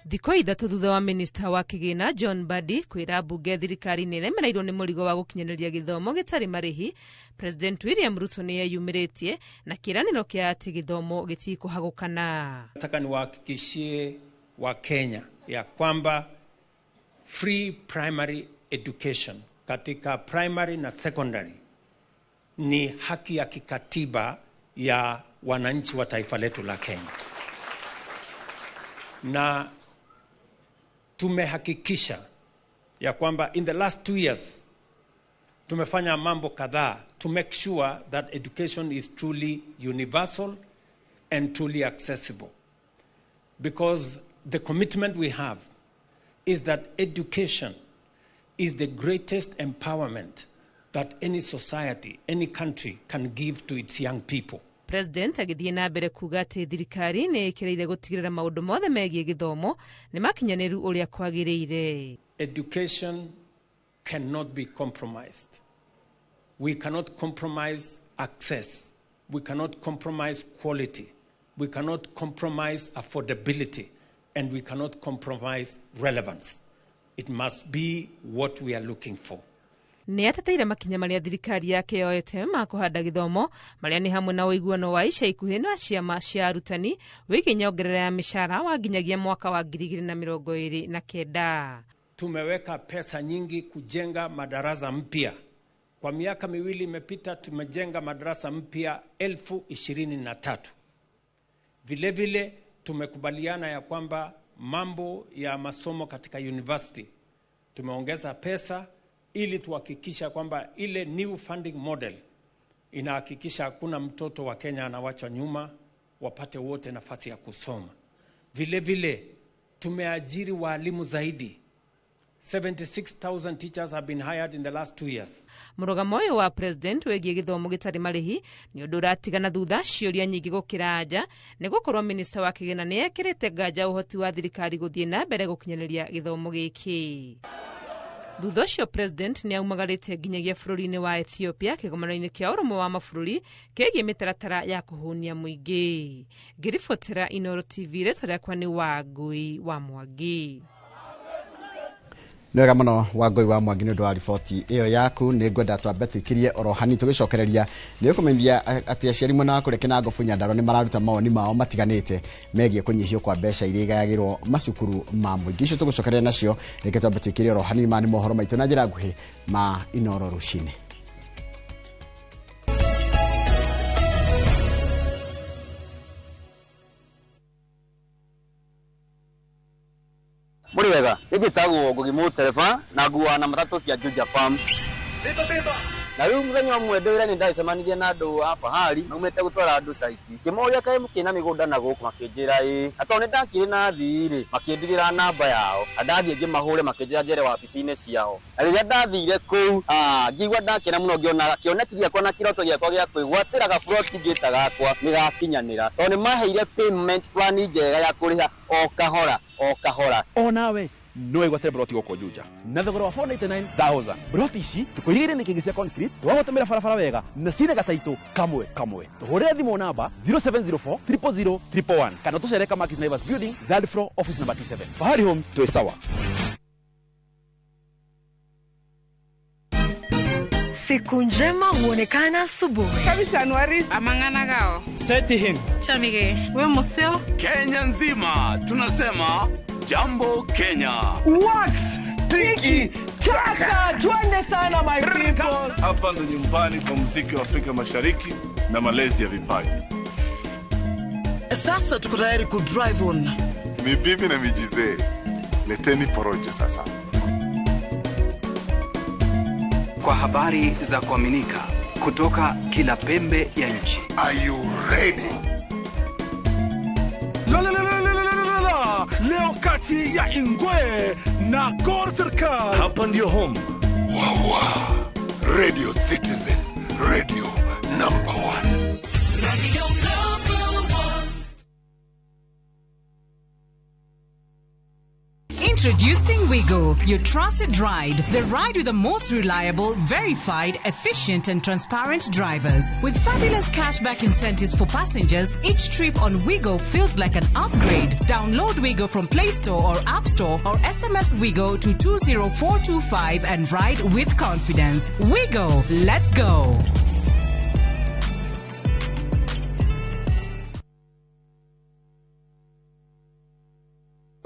Thikũ 3 thutha wa minista wa kĩgĩna John Mbadi kwĩra mbunge thirikari nĩ ĩremereirwo nĩ mũrigo wa gũkinyanĩria gĩthomo gĩtarĩ marĩhi, President William Ruto nĩ eyumĩrĩtie na kĩĩranĩro kĩa atĩ gĩthomo gĩtikũhagũkana. Nataka niwahakikishie wa Kenya ya kwamba free primary education katika primary na secondary ni haki ya kikatiba ya wananchi wa taifa letu la Kenya. Na tumehakikisha ya kwamba in the last 2 years tumefanya mambo kadhaa to make sure that education is truly universal and truly accessible. Because the commitment we have is that education is the greatest empowerment that any society, any country can give to its young people. President agĩthiĩ na mbere kuga atĩ thirikari nĩ ĩkĩrĩire gũtigĩrĩra maũndũ mothe megiĩ gĩthomo nĩ makinyanĩru ũrĩa kwagĩrĩire. Education cannot be compromised. We cannot compromise access. We cannot compromise quality. We cannot compromise affordability. And we cannot compromise relevance. It must be what we are looking for. Nĩ ateteire makinya marĩa thirikari yake yoete ma kũhanda gĩthomo marĩa nĩ hamwe na ũiguano wa ica ikuhĩ na ciama cia arutani wĩgiĩ nyongerera ya mĩcara wa nginyagia mwaka wa 2029. Tumeweka pesa nyingi kujenga madarasa mpya. Kwa miaka miwili imepita tumejenga madarasa mpya 23,000. Vile vile tumekubaliana ya kwamba mambo ya masomo katika university tumeongeza pesa ili tuhakikisha kwamba ile new funding model inahakikisha hakuna mtoto wa Kenya anawachwa nyuma, wapate wote nafasi ya kusoma. Vile vile tumeajiri walimu zaidi. 76,000 teachers have been hired in the last 2 years. Mũrũgamo ũyũ wa president wĩgiĩ gĩthomo gĩtarĩ marĩhi nĩ ũndũ ũratigana thutha ciũria nyingĩ gũkĩra anja nĩ gũkorwo minista wa kĩgĩna nĩ ekĩrĩte nganja ũhoti wa thirikari gũthiĩ na mbere gũkinyanĩria gĩthomo gĩkĩ. Thutha ũcio president nĩ aumagarĩte nginyagia bũrũri-inĩ wa Ethiopia kĩgomano-inĩ kĩa ũrũmwe wa mabũrũri kĩgiĩ mĩtaratara ya kũhũnia mũingĩ. Ngĩribotera Inooro TV, rĩtwa rĩakwa nĩ Wangui wa Mwangi. Nĩ wega mũno Wangui wa Mwangi nĩ ũndũ wa riboti ĩyo yaku. Nĩ ngwenda twambe tũikirie oro hanini tũgĩcokereria. Nĩ ũkũmenyithia atĩ aciari mwena wa kũrĩa Kĩnangobu Nyandarua nĩ mararuta mawoni mao matiganĩte megiĩ kũnyihio kwa mbeca iria igayagĩrwo macukuru ma mũingĩ. Icio tũgũcokereria nacio, reke twambe tũikirie oro hanini. Maya nĩ mohoro maitũ na njĩra nguhĩ ma Inooro rũcinĩ. Mũrĩ wega, nĩ njĩtagwo Ngugi Mũtereba na nguaga na matatũ cia Juja Farm. Na rĩu mũthenya ũmwe ndĩ wĩra nĩ ndacemanirie na andũ a Fahari maumĩte gũtwara andũ site. Ngĩmoria kaĩ mũkĩna mĩgũnda na gũkũ, makĩnjĩra ĩĩ. Na tondũ nĩ ndakĩrĩ na athii rĩ, makĩndigĩra namba yao. Na ndathiĩ ngĩmahũre makĩnjĩra njere wabici-inĩ ciao. Na rĩrĩa ndathire kũu, ngĩigua ndakena mũno ngĩona kĩoneki gĩakwa na kĩroto gĩakwa gĩa kwĩgwatĩra gaburoti ngĩta gakwa nĩ gakinyanĩra. Tondũ nĩ maheire payment plan njega ya kũrĩha o kahora o kahora. Onawe no wĩgwatĩre broti gũkũ Juja na thogora wa 499,000. Broti ici tũkũirigĩire nĩ kĩngĩ cia concrete, twagũtũmĩra barabara wega na cina gataitũ kamwe kamwe. Tũhũrĩre thimũ namba 0704 000 111 kana tũcere Kamakis Naivas Building, third floor, office number T7. Fahari Homes, twĩ sawa. Siku njema huonekana asubuhi. Kabisa Anuari. Amangana gao. Seti him. Chamige. We museo. Kenya nzima tunasema Jambo Kenya. Wax tiki taka. Twende sana my people. Hapa ndo nyumbani kwa muziki wa Afrika Mashariki na malezi ya vipaji. Sasa tuko tayari ku drive on. Ni bibi na mijizee. Leteni porojo sasa. Kwa habari za kuaminika kutoka kila pembe ya nchi. Are you ready? La la la la la la la. Leo kati ya Ingwe na Gor Serikal. Hapa ndio home. Wawa. Radio Citizen, radio number 1. Radio number 1. Introducing Wigo, your trusted ride. The ride with the most reliable, verified, efficient, and transparent drivers. With fabulous cashback incentives for passengers, each trip on Wigo feels like an upgrade. Download Wigo from Play Store or App Store or SMS Wigo to 20425 and ride with confidence. Wigo, let's go.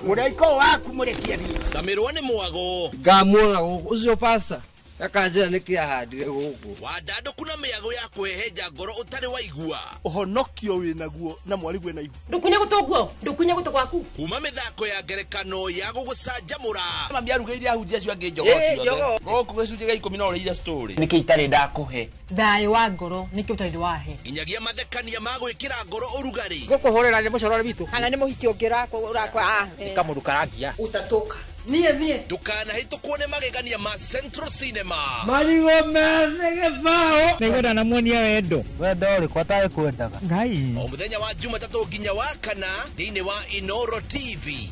Mũraiko waku mũrekie thiĩ. Camirwo nĩ mwago. Ngamuona gũkũ ũcio pasta akanjĩra nĩkĩ ahandire gũkũ. Wandandũku na mĩago ya kwĩhehenja ngoro ũtarĩ waigua. Ũhonokio wĩnaguo na mwarigwe na ihu. Ndũkunye gũtũ guo, ndũkunye gũtũ gwaku. Kuma mĩthako ya ngerekano ya gũgũcanjamũra. Mami arugĩire ahunjia acio angĩ njogoo ciothe. Gũkũ gĩcunjĩ gĩa 10 no ũrĩire story. Nĩkĩ itarĩ ndakũhe? Thayũ wa ngoro nĩkĩ ũtarĩ wahe. Nginyagia mathekania ma gwĩkĩra ngoro ũrugarĩ. Gũkũhũrĩra nĩ mũcorore witũ. Kana nĩ mũhiki ũngĩ ũrakwa. Nĩ kamũndũ karangia. Utatoka. Niĩ niĩ. Ndũkanahĩtũkwo nĩ magegania ma Central Cinema. Marigũ methĩ gĩbaũ. Nĩngwenda namuonia wendo. Wendo ũrĩkũ atarĩ kwendaga. Ngai. O mũthenya wa Jumatatũ nginya wa kana thĩinĩ wa Inoro TV.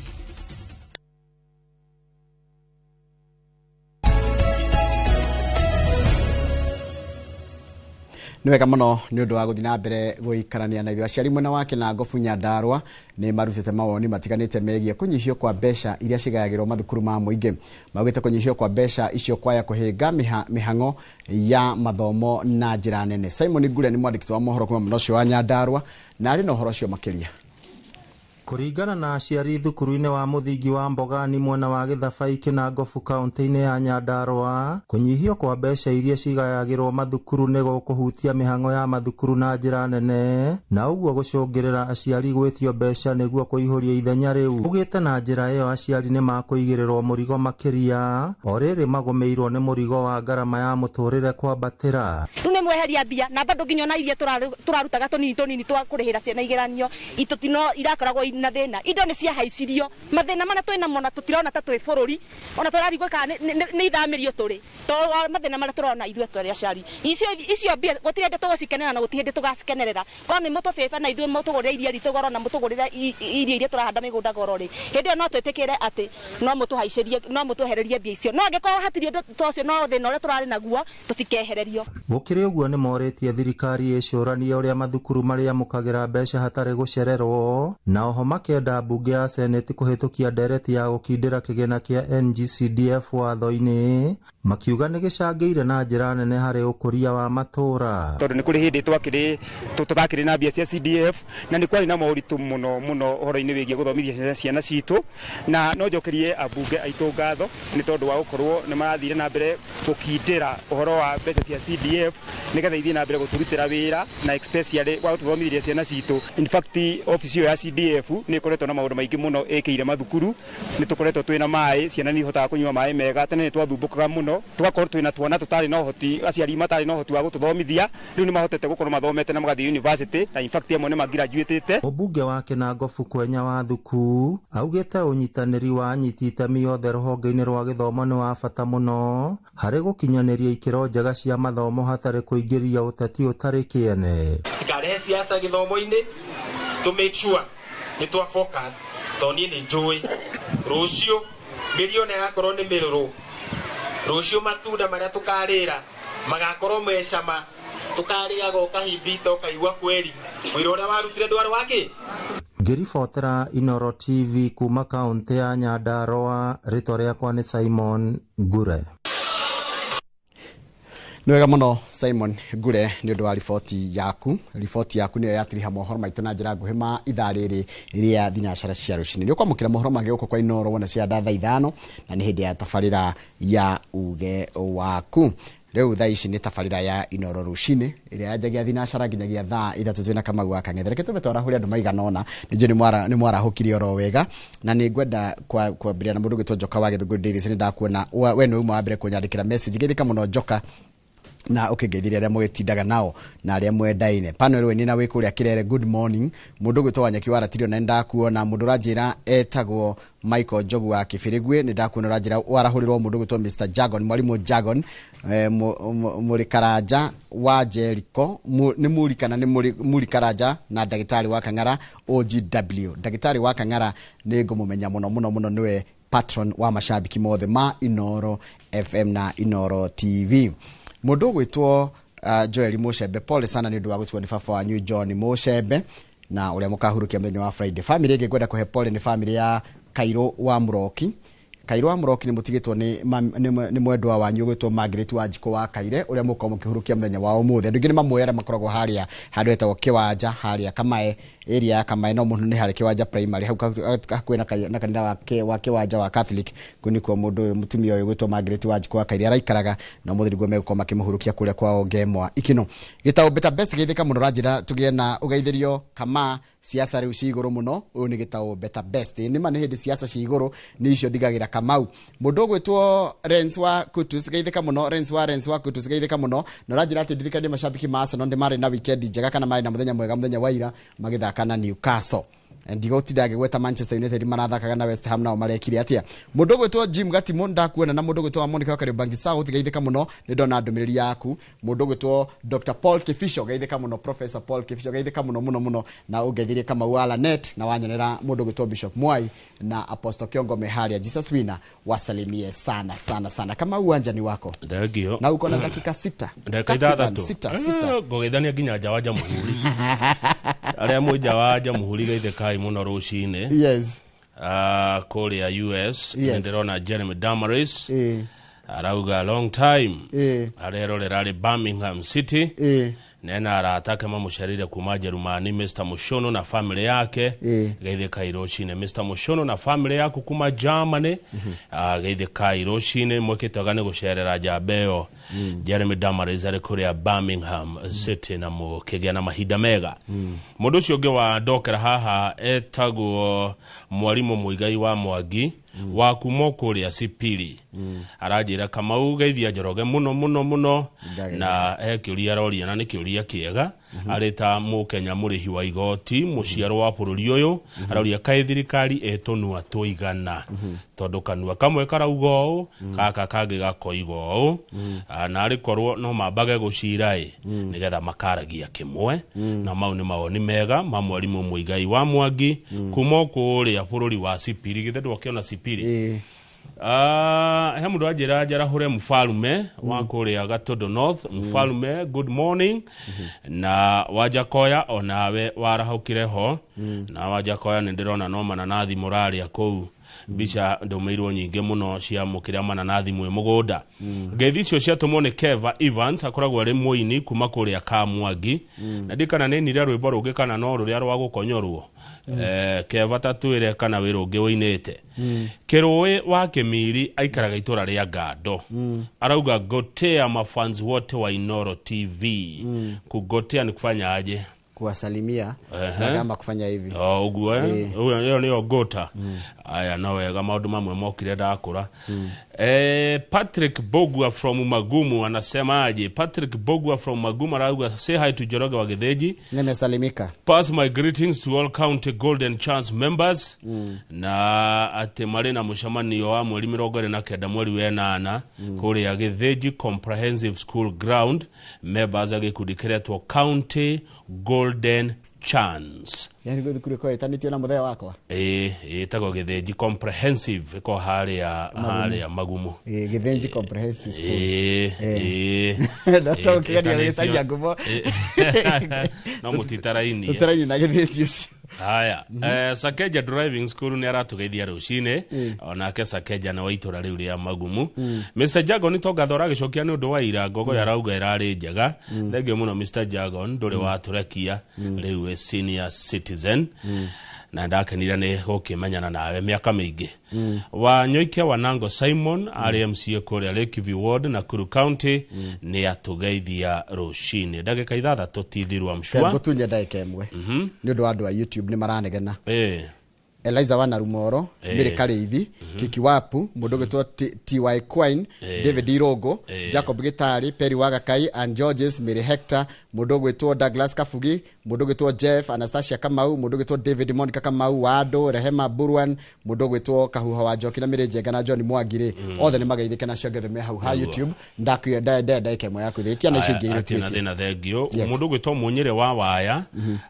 Nĩ wega mũno nĩ ũndũ wa gũthiĩ na mbere gũikarania na ithuĩ. Aciari mwena wa Kĩnangobu Nyandarũa nĩ marutĩte mawoni matiganĩte megiĩ kũnyihio kwa mbeca iria cigayagĩrwo mathukuru ma mũingĩ. Maugĩte kũnyihio kwa mbeca icio kwaya kũhĩnga mĩhang'o ya mathomo na njĩra nene. Simon Ngure nĩ mwandĩki wa mohoro kuma mwena ũcio wa Nyandarũa na arĩ na ũhoro ũcio makĩria. Kũringana na aciari thukuru-inĩ wa mũthingi wa Mbogani mwena wa Gĩthabai Kĩnangobu kaunti-inĩ ya Nyandarũa, kũnyihio kwa mbeca iria cigayagĩrwo mathukuru nĩ gũkũhutia mĩhang'o ya mathukuru na njĩra nene, na ũguo gũcũngĩrĩra aciari gwĩtio mbeca nĩguo kũihũria ithenya rĩu. Ugĩte na njĩra ĩyo aciari nĩ makũigĩrĩrwo mũrigo makĩria, o rĩrĩ magũmĩirwo nĩ mũrigo wa ngarama ya mũtũrĩre kwambatĩra. Rĩu nĩ mweheria mbia na bado nginya ona iria tũrarutaga tũnini tũnini twa kũrĩhĩra ciana igeranio itũtino irakoragwo na thĩna. Indo nĩ ciahaicirio, mathĩna marĩa twĩ namo na tũtirona ta twĩ bũrũri, ona tũrarigwo kana nĩ ithamĩrio tũrĩ, to mathĩna marĩa tũrona ithuĩ tũrĩ aciari. Icio mbia gũtirĩ hĩndĩ tũgũcikenera na gũtirĩ hĩndĩ tũgacikenerera. Korwo nĩ mũtũbĩbe na ithuĩ mũtũgũrĩre iria ritũ goro na mũtũgũrĩre irio iria tũrahanda mĩgũnda goro rĩ, hĩndĩ ĩyo no twĩtĩkĩre atĩ no mũtũhaicĩrie, no mũtwehererie mbia icio. No angĩkorwo hatirĩ ũndũ ta ũcio, no thĩna ũrĩa tũrarĩ naguo tũtikehererio. Gũkĩrĩ ũguo nĩ morĩtie thirikari ĩcũranie ũrĩa mathukuru marĩamũkagĩra mbeca hatarĩ gũcererwo, na oho makenda mbunge ya seneti kũhĩtũkia ndereti ya gũkindĩra kĩgĩna kĩa NGCDF watho-inĩ, makiuga nĩ gĩcangĩire na njĩra nene harĩ ũkũria wa matũũra. Tondũ nĩ kũrĩ hĩndĩ tũtakĩrĩ na mbia cia CDF na nĩ kwarĩ na moritũ mũno mũno ũhoro-inĩ wĩgiĩ gũthomithia ciana citũ, na no njokerie ambunge aitũ ngatho nĩ tondũ wa gũkorwo nĩ marathire na mbere gũkindĩra ũhoro wa mbeca cia CDF nĩgetha ithiĩ na mbere gũtũrutĩra wĩra na especially wa gũtũthomithia ciana citũ. In fact, ofici ĩyo ya CDF nĩ ĩkoretwo na maũndũ maingĩ mũno ĩkĩire mathukuru, nĩ tũkoretwo twĩna maĩ, ciana nĩ ihotaga kũnyua maĩ mega. Tene nĩ twathumbũkaga mũno, tũgakorwo twĩna twana tũtarĩ na ũhoti, aciari matarĩ na ũhoti wa gũtũthomithia, rĩu nĩ mahotete gũkorwo mathomete na magathiĩ university, na in fact amwe nĩ magraduatĩte. Mũmbunge wa Kĩnangobu Kwenya wa Thuku augĩte ũnyitanĩri wa anyiti itemi othe rũhonge-inĩ rwa gĩthomo nĩ wa bata mũno harĩ gũkinyanĩria ikĩro njega cia mathomo hatarĩ kũingĩria ũteti ũtarĩ kĩene. Tikarehe siasa gĩthomo-inĩ, to make sure nĩ twa focus tondũ niĩ nĩ njũĩ rũciũ mĩriona yakorwo nĩ mĩrũrũ, rũciũ matunda marĩa tũkarĩra magakorwo me cama, tũkarĩaga ũkahimbita ũkaigua kweri wĩra ũrĩa warutire ndwarĩ wa kĩ. Ngĩribotera Inoro TV kuma kaũntĩ ya Nyandarũa, rĩtwa rĩakwa nĩ Simon Ngure. Nĩ wega mũno Simon Ngure nĩ ũndũ wa riboti yaku. Riboti yaku nĩyo yatiriha mohoro maitũ na njĩra nguhĩ ma ithaa rĩrĩ rĩa thinacara cia rũcinĩ. Nĩ ũkwamũkĩra mohoro mangĩ gũkũ kwa Inoro wona cia thaa 5 na nĩ hĩndĩ ya tabarĩra ya uge waku. Rĩu thaa ici nĩ tabarĩra ya Inoro rũcinĩ ĩrĩa yanjagia thinacara nginyagia thaa 3 twĩna Kamau wa Kang'ethe. Reke tũbe twarahũre andũ maigana ũna, nĩ njũĩ nĩ mwarahũkire oro wega, na nĩ ngwenda kwambĩrĩria na mũndũ ũgwĩtwo Njoka wa Gĩthũngũri Davis. Nĩ ndakuona we nĩwe uma wa mbere kũnyandĩkĩra message. Geithĩka mũno Njoka na ũkĩngeithirie arĩa mũgĩtindaga nao na arĩa mwendaine. Pano rĩu nĩ na wĩ kũrĩa Kĩrere, good morning. Mũndũ ũgwĩtwo Wanyeki wa Ratirio na nĩ ndakuona. Mũndũ ũranjĩra etagwo Michael Njogu wa Kĩbĩrĩgwe, nĩ ndakuona ũranjĩra warahũrĩrwo mũndũ ũgwĩtwo Mr Jagon, mwarimũ Jagon, Mũrĩkaranja wa Jericho, nĩ Muri kana nĩ Muri Karanja, na ndagĩtarĩ wa Kang'ara OGW. Ndagĩtarĩ wa Kang'ara nĩ ngũmũmenya mũno mũno mũno, nĩwe Patron wa mashabiki mothe ma Inoro FM na Inoro TV. Mũndũ ũgwĩtwo Joel Mucembe, pole sana nĩ ũndũ wa gũtigwo nĩ baba wanyu John Mucembe na ũrĩa mũkahurukia mũthenya wa Friday. Family ĩngĩ ngwenda kũhe pole nĩ family ya Kairũ wa Mũroki. Kairũ wa Mũroki nĩ mũtigĩtwo nĩ mwendwa wanyu ũgwĩtwo Margaret wa Njikũ wa Kaire ũrĩa mũkorwo mũkĩhurukia mũthenya wa ũmũthĩ. Andũ aingĩ nĩ mamũĩ arĩa makoragwo harĩa handũ hetagwo Kĩwanja, harĩa Kamae, area ya Kamae, no mũno nĩ harĩa Kĩwanja primary hau hakuhĩ na kanitha wa Kĩwanja wa Catholic. Kũu nĩkuo mũndũ ũyũ mũtumia ũyũ ũgwĩtwo Margaret wa Njikũ wa Kaire araikaraga, na ũmũthĩ nĩguo megũkorwo makĩmũhurukia kũrĩa kwao Ngemwa Ikino. Gĩtaũ Better Best geithĩka mũno, ũranjĩra tũgĩe na ũgeithĩrio kama siasa rĩu ci igũrũ mũno. Ũyũ nĩ gĩtaũ Better Best, nĩ ma nĩ hĩndĩ siasa ci igũrũ, nĩ icio ndigagĩra Kamau. Mũndũ ũgwĩtwo Renz wa Kutus geithĩka mũno, Renz wa Kutus geithĩka mũno, na ũranjĩra atĩ ndirikanie mashabiki ma Arsenal nĩ marĩ na weekend njega kana marĩ na mũthenya mwega mũthenya wa ira magĩthaka na Newcastle. Ndigũtinda ngĩgweta Manchester United marathakaga na West Ham nao marekire atia. Mũndũ ũgwĩtwo Jim Gatimo ndakuona, na mũndũ ũgwĩtwo Monica wa Kariobangi South geithĩka mũno, nĩ ndona ndũmĩrĩri yaku. Mũndũ ũgwĩtwo Dr Paul Kifisho geithĩka mũno, Professor Paul Kifisho geithĩka mũno mũno mũno, na ũngeithirie Kamau wa Lanet, na wanyonera mũndũ ũgwĩtwo Bishop Mwai na Apostle Kiongo Meharia. Jesus Winner wasalimie sana sana sana. Kama uwanja ni wako. Thengio. Na uko na dakika 6. Dakika 6. Sita. Ngũgeithania nginya nja wa Jamhuri. Arĩa mwĩ nja wa Jamhuri geithĩkai mũno rũcinĩ. Yes. Kũrĩa US Yes. nĩndĩrona Jeremy Damaris arauga long time. Arerorera arĩ Birmingham City. Nena arata ake mamũcerire kuma Jerumani, Mr Mushono na family yake. Geithĩkai rũcinĩ Mr Mushono na family yaku kuma Germany. Geithĩkai rũcinĩ mwĩkĩte wega nĩ gũcerera njamba ĩyo Jeremy Damaris arĩ kũrĩa Birmingham City, na mũkĩgĩa na mahinda mega. Mũndũ ũcio ũngĩ wa ndokera haha etagwo Mwarimũ Mũigai wa Mwangi wa kuma kũrĩa Sipili. Aranjĩra Kamau geithia Njoroge mũno mũno mũno, na he kĩũria aroria na nĩ kĩũria kĩega. Arĩ ta mũkenya mũrĩhi wa igoti mũciaro wa bũrũri ũyũ, aroria kaĩ thirikari ĩtũnua tũigana, tondũ kanua kamwe karauga ũũ gaka kangĩ gakoiga ũũ, na arĩ korwo no mambage gũcira ĩ nĩgetha makaragia kĩmwe. Na mau nĩ mawoni mega ma Mwarimũ Mũigai wa Mwangi kuma kũrĩa bũrũri wa Sipili. Githĩ ndwakĩona Sipili? He mũndũ anjĩra njarahũre Mfalume wa kũrĩa Gatondo North. Mfalume, good morning. Na Wajakoya onawe warahũkire ho. Na Wajakoya nĩ ndĩrona no mananathi mũrarĩa kũu. Mbica ndũmĩirwo nyingĩ mũno cia mũkĩrĩa mananathi mwĩ mũgũnda. Ngeithi icio ciatũmwo nĩ Keva Evans, akoragwo arĩ mũini kuma kũrĩa Kamwangi. Na ndikana nĩ nire rwĩmbo rũngĩ kana no rũrĩa rwa gũkonyorwo. Keva tatwĩre kana wĩ rũngĩ ũinĩte. Kĩrũĩ wa Kĩmiri aikaraga itũra rĩa Ngando. Arauga gotea mafans wote wa Inoro TV. Kugotea ni kufanya aje? Kuwasalimia na kama kufanya hivi. Ũguo ĩyo nĩyo gota. Aya no wega maũndũ mamwe mokire ndakũra. Patrick Bogwa from Magumu anasema aje? Patrick Bogwa from Magumu arauga say hi to Njoroge wa Gĩthĩnji. Nimesalimika. Pass my greetings to all county Golden Chance members. Na atĩ marĩ na mũcemanio wa mweri 29 mweri wa 8 kũrĩa Gĩthĩnji Comprehensive School Ground, members a gĩkundi kĩretwo County Golden Chance. Yani gũthiĩ kũrĩa kwa ĩtanĩtio na mũthenya wakwa? Ĩtagwo Gĩthĩnji Comprehensive, ĩko harĩa Magumu. Gĩthĩnji Comprehensive School. Ndatũkĩgeria gũgĩcaria ngumo. No mũtitaraini. Tũtaraini na Gĩthĩnji ũcio. Haya, Sakeja Driving School nĩ aratũgeithia rũcinĩ, onake Sakeja nĩ wa itũra rĩu rĩa Magumu. Mr Jagon Tongatho aragĩcokia nĩ ũndũ wa ira ngogo yarauga ĩrarĩ njega. Thengio mũno Mr Jagon, ndũrĩ watũrekia rĩu wĩ senior citizen. Na ndakenire nĩ gũkĩmenyana nawe mĩaka mĩingĩ. Wanyoike Wanango Simon arĩ MCA kũrĩa Lakeview Ward Nakuru County nĩ atũgeithia rũcinĩ. Ndagĩka 6 tithirwa mshua. Ngũtunye ndagĩka 1. Nĩ ũndũ wa andũ a YouTube nĩ maranegena. Eliza wa Narumoro, Mary Kareithi, Kiki Wapu, mũndũ ũgwĩtwo TY Quine, David Irongo, Jacob Gitari, Perry Wagakai, and Georges, Mary Hector, mũndũ ũgwĩtwo Douglas Kabugi, mũndũ ũgwĩtwo Jeff, Anastasia Kamau, mũndũ ũgwĩtwo David Monica Kamau, Wado, Rehema Burwan, mũndũ ũgwĩtwo Kahuha wa Njoki na Mary Njenga na John Mwangiri, othe nĩ mageithĩke na cio ngethe me hau ha YouTube. Ndakuya ndagĩka 1 yaku thĩkia na icio ingĩ irutĩtie. Thĩna thengio. Mũndũ ũgwĩtwo Mũnyĩrĩ wa Waya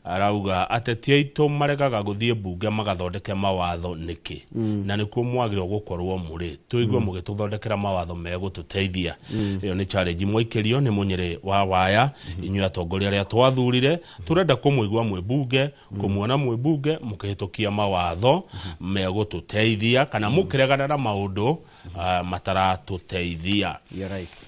arauga ateti aitũ maregaga gũthiĩ mbunge magathondeka tũthondeke mawatho nĩkĩ? Na nĩkuo mwagĩrĩirwo gũkorwo mũrĩ tũigue mũgĩtũthondekera mawatho megũtũteithia. Ĩyo nĩ challenge mwaikĩrio nĩ Mũnyĩrĩ wa Waya. Inyuĩ atongoria arĩa twathurire, tũrenda kũmũigua mwĩ mbunge, kũmuona mwĩ mbunge mũkĩhĩtũkia mawatho megũtũteithia kana mũkĩregana na maũndũ mataratũteithia. You're right.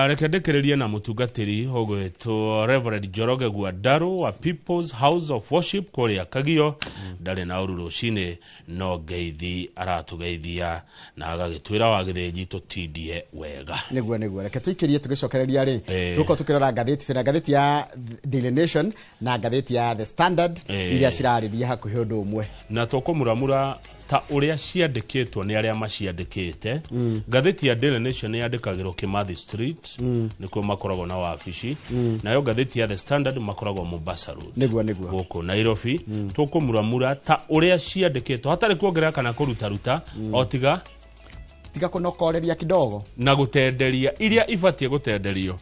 Reke ndĩkĩrĩrie na mũtungatĩri ũgwĩtwo Reverend Njoroge Gwandarũ wa People's House of Worship kũrĩa Kagio. Ndarĩ na ũru rũcinĩ, no ngeithi aratũgeithia na agagĩtwĩra wa Gĩthĩnji tũtindie wega. Nĩguo reke tũikĩrie tũgĩcokereria rĩ, tũgũkorwo tũkĩrora ngathĩti na ngathĩti ya Daily Nation na ngathĩti ya The Standard iria cirarĩria hakuhĩ ũndũ ũmwe, na tũkũmuramura ta ũrĩa ciandĩkĩtwo nĩ arĩa maciandĩkĩte. Ngathĩti ya Daily Nation nĩ yandĩkagĩrwo Kimathi Street, nĩkuo makoragwo na wabici. Nayo ngathĩti ya The Standard makoragwo Mombasa Road, nĩguo gũkũ Nairobi. Tũkũmuramura ta ũrĩa ciandĩkĩtwo hatarĩ kuongerera kana kũrutaruta, o tiga tiga kũnokoreria kidogo na gũtenderia iria ibatiĩ gũtenderio.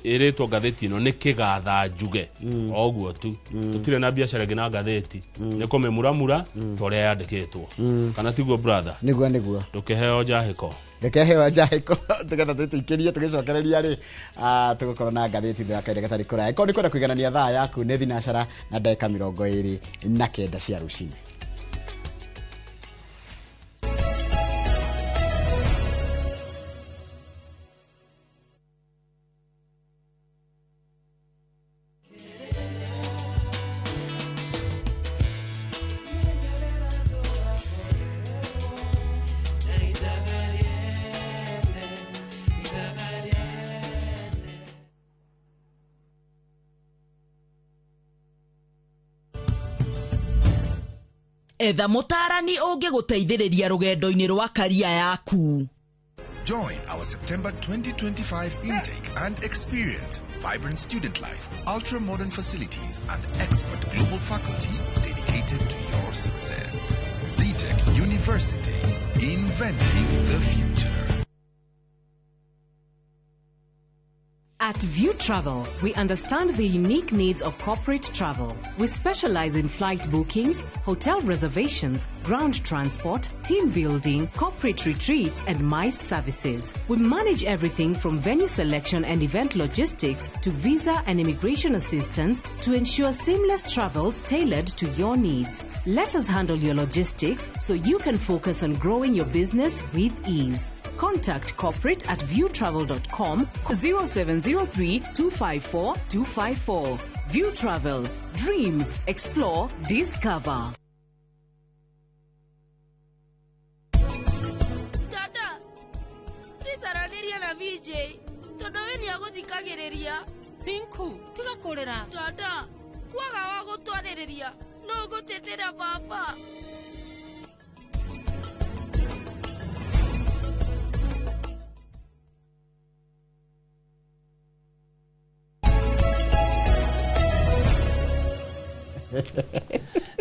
Ĩrĩtwo ngathĩti ĩno nĩ kĩgatha njuge, o ũguo tu. Tũtirĩ na biacara ĩngĩ na ngathĩti, nĩ kũmĩmuramura ta ũrĩa yandĩkĩtwo. Kana tiguo, brother? Nĩguo. Ndũkĩheo njahĩko. Reke heo njahĩko tũgetha tũikĩrie tũgĩcokereria rĩ, tũgũkorwo na ngathĩti thutha wa kahinda gatarĩ kũraya. Ĩkorwo nĩ kwenda kũiganania thaa yaku nĩ thinacara na ndagĩka 29 cia rũcinĩ. Etha mũtaarani ũngĩgũteithĩrĩria rũgendo-inĩ rwa karia yaku. Join our September 2025 intake and experience vibrant student life, ultra-modern facilities, and expert global faculty dedicated to your success. Zetech University, inventing the future. At View Travel, we understand the unique needs of corporate travel. We specialize in flight bookings, hotel reservations, ground transport, team building, corporate retreats, and MICE services. We manage everything from venue selection and event logistics to visa and immigration assistance to ensure seamless travels tailored to your needs. Let us handle your logistics so you can focus on growing your business with ease. Contact corporate at viewtravel.com 0703 254 254. View Travel. Dream, explore, discover. Tata, please aranĩria na VJ tondũ we nĩ agũthikagĩrĩria. Pinku, tiga kũrĩra. Tata, kwaga wa gũtwarĩrĩria no ngũtetera baba.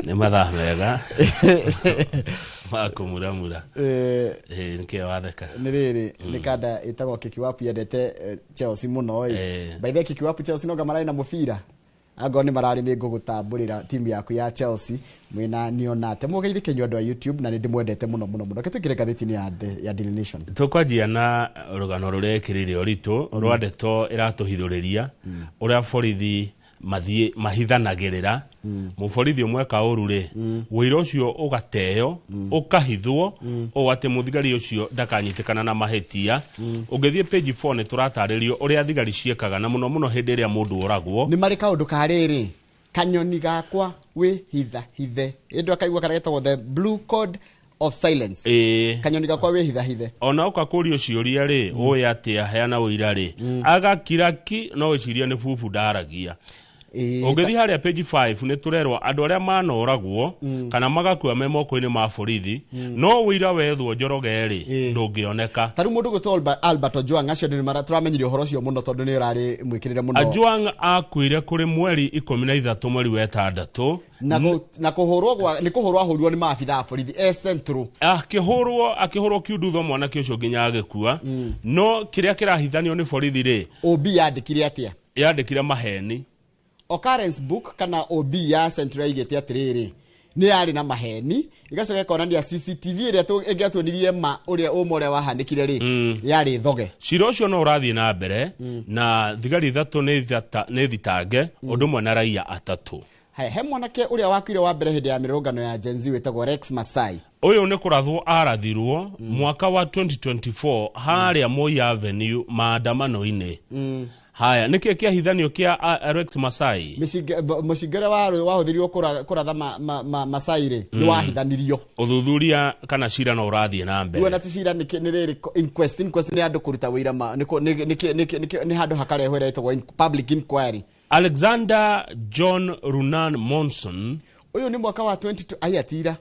Nĩ mathaa mega ma kũmuramura. Nĩkĩo watheka? Nĩ rĩrĩ, nĩ kanda ĩtagwo Kikiwapu yendete Chelsea mũno ĩ. By the way, Kikiwapu Chelsea nonga mararĩ na mũbira, angorwo nĩ mararĩ nĩ ngũgũtambũrĩra timu yaku ya Chelsea mwĩna nionate mũgeithĩke inyuĩ andũ a YouTube, na nĩ ndĩmwendete mũno mũno mũno. Reke tũingĩre ngathĩti-inĩ ya Daily Nation. Tũkwanjia na rũgano rũrĩa ĩkĩrĩire ũritũ rwa ndeto ĩratũhithũrĩria ũrĩa borithi mathiĩ mahithanagĩrĩra. Mũborithi ũmwe eka ũru rĩ, wũira ũcio ũgateo, ũkahithwo ũũ atĩ mũthigari ũcio ndakanyitĩkana na mahĩtia. Ũngĩthiĩ page 4 nĩ tũratarĩrio ũrĩa thigari ciĩkaga, na mũno mũno hĩndĩ ĩrĩa mũndũ oragwo. Nĩ marĩ kaũndũ ka rĩrĩ, kanyoni gakwa wĩhithahithe, ĩndũ akaigua karĩa getagwo the blue code of silence. Kanyoni gakwa wĩhithahithe. Ona ũka kũrio ciũria rĩ, ũĩ atĩa, heana ũira rĩ, agakiraki no wĩcirie nĩ bubu ndaragia. Ũngĩthiĩ harĩa page 5 nĩ tũrerwo andũ arĩa manoragwo kana magakua me moko-inĩ ma borithi, no ũira wethwo Njoroge rĩ, ndũngĩoneka. Ta rĩu mũndũ ũgwĩtwo Albert Ojwang, acio nĩ tũramenyire ũhoro ũcio mũno tondũ nĩ ũrarĩ mwĩkĩrĩre mũno. Ojwang akuire kũrĩ mweri 13 mweri wa 6 na kũhũrwo gwa nĩ kũhũrwo ahũrirwo nĩ maabitha a borithi e Central. Akĩhũrwo kiundutho mwanake ũcio nginya agĩkua. No kĩrĩa kĩrahithanio nĩ borithi rĩ, OB yandĩkire atĩa? Yandĩkire maheni. Occurrence book kana OB ya Central yaigĩte atĩrĩrĩ, Nĩ yarĩ na maheni, igacoka ĩkonania CCTV ĩrĩa ĩngĩatuonirie ma ũrĩa ũma ũrĩa wahanĩkire rĩ, yarĩ thoge. Cira ũcio no ũrathiĩ na mbere, na thigari 3 nĩ thitange, ũndũ ũmwe na raia 3. Haya, he mwanake ũrĩa wakuire wa mbere hĩndĩ ya mĩrũrũngano ya Gen Z wĩtagwo Rex Masai. Ũyũ nĩ kũrathwo arathirwo mwaka wa 2024 harĩa Moi Avenue maandamano-inĩ. Haya, nĩkĩ kĩahithanio kĩa Rex Masai? Mũcinga ũrĩa wahũthĩrirwo kũratha Masai rĩ, nĩ wahithanirio. Ũthuthuria kana cira no ũrathiĩ na mbere. Rĩu ona ti cira, nĩ rĩrĩ inquest nĩ andũ kũruta wĩira, nĩ handũ hakarehwo ĩrĩa ĩtagwo public inquiry. Alexander John Runan Monson, ũyũ nĩ mwaka wa 2012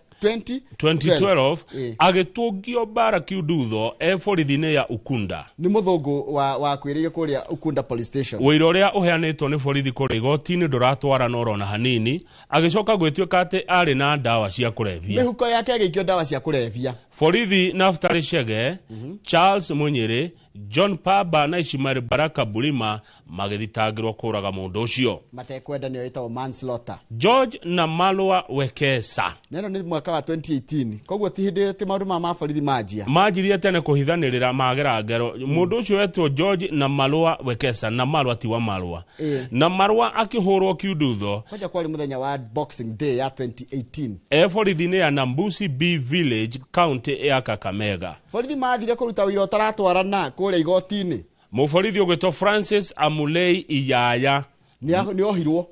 agĩtũngio mbara kiundutho e borithi-inĩ ya Ukunda. Nĩ mũthũngũ wa kwĩrĩire kũrĩa Ukunda police station. Wĩira ũrĩa ũheanĩtwo nĩ borithi kũrĩa igoti-inĩ ndũratwarana orona hanini, agĩcoka gwĩtuĩka atĩ arĩ na ndawa cia kũrebia. Mĩhuko yake ĩgĩikio ndawa cia kũrebia. Borithi Naftali Chege, Charles Munyere, John Paba na Ishmael Baraka Bulima magĩthitangĩrwo kũraga mũndũ ũcio. Matekwenda nĩyo ĩtagwo manslaughter. George na Malwa Wekesa. Neno nĩ mwaka wa 2018. Koguo ti hĩndĩ ti maũndũ ma borithi manjia. Manjirie tene kũhithanĩrĩra magera ngero. Mũndũ ũcio wetwo George na Malwa Wekesa, na Malwa ti wa Malwa. Na Malwa akĩhũrwo kiundutho. Kwanja kwarĩ mũthenya wa Boxing Day ya 2018. E borithi-inĩ ya Nambusi B Village, county ya Kakamega. Borithi mathire kũruta wĩira ũtaratwarana kũrĩa igoti-inĩ. Mũborithi ũgwĩtwo Francis Amulei Iyaya nĩ ohirwo.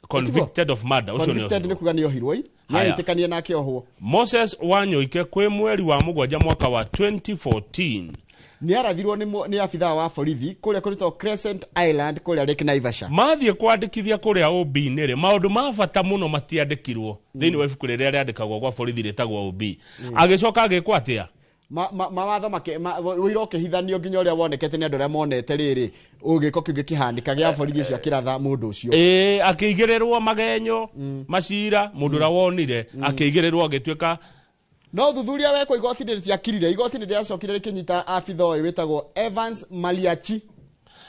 Convicted of murder. Ũcio nĩ Convicted nĩ kuga nĩ ohirwo. Nĩetĩkania nake ohwo. Moses Wanyoike kwĩ mweri wa 7 mwaka wa 2014 nĩ arathirwo nĩ abithaa wa borithi kũrĩa kũrĩtwo Crescent Island kũrĩa Lake Naivasha. Mathiĩ kwandĩkithia kũrĩa OB-inĩ rĩ, maũndũ ma bata mũno matiandĩkirwo thĩinĩ wa ibuku rĩrĩa rĩandĩkagwo gwa borithi rĩtagwo OB. Agĩcoka agĩkwo atĩa? Mawatho wĩira ũkĩhithanio nginya ũrĩa wonekete nĩ andũ arĩa monete rĩrĩ ũgĩko kĩu gĩkĩhanĩka gĩa borithi ũcio akĩratha mũndũ ũcio. Akĩigĩrĩrwo magenyo, macira, mũndũ ũrĩa wonire akĩigĩrĩrwo agĩtuĩka. No thuthuria wekwo igoti-inĩ rĩtiakirire. Igoti-inĩ rĩacokire rĩkĩnyita abithaa ũyũ wĩtagwo Evans Maliachi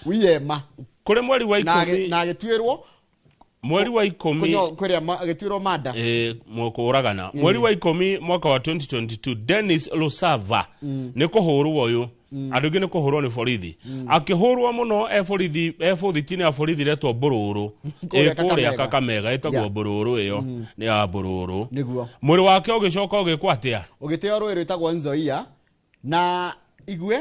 Wiyema kũrĩ mweri wa 10 na agĩtuĩrwo mweri wa 10 kũrĩa agĩtuĩrwo mada kũragana. Mweri wa 10 mwaka wa 2022 Dennis Lusava nĩ kũhũrwo ũyũ, andũ aingĩ nĩ kũhũrwo nĩ borithi. Akĩhũrwo mũno e borithi, e borithi-inĩ ya borithi retwo Mbũrũrũ, kũrĩa Kakamega ĩtagwo Mbũrũrũ, ĩyo nĩ ya Mbũrũrũ. Nĩguo mwĩrĩ wake ũgĩcoka ũgĩkwo atĩa? Ũgĩteo rũĩ rwĩtagwo Nzoia na Igwe,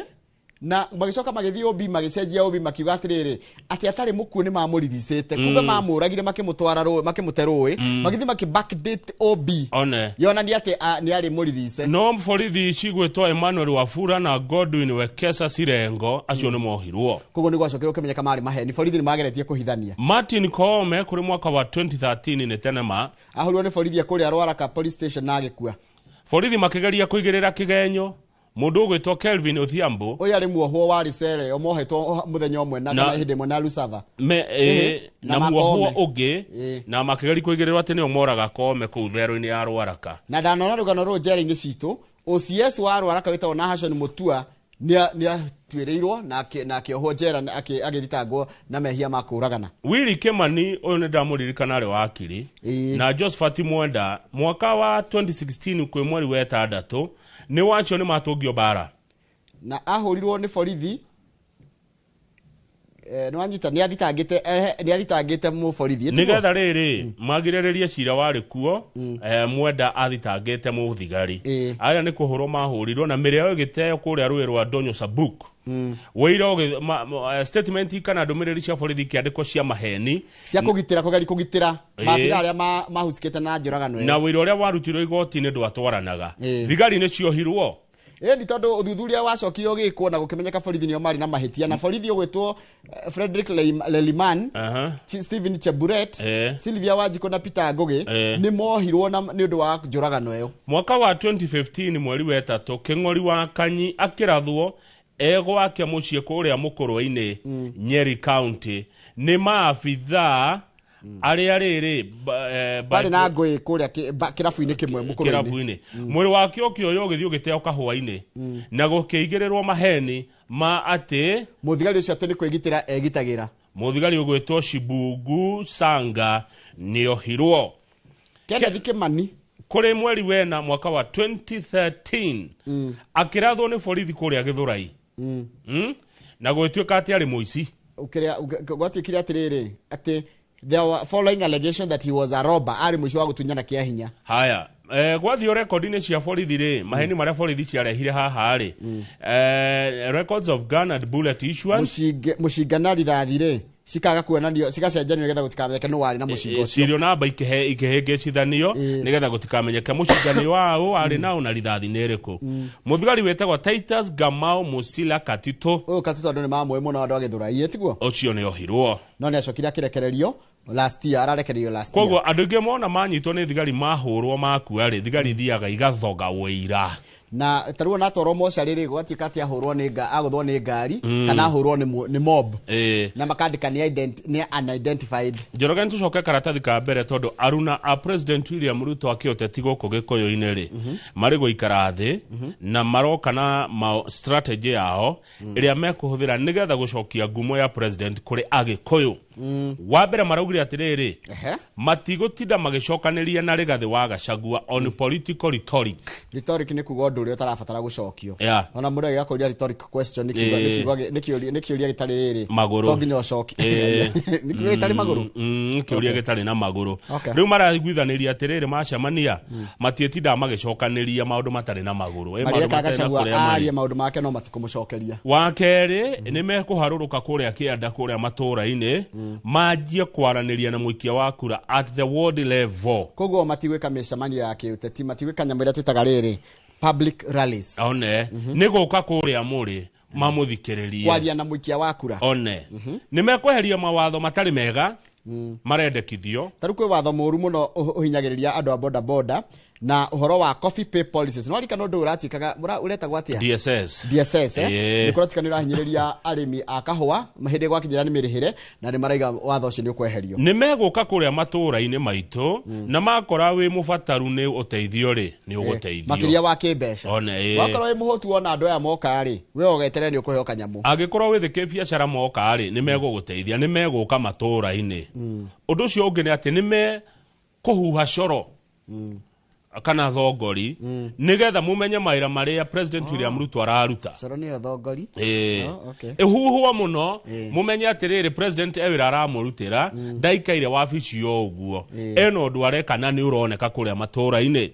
na magĩcoka magĩthiĩ OB, magĩcenjia OB makiuga atĩrĩrĩ atĩ atarĩ mũkuũ nĩ mamũriricĩte, kumbe mamũragire makĩmũtwara rũĩ, makĩmũte rũĩ, magĩthiĩ makĩ backdate OB one yonania atĩ nĩ arĩ mũririce. No borithi cigwĩtwo Emmanuel Wafula na Godwin Wekesa Sirengo acio nĩ mohirwo. Koguo nĩ gwacokire ũkĩmenyeka marĩ maheni, borithi nĩ mageretie kũhithania. Martin Koome kũrĩ mwaka wa 2013 nĩ tenema ahũrirwo nĩ borithi kũrĩa Ruaraka police station na agĩkua. Borithi makĩgeria kũigĩrĩra kĩgenyo mũndũ ũgwĩtwo Kelvin Odhiambo. Ũyũ arĩ muohwo wa Risere, omohetwo mũthenya ũmwe na kana hĩndĩ ĩmwe na Lusava. Na muohwo ũngĩ, na makĩgeria kũigĩrĩrwo atĩ nĩo moraga Koome kũu thero-inĩ ya Ruaraka. Na ndanona rũgano rũrũ njera-inĩ citũ, OCS wa Ruaraka wĩtagwo Nahashon Mutua nĩ atuĩrĩirwo na akĩohwo njera agĩthitangwo na mehia ma kũũragana. Willy Kimani ũyũ nĩ ndamũririkana arĩ wakiri, na Josephat Mwenda mwaka wa 2016 kwĩ mweri wa 6 nĩ wacio nĩ matũngio bara. Na ahũrirwo nĩ borithi, nĩ wanyita, nĩ athitangĩte mũborithi. Nĩgetha rĩrĩ magirĩrĩrie cira warĩ kuo, Mwenda athitangĩte mũthigari. Aya nĩ kũhũrwo mahũrirwo na mĩrĩ yao ĩgĩteo kũrĩa rũĩ rwa Ndonyo Sabuk. Wĩira statement kana ndũmĩrĩri cia borithi ikĩandĩkwo cia maheni cia kũgitĩra, kũgeria kũgitĩra maabithaa arĩa mahusikĩte na njũragano ĩyo. Na wĩira ũrĩa warutirwo igoti-inĩ ndwatwaranaga. Thigari nĩ ciohirwo. Ĩni tondũ ũthuthuria wacokire ũgĩkwo na gũkĩmenyeka borithi nĩo marĩ na mahĩtia, na borithi ũgwĩtwo Frederick Leliman, Stephen Cheburet, Sylvia Wanjikũ na Peter Ngũgĩ nĩ mohirwo nĩ ũndũ wa njũragano ĩyo. Mwaka wa 2015 mweri wa 3 Kĩng'ori wa Kanyi akĩrathwo egwake mũciĩ kũrĩa Mũkũrwe-inĩ, Nyeri County, nĩ maabithaa arĩa rĩrĩ barĩ na ngũĩ kũrĩa kĩrabu-inĩ kĩmwe Mũkũrwe-inĩ. Mwĩrĩ wake ũkĩoywo ũgĩthiĩ ũgĩteo kahũa-inĩ na gũkĩigĩrĩrwo maheni ma atĩ mũthigari ũcio atĩ nĩ kwĩgitĩra egitagĩra. Mũthigari ũgwĩtwo Shibungu Sanga nĩohirwo. Kenneth Kimani kũrĩ mweri wena mwaka wa 2013 akĩrathwo nĩ borithi kũrĩa Gĩthũrai. Na gũgĩtuĩka atĩ arĩ mũici. Gwatuĩkire atĩrĩrĩ, atĩ there were following allegation that he was a robber, arĩ mũici wa gũtunyana kĩa hinya. Haya, gwathio rekondi-inĩ cia borithi rĩ, maheni marĩa borithi ciarehire haha rĩ, records of gun and bullet issuance, mũcinga na rithathi rĩ cikaga kuonanio, cigacenjanio nĩgetha gũtikamenyeke nũ warĩ na mũcinga ũcio. Cirio namba ikĩhĩngĩcithanio nĩgetha gũtikamenyeke mũcinga nĩ waũ arĩ naũ na rithathi nĩ ĩrĩkũ. Mũthigari wĩtagwo Titus Gamau Musila Katito, ũyũ Katito andũ nĩ mamũĩ mũno andũ a Gĩthũrai, tiguo? Ũcio nĩ ohirwo. No nĩ acokire akĩrekererio last year, ararekererio last year. Koguo andũ aingĩ mona manyitwo nĩ thigari mahũrwo makua rĩ, thigari ithiaga igathoga wũira. Na tarĩu ona atwarwo mocarĩ rĩ, gwatuĩka atĩ ahũrwo nĩ agũthwo nĩ ngari kana ahũrwo nĩ mob. Na makandĩka nĩ unidentified. Njoroge, nĩ tũcoke karatathi ka mbere tondũ aruna a President William Ruto akĩũteti gũkũ Gĩkũyũ-inĩ rĩ, marĩ gũikara thĩ na maroka na strategy yao ĩrĩa mekũhũthĩra nĩgetha gũcokia ngumo ya president kũrĩ Agĩkũyũ. Wa mbere maraugire atĩrĩrĩ, matigũtinda magĩcokanĩria na Rigathĩ wa Gachagua on political rhetoric. Rhetoric nĩ kuga ũndũ ũrĩa ũtarabatara gũcokio. Ona mũndũ agĩgakũria rhetoric question nĩ kiugo, nĩ kĩũria, nĩ kĩũria gĩtarĩ rĩrĩ magũrũ. To nginya ũcokie. Nĩ kiugo gĩtarĩ magũrũ. Kĩũria gĩtarĩ na magũrũ. Rĩu maraiguithanĩria atĩrĩrĩ, macemania matiĩtindaga magĩcokanĩria maũndũ matarĩ na magũrũ. Maũndũ Mareka matarĩ na Gachagua kũrĩa marĩ. arie maũndũ make no matikũmũcokeria. Wa kerĩ, nĩ mekũharũrũka kũrĩa kĩanda, kũrĩa matũũra-inĩ, manjie kwaranĩria na mũikia wa kura at the ward level. Koguo matigwĩka mĩcemanio ya kĩũteti, matigwĩka nyamũ ĩrĩa twĩtaga rĩrĩ public rallies. One nĩ gũka kũrĩa mũrĩ mamũthikĩrĩrie, kwaria na mũikia wa kura. One nĩ mekweheria mawatho matarĩ mega marendekithio. Ta rĩu kwĩ watho mũru mũno ũhinyagĩrĩria andũ a boda boda na ũhoro wa coffee pay policies. No ririkana ũndũ ũratuĩkaga ũretagwo atĩa? DSS. DSS, eh? Ĩĩ. Nĩ kũratuĩka nĩ ũrahinyĩrĩria arĩmi a kahũa hĩndĩ gwakinyĩra nĩ mĩrĩhĩre, na nĩ maraiga watho ũcio nĩ ũkweherio. Nĩ megũka kũrĩa matũũra-inĩ maitũ na makora wĩ mũbataru nĩ ũteithio rĩ, nĩ ũgũteithio. Makĩria wa kĩmbeca. One, ĩĩ. Wakorwo wĩ mũhũtu wona andũ aya moka rĩ, we ũgeterere nĩ ũkũheo kanyamũ. Angĩkorwo wĩ thĩ kĩbiacara moka rĩ, nĩ megũgũteithia, nĩ megũka matũũra-inĩ. Ũndũ ũcio ũngĩ nĩ atĩ nĩ mekũhuha coro kana thongori nĩgetha mũmenye mawĩra marĩa President William Ruto araruta. Coro nĩyo thongori? Ĩĩ. Oh, okay. Ĩhuhwo mũno mũmenye atĩrĩrĩ, president e wĩra aramũrutĩra, ndaikaire wabici o ũguo, ena ũndũ areka na nĩ ũroneka kũrĩa matũũra-inĩ.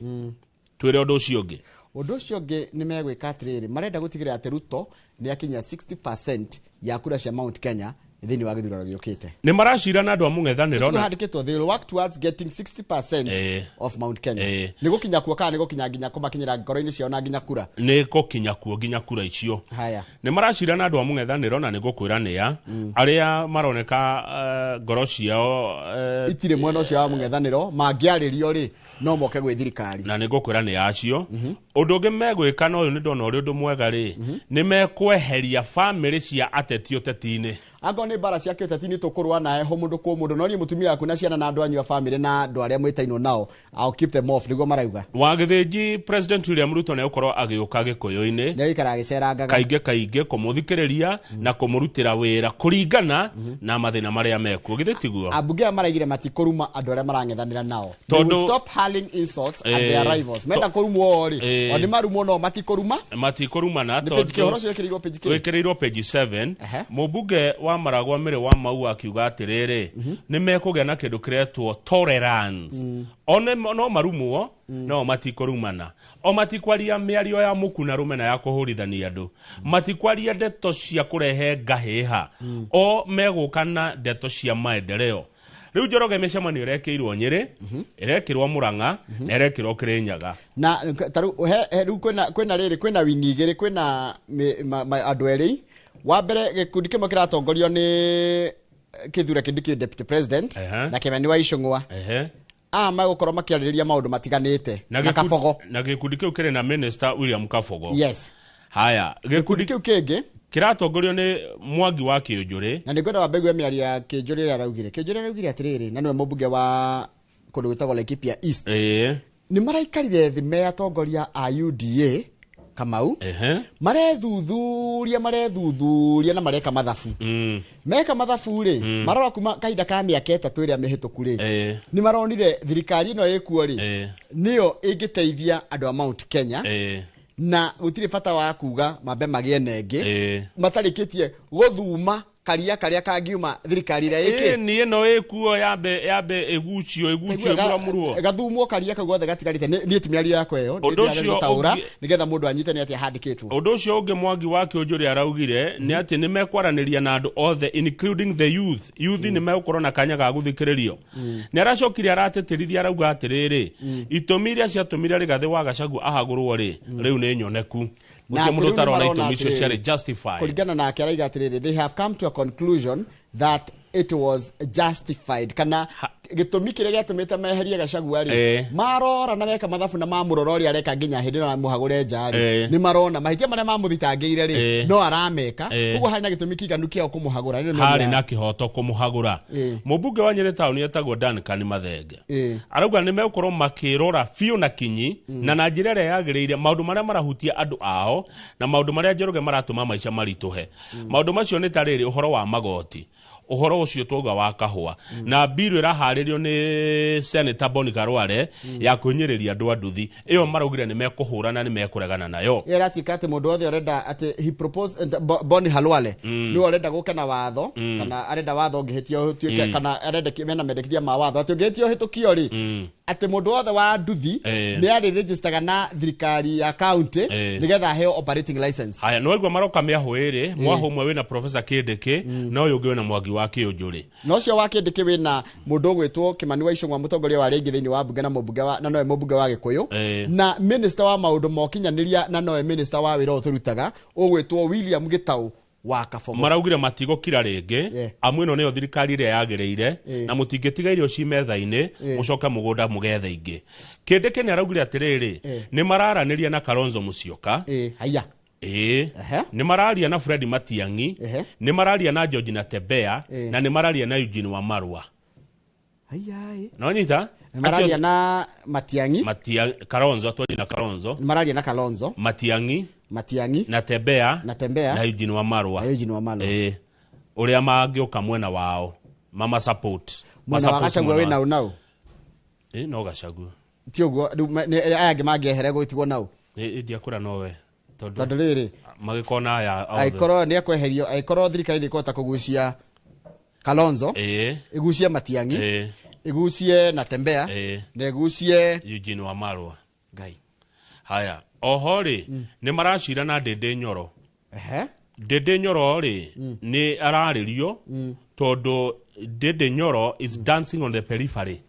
Twĩre ũndũ ũcio ũngĩ. Ũndũ ũcio ũngĩ nĩ megwĩka atĩrĩrĩ, marenda gũtigĩrĩra atĩ Ruto nĩ akinyia 60% ya kura cia Mount Kenya thĩinĩ wa gĩthurano gĩũkĩte. Nĩ maracira na andũ a mũng'ethanĩro na handĩkĩtwo they will work towards getting 60% of Mount Kenya. Nĩ gũkinya kuo kana nĩ gũkinya nginya kũmakinyĩra ngoro-inĩ ciao na nginya kura? Nĩ gũkinya kuo nginya kura icio. Haya. Nĩ maracira na andũ a mũng'ethanĩro na nĩ gũkwĩra nĩa arĩa maroneka ngoro ciao itirĩ mwena ũcio wa mũng'ethanĩro, mangĩarĩrio rĩ, no moke gwĩ thirikari. Na nĩ ngũkwĩra nĩ acio. Ũndũ ũngĩ megwĩka, na ũyũ nĩ ndona ũrĩ ũndũ mwega rĩ, nĩ mekweheria bamĩrĩ cia ateti ũteti-inĩ. Angorwo nĩ mbara cia kĩũteti nĩ tũkũrũa nawe ho mũndũ kwĩ mũndũ, no niĩ mũtumia waku na ciana na andũ anyu a bamĩrĩ na andũ arĩa mwĩtainwo nao, I'll keep them off, nĩguo marauga. Wa gĩthĩnji, President William Ruto nĩ egũkorwo agĩũka Gĩkũyũ-inĩ. Nĩ agĩikara agĩcerangaga. Kaingĩ kaingĩ kũmũthikĩrĩria na kũmũrutĩra wĩra kũringana na mathĩna marĩa mekuo, githĩ tiguo? Ambunge aya maraigire matikũruma andũ arĩa marang'ethanĩra nao. They will stop hurling insults at their rivals. Menda kũrumwo rĩ, o nĩ marumwo, no matikũruma. Matikũrumana. Nĩ page kĩ ũhoro ũcio wĩkĩrĩirwo page kĩ? Wĩkĩrĩirwo page 7. Mũmbunge wa Maragwa Mĩrĩ wa Mau akiuga atĩrĩrĩ, nĩ mekũgĩa na kĩndũ kĩretwo tolerance. One no marumwo, no matikũrumana, o matikwaria mĩario ya mũku na rũmena ya kũhũrithania andũ, matikwaria ndeto cia kũrehe ngahĩha, o megũka na ndeto cia maendeleo. Rĩu Njoroge, mĩcemanio ĩrekĩirwo Nyĩrĩ, ĩrekĩrwo Mũrang'a na ĩrekĩrwo Kĩrĩnyaga. Na tarĩu rĩu kwĩna rĩrĩ, kwĩna wingi igĩrĩ, kwĩna andũ erĩ. Wa mbere, gĩkundi kĩmwe kĩratongorio nĩ Kithure Kindiki, deputy president, na Kimani wa Ichung'wa. Aya megũkorwo makĩarĩrĩria maũndũ matiganĩte na Kabogo. Na gĩkundi kĩu kĩrĩ na minister William Kabogo. Yes. Haya. Gĩkundi kĩu kĩngĩ kĩratongorio nĩ Mwangi wa Kĩũnjũrĩ. Na nĩngwenda wambe igue mĩario ya Kĩnjũrĩ ĩrĩa araugire. Kĩnjũrĩ araugire atĩrĩrĩ, na nĩwe mũmbunge wa kũndũ gwĩtagwo Laikipia East, nĩ maraikarire thĩ me atongoria a UDA. Kamau marethuthuria na mareka mathabu. Meka mathabu rĩ, marora kuma kahinda ka mĩaka 3 ĩrĩa mĩhĩtũku rĩ, nĩ maronire thirikari ĩno ĩkuo rĩ nĩyo ĩngĩteithia andũ a Mount Kenya na gũtirĩ bata wa kuga mambe magĩe nengĩ matarĩkĩtie gũthuma karia karia kangiuma thirikari ĩrĩa ĩkĩ ni ĩno ĩkuo yambe ĩgucio ĩguramurwo gathumwo karia kau gothe gatigarĩte. Niĩ ti mĩario yakwa ĩyo ndĩraũra nĩgetha mũndũ anyite nĩ atĩa handĩkĩtwo. Ũndũ ũcio ũngĩ Mwangi wa Kĩũnjũrĩ araugire nĩ atĩ nĩ mekwaranĩria na andũ othe including the youth. Youth nĩ megũkorwo na kanya ga gũthikĩrĩrio. Nĩ aracokire aratĩtĩrithia arauga atĩrĩrĩ, itũmi iria ciatũmire Rigathĩ wa Gachagua ahagũrwo rĩ rĩu nĩ nyoneku. Na mũndũ ũtarona itũmi icio ciarĩ justified. Kũringana nake arauga atĩrĩrĩ, they have come to a conclusion that it was justified. Kana gĩtũmi kĩrĩa gĩatũmĩte meherie Gachagua rĩ, marora na meka mathabu na mamũrora ũrĩa areka nginya hĩndĩ ĩno amũhagũre nja rĩ, nĩ marona mahĩtia marĩa mamũthitangĩire rĩ no arameka, koguo harĩ na gĩtũmi kĩiganu kĩao kũmũhagũra. Harĩ na kĩhoto kũmũhagũra. Mũmbunge wa Nyĩrĩ taũni etagwo Duncan Mathenge arauga nĩ megũkorwo makĩrora biũ na kinyi na njĩra ĩrĩa yagĩrĩire maũndũ marĩa marahutia andũ ao na maũndũ marĩa Njoroge maratũma maica maritũhe. Maũndũ macio nĩ ta rĩrĩ, ũhoro wa magoti, ũhoro ũcio twauga wa kahũa, na biru ĩraharĩrio nĩ Senator Boni Karware ya kwĩnyĩrĩria andũ a nduthi ĩyo maraugire nĩ mekũhũrana nĩ mekũregana nayo. Ĩratuĩka atĩ mũndũ wothe ũrenda atĩ he proposed Boni Halwale nĩwe ũrenda gũka na watho, kana arenda watho ũngĩhĩtio ũtuĩke, kana arenda mena mendekithia ma watho atĩ ũngĩhĩtio ũhĩtũkio rĩ, atĩ mũndũ wothe wa nduthi nĩ arĩ registaga na thirikari ya county nĩgetha aheo operating license. Haya, nĩ waigua maroka mĩahũ ĩrĩ, mwahũ ũmwe wĩna Professor Kindiki na ũyũ ũngĩ wĩna Mwangi wa Kĩũnjũrĩ. Na ũcio wa Kindiki wĩna mũndũ ũgwĩtwo Kĩmani wa Icũng'wa, mũtongoria wa arĩa aingĩ thĩinĩ wa mbunge na mũmbunge wa na nowe mũmbunge wa Gĩkũyũ, na minister wa maũndũ ma ũkinyanĩria na nowe minister wa wĩra ũyũ tũrutaga ũgwĩtwo William Gĩtaũ wa Kabogo. Maraugire matigũkira rĩngĩ amu ĩno nĩyo thirikari ĩrĩa yagĩrĩire na mũtingĩtiga irio ci metha-inĩ mũcoke mũgũnda mũgethe ingĩ. Kindiki nĩ araugire atĩrĩrĩ, nĩ mararanĩria na Kalonzo Musyoka, haya, nĩ mararia na Fred Matiang'i, nĩ mararia na George Natembeya, na nĩ mararia na Eugene Wamalwa. No nyita? Nĩ mararia na Matiang'i, Kalonzo, atwaria na Kalonzo, nĩ mararia na Kalonzo, Matiang'i, Natembeya na Eugene Wamalwa. Ũrĩa mangĩũka mwena wao mama support mwena wa Gachagua wĩ nau no Gachagua ti ũguo aya angĩ mangĩehere gũtigwo nau ndiakũra nowe tondũ rĩrĩ magĩkona aya angĩkorwo nĩ ekweherio, angĩkorwo thirikari nĩ ĩkũhota kũgucia Kalonzo, ĩgucie Matiang'i, ĩgucie Natembeya, na ĩgucie Eugene Wamalwa. Ngai. Haya, oho rĩ nĩ maracira na Ndĩndĩ Nyoro. Ndĩndĩ Nyoro rĩ nĩ ararĩrio tondũ Ndĩndĩ Nyoro is dancing on the periphery.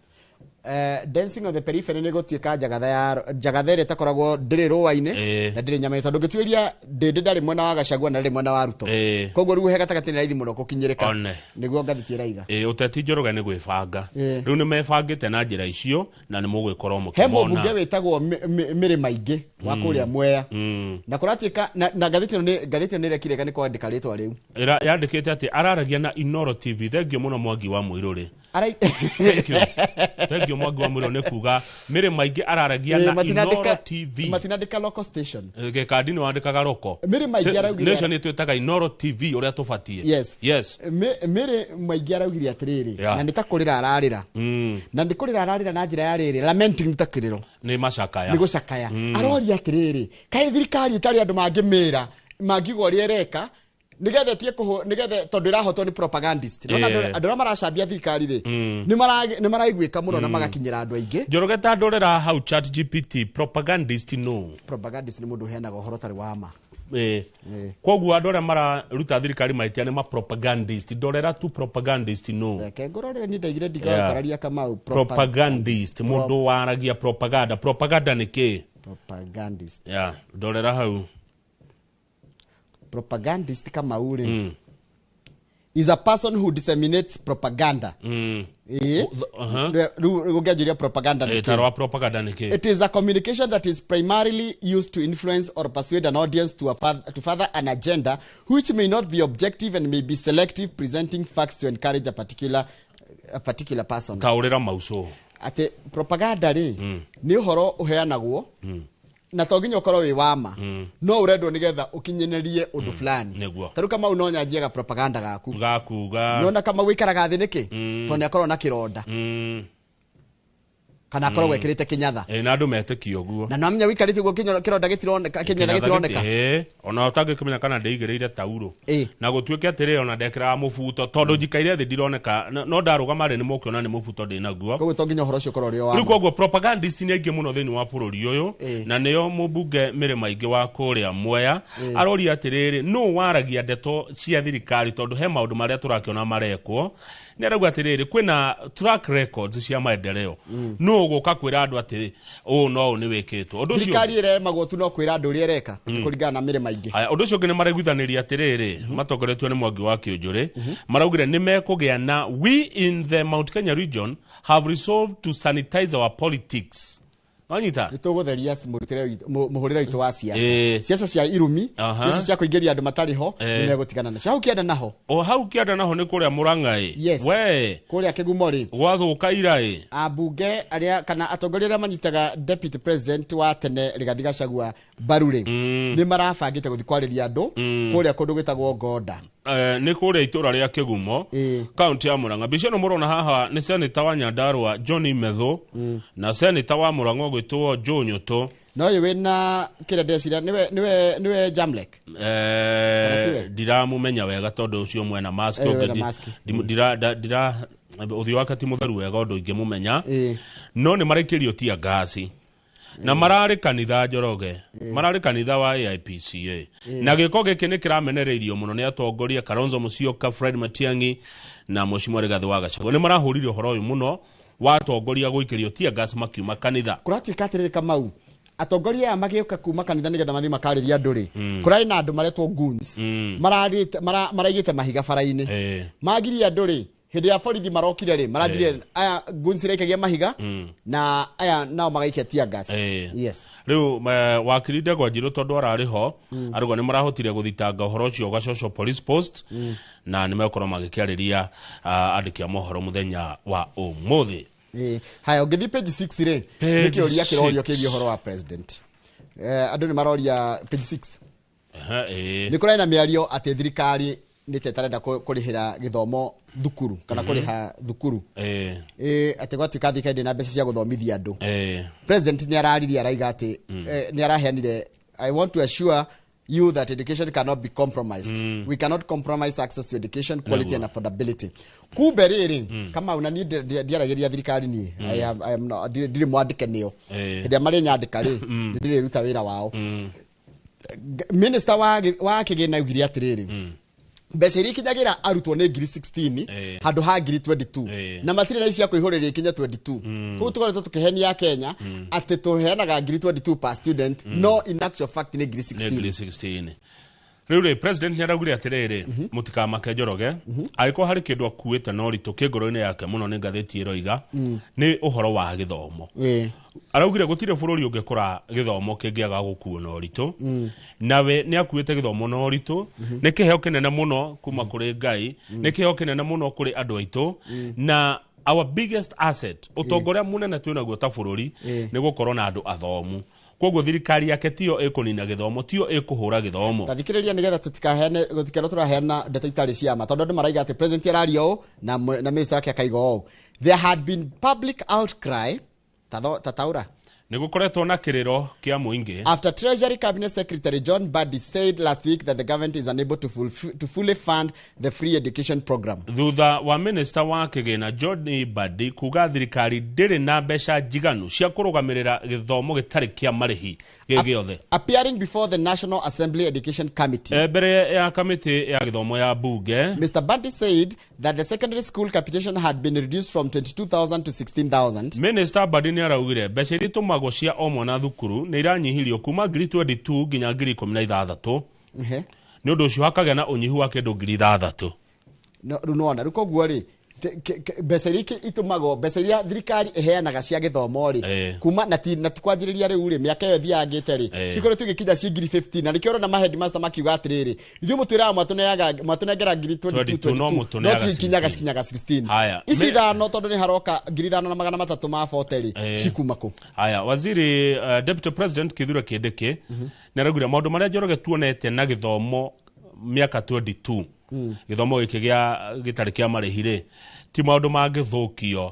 Dancing on the periphery nĩ gũtuĩka njagatha ya njagatha ĩrĩa ĩtakoragwo ndĩrĩ rũa-inĩ na ndĩrĩ nyama, tondũ ngĩtuĩria Ndĩndĩ ndarĩ mwena wa Gachagua na ndarĩ mwena wa Ruto, koguo rĩu he gatagatĩ nĩ raithi mũno gũkinyĩrĩka, nĩguo ngathĩti ĩraiga. Ũteti Njoroge nĩ gwĩbanga rĩu nĩ mebangĩte na njĩra icio na nĩ mũgwĩkorwo mũkĩmona. He mũmbunge wĩtagwo Mĩrĩ Maingĩ wa kũrĩa Mwea, na kũratuĩka na ngathĩti ĩno nĩ ĩrekire nĩ kwandĩka rĩtwa rĩu yandĩkĩte atĩ araragia na Inoro TV. Thengio mũno Mwangi wa Mũirũrĩ. Thengio Mwangi wa Mũirũrĩ nĩ kuga Mĩrĩ Maingĩ araragia na Inoro TV. Matinandĩka local station. Gĩkandi nĩ wandĩkaga roko. Mĩrĩ Maingĩ araugire Nation ĩtwĩtaga Inoro TV ũrĩa tũbatiĩ. Yes. Mĩrĩ Maingĩ araugire atĩrĩrĩ, na nĩ ta kũrĩra ararĩra. Na nĩ kũrĩra ararĩra na njĩra ya rĩrĩ, lamenting nĩ ta kĩrĩro. Nĩ macakaya. Nĩ gũcakaya. Aroria atĩrĩrĩ, kaĩ thirikari ĩtarĩ andũ mangĩmĩra, mangiuga ũrĩa ĩreka, nigetha tie kuho nigetha tondu irahotwo ni propagandist no andu aria maracambia thirikari ri ni maraiguika muno na magakinyira andu aingi. Njoroge ta ndorera hau Chat GPT propagandist no propagandist ni mundu uheanaga uhoro tari wa ma koguo andu aria mararuta thirikari mahitia ni ma propagandist. Ndorera tu propagandist no reke ngorore ni ndaigire ndigakararia Kamau propagandist mundu waragia propaganda. Propaganda ni ki? Propagandist yeah, ndorera hau propagandist Kamau ri is a person who disseminates propaganda. Propaganda. It is a communication that is primarily used to influence or persuade an audience to further an agenda which may not be objective and may be selective, presenting facts to encourage a particular person. Taurera mauso. Ate propaganda ri ni uhoro uheanagwo Na to nginya ũkorwo wĩ wa ma, no ũrendwo nĩgetha ũkinyanĩrie ũndũ fulani. Ta rĩu Kamau no nyanjiaga propaganda gaku. Gakuga. Nona Kamau wĩikaraga thĩ nĩkĩ? Tondũ nĩ akorwo na kĩronda. Kana akorwo gwekĩrĩte kĩnyatha. Na andũ metĩkie ũguo. Na namenya wĩikarĩte ũguo kĩronda gĩtironeka, kĩnyatha gĩtironeka. Ona ũtangĩkĩmenya kana ndĩigĩrĩire tauro. Na gũtuĩke atĩrĩ ona ndekĩraga mũbuto tondũ njikaire thĩ ndironeka, no ndarũgama rĩ nĩ mũkĩona nĩ mũbuto ndĩnaguo. Koguo to nginya ũhoro ũcio ũkorwo ũrĩ o wa Rĩu ma. koguo propagandist nĩ aingĩ mũno thĩinĩ wa bũrũri ũyũ, na nĩo mũmbunge Mĩrĩma Aingĩ wa kũrĩa Mwea aroria atĩrĩrĩ, nũ waragia ndeto cia thirikari tondũ he maũndũ marĩa tũrakĩona marekwo. Nĩ arauga atĩrĩrĩ, kwĩna track records cia maendeleo. Nũ ũgũka kwĩra andũ atĩ ũũ no ũũ nĩ wĩkĩtwo. Ũndũ ũcio Thirikari ĩremagwo tu no kwĩra andũ ũrĩa ĩreka, kũringana na Mĩrĩma Aingĩ. Haya, ũndũ ũcio ũngĩ nĩ maraiguithanĩria atĩrĩrĩ, matongoretio nĩ Mwangi wa Kĩũnjũrĩ, maraugire nĩ mekũgĩa na we in the Mount Kenya region have resolved to sanitize our politics. Wanyita? Nĩ tũgũtheria mũhũrĩre witũ wa siasa. Siasa cia irumi, siasa cia kũingĩria andũ matarĩ ho, nĩ megũtigana nacio. Hau kĩanda naho. O hau kĩanda naho nĩ kũrĩa Mũrang'a-ĩ. Yes. We. Kũrĩa Kĩgumo rĩ. Gwathũka ira-ĩ. Ambunge arĩa kana atongoria arĩa manyitaga deputy president wa tene Rigathi Gachagua mbaru rĩ, nĩ marabangĩte gũthiĩ kwarĩria andũ kũrĩa kũndũ gwĩtagwo Gonda. Nĩ kũrĩa itũra rĩa Kĩgumo, kaunti ya Murang'a. Mbica ĩno mũrona haha nĩ seneta wa Nyandarua John Methu na seneta wa Murang'a ũgwĩtwo Joe Nyutu. Na ũyũ wĩna kĩrĩa ndĩreciria nĩwe Jamlek. Kana tiwe? Ndiramũmenya wega tondũ ũcio mwena mask Wena ũngĩ mask. ndira ũthiũ wake ti mũtheru wega ũndũ ingĩmũmenya. No nĩ maraikĩrio tear gas. Na mararĩ kanitha Njoroge, mararĩ kanitha wa AIPCA. Na gĩko gĩkĩ nĩ kĩramenereirio mũno nĩ atongoria Kalonzo Musyoka, Fred Matiang'i na Mheshimiwa Rigathi wa Gachagua. Nĩ marahũrire ũhoro ũyũ mũno wa atongoria gũikĩrio tear gas makiuma kanitha. Kũratuĩka atĩrĩrĩ Kamau, atongoria aya magĩũka kuma kanitha nĩgetha mathiĩ makarĩrie andũ rĩ, kũrarĩ na andũ maretwo goons, maraigĩte mahiga bara-inĩ. Magirie andũ rĩ, hĩndĩ ya borithi marokire rĩ, maranjirie aya goons iraikagia mahiga, na aya nao magaikia tear gas. Yes. Rĩu, wakiri Ndegwa Njirũ tondũ ararĩ ho, arauga nĩ marahotire gũthitanga ũhoro ũcio Gacoco Police Post, na nĩ megũkorwo magĩkĩarĩria, andĩki a mohoro mũthenya wa ũmũthĩ. Haya, ũngĩthiĩ page 6 rĩ, Page nĩ kĩũria kĩrorio six. kĩgiĩ ũhoro wa president. Andũ nĩ maroria page 6. Ehe, Nĩ kũrarĩ na mĩario atĩ thirikari nĩ ta ĩtarenda kũrĩhĩra gĩthomo thukuru kana kũrĩha thukuru. Atĩ gwatuĩka thirikari ndĩna mbeca cia gũthomithia andũ. President nĩ araririe araiga atĩ, nĩ araheanire, I want to assure you that education cannot be compromised. We cannot compromise access to education, quality and affordability. Kumbe rĩrĩ, kama una niĩ ndiaragĩria thirikari niĩ. I am not, ndirĩ mwandĩke nĩo. Hĩndĩ ĩrĩa marĩ nyandĩka rĩ, nĩ ndĩrĩruta wĩra wao. Minister wa kĩgĩna augire atĩrĩrĩ, mbeca iria ikinyagĩra arutwo nĩ ngiri 16 handũ ha ngiri 22. Na matirĩ na cia kũihũrĩria ikinye 22. Koguo tũkoretwo tũkĩhenia Kenya atĩ tũheanaga ngiri 22 per student, no in actual fact nĩ ngiri Nĩ ngiri 16. 16. Rĩu rĩ, president nĩ araugire atĩrĩrĩ, mũtikamake Njoroge, angĩkorwo harĩ kĩndũ akuĩte na ũritũ kĩ ngoro-inĩ yake mũno nĩ ngathĩti ĩroiga, nĩ ũhoro wa gĩthomo. Araugire gũtirĩ bũrũri ũngĩkũra gĩthomo kĩngĩaga gũkuo na ũritũ. Nawe nĩ akuĩte gĩthomo na ũritũ. Nĩ kĩheo kĩnene mũno kuma kũrĩ Ngai, nĩ kĩheo kĩnene mũno kũrĩ andũ aitũ. Na our biggest asset, ũtonga ũrĩa mũnene twĩnaguo ta bũrũri, nĩ gũkorwo na andũ athomu. Koguo thirikari yake tiyo ĩkũnina gĩthomo, tiyo ĩkũhũra gĩthomo. Ta thikĩrĩria nĩgetha tũtikaheane, gũtikerwo tũraheana ndeto itarĩ cia ma, tondũ andũ maraiga atĩ president araria ũũ na minister wake akaiga ũũ. There had been public outcry, tataura. Nĩ gũkoretwo na kĩrĩro kĩa mũingĩ. After Treasury Cabinet Secretary John Mbadi said last week that the government is unable to fully fund the free education program. Thutha wa minister wa kĩgĩna John Mbadi kuga thirikari ndĩrĩ na mbeca njiganu cia kũrũgamĩrĩra gĩthomo gĩtarĩ kĩa marĩhi gĩ gĩothe. Appearing before the National Assembly Education Committee. Mbere ya kamĩtĩ ya gĩthomo ya bunge. Mr. Mbadi said that the secondary school capitation had been reduced from 22,000 to 16,000. Minister Mbadi nĩ araugire mbeca iria itũmagwo cia o mwana thukuru nĩ iranyihirio kuma ngiri 22 nginya ngiri ikũmi na ithathatũ. Nĩ ũndũ ũcio hakagĩa na ũnyihu wa kĩndũ ngiri ithathatũ. No, rĩu nĩwona, rĩu koguo rĩ, Mbeca iria itũmagwo, mbeca iria thirikari ĩheanaga cia gĩthomo rĩ, kuma na ti kwanjĩrĩria rĩu rĩ, mĩaka ĩyo ĩthiangĩte rĩ, cikoretwo igĩkinya ci ngiri 15, na nĩkĩo ũrona ma headmaster makiuga atĩrĩrĩ, ithuĩ mũtwĩraga mwatũnengera ngiri 22, no cikinyaga 16. Ici ithano tondũ nĩ haroka 5340 ma 40 rĩ, cikuma kũ? Haya, waziri Deputy President Kithure Kindiki nĩ araugire maũndũ marĩa Njoroge tuonete na gĩthomo mĩaka 22, gĩthomo gĩkĩ gĩa gĩtarĩ kĩa marĩhi rĩ, ti maũndũ mangĩthũkio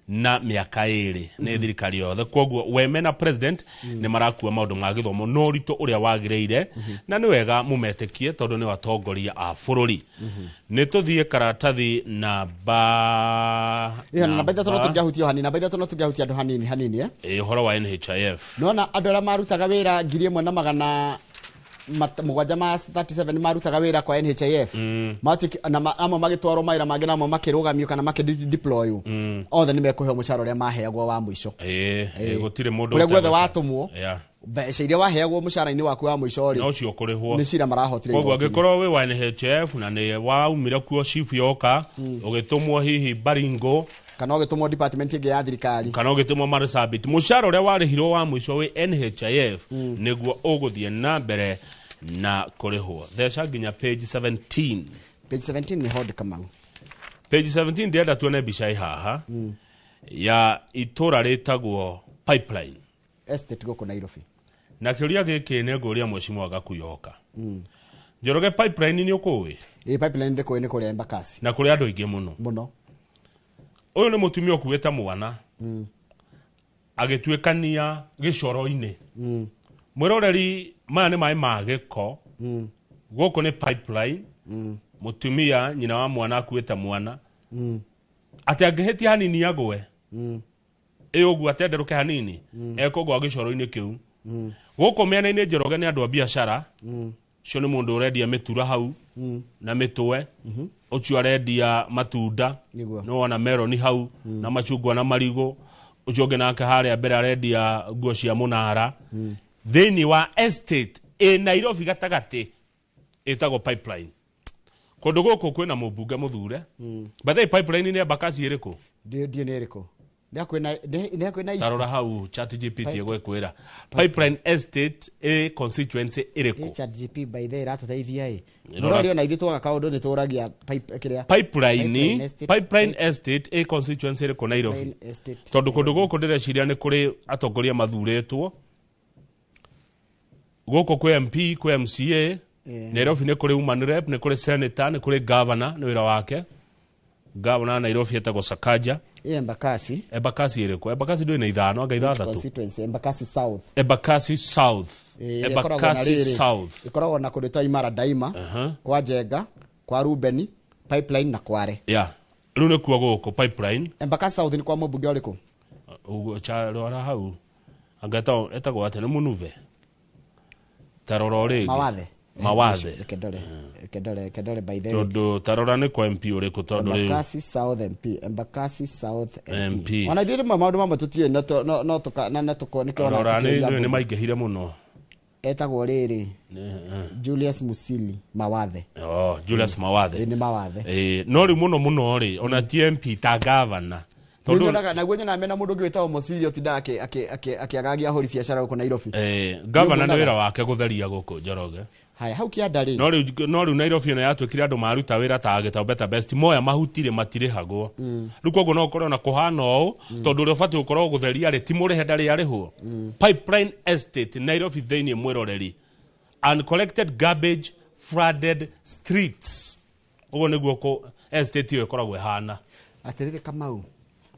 na mĩaka ĩrĩ nĩ thirikari yothe. Koguo we mena president nĩ marakua maũndũ ma gĩthomo no ũritũ ũrĩa wagĩrĩire, na nĩ wega mũmetĩkie tondũ nĩ atongoria a bũrũri. Nĩ tũthiĩ karatathi namba namba ithatũ, no tũngĩahutia hanini, namba ithatũ no tũngĩahutia andũ hanini hanini, ũhoro wa NHIF. Nona andũ arĩa marutaga wĩra 1737 marutaga wĩra kwa NHIF, na amwe magĩtwarwo mawĩra mangĩ na amwe makĩrũgamio kana makĩdeploywo, othe nĩ mekũheo mũcara ũrĩa maheagwo wa mũico. Gũtirĩ mũndũ kũrĩa guothe watũmwo, mbeca iria waheagwo mũcara-inĩ waku wa mũico rĩ, no ũcio ũkũrĩhwo. Nĩ cira marahotire. Koguo angĩkorwo wĩ wa NHIF na nĩ waumire kuo chief yoka, ũgĩtũmwo hihi Baringo, kana ũgĩtũmwo department ĩngĩ ya thirikari, kana ũgĩtũmwo Marsabit, mũcara ũrĩa warĩhirwo wa mũico wĩ NHIF nĩguo ũgũthiĩ na mbere na kũrĩhwo. Theca nginya page 17. Page 17 nĩ hodi Kamau. Page 17 ndĩrenda tuone mbica ĩ haha ya itũra rĩtagwo Pipeline Estate gũkũ Nairobi. Na kĩũria gĩkĩ nĩ ngũria mheshimiwa Gakuyoka. Njoroge, Pipeline nĩ ũkũĩ? Ĩ, Pipeline ndĩkũĩ, nĩ kũrĩa Embakasi. Na kũrĩ andũ aingĩ mũno. Mũno. Ũyũ nĩ mũtumia ũkuĩte mwana agĩtuĩkania gĩcoro-inĩ. Mwĩroreri, maya nĩ maĩ ma gĩko. Gũkũ nĩ Pipeline. Mũtumia nyina wa mwana akuĩte mwana, atĩ angĩhĩtia hanini agwe, ĩ ũguo atenderũke hanini, ekũgwa gĩcoro-inĩ kĩu. Gũkũ mĩena-inĩ Njoroge nĩ andũ a biacara. Ũcio nĩ mũndũ ũrendia mĩtura hau na mĩtwe, ũcio arendia matunda, nĩ wona meroni hau na macungwa na marigũ, ũcio ũngĩ nake harĩa mbere arendia nguo cia mũnara. Thĩinĩ wa estate ĩ Nairobi gatagatĩ ĩtagwo Pipeline. Kũndũ gũkũ kwĩna mũmbunge mũthure. By the way, Pipeline nĩ Embakasi ĩrĩkũ? Ndiĩ nĩ ĩrĩkũ. Nĩ hakuhĩ na East. Tarora hau ChatGPT ĩgwĩkwĩra Pipeline Estate ĩ constituency ĩrĩkũ? ChatGPT by the way ĩratũteithia ĩ. Mũrori ona ithuĩ twaga kaũndũ nĩ tũragia pipe kĩrĩa. Pipeline Pipeline Estate ĩ constituency ĩrĩkũ Nairobi? Tondũ kũndũ gũkũ ndĩreciria nĩ kũrĩ atongoria mathurĩtwo. Gũkũ kwĩ MP, kwĩ MCA, Nairobi nĩ kũrĩ woman rep, nĩ kũrĩ senator, nĩ kũrĩ governor, nĩ wĩra wake. Governor Nairobi etagwo Sakaja. Embakasi. Embakasi ĩrĩkũ? Embakasi ndũrĩ na ithano, anga ithathatũ. Constituency Embakasi South. Embakasi South. Embakasi South. Ĩkoragwo na kũndũ ta Imara Daima, kwa Njenga, kwa Rubeni, Pipeline na Kware. Yeah. Rĩu nĩkuo gũkũ Pipeline. Embakasi South nĩ kwa mũmbunge ũrĩkũ? Ũguo rora hau. Anga etagwo atĩa? Nĩ Mũnuve? Tarora rĩngĩ. Mawathe. Mawathe. Kendore by the way. Tondũ tarora nĩ kwa MP ũrĩkũ tondũ rĩu. Embakasi South MP, Embakasi South MP. Ona ithuĩ rĩmwe maũndũ mamwe tũtiũĩ no tũka na no tũko nĩkĩo ona Rora nĩ maingĩhire mũno. Etagwo rĩrĩ Julius Musili Mawathe. Oh, Julius Mawathe. Nĩ Mawathe. No rĩu mũno mũno rĩ, ona ti MP ta governor. Tondũ naguo nyonaga mena mũndũ ũngĩ wĩtagwo Musili ũtindaga akĩagagia ahũri biacara gũkũ Nairobi. Governor nĩ wĩra wake gũtheria gũkũ Njoroge. Haya, hau kĩanda rĩ. No rĩu Nairobi ĩno yatuĩkire andũ maruta wĩra ta gĩtau Better Best, moya mahuti rĩ matirĩhagwo. Rĩu koguo no ũkorwo na kũhana ũũ, tondũ ũrĩa ũbatiĩ gũkorwo gũtheria rĩ ti mũrĩhe ndarĩ arĩhwo. Pipeline Estate Nairobi thĩinĩ mwĩroreri. Uncollected garbage flooded streets. Ũguo nĩguo estate ĩyo ĩkoragwo ĩhana. Atĩrĩrĩ Kamau,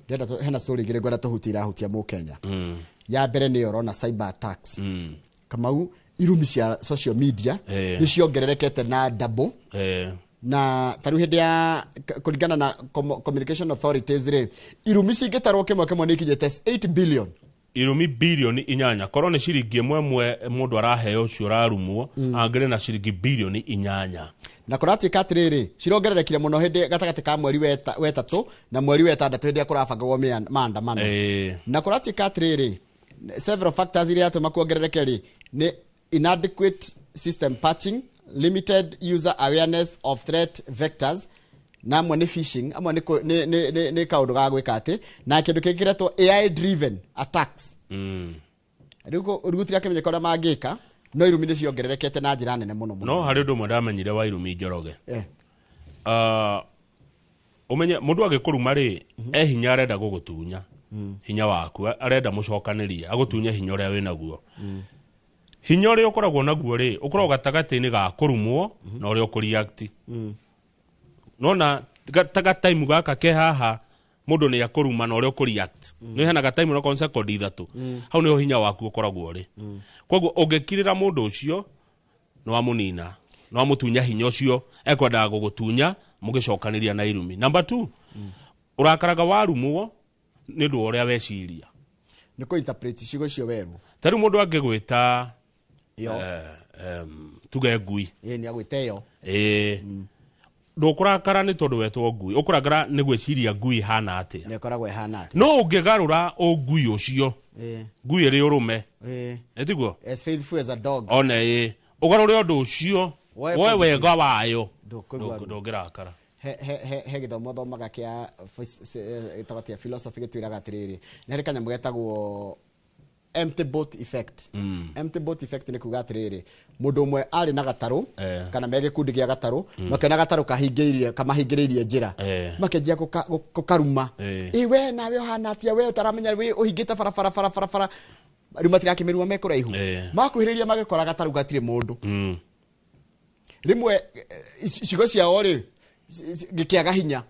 ndĩrenda hena story igĩrĩ ngwenda tũhutie irahutia Mũkenya. Ya mbere nĩ ũrona cyber attacks. Kamau, irumi cia social media nĩ ciongererekete na double. Na tarĩu hĩndĩ ya kũringana na communication authorities rĩ, irumi cingĩtarwo kĩmwe kĩmwe nĩ ikinyĩte 8 billion. Irumi bilioni 8. Korwo nĩ ciringi ĩmwe ĩmwe mũndũ araheo ũcio ũrarumwo, angĩrĩ na ciringi bilioni 8. Na kũratuĩka atĩrĩrĩ, cirongererekire mũno hĩndĩ gatagatĩ ka mweri wetatũ na mweri wetandatũ hĩndĩ ĩrĩa kũrabangagwo maandamano. Na kũratuĩka atĩrĩrĩ, several factors iria iratũma kuongerereke rĩ nĩ inadequate system patching, limited user awareness of threat vectors, Na amwe nĩ phishing, amwe nĩ kaũndũ ga gwĩka atĩ na kĩndũ kĩngĩ kĩretwo AI driven attacks. Rĩu gũtirakĩmenyeka ũrĩa mangĩka, no irumi nĩ ciongererekete na njĩra nene mũno mũno. No harĩ ũndũ ũmwe ndamenyire wa irumi, Njoroge. Ũmenye mũndũ agĩkũruma rĩ, e hinya arenda gũgũtunya. Hinya waku arenda mũcokanĩrie, agũtunye hinya ũrĩa wĩnaguo. Hinya ũrĩa ũkoragwo naguo rĩ, ũkoragwo gatagatĩ-inĩ ga kũrumwo na ũrĩa ũkũreact. Nona ta time gaka ke haha mũndũ nĩ akũruma na ũrĩa ũkũreact. Nĩ hena ga time no second 3. Hau nĩho hinya waku ũkoragwo ũrĩ. Koguo ũngĩkirĩra mũndũ ũcio nĩ wamũnina, nĩ wamũtunya hinya ũcio ekwendaga gũgũtunya mũgĩcokanĩria na irumi. Number 2, ũrakaraga warumwo nĩ ũndũ wa ũrĩa weciria. Nĩ kũ interpret ciugo icio werũ. Ta rĩu mũndũ angĩgwĩta tuge ngui. Nĩ agwĩte ĩyo. Ndũkũrakara nĩ tondũ wetwo ngui, ũkũrakara nĩ gwĩciria ngui ĩhana atĩa. Nĩ ĩkoragwo ĩhana atĩa. No ũngĩgarũra ũngui ũcio, ngui ĩrĩ ũrũme. Ĩtiguo? As faithful as a dog. One ĩ. Ũgarũre ũndũ ũcio, woe wega wayo, ndũngĩrakara. He gĩthomo thomaga kĩa gĩtagwo atĩa, philosophy gĩtwĩraga atĩrĩrĩ, nĩ harĩ kanyamũ getagwo empty boat effect. Empty boat effect nĩ kuga atĩrĩrĩ, mũndũ ũmwe arĩ na gatarũ, kana me gĩkundi gĩa gatarũ, makĩona gatarũ kahingĩrĩirie, kamahingĩrĩirie njĩra, makĩanjia gũkaruma. Ĩ we nawe ũhana atĩa, we ũtaramenya wĩ ũhingĩte barabara bara bara bara. Rĩu matirakĩmĩruma me kũraihu. Makuhĩrĩria magĩkora gatarũ gatirĩ mũndũ. Rĩmwe ciugo ciao rĩ gĩkĩaga hinya.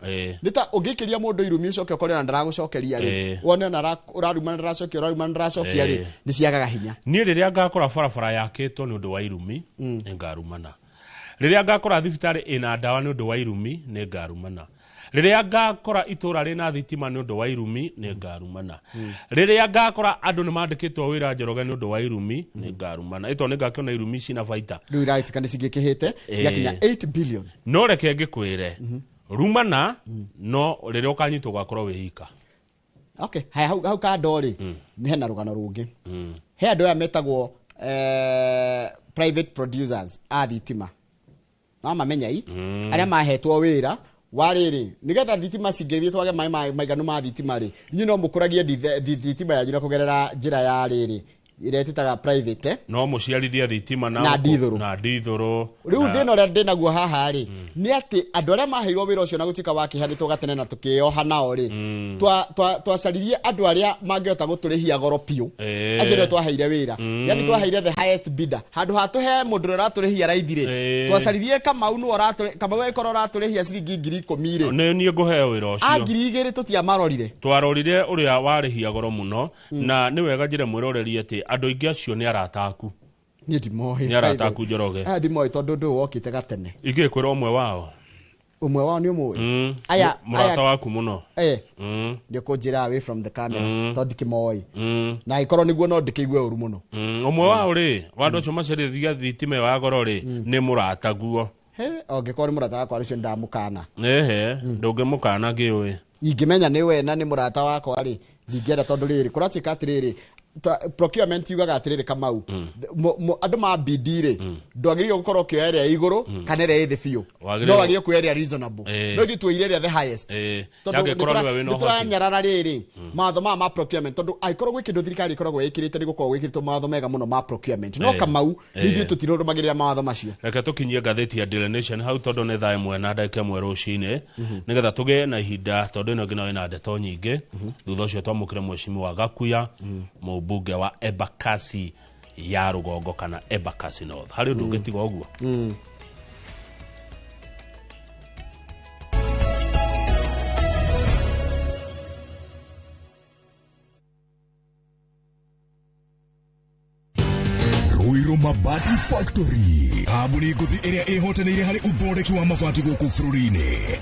Nĩ ta ũngĩikĩria mũndũ irumi ũcoke ũkore ona ndaragũcokeria rĩ, wone ona ũraruma na ndaracokia, ũraruma na ndaracokia rĩ, nĩ ciagaga hinya. Niĩ rĩrĩa ngakora barabara yakĩtwo nĩ ũndũ wa irumi, nĩ ngarumana. Rĩrĩa ngakora thibitarĩ ĩna ndawa nĩ ũndũ wa irumi, nĩ ngarumana. Rĩrĩa ngakora itũra rĩna thitima nĩ ũndũ wa irumi, nĩ ngarumana. Rĩrĩa ngakora andũ nĩ mandĩkĩtwo wĩra Njoroge nĩ ũndũ wa irumi, nĩ ngarumana. Ĩto nĩ ngakĩona irumi cina baita. Rĩu iragĩtuĩka nĩ cingĩkĩhĩte, cigakinya 8 billion. No reke ngĩkwĩre, rumana no rĩrĩa ũkanyitwo ũgakorwo wĩ ika. Okay, haya hau kando rĩ, nĩ hena rũgano rũngĩ. He andũ aya metagwo private producers a thitima. No mamenya i, arĩa mahetwo wĩra wa rĩrĩ, nĩgetha thitima cingĩthiĩ twage maĩ maiganu ma thitima rĩ, inyuĩ no mũkũragie thitima yanyu na kũgerera njĩra ya rĩrĩ ĩrĩa ĩtĩtaga private. No mũciarithie thitima na ndithũrũ. Na ndithũrũ. Rĩu thĩna ũrĩa ndĩnaguo haha rĩ, nĩ atĩ andũ arĩa maheirwo wĩra ũcio na gũtuĩka wa kĩhanĩtwo gatene na tũkĩoha nao rĩ, twacaririe andũ arĩa mangĩhota gũtũrĩhia goro biũ. Acio nĩo twaheire wĩra. Yani twaheire the highest bidder. Handũ ha tũhe mũndũ ũrĩa ũratũrĩhia raithi rĩ, twacaririe Kamau nĩwe ũratũrĩ, Kamau agĩkorwo ũratũrĩhia ciringi 10,000 rĩ. Nĩ niĩ ngũheo wĩra ũcio. A 2,000 tũtiamarorire. Twarorire ũrĩa warĩhia goro mũno, na nĩ wega njĩre mwĩroreri atĩ andũ aingĩ acio nĩ arata aku. Niĩ ndimoĩ. Nĩ arata aku Njoroge. Aya ndimoĩ tondũ ũndũ ũyũ wokĩte gatene. Ingĩkwĩra ũmwe wao. Ũmwe wao nĩ ũmũĩ? Aya, mũrata waku mũno. Nĩ ũkũnjĩra away from the camera tondũ ndikĩmoĩ. Na angĩkorwo nĩguo no ndĩkĩigue ũru mũno. Ũmwe wao rĩ, wa andũ acio macerithia thitima ĩyo ya goro rĩ, nĩ mũrataguo. He, angĩkorwo nĩ mũrata wakwa rũcio ndamũkana. Ehe, ndũngĩmũkana ngĩũĩ. Ingĩmenya nĩ we na nĩ mũrata wakwa rĩ, ndingĩenda tondũ rĩrĩ, kũratuĩka atĩrĩrĩ, procurement yugaga atĩrĩrĩ Kamau, andũ ma BD rĩ, ndwagĩrĩirwo gũkorwo ũkĩoya ĩrĩa ĩigũrũ kana ĩrĩa ĩ thĩ biũ. No wagĩrĩirwo kuoya ĩrĩa reasonable. No ithuĩ tuoire ĩrĩa the highest. Tondũ nĩ tũranyarara rĩrĩ mawatho maya ma procurement, tondũ angĩkorwo gwĩ kĩndũ thirikari ĩkoragwo ĩkĩrĩte nĩ gũkorwo gwĩkĩrĩtwo mawatho mega mũno ma procurement. No Kamau, ithuĩ tũtirũmagĩrĩra mawatho macio. Reke tũkinyie ngathĩti ya Daily Nation hau tondũ nĩ thaa 1:01 rũcinĩ, nĩgetha tũgĩe na ihinda tondũ ĩno ĩngĩ nayo ĩna ndeto nyingĩ. Thutha ũcio twamũkĩre mheshimiwa Gakuya, mũmbunge wa Embakasi ya rũgongo kana Embakasi North. Harĩ ũndũ ũngĩtiga ũguo? Ruiru Mabati Factory, kambuni ngũthi ĩrĩa ĩhotanĩire harĩ ũthondeki wa mabati gũkũ bũrũri-inĩ.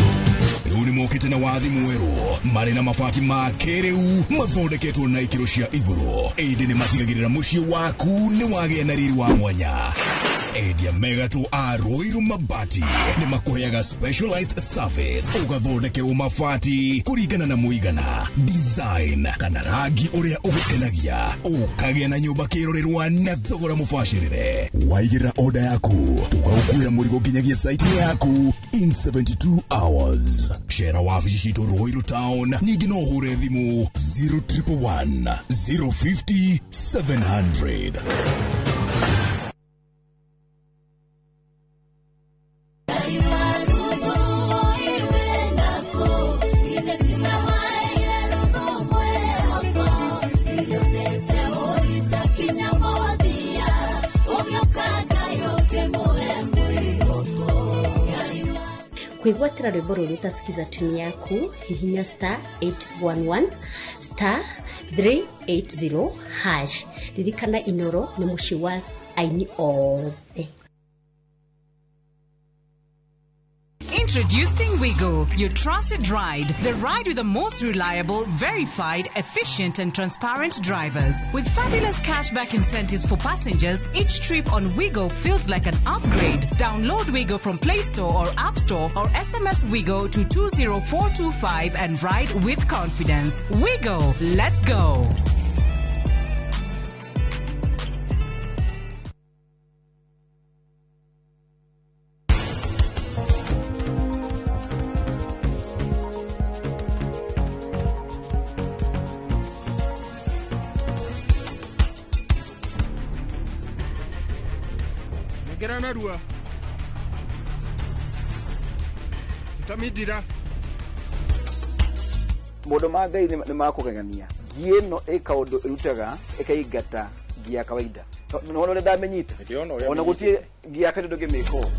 Rĩu nĩ mokĩte na wathi mwerũ, marĩ na mabati ma kĩrĩu mathondeketwo na ikĩro cia igũrũ, ĩndĩ nĩ matigagĩrĩra mũciĩ waku nĩ wagĩa na riri wa mwanya. Endia mega tu a Ruiru Mabati nĩ makũheaga specialized service ũgathondekerwo mabati kũringana na mũigana, design kana rangi ũrĩa ũgũkenagia, ũkagĩa na nyũmba kĩrorerwa na thogora mũbacĩrĩre. Waigĩrĩra order yaku tũgagũkuĩra mũrigo nginyagia site yaku in 72 hours. Cera wabici citũ Ruiru Town, ningĩ no ũhũre thimũ 0111 050 700. Kwĩgwatĩra rwĩmbo rũrũ ũtasikiza tuni yaku hihinya star 811 star 380 hash. Ririkana Inoro nĩ mũciĩ wa aini othe. Introducing Wigo, your trusted ride. The ride with the most reliable, verified, efficient and transparent drivers. With fabulous cashback incentives for passengers, each trip on Wigo feels like an upgrade. Download Wigo from Play Store or App Store or SMS Wigo to 20425 and ride with confidence. Wigo, let's go. Narua Tamidira Mũndũ ma Ngai nĩ makũgegania ngi ĩno ĩ kaũndũ ĩrutaga ĩkaingata ngi ya kawaida no ũrĩa ndamenyita ona gũtirĩ ngi ya kawaida ndũngĩmĩka ũũ.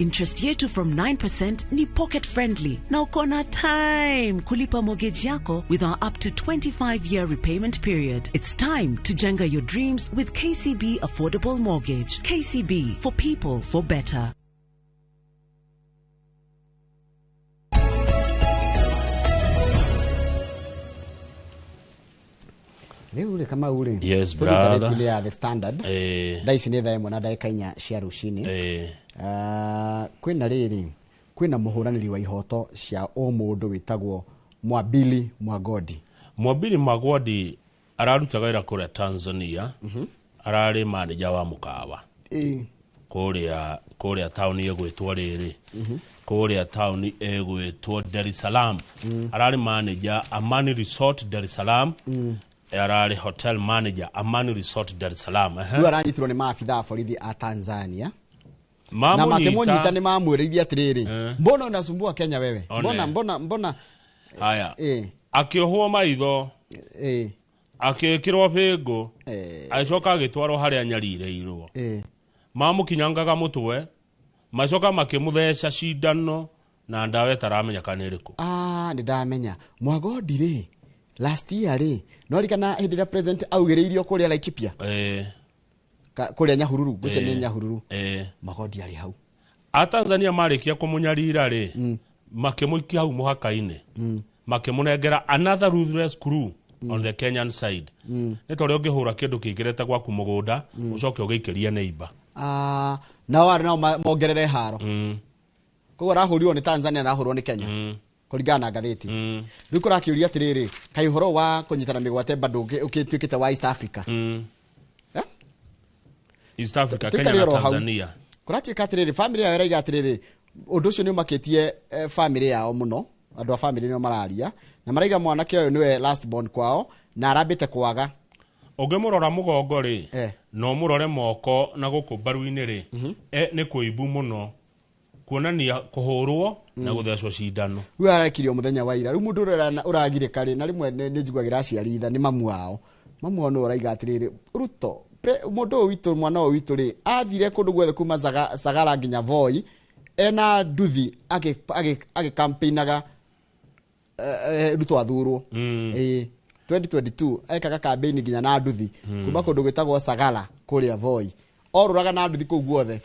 Interest yetu from 9% ni pocket friendly na uko na time kulipa mortgage yako with our up to 25-year repayment period. It's time to jenga your dreams with KCB Affordable Mortgage. KCB, for people, for better. Rĩu kama ule. Yes, brother. Ya The Standard. Thaa ici nĩ thaa ĩmwe na ndagĩka inya cia rũcinĩ. Kwĩna rĩrĩ, kwĩna mũhũranĩri wa ihoto cia ũmũndũ wĩtagwo Mwabili Mwagodi. Mwabili Mwagodi ararutaga wĩra kũrĩa Tanzania. Ararĩ manager wa mũkawa. Kũrĩa taũni ĩgwĩtwo rĩrĩ. Kũrĩa taũni ĩgwĩtwo Dar es Salaam. Ararĩ manager Amani Resort Dar es Salaam. Ararĩ hotel manager Amani Resort Dar es Salaam. Rĩu aranyitirwo nĩ maabitha a borithi a Tanzania. Na makĩmũnyita nĩ mamwĩrĩirie atĩrĩrĩ, mbona unasumbua Kenya wewe? Mbona mbona haya. Akĩohwo maitho, akĩĩkĩrwo bĩngũ, agĩcoka agĩtwarwo harĩa anyarirĩirwo. Mamũkinyangaga mũtwe, macoka makĩmũtheca cindano na ndawa ĩtaramenyeka nĩ ĩrĩkũ. Nĩ ndamenya Mwagodi rĩ, last year rĩ, no rikana hĩndĩ ĩrĩa president augĩrĩirio kũrĩa Laikipia, kũrĩa Nyahururu, ngwĩciria nĩ Nyahururu, Mwagodi arĩ hau. A Tanzania marĩkia kũmũnyarira rĩ, makĩmũikia hau mũhaka-inĩ, makĩmũnengera another ruthless crew on the Kenyan side. Nĩ ta ũrĩa ũngĩhũra kĩndũ kĩingĩrĩte gwaku mũgũnda, ũcoke ũgĩikĩrie neighbor. Nao arĩ nao mongerere haro. Koguo arahũrirwo nĩ Tanzania na arahũrwo nĩ Kenya. Kũringana na ngathĩti. Rĩu kũrakĩũria atĩrĩrĩ, kaĩ ũhoro wa kũnyitana mĩgwate bado ũgĩtuĩkĩte wa East Africa? East Africa, Kenya na Tanzania. Kũratuĩka atĩrĩrĩ, family yao ĩraiga atĩrĩrĩ, ũndũ ũcio nĩ ũmakĩtie family yao mũno, andũ a family nĩo mararia, na maraiga mwanake ũyũ nĩwe last born kwao na arambĩte kwaga. Ũngĩmũrora mũgongo rĩ, na ũmũrore moko na gũkũ mbaru-inĩ rĩ, nĩ kũimbu mũno, kuonania kũhũrwo na gũthecwo cindano. Rĩu arekirio mũthenya wa ira. Rĩu mũndũ ũrĩa ũragirĩka rĩ, na rĩmwe nĩ njiguagĩra aciari tha, nĩ mamu wao. Mamu wao nĩwe ũraiga atĩrĩrĩ, Ruto, mũndũ ũyũ witũ, mwana ũyũ witũ rĩ, athire kũndũ guothe kuma Sagara nginya Voi, ena nduthi agĩkampĩinaga Ruto athurwo. 2022 ekaga campaign nginya na nduthi kuma kũndũ gwĩtagwo Sagara kũrĩa Voi, orũraga na nduthi kũu guothe.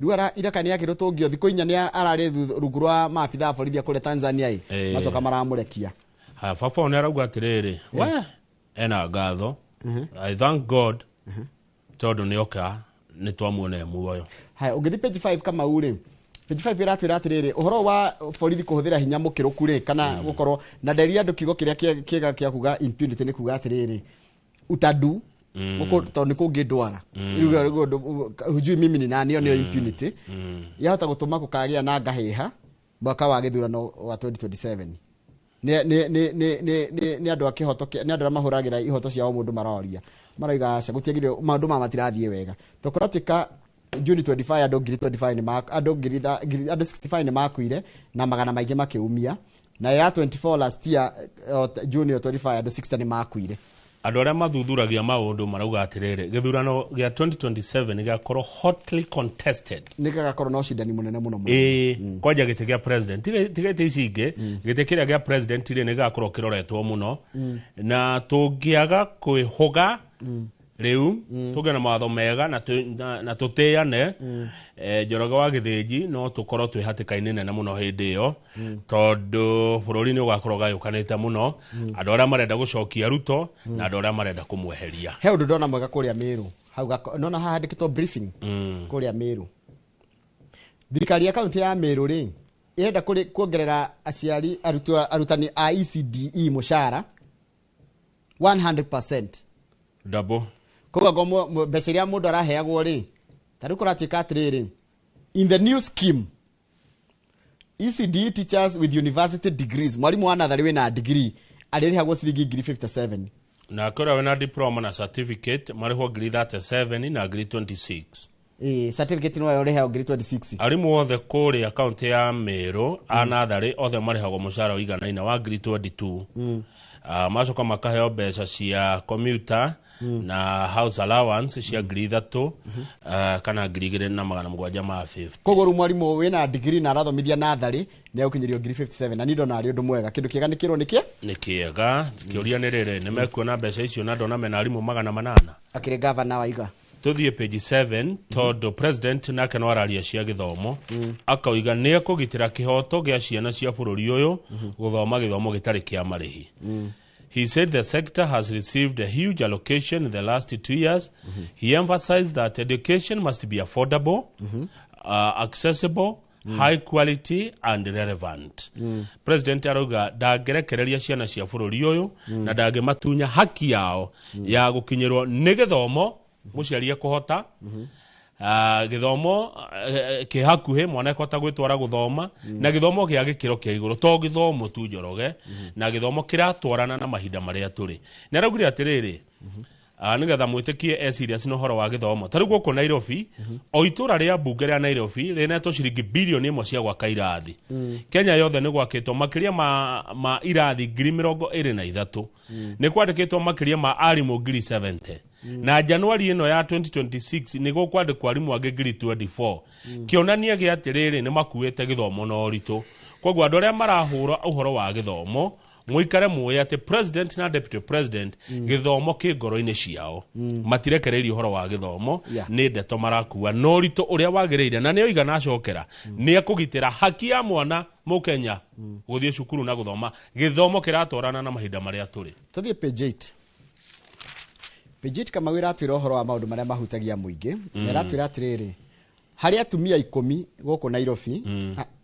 Rĩu iraka nĩ akĩrũtũngio thikũ 4 nĩ ararĩ rungu rwa maabitha a borithi kũrĩa Tanzania ĩ macoka maramũrekia. Haya baba nĩ arauga atĩrĩrĩ we ena ngatho, I thank God tondũ nĩoka nĩ twamuona muoyo. Haya ũngĩthiĩ page 5 Kamau rĩ, page 5 ĩratwĩra atĩrĩrĩ ũhoro wa borithi kũhũthĩra hinya mũkĩrũku rĩ kana gũkorwo na nderia andũ kiugo kĩrĩa kĩega kĩa kuga impunity nĩ kuga atĩrĩrĩ utadu tondũ nĩ kũngĩndwara hujui mimi ni nani, nĩyo impunity yahota gũtũma gũkagĩa na ngahĩha mwaka wa gĩthurano wa 2027. Nĩ andũ a kĩhoto, nĩ andũ arĩa mahũragĩra ihoto cia o mũndũ maroria marauga aca gũtiagĩrĩire maũndũ maya matirathiĩ wega. Tũkũratuĩka June 25 andũ ngiri 25 nĩ andũ ngiri andũ 65 nĩ makuire na magana maingĩ makĩumia, na ya 24 last year June 25 andũ 60 nĩ makuire. Andũ arĩa mathuthuragia maũndũ marauga atĩrĩrĩ gĩthurano gĩa 2027 gĩgakorwo hotly contested, nĩ gĩgakorwo na ũcindani mũnene mũno mũno. Kwanja gĩtĩ kĩa president tiga itĩ ici ingĩ, gĩtĩ kĩrĩa gĩa president rĩ nĩ gĩgakorwo kĩroretwo mũno, na tũngĩaga kwĩhũga rĩu tũgĩe na mawatho mega na tũtĩane Njoroge wa Gĩthĩnji no tũkorwo twĩ hatĩka-inĩ nene mũno hĩndĩ ĩyo, tondũ bũrũri nĩ ũgakorwo ũgayũkanĩte mũno, andũ arĩa marenda gũcokia Ruto na andũ arĩa marenda kũmweheria. He ũndũ ndona mwega kũrĩa Meru hau nona haha handĩkĩtwo briefing kũrĩa Meru. Thirikari ya kaunti ya Meru rĩ ĩrenda kuongerera aciari arutani a ECDE mũcara 100% double. Koguo mbeca iria mũndũ araheagwo rĩ ta rĩu kũratuĩka atĩrĩrĩ, in the new scheme ECD teachers with university degrees, mwarimu wa natharĩ wĩna degree arĩrĩhagwo ciringi ngiri 57, na kũrĩa wĩna diploma na certificate marĩhwo ngiri 37 na ngiri 26. Certificate no ũrĩhagwo ngiri 26. Arimũ othe kũrĩa kaunti ya Meru a natharĩ othe marĩhagwo mũcara ũiganaine wa ngiri 22. Macoka makaheo mbeca cia commuter na house allowance cia ngiri 3 kana ngiri 2750. Koguo rĩu mwarimũ wĩna degree na arathomithia natharĩ nĩ egũkinyĩrio ngiri 57, na niĩ ndona arĩ ũndũ mwega. Kĩndũ kĩega nĩ kĩrwo nĩkĩ? Nĩ kĩega. Kĩũria nĩ rĩrĩ, nĩ mekuona mbeca icio na ndona mena arimũ 800. Akĩrĩ gavana waiga Tũthiĩ page 7 tondũ president nake no araria cia gĩthomo, akauga nĩ ekũgitĩra kĩhoto gĩa ciana cia bũrũri ũyũ gũthoma gĩthomo gĩtarĩ kĩa marĩhi. He said the sector has received a huge allocation in the last 2 years. He emphasized that education must be affordable, accessible, high quality and relevant. President arauga ndangĩrekereria ciana cia bũrũri ũyũ na ndangĩmatunya haki yao ya gũkinyĩrwo nĩ gĩthomo mũciari ekũhota gĩthomo kĩ hakuhĩ mwana ekũhota gwĩtwara gũthoma na gĩthomo gĩa gĩkĩro kĩa igũrũ to gĩthomo tu Njoroge, na gĩthomo kĩratwarana na mahinda marĩa tũrĩ. Nĩ araugire atĩrĩrĩ nĩgetha mwĩtĩkie e serious na ũhoro wa gĩthomo, ta rĩu gũkũ Nairobi o itũra rĩa mbunge rĩa Nairobi rĩnetwo ciringi bilioni 1 cia gwaka irathi. Kenya yothe nĩ gwakĩtwo makĩria ma irathi ngiri 23, nĩ kwandĩkĩtwo makĩria ma arimũ ngiri 70, na Januari ĩno ya 2026 nĩ gũkwandĩkwo arimũ angĩ ngiri 24. Kĩonania gĩa atĩrĩrĩ nĩ makuĩte gĩthomo na ũritũ. Koguo andũ arĩa marahũra ũhoro wa gĩthomo mũikare muoĩ atĩ president na deputy president gĩthomo kĩ ngoro-inĩ ciao, matirekereirie ũhoro wa gĩthomo, nĩ ndeto marakua na ũritũ ũrĩa wagĩrĩire, na nĩoiga na acokera nĩ ekũgitĩra haki ya mwana mũkenya gũthiĩ cukuru na gũthoma gĩthomo kĩratwarana na mahinda marĩa tũrĩ. Tũthiĩ page 8. Page 8 Kamau ĩratwĩra ũhoro wa maũndũ marĩa mahutagia mũingĩ, na ĩratwĩra atĩrĩrĩ harĩ atumia 10 gũkũ Nairobi,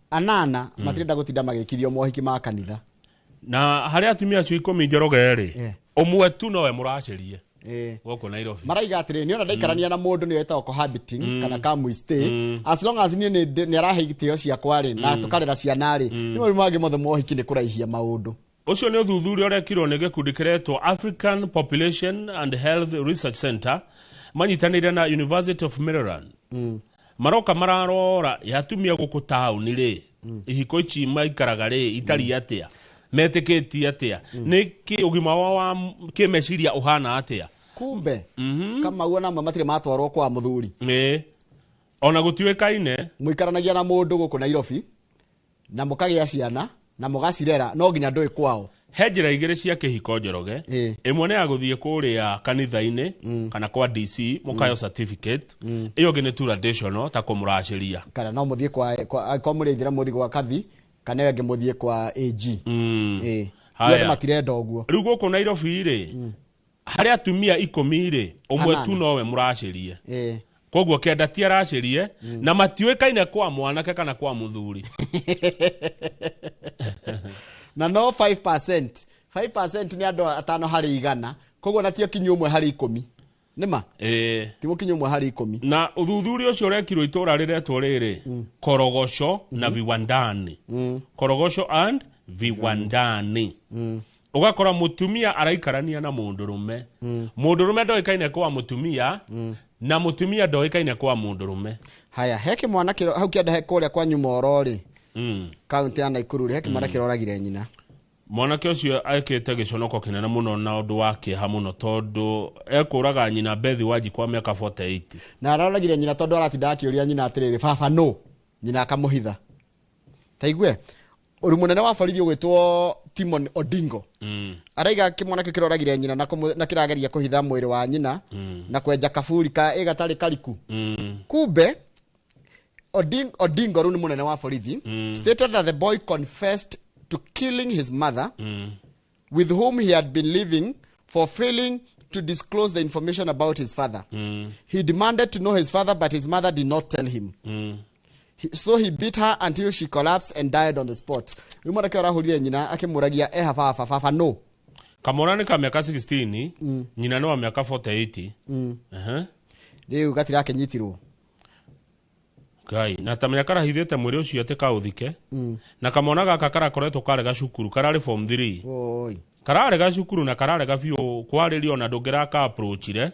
anana matirenda gũtinda magĩkithio mohiki ma kanitha. Na harĩ atumia acio 10 Njoroge rĩ, ũmwe tu nowe mũracerie gũkũ Nairobi. Maraiga atĩrĩ nĩ ona ndaikarania na mũndũ nĩyo ĩtagwo cohabiting kana come stay, as long as niĩ nĩ arahe itĩo ciakwa rĩ na tũkarera ciana rĩ, nĩ maũndũ mangĩ mothe mohiki nĩ kũraihia maũndũ. Ũcio nĩ ũthuthuria ũrekirwo nĩ gĩkundi kĩretwo African Population and Health Research Center manyitanĩire na University of Maryland. Maroka mararora ya atumia gũkũ taũni rĩ, ihiko ici maikaraga rĩ itari atĩa, metĩkĩtie atĩa, nĩ kĩ ũgima wao wa kĩmeciria ũhana atĩa. Kumbe Kamau ona amwe matirĩ matwarwo kwa mũthuri. Ona gũtuĩkaine mũikaranagia na mũndũ gũkũ Nairobi na mũkagĩa ciana na mũgacirera no nginya ndũĩ kwao. He njĩra igĩrĩ cia kĩhiko Njoroge. Ĩmwe nĩ ya gũthiĩ kũrĩa kanitha-inĩ kana kwa DC mũkayo certificate. Ĩyo ĩngĩ nĩ traditional ta kũmũracĩria. Kana no mũthiĩ kwa mũrĩithira mũthiĩ gwa kathi kana ĩyo ĩngĩ mũthiĩ kwa AG. Haya. Andũ matirenda ũguo. Rĩu gũkũ Nairobi rĩ, harĩ atumia 10 rĩ, ũmwe tu nowe mũracĩrie. Koguo 9 ti aracĩrie na matiũĩkaine kwa mwanake kana kwa mũthuri. Na no 5%. 5% nĩ andũ 5 harĩ 100, koguo na ti kinyu 1 harĩ 10. Nĩma? Ti mũkinyu 1 harĩ 10. Na ũthuthuria ũcio ũrekirwo itũra rĩretwo rĩrĩ, Korogocho na Viwandani. Korogocho and Viwandani. Ũgakora mũtumia araikarania na mũndũrũme. Mũndũrũme ndoĩkaine kwa mũtumia na mũtumia ndoĩkaine kwa mũndũrũme. Haya, he kĩmwana hau kĩanda he kũrĩa kwa Nyumoro rĩ. Kaunti ya Nakuru rĩ, he kĩmwana kĩroragire nyina. Mwanake ũcio ekĩte gĩconoko kĩnene mũno na ũndũ wa kĩeha mũno tondũ ekũraga nyina Bethi Wanji kwa mĩaka 48. Na aroragire nyina tondũ aratinda akĩũria nyina atĩrĩrĩ, baba no, nyina akamũhitha. Ta igue, ũru mũnene wa borithi ũgwĩtwo Timon Odingo. Araiga kĩmwana kĩu kĩroragire nyina na kĩrageria kũhitha mwĩrĩ wa nyina na kwenja kaburi ka ĩgatarĩ kariku. Kumbe Odingo rĩu nĩ mũnene wa borithi, stated that the boy confessed to killing his mother, with whom he had been living, for failing to disclose the information about his father. He demanded to know his father, but his mother did not tell him. So he beat her until she collapsed and died on the spot. Rĩu mwanake arahũrire nyina akĩmũragia eha baba, baba no. Kamwana nĩ ka mĩaka 16, nyina nĩ wa mĩaka 48. Rĩu gatirakĩnyitirwo. Ngai, na ta menya karahithĩte mwĩrĩ ũcio atĩ kaũthike. Na kamwana gaka karakoretwo karega cukuru, kararĩ form 3. Oi. Kararega cukuru na kararega biũ kwarĩrio na ndũngĩraka approachire.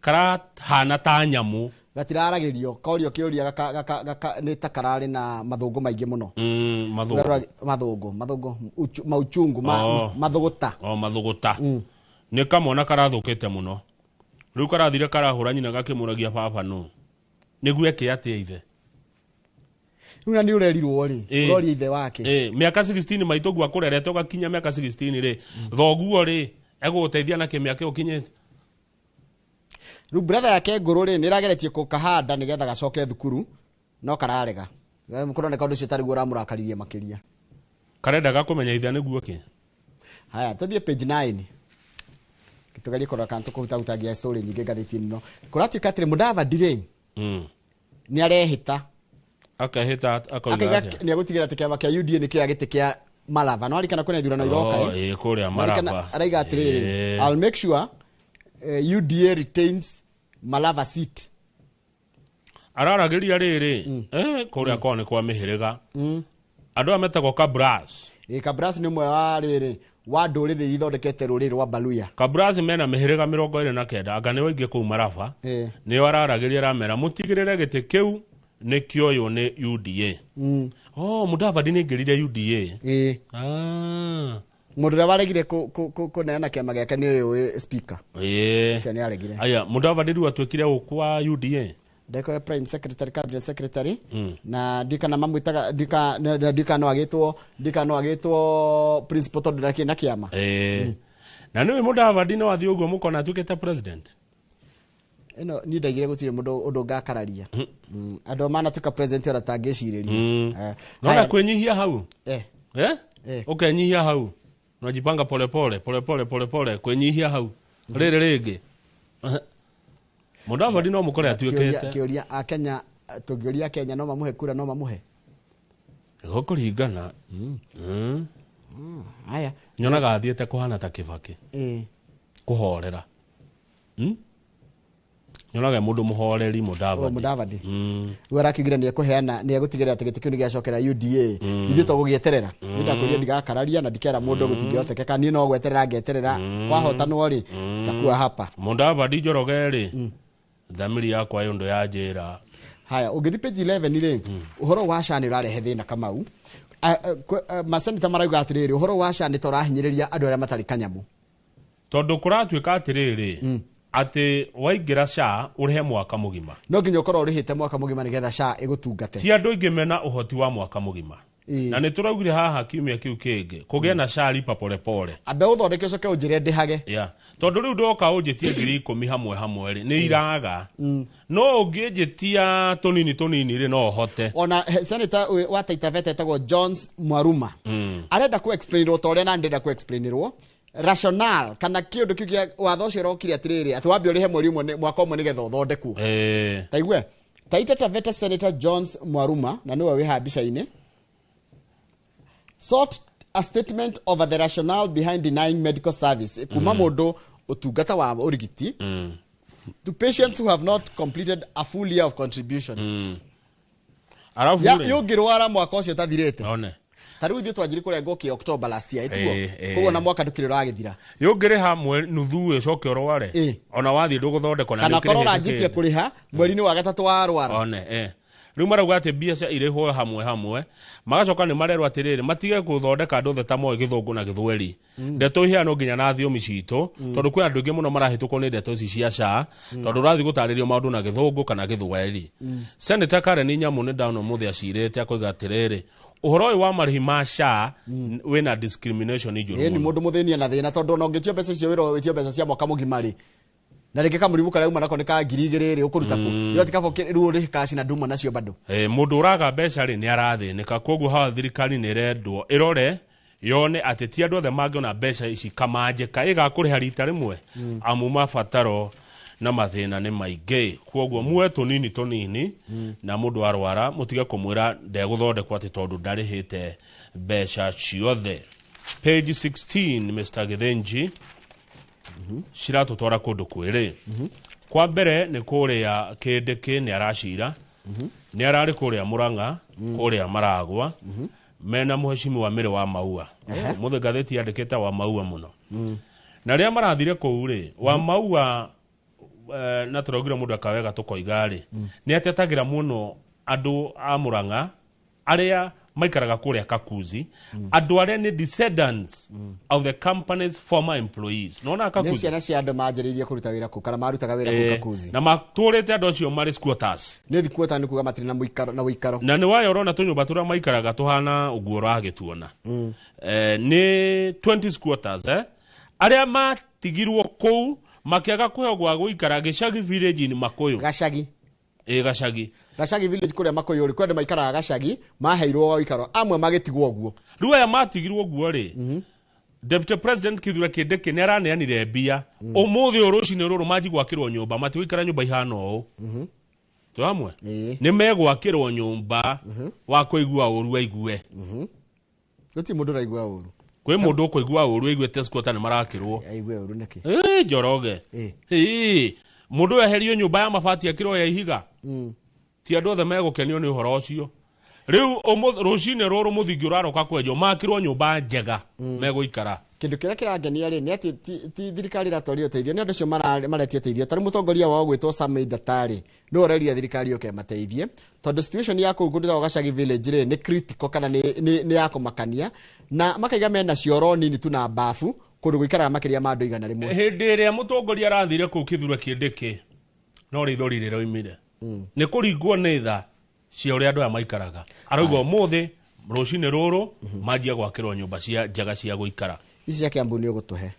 Karahana ta nyamũ. Gatiraragĩrio, korio kĩũria gaka nĩ ta kararĩ na mathũngũ maingĩ mũno. Mathũngũ. Mathũngũ, mauchungu, mathũgũta. Mathũgũta. Nĩ kamwana karathũkĩte mũno. Rĩu karathire karahũra nyina gakĩmũragia baba nũ. Nĩguo eke atĩa ithe? Rĩu na nĩ ũrerirwo rĩ, ũroria ithe wake. Mĩaka 16 maitũ guo akũrerete ũgakinya mĩaka 16 rĩ, thoguo rĩ, egũgũteithia na kĩmĩaka ĩyo ũkinyĩte. Rĩu brother yake ngũrũ rĩ, nĩ ĩrageretie kũkahanda nĩgetha gacoke thukuru, no kararega. Kũroneka ũndũ ũcio tarĩ guo ũramũrakaririe makĩria. Karendaga kũmenya ithe nĩguo kĩ? Haya, tũthiĩ page 9. Tũgerie kũrora kana tũkũhutahutagia story nyingĩ ngathĩti-inĩ ĩno. Kũratuĩka atĩrĩ, Mudavadi rĩ, nĩ arehĩta. Akehĩta akoiga atĩa? Nĩ egũtigĩra atĩ kĩama kĩa UDA nĩkĩoya gĩtĩ kĩa Malava. No arikana kwĩna ithurano iroka, kũrĩa Malava. Araiga atĩrĩrĩ, I'll make sure UDA retains Malava seat. Araragĩria rĩrĩ, kũrĩa kwao nĩ kwa mĩhĩrĩga. Andũ aya metagwo Kabras. Kabras nĩ ũmwe wa rĩrĩ wa ndũrĩrĩ ithondekete rũrĩrĩ rwa Baluya. Kabras mena mĩhĩrĩga 29, anga nĩo aingĩ kũu Malava. Nĩo araragĩria aramera mũtigĩrĩre gĩtĩ kĩu nĩ kĩoywo nĩ UDA. Mudavadi nĩ aingĩrire UDA. Mũndũ ũrĩa waregire kũneana kĩama gĩake nĩ ũyũ speaker. Ũcio nĩ aregire. Aya, Mudavadi rĩu atuĩkire ũ kwa UDA? Ndekore prime secretary, cabinet secretary, na ndikana mamwĩtaga, ndikana no agĩtwo, ndikana no agĩtwo principal tondũ ndakĩrĩ na kĩama. Na nĩwe Mudavadi no athiĩ ũguo mũkona atuĩkĩte president? Ĩno niĩ ndaigire gũtirĩ mũndũ ũndũ ngakararia. Andũ manatuĩka president ona tangĩcirĩria. Nona kwĩnyihia hau? Ũkenyihia hau. Unajipanga pole pole, pole pole, pole pole, kwĩnyihia hau. Rĩrĩ rĩngĩ. Mudavadi no mũkore atuĩkĩte. Kĩũria a Kenya, tũngĩũria Kenya no mamũhe kura, no mamũhe? Gũkũringana. Haya. Nyonaga athiĩte kũhana ta Kĩbakĩ. Kũhorera. Nyonaga mũndũ mũhoreri Mudavadi. Mudavadi. Rĩu arakiugire nĩ ekũheana, nĩ egũtigĩrĩra atĩ gĩtĩ kĩu nĩ gĩacokera UDA. Ithuĩ tũgũgĩeterera. Nĩ ndakũria ndigakararia na ndikera mũndũ gũtingĩhotekeka. Niĩ no gweterera ngeterera. Kwahotanwo rĩ, tutakuwa hapa. Mudavadi Njoroge rĩ, thamiri yakwa ĩ ũndũ ya njĩra. Haya, ũngĩthiĩ page 11 rĩ, ũhoro wa SHA nĩ ũrarehe thĩna Kamau. Maseneta marauga atĩrĩrĩ, ũhoro wa SHA nĩ ta ũrahinyĩrĩria andũ arĩa matarĩ kanyamũ. Tondũ kũratuĩka atĩrĩrĩ, atĩ waingĩra SHA ũrĩhe mwaka mũgima. No nginya ũkorwo ũrĩhĩte mwaka mũgima nĩgetha SHA ĩgũtungate. Ti andũ aingĩ mena ũhoti wa mwaka mũgima. Na nĩ tũraugire haha kiumia kĩu kĩngĩ kũgĩe na SHA lipa polepole. Ambe ũthondeke ũcoke ũnjĩre ndĩhage. Yeah. Tondũ rĩu ndoka ũnjĩtie 10,000 hamwe hamwe rĩ nĩ iraga. No ũngĩnjĩtia tũnini tũnini rĩ no hote. Ona senator wa Taita Taveta etagwo Jones Mwaruma. Arenda ku explainirwo ta ũrĩa na ndĩrenda ku explainirwo rational kana kĩũndũ kĩu kĩa watho ũcio ũrokire atĩrĩrĩ atĩ wambe ũrĩhe mweri ũmwe mwaka ũmwe nĩgetha ũthondekwo. Taigue Taita Taveta Senator Jones Mwaruma na nĩwe wĩ haha mbica-inĩ sought a statement over the rationale behind denying medical service kuma mũndũ ũtungata wa ũrigiti to patients who have not completed a full year of contribution. Arafu yũngĩrwara mwaka ũcio ũtathirĩte. One. Ta rĩu ithuĩ twanjirie kũrengwo kĩ October last year ĩtiguo. Koguo na mwaka ndũkĩrĩ ũragĩthira. Yũngĩrĩha mweri nuthu ũcoke ũrware. Ona wathiĩ ndũgũthondekwo na kana nĩ korwo ũkĩrĩhĩte ũranjĩtie kĩndũ. kũrĩha mweri-inĩ wa gatatũ warwara. One, Rĩu marauga atĩ mbeca irĩhwo hamwe hamwe magacoka nĩ marerwo atĩrĩrĩ matige gũthondeka andũ othe ta moĩ gĩthũngũ na gĩthweri. Ndeto iheanwo nginya na thiomi citũ tondũ kwĩ andũ aingĩ mũno marahĩtũkwo nĩ ndeto ici cia SHA tondũ ũrathiĩ gũtarĩrio maũndũ na gĩthũngũ kana gĩthweri. Senator Karen Nyamu nĩ ndona ũmũthĩ acirĩte akoiga atĩrĩrĩ ũhoro ũyũ wa marĩhi ma SHA wĩna discrimination njũru Ĩĩ ni mũno. mũndũ mũthĩnie na thĩna tondũ ona ũngĩtio mbeca icio wĩra wĩtio mbeca cia mwaka mũgima rĩ na rĩngĩ kamũrimũ karĩa uma nako nĩ ka 2,000 rĩ ũkũruta kũ yo tikabo rĩu ũrĩhe cash na nduma nacio bado. Mũndũ ũraga mbeca rĩ nĩ arathĩnĩka koguo haha thirikari nĩ ĩrendwo ĩrore yone atĩ ti andũ othe mangĩona mbeca ici kamanjĩka ĩgakũrĩha rita rĩmwe amu mabataro na mathĩna nĩ maingĩ koguo muoe tũnini tũnini na mũndũ arwara mũtige kũmwĩra ndegũthondekwo atĩ tondũ ndarĩhĩte mbeca ciothe. Page 16 Mr. Githinji ciratũtwara kũndũ kwĩrĩ. Kwa mbere nĩ kũrĩa Kĩndĩkĩ nĩ aracira nĩ ararĩ kũrĩa Mũrang'a kũrĩa Maragwa mena mũhecimiwa Mĩrĩ wa Maua. Mũthĩ ngathĩti yandĩkĩte wa Maua mũno. Na rĩrĩa marathire kũu rĩ wa Maua na tũraugire mũndũ akawega tũkoiga rĩ nĩ atetagĩra mũno andũ a Mũrang'a arĩa maikaraga kũrĩa Kakuzi andũ arĩa nĩ descendants of the company's former employees. Nona Kakuzi nĩ ciana cia andũ manjĩrĩirie kũruta wĩra kũu kana marutaga wĩra kũu Kakuzi na matũrĩte andũ acio marĩ squatters. Nĩ squatter nĩ kuga matirĩ na mũikaro na ũikaro na nĩ wayo ũrona tũnyũmba tũrĩa maikaraga tũhana ũguo ũragĩtuona. Nĩ 20 squatters arĩa matigirwo kũu makĩaga kũheo gwa gũikara gĩcagi village in Makuyu. Gacagi. Gacagi. Gacagi village kũrĩa Makuyu rĩ kwenda maikaraga gacagi maheirwo ũikaro amwe magĩtigwo ũguo. Rĩu aya matigirwo ũguo rĩ Deputy President Kithure Kindiki nĩ araneanire mbia ũmũthĩ ũyũ rũcinĩ rũrũ manji gwakĩrwo nyũmba matigũikara nyũmba ihana ũũ. Twĩ hamwe nĩ megwakĩrwo nyũmba wa kũigua ũru aigue. Gũtirĩ mũndũ ũraigua ũru. Kwĩ mũndũ ũkũigua ũru aiguĩte squatter nĩ marakĩrwo. Aigue ũru nĩkĩ? Njoroge. Mũndũ eherio nyũmba ya mabati akĩrwo ya ihiga. Ti andũ othe megũkenio nĩ ũhoro ũcio. Rĩu rũcinĩ rũrũ mũthingi ũraroka kwenjwo makĩrwo nyũmba njega megũikara. Kĩndũ kĩrĩa kĩrangenia rĩ nĩ atĩ ti thirikari ĩratwaria ũteithio nĩ andũ acio maretio ũteithio tarĩ mũtongoria wao gwĩtwo Sammy Daktari nĩwe ũreria thirikari yũke ĩmateithie tondũ situation ya kũu kũndũ ta Gacagi village rĩ nĩ critical kana nĩ ya kũmakania na makaiga mena cioro nini tu na bafu kũndũ gũikaraga makĩria ma andũ 100. Hĩndĩ ĩrĩa mũtongoria arathire kũu Kithure Kindiki no rĩithori rĩroimire nĩ kũringwo nĩ tha cia ũrĩa andũ aya maikaraga. Arauga ũmũthĩ rũcinĩ rũrũ manjia gwakĩrwo nyũmba cia njega cia gũikara. Ici cia Kiambu nĩ ũgũtũhe.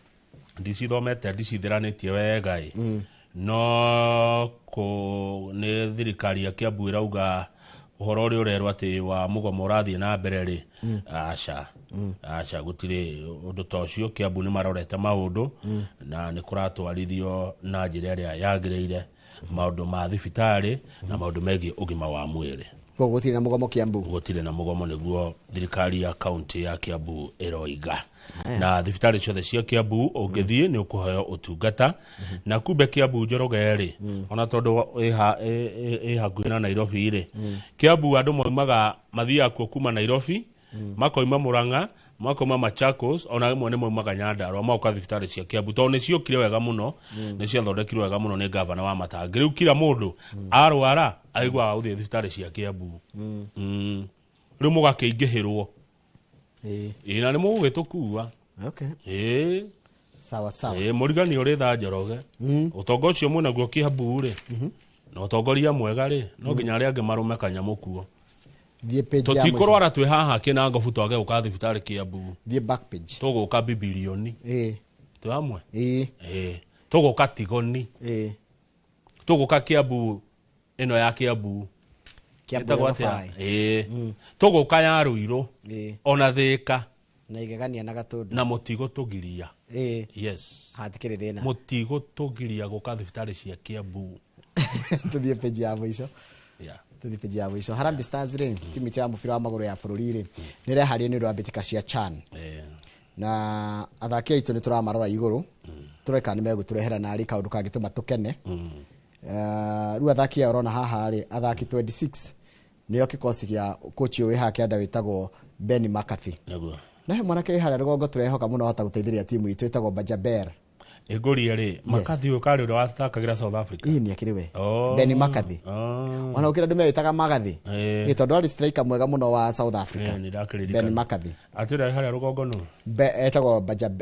Ndicithomete ndicithiranĩtie wega ĩ no kũ nĩ thirikari ya Kiambu ĩrauga ũhoro ũrĩa ũrerwo atĩ wa mũgomo ũrathiĩ na mbere rĩ aca aca gũtirĩ ũndũ ta ũcio. Kiambu nĩ marorete maũndũ na nĩ kũratwarithio na njĩra ĩrĩa yagĩrĩire maũndũ ma thibitarĩ na maũndũ megiĩ ũgima wa mwĩrĩ. Koguo gũtirĩ na mũgomo Kiambu. Gũtirĩ na mũgomo nĩguo thirikari ya kaunti ya Kiambu ĩroiga. Na thibitarĩ ciothe cia Kiambu ũngĩthiĩ nĩ ũkũheo ũtungata na kumbe Kiambu Njoroge rĩ ona tondũ ĩ hakuhĩ na Nairobi rĩ Kiambu andũ maumaga mathiaga kuo kuma Nairobi makoima Murang'a makoima Machakos ona rĩmwe nĩ maumaga Nyandarua magoka thibitarĩ cia Kiambu tondũ nĩ ciokire wega mũno nĩ ciathondekirwo wega mũno nĩ gavana wa Matangi. Rĩu kila mũndũ arwara aiguaga gũthiĩ thibitarĩ cia Kiambu. Rĩu mũgakĩingĩhĩrwo. Ĩĩ na nĩ mũgũgĩtũkua. Okay. Sawa sawa. Mũrigani ũrĩ tha Njoroge. Ũtonga ũcio mwĩnaguo Kiambu rĩ na ũtongoria mwega rĩ no nginya arĩa angĩ marũme kanyamũ kuo. Thiĩ page ya mũico. Tũtikũrwara twĩ haha Kĩnangobu twage gũka thibitarĩ Kiambu. Thiĩ back page. Tũgũka Bibilioni. Twĩ hamwe? Ĩĩ. Tũgũka Tigoni. Tũgũka Kiambu ĩno ya Kiambu. Kiambu Ĩtagwo ya atĩa? Gabai. Ĩĩ. Tũgũka ya Ruiru. Ona Thĩka. Na Igegania na Gatũndũ. Na mũtigo tũgiria. Yes. Hatikĩrĩ thĩna. Mũtigo tũgiria gũka thibitarĩ cia Kiambu. Tũthiĩ page ya mũico. Yeah. Tũthiĩ page ya mũico. Harambee Stars rĩ, timu itũ ya mũbira wa magũrũ ya bũrũri rĩ, nĩ ĩreharĩria nĩ ũndũ wa mbĩtĩka cia CHAN. Na athaki aitũ nĩ tũramarora igũrũ. Tũreka nĩ megũtũrehera narĩ kaũndũ kangĩtũma tũkene. Rĩu athaki aya ũrona haha rĩ, athaki 26 nĩo kĩkosi gĩa coach ũyũ wĩ haha kĩanda wĩtagwo Ben McCarthy. Nĩguo. Na he mwanake wĩ harĩa rũgongo tũrehoka mũno ahota gũteithĩrĩria timu itũ ĩtagwo Bajaber. Ĩngũrie rĩ, McCarthy ũyũ karĩ ũrĩa wathakagĩra South Africa. Ĩĩ nĩ akĩrĩ we. Ben McCarthy. Ona gũkĩra andũ mewĩtaga Magathi. Ĩĩ tondũ arĩ striker mwega mũno wa South Africa. Ĩĩ, nĩndakĩririkana. Ben McCarthy. Atĩ ũrĩa harĩa rũgongo nũ? Etagwo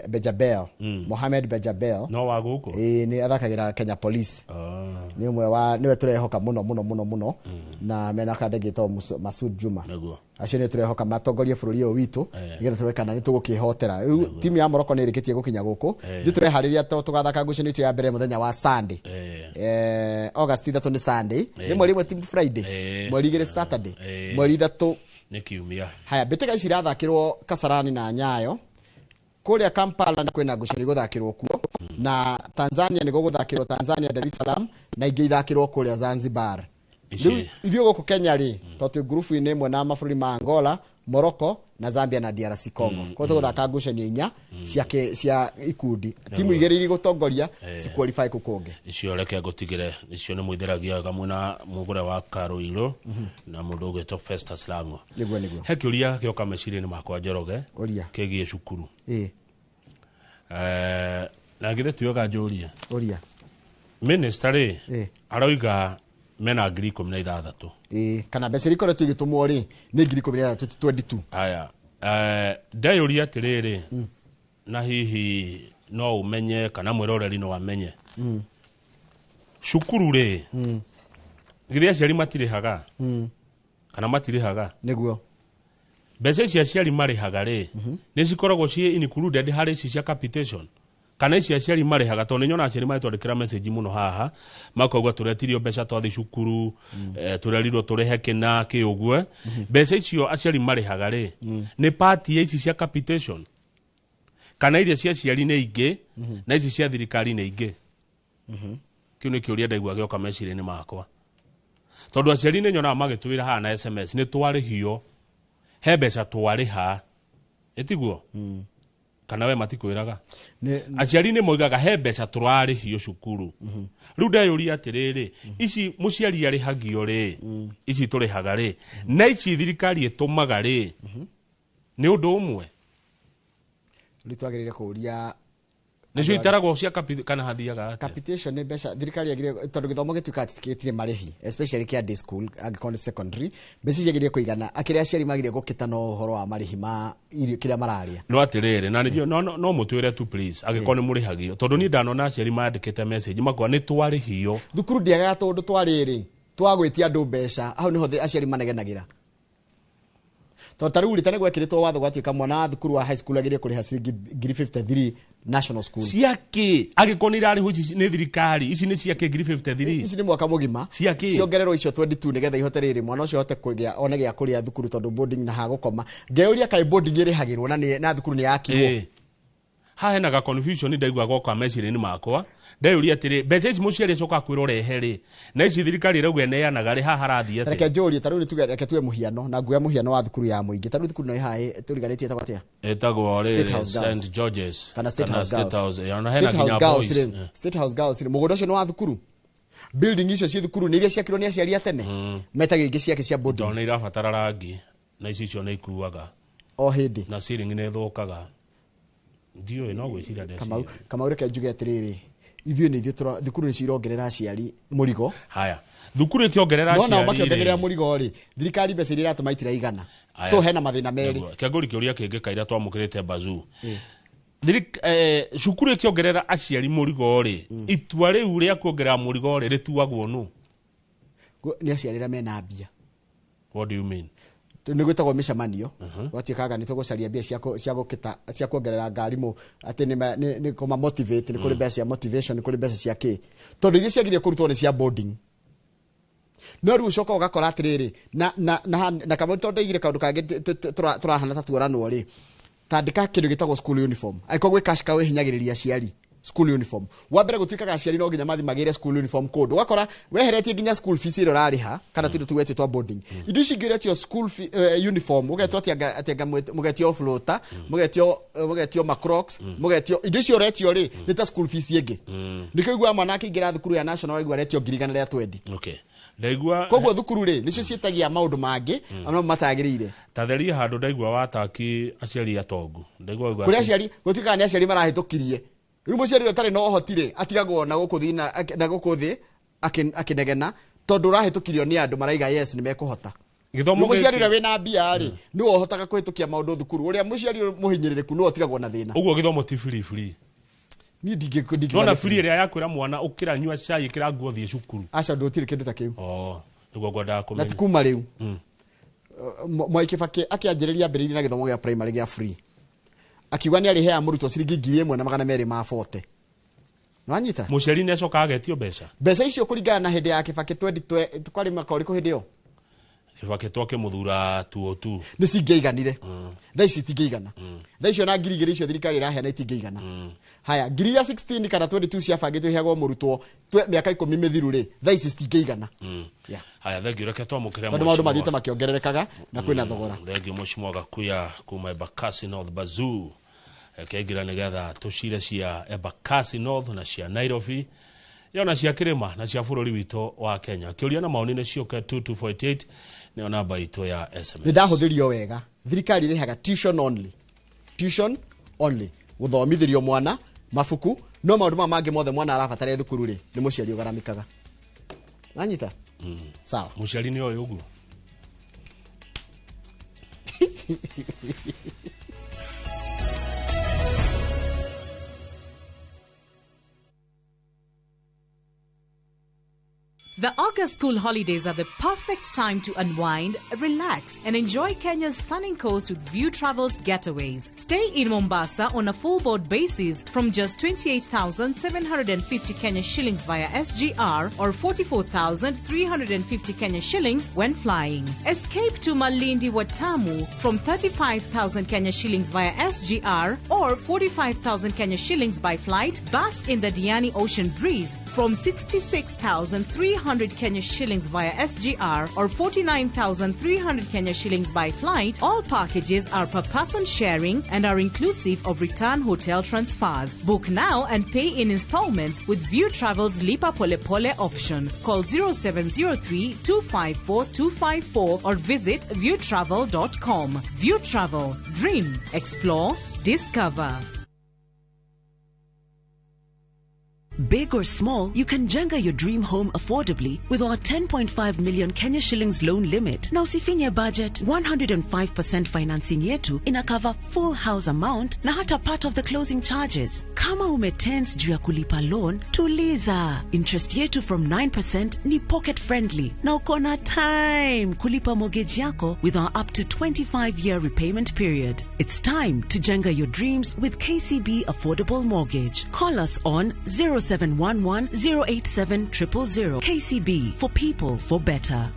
Bejabel. Mohamed Bejabel. No wa gũkũ? Ĩĩ nĩ athakagĩra Kenya Police. Nĩ ũmwe wa nĩwe tũrehoka mũno mũno mũno mũno na mena kandege getagwo Masud Juma. Nĩguo. Acio nĩ tũrehoka matongorie bũrũri ũyũ witũ nĩgetha tũrore kana nĩ tũgũkĩhotera. Rĩu timu ya Morocco nĩ ĩrĩkĩtie gũkinya gũkũ. Ithuĩ tũreharĩria tũgathaka ngucanio itũ ya mbere mũthenya wa Sunday. August 3 nĩ Sunday. Nĩ mweri ĩmwe ti Friday. Mweri 2 Saturday. Mweri 3 nĩ kiumia. Haya, mbĩtĩka ici irathakĩrwo Kasarani na Nyayo. Kũrĩa Kampala kwĩna ngucanio igũthakĩrwo kuo. Na Tanzania nĩ gũgũthakĩrwo Tanzania Dar es Salaam na ingĩ ithakĩrwo kũrĩa Zanzibar. Rĩu ithuĩ gũkũ Kenya rĩ, tondũ twĩ ngurubu-inĩ ĩmwe na mabũrũri ma Angola, Morocco na Zambia na DRC Congo. Koguo tũgũthaka ngucanio inya cia ikundi. Timu igĩrĩ iria igũtongoria ci qualify kũu kũngĩ. Icio reke ngũtigĩre, icio nĩ mũithĩragia wega mwĩna mũgũre wa Karũirũ na mũndũ ũgwĩtwo Festus Lang'o. Nĩguo nĩguo. He kĩũria gĩoka meciria-inĩ makwa Njoroge. Ũria. Kĩgiĩ cukuru. Na githĩ ti wega njũrie? Ũria. Minister rĩ, aroiga mena 16,000. Kana mbeca iria ikoretwo igĩtũmwo rĩ, nĩ 16,000 ti 22. Aya. Ndeyũria atĩrĩrĩ, na hihi no ũmenye kana mwĩroreri no amenye. Cukuru rĩ, githĩ aciari matirĩhaga? Kana matirĩhaga? Nĩguo. Mbeca ici aciari marĩhaga rĩ, nĩ cikoragwo ciĩ included harĩ ici cia capitation? Kana ici aciari marĩhaga, tondũ nĩ nyona aciari magĩtwandĩkĩra message mũno haha makauga tũretirio mbeca twathiĩ cukuru, tũrerirwo tũrĩhe kĩna kĩ ũguo. Mbeca icio aciari marĩhaga rĩ, nĩ part ya ici cia capitation? Kana iria cia aciari nĩ ingĩ, na ici cia thirikari nĩ ingĩ? Kĩu nĩ kĩũria ndaigua gĩoka meciria-inĩ makwa. Tondũ aciari nĩ nyonaga magĩtwĩra haha na SMS, nĩ twarĩhio, he mbeca twarĩha. Ĩtiguo? Kana we matikwĩraga? Aciari nĩ moigaga he mbeca tũrarĩhio cukuru. Rĩu ndeyũria atĩrĩrĩ, ici mũciari arĩhagio rĩ, ici tũrĩhaga rĩ, na ici thirikari ĩtũmaga rĩ, nĩ ũndũ ũmwe? Rĩu twagĩrĩire kũũria Nĩcio itaragwo cia kana hathiaga atĩa? Capitation nĩ mbeca thirikari yagĩrĩire, tondũ gĩthomo gĩtuĩkaga gĩtirĩ marĩhi, especially kĩa day school, angĩkorwo nĩ secondary, mbeca ici ciagĩrĩire kũigana, akĩrĩa aciari magĩrĩire gũkĩta no ũhoro wa marĩhi ma irio kĩrĩa mararĩa. No atĩrĩrĩ, na nĩnjũĩ, no mũtwĩre tu please, angĩkorwo nĩ mũrĩhagio, tondũ niĩ ndanona aciari mandĩkĩte message makauga nĩ twarĩhio. Thukuru ndĩagaga tũndũ twa rĩrĩ, twa gwĩtia andũ mbeca, hau nĩho aciari manegenagĩra. Tondũ ta rĩu rĩ, ta nĩ gwekĩrĩtwo watho gwatuĩka mwana wa thukuru wa high school agĩrĩire kũrĩha ciringi 53 national school. Ciakĩ? Angĩkorwo nĩ irarĩhwo ici nĩ thirikari, ici nĩ ciakĩ 53? Ici nĩ mwaka mũgima. Ciakĩ? Ciongererwo icio 22 nĩgetha ihote rĩrĩ, mwana ũcio ahote kũgĩa, one gĩa kũrĩa thukuru tondũ boarding na hagũkoma. Ngeyũria kaĩ boarding ĩrĩhagĩrwo na thukuru nĩ yakirwo. Haha hena ga confusion ndaigua goka meciria-inĩ makwa. Ndeyũria atĩrĩ, mbeca ici mũciari acoka kwĩrwo rehe rĩ, na ici thirikari ĩrauga ĩneanaga rĩ, haha harathiĩ atĩa? Reke njũrie, ta rĩu nĩtuge, reke tuge mũhiano, na nguoya mũhiano wa thukuru ya mũingĩ. Ta rĩu thukuru no ĩhaĩ, tũriganĩtie ĩtagwo atĩa? Ĩtagwo rĩrĩ, State House Girls. Saint George's. Kana State Kana House State Girls. House, ona hena State House nginya Girls boys. rĩ, State House Girls rĩ, mũgũnda ũcio nĩ wa thukuru? Building icio ciĩ thukuru nĩ iria ciakirwo nĩ aciari a tene? Metagio ingĩ ciake cia boarding. Tondũ nĩ irabatara rangi, na ici icio nĩ ikuaga. O hĩndĩ. Na ceiling nĩ ĩthũkaga. Ndiũĩ, no gwĩciria ndeciria. Kamau, reke njuge atĩrĩrĩ, ithuĩ nĩ ithuĩ thukuru nĩcio irongerera aciari mũrigo. Haya, thukuru ĩkĩongerera No nao aciari rĩ. makĩongerera mũrigo rĩ, thirikari mbeca iria iratũma itiraigana. Aya. So hena mathĩna merĩ. Nĩguo. Kĩangũri kĩũria kĩngĩ kaira twamũkĩrĩte bazuu. Cukuru ĩkĩongerera aciari mũrigo rĩ, itua rĩu rĩa kuongerera mũrigo rĩ, rĩtuagwo nũ? Nĩ aciari arĩa mena mbia. What do you mean? Nĩ gwĩtagwo mĩcemanio gwatuĩkaga nĩ tũgũcaria mbia cia gũkĩta cia kuongerera ngari mũ atĩ nĩ kũma motivate, nĩ kũrĩ mbeca cia motivation, nĩ kũrĩ mbeca cia kĩ, tondũ iria ciagĩrĩire kũrutwo nĩ cia boarding. No rĩu ũcoka ũgakora atĩrĩrĩ na kamwe tondũ ndaigire kaũndũ kangĩ tũrahana ta tuoranwo rĩ, tandĩka kĩndũ gĩtagwo school uniform. Angĩkorwo gwĩ cash cow ĩhinyagĩrĩria aciari, school uniform wa mbere gũtuĩkaga aciari no nginya mathiĩ magĩre school uniform kũndũ, ũgakora weheretie nginya school fees ĩrĩa ũrarĩha kana tũindo tũu twa boarding, indo ici ingĩ ũretio school uniform, ũgetwo atĩ anga mũgetio floater, mũgetio macrocs, mũgetio indo icio ũretio rĩ nĩ ta school fees ĩngĩ. Nĩkĩo ũiguaga mwana akĩingĩra thukuru ya national aigua aretio 120,000. Okay, ndaigua. Koguo thukuru rĩ nĩcio ciĩtagia maũndũ mangĩ ona matagĩrĩire. Tatheria handũ ndaigua wataki aciari atongu ndaigua kũrĩ aciari gũtuĩkaga nĩ aciari marahĩtũkirie. Rĩu mũciari ũrĩa ũtarĩ na ũhoti rĩ atigagwo na gũkũ thĩ na gũkũ thĩ akĩnegena tondũ ũrahĩtũkirio nĩ andũ maraiga yes nĩ mekũhota. Gĩthomo mũciari ũrĩa wĩna mbia rĩ nĩwe ũhotaga kũhĩtũkia maũndũ thukuru, ũrĩa mũciari mũhinyĩrĩrĩku nĩwe ũtigagwo na thĩna. Ũguo gĩthomo ti free free. Niĩ ndingĩ nona free ĩrĩa yakwĩra mwana ũkĩra nyua cai ĩkĩra nguo thiĩ cukuru. Aca ndũtirĩ kĩndũ ta kĩu. Nĩguo ngwendaga kũmenya. Na ti kuma rĩu. Mwai Kibaki akĩanjĩrĩria ambĩrĩirie na gĩthomo gĩa primary gĩa free. Akiuga nĩ arĩheaga mũrutwo ciringi 1,240. Nĩwanyita? Mũciari nĩ acokaga agetio mbeca. Mbeca icio kũringana na hĩndĩ ya Kibaki 20 kwarĩ mwaka ũrĩkũ hĩndĩ ĩyo? Kibaki twakĩmũthura 2002. Nĩ cingĩaiganire. Thaa ici itingĩigana. Thaa icio na 2,000 icio thirikari ĩraheana itingĩigana. Haya, 16,000 kana 22 ciabangĩtwo iheagwo mũrutwo mĩaka 10 mĩthiru rĩ, thaa ici citingĩigana. Haya, thengiũ, reke twamũkĩre tondũ maũndũ mathiĩte makĩongererekaga na kwĩna thogora. Thengiũ Mheshimiwa Gakuya kuma Embakasi North Bazoo. Reke nĩgetha tũcire cia Embakasi North na cia Nairobi yona cia kĩrĩma na cia bũrũri witũ wa Kenya. Kĩũria na maoni nĩ ciũke 2248 nĩyo namba itũ ya SMS. Nĩ ndahũthĩrio wega. Thirikari ĩrĩhaga tuition only. Tuition only. Gũthomithĩrio mwana mabuku no maũndũ maya mangĩ mothe mwana arabatara thukuru rĩ nĩ mũciari ũgaramikaga. Nanyita? Sawa. Mũciari nĩ oĩ ũguo. The August school holidays are the perfect time to unwind, relax, and enjoy Kenya's stunning coast with View Travels getaways. Stay in Mombasa on a full board basis from just 28,750 Kenya shillings via SGR or 44,350 Kenya shillings when flying. Escape to Malindi Watamu from 35,000 Kenya shillings via SGR or 45,000 Kenya shillings by flight. Bask in the Diani Ocean breeze from 66,300 Kenya shillings via SGR or 49,300 Kenya shillings by flight. All packages are per person sharing and are inclusive of return hotel transfers. Book now and pay in installments with View Travel's Lipa Pole Pole option. Call 0703 254 254 or visit viewtravel.com. View Travel. Dream, explore, discover. Big or small, you can jenga your dream home affordably with our 10.5 million Kenya shillings loan limit. Na usifinye budget, 105% financing yetu ina cover full house amount na hata part of the closing charges. Kama umetense juu ya kulipa loan, tuliza. Interest yetu from 9% ni pocket friendly na uko na time kulipa mortgage yako with our up to 25-year repayment period. It's time to jenga your dreams with KCB Affordable Mortgage. Call us on 0711 087 000. KCB, for people, for better.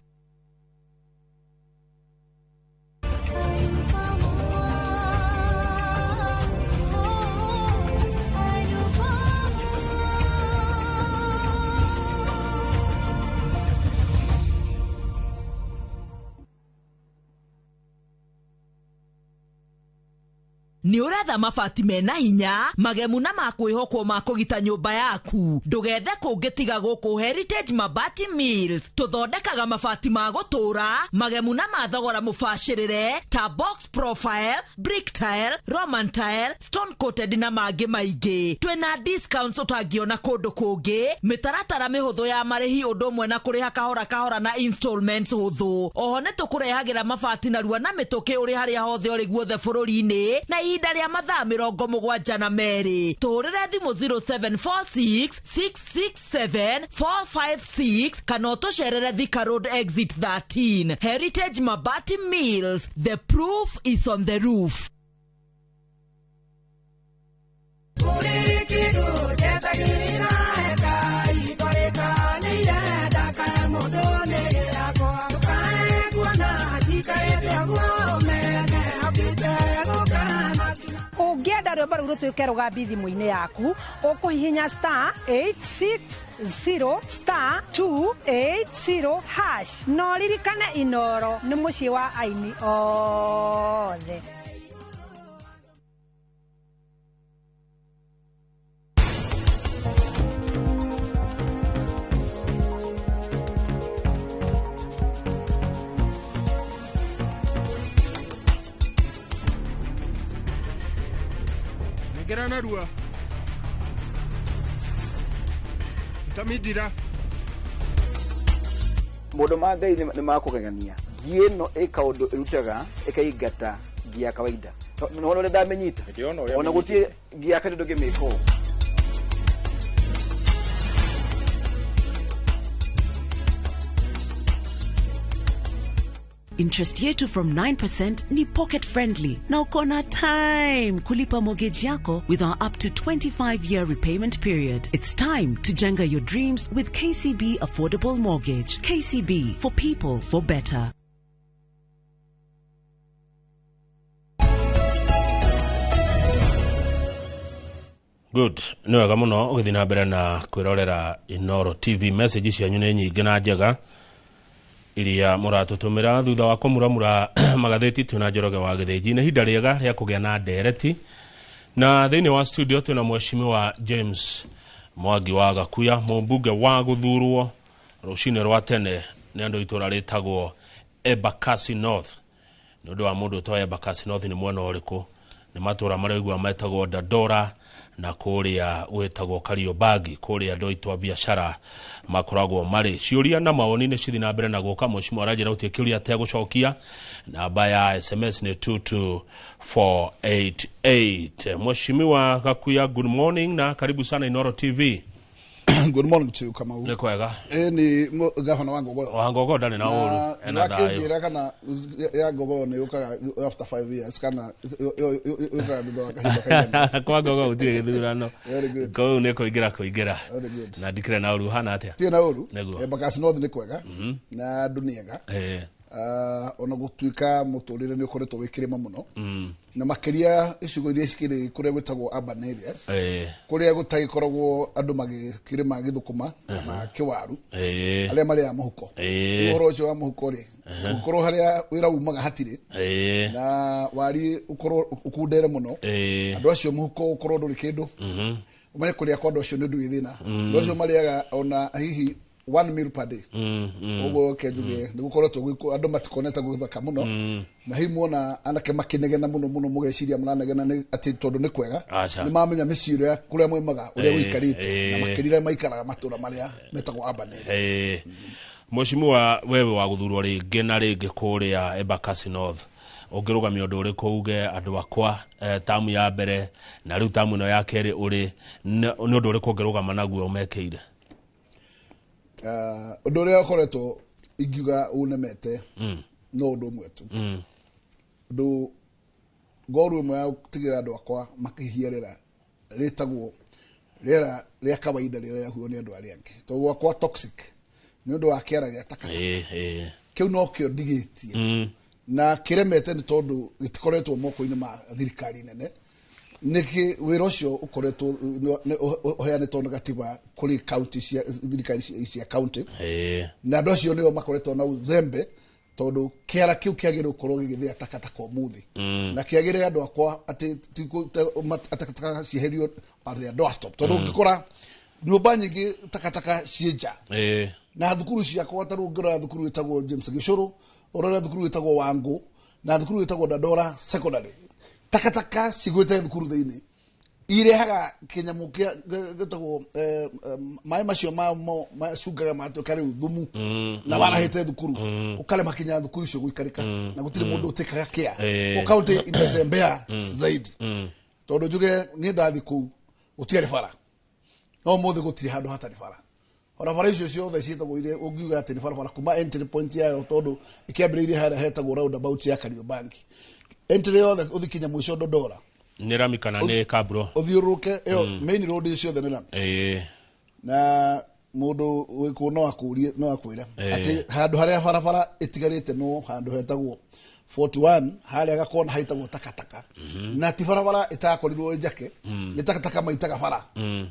Nĩ ũretha mabati mena hinya magemu na makwĩhokwo ma kũgita nyũmba yaku, ndũgethe kũngĩ tiga gũkũ Heritage Mabati Mills. Tũthondekaga mabati ma gũtũra magemu na ma thogora mũbacĩrĩre ta box profile, brick tile, roman tile, stone coated na mangĩ maingĩ. Twĩna discounts ũtangĩona kũndũ kũngĩ, mĩtaratara mĩhũthũ ya marĩhi ũndũ ũmwe na kũrĩha kahora kahora na installments hũthũ. Oho nĩ tũkũrehagĩra mabati narua na mĩtũkĩ ũrĩ harĩa hothe ũrĩ guothe bũrũri-inĩ na ihinda ihinda rĩa mathaa 72. Tũhũrĩre thimũ 0746 667 456 kana ũtũcerere Thika Road exit 13. Heritage Mabati Mills, the proof is on the roof. Ũngĩenda rwĩmbo rũu rũtuĩke rũgambi thimũ-inĩ yaku, ũkũhihinya star 860 star 280 hash. Na ũririkane Inoro nĩ mũciĩ wa aini othe. Nengera narua. Tamidira. Maũndũ ma Ngai nĩ makũgegania. Ngi ĩno ĩ kaũndũ ĩrutaga ĩkaingata ngi ya kawaida. Nĩwona ũrĩa ndamĩnyita? Ona gũtirĩ ngi ya kawaida ndũngĩmĩka ũũ. Interest yetu from 9% ni pocket friendly na uko na time kulipa mortgage yako with our up to 25-year repayment period. It's time to jenga your dreams with KCB Affordable Mortgage. KCB, for people, for better. Good. Nĩ wega mũno ũgĩthiĩ na mbere na kwĩrorera Inoro TV. Message cianyu nĩ nyingĩ na njega iria mũratũtũmĩra thutha wa kũmuramura magathĩti. Twĩna Njoroge wa Gĩthĩnji. Nĩ ihinda rĩega rĩa kũgĩa na ndereti, na thĩinĩ wa studio twĩna mheshimiwa James Mwangi wa Gakuya, mũmbunge wa gũthurwo rũcinĩ rwa tene nĩ andũ itũra rĩtagwo Embakasi North. Nĩ ũndũ wa mũndũ ũtoĩ Embakasi North nĩ mwena ũrĩkũ, nĩ matũra marĩa metagwo Dandora na kũrĩa gwĩtagwo Kariobangi, kũrĩa andũ aitũ a biacara makoragwo marĩ. Ciũria na mawoni nĩ cithi na mbere na gũka. Mheshimiwa aranjĩra gũtirĩ kĩũria ategũcokia. Namba ya SMS nĩ 22488. Mheshimiwa Gakuya, good morning na karibu sana Inoro TV. Good morning to you, Kamau. Nĩ kwega. Ni gavana wa Ngogoyo. Wa Ngogoyo ndarĩ na ũru, ena thayũ. Nakĩnjĩra kana ya Ngogoyo nĩ yũkaga after 5 years kana yũkaga thutha wa kahinda kaigana. Kwa Ngogoyo gũtirĩ gĩthurano. Very good. Kũu nĩ kũingĩra kũingĩra. Very good. Na ndikĩrĩ na ũru hana atĩa? Tirĩ na ũru. Nĩguo. Embakasi North nĩ kwega. Na andũ nĩ ega. Ona gũtuĩka mũtũrĩre nĩ ũkoretwo wĩ kĩrĩma mũno. Na makĩria icigo iria cikĩrĩ kũrĩa gwĩtagwo urban areas, kũrĩa gũtagĩkoragwo andũ magĩkĩrĩma gĩthũkũma kana kĩwaru, arĩa marĩaga mũhuko. Ũhoro ũcio wa mũhuko rĩ, ũkorwo harĩa wĩra umaga hatirĩ, na wari ũkorwo ũkundere mũno, andũ acio mũhuko ũkorwo ndũrĩ kĩndũ. Ũmenye kũrĩa kwa andũ acio nĩ ũndũ wĩ thĩna. Andũ acio marĩaga ona hihi one meal per day. Ũguo kenjuge nĩ gũkoretwo gwĩ andũ matikonete gũthaka mũno. Na hihi muona anake makĩnegena mũno mũno mũgeciria maranegena nĩ atĩ tondũ nĩ kwega. Nĩ mamenya mĩciĩ ĩrĩa kũrĩa moimaga ũrĩa gũikarĩte, na makĩria maikaraga matũra marĩa metagwo urban areas. Mheshimiwa, wewe wa gũthurwo rĩngĩ na rĩngĩ kũrĩa Embakasi North, ũngĩrũgamia ũndũ ũrĩkũ uge andũ akwa tamu ya mbere na rĩu tamu ĩno ya kerĩ ũrĩ, nĩ ũndũ ũrĩkũ ũngĩrũgama naguo ũmekĩire? Ũndũ ũrĩa ũkoretwo ingiuga ũnemete no ũndũ ũmwe tu. Ũndũ ngoru ĩmwe ya gũtigĩra andũ akwa makĩhiarĩra rĩtagwo rĩera rĩa kawaida rĩrĩa rĩahuo nĩ andũ arĩa angĩ. Tondũ gwakwa toxic nĩ ũndũ wa kĩara gĩa takataka. Kĩu nokĩo ndigĩtie. Na kĩremete nĩ tondũ gĩtikoretwo moko-inĩ ma thirikari nene. Nĩkĩ wĩra ũcio ũkoretwo ũheanĩtwo nĩ gatiba kũrĩ county cia thirikari cia county. Na andũ acio nĩo makoretwo na uzembe tondũ kĩara kĩu kĩagĩrĩirwo gũkorwo gĩgĩthĩa takataka ũmũthĩ. Na kĩagĩrĩire andũ akwa atĩ takataka cieherio at their doorstep. Tondũ ũngĩkora nyũmba nyingĩ takataka ciĩ nja. Na thukuru ciakwa ta rĩu ũngĩrora thukuru ĩtagwo James Gĩcũrũ, ũrore thukuru ĩtagwo Wangũ, na thukuru ĩtagwo Dandora Secondary. Takataka cigwĩte thukuru thĩinĩ Irehaga kĩnyamũ kĩa gĩtagwo maĩ macio macungaga matuĩka rĩu thumu na warahĩte thukuru ũkarema kinya thukuru icio gũikarĩka na gũtirĩ mũndũ ũtĩkaga kĩa Eh. kaunti inazembea zaidi tondũ njuge niĩ ndathi kũu gũtiarĩ bara no ũmũthĩ gũtirĩ handũ hatarĩ bara barabara icio ciothe ciĩtagwo iria ũngiuga atĩ nĩ barabara kuma entry point yayo tondũ ĩkĩambĩrĩirie harĩa hetagwo roundabout ya Kariobangi entry yothe ũthiĩ kinya mũico Dodora Nĩ rami kana nĩ kabro? Ũthiũrũrũke ĩyo main road ciothe nĩ rami na mũndũ wĩkũ no akũrie no akwĩre atĩ handũ harĩa barabara ĩtigarĩte no handũ hetagwo 41 harĩa gakona haitagwo takataka na ti barabara ĩtakorirwo ĩ njake nĩ takataka maitaga bara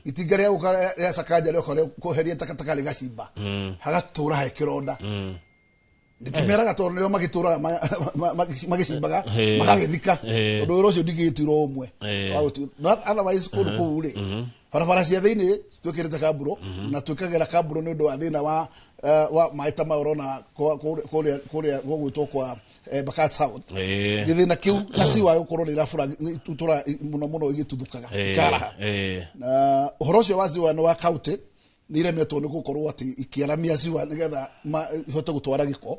itinga rĩa gũka rĩa Sakaja rĩoka rĩa kweheria takataka rĩgacimba hagatũra he kĩronda ndĩkĩmeraga tondũ nĩo magĩtũraga magĩcimbaga magagĩthika tondũ wĩra ũcio ndingĩgĩtuirwo ũmwe wa gũtu- no otherwise kũndũ kũu rĩ barabara cia thĩinĩ twĩkĩrĩte kamburo na twĩkagĩra kamburo nĩ ũndũ wa thĩna wa wa maĩ ta maya ũrona kũrĩa kũrĩa gũgwĩtwo kwa Embakasi South gĩthĩna kĩu na ciwa gũkorwo nĩ irabura itũra mũno mũno igĩtuthũkaga ikaraha na ũhoro ũcio wa ziwa nĩ wa county nĩ iremetwo nĩ gũkorwo atĩ ikĩaramia ziwa nĩgetha ihote gũtwara gĩko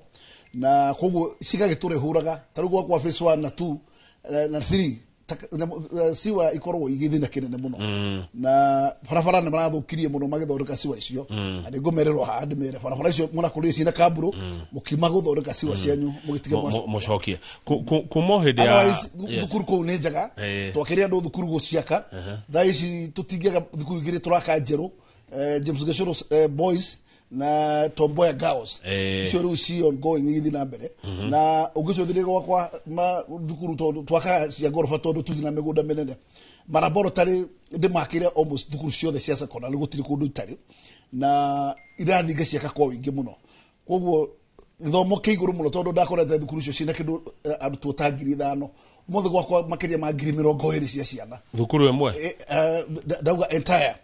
na koguo cigagĩtũra ihũraga ta rĩu gwakwa phase 1 na 2 na 3 siwa ikoragwo igĩthĩna kĩnene mũno na barabara nĩ marathũkirie mũno magĩthondeka siwa icio na nĩ ngũmererwo haha ndĩmere barabara icio mũrakũrire ciĩna kamburo mũkiuma gũthondeka siwa cianyu mũgĩtige mũcokie kuma o hĩndĩ ya Otherwise, thukuru kũu nĩ njega twakĩrĩ andũ thukuru gũciaka thaa ici tũtingĩaga thukuru igĩrĩ tũraka njerũ James Gachuru boys na Tomboya Girls icio rĩu ci ongoing igĩthiĩ na mbere na ũngĩcũthĩrĩria gwakwa ma thukuru tondũ twakaga cia ngoroba tondũ tũtirĩ na mĩgũnda mĩnene maraboratory ndĩmakĩre almost thukuru ciothe cia secondary gũtirĩ kũndũ itarĩ na irathiĩ ngaciaka kwa ũingĩ mũno koguo gĩthomo kĩ igũrũ mũno tondũ ndakorete thukuru icio ciĩna kĩndũ arutwo ta 5,000 ũmũthĩ gwakwa makĩria ma 20,000 cia ciana thukuru ĩmwe ndauga entire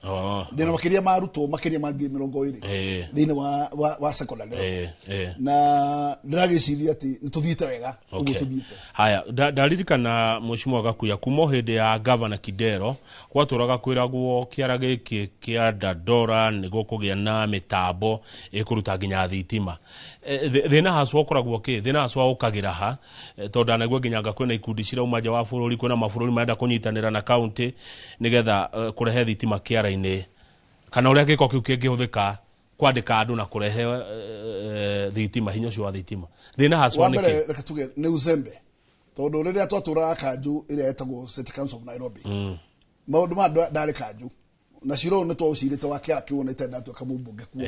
ndĩna makĩria ma arutwo makĩria ma 20,000 thĩinĩ wa secondary na ndĩragĩciria atĩ nĩ tũthiĩte wega ũguo tũthiĩte haya ndaririkana mheshimiwa Gakuya kuma o hĩndĩ ya Governor Kidero gwatũraga kwĩragwo kĩara gĩkĩ kĩa Dandora nĩ gũkũgĩa na mĩtambo ĩkũruta nginya thitima thĩna hacwa ũkoragwo kĩ thĩna hacwa ũkagĩra ha tondũ ndanaigua nginya anga kwĩna ikundi cirauma nja wa bũrũri kwĩna mabũrũri marenda kũnyitanĩra na kaunti nĩgetha kũrehe thitima kĩara-inĩ kana ũrĩa gĩko kĩu kĩngĩhũthĩka kwandĩka andũ na kũrehe thitima hinya ũcio wa thitima thĩna hacwa nĩ kĩ reke tuge nĩ uzembe tondũ rĩrĩa twatũraga kanju ĩrĩa ĩtagwo City Council of Nairobi maũndũ ma ndarĩ kanju na cira ũyũ nĩ twaũcirĩte wa kĩara kĩu ona itarĩ ndatuĩka mũmbunge kuo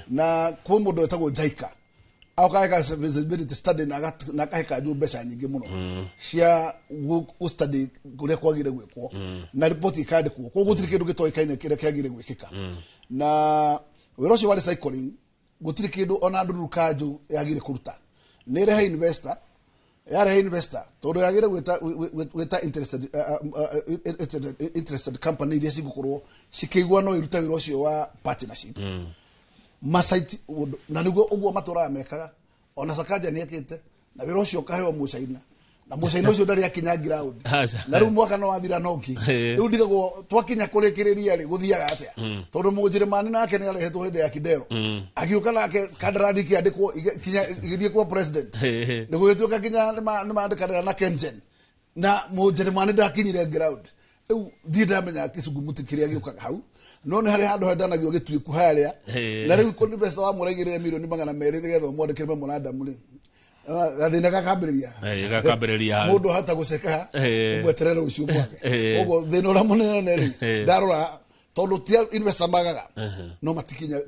na kwĩ mũndũ wĩtagwo Jaika akaheka feasibility study na akahe kanju mbeca nyingĩ mũno cia gũ study kũrĩa kwagĩrĩire gwĩkwo na riboti ikandĩkwo koguo gũtirĩ kĩndũ gĩtoĩkaine kĩrĩa kĩagĩrĩire gwĩkĩka na wĩra ũcio wa recycling gũtirĩ kĩndũ ona ndũruru kanju yagĩrĩire kũruta nĩ ĩrehe investor yarehe investor tondũ yagĩrĩire gwĩta interested company iria cigũkorwo cikĩigua no irute wĩra ũcio wa partnership masaiti na nĩguo ũguo matũraga mekaga ona Sakaja nĩ ekĩte na wĩra ũcio ũkaheo Mũcaina na Mũcaina ũcio ndarĩ akinya ground na rĩu mwaka no wathira no ngĩ rĩu ndigagwo twakinya kũrĩkĩrĩria rĩ gũthiaga atĩa tondũ Mũnjĩrĩmani nake nĩ arehetwo hĩndĩ ya Kidero agĩũka nake kandarathi kĩandĩkwo kinya igĩthiĩ kwa president nĩ gũgĩtuĩka kinya nĩ mandĩkanĩra na Kengen na Mũnjĩrĩmani ndakinyire ground rĩu ndirĩ ndamenya kĩcungumuti kĩrĩa gĩũkaga hau no nĩ harĩ handũ hendanagio gĩtuĩku harĩa na rĩu investor wamũraigĩrĩre 200,000,000 nĩgetha ũmwandĩkĩre memorandum rĩ gathĩna gakambĩrĩria gakambĩrĩria mũndũ ahota gũceka ũmweterere ũcio mwake koguo thĩna ũrĩa mũnene rĩ ndarora tondũ ti investor magaga no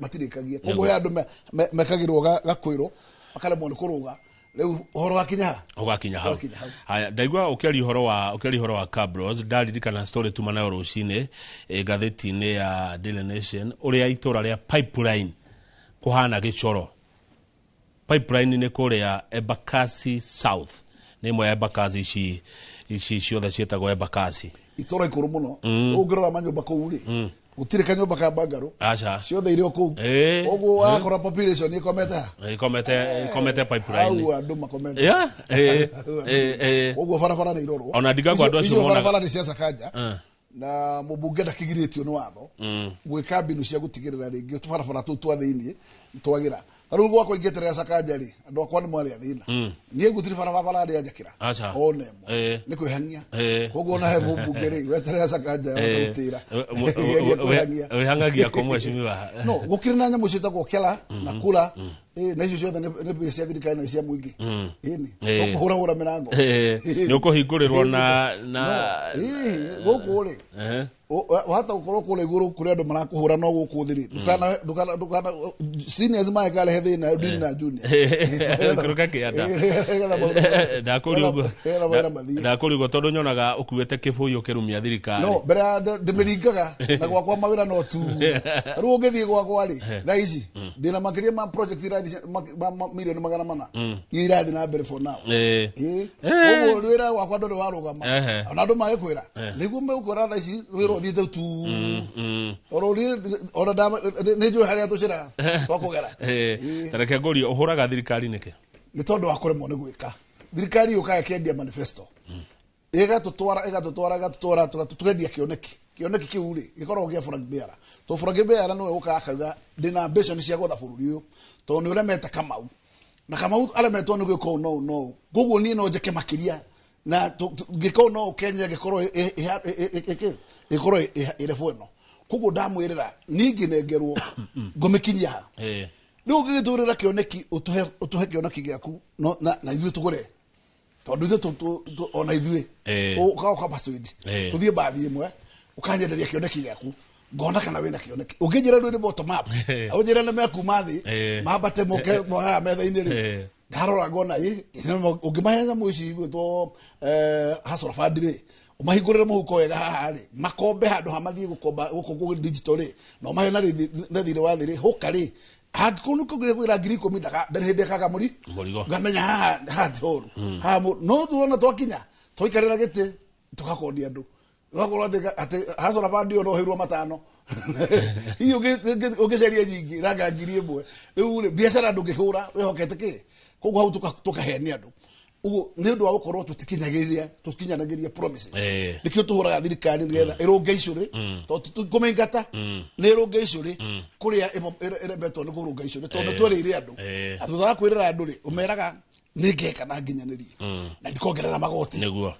matirĩkagia koguo he andũ mekagĩrwo gakwĩrwo makaremwo nĩ kũrũga rĩu ũhoro wakinya ha ũgakinya hau haya ndaigua ũkĩaria ũhoro wa Cabros ndaririkana story tuma nayo rũcinĩ ngathĩti-inĩ ya Daily Nation ũrĩa itũra rĩa Pipeline kũhana gĩcoro Pipeline nĩ kũrĩa Embakasi South nĩ ĩmwe ya Embakasi ici ciothe ciĩtagwo Embakasi itũra ikũrũ mũno ũngĩrora manyũmba kũu rĩ gũtirĩ kanyũmba ka bangarũ ciothe irĩ o kũu koguo wakora population ĩkomete ha ĩkomete Pipeline hau andũ makomete koguo barabara nĩ irorwo ona ndigagwo andũ acio monaga barabara nĩ cia Sakaja Na mũmbunge ndakĩgirĩtio nĩ watho gwĩka mbinu cia gũtigĩrĩra rĩngĩ tũbarabara tũu twa thĩiniĩ nĩtwagĩra. Ta rĩu gwakwa ingĩeterera Sakaja rĩ, andũ akwa nĩ mwarĩ a thĩna. Niĩ gũtirĩ barabara rĩa njakĩra ona ĩmwe, nĩ kwĩhang'ia. Koguo ona he mũmbunge rĩ, weterera Sakaja gũtĩra geria kwĩhang'ia. Wĩhang'agia kũ mheshimiwa? No gũkĩrĩ na nyamũ ciĩtagwo kela na kura, na icio ciothe nĩ mbia cia thirikari na cia mũingĩ. Ĩni tũkũhũrahũra mĩrango. Nĩ ũkũhingũrĩrwo na gũkũ rĩ, wahota gũkorwo kũrĩa igũrũ kũrĩ andũ marakũhũra, no gũkũ thĩ rĩ, ndukana ndukana seniors mangĩkarehe thĩna ndini na junior. Kũrũka kĩanda. Nĩgetha mawĩra mathiĩ. Ndakũria ũguo tondũ nyonaga ũkuĩte kĩbũi ũkĩrumia thirikari. No mbere ya ndĩmĩringaga na gwakwa mawĩra no tu. Rĩu ũngĩthiĩ gwakwa rĩ, thaa ici ndĩna makĩria ma project irathiĩ ma milioni 400 iria irathiĩ na mbere for now. Koguo wĩra wakwa ndũrĩ warũgama. Ona andũ magĩkwĩra nĩguo megũkwĩra thaa ici wĩra ũthiĩte tu. Tondũ niĩ ona nĩ njũĩ harĩa tũcĩra twa kũgera. Ta reke ngũrie, ũhũraga thirikari nĩkĩ? Nĩ tondũ wa kũremwo nĩ gwĩka. Thirikari yũkaga ĩkendia manifesto, ĩgatũtwara ĩgatũtwara ĩgatũtwara, tũkendia kĩoneki. Kĩoneki kĩu rĩ, gĩkoragwo gĩa flag bearer. To flag bearer nĩwe ũkaga akauga ndĩna ambition cia gwatha bũrũri ũyũ, tondũ nĩ ũremete Kamau, na Kamau aremetwo nĩ gwĩka ũũ na ũũ na ũũ, koguo niĩ no njĩke makĩria na ngĩka ũũ na ũũ, Kenya ĩgĩkorwo ĩkorwo ĩrefo ĩno. Koguo ndamwĩrĩra niĩ ngĩnengerwo ngũmĩkinyia ha. Rĩu ũngĩgĩtũrĩra kĩoneki, ũtũhe kĩoneki gĩaku na ithuĩ tũgũre, tondũ ithuĩ ona ithuĩ ũkaga persuade tũthiĩ mbathi ĩmwe, ũkanyenderia kĩoneki gĩaku, ngona kana wĩna kĩoneki. Ũngĩnjĩra rĩu nĩ bottom up, ũnjĩre nĩ mekuma thĩ mambate moke haha metha-inĩ rĩ, ndarora ngona ĩ ũngĩmahe nyamũ ici igwĩtwo hustler fund rĩ, ũmahingũrĩre mũhuko wega haha rĩ, makombe handũ ha mathiĩ gũkomba gũkũ kũ digital rĩ, na ũmahe na thirĩ wa thĩ rĩ, hũka rĩ, angĩkorwo nĩ kũngĩrĩa kwĩra 10,000 ndarĩ hĩndĩ ekaga mũri Mũrigo. Ngamenya haha haha ti horu. Haha no tuona twakinya twaikarĩra gĩtĩ tũgakondia andũ, ũgakorwo atĩ hustler fund ĩyo no ũheirwo 5, hihi ũngĩcaria nyingĩ ranga 1,000. Rĩu rĩ, biacara ndũngĩhũra wĩhokete kĩ? Koguo hau tũkahenia andũ. Ũguo nĩ ũndũ wa gũkorwo tũtikinyanagĩria promises. Nĩkĩo tũhũraga thirikari nĩgetha ĩrũnge icũrĩ, tondũ kũmĩingata nĩ ĩrũnge icũrĩ kũrĩa ĩremetwo nĩ kũrũnga icũrĩ, tondũ nĩ twerĩire andũ. Na thutha wa kwĩrĩra andũ rĩ, ũmeraga nĩ ngeka na nginyanĩrie na ndikongerera magoti. Nĩguo.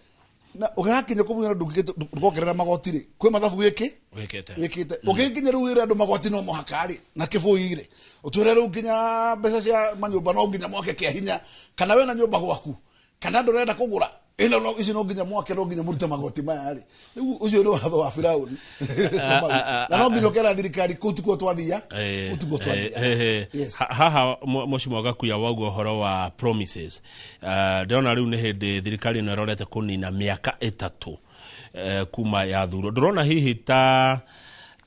Na ũgakinya kũmwĩra ndũkongerera magoti rĩ, kwĩ mathabu gĩkĩ wĩkĩte wĩkĩte. Ũgĩkinya rĩu wĩre andũ magoti no mũhaka rĩ, na kĩbũi rĩ, ũtwĩre rĩu nginya mbeca cia manyũmba no nginya mwake kĩa hinya, kana wĩna nyũmba gwaku kana ndũrenda kũgũra ĩno, no ici no nginya mwake, no nginya mũrute magoti maya rĩ. Rĩu ũcio nĩ watho wa Firauni, na no nginya ũkera thirikari kũu tikuo twathia, kũu tikuo twathia. Yes. Haha mheshimiwa Gakuya wauga ũhoro wa promises. Ndĩrona rĩu nĩ hĩndĩ thirikari ĩno ĩrorete kũnina mĩaka 3 kuma yathurwo. Ndũrona hihi ta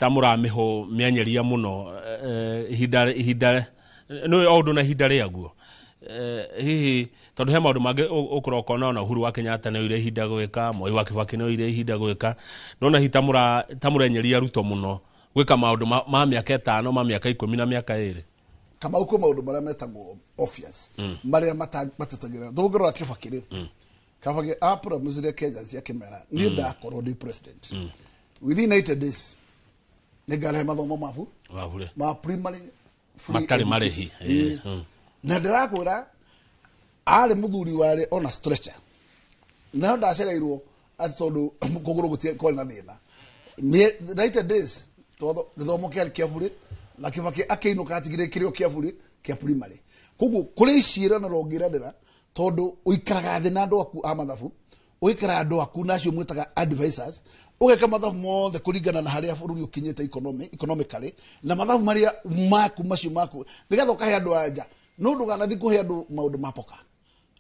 mũramĩhũ mĩanyeria mũno, ihinda nĩ o ũndũ na ihinda rĩaguo. Hihi tondũ he maũndũ mangĩ ũkorwo ũkona ona Uhuru wa Kenyatta nĩ oire ihinda gwĩka, Moi wa Kibaki nĩ oire ihinda gwĩka. Ndũrona hihi ta mũrenyeria Ruto mũno gwĩka maũndũ ma mĩaka 5, ma mĩaka 10 na mĩaka 2. Kamau, kwĩ maũndũ marĩa metagwo obvious, marĩa matetagĩra. Tũngĩrora Kibaki rĩ, Kibaki apromisire Kenyans akĩmera niĩ ndakorwo ndĩ president within 80 days nĩngarehe mathomo mabu Wa bure. ma primary free matarĩ education. Marĩhi. Na ndĩrakwĩra arĩ mũthuri warĩ ona stretcher, nayo ndacereirwo atĩ tondũ kũgũrũ gũtirĩ kwarĩ na thĩna. 90 days tondũ gĩthomo kĩarĩ kĩa bure, na Kibaki akĩinũka atigire kĩrĩo kĩa bure kĩa primary. Koguo kũrĩ ciĩranĩro ũngĩranĩra, tondũ ũikaraga thĩ na andũ aku a mathabu, ũgĩikara andũ aku na acio mwĩtaga advisors, ũgeka mathabu mothe kũringana na harĩa bũrũri ũkinyĩte economically, na mathabu marĩa maku macio maku, nĩgetha ũkahe andũ a nja. No ndũkanathiĩ kũhe andũ maũndũ ma poka,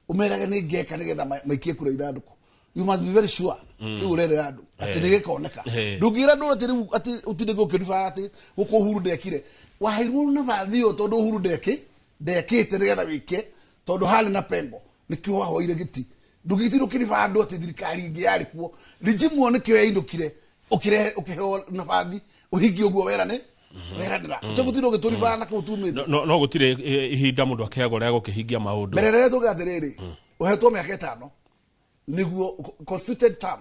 ũmerage nĩ ngeka nĩgetha maikie kura ithandũkũ. You must be very sure kĩu ũrerera andũ atĩ nĩ gĩkoneka. Ndũngĩra andũ atĩ rĩu atĩ ũtinde gũkĩriba atĩ gũkũ Uhuru ndekire, waheirwo nabathi ĩyo tondũ Uhuru ndekĩte nĩgetha wĩke, tondũ harĩ na pengo nĩkĩo wahoire gĩti. Ndũngĩtinda ũkĩriba andũ atĩ thirikari ĩngĩ yarĩ kuo regime ĩyo nĩkĩo yainũkire, ũkĩheo nabathi ũhingie ũguo werane weranĩra, ũtegũtinda ũgĩtũriba na kũu tumĩte. No gũtirĩ ihinda mũndũ akĩheagwo rĩa gũkĩhingia maũndũ. Mbere rĩrĩa tuge atĩrĩrĩ, ũhetwo mĩaka 5 nĩguo constituted term,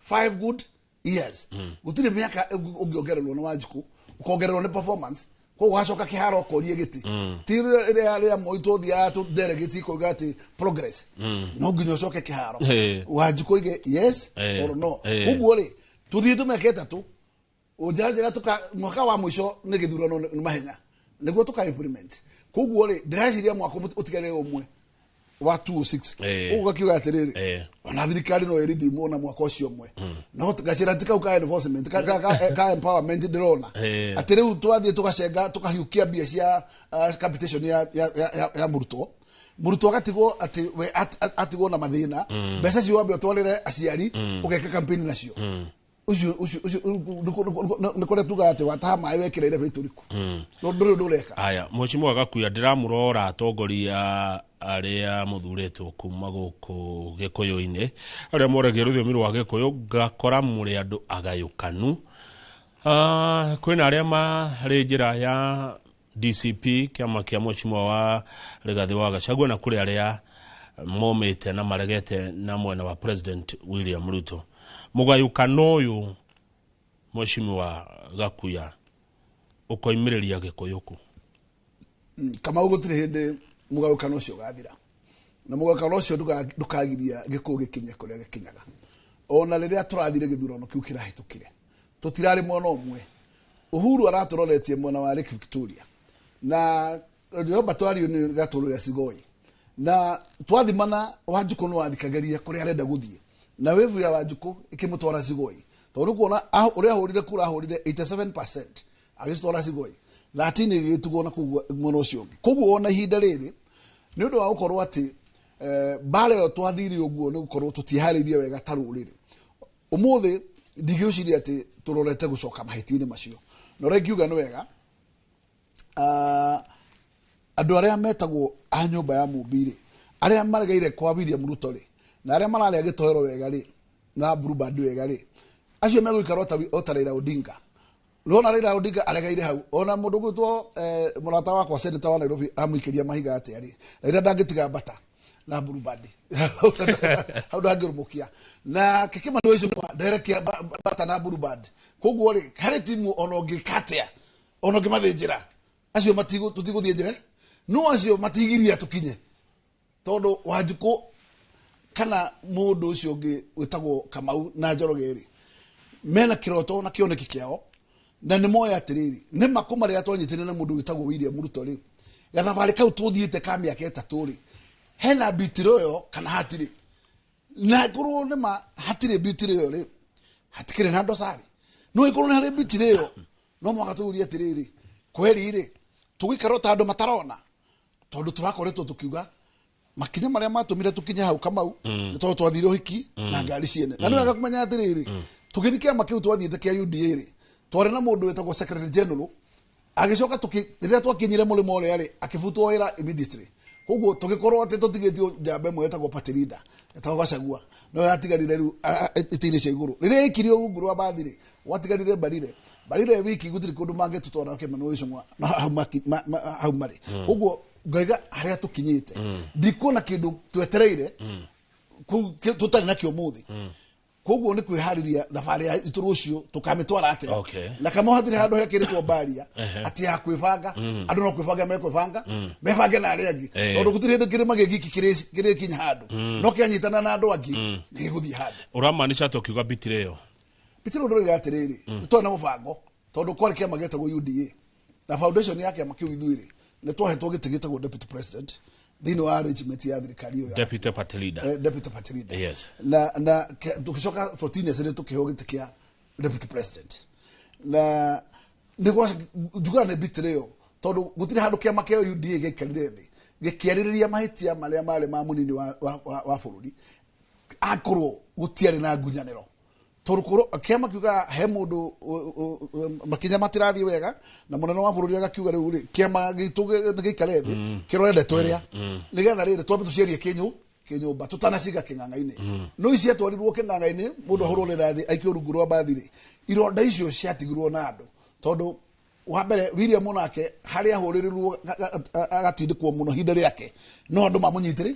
5 good Years gũtirĩ mĩaka ũngĩongererwo nĩ Wanjikũ, ũkongererwo nĩ performance, koguo wacoka kĩharo ũkorie gĩtĩ. Ti rĩrĩa rĩa Moi tũthiaga tũ koiga atĩ progress, no nginya ũcoke kĩharo. Wanjikũ oige yes or no. Koguo rĩ, tũthiĩte mĩaka 3 njĩra njĩra tuka mwaka wa mũico nĩ gĩthurano nĩ mahenya nĩguo tuka implement. Koguo rĩ, ndĩreciria mwaka ũtigarĩre ũmwe wa 206, ũguo gakiuga atĩrĩrĩ, ona thirikari no ĩrindimwo na mwaka ũcio ũmwe, no gacĩra ti kau ka enforcement ka empowerment ndĩrona atĩ rĩu twathiĩ tũgacenga tũkahiũkia mbia cia capitation ya mũrutwo, mũrutwo agatigwo atĩ we atigwo na mathĩna, mbeca cio wambe ũtwarĩre aciari, ũgeka campaign nacio. Ucio ucio ucio nĩ kũrĩa tugaga atĩ wataha maĩ wekĩra irebe itũriku, no ndũrĩ ũndũ ũreka. Aya, Mheshimiwa Gakuya, ndĩramũrora atongoria arĩa mũthurĩtwo kuma gũkũ Gĩkũyũ-inĩ, arĩa moragia rũthiomi rwa Gĩkũyũ, ngakora mũrĩ andũ agayũkanu. Kwĩna arĩa marĩ njĩra ya DCP, kĩama kĩa Mheshimiwa wa Rigathĩ wa Gachagua, na kũrĩ arĩa momĩte na maregete na mwena wa President William Ruto. Mũgayũkano ũyũ, Mheshimiwa Gakuya, ũkoimĩrĩria Gĩkũyũ kũ? Kamau, gũtirĩ hĩndĩ mũgayũkano ũcio ũgathira, na mũgayũkano ũcio ndũkagiria Gĩkũyũ gĩkinye kũrĩa gĩkinyaga. Ona rĩrĩa tũrathire gĩthurano kĩu kĩrahĩtũkire, tũtirarĩ mwena ũmwe. Uhuru aratũroretie mwena wa Lake Victoria, na Robert Wario nĩ gatũrũrĩa Sigoi, na twathimana Wanjikũ no athikagĩria kũrĩa arenda gũthiĩ, na wevu ya Wanjikũ ĩkĩmũtwara Sigoi, tondũ kuona ũrĩa ahũrire kura, ahũrire 87% agĩcitwara Sigoi, 13 ĩgĩtigwo na kũu mwena ũcio ũngĩ. Koguo ona ihinda rĩrĩ, nĩ ũndũ wa gũkorwo atĩ mbara ĩyo twathire ũguo, nĩ gũkorwo tũtiharĩirie wega ta rũrĩrĩ. Ũmũthĩ ndingĩciria atĩ tũrorete gũcoka mahĩtia-inĩ macio, na ũrĩa ingiuga nĩ wega, andũ arĩa metagwo a nyũmba ya Mũmbi rĩ, arĩa maregeire kwa William Ruto rĩ, na arĩa mararĩa gĩtoero wega rĩ, na Blue Band wega rĩ, acio megũikara o ta Raila Odinga. Rona Raila Odinga aregeire hau, ona mũndũ gwĩtwo mũrata wakwa senator wa Nairobi amũikĩria mahiga atĩa rĩ, Raila ndangĩtiga mbata na Blue Band hau, ndangĩrũmũkia na kĩkĩma nĩ nderekia mbata na Blue Band. Koguo rĩ, harĩ timu ona ũngĩka atĩa, ona ũngĩmathĩnjĩra acio, tũtigũthiĩ njĩra no acio matigiria tũkinye, tondũ Wanjikũ kana mũndũ ũcio ũngĩ wĩtagwo Kamau na Njoroge rĩ, mena kĩroto na kĩoneki kĩao, na nĩ moĩ atĩrĩrĩ, nĩ makũma rĩrĩa twanyitĩrĩire na mũndũ wĩtagwo William Ruto rĩ, gathabarĩ kau tũthiĩte ka mĩaka 3 rĩ, hena bitiro ĩyo kana hatirĩ? Na korwo nĩ ma hatirĩ bitiro ĩyo rĩ, hatikĩrĩ na dosari. No ikorwo nĩ harĩ bitiro ĩyo, no mũhaka tũrie atĩrĩrĩ, kweri rĩ, tũgũikara ta andũ matarona, tondũ tũrakoretwo tũkiuga makinya marĩa matũmire tũkinye hau, Kamau, nĩ tondũ twathire ũhiki na ngari ciene. Na nĩ wega kũmenya atĩrĩrĩ, tũgĩthiĩ kĩama kĩu twathiĩte kĩa UDA rĩ, twarĩ na mũndũ wĩtagwo secretary general, agĩcoka rĩrĩa twakinyire mũrĩmo ũrĩa rĩ, akĩbutwo wĩra immediately. Koguo tũgĩkorwo atĩ tũtigĩtio njamba ĩmwe ĩtagwo party leader, ĩtagwo Gachagua, no yatigarire rĩu itĩ-inĩ cia igũrũ. Rĩrĩa aikirio rungu rwa bathi rĩ, gwatigarire Mbarire. Mbarire wiki gũtirĩ kũndũ mangĩtũtwara kĩmano Icũng'wa na hau hau marĩ. Koguo ngaiga harĩa tũkinyĩte, ndikuona kĩndũ twetereire kũu tũtarĩ nakĩo ũmũthĩ. Koguo nĩ kwĩharĩria thabarĩ ya itũ rũciũ tũkamĩtwara atĩa. Na kama hatirĩ handũ hekĩrĩtwo mbaria atĩ ya kwĩbanga, andũ no kwĩbanga mekwĩbanga, mebange na arĩa angĩ, tondũ gũtirĩ hĩndĩ kĩrĩma gĩgiki kĩrĩkinya handũ, no kĩanyitana na andũ angĩ nĩ gĩgũthiĩ handũ. Ũramaanisha atĩ ũkiuga bitire ĩyo? Bitire ũndũ ũrĩa atĩrĩrĩ, nĩ twarĩ na mũbango, tondũ kwarĩ kĩama gĩetagwo UDA, na foundation ya kĩama kĩu ithuĩ rĩ, nĩ twahetwo gĩtĩ gĩtagwo deputy president thĩinĩ wa arrangement ya thirikari ĩyo ya Deputy party leader. Deputy party leader. Na tukicoka 14 years rĩ, tukĩheo gĩtĩ kĩa deputy president, na nĩ njugaga nĩ betrayal, tondũ gũtirĩ handũ kĩama kĩa UDA gĩaikarire thĩ gĩkĩarĩrĩria mahĩtia marĩa marĩ ma mũnini wa bũrũri, akorwo gũtiarĩ na ngunyanĩro, tondũ korwo kĩama kiuga he mũndũ makinya matirathiĩ wega, na mũnene wa bũrũri agakiuga rĩu rĩ, kĩama gitũ nĩ gĩikare thĩ kĩrore ndeto ĩrĩa, nĩgetha rĩrĩ twambe tũciarie kĩnyũmba tũtanaciga kĩng'ang'a-inĩ. No ici ciatwarirwo kĩng'ang'a-inĩ, mũndũ ahũrwo rithathi aikio rungu rwa mbathi rĩ, ironda icio ciatigirwo na andũ, tondũ wa mbere William onake harĩa ahũrĩrĩrwo agatindĩkwo mũno ihinda rĩake, no andũ mamũnyitĩrĩ.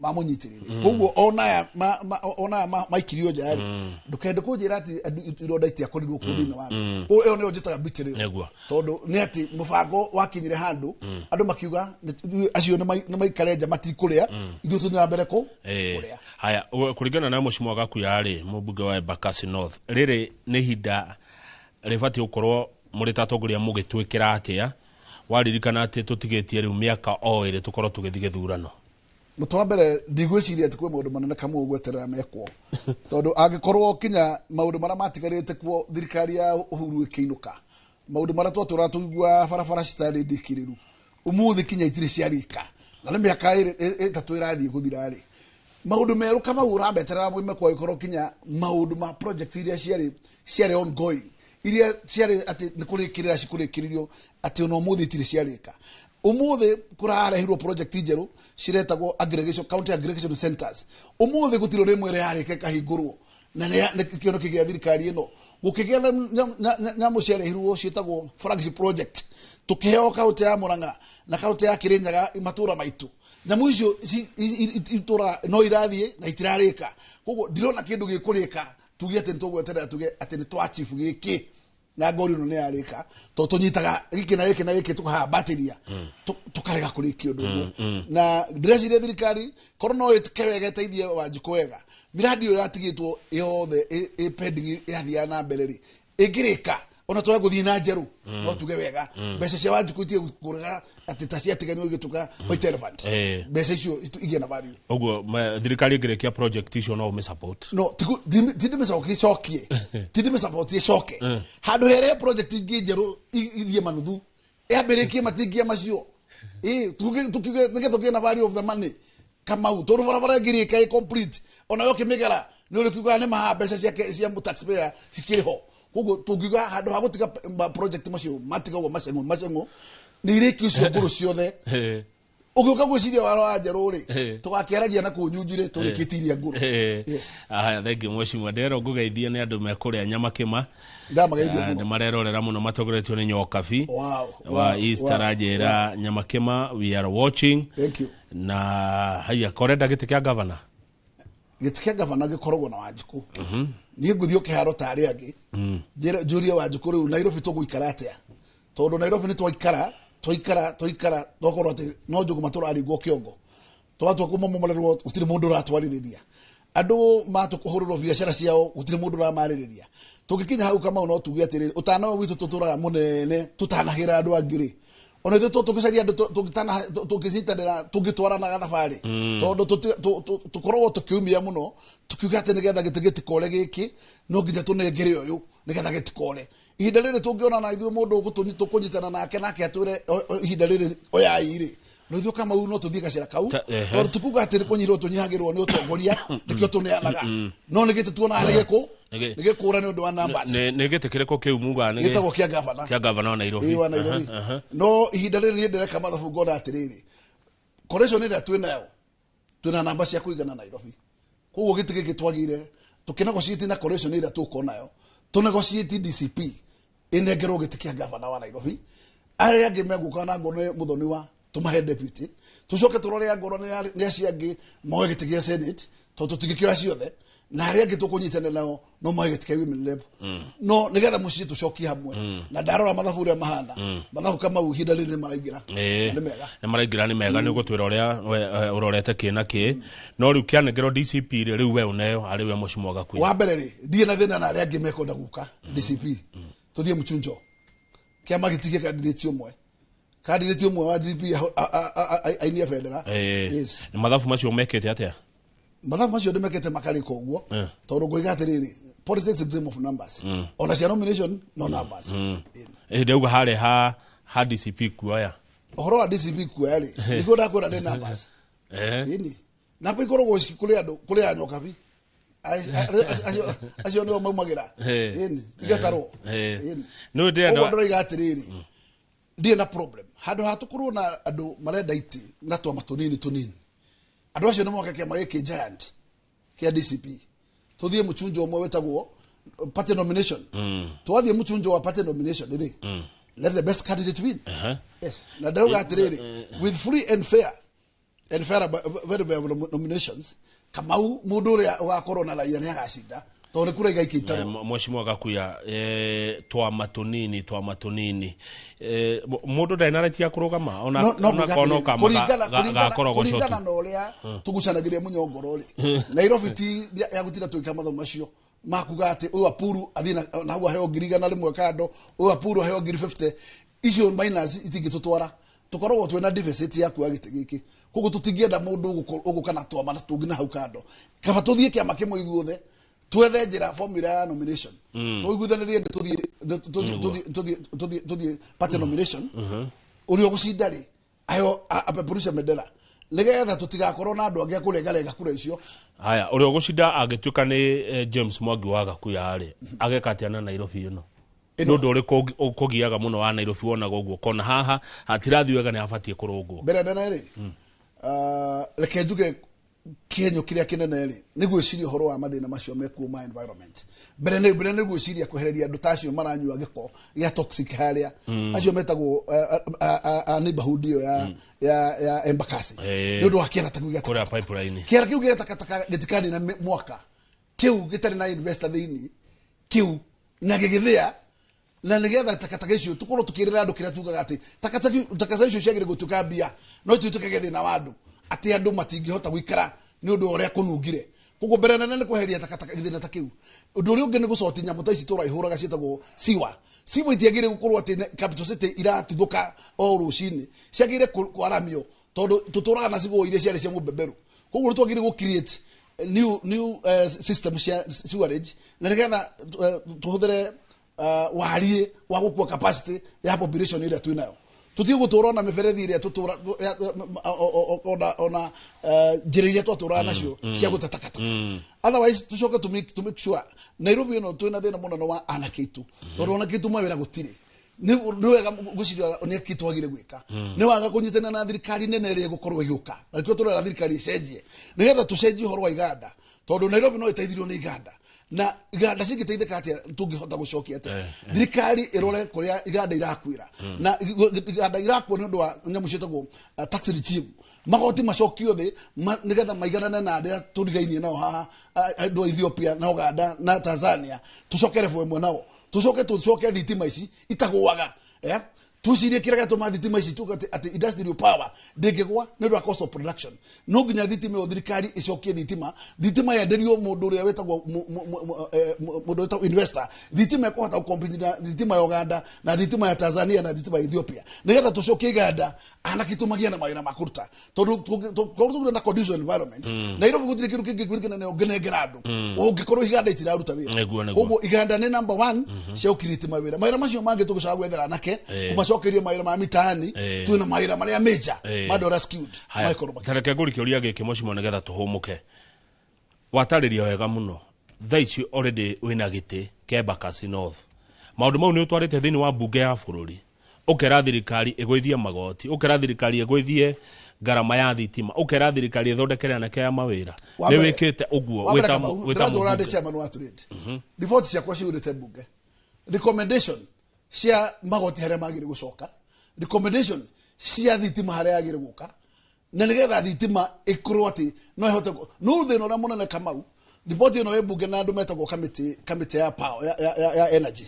Mamũnyitĩrĩire. Koguo ona aya maikirio nja rĩ, ndũkende kũnjĩra atĩ ironda itiakorirwo kũu thĩinĩ wa andũ. Koguo ĩyo nĩyo njĩtaga betrayal. Tondũ nĩ atĩ mũbango wakinyire handũ andũ makiuga acio nĩ maikare nja matikũrĩa, ithuĩ tũthiĩ na mbere kũrĩa. Haya, kũringana na Mheshimiwa Gakuya rĩ, mũmbunge wa Embakasi North, rĩrĩ nĩ ihinda rĩbatiĩ gũkorwo mũrĩ ta atongoria mũgĩtwĩkĩra atĩa, waririkana atĩ tũtigĩtie rĩu mĩaka o ĩrĩ tũkorwo tũgĩthiĩ gĩthurano? Mũtũ wa mbere ndigwĩciria atĩ kwĩ maũndũ manene kamwe ũgweterera mekwo, tondũ angĩkorwo kinya maũndũ marĩa matigarĩte kuo thirikari ya Uhuru ĩkĩinũka, maũndũ marĩa twatũraga tũigua barabara citarĩ ndĩkĩrĩru, ũmũthĩ kinya itirĩ ciarĩka, na nĩ mĩaka 3 ĩrathiĩ gũthira rĩ, maũndũ merũ kama ũrameterera moime kwa gĩkorwo kinya maũndũ ma project iria ciarĩ ongoing, iria ciarĩ atĩ nĩ kũrĩkĩrĩra cikũrĩkĩrĩrio atĩ ona ũmũthĩ itirĩ ciarĩka. Ũmũthĩ kũrarehirwo project njerũ ciretagwo aggregation, county aggregation centers. Ũmũthĩ gũtirĩ rĩmwe ĩrĩa yarĩka ĩkahingũrwo, na nĩ kĩoneki gĩa thirikari ĩno. Gũkĩgĩa na nyamũ ciarehirwo ciĩtagwo flagship project, tũkĩheo kaunti ya Murang'a na kaunti ya Kirinyaga matũra maitũ. Nyamũ icio itũra no irathiĩ na itirarĩka. Koguo ndirona kĩndũ gĩkũrĩka tuge atĩ nĩtũgweterera tuge atĩ nĩ twa achieve gĩkĩ na ngori ĩno nĩ yarĩka, tondũ tũnyitaga gĩkĩ na gĩkĩ na gĩkĩ tũkahambatĩria, tũkarega kũrĩkia ũndũ ũmwe. Na ndĩreciria thirikari korwo no ĩtĩke wega ĩteithie Wanjikũ wega, miradi ĩyo yatigĩtwo yothe ĩ pending yathiaga na mbere rĩ, ĩngĩrĩka ona twage gũthiĩ na njerũ, no tuge wega mbeca cia Wanjikũ itige kũrega atĩ ta ciatiganĩrio igĩtuĩka white elephant, mbeca icio igĩe na value. Ũguo thirikari ĩngĩrĩkia project icio no ũmĩ support? No ti ndĩmĩcokie icokie, ti ndĩmĩ support ĩcoke handũ herĩa project ingĩ njerũ ithiĩ manuthu yambĩrĩkie matingia macio, tukiuge nĩgetha tũgĩe na value of the money. Kamau, tondũ barabara ĩngĩrĩka ĩ complete ona yo kĩmĩgera nĩ ũrĩkiugaga nĩ maha mbeca ciake cia taxpayer cikĩrĩ ho. Koguo tũngiuga handũ ha gũtiga project macio matigagwo maceng'o maceng'o, nĩ irĩkio icio ngũrũ ciothe. Ũgĩũka gwĩciria waro wa njerũ rĩ, tũgakĩaragia na kũu nyunjire tũrĩkĩtie iria ngũrũ. Yes. Haya, thank you mheshimiwa. Ndĩrerwo ngũgeithie nĩ andũ mekũrĩa nyama kĩma. Ndamageithia mũno. Nĩ marerorera mũno matongoretio nĩ Nyokabi wa East, aranjĩra nyama kĩma, we are watching. Thank you. Na haya, korenda gĩtĩ kĩa gavana? Gĩtĩ kĩa gavana gĩkoragwo na Wanjikũ. Niĩ ngũthiĩ kĩharo ta arĩa angĩ, njũrie Wanjikũ rĩu Nairobi tũgũikara atĩa, tondũ Nairobi nĩ twaikara twaikara twaikara twakorwo atĩ no njũgũma tũraringwo kĩongo, twatua kũmomorerwo gũtirĩ mũndũ ũratwarĩrĩria, andũ matũkũhũrĩrwo biacara ciao gũtirĩ mũndũ ũramarĩrĩria. Tũngĩkinya hau Kamau no tuge atĩrĩrĩ, ũtana ũyũ witũ tũtũraga mũnene tũtanahĩra andũ angĩ rĩ, ona ithuĩ tũgĩcaria andũ tũngĩnyitanĩra tũngĩtwaranaga thabarĩ, tondũ tũkoragwo tũkĩumia mũno tukiuga atĩ nĩgetha gĩtĩ gĩtikore gĩkĩ no nginya tũnengere ũyũ nĩgetha gĩtikore. Ihinda rĩrĩ tũngĩona na ithuĩ mũndũ tũkũnyitana nake nake atwĩre ihinda rĩrĩ oyai rĩ, no ithuĩ Kamau no tũthiĩ gacĩra kau, tondũ tikuga atĩ nĩ kũnyihĩrwo tũnyihagĩrwo nĩ ũtongoria nĩkĩo tũneanaga, no nĩ gĩtĩ tuonaga nĩ gĩkũ nĩ gĩkũra nĩ ũndũ wa numbers. Nĩ gĩtĩ kĩrĩkũ kĩu mugaga? Nĩ gĩtagwo kĩa gavana. Kĩa gavana wa Nairobi. Ĩĩ, wa Nairobi. No ihinda rĩrĩ niĩ ndĩreka mathabu ngona atĩrĩrĩ, correction ĩrĩa twĩnayo twĩna namba cia kũigana Nairobi, koguo gĩtĩ gĩkĩ twagĩire tũkĩnegotiate na correction ĩrĩa tũkorwo nayo, tũnegotiate DCP ĩnengerwo gĩtĩ kĩa gavana wa Nairobi, arĩa angĩ megũka na ngoro nĩ Mũthoni wa tũmahe deputy, tũcoke tũrore angorwo nĩ acio angĩ moe gĩtĩ gĩa senate, tondũ tũtingĩkĩoya ciothe, na arĩa angĩ tũkũnyitanĩra nao no moe gĩtĩ kĩa women rep, no nĩgetha mũciĩ tũcokie hamwe. Na ndarora mathabu ũrĩa mahana, mathabu Kamau ihinda rĩrĩ nĩ maraingĩra. Na nĩ mega. Nĩ maraingĩra, nĩ mega. Nĩ ũgũtwĩra ũrĩa ũrorete kĩ na kĩ, no rĩu kĩanengerwo DCP rĩ, rĩu we ũneo arĩ we Mheshimiwa Gakuya? Wa mbere rĩ, ndirĩ na thĩna na arĩa angĩ mekwenda gũka DCP, tũthiĩ mũchunjo kĩama gĩtige candidate ũmwe, candidate ũmwe wa DP ainie bendera. Yes. Nĩ mathabu macio mekĩte atĩa? Mathabu macio nĩmekĩte makarĩka ũguo, tondũ ngũiga atĩrĩrĩ, politics is game of numbers, ona cia nomination no numbers. Ĩhĩndĩ auga harĩa ha DCP kuoya. Ũhoro wa DCP kuoya rĩ, nĩguo ndakwĩra nĩ numbers. Ĩni namba ikoragwo kũrĩ andũ kũrĩ a Nyokabi acio nĩo maumagĩra. Ĩni igatarwo. Ĩni. Nĩ ndĩrenda. Ũguo ndĩroiga atĩrĩrĩ, ndirĩ na problem handũ ha tũkorwo na andũ marenda itĩ na twama tũnini tũnini, andũ acio nĩ moke kĩama gĩkĩ giant kĩa DCP, tũthiĩ mũchunjo ũmwe wĩtagwo party nomination. Twathiĩ mũchunjo wa party nomination rĩ, let the best candidate win. Yes, na ndĩrauga atĩrĩrĩ, with free and fair And fair, very fair nominations. Kamau mundu uria ugakorwo na raia ni agacinda tondu ni kura igaikia itarwo. Mheshimiwa Gakuya, twama tunini mundu ndarĩ na right ya kũrũgama ona ona kama kũringana na ũrĩa tũgucanagiria mũnyongoro rĩ, Nairobi ti ya gũtinda tũgĩka mathomo macio makuga atĩ ũyũ Apuru athiĩ na hau aheo 100,000 kando, ũyũ Apuru aheo 50,000, icio minus itingĩtũtwara. Tukoragwo twina deficit ya kuoya gĩtĩ gĩkĩ, koguo tũtingĩenda mũndũ ũgũka na twama tũngĩ na hau kando. Kaba tũthiĩ kĩama kĩmwe ithuothe, twethe njĩra formula ya nomination, tũiguithanĩrie nĩ tũthiĩ party nomination, ũrĩa ũgũcinda rĩ aheo apeperushe bendera nĩgetha tũtigakorwo na andũ angĩ a kũrengarenga kura icio. Haya, ũrĩa ũgũcinda angĩtuĩka nĩ James Mwangi wa Gakuya rĩ, ageka atĩa na Nairobi ĩno? Nĩ ũndũ ũrĩkũ ũkũgiaga mũno wa Nairobi wonaga ũguo kona haha hatirathiĩ wega nĩ habatiĩ kũrũngwo? Mbere nene rĩ, reke njuge kĩenyo kĩrĩa kĩnene rĩ nĩ gwĩciria ũhoro wa mathĩna macio mekuo ma environment. Mbere nĩ gwĩciria kwehereria andũ ta acio maranyua gĩko gĩa toxic harĩa, acio metagwo a neighborhood ĩyo ya Embakasi, nĩ ũndũ wa kĩara ta kĩu gĩa kũrĩa pipeline. Kĩara kĩu gĩa takataka gĩtikanina mwaka kĩu gĩtarĩ na investor thĩinĩ kĩu na gĩgĩthĩa, na nigetha takataka icio tukorwo tukirira andu kiria tugaga ati takataka icio ciagire gutuka mbia no itutuke thina wa andu ati andu matingihota guikara ni undu uria kunungire. Koguo mbere nene ni kweheria takataka githina ta kiu. Undu uria ungi ni gucoti nyamu ta ici tura ihuraga cietagwo siwa. Siwa itiagire gukorwo ati capital city iratuthuka o rucini, ciagire kwaramio tondu tuturaga na cigo iria ciari cia mubeberu. Koguo ni twagire gu create new system cia sewerage na nigetha tuhuthire warie wa gukua capacity ya population ira twinayo. Tutige gutura na miberethi iria tutura ona njira iria twatura nacio cia gutatakataka. Otherwise tucoke to make sure Nairobi ino twina thina muno wa anake itu, tondu anake itu mawira gutiri. Ni wega gwiciria ni kitu wagire gwika, ni waga kunyitana na thirikari nene ĩrĩa ĩgũkorwo ĩgĩũka, na nĩkĩo tũrera thirikari ĩcenjie nigetha tũcenjie ũhoro wa iganda, tondu Nairobi no ĩteithirio nĩ iganda, na iganda cingĩteithĩka atĩa tũngĩhota gũcokia atĩa thirikari ĩrore kũrĩa iganda irakuĩra, na iganda irakua nĩ ũndũ wa nyamũ ciĩtagwo tax regime, magoti macokio thĩ nigetha maiganane na arĩa tũrigainie nao haha, andũ a Ethiopia na Uganda na Tanzania, tũcoke level ĩmwe nao, tucoke tucoke thitima ici itagwaga, tucirie kĩrĩa gĩatũma thitima ici tuge atĩ industrial power ndĩngĩgwa nĩ ũndũ wa cost of production. No nginya thitima ĩyo thirikari ĩcokie thitima yenderio mũndũ ũrĩa wĩtagwo mũndũ wĩtagwo investor, thitima ĩkũhota gũkompete na thitima ya Uganda na thitima ya Tanzania na thitima ya Ethiopia, nĩgetha tũcokie iganda anake tũmagĩe na mawĩra ma kũruta, tondũ tũkũrĩ na conducive environment. Nairobi gũtirĩ kĩndũ kĩngĩ kĩnene ũngĩnengera andũ ũngĩkorwo iganda itiraruta wĩra. Koguo iganda nĩ number 1 cia gũcreate mawĩra. Mawĩra macio mangĩ tũgũcoka gwethera anake kumacokeria mawĩra ma mitaani, twĩna mawĩra marĩa major ma andũ arĩa skilled. Tareke ngũri kĩũria gĩkĩ mheshimiwa nĩgetha tũhũmũke. Watarĩria wega mũno thaa ici already wĩna gĩtĩ kĩa Embakasi North, maũndũ mau nĩ ũtwarĩte thĩinĩ wa mbunge ya bũrũri, ũkera thirikari ĩgũithie magoti, ũkera thirikari ĩgũithie ngarama ya thitima, ũkera thirikari ĩthondekere anake ya mawĩra. Nĩ wĩkĩte ũguo wĩta mũmbunge chairman wa trade. Riboti ciakwa ciyũrĩte mbunge, recommendation cia magoti harĩa magĩrĩire gũcoka, recommendation cia thitima harĩa yagĩrĩire gũka, na nĩgetha thitima ĩkorwo atĩ no ĩhote. No thĩna ũrĩa mũnene Kamau, riboti ĩno ĩ mbunge na andũ metagwo kamĩtĩ ya power ya energy,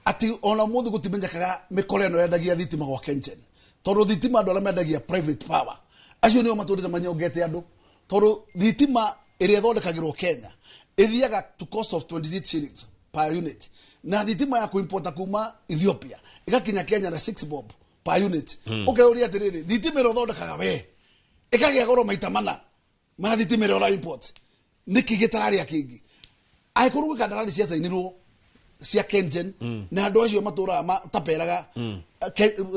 atĩ ona mũthĩ gũtimenyekaga mĩkora ĩno yendagia thitima gwa KenGen, tondũ thitima andũ arĩa mendagia private power acio nĩo matũrĩte manyongete andũ, tondũ thitima ĩrĩa ĩthondekagĩrwo Kenya ĩthiaga to cost of 28 shillings per unit, na thitima ya kuimporta kuma Ethiopia ĩgakinya Kenya na 6 bob per unit. Ũkeyũria atĩrĩrĩ, thitima ĩrĩa ũthondekaga we ĩkagĩa goro maita mana ma thitima ĩrĩa ũra import, nĩkĩ gĩtararĩa kĩngĩ? Angĩkorwo gwĩ kandarathi ciacainirwo cia KenGen na andũ acio matũraga mataperaga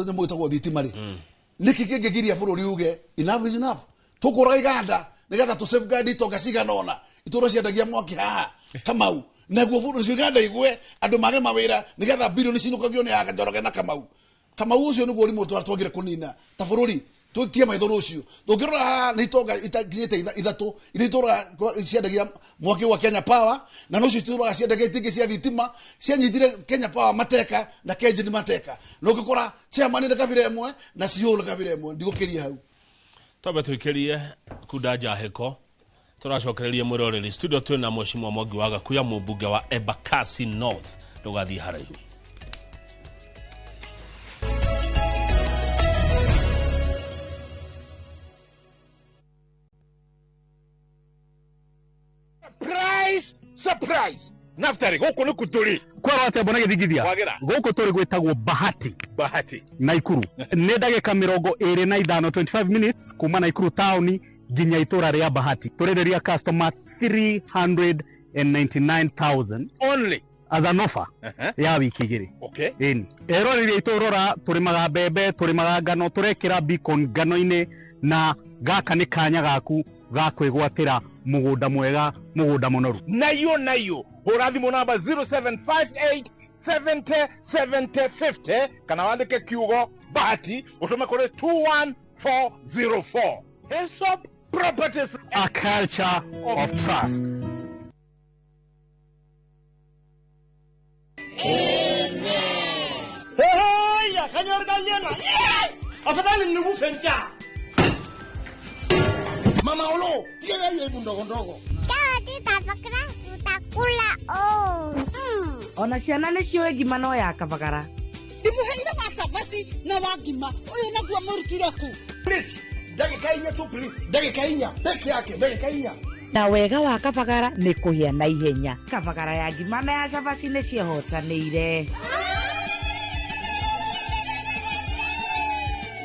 nyamũ ĩtagwo thitima rĩ, nĩkĩ kĩngĩgiria bũrũri uge enough is enough, tũkũraga iganda nĩgetha tũ safeguard itonga cigana ũna itũra ciendagia mwaki haha Kamau, naguo bũrũri ũcio iganda igwe andũ mage mawĩra nĩgetha bilioni cinũkagio nĩ aya Njoroge na Kamau. Kamau ũcio nĩguo ũrimũ twagire kũnina ta bũrũri, twikie maitho rucio. Tungirora haha ni itonga itakinyite ithatu iria itũraga ciendagia mwaki wa Kenya Power, na nocio itũraga ciendagia itingĩ cia thitima cianyitire Kenya Power mateka na KenGen mateka, na ũngĩkora chairman nĩ kabira ĩmwe na CEO nĩ kabira ĩmwe. Ndigũkĩria hau. Twambe tũikĩrie kunda njahĩko tũracokereria mwĩroreri studio twĩna Mheshimiwa Mwangi wa Gakuya, mũmbunge wa Embakasi North. Ndũgathiĩ haraihu. Surprise! Surprise! Naftari, gũkũ nĩ kũtũrĩ. Kwerwo atĩa mbona gĩthingithia? Kwagĩra. Gũkũ tũrĩ gwĩtagwo Bahati. Bahati. Naikuru. Nĩ ndagĩka 25, 25 minutes kuma Naikuru taũni nginya itũra rĩa Bahati. Tũrĩrĩria customer 399,000 only as an offer ya wiki igĩrĩ. Okay. Ĩni. Eroreri aitũ rora, tũrĩmaga mbembe, tũrĩmaga ngano, tũrekĩra beacon ngano-inĩ, na gaka nĩ kanya gaku ga kwĩgwatĩra mũgũnda mwega, mũgũnda mũnoru. Nayo nayo hũra thimũ namba 0758 70 70 50 kana wandĩke kiugo Bahati ũtũme kũrĩ 21404. Hillsop Properties, a culture of trust. Hey, kanyor galiena. Yes! Afadhali nikufe njaa. Mama Olo, tiene hiyo ndogo ndogo. Tutakula oh. Ona ciana nĩ ciũĩ ngima no ya kabagara. Ndimuheire wa cabaci na wa ngima ũyũ naguo mũrutire kũ? Please, ndagĩka inya tu please. Ndagĩka inya peke yake, ndagĩka inya. Na wega wa kabagara nĩ kũhĩa na ihenya. Kabagara ya ngima na ya cabaci nĩ ciehotanĩire.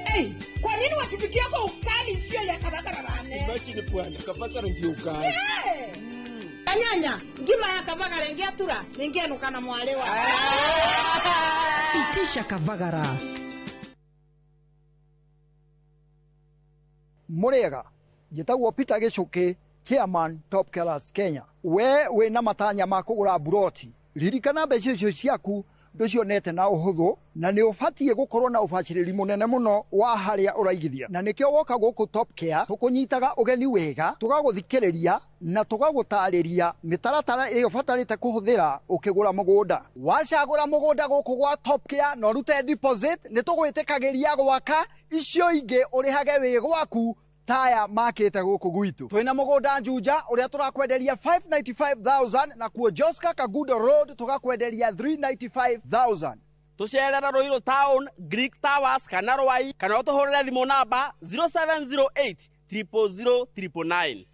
Hey, kwa nini watupikia kwa ukali sio ya kabagara bane? Imagine bwana, kabagara ndio ukali. Hey. Anyanya, ngima ya kabagara ingiatura, ningenuka na mwalewa. Itisha kabagara. Murega, njĩtagwo Peter Gĩchũkĩ, chairman Top Killers Kenya. We wĩna matanya ma kũgũra buroti, ririkana mbeca icio ciaku ndũcionete na ũhũthũ, na nĩ ũbatiĩ gũkorwo na ũbacĩrĩri mũnene mũno wa harĩa ũraigithia. Na nĩkĩo woka gũkũ Top Care tũkũnyitaga ũgeni wega, tũgagũthikĩrĩria na tũgagũtarĩria mĩtaratara ĩrĩa ũbatarĩte kũhũthĩra ũkĩgũra mũgũnda. Wacagũra mũgũnda gũkũ gwa Top Care na ũrute deposit, nĩ tũgwĩtĩkagĩria gwaka icio ingĩ ũrĩhage wĩ gwaku taya makĩte gũkũ gwitũ. Twĩna mũgũnda Juja ũrĩa tũrakwenderia 595,000 na kuo Joska Kagudo Road tũgakwenderia 395,000. Tũcerera Ruiru Town, Greek Towers kana Rwai, kana ũtũhũrĩre thimũ namba 0708 000 999.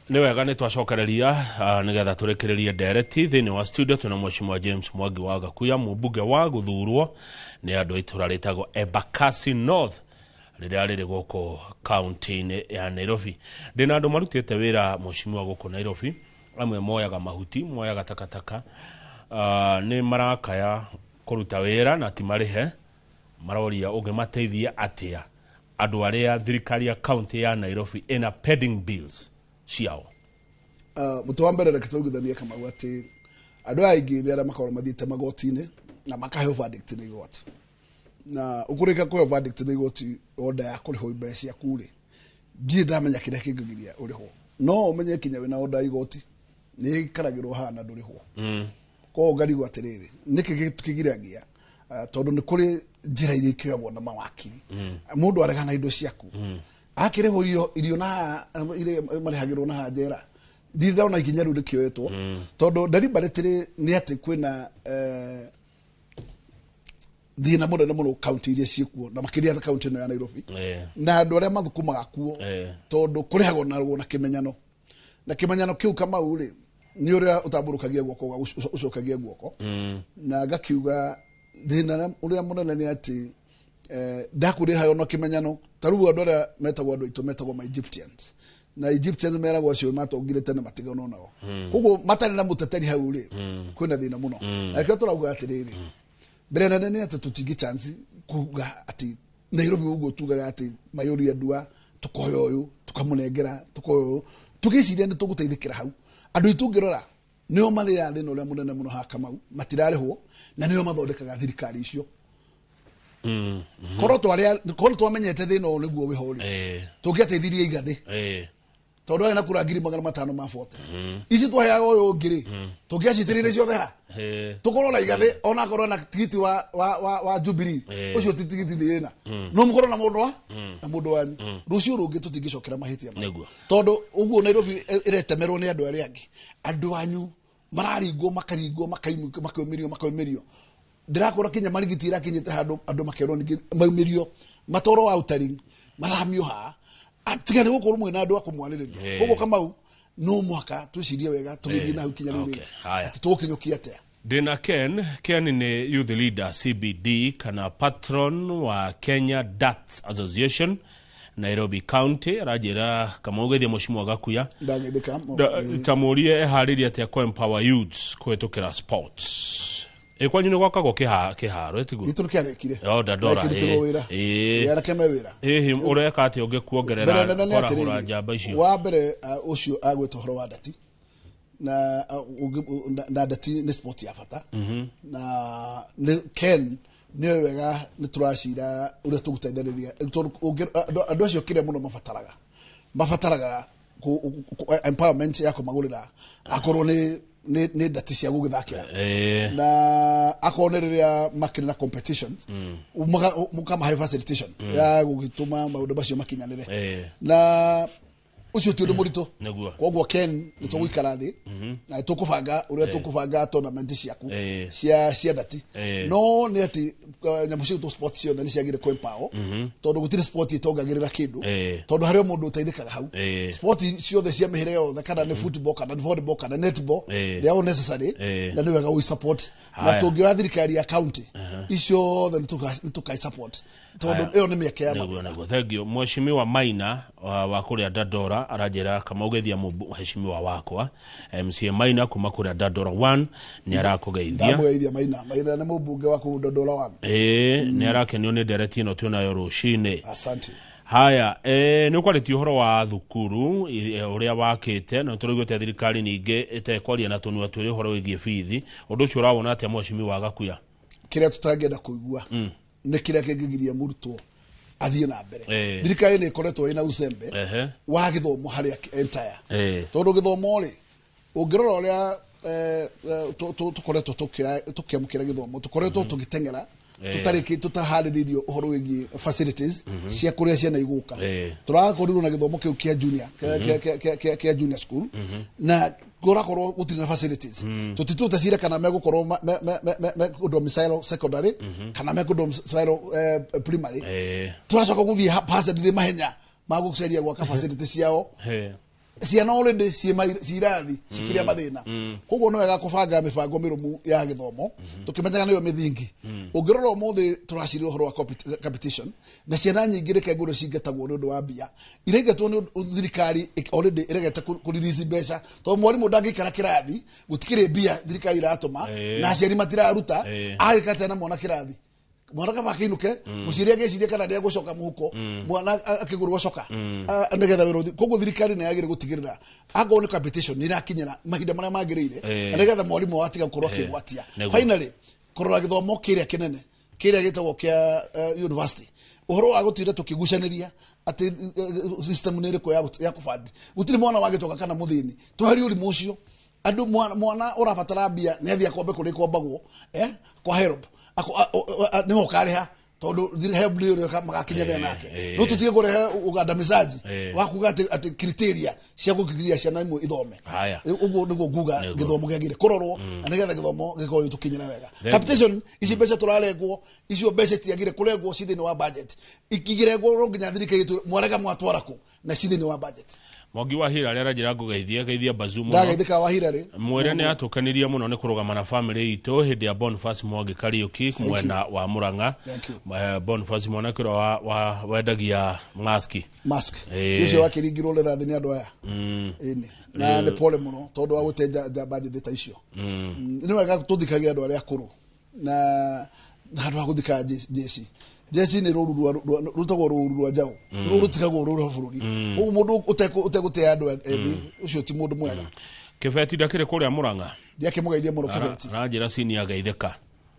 Nĩ wega nĩ twacokereria nĩgetha tũrĩkĩrĩrie ndereti thĩinĩ wa studio twĩna Mheshimiwa James Mwangi wa Gakuya, mũmbunge wa gũthurwo nĩ andũ a itũra rĩtagwo Embakasi North rĩrĩa rĩrĩ gũkũ kaunti-inĩ ya Nairobi. Ndĩna andũ marutĩte wĩra Mheshimiwa gũkũ Nairobi, amwe moyaga mahuti, moyaga takataka, nĩ marakaya kũruta wĩra na ti marĩhe, maroria ũngĩmateithia atĩa andũ arĩa thirikari ya kaunti ya Nairobi ĩna pending bills ciao. Mũtĩ wa mbere reke tũiguithanie Kamau atĩ andũ aya aingĩ nĩ arĩa makoragwo mathiĩte magoti-inĩ na makaheo verdict nĩ igoti, na ũkũrĩka kũheo verdict nĩ igoti order ya kũrĩhwo mbeca ciaku rĩ, ndirĩ ndamenya kĩrĩa kĩngĩgiria ũrĩhwo. No ũmenye kinya wĩna order ya igoti nĩ ĩkaragĩrwo haha na ndũrĩhwo. Koguo ngarigwo atĩrĩrĩ, nĩkĩ kĩgiragia? Tondũ nĩ kũrĩ njĩra iria ikĩoyagwo na mawakiri. Mũndũ aregana indo ciaku akĩrĩhwo irio na iria marĩhagĩrwo na njera, ndirĩ ndona ikinya rĩu rĩkĩoetwo, tondũ deliberately nĩ atĩ kwĩna thĩna mũnene mũno kaunti iria ciĩkuo na makĩria kaunti ĩno ya Nairobi, na andũ arĩa mathũkũmaga kuo, tondũ kũrĩhagwo na kĩmenyano, na kĩmenyano kĩu Kamau rĩ nĩ ũrĩa ũtambũrũkagia guoko ũcokagia guoko. Na ngakiuga thĩna ũrĩa mũnene nĩ atĩ ndakũrĩhagwo na kĩmenyano. Ta rĩu andũ arĩa metagwo andũ aitũ metagwo ma Egyptians, na Egyptians meragwo acio matongire tene matiganwo nao, koguo matarĩ na mũteteri hau rĩ kwĩna thĩna mũno. Na kĩo tũrauga atĩrĩrĩ, mbere nene nĩ atĩ tũtingĩ chance kuga atĩ Nairobi ũguo tugaga atĩ mayũria ndua tukoya ũyũ tukamũnengera tukoya ũyũ, tũgĩciria nĩ tũgũteithĩkĩra hau. Andũ aitũ ũngĩrora nĩo marĩaga thĩna ũrĩa mũnene mũno haha Kamau, matirarĩhwo na nĩo mathondekaga thirikari icio. Korwo twamenyete thĩna ũyũ nĩguo wĩho rĩ, tũngĩateithirie igathĩ. Tondũ arĩ na kura 500,000 ma 40. Ici twaheaga ũyũ ũngĩ rĩ, tũngĩacitĩrĩire ciothe ha tũkorwo na igathĩ onakorwo na tigiti wa Jubilee. Ũcio ti tigiti nĩ ĩna. No mũkorwo na mũndũ wa na mũndũ wanyu. Rũciũ rũngĩ tũtingĩcokera mahĩtia maya. Nĩguo. Tondũ ũguo Nairobi ĩretemerwo nĩ andũ arĩa angĩ. Andũ anyu mararingwo makaringwo makaumĩrio makaumĩrio. Ndĩrakora kinya marigiti irakinyĩte handũ andũ makerwo ningĩ maumĩrio matwarwo outering mathamio haha tiga nĩ gũkorwo mwĩna andũ a kũmwarĩrĩria. Koguo Kamau no mũhaka twĩcirie wega tũgĩthiĩ na hau kinya rĩu rĩngĩ. Atĩ tũgũkinyũkia atĩa. Ndĩna Ken. Ken nĩ youth leader CBD kana patron wa Kenya Darts Association Nairobi County. Aranjĩra Kamau geithia mũcimwa Gakuya. Ndageithĩka. Tamũrie eharĩrie atĩa kũ empower youths kũhĩtũkĩra sports. Kwanyu nĩ gwakagwo kĩharo ĩtiguo? Gitũ nĩkĩarĩkire. O Dandora. Na ĩkĩrutĩrwo wĩra. Anake me wĩra. Hihi ũreka atĩa ũngĩkuongerera Mbere nene nĩ kwarahũra atĩrĩrĩ, njamba icio? Wa mbere ũcio agwĩta ũhoro wa ndati na na ndati nĩ sport ya bata. Na nĩ Ken nĩ wega nĩ tũracira ũrĩa tũgũteithĩrĩria tondũ andũ acio kĩrĩa mũno mabataraga empowerment ya kũmagũrĩra akorwo nĩ ndati cia gũgĩthakĩra. Na akorwo nĩ rĩrĩa makĩrĩ na competitions mũkamahe facilitation ya gũgĩtũma maũndũ macio makinyanĩre. Na ũcio ti ũndũ mũritũ. Nĩguo. Koguo Ken nĩ tũgũikara thĩ na nĩ tũkũbanga ũrĩa tũkũbanga tournament ciaku cia ndati. No nĩ atĩ nyamũ ciitũ sport ciothe nĩ ciagĩrĩire kũ empower tondũ gũtirĩ sport ĩtongagĩrĩra kĩndũ. Tondũ harĩ o mũndũ ũteithĩkaga hau. Sport ciothe cia mĩhĩrĩga yothe kana nĩ football kana nĩ volleyball kana netball, they are all necessary. Na nĩ wega ũi-support. Na tũngĩoya thirikari ya county icio othe nĩ tũkai support tondũ ĩyo nĩ mĩeke ya Nĩguo, nĩguo. Thank you. Mheshimiwa Maina wa kũrĩa Dandora aranjĩra Kamau geithia mheshimiwa wakwa MCA Maina kuma kũrĩa Dandora 1 nĩ arakũgeithia. Ndamũgeithia Maina. Maina nĩ mũmbunge wa kũu Dandora 1. Nĩ arakenio nĩ ndereti ĩno twĩnayo rũcinĩ. Asante. Haya, nĩ ũkwarĩtie ũhoro wa thukuru ũrĩa wakĩte na tũraiguĩte thirikari ningĩ ĩtekwaria na tũnua twĩrĩ ũhoro wĩgiĩ bithi. Ũndũ ũcio ũrawona atĩa mheshimiwa Gakuya? Kĩrĩa tũtangĩenda kũigua nĩ kĩrĩa kĩngĩgiria mũrutwo athiĩ na mbere. Thirikari nĩ ĩkoretwo ĩna ucembe wa gĩthomo harĩa entire. Tondũ gĩthomo rĩ, ũngĩrora ũrĩa tũkoretwo tũkĩamũkĩra gĩthomo, tũkoretwo tũgĩteng'era tũtaharĩrĩirio ũhoro wĩgiĩ facilities cia kũrĩa ciana igũka. Tũrakorirwo na gĩthomo kĩu kĩa junior, kĩa junior school na kũrakorwo gũtirĩ na facilities. Tũtituĩte cira kana megũkorwo me domicile secondary kana me domicile primary. Tũracoka gũthiĩ haphazardly mahenya ma gũceria gwaka facilities ciao. Ciana already ciĩ irathi cikĩrĩa mathĩna. Koguo nĩ wega kũbanga mĩbango mĩrũmu ya gĩthomo tũkĩmenyaga nĩyo mĩthingi. Ũngĩrora ũmũthĩ tũraciria ũhoro wa competition na ciana nyingĩ reke ngũrũ cingatagwo nĩ ũndũ wa mbia iraingatwo nĩ thirikari already ĩregete kũ-release mbeca tondũ mwarimũ ndangĩikara kĩrathi gũtikĩrĩ mbia thirikari iratũma na aciari matiraruta. Agĩka atĩa na mwana kĩrathi? Mwana kaba akĩinũke mũciari agĩcirie kana nĩegũcoka mũhuko mwana akĩgũrwo coka nĩgetha wĩra ũthiĩ. Koguo thirikari nĩ yagĩrĩire gũtigĩrĩra akorwo nĩ competition nĩ ĩrakinyĩra mahinda marĩa magĩrĩire na nĩgetha mwarimũ atiga gũkorwo akĩgwatia. Finally kũrora gĩthomo kĩrĩa kĩnene kĩrĩa gĩtagwo kĩa university ũhoro wa gũtinda tũkĩgucanĩria atĩ system nĩ ĩrĩkũ ya kũbandi gũtirĩ mwana wagĩtoka kana mũthĩni tweherie ũrimũ ũcio. Andũ mwana ũrabatara mbia nĩ athiĩ akombe kũrĩa ikombagwo kwa HELB nĩwe ũkarĩha tondũ HELB nĩ ũrĩa magakinyanĩra nake. No tũtige kũrehe ũgandamizaji wa kuga atĩ criteria cia gũkiria ciana imwe ithome. Ũguo nĩguo nguga gĩthomo kĩagĩrĩire kũrorwo na nĩgetha gĩthomo gĩkorwo gĩtũkinyĩra wega. Capitation ici mbeca tũrarengwo icio mbeca citiagĩrĩire kũrengwo ci thĩinĩ wa budget. Ikĩrengwo no nginya thirikari ĩtwĩre mwarega mwatwara kũ na ci thĩinĩ wa budget. Mwangi wa Hillary aranjĩra ngũgeithie geithia Bazu mũno. Ndageithĩka wa Hillary. Mwĩre nĩ atũkenirie mũno nĩ kũrũgama na family itũ hĩndĩ ya Boniface Mwangi Kariũki mwena wa Murang'a. Thank you. Boniface mwanake ũrĩa wendagia maski. Mask. Ũcio wakĩringirwo rithathi nĩ andũ aya. Ĩni. Na nĩ pole mũno tondũ wa gũte njamba njĩthĩ ta icio. Nĩ wega tũthikage andũ arĩa akũrũ na handũ ha gũthika jeshi. Jeshi nĩ rũru rutagwo rũru rwa njaũ. Rũru rũtigagwo rũru rwa bũrũri. Koguo mũndũ ũtegũtĩa andũ ethĩ ũcio ti mũndũ mwega. Kĩbeti ndakĩrĩ kũrĩa Murang'a. Ndiakĩmũgeithia mũno Kĩbeti. Aranjĩra senior ageithĩka.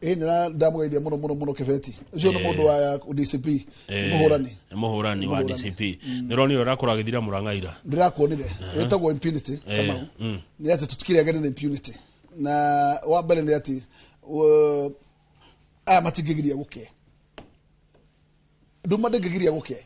Ĩ nĩ ndamũgeithia mũno mũno mũno Kĩbeti ũcio nĩ mũndũ wa DCP, nĩ mũhũrani. Nĩ mũhũrani wa Mũhũrani. DCP. Nĩ ũronire ũrĩa kũragĩthira Mũrang'a ira? Ndĩrakuonire. Ĩtagwo impunity. Kamau, nĩ atĩ tũtikĩrĩ ageni na impunity, na wa mbere nĩ atĩ aya matingĩgiria gũkĩe nduma, ndĩngĩgiria gũkĩe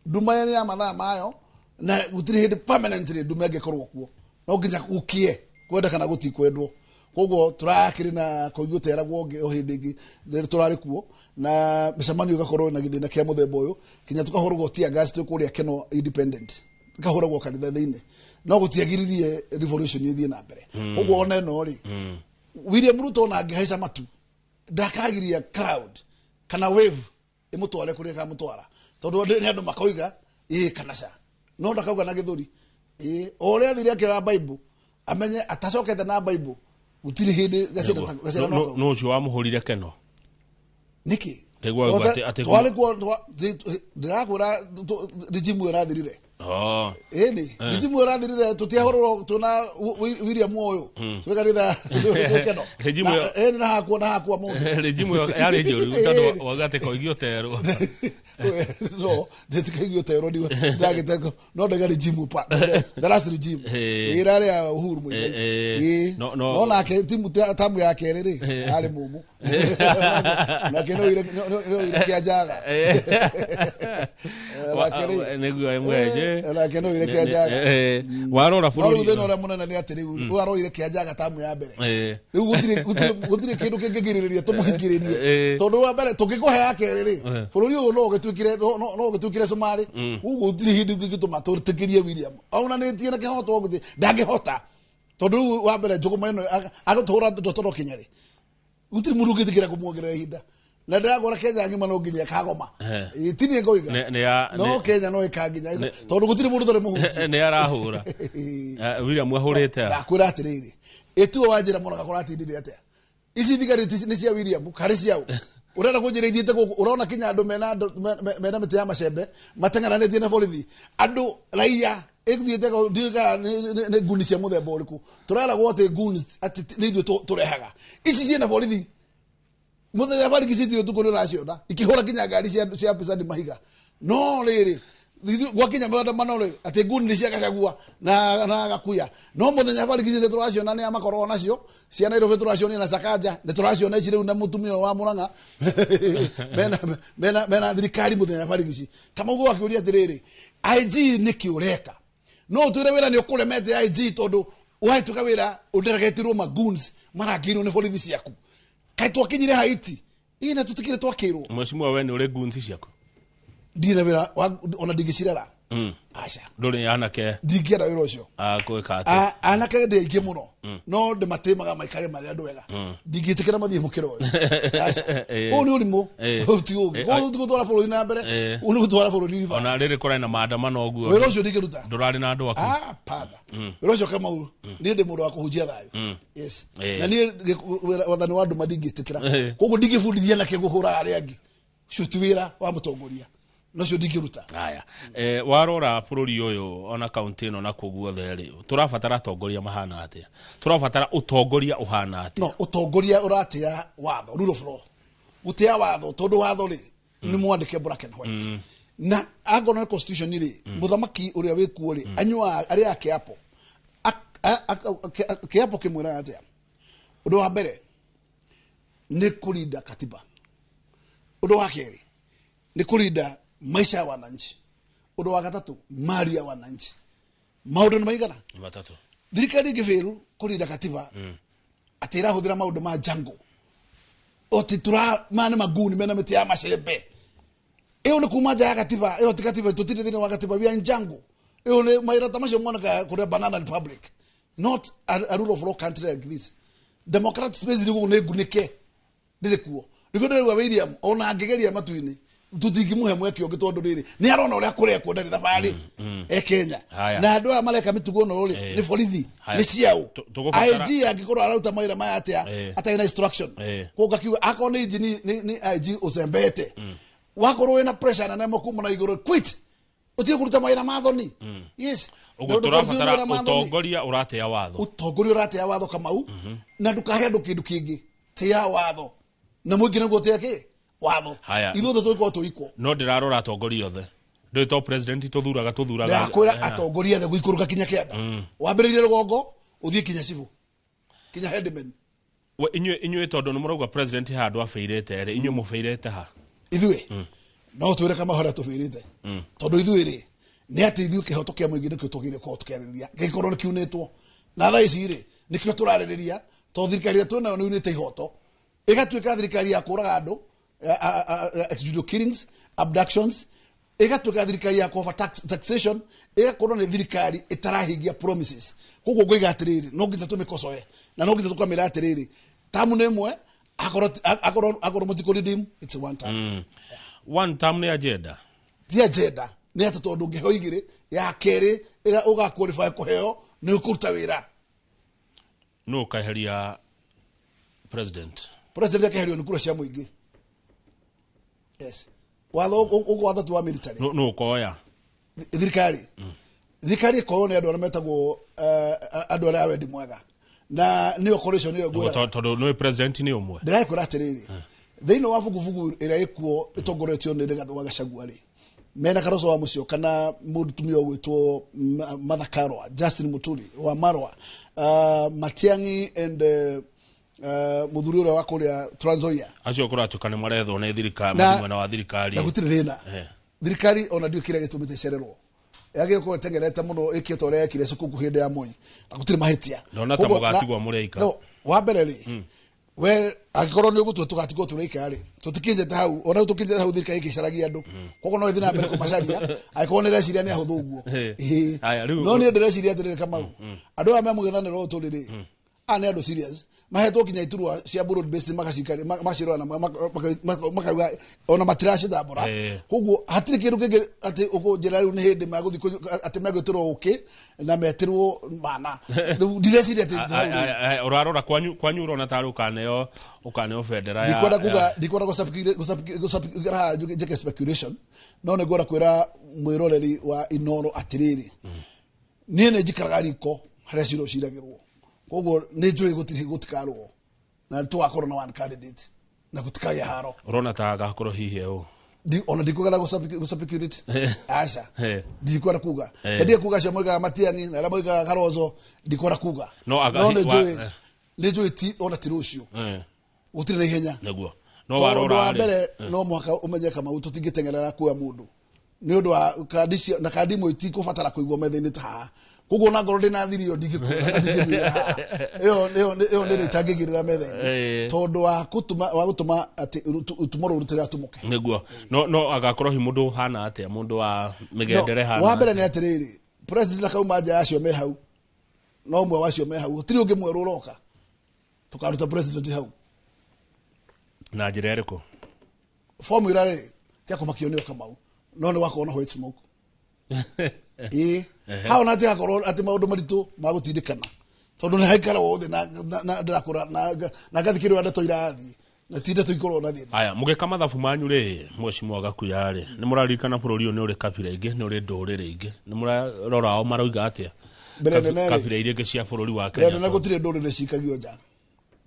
nduma nĩ ya mathaa mayo, na gũtirĩ hĩndĩ permanently nduma ĩngĩkorwo kuo, no nginya gũkĩe kwenda kana gũtikwendwo. Koguo tũrakĩrĩ na kũigua teragwo ũngĩ o hĩndĩ ĩngĩ rĩrĩa tũrarĩ kuo na mĩcemanio ĩgakorwo na gĩthĩna kĩa mũthemba ũyũ, kinya tũkahũragwo tear gas twĩ kũrĩa Keno Independent, ĩkahũragwo kanitha thĩinĩ, no gũtiagiririe revolution ĩthiĩ na mbere. Koguo ona ĩno rĩ, William Ruto ona angĩhaica matu ndakagiria crowd kana wave ĩmũtware kũrĩa ĩkamũtwara, tondũ nĩ andũ makoiga ĩĩ kana ca, no ndakauga na gĩthũri ĩĩ. O ũrĩa athire akĩoya Bible, amenye atacokete na Bible gũtirĩ hĩndĩ gacĩra no kau. Nũ ũcio wamũhũrire Keno? Nĩkĩ? Nĩguo auga atĩ Twarĩ kuo ndĩrakwĩra regime ĩyo ĩrathirire. Oh. Ĩni. Regime ĩyo ĩrathirire tũtiahũrũrwo tuna William ũyũ twĩ kanitha twĩ Keno. Regime ĩyo- Ĩni na hakua mũndũ. Regime ĩyo yarĩ njũru tondũ wauga atĩ koigi ũterwo. No ndĩtikaigua terwo ndagĩte, no ndaiga regime pa the last regime ĩrarĩ ya Uhuru Muigai. Ĩĩ. No nake timu tamu ya kerĩ rĩ, arĩ mũmũ nake no ire kĩanjaga nake rĩ. Nĩguo mweje. Nake no ire kĩanjaga. Warora No rĩu bũrũri thĩna ũrĩa mũnene nĩ atĩ rĩu rĩu aroire kĩanjaga tamu ya mbere, rĩu gũtirĩ kĩndũ kĩngĩgirĩrĩria tũmũhingĩrĩrie, tondũ wa mbere tũngĩkũhe ya kerĩ rĩ, bũrũri ũyũ no ũgĩtuĩkire Somalia. Koguo gũtirĩ hĩndĩ kĩngĩtũma tũtĩkĩrie William aunanĩtie na kĩhoto gũtirĩ ndangĩhota, tondũ rĩu wa mbere njũgũma ĩno agũtũhũra ndotoro kinya rĩ, gũtirĩ mũndũ ũngĩtĩkĩra kũmuongerera ihinda, na ndĩrakora Kenya ng'ima no nginya ĩkagoma. Ĩ, ti niĩ ngoiga. No Kenya no ĩkanginya, tondũ gũtirĩ mũndũ ũtarĩ mũhuti. Nĩ arahũra. William ahũrĩte a? Ndakwĩra atĩrĩrĩ, ĩtuo wanjĩra mũraga kũratindire atĩa? Ici thigari nĩ cia William karĩ ciao? Ũrenda kũnjĩra ithiĩte gũkũ ũrona kinya andũ mena mĩtĩ ya macembe mateng'eranĩtie na borithi, andũ raia ĩthiĩte ndiũĩ kana nĩ nguni cia mũthemba ũrĩkũ. Tũreragwo atĩ goons atĩ nĩ ithuĩ tũrehaga ici ciĩna borithi mũthenya barigicĩtie ũtukũ, nĩ ũraciona ikĩhũra kinya ngari cia pisani mahiga, no rĩrĩ gwakinya maandamano rĩ, atĩ nguni nĩ cia Gacagua na Gakuya, no mũthenya barigicĩtie tũraciona nĩ amakorwo nacio cia Nairobi, tũracionia na Sakaja, nĩ tũraciona ici rĩu na mũtumia ũyũ wa Murang'a mena thirikari mũthenya barigici. Kamau akĩũria atĩrĩrĩ, IG nĩkĩ ũreka? No ũtwĩre wĩra nĩ ũkũremete IG, tondũ wahĩtũka wĩra ũnderegetirwo magoons marangĩirwo nĩ borithi ciaku. Kaĩ twakinyire Haiti ĩ na tũtikire twakĩrwo? Mheshimiwa, we nĩ ũrĩ goons ciaku? Ndirĩ na wĩra ona ndingĩcirera. Aca. Ndũrĩ anake? Ndingĩenda wĩra ũcio. A gwĩka atĩa? Anake ndĩ aingĩ mũno, no ndĩmatĩmaga maikare marĩ andũ ega. Ndingĩtĩkĩra mathiĩ mũkĩra ũyũ. Aca. Ũyũ nĩ ũrimũ. Ũyũ ti ũgĩ. Ũyũ ti gũtwara bũrũri na mbere. Ũyũ nĩ gũtwara bũrũri riba. Ona rĩrĩ kũrarĩ na maandamano ũguo. Wĩra ũcio ndingĩruta. Ndũrarĩ na andũ aku? Hapana. Wĩra ũcio Kamau, niĩ ndĩ mũndũ wa kũhunjia thayũ. Yes. Na niĩ wathani wa nduma ndingĩtĩkĩra. Koguo ndingĩbundithia anake kũhũra arĩa angĩ. Ũcio ti wĩra wa mũtongoria, na ũcio ndingĩruta. Haya, warora bũrũri ũyũ ona kaunti ĩno na kũu guothe rĩ, tũrabatara atongoria mahana atĩa? Tũrabatara ũtongoria ũhana atĩa? No ũtongoria ũratĩa watho, rule of law, gũtĩa watho, tondũ watho rĩ nĩ mwandĩke black and white. Na angorwo nĩ constitution rĩ, mũthamaki ũrĩa wĩ kuo rĩ, anyuaga arĩaga kĩapo. Kĩapo kĩmwĩraga atĩa? Ũndũ wa mbere nĩ kũrinda katiba, ũndũ wa kerĩ nĩ kũrinda maisha ya wananchi, ũndũ wa gatatũ mali ya wananchi. Maũndũ nĩ maigana? Nĩ matatũ. Thirikari ĩngĩbĩrũ kũrinda katiba, atĩ ĩrahũthĩra maũndũ ma jungle, oti tura maya nĩ maguni mena mĩtĩ ya macembe, ĩyo nĩ kuma nja ya katiba. Ĩyo ti katiba, tũtirĩ thĩinĩ wa katiba, we are in jungle. Ĩyo nĩ mawĩra ta macio monekaga kũrĩa banana republic, not a rule of law country like this. Democratic space rĩ gũkũ nĩ ngunĩke, ndĩrĩ kuo. Nĩguo ndĩraigua William ona angĩgeria matu-inĩ tũtingĩmũhe mweke ũngĩ, tondũ rĩrĩ nĩ arona ũrĩa kũrekwo, ndarĩ thabarĩ e Kenya. Haya. Na andũ aya mareka mĩtugo ĩno rĩ, nĩ borithi Haya. nĩ ciao? Tũgũbatara- IG angĩkorwo araruta mawĩra maya atĩa atarĩ na instruction? Koguo ngakiuga akorwo nĩ IG nĩ IG ũcembete, wakorwo wĩna pressure nene kuma na igũrũ, quit, ũtige kũruta mawĩra ma thoni. Yes. Ũguo Na ndũkarute tũrabatara mawĩra ma thoni. ũtongoria ũratĩa watho. Ũtongoria ũratĩa watho, Kamau, na ndũkahe andũ kĩndũ kĩngĩ, tĩa watho. Na mũingĩ nĩguo ũtĩe kĩ watho. Ithuothe tũgĩkorwo tũ equal. No ndĩrarora atongoria othe. Ndũĩ to president tũthuraga. Ndĩrakwĩra atongoria othe gũikũrũka kinya kĩanda. Wambĩrĩrie rũgongo ũthiĩ kinya cibũ, kinya headman. We inyuĩ tondũ nĩ mũrauga president handũ abĩirĩte rĩ, inyuĩ mũbĩirĩte ha? Ithuĩ no twĩre kama harĩa tũbĩirĩte. Tondũ ithuĩ rĩ nĩ atĩ ithuĩ kĩhoto kĩa mũingĩ nĩkĩo twagĩrĩire gũkorwo tũkĩarĩrĩria gĩkorwo nĩ kiunĩtwo. Na thaa ici rĩ nĩkĩo tũrarĩrĩria tondũ thirikari ĩrĩa twĩnayo nĩ yunĩte ihoto, ĩgatuĩka thirikari ya kũraga andũ, extrajudicial killings, abductions, ĩgatuĩka thirikari ya over taxation, ĩgakorwo nĩ thirikari ĩtarahingia promises. Koguo ngoiga atĩrĩrĩ, no nginya tũmĩkocoe na no nginya tũkamĩra atĩrĩrĩ, tamu nĩ ĩmwe, akorwo mũtikũ redeem, it's one time. One term nĩ agenda? Ti agenda, nĩ atĩ tondũ ũngĩheo igĩrĩ, ya kerĩ ũga qualify kũheo nĩ ũkũruta wĩra. Nũ ũkaeheria president? President akeherio nĩ kura cia mũingĩ. Yes. Watho ũgwatho tu wa military. Nũ ũkoya? Thirikari. Thirikari ĩkoywo nĩ andũ arĩa metagwo andũ arĩa a wendi mwega. Na nĩyo coalition ĩyo ngwĩraga. Tondũ nĩwe president nĩ ũmwe. Ndĩrakwĩra atĩrĩrĩ, thĩinĩ wa vuguvugu ĩrĩa ĩkuo ĩtongoretio nĩ Rigathĩ wa Gachagua rĩ, mena Kalonzo wa Musyoka kana mũtumia ũgwĩtwo Martha Karua, Justin Muturi wa Marwa, Matiang'i and mũthuri ũrĩa wa kũrĩa Trans Nzoia. Acio kũratuĩka nĩ marethwo nĩ thirikari, mwena wa thirikari. Na gũtirĩ thĩna. Thirikari ona ndiũĩ kĩrĩa gĩtũmĩte ĩcererwo. Yagĩrĩirwo gũkorwo ĩtengerete mũno ĩkĩte ũrĩa yekire cukuru hĩndĩ ya Moi. Na gũtirĩ mahĩtia. Ndona ta mũgatigwo mũrĩ aika. No, wa mbere rĩ, we angĩkorwo nĩ ũgũtua tũgatigwo tũrĩ aika rĩ, tũtikinyĩte hau, ona tũkinyĩte hau thirikari ĩkĩcaragia andũ. Koguo no ĩthiĩ na mbere kũmacaria, angĩkorwo nĩ ĩreciria nĩ ahũthũ ũguo. No niĩ ndĩreciria atĩrĩrĩ Kamau, andũ aya me mũng'ethanĩro ũyũ tũrĩ rĩ, aya nĩ andũ serious, mahetwo kinya iturwa cia broad based magacikari macirora na makauga ona matiracitambũra. Koguo hatirĩ kĩndũ kĩngĩ atĩ ũkũnjĩra rĩu nĩ hĩndĩ magũthiĩ atĩ megwĩtĩrwo ũkĩ na metĩrwo mana. Rĩu ndireciria atĩ ũrarora kwanyu ũrona tarĩ ũkaneo bendera ya ndikwenda kuga, ndikwenda gũcapikĩra njĩke speculation, no nĩ ngwenda kwĩra mwĩroreri wa Inooro atĩrĩrĩ, niĩ nĩ njikaraga riko harĩa cira ũciragĩrwo. Koguo nĩ njũĩ gũtikarũo na tũgakorwo na one candidate na gũtikagĩa haro. Ũrona ta agakorwo hihi ũ? Ona ndikwenda gũspeculate. Aca. Ndikwenda kuga. Ndiye kuga cio moigaga Matiang'i na arĩa moigaga Kalonzo, ndikwenda kuga. No nĩ njũĩ ti ona ti rũciũ. Gũtirĩ na ihenya. Nĩguo. No warora wa mbere no mũhaka ũmenye Kamau tũtingĩteng'erera kuoya mũndũ. Nĩ ũndũ wa kandi cio na kandi imwe itikũbatara kũigwo metha-inĩ ta haha. Koguo ona ngorwo ndĩna thiri ĩyo ndingĩkuona na ndingĩmĩigĩra haha. Ĩyo nĩ ĩtangĩigĩrĩra metha-inĩ. Tondũ wa gũtũma atĩ tomorrow rũtigatũmũke. Nĩguo. No agakorwo hi mũndũ ũhana atĩa, mũndũ wa mĩgendere hana. Wa mbere nĩ atĩrĩrĩ, president akauma nja acio me hau. No ũmwe wacio me hau. Gũtirĩ ũngĩ mwerũ ũroka. Tũkaruta president hau. Na njĩra ĩrĩkũ? Fomu ĩrĩa rĩ, ti akũmakio nĩyo Kamau. No nĩ wakorwo na white smoke. Hau na atĩ hakorwo atĩ maũndũ maritũ ma gũtindĩkana. Tondũ nĩ haikara wothe na ndĩrakũra na ngathikĩrĩria ndeto irathiĩ. Na ti ndeto ikorwo na thĩna. Aya, mũgĩka mathabu manyu rĩ, Mheshimiwa Gakuya rĩ, nĩ mũraririkana bũrũri ũyũ nĩ ũrĩ kabira ingĩ, nĩ ũrĩ ndũrĩrĩ ingĩ. Nĩ mũrarora o maroiga atĩa? Kabira iria ingĩ cia bũrũri wa Kenya. Mbere nene gũtirĩ ndũrĩrĩ cikagio nja.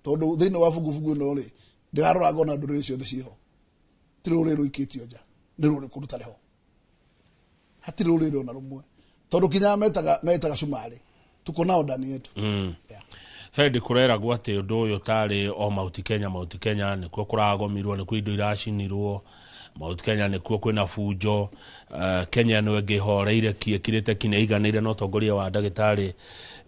Tondũ thĩinĩ wa vuguvugu ĩno rĩ, ndĩrarora ngona ndũrĩrĩ ciothe ciĩho. Gũtirĩ rũrĩrĩ rũikĩtio nja. Nĩ rũrĩkũ rũtarĩ ho. Hatirĩ rũrĩrĩ ona rũmwe. Tondũ kinya metaga cumarĩ. Tuko nao ndani yetu. Hĩndĩ kũreragwo atĩ ũndũ ũyũ tarĩ o Mount Kenya, Mount Kenya nĩkuo kũragomirwo, nĩkuo indo iracinirwo, Mount Kenya nĩkuo kwĩna bunjo, Kenya nĩyo ĩngĩ ĩhoreire ki, ĩkirĩte ki, nĩ ĩiganĩire na ũtongoria wa ndagĩtarĩ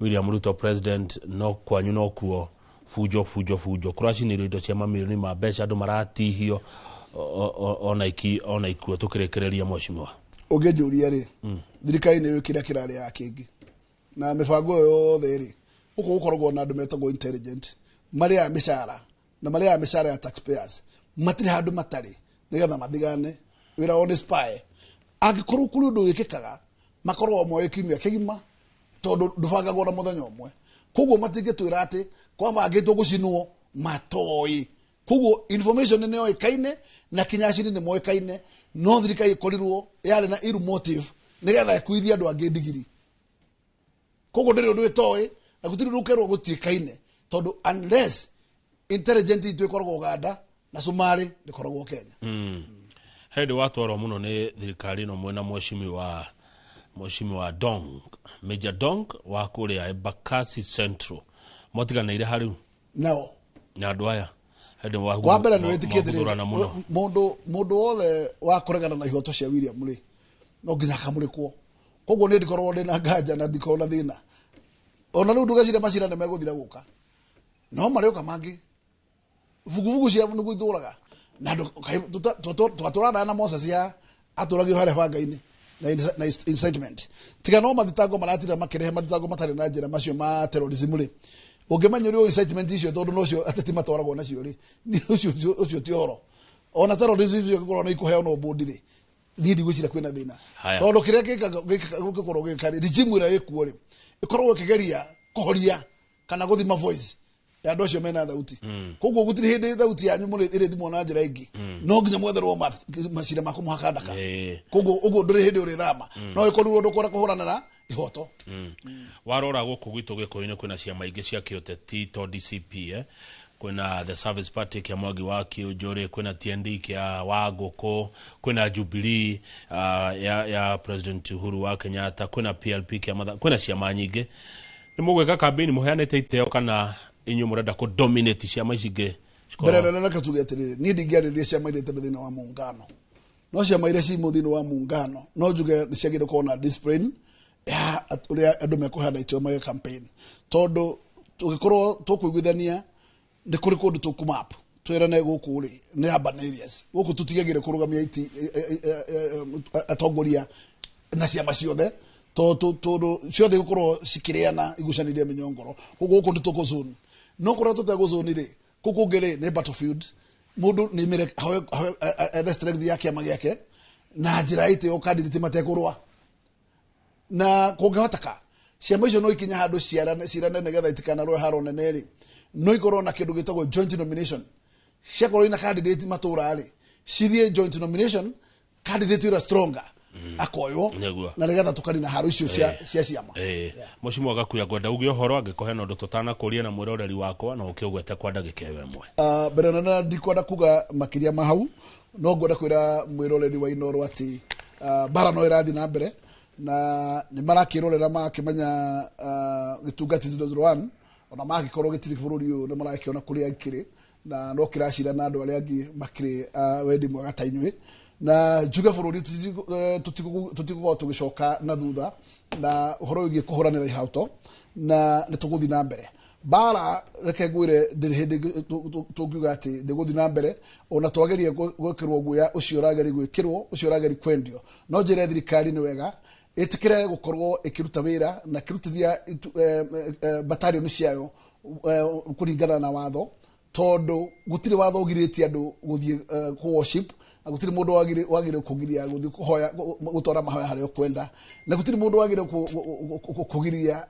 William Ruto president, no kwanyu nokuo bunjo, bunjo, bunjo. Kũracinirwo indo cia mamirioni ma mbeca, andũ maratihio ona ikuo. Tũkĩrĩkĩrĩria mheshimiwa. Ũngĩnjũria rĩ, thirikari nĩ ĩũĩ kĩrĩa kĩrarĩ ya kĩngĩ. Na mĩbango ĩyo yothe rĩ, gũkũ gũkoragwo na andũ metagwo intelligent, marĩaga mĩcara na marĩaga mĩcara ya taxpayers. Matirĩ handũ matarĩ nĩgetha mathigane, wĩra wao nĩ spy. Angĩkorwo kũrĩ ũndũ wĩkĩkaga, makoragwo moĩ kiumia kĩgima, tondũ ndũbangagwo na mũthenya ũmwe. Koguo matingĩtwĩra atĩ kwabangĩtwo gũcinwo, matoĩ. Koguo information nĩ yoĩkaine na kinya acini nĩ moĩkaine, no thirikari ĩkorirwo yarĩ na ill motive nĩgetha ĩkuithie andũ angĩ ndigiri. Koguo ndĩrĩ ũndũ ĩtoĩ na gũtirĩ ũndũ ũkerwo gũtiĩkaine, tondũ unless intelligent itũ ĩkoragwo Uganda Na Somali ndĩkoragwo Kenya. Hĩndĩ watwarwo mũno nĩ thirikari ĩno mwena mheshimiwa Dong, Major Dong wa kũrĩa Embakasi Central. Mwatiganĩire harĩu? Nao. Na andũ aya hĩndĩ wa mbere nĩ wĩtĩkĩtie mũndũ wothe wa kũregana na ihoto cia William rĩ no nginya akamũrĩkwo. Koguo niĩ ndikoragwo ndĩ na nganja na ndikoragwo na thĩna. Ona rĩu ndũgeciria macira nĩ megũthira gũka. No marĩũka mangĩ. Vuguvugu cia nĩguo itũraga. Na twatũranaga na Moses ya atũragio harĩa banga-inĩ na incitement. Tiga no mathitango maratira makĩrehe mathitango matarĩ na njĩra macio ma terrorism rĩ. Ũngĩmenya ũrĩa incitement icio tondũ nocio ateti matwaragwo nacio rĩ, ũcio ti ũhoro. Ona terrorism icio ingĩkorwo nĩ ikũheanwo bũndi rĩ, niĩ ndigwĩciria kwĩna thĩna. Tondũ kĩrĩa gĩgũkorwo gĩka rĩ, regime ĩrĩa ĩkuo rĩ, ĩkoragwo ĩkĩgeria kũhoria kana gũthima voice ya andũ acio mena thauti. Koguo gũtirĩ hĩndĩ thauti yanyu ĩrĩthimwo na njĩra ĩngĩ. No nginya mwetherwo macira ma kũmũhaka ndaka. Koguo ũguo ndũrĩ hĩndĩ ũrĩthama. No ĩkorirwo ndũkwenda kũhũrana na ihoto. Warora gũkũ gwitũ Gĩkũyũ-inĩ kwĩna ciama ingĩ cia kĩũteti to DCP, kwĩna The Service Party kĩa Mwangi wa Kĩũnjũrĩ, kwĩna TND kĩa Wangũkũ, kwĩna Jubilee ya President Uhuru wa Kenyatta, kwĩna PLP kĩa Matha, kwĩna ciama nyingĩ. Nĩ mũgwĩka campaign mũheanĩte iteo kana inyuĩ mũrenda kũ dominate ciama ici ingĩ? Mbere nene reke tuge atĩrĩrĩ, niĩ ndingĩarĩrĩria ciama iria itarĩ thĩinĩ wa muungano. No ciama iria ci thĩinĩ wa muungano no njuge nĩ ciagĩrĩirwo gũkorwo na discipline ya ũrĩa andũ mekũheana iteo mage campaign. Tondũ tũngĩkorwo tũkũiguithania nĩ kũrĩ kũndũ tũkũmap twĩrane gũkũ rĩ nĩ urban areas gũkũ tũtigagĩre kũrũgamia iti atongoria na ciama ciothe tondũ ciothe gũkorwo cikĩrĩana igucanĩrie mĩnyongoro. Koguo gũkũ nĩ tũkũ-zone. No kũrĩa tũtegũ-zone rĩ, kũu kũngĩ rĩ nĩ battlefield. Mũndũ nĩ mĩre ethe strength ya kĩama gĩake na njĩra itĩo candidate matekũrũa. Na kũngĩhoteka ciama icio no ikinye handũ ciarane nĩgetha itikanarũe haro nene rĩ, no ikorwo na kĩndũ gĩtagwo joint nomination. Ciakorwo ina candidate matũra rĩ, cithiĩ joint nomination, candidate ũrĩa stronger akoywo na nĩgetha tũkanina haro icio cia ciama. Mheshimiwa Gakuya, ngwenda uge ũhoro angĩkorwo hena ũndũ tũtanakũria na mwĩroreri wakwa na ũkĩũgwete kwa ndagĩka ĩyo ĩmwe. Mbere nene ndikwenda kuga makĩria ma hau, no ngwenda kwĩra mwĩroreri wa Inooro atĩ bara no ĩrathiĩ na mbere na nĩ marakĩrorera makĩmenya gĩtungati 001 ona magĩkorwo gĩtirĩ bũrũri ũyũ nĩ marakĩona kũrĩa kĩrĩ na no kĩracira na andũ arĩa angĩ makĩrĩ wendi mwega ta inyuĩ. Na njuge bũrũri tũtigũkorwo tũgĩcoka na thutha na ũhoro wĩgiĩ kũhũranĩra ihoto na nĩ tũgũthiĩ na mbere. Bara reke ngwĩre ndĩrĩ hĩndĩ tũngiuga atĩ ndĩgũthiĩ na mbere ona twagerie gwĩkĩrwo guoya ũcio ũrageria gwĩkĩrwo ũcio ũrageria kwendio. No njĩre thirikari nĩ wega ĩtĩkĩre gũkorwo ĩkĩruta wĩra na ĩkĩrutithia batalioni ciayo kũringana na watho, tondũ gũtirĩ watho ũgirĩtie andũ gũthiĩ kũ worship na gũtirĩ mũndũ wagĩrĩire kũgiria gũthiĩ kũhoya gũtwara mahoya harĩa ũkwenda na gũtirĩ mũndũ wagĩrĩire kũgiria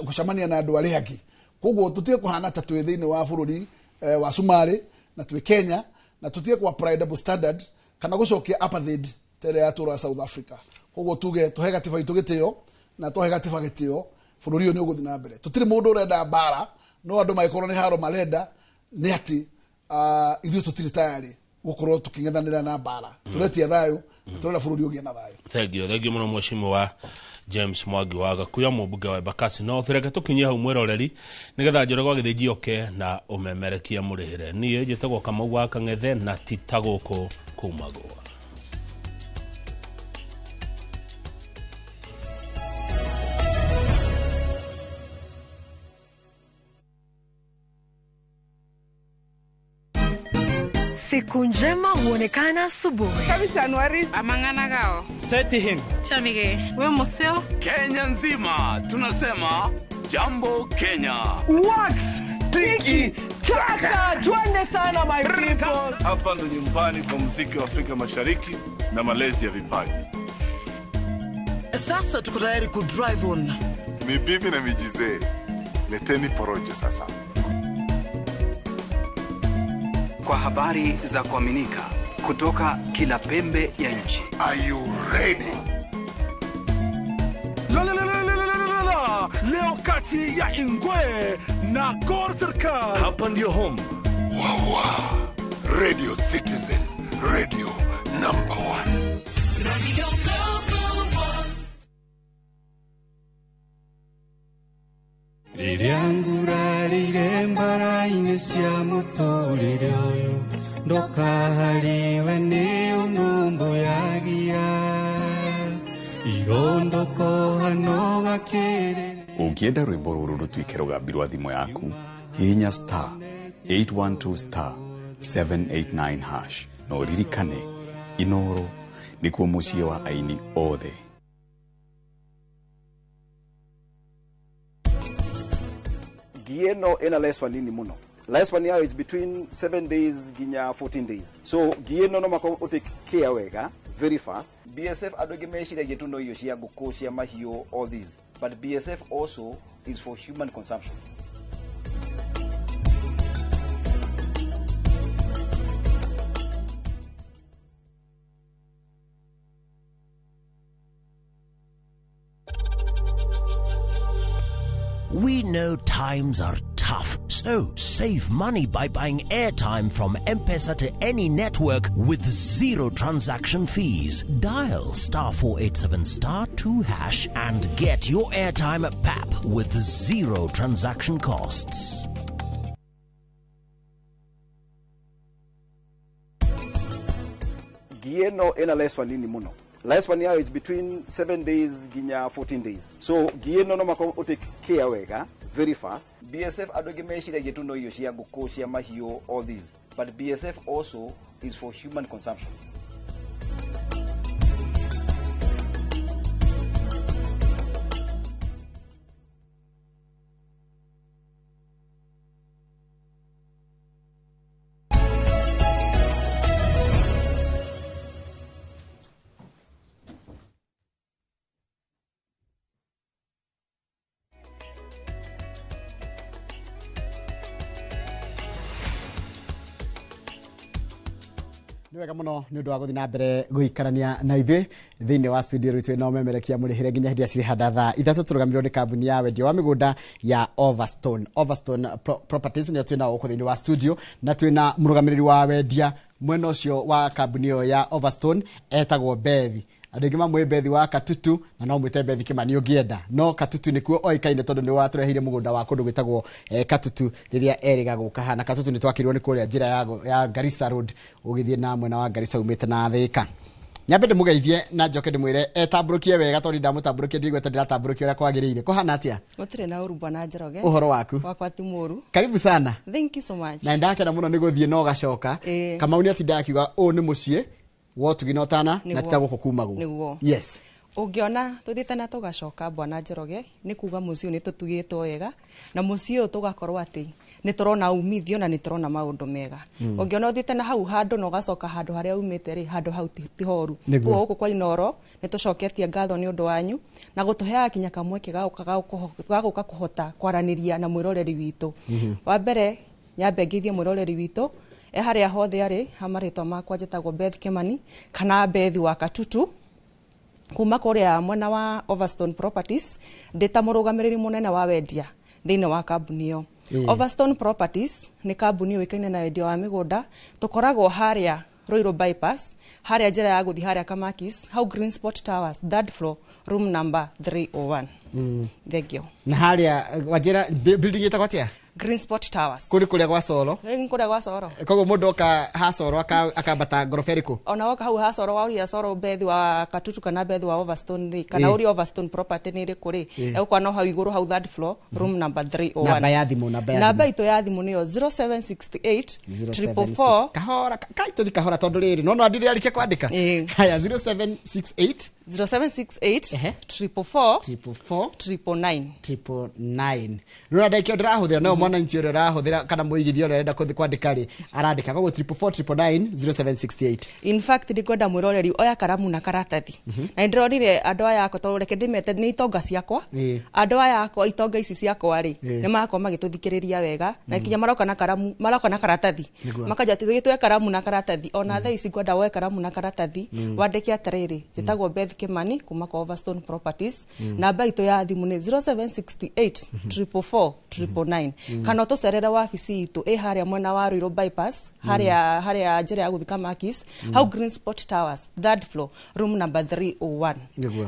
gũcemania na andũ arĩa angĩ. Koguo tũtige kũhana ta twĩ thĩinĩ wa bũrũri wa Somalia na twĩ Kenya na tũtige kũ apply double standard kana gũcokia apartheid ta ĩrĩa yatũraga South Africa. Koguo tuge tũhe gatiba itũ gĩtĩo na twahe gatiba gĩtĩo bũrũri ũyũ nĩ ũgũthiĩ na mbere. Tũtirĩ mũndũ ũrenda mbara no andũ mangĩkorwo nĩ haro marenda nĩ atĩ ithuĩ tũtirĩ tayarĩ gũkorwo tũkĩng'ethanĩra na mbara. Tũretia thayũ na tũrenda bũrũri ũgĩe na thayũ. Thank you mũno Mheshimiwa James Mwangi wa Gakuya, mũmbunge wa Embakasi North. Reke tũkinyie hau mwĩroreri nĩgetha Njoroge wa Gĩthĩnji oke na ũmemerekia mũrĩhĩre. Niĩ njĩtagwo Kamau wa Kang'ethe na ti ta gũkũ kumagwo. Siku njema huonekana asubuhi. Amang'ana Seti him. Chamige. We museo. Kenya nzima tunasema jambo Kenya. Wax tiki taka, twende sana my people. Hapa ndo nyumbani kwa muziki wa Afrika Mashariki na malezi ya vipaji. Sasa tuko tayari ku drive on. Ni bibi na mijizee. Leteni porojo sasa. Kwa habari za kuaminika kutoka kila pembe ya nchi. Are you ready? La la la la la la la. Leo kati ya Ingwe na Gor Serikali. Hapa ndio home. Wawa. Radio Citizen, radio number 1. Radio number 1. Rĩrĩa ngurarĩire mbara-inĩ cia mũtũrĩre ũyũ ndũkaharĩwe nĩ ũnũmbũyagia irondokoha gakĩrĩrĩ. Ũngĩenda rwĩmbo rũrũ rũtuĩke rũgambi rwa thimũ yaku, hihinya star 812 star 789 hash na ũririkane Inoro nĩkuo mũciĩ wa aini othe. Ngi ĩno ĩna lifespan nini mũno. Lifespan yayo is between 7 days nginya 14 days. So ngi ĩno no maka ũtake care wega very fast. BSF andũ aingĩ meciragia tu no irio cia ngũkũ, cia mahiũ, all these, but BSF also is for human consumption. We know times are tough, so save money by buying airtime from M-Pesa to any network with zero transaction fees. Dial star 487 star 2 hash and get your airtime at PAP with zero transaction costs. Ngi ĩno ĩna lifespan nini mũno. Lifespan yayo is between 7 days nginya 14 days. So ngi ĩno no maka ũtake care wega very fast. BSF andũ aingĩ meciragia tu no irio cia ngũkũ, cia mahiũ, all these, but BSF also is for human consumption. Nĩ wega mũno nĩ ũndũ wa gũthiĩ na mbere gũikarania na ithuĩ thĩinĩ wa studio rwitũ no memerekia mũrĩhĩre nginya hĩndĩ ĩrĩa cirĩhanda thaa 3. Tũrũgamĩrĩirwo nĩ kambuni ya wendia wa mĩgũnda ya Overstone. Overstone Properties nĩyo twĩ nao gũkũ thĩinĩ wa studio, na twĩna mũrũgamĩrĩri wa wendia mwena ũcio wa kambuni ĩyo ya Overstone etagwo Bethi. Andũ aingĩ mamũĩ Bethi wa Katutu, na no mwĩte Bethi Kĩmani ũngĩenda, no Katutu nĩkuo oĩkaine tondũ nĩ watũreheire mũgũnda wa kũndũ gwĩtagwo Katutu rĩrĩa erĩga gũka haha. Na Katutu nĩ twakĩirwo nĩ kũrĩa njĩra ya Garissa Road ũgĩthiĩ na mwena wa Garissa umĩte na Thĩka. Nyambe ndĩmũgeithie na njoke ndĩmwĩre etambũrũkie wega tondũ ndamũtambũrũkia ndigweta ndĩratambũrũkia ũrĩa kwagĩrĩire. Kũhana atĩa? Gũtirĩ na ũru bwana Njoroge. Ũhoro waku? Wakwa ti mũru. Karibu sana. Thank you so much. Na ndakena mũno nĩ gũthiĩ na ũgacoka. Kamau nĩ atindaga akiuga ũũ nĩ mũciĩ wotugi na ũtana na tita gũkũ kumagwo. Nĩguo. Yes. Ũngĩona tũthiĩte na tũgacoka bwana Njoroge nĩ kuga mũciĩ ũyũ nĩ tũtugĩtwo wega, na mũciĩ ũyũ tũgakorwo atĩ nĩ tũrona umithio na nĩ tũrona maũndũ mega. Ũngĩona ũthiĩte na hau handũ na ũgacoka handũ harĩa umĩte rĩ, handũ hau ti horu. Koguo gũkũ kwa Inoro nĩ tũcoketie ngatho nĩ ũndũ wanyu na gũtũheaga kinya kamweke ga gũka kũhota kwaranĩria na mwĩroreri witũ. Wa mbere nyambe ngeithie mwĩroreri witũ harĩa hothe arĩ, ha marĩtwa makwa njĩtagwo Beth Kĩmani kana Beth wa Katutu kuma kũrĩa mwena wa Overstone Properties, ndĩ ta mũrũgamĩrĩri mũnene wa wendia thĩinĩ wa kambuni ĩyo. Overstone Properties nĩ kambuni yũĩkaine na wendia wa mĩgũnda. Tũkoragwo harĩa Ruiru Bypass, harĩa njĩra ya gũthiĩ harĩa Kamakis, hau Green Spot Towers, third floor, room number 301. Thank you. Na harĩa wanjĩra building ĩtagwo atĩa? Green Spot Towers. Kũrĩ kũrĩa gwa Coro. Kũrĩa gwa Coro. Koguo mũndũ oka ha Coro akambata ngoroba ĩrĩkũ? Ona woka hau ha Coro waũria Coro Bethi wa Katutu kana Bethi wa Overstone rĩ, kana ũria Overstone Property nĩ ĩrĩkũ rĩ, egũkora no hau igũrũ hau third floor, room number 301. Namba ya thimũ, namba ya thimũ. Namba itũ ya thimũ nĩyo 0768 444. Kahora, kai tũthi kahora tondũ rĩrĩ, no no ndirĩ arĩkia kwandĩka. Haya, 0768 0768 444 444 999. 999. Rora ndagĩka ndĩrahũthĩra no mwananchi ũrĩa ũrahũthĩra kana mũigithia ũrĩa arenda kũthi kwandĩka rĩ arandĩka koguo 444 999 0768. In fact ndikwenda mwĩroreri oya karamu na karatathi. Na nĩndĩronire andũ aya akwa tondũ reke ndĩmete nĩ itonga ciakwa. Andũ aya akwa itonga ici ciakwa rĩ nĩ marakorwo magĩtũthikĩrĩria wega na kinya maroka na karamu maroka na karatathi. Makanja tũthiĩ tuoe karamu na karatathi ona thaa ici ngwenda woe karamu na karatathi wandĩke atĩrĩrĩ njĩtagwo Beth Kimani kuma kwa Overstone Properties. Namba itũ ya thimũ nĩ 0768 444 999. Kana ũtũcerere wabici itũ ĩ harĩa mwena wa Ruiru bypass, harĩa njĩra ya gũthiĩ Kamakis, hau Green Spot Towers, third floor, room number 301.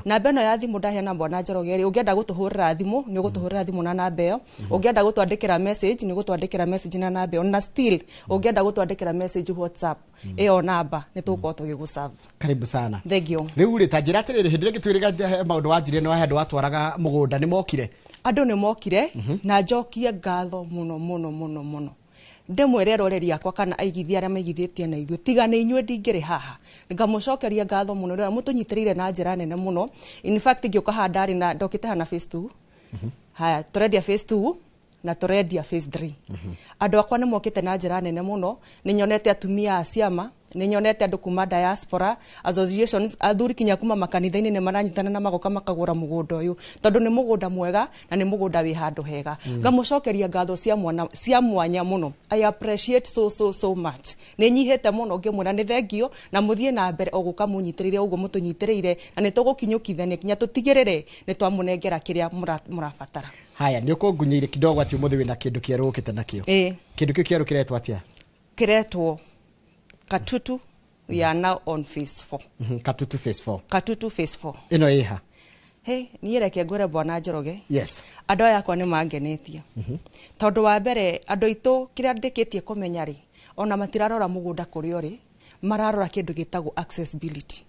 Namba ĩno ya thimũ ndaheana Bwana Njoroge rĩ, ũngĩenda gũtũhũrĩra thimũ nĩ ũgũtũhũrĩra thimũ na namba ĩyo, ũngĩenda gũtwandĩkĩra message nĩ ũgũtwandĩkĩra message na namba ĩyo, na still ũngĩenda gũtwandĩkĩra message WhatsApp, ĩyo namba nĩ tũgũkorwo tũgĩgũserve. Karibu sana. Thank you. Rĩu rĩ, ta njĩra atĩrĩrĩ, hĩndĩ ĩrĩa ngĩtwĩrĩga maũndũ wanjirie nĩ wahe andũ watwaraga mũgũnda, nĩ mokire? Andũ nĩ mokire, na njokie ngatho mũno mũno mũno mũno, ndĩmwĩre eroreri akwa kana aigithia arĩa maigithĩtie na ithuĩ, tiga nĩ inyuĩ ndingĩrĩ haha. Ngamũcokeria ngatho mũno rĩrĩa mũtũnyitĩrĩire na njĩra nene mũno. In fact, ngĩũka haha ndarĩ na ndokĩte haha na phase 2. Haya, tũrendia phase 2 na tũrendia phase 3. Andũ akwa nĩ mokĩte na njĩra nene mũno. Nĩ nyonete atumia a ciama, nĩ nyonete andũ kuma diaspora associations, athuri kinya kuma makanitha-inĩ nĩ maranyitana na magoka makagũra mũgũnda ũyũ, tondũ nĩ mũgũnda mwega na nĩ mũgũnda wĩ handũ hega. Ngamũcokeria ngatho cia mwana cia mwanya mũno. I appreciate so so so much. Nĩ nyihĩte mũno ngĩmwĩra nĩ thengio, na mũthiĩ na mbere o gũka mũnyitĩrĩire ũguo mũtũnyitĩrĩire, na nĩ tũgũkinyũkithania kinya tũtigĩrĩre nĩ twamũnengera kĩrĩa mũrabatara. Haya, nĩ ũkũngunyĩire kidogo atĩ ũmũthĩ wĩna kĩndũ kĩerũ ũkĩte nakĩo. Ĩĩ. Kĩndũ kĩu kĩerũ kĩretwo atĩa? Kĩretwo Katutu. We are now on phase 4. Katutu phase 4. Katutu phase 4. Ĩno ĩha? Hey, niĩ reke ngwĩre Bwana Njoroge. Yes. Andũ aya akwa nĩ mangenetie, tondũ wa mbere andũ aitũ kĩrĩa ndĩkĩtie kũmenya rĩ, ona matirarora mũgũnda kũrĩa ũrĩ, mararora kĩndũ gĩtagwo accessibility.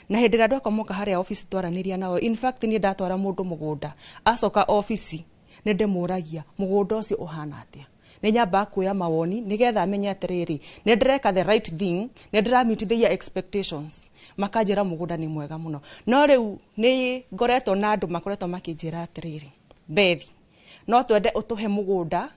Na hĩndĩ ĩrĩa andũ akwa moka harĩa office twaranĩria nao, in fact niĩ ndatwara mũndũ mũgũnda acoka office nĩ ndĩmũragia mũgũnda ũcio ũhana atĩa, nĩ nyambaga kuoya mawoni nĩgetha amenye atĩrĩrĩ, nĩ ndĩreka the right thing, nĩ ndĩrameet their expectations. Makanjĩra mũgũnda nĩ mwega mũno. No rĩu nĩ ngoretwo na andũ makoretwo makĩnjĩra atĩrĩrĩ, Bethi, no twende ũtũhe mũgũnda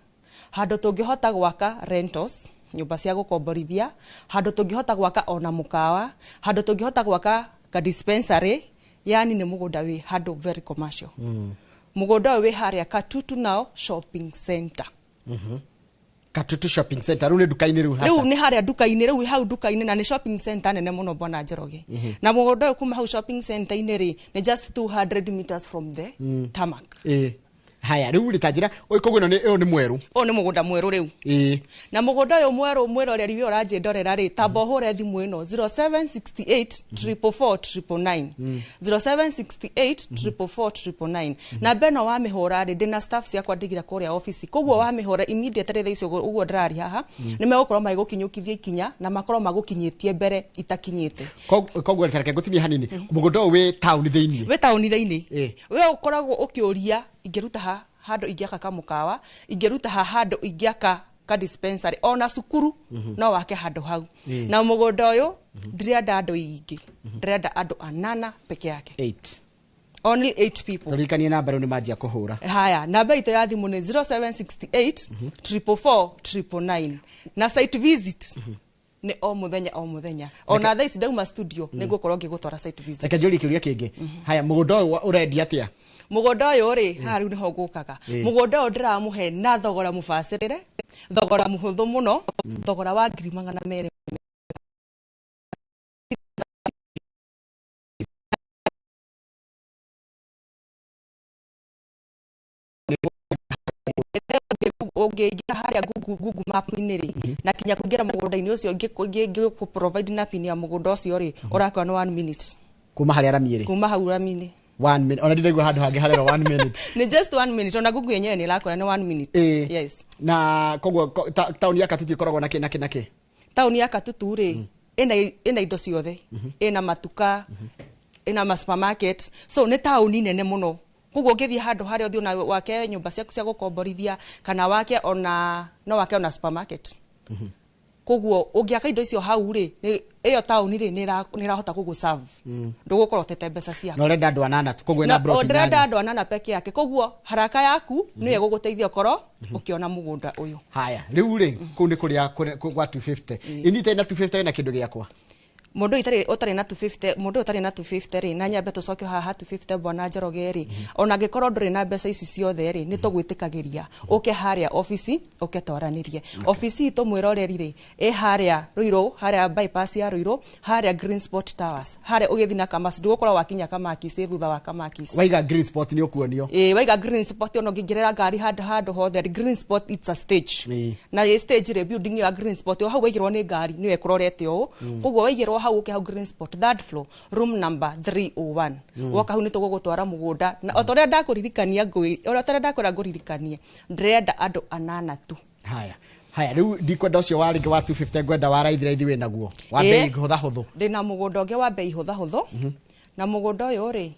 handũ tũngĩhota gwaka rentals, nyũmba cia gũkomborithia, handũ tũngĩhota gwaka ona mũkawa, handũ tũngĩhota gwaka ka dispensary, yani nĩ mũgũnda wĩ handũ very commercial. Mũgũnda ũyũ wĩ harĩa Katutu now shopping center. Katutu shopping center rĩu nĩ nduka-inĩ rĩu hasa? Rĩu nĩ harĩa nduka-inĩ, rĩu hau nduka-inĩ, na nĩ shopping center nene mũno Bwana Njoroge. Na mũgũnda ũyũ kuma hau shopping center-inĩ rĩ, nĩ just 200 meters from the tarmac. Ĩĩ. Haya, rĩu rĩ, ta njĩra, ũyũ koguo ĩno nĩ ũyũ nĩ mwerũ? Ũyũ nĩ mũgũnda mwerũ rĩu. Na mũgũnda ũyũ mwerũ, mwĩroreri ũyũ ũranjĩndorera rĩ, tamba ũhũre thimũ ĩno 0768 444 999, 0768 444 999. Namba ĩno wamĩhũra rĩ, ndĩna staff ciakwa ndigire kũrĩa office, koguo wamĩhũra immediately thaa icio ũguo ndĩraria haha, nĩ megũkorwo magĩgũkinyũkithia ikinya na makorwo magũkinyĩtie mbere itakinyĩte. Koguo reke ngũtinie hanini, mũgũnda ũyũ wĩ taũni thĩiniĩ? Wĩ taũni thĩiniĩ. We ũkoragwo ũkĩũria ingĩruta ha handũ ingĩaka kamũkawa, ingĩruta ha handũ ingĩaka ka dispensary, ona cukuru no wake handũ hau. Na mũgũnda ũyũ ndirenda andũ aingĩ, ndĩrenda andũ anana peke yake. 8. Only 8 people. Tũririkanie namba rĩu nĩ manjia kũhũra. Haya, namba itũ ya thimũ nĩ 0768 444 999, na site visit nĩ o mũthenya o mũthenya. Ona thaa ici ndauma studio nĩ ngũkorwo ngĩgũtwara site visit. Reke njũrie kĩũria kĩngĩ. Haya, mũgũnda ũyũ ũrendia atĩa? Mũgũnda ũyũ rĩ, haha rĩu nĩho ngũkaga. Mũgũnda ũyũ ndĩramũhe na thogora mũbacĩrĩre, thogora mũhũthũ mũno, thogora wa 200,000. Ũngĩingĩra harĩa Google Map-inĩ rĩ, na kinya kũingĩra mũgũnda-inĩ ũcio, ngĩkũ provide na pin ya mũgũnda ũcio rĩ, ũrakora nĩ 1 minute. Kuma harĩa rami ĩrĩ? Kuma hau rami-inĩ. 1 minute. Ona ndiraigua handũ hangĩ harerwo 1 minute. Nĩ just 1 minute, ona Google yenyewe nĩ ĩrakora nĩ 1 minute. Yes. Na koguo taũni ya Katutu ĩkoragwo na kĩ na kĩ na kĩ? Taũni ya Katutu rĩ, ĩna indo ciothe. Ĩna matuka, ĩna ma supermarket. So nĩ taũni nene mũno. Koguo ũngĩthiĩ handũ harĩa ũthiĩ ona wake nyũmba ciaku cia gũkomborithia, kana wake ona, no wake ona supermarket. Koguo ũngĩaka indo icio hau rĩ, ĩyo taũni rĩ, nĩ ĩrahota gũgũ-serve. Ndũgũkorwo ũtete mbeca ciaku. Na ũrenda andũ anana tu, koguo ĩna Na broti ũrenda inyanya. andũ anana peke yake. Koguo haraka yaku nĩyo ĩgũgũteithia ũkorwo ũkĩona mũgũnda ũyũ. Haya, rĩu rĩ, kũu nĩ kũrĩa gwa 250. Ini ĩtarĩ na 250 ĩna kĩndũ gĩakwa. Mundu utari na 250, mundu utari na 250 ri, na nyambe tucoke haha 250 bwana Njoroge ri, ona angikorwo nduri na mbeca ici ciothe ri, ni tugwitikagiria uke haria office uke twaranirie. Office itu mwiroreri ri ĩ haria Ruiru, haria bypass ya Ruiru, haria Green Spot Towers, haria ugithi na Kamas, ndugukorwo wakinya Kamakis thutha wa Kamakis. Waiga Green Spot ni ukuonio. Waiga Green Spot ono ngingirira ngari handu hothe. Green Spot it's a stage. Na ĩ stage ri building ya Green Spot o hau waigirwo ni ngari niwe kurorete ũũ. Koguo waigirwo hau uke hau Green Spot third floor room number 301. Woka hau ni tugugutwara mugunda na otoria ndakuririkania ngui otoria ndakura nguririkanie ndirenda andu anana tu. Haya haya riu ndikwenda ucio wa ringi wa 250 ngwenda wa raithi raithi wina guo wa bei hutha huthu. Ndina mugunda ungi wa bei hutha huthu. Na mugunda uyu ri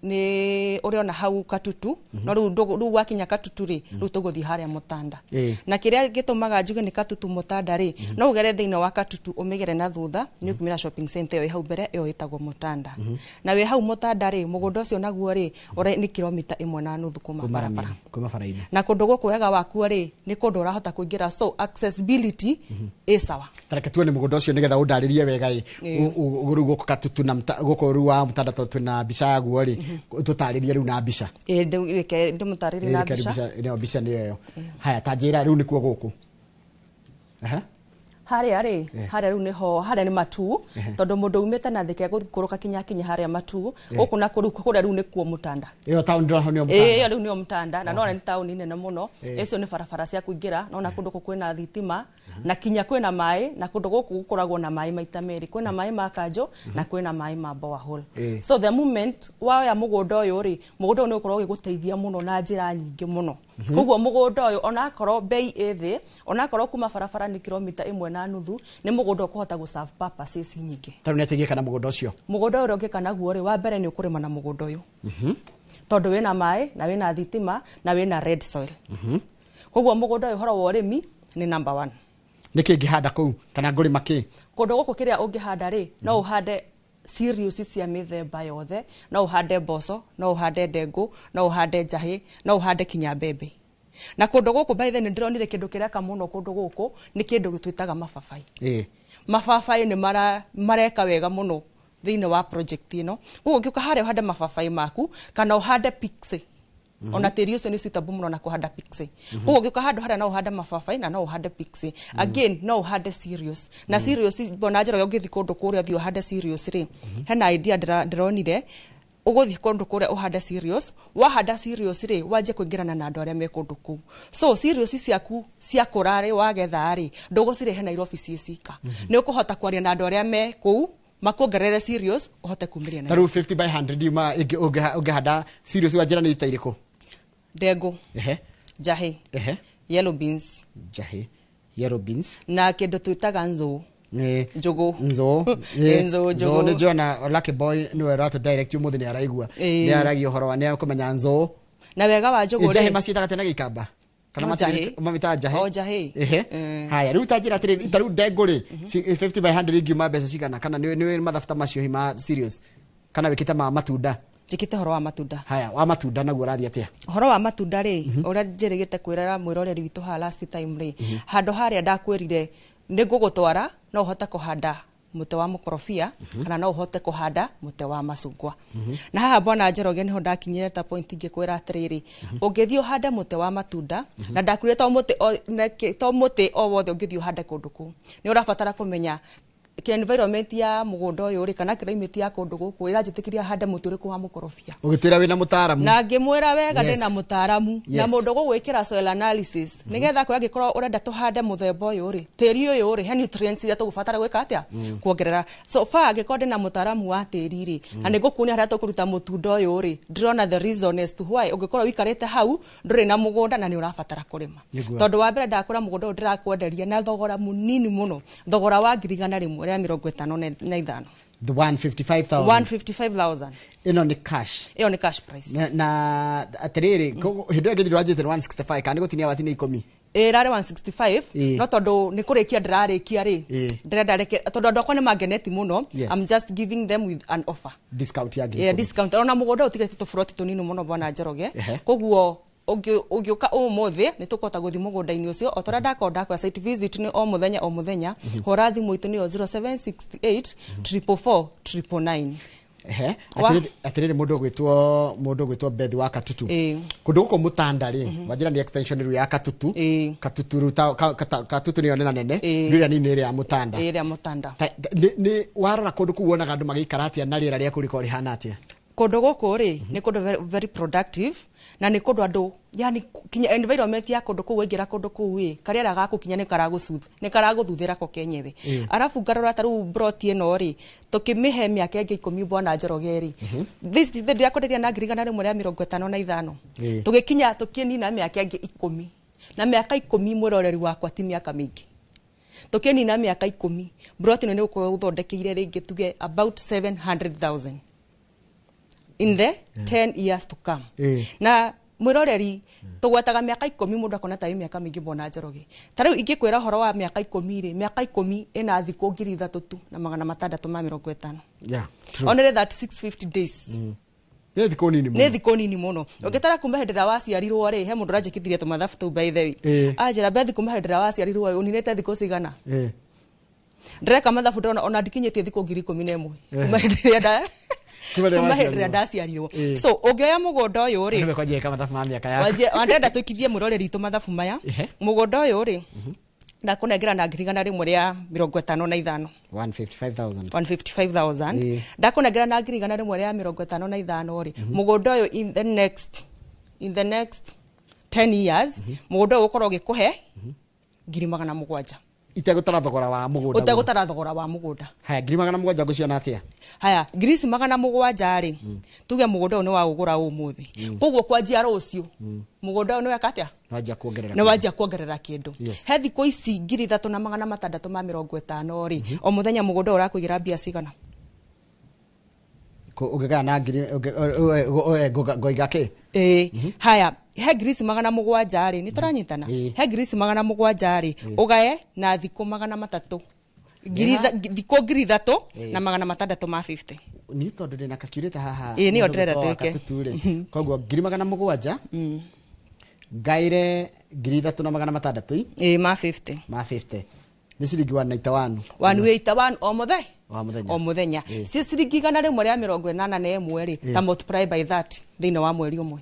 ni uriona hau Katutu. No riu wakinya Katutu ri riu tuguthi haria Mutanda. Na kiria gitumaga njuge ni Katutu Mutanda ri, no ugere thiini wa Katutu umigere na thutha ni ukumira shopping center iyo hau mbere iyo itagwo Mutanda. Na wi hau Mutanda ri mugunda ucio naguo ri uri ni kilomita 1.5 kuma barabara, kuma baraini. Na kundu guku wega wakuo ri ni kundu urahota kuingira, so accessibility ĩ sawa. Tareke tuone mugunda ucio nigetha undaririe wega i riu guku Katutu na guku riu wa Mutanda tondu twina mbica yaguo ri, tutaririe riu na mbica. Reke ndimutaririe na mbica. Ĩno mbica nĩyo ĩyo. Haya ta njĩra riu nĩkuo gũkũ. Haria ri, haria riu niho, haria ni Matu, tondu mundu umite na thike gukuruka kinya kinya haria Matu, guku na kuru kuria riu nikuo Mutanda. Iyo town ndiro nio Mutanda. Iyo riu nio Mutanda, na no ni town nene muno. Icio ni barabara cia kuingira, no na kundu kwina thitima, na kinya kwina mai, na kundu guku gukoragwo na mai maita meri, kwina mai ma kanjo na kwina mai ma borehole. So the moment waya mugunda uyu ri, mugunda uyu ni ukorwo ugiguteithia muno na njira nyingi muno. Koguo mugunda uyu onakorwo bei ĩ thĩ, onakorwo kuma barabara ni kilomita 1.5, ni mugunda ukuhota gu serve purposes nyingi. Taru ni atigika na mugunda ucio. Mugunda uria ungika naguo ri, wa mbere ni ukurima na mugunda uyu. Tondu wina mai na wina thitima na wina red soil. Koguo mugunda uyu horo wa urimi ni number 1. Niki ngihanda kuu kana ngurima ki? Kundu guku kiria ungihanda ri, no uhande cereals cia mithemba yothe, no uhande mboco, no uhande ndengu, no uhande njahi, no uhande kinya mbembe. Na kundu guku by the way ndironire kindu kireka muno kundu guku ni kindu gitwitaga mababai. Mababai ni mareka wega muno thiini wa project ino. Koguo ngiuka haria uhande mababai maku kana uhande pixie. Ona tĩri ũcio nĩ suitable mũno na kũhanda pixie. Koguo ũngĩũka handũ harĩa no ũhande mababai na no ũhande pixie. Again no ũhande cereals. Na cereals bona Njoroge ũngĩthiĩ kũndũ kũrĩa ũthiĩ ũhande cereals rĩ, hena idea ndĩronire ũgũthiĩ kũndũ kũrĩa ũhande cereals, wahanda cereals rĩ wanjie kũingĩrana na andũ arĩa me kũndũ kũu. So cereals ciaku ciakũra rĩ wagetha rĩ ndũgũcirehe Nairobi ciĩ cika. Nĩ ũkũhota kwaria na andũ arĩa me kũu makuongerere cereals ũhote kumĩria na. Taru 50 by 100 yuma ũngĩhanda cereals wa njĩra nĩ ita irĩkũ? Ndengũ, njahĩ, yellow beans, njahĩ, yellow beans na kĩndũ twĩtaga nzũũ. Njugu. Nzũũ. Nzũũ, njugu. Nzũũ nĩ njona Lucky Boy nĩwe ũratũ direct ũmũthĩ nĩ araigua. Nĩ aragia ũhoro wa nĩ akũmenya nzũũ. Na wega wa njugu rĩ. Njahĩ maciĩtaga atĩa na Gĩkamba? Kana mamĩtaga njahĩ? O njahĩ. Haya rĩu ta njĩra atĩrĩrĩ, ta rĩu ndengũ rĩ, 50 by 100 ingiuma mbeca cigana? Kana nĩ mathabuta macio hi ma cereals? Kana wĩkĩte ma matunda? Njĩkĩte ũhoro wa matunda. Haya, wa matunda naguo ũrathiĩ atĩa? Ũhoro wa matunda rĩ, ũrĩa njĩrĩgĩte kwĩrera mwĩroreri witũ haha last time rĩ, handũ harĩa ndakwĩrire nĩ ngũgũtwara no ũhote kũhanda mũtĩ wa mũkorobia kana no ũhote kũhanda mũtĩ wa macungwa. Na haha bwana Njoroge niho ndakinyire ta point ingĩkwĩra atĩrĩrĩ, ũngĩthiĩ ũhande mũtĩ wa matunda na ndakwĩrire to mũtĩ o wothe ũngĩthiĩ ũhande kũndũ kũu nĩ ũrabatara kũmenya environment ya mũgũnda ũyũ rĩ kana climate ya kũndũ gũkũ ĩranjĩtĩkĩria hande mũtĩ ũrĩkũ wa mũkorobia. Ũgĩtwĩra wĩna mũtaaramu. Na ngĩmwĩra wega ndĩna mũtaaramu na mũndũ ũgũgwĩkĩra soil analysis nĩgetha kwĩ angĩkorwo ũrenda tũhande mũthemba ũyũ rĩ, tĩri ũyũ rĩ he nutrients iria tũgũbatara gwĩka atĩa kuongerera. So far angĩkorwo ndĩna mũtaaramu wa tĩri rĩ na nĩngũkuonia harĩa tũkũruta mũtunda ũyũ rĩ, ndĩrona the reason as to why ũngĩkorwo ũikarĩte hau ndũrĩ na mũgũnda na nĩ ũrabatara kũrĩma. Tondũ wa mbere ndakũra mũgũnda ũyũ ndĩrakwenderia na thogora mũnini mũno, thogora wa 155,000. The 155,000. 155,000. Ĩno nĩ cash. Ĩyo nĩ cash price. Na atĩrĩrĩ, hĩndĩ ĩyo ngĩthirwo wanjĩte 165 kana nĩ gũtinia watinia 10? Ĩrarĩ 165 no tondũ nĩ kũrĩkia ndĩrarĩkia rĩ, ndĩrenda reke tondũ andũ akwa nĩ mangeneti mũno. I'm just giving them with an offer. Discount ya 10,000. Yeah, discount. Ona mũgũnda ũtigĩte tũburoti tũnini mũno bwana Njoroge. Koguo Ũngĩũka ũmũthĩ nĩ tũkũhota gũthiĩ mũgũnda-inĩ ũcio o torĩa ndakorwo ndakora site visit nĩ o mũthenya o mũthenya. Hũra thimũ itũ nĩyo 0768 444 999. Ehe, atiriri mundu gwitwo Beth wa Katutu. Kundu guku Mutanda ri, wanjira ni extension riu ya Katutu. Katutu riu Katutu niyo nene nene, riu nini ria Mutanda. Ria Mutanda. Ni warora kundu kuu wonaga andu magiikara atia na riera ria kuu rikorwo rihana atia? Kundu guku ri ni kundu very, very productive na ni kundu andu yani kinya environment ya kundu kuu waingira kundu kuu ĩ karĩera gaku kinya nĩ karagũcuth nĩ karagũthuthĩra ko kenyewe. Arabu ngarora ta rĩu broti ĩno rĩ tũkĩmĩhe mĩaka ĩngĩ 10 bwana Njoroge rĩ, this ndĩrakwenderia na 155,000. Tũgĩkinya tũkĩnina mĩaka ĩngĩ 10 na mĩaka 10 mwĩroreri wakwa ti mĩaka mĩingĩ. Tũkĩnina mĩaka 10 broti ĩno nĩ gũkorwo ũthondekeire rĩngĩ tuge about 700,000 in the 10 years to come. Na mwiroreri tugwetaga miaka 10 mundu akona ta miaka mingi bona Njoroge. Ta riu ingikwira horo wa miaka 10 ri, miaka 10 ina thiku 3,650 tu. Yeah, true. Only that 650 days. Nĩ thikũ nini mũno. Nĩ thikũ nini mũno. Ũngĩtara kuma hĩndĩ ĩrĩa waciarirwo rĩ, he mũndũ ũranjĩkithirie tũmathabu tũu by the way. Anjĩra Beth kuma hĩndĩ ĩrĩa waciarirwo rĩ, ũninĩte thikũ cigana? Ndĩreka mathabu ndĩrona ona ndikinyĩtie thikũ 11,000. Kuma hĩndĩ ĩrĩa kuma hĩndĩ ĩrĩa ndaciarirwo. So ũngĩoya mũgũnda ũyũ rĩ, nĩwe kwanjia mathabu ma mĩaka yaku. Wandenda tũikithie mũroreri witũ mathabu maya. Mũgũnda ũyũ rĩ, ndakũnengera na 155,000. 155,000. 155,000. Ndakũnengera na 155,000 rĩ, mũgũnda ũyũ in the next 10 years mũgũnda ũyũ ũkorwo ũgĩkũhe 700,000. Itegũtara thogora wa mũgũnda. Ũtegũtara thogora wa mũgũnda. Haya, 700,000 ngũciona atĩa? Haya, 700,000 rĩ, tuge mũgũnda ũyũ nĩ waũgũra ũmũthĩ. Koguo kwanjia rũciũ, mũgũnda ũyũ nĩ weka atĩa? Nĩ wanjia kuongerera kĩndũ. He thikũ ici 3,650 rĩ, o mũthenya mũgũnda ũyũ ũrakũigĩra mbia cigana? Ũngĩgaya na ngiri ngoiga kĩ? Haya, he 700,000 rĩ, nĩ tũranyitana? He 700,000 rĩ, ũgae na thikũ 300. Thikũ 3,650. Ni tondũ ndĩna calculator haha. Ĩĩ, nĩyo ndĩrenda twĩke. Koguo 700,000 ngaire 3,600. Ĩĩ, ma 50. Ma 50. Nĩ ciringi 191. 181 o mũthenya. O mũthenya. Ci ciringi 181 rĩ, ta multiply by that thĩinĩ wa mweri ũmwe.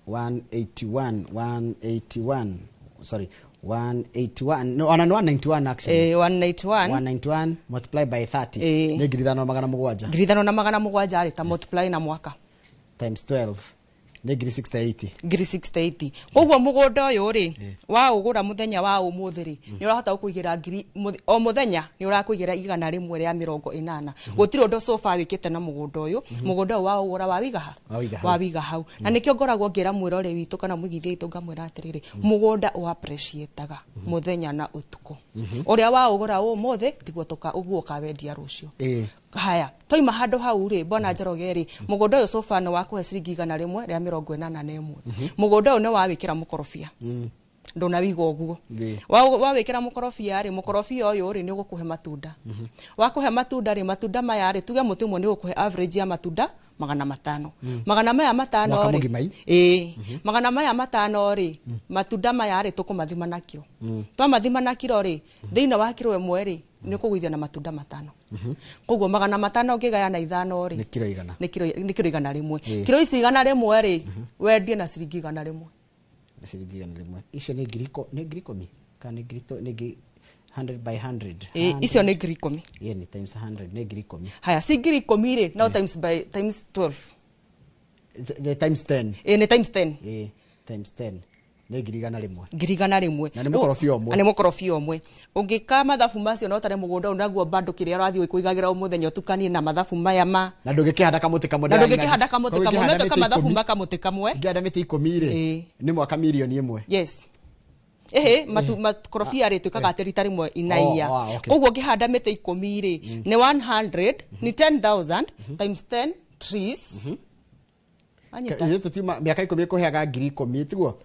181 181 sorry 181 no 191 actually. 191 191 multiply by 30 nĩ 5,700. 5,700 rĩ, ta multiply na mwaka times 12 nĩ 680. 680. Koguo mũgũnda ũyũ rĩ, waũgũra mũthenya wa ũmũthĩ rĩ, nĩ ũrahota gũkũigĩra ngiri o mũthenya nĩ ũrakũigĩra 180. Gũtirĩ ũndũ so far wĩkĩte na mũgũnda ũyũ. Mũgũnda ũyũ waũgũra wawiga ha? Wawiga hau. Na nĩkĩo ngoragwo ngĩra mwĩrore witũ kana mũigithia witũ ngamwĩra atĩrĩrĩ, mũgũnda ũappreciataga mũthenya na ũtukũ. Ũrĩa waũgũra ũmũthĩ tiguo ũguo ũkawendia rũciũ. Haya, toima handũ hau rĩ, bwana Njoroge rĩ, mũgũnda ũyũ so far nĩ wakũhe ciringi 181. Mũgũnda ũyũ nĩ wawĩkĩra mũkorobia. Ndũnawiga ũguo. Wawĩkĩra mũkorobia rĩ, mũkorobia ũyũ rĩ nĩ ũgũkũhe matunda. Wakũhe matunda rĩ, matunda maya rĩ, tuge mũtĩ ũmwe nĩ ũgũkũhe average ya matunda 500. Magana maya matano rĩ. Ĩĩ, magana maya matano rĩ, matunda maya rĩ tũkũmathima na kiro. Twamathima na kiro rĩ, thĩinĩ wa kiro ĩmwe rĩ, nĩ ũkũgũithia na matunda 5. Koguo 500 ũngĩgaya na 5 rĩ, nĩ kiro 100. Nĩ kiro 101. Kiro ici 101 rĩ, wendie na ciringi 101. Ciringi 101. Icio nĩ ngiri 10 kana nĩ ngiri 100 by 100. Icio nĩ ngiri 10. Ĩĩ, ni times 100 nĩ ngiri 10. Haya, si ngiri 10 rĩ, now times by times 12. The times 10. Ĩĩ, nĩ times 10. Ĩĩ, times 10. Nĩ ngiri 101. Ngiri 101. Na nĩ mũkorobia ũmwe. Na nĩ mũkorobia ũmwe. Ũngĩka mathabu macio no ũtare mũgũnda ũyũ naguo bado kĩrĩa ũrathiĩ kũigagĩra o mũthenya ũtukanie na mathabu maya ma. Na ndũngĩkĩhanda kamũtĩ kamwe. Na ndũngĩkĩhanda kamũtĩ kamwe, no twĩka mathabu ma kamũtĩ kamwe. Ũngĩhanda mĩtĩ 10 rĩ, nĩ mwaka milioni 1. Yes. Ehe, makorobia rĩ twĩkaga atĩ rita rĩmwe inaia. Koguo ũngĩhanda mĩtĩ 10 rĩ, nĩ 100, nĩ 10,000 times 10 trees. Ithuĩ tutiuma mĩaka 10 ĩkũheaga ngiri 10 tiguo?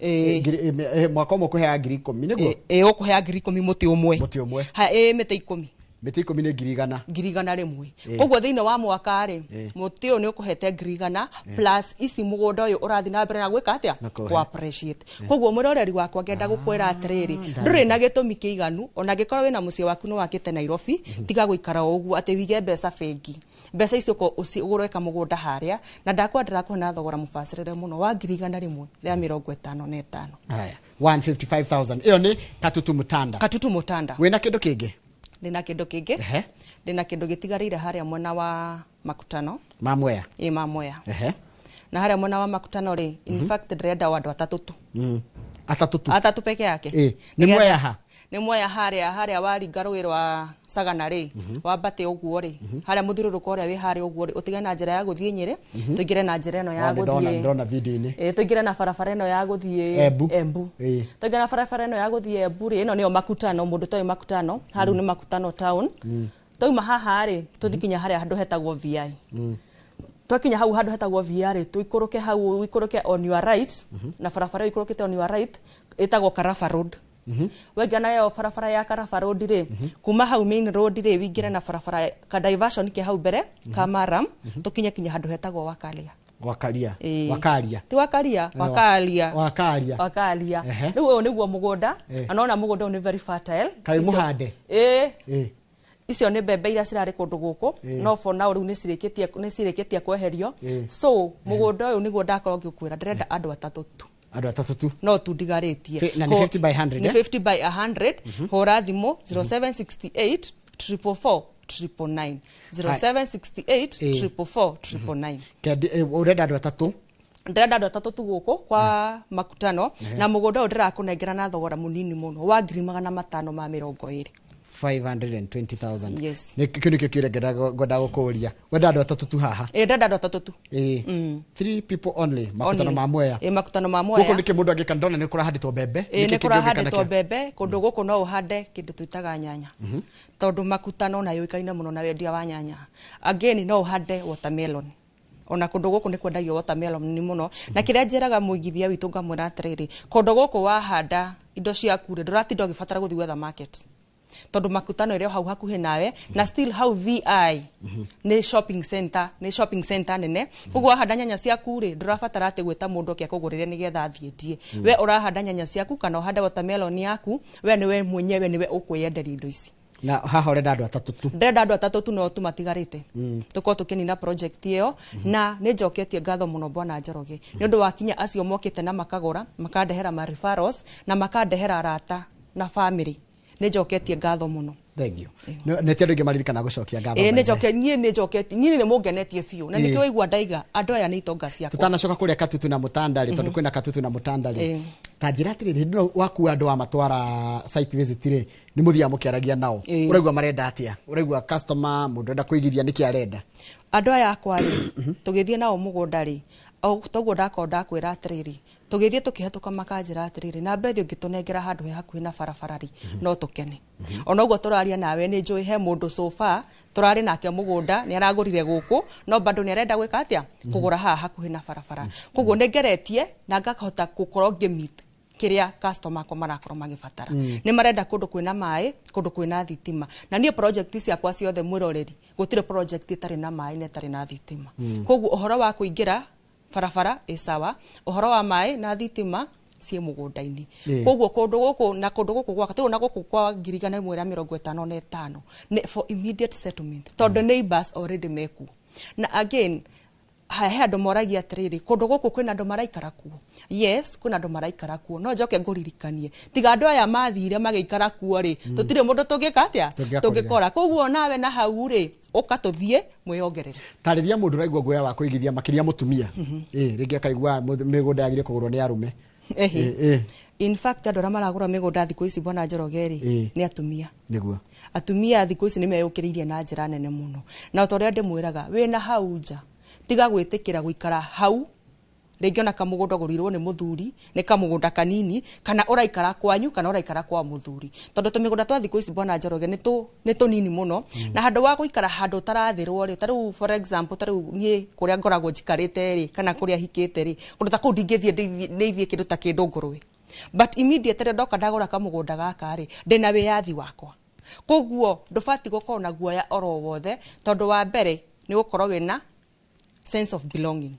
Mwaka ũmwe ũkũheaga ngiri 10 nĩguo? Ĩĩ, ũkũheaga ngiri 10 mũtĩ ũmwe. Mũtĩ ũmwe. Haya, ĩĩ mĩtĩ 10. Mĩtĩ 10 nĩ 100,000. 100,000. Koguo thĩinĩ wa mwaka rĩ, mũtĩ ũyũ nĩ ũkũhete 100,000 plus ici mũgũnda ũyũ ũrathiĩ na mbere na gwĩka atĩa? Na kũhe. Kũ appreciate. Koguo mwĩroreri wakwa ngenda gũkwĩra atĩrĩrĩ, ndũrĩ na gĩtũmi kĩiganu ona angĩkorwo wĩna mũciĩ waku nĩ wakĩte Nairobi, tiga gũikara o ũguo atĩ wĩige mbeca bengi. Mbeca icio ũgũre kamũgũnda harĩa, na ndakwa ndĩrakuhe na thogora mũbacĩrĩre mũno wa 155,000. Haya, 155,000 ĩyo nĩ Katutu Mutanda. Katutu Mutanda. Wĩna kĩndũ kĩngĩ? Ndĩna kĩndũ kĩngĩ. Ndĩna kĩndũ gĩtigarĩire harĩa mwena wa Makutano. Mamwea. Ĩ, Mamwea. Na harĩa mwena wa Makutano rĩ, in fact ndĩrenda o andũ atatũ tu. Atatũ tu. Atatũ peke yake. Ĩ, nĩ Mwea ha? Nĩ Mwea harĩa waringa rũĩ rwa Sagana rĩ, wambate ũguo rĩ, harĩa mũthiũrũrũko ũrĩa wĩ harĩa ũguo rĩ, ũtige na njĩra ya gũthiĩ Nyĩrĩ, tũingĩre na njĩra ĩno ya gũthiĩ. Ndona video-inĩ. Ĩ, tũingĩre na barabara ĩno ya gũthiĩ Embu. Embu. Tũingĩre na barabara ĩno ya gũthiĩ Embu rĩ, ĩno nĩyo Makutano, mũndũ toĩ Makutano, harĩa nĩ Makutano town. Twauma haha rĩ, tũthiĩ kinya harĩa handũ hetagwo VI. Twakinya hau handũ hetagwo VI rĩ, tũikũrũke hau, ũikũrũke on your right, na barabara ĩyo ĩikũrũkĩte on your right, ĩtagwo Karaba Road. Waingĩra nayo barabara ya Karaba Road rĩ, kuma hau main road rĩ, wĩingĩre na barabara ka diversion ke hau mbere ka Maram, tũkinye kinya handũ hetagwo Wakaria. Wakaria. Ĩĩ. Wakaria. Ti Wakaria, Wakaria. Wakaria. Wakaria. Rĩu ũyũ nĩguo mũgũnda, na nona mũgũnda ũyũ nĩ very fertile. Kaĩ mũhande? Ĩĩ. Icio nĩ mbembe iria cirarĩ kũndũ gũkũ, no for now rĩu nĩ cirĩkĩtie kweherio. So mũgũnda ũyũ nĩguo ndakorwo ngĩkwĩra ndĩrenda andũ atatũ tu. Andũ atatũ tu. No tu ndigarĩtie. Na nĩ 50 by 100, Nĩ eh? 50 by 100. Hũra thimũ 0768 444 999, 0768 444 999. Ũrenda andũ atatũ? Ndĩrenda andũ atatũ tu gũkũ kwa Makutano, na mũgũnda ũyũ ndĩrakũnengera na thogora mũnini mũno wa 520,000. 520,000. Yes. Nĩ kĩu nĩkĩo kĩũria ngwendaga gũkũria. Wenda andũ atatũ tu haha? Ĩ, ndĩrenda andũ atatũ tu. Ĩ, three people only, Makutano Only. ma Mwea. Ĩ, Makutano ma Mwea. Gũkũ nĩkĩ mũndũ angĩka? Ndona nĩ kũrahandĩtwo mbembe. Ĩ, Nĩkĩ nĩ kĩngĩ ũngĩka kũrahandĩtwo nakĩo? mbembe. Kũndũ gũkũ no ũhande kĩndũ twĩtaga nyanya, tondũ Makutano na yũĩkaine mũno na wendia wa nyanya. Again, no ũhande watermelon, ona kũndũ gũkũ nĩ kwendagio watermelon nĩ mũno. Na kĩrĩa njĩraga mũigithia witũ, ngamwĩra atĩrĩrĩ, kũndũ gũkũ wahanda indo ciaku rĩ, ndũratinda ũgĩbatara gũthiĩ gwetha market, tondũ Makutano ĩrĩ o hau hakuhĩ nawe, na still hau VI nĩ shopping center, nĩ shopping center nene. Koguo wahanda nyanya ciaku rĩ, ndũrabatara atĩ gwĩta mũndũ oke akũgũrĩre nĩgetha athiĩ endie. We ũrahanda nyanya ciaku kana ũhande watermelon yaku, we nĩwe mwenyewe nĩwe ũkwĩyenderia indo ici. Na haha ũrenda andũ atatũ tu? Ndĩrenda andũ atatũ tu, no tu matigarĩte. Tũkorwo tũkĩnina project ĩyo. Na nĩ njoketie ngatho mũno bwana Njoroge nĩ ũndũ wa kinya acio mokĩte na makagũra, makandehera ma referrals na makandehera arata na family. Nĩ njoketie ngatho mũno. Thank you. Nĩ ti andũ aingĩ maririkana gũcokia ngatho. Ĩ, nĩ by the way. njoke niĩ nĩ njoketie, niĩ nĩ mũngenetie biũ, na nĩkĩo waigua ndaiga andũ aya nĩ itonga ciakwa. Tutanacoka kũrĩa Katutu na Mutanda rĩ, tondũ kwĩna Katutu na Mutanda rĩ, ta njĩra atĩrĩrĩ, hĩndĩ ĩno wakua andũ wamatwara site visit rĩ, nĩ mũthiaga mũkĩaragia nao, ũraigua marenda atĩa? Ũraigua customer, mũndũ enda kũigithia, nĩkĩ arenda? Andũ aya akwa rĩ, tũgĩthiĩ nao mũgũnda rĩ, o toguo ndakorwo ndakwĩra atĩrĩrĩ, tũgĩthiĩ tũkĩhetũka makanjĩra atĩrĩrĩ, na mbethi ũngĩtũnengera handũ he hakuhĩ na barabara rĩ, no tũkene. Ona ũguo tũraria nawe, nĩ njũĩ he mũndũ so far tũrarĩ nake mũgũnda nĩ aragũrire gũkũ, no bado nĩ arenda gwĩka atĩa? Kũgũra haha hakuhĩ na barabara. Koguo nĩ ngeretie na ngahota gũkorwo ngĩmeet kĩrĩa customer akwa marakorwo magĩbatara. Nĩ marenda kũndũ kwĩna maĩ, kũndũ kwĩna thitima, na niĩ project ciakwa ciothe, mwĩroreri, gũtirĩ project ĩtarĩ na maĩ na ĩtarĩ na thitima. Koguo ũhoro wa kũingĩra barabara ĩ sawa, ũhoro wa maĩ na thitima ciĩ mũgũnda-inĩ. Koguo kũndũ gũkũ na kũndũ gũkũ gwaka tũrĩ na gũkũ kwa 155,000 nĩ for immediate settlement, tondũ neighbors already mekuo. Na again, he andũ moragia atĩrĩrĩ, kũndũ gũkũ kwĩna andũ maraikara kuo? Yes, kwĩna andũ maraikara kuo, no njoke ngũririkanie, tiga andũ aya mathire magĩikara kuo rĩ, tũtirĩ mũndũ tũngĩka atĩa? Tũngĩakorire. Tũngĩkora. Koguo nawe na hau rĩ, ũka tũthiĩ mwĩongerere. Tarĩria mũndũ ũraigua guoya wa kũigithia, makĩria mũtumia. Ĩ, rĩngĩ akaigua mĩgũnda yagĩrĩire kũgũrwo nĩ arũme. Ehe. Ĩ, ĩ. In fact, andũ arĩa maragũra mĩgũnda thikũ ici, bwana Njoroge rĩ, nĩ atumia. Atumia thikũ ici nĩ meyũkĩrĩirie na njĩra nene mũno, na o ta ũrĩa ndĩmwĩraga, wĩna hau nja, tiga gwĩtĩkĩra gũikara hau rĩngĩ ona kamũgũnda ũgũrĩirwo nĩ mũthuri nĩ kamũgũnda kanini, kana ũraikara kwanyu, kana ũraikara kwa mũthuri, tondũ tũmĩgũnda twa thikũ ici, bwana Njoroge, nĩ tũnini mũno. Na handũ wa gũikara handũ ũtarathĩrwo rĩ, ta rĩu for example, ta rĩu niĩ kũrĩa ngoragwo njikarĩte rĩ, kana kũrĩa hikĩte rĩ, kũndũ ta kũu ndingĩthiĩ ndĩithie kĩndũ ta kĩndũ ngũrwe, but immediately ndoka ndagũra kamũgũnda gaka rĩ, ndĩna wĩyathi wakwa. Koguo ndũbatiĩ gũkorwo na guoya oro wothe tondũ wa mbere nĩ gũkorwo wĩna sense of belonging.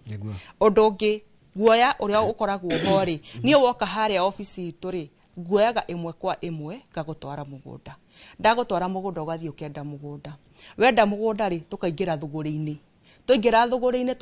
Ũndũ ũngĩ guoya ũrĩa ũkoragwo ho rĩ, niĩ woka harĩa obici itũ rĩ, nguoyaga ĩmwe kwa ĩmwe ngagũtwara mũgũnda. Ndagũtwara mũgũnda ũgathiĩ ũkenda mũgũnda. Wenda mũgũnda rĩ, tũkaingĩra thũgũrĩ-inĩ. Twaingĩra thũgũrĩ-inĩ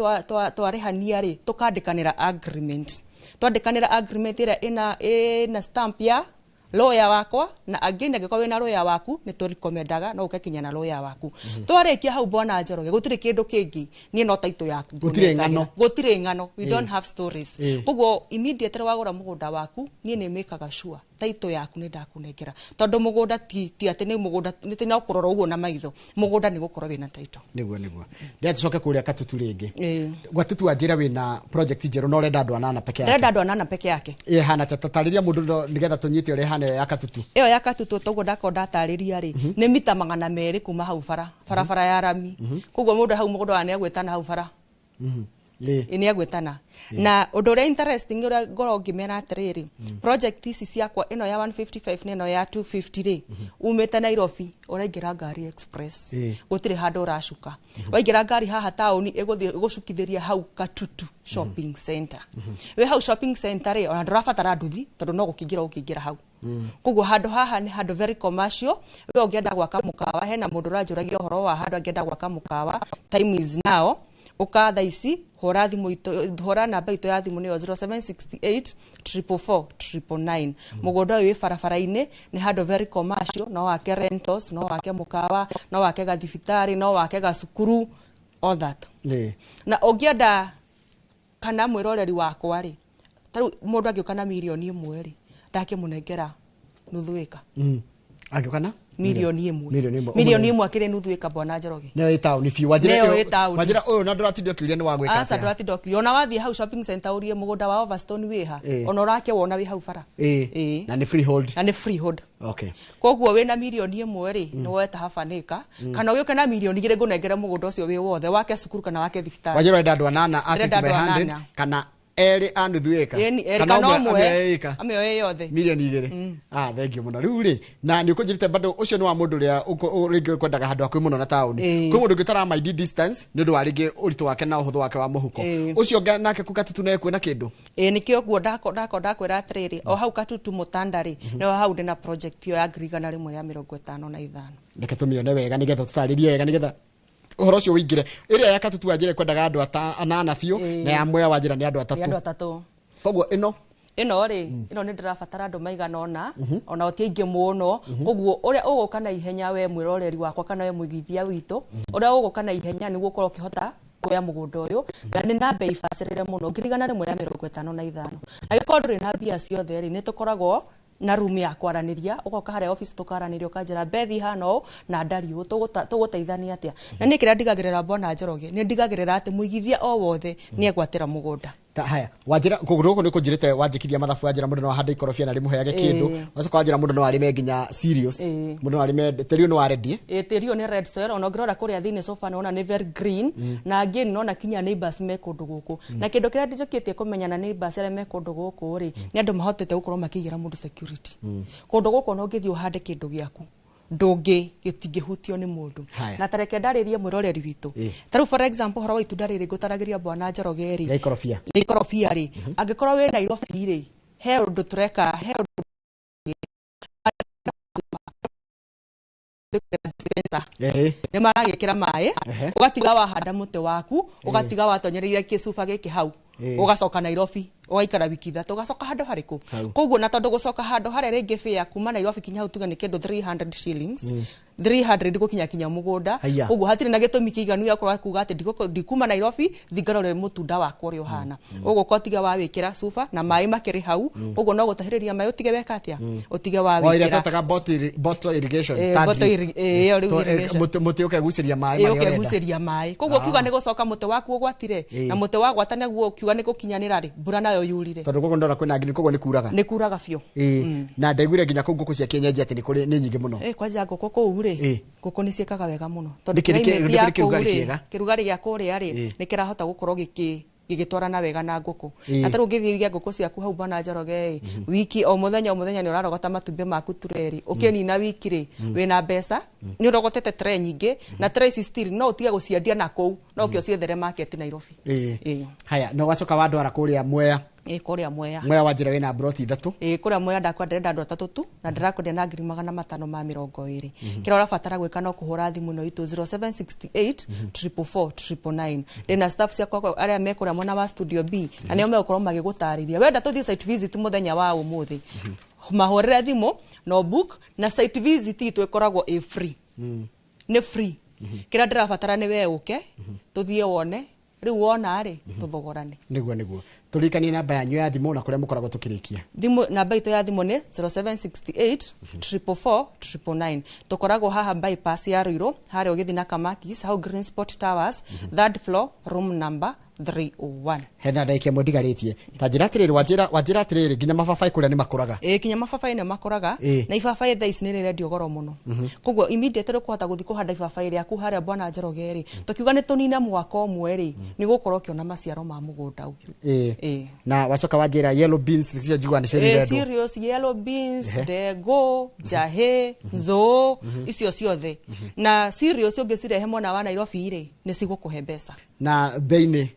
twarĩhania rĩ, tũkandĩkanĩra agreement. Twandĩkanĩra agreement ĩrĩa ĩna stamp ya lawyer wakwa, na again angĩkorwo wĩna lawyer waku nĩ tũrekomendaga no ũke kinya na lawyer waku. Twarĩkia hau bwana Njoroge gũtirĩ kĩndũ kĩngĩ, niĩ no title yaku Gũtirĩ ng'ano. Gũtirĩ ng'ano, we don't have stories. Koguo immediately wagũra mũgũnda waku niĩ nĩ mĩkaga sure title yaku nĩ ndakũnengera, tondũ mũgũnda ti atĩ nĩ mũgũnda nĩ ti no kũrora ũguo na maitho, mũgũnda nĩ gũkorwo wĩna title. Nĩguo ndĩra tũcoke kũrĩa Katutu rĩngĩ. Gatutu wanjĩra wĩna project njerũ na ũrenda andũ anana peke yake. Ndĩrenda andũ anana peke yake. Ĩhana ta tarĩria mũndũ nĩgetha tũnyite ũrĩa ĩhana ĩyo ya Katutu. Ĩyo ya Katutu toguo ndakorwo ndatarĩria rĩ, nĩ mita 200 kuma hau barabara ya rami. Koguo mũndũ hau mũgũnda wa nĩagwĩtana hau bara. Nĩ agwĩtana. Na ũndũ ũrĩa interesting ũrĩa ngorwo ngĩmera atĩrĩrĩ, project ici ciakwa ĩno ya 155 na ĩno ya 250 rĩ, umĩte Nairobi ũraingĩra ngari express, gũtirĩ handũ ũracuka. Waingĩra ngari haha taũni ĩgũthiĩ ĩgũcukithĩria hau Katutu shopping center. Wĩ hau shopping center rĩ, ona ndũrabatara nduthi tondũ no gũkĩingĩra ũkĩingĩra hau. Koguo handũ haha nĩ handũ very commercial. We ũngĩenda gwaka mũkawa, hena mũndũ ũranjũragia ũhoro wa handũ angĩenda gwaka mũkawa, time is now. Ũka thaa ici hũra thimũ itũ, hũra namba itũ ya thimũ nĩyo 0768 444 999. Mũgũnda ũyũ wĩ barabara-inĩ, nĩ handũ very commercial, no wake rentals, no wake mũkawa, no wake gathibitarĩ, no wake gacukuru, all that. Na ũngĩenda kana mwĩroreri wakwa rĩ, ta rĩu mũndũ angĩũka na mirioni 1 rĩ, ndakĩmũnengera nuthu ĩka. Angĩũka na mirioni 1. Mirioni 1 akĩrĩ nuthu ĩka bwana Njoroge. Nĩyo ĩ taũni biũ. Wanjĩra Nĩyo ĩ taũni. Wanjĩra ũyũ na ndũratinda ũkĩũria nĩ wa gwĩka Aca atĩa? ndũratinda ũkĩũria. Ona wathiĩ hau shopping center ũrie mũgũnda wa Overstone wĩ ha, ona ũrakĩwona wĩ hau bara. Na nĩ freehold. Na nĩ freehold. Koguo wĩna mirioni 1 rĩ, nĩ woete half an acre. Kana ũgĩũke na mirioni 2 ngũnengere mũgũnda ũcio wĩ wothe, wake cukuru kana wake thibitarĩ. Wanjĩra ũrenda andũ anana a Ndĩrenda 50 by andũ 100 anana. kana erĩ a nuthu ĩka. Ĩni, erĩ Kana kana ũmwe ũmwe, amĩoe ĩka. amĩoe yothe. Mirioni 2. Thank you mũno. Rĩu rĩ, na nĩ ũkũnjĩrĩte bado ũcio nĩ wa mũndũ ũrĩa rĩngĩ ũkwendaga handũ hakuhĩ mũno na taũni. Kwĩ mũndũ ũngĩ ũtaramaindi distance nĩ ũndũ wa rĩngĩ ũritũ wake na ũhũthũ wake wa mũhuko. Ũcio ũngĩ nake kũ Katutu no ekuona kĩndũ? Nĩkĩo guo ndako ndakwĩra atĩrĩrĩ, o hau Katutu Mũtanda rĩ, nĩho hau ndĩna project ĩyo ya 155,000. Reke tũmĩone wega nĩgetha tũtarĩrie wega nĩgetha ũhoro ũcio ũingĩre. Ĩrĩa ya Katutu wanjĩra kwendaga andũ anana biũ, na ya Mwea wanjĩra nĩ andũ Nĩ andũ atatũ. atatũ. Koguo ĩno Ĩno rĩ, ĩno nĩ ndĩrabatara andũ maigana ũna, ona ti aingĩ mũno. Koguo ũrĩa ũgũka na ihenya we mwĩroreri wakwa kana we mũigithia witũ, ũrĩa ũgũka na ihenya nĩguo ũkorwo ũkĩhota kuoya mũgũnda ũyũ, na nĩ na bei bacĩrĩre mũno, 155,000. Angĩkorwo ndũrĩ na mbia ciothe rĩ, nĩ tũkoragwo na room ya kwaranĩria, ũgoka harĩa office tũkaranĩria, ũkanjĩra Bethi hana ũũ na ndari ũũ, tũgũteithania atĩa. Na niĩ kĩrĩa ndigagĩrĩra bwana Njoroge, nĩ ndigagĩrĩra atĩ mũigithia o wothe nĩ egwatĩra mũgũnda. Ta haya, wanjĩra kũgũrũ gũkũ nĩ kũnjĩrĩte wanjĩkithia mathabu, wanjĩra mũndũ no ahande ikorobia na rĩmũheage kĩndũ, wacoka wanjĩra mũndũ no arĩme nginya cereals, mũndũ no arĩme tĩri ũyũ nĩ wa ready. Tĩri ũyũ nĩ red soil, ona ũngĩrora kũrĩa thĩinĩ sofa nĩwona nĩ very green, na again nona kinya neighbors me kũndũ gũkũ. Na kĩndũ kĩrĩa njũkĩtie kũmenya na neighbors arĩa me kũndũ gũkũ rĩ, nĩ andũ mahotete gũkorwo makĩigĩra mũndũ security. Kũndũ gũkũ ona ũngĩthiĩ ũhande kĩndũ gĩaku, ndũngĩ gĩtingĩhutio nĩ mũndũ. Na tareke ndarĩrie mwĩroreri witũ. Ta rĩu for example ũhoro wa itunda rĩrĩ ngũtaragĩria bwana Njoroge rĩ, Rĩa ikorobia. Rĩa ikorobia rĩ, angĩkorwo wĩ Nairobi rĩ, he ũndũ tũreka, he ũndũ dispenser. Nĩ maragĩkĩra maĩ, ũgatiga wahanda mũtĩ waku, ũgatiga watonyereire kĩcuba gĩkĩ hau, ũgacoka Nairobi, ũgaikara wiki 3, ũgacoka handũ harĩkũ? Koguo na tondũ gũcoka handũ harĩa rĩngĩ fare kuma Nairobi kinya hau tuge nĩ kĩndũ 300 shillings, 300 gũkinya kinya mũgũnda. Koguo hatirĩ na gĩtũmi kĩiganu gĩa gũkorwo kuga atĩ ndikuma Nairobi thingarore mũtunda wakwa ũrĩa ũhana. Ũgũka ũtige wawĩkĩra cuba na maĩ makĩrĩ hau, koguo no gũtahĩrĩria maĩ ũtige weka atĩa? Ũtige O ĩrĩa wawĩkĩra. twetaga bottle irrigation, ta Bottle drip. ĩyo rĩu irrigation. Mũtĩ ũkegucĩria maĩ marĩa ũrenda. Ũkegucĩria maĩ. Koguo ũkiuga nĩ gũcoka mũtĩ waku ũgwatire, na mũtĩ wagwata naguo ũkiuga nĩ gũkinyanĩra rĩ, mbura nayo yurire. Tondũ koguo ndona kwĩna ngiri, koguo nĩ kuraga. Nĩ kuraga biũ. Na ndaiguire nginya kũu ngũkũ cia kienyeji atĩ nĩ kũrĩ nĩ nyingĩ mũno. Kwanja ngũkũ kũu rĩ, ngũkũ nĩ ciĩkaga wega mũno. Tondũ Nĩkĩ climate ya nĩkĩ kũu kĩrugarĩ rĩ, kĩega? kĩrugarĩ gĩa kũrĩa rĩ, nĩ kĩrahota gũkorwo Gĩgĩtwarana wega na ngũkũ. Na tarĩu ũngĩthiĩ ũige ngũkũ ciaku hau Bwana Njoroge ĩ, wiki o mũthenya o mũthenya nĩ ũrarogota matumbĩ maku tureri, ũkĩnina wiki rĩ, wĩna mbeca, nĩ ũrogotete tray nyingĩ, na tray ici still no ũtige gũciendia na kũu, no ũke ũciethere market Nairobi. Haya, no wacoka wandwara kũrĩa Mwea. Ĩ, kũrĩa Mwea. Mwea wa njĩra wĩna broti 3. Ĩ, kũrĩa Mwea ndakwa ndĩrenda andũ 3 tu, na ndĩrakwendia na 520,000. Kĩrĩa ũrabatara gwĩka no kũhũra thimũ ĩno itũ 0768 444 999. Ndĩna staff ciakwa arĩa me kũrĩa mwena wa studio B, na nĩo megũkorwo magĩgũtarĩria. Wenda tũthiĩ site visit mũthenya wa ũmũthĩ, mahũrĩre thimũ no book, na site visit itũ ĩkoragwo ĩ free. Nĩ free. Kĩrĩa ndĩrabatara nĩ we ũke, tũthiĩ wone, rĩu wona rĩ, tũthogorane. Nĩguo tũririkanie namba yanyu ya thimũ na kũrĩa mũkoragwo tũkĩrĩkia. Thimũ namba itũ ya thimũ nĩ 0768 444 999. Tũkoragwo haha bypass ya Ruiru, harĩa ũgĩthiĩ na Kamakis, hau Green Spot Towers, third floor, room number 301. Hena ndagĩka ĩmwe ndigarĩtie. Ta njĩra atĩrĩrĩ, wanjĩra atĩrĩrĩ, nginya mababaĩ kũrĩa nĩ makũraga. Ĩ, nginya mababaĩ nĩ makũraga, na ibabaĩ thaa ici nĩ rĩrendio goro mũno. Koguo immediately ũkũhota gũthiĩ kũhanda ibabaĩ rĩaku harĩa Bwana Njoroge rĩ, tũkiuga nĩ tũnine mwaka ũmwe rĩ, nĩ gũkorwo ũkĩona maciaro ma mũgũnda ũyũ. Na wacoka wanjĩra yellow beans nĩcio njiguaga nĩcio irendwo. Cereals, yellow beans, ndengũ, njahĩ, nzũũ, icio ciothe. Na cereals ũngĩcirehe mwena wa Nairobi rĩ, nĩ cigũkũhe mbeca. Na bei-inĩ?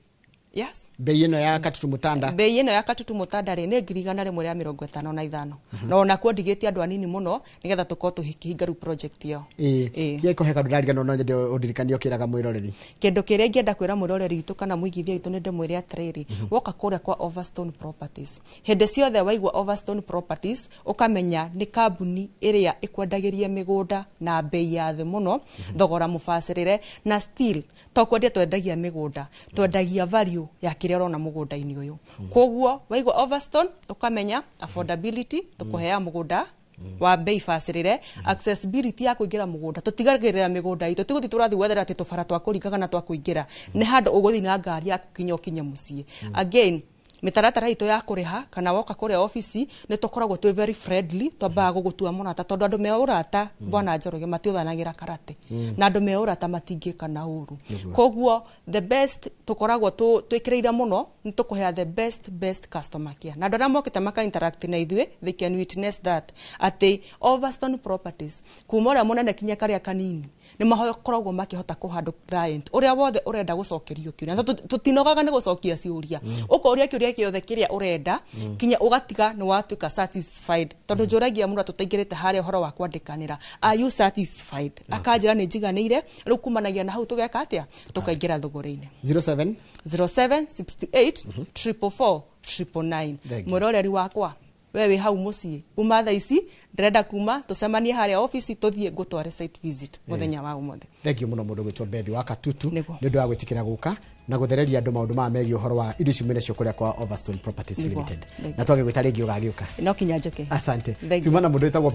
Yes. Bei ĩno ya Katutu Mutanda. Bei ĩno ya Katutu Mutanda rĩ, nĩ 155,000. Na onakuo ndigĩtie andũ anini mũno nĩgetha tũkorwo tũkĩhinga rĩu project ĩyo. Ĩ, kũhe kandũ ndariganĩrwo no nyende ũndirikanie ũkĩraga mwĩroreri. Kĩndũ kĩrĩa ingĩenda kwĩra mwĩroreri witũ kana mũigithia witũ nĩ ndĩmwĩre atĩrĩrĩ, woka kũrĩa kwa Overstone Properties, hĩndĩ ciothe waigua Overstone Properties ũkamenya nĩ kambuni ĩrĩa ĩkwendagĩria mĩgũnda na bei ya thĩ mũno, thogora mũbacĩrĩre, na still to kwendia twendagia mĩgũnda, twendagia value ya kĩrĩa ũrona mũgũnda-inĩ ũyũ. Koguo waigua Overstone ũkamenya affordability, tũkũheaga mũgũnda wa bei bacĩrĩre, accessibility ya kũingĩra mũgũnda, tũtigagĩrĩra mĩgũnda itũ, tigũthiĩ tũrathiĩ gwethera atĩ tũbara twa kũringa kana twa kũingĩra, nĩ handũ ũgũthiĩ na ngari yaku kinya ũkinye mũciĩ. Again, mĩtaratara itũ ya kũrĩha kana woka kũrĩa obici nĩ tũkoragwo twĩ very friendly, twambaga gũgũtua mũrata tondũ andũ me ũrata Bwana Njoroge matiũthanagĩra karate, na andũ me ũrata matingĩka na ũru. Koguo the best tũkoragwo twĩkĩrĩire mũno nĩ tũkũhea the best customer care, na andũ arĩa mokĩte maka interact na ithuĩ they can witness that atĩ Overstone Properties kuma ũrĩa mũnene kinya karĩa kanini nĩ makoragwo makĩhota kũhandle client ũrĩa wothe ũrenda gũcokerio kĩũria. Na tũtinogaga nĩ gũcokia ciũria, ũkoria kĩũria gĩothe kĩrĩa ũrenda kinya ũgatiga nĩ watuĩka satisfied, tondũ njũragia mũndũ tũtaingĩrĩte harĩa ũhoro wa kwandĩkanĩra, are you satisfied? Akanjĩra nĩ njiganĩire. Rĩu kumanagia na hau tũgeka atĩa, tũkaingĩra thogora-inĩ. 07 0768 444 999. Mwĩroreri wakwa, we wĩ hau mũciĩ, uma thaa ici ndĩrenda kuma tũcemanie harĩa obici tũthiĩ ngũtware site visit mũthenya wa ũmũthĩ. Thank you mũno mũndũ gwĩtwo Bethi wa Katutu nĩ ũndũ wa gwĩtĩkĩra gũka na gũthereria andũ maũndũ maya megiĩ ũhoro wa indo icio mwĩna cio kũrĩa kwa Overstone Properties Limited. Na twagĩgwĩta rĩngĩ ũgagĩũka. No kinya njoke. Asante. Tuma na mũndũ wĩtagwo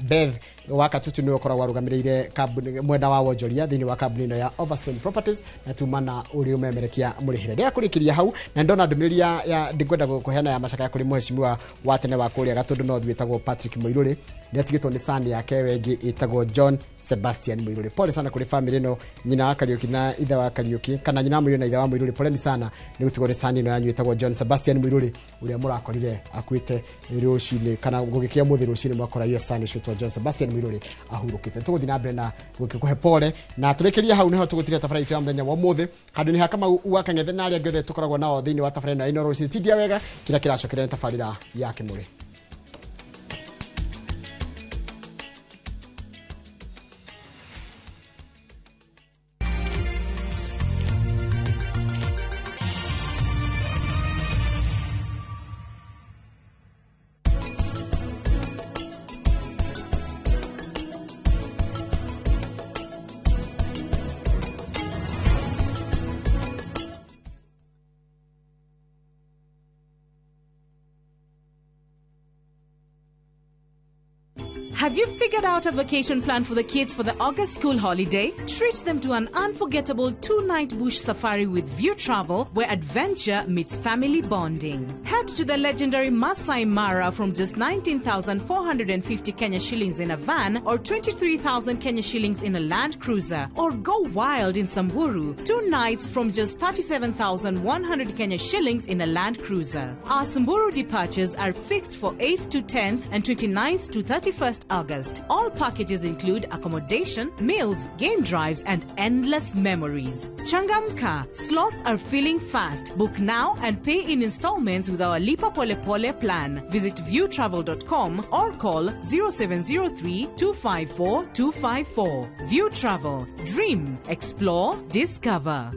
Beth wa Katutu nĩwe ũkoragwo arũgamĩrĩire kambuni mwena wa wonjoria thĩinĩ wa kambuni ĩno ya Overstone Properties, na tuma na ũrĩa ũmemerekia mũrĩhĩre. Ndĩrenda kũrĩkĩria hau na ndona ndũmĩrĩri ya ndĩngwenda kũheana ya macakaya kũrĩ mũheshimiwa wa tene wa kũrĩa Gatũndũ North wĩtagwo Patrick Mũirũrĩ, nĩ atigĩtwo nĩ sani yake wengĩ ĩtagwo John Sebastian Mũirũrĩ. Pole sana kũrĩ family ĩno, nyina wa Kariũki na ithe wa Kariũki, kana nyina wa Mũirũrĩ na ithe wa Mũirũrĩ, poleni sana nĩ gũtigwo nĩ sani ĩno yanyu ĩtagwo John Sebastian Mũirũrĩ ũrĩa mũrakorire akuĩte rũcinĩ kana gũgĩkĩa mũthĩ rũcinĩ mwakora iyo sani ũcio John Sebastian Mũirũrĩ ahurũkĩte. Tũgũthiĩ na mbere na gũkĩkũhe pole na tũrĩkĩrie hau nĩho tũgũtiria tabarĩra itũ ya mũthenya wa ũmũthĩ. Handũ-inĩ ha Kamau wa Kang'ethe na arĩa angĩ othe tũkoragwo nao thĩinĩ wa tabarĩra ĩno ya Inooro rũcinĩ, tindia wega kĩrĩa kĩracokereria nĩ tabarĩra ya Kĩmũrĩ. Have you figured out a vacation plan for the kids for the August school holiday? Treat them to an unforgettable 2-night bush safari with View Travel, where adventure meets family bonding. Head to the legendary Masai Mara from just 19,450 Kenya shillings in a van or 23,000 Kenya shillings in a Land Cruiser. Or go wild in Samburu, 2 nights from just 37,100 Kenya shillings in a Land Cruiser. Our Samburu departures are fixed for 8th to 10th and 29th to 31st August. All packages include accommodation, meals, game drives, and endless memories. Changamka, slots are filling fast. Book now and pay in installments with our Lipa Pole Pole plan. Visit viewtravel.com or call 0703 254 254. View Travel. Dream, explore, discover.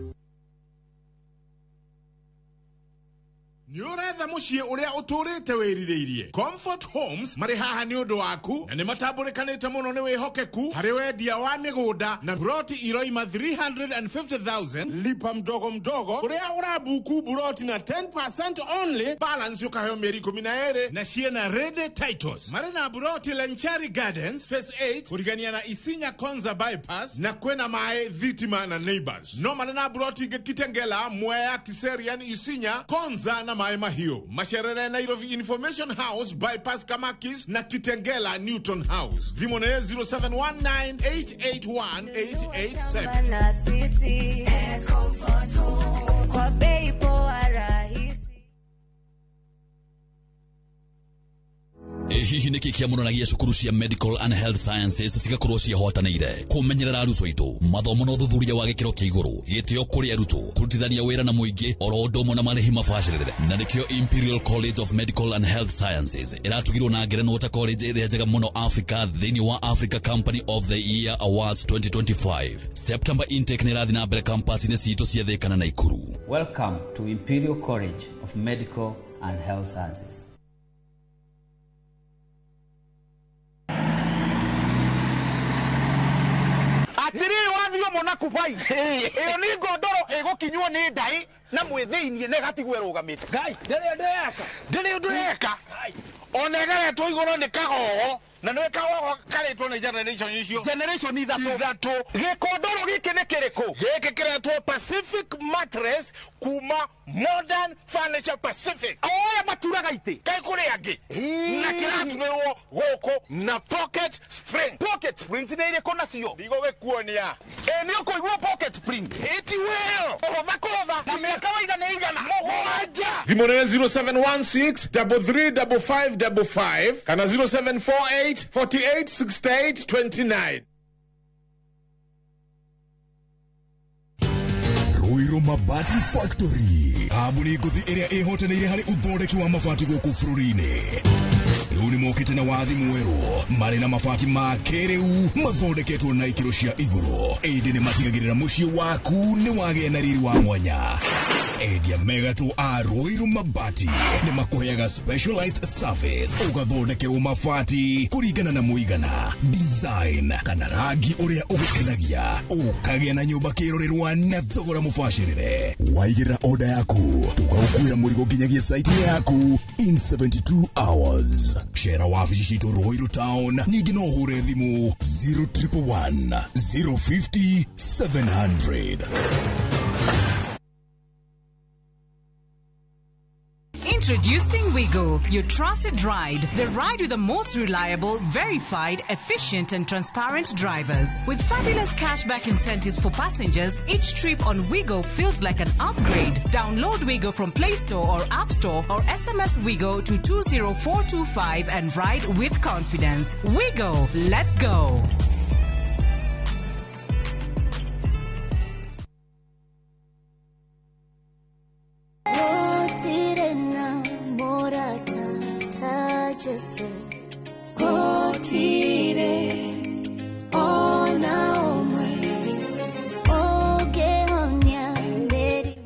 Nĩ ũretha mũciĩ ũrĩa ũtũrĩte wĩrirĩirie. Comfort Homes marĩ haha nĩ ũndũ waku na nĩ matambũrĩkanĩte mũno nĩ wĩhokeku harĩ wendia wa mĩgũnda na buroti iroima 350,000 lipa mdogo mdogo ũrĩa ũrabuku buroti na 10% only balance ũkaheo mĩeri 12 na ciĩna ready titles. Marĩ na buroti Lenchari Gardens Phase 8 kũrigania na Isinya Konza bypass na kwĩna maĩ thitima na neighbors. No marĩ na buroti ingĩ Kitengela, Mwea, Kiserian, Isinya, Konza na Maĩ Mahiũ. Macerere Nairobi Information House bypass Kamakis na Kitengela Newton House. Thimũ nĩ 0719881887. Na sisi Comfort Home kwa bei poa rahisi. Hihi nĩkĩ kĩamũranagia cukuru cia Medical and Health Sciences cigakorwo ciĩhotanĩire kũmenyerera arutwo aitũ mathomo na ũthuthuria wa gĩkĩro kĩa igũrũ gĩtĩo kũrĩ arutwo kũrutithania wĩra na mũingĩ oro ũndũ ũmwe na marĩhi mabacĩrĩre na nĩkĩo Imperial College of Medical and Health Sciences ĩratugirwo na ngerenwa ta college ĩrĩa njega mũno Africa thĩinĩ wa Africa Company of the Year Awards 2025. September intake nĩ ĩrathiĩ na mbere campus-inĩ citũ cia Thika na Naikuru. Welcome to Imperial College of Medical and Health Sciences. Atiriri wathio mona kubai iyo ni ngondoro igukinywo ni ndai na mwithiinie na igatigwo irugamite. Ngai ndiri undu yeka, ndiri undu yeka ona ĩgeretwo igũrũ nĩ kagogo na nĩ kagogo karĩtwo nĩ generation icio generation ithatũ. Gĩkondoro gĩkĩ nĩ kĩrĩkũ? Gĩkĩ kĩretwo Pacific Mattress kuma Modern Furniture Pacific. O arĩa maturaga itĩ kaĩ kũrĩ angĩ na kĩraturĩrwo gũkũ na pocket spring. Pocket springs nĩ irĩkũ nacio? Ndigũgĩkuonia. Ĩ nĩ ũkũigua pocket spring ĩti well kũhũtha kũhũtha na mĩaka waigana igana mũgwanja. Thimũ nĩ 0716 335555 kana 0748 48 68 29. Ruiru Mabati Factory kambuni ngũthi ĩrĩa ĩhotanĩire harĩ ũthondeki wa mabati gũkũ bũrũri-inĩ. Rĩu nĩmokĩte na wathi mwerũ marĩ na mabati ma kĩrĩu mathondeketwo na ikĩro cia igũrũ ĩndĩ nĩmatigagĩrĩra mũciĩ waku nĩ wagĩa na riri wa mwanya. Endia megatũ a Ruiru Mabati nĩmakũheaga specialized service ũgathondekerwo mabati kũringana na mũigana, design kana rangi ũrĩa ũgũkenagia, ũkagĩa na nyũmba kĩrorerwa na thogora mũbacĩrĩre. Waigĩrĩra order yaku tũgagũkuĩra mũrigo nginyagia site yaku in 72 hours. Cera wabici citũ Ruiru Town, ningĩ no ũhũre thimũ 0111 050 700. Introducing Wigo, your trusted ride. The ride with the most reliable, verified, efficient and transparent drivers. With fabulous cashback incentives for passengers, each trip on Wigo feels like an upgrade. Download Wigo from Play Store or App Store or SMS Wigo to 20425 and ride with confidence. Wigo, let's go.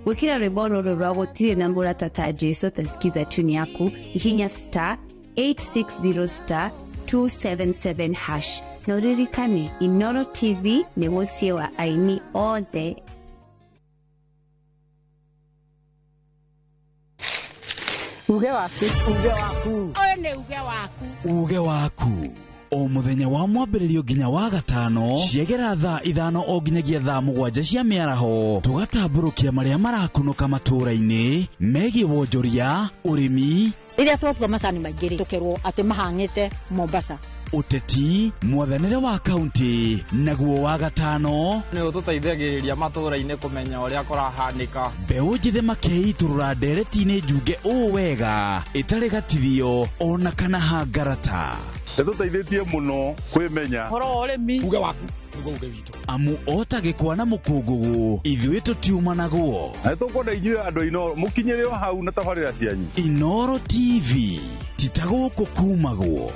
Gwikira rwimbo rũrũ rwa gũtirĩ na mũrata ta Jesu tasikiza tune yaku hihinya star 860 star 277 hash na ũririkane Inoro TV nĩ mũciĩ wa aini othe. Uge waku, uge waku. Ũyũ nĩ uge waku. Uge waku. O mũthenya wa mwambĩrĩrio nginya wa gatano ciegera thaa 5 o nginyagia thaa 7 cia mĩaraho, tũgatambũrũkia marĩa marakunũka matũũra-inĩ megiĩ wonjoria, ũrĩmi, rĩrĩa twatua macani maingĩ rĩ, tũkerwo atĩ mahang'ĩte Mombasa, ũteti, mwathanĩre wa kaunti, naguo wa gatano nĩ ũtũteithagĩrĩria matũũra-inĩ kũmenya ũrĩa kũrahanĩka. Mbeũ njĩthĩ makeitũrũra ndereti-inĩ njunge ũũ wega ĩtarĩ gatithio ona kana hangarata. Ĩtũteithĩtie mũno kwĩmenya ũhoro wa ũrĩmi, uge waku nĩguo uge witũ, amu ota gĩkwa na mũkũngũgũ ithuĩ tũtiumanagwo. Na nĩtũkwenda inyuĩ andũ a Inooro mũkinyĩre o hau na tabarĩra cianyu. Inooro TV ti ta gũkũ kumagwo.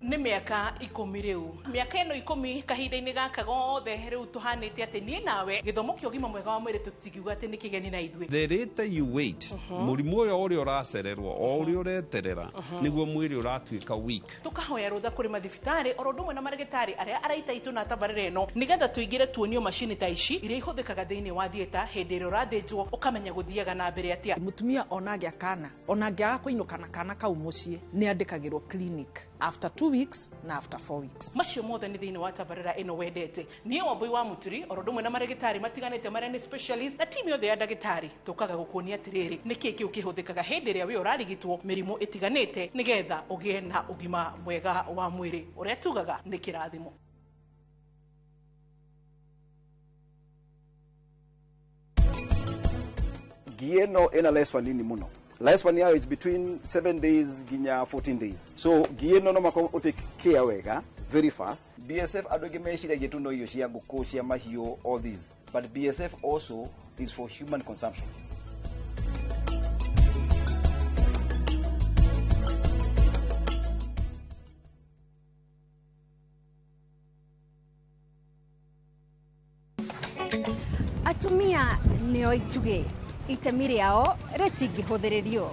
Nĩ mĩaka 10 rĩu, mĩaka ĩno 10 kahinda-inĩ gaka gothe rĩu tũhanĩte atĩ niĩ nawe gĩthomo kĩa ũgima mwega wa mwĩrĩ tũtingiuga atĩ nĩ kĩgeni na ithuĩ. The later you wait, mũrimũ ũyũ ũrĩa ũracererwo o ũrĩa ũreterera nĩguo mwĩrĩ ũratuĩka weak. Tũkahoya rũtha kũrĩ mathibitarĩ oro ũndũ ũmwe na marĩgĩtarĩ arĩa araita itũ na tabarĩra ĩno nĩgetha tũingĩre tuonio macini ta ici iria ihũthĩkaga thĩinĩ wa theatre hĩndĩ ĩrĩa ũrathĩnjwo ũkamenya gũthiaga na mbere atĩa. Mũtumia ona angĩa kana ona angĩaga kũinũka na kana kau mũciĩ nĩ andĩkagĩrwo clinic after 2 weeks na after 4 weeks. Macio mothe nĩ thĩinĩ wa tabarĩra ĩno wendete. Niĩ Wambui wa Mũturi oro ũndũ ũmwe na marĩgĩtarĩ matiganĩte marĩa nĩ specialist na timu yothe ya ndagĩtarĩ tũkaga gũkuonia atĩrĩrĩ nĩkĩĩ kĩu kĩhũthĩkaga hĩndĩ ĩrĩa wĩ ũrarigitwo mĩrimũ ĩtiganĩte nĩgetha ũgĩe na ũgima mwega wa mwĩrĩ ũrĩa tugaga nĩ kĩrathimo. Ngi ĩno ĩna lifespan nini mũno. Lifespan yayo is between 7 days nginya 14 days. So ngi ĩno no makorwo ũtake care wega very fast. BSF andũ aingĩ meciragia tu no irio cia ngũkũ, cia mahiũ, all these, but BSF also is for human consumption. Atumia nĩo itugĩ, itemi rĩao rĩtingĩhũthĩrĩrio.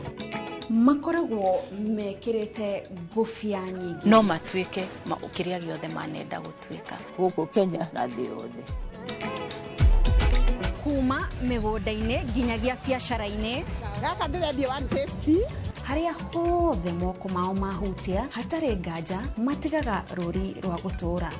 Makoragwo mekĩrĩte ngũbia nyingĩ no matuĩke kĩrĩa gĩothe manenda gũtuĩka gũkũ Kenya na thĩ yothe, kuma mĩgũnda-inĩ nginyagia biacara-inĩ. Gaka ndĩrendia 150. Harĩa hothe moko mao mahutia hatarĩ nganja matigaga rũri rwa gũtũũra.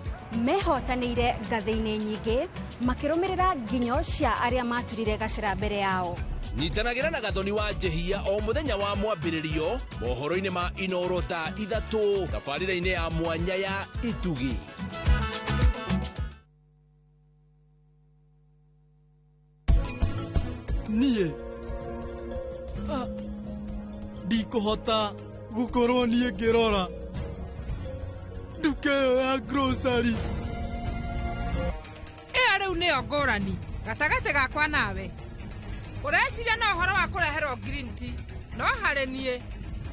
Mehotanĩire ngathĩ-inĩ nyingĩ makĩrũmĩrĩra nginyo cia arĩa maturire gacĩra mbere yao. Nyitanagĩra na Gathoni wa Njehia o mũthenya wa mwambĩrĩrio mohoro-inĩ ma Inooro thaa 3 tabarĩra-inĩ ya mwanya ya Itugi. Niĩ ndikũhota gũkorwo niĩ ngĩrora nduka ĩyo ya grocery. Ĩyo rĩu nĩyo ngũrani gatagatĩ gakwa nawe. Ũreciria na ũhoro wa kũreherwo green tea, no harĩ niĩ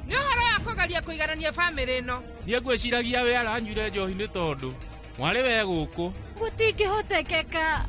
nĩ ũhoro wa kũgeria kũiganania bamĩrĩ ĩno. Niĩ ngwĩciragia we aranyuire njohi nĩ tondũ mwarĩ we gũkũ. Gũtingĩhotekeka.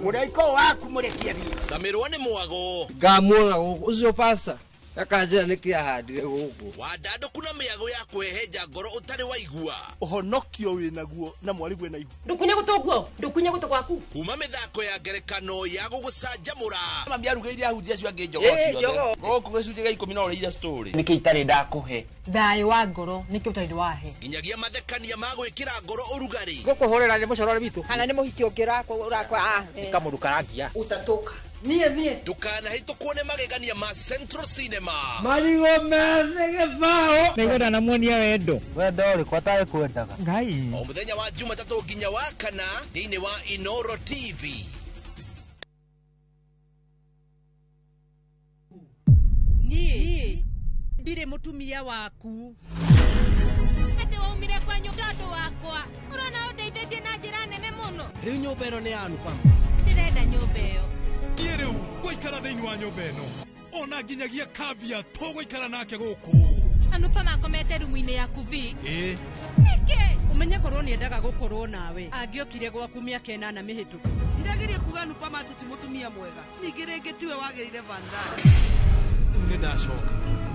Mũraika waku mũrekie thiĩ. Camirwo nĩ mwago. Ngamuona gũkũ ũcio pasta akanjĩra nĩkĩ ahandire gũkũ. Wandandũku na mĩago ya kwĩhehenja ngoro ũtarĩ waigua. Ũhonokio wĩnaguo na mwarĩguo ena ihu. Ndũkunye gũtũ guo, ndũkunye gũtũ gwaku. Kuma mĩthako ya ngerekano ya gũgũcanjamũra. Mami arugĩire ahunjia acio angĩ njogoo ciothe. Gũkũ gĩcunjĩ gĩa 10 no ũrĩire story. Nĩkĩ itarĩ ndakũhe? Thayũ wa ngoro nĩkĩ ũtarĩ wahe? Nginyagia mathekania ma gwĩkĩra ngoro ũrugarĩ. Gũkũhũrĩra nĩ mũcorore witũ. Kana nĩ mũhiki ũngĩ ũrakwa. Nĩ kamũndũ karangia. Utatoka. Niĩ niĩ. Ndũkanahĩtũkwo nĩ magegania ma Central Cinema. Marigũ methĩ gĩbaũ. Nĩngwenda namuonia wendo. Wendo ũrĩkũ atarĩ kwendaga? Ngai. O mũthenya wa Jumatatũ nginya wa kana thĩinĩ wa Inooro TV. Niĩ ndirĩ mũtumia waku. Atĩ waumire kwanyu tondũ wakwa. Ũrona ũndeithĩtie na njĩra nene mũno. Rĩu nyũmba ĩno nĩ ya Anupama. Ndĩrenda nyũmba ĩyo. Niĩ rĩu ngũikara thĩinĩ wa nyũmba ĩno ona nginyagia Kavya tũgũikara nake gũkũ. Anupama akomete rumu-inĩ yaku vi. Ĩĩ. Nĩkĩ? Ũmenye korwo nĩendaga gũkorwo nawe angĩokire gwaku mĩaka 8 mĩhĩtũku. Ndirageria kuga Anupama atĩ ti mũtumia mwega. Ningĩ rĩngĩ tiwe wagĩrĩire Vandana. Rĩu nĩ ndacoka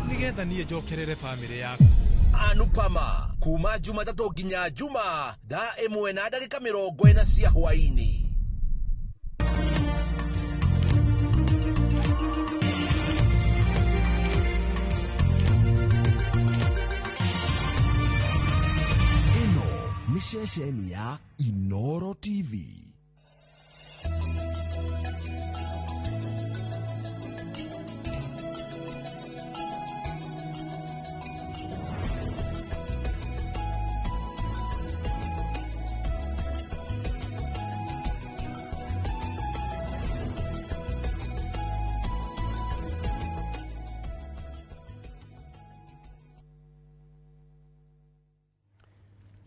nĩgetha niĩ njokerere bamĩrĩ yaku. Anupama kuma Jumatatũ nginya Juma thaa 1 na ndagĩka 40 cia hwaĩ-inĩ. Ĩno nĩ ceceni ya Inoro TV.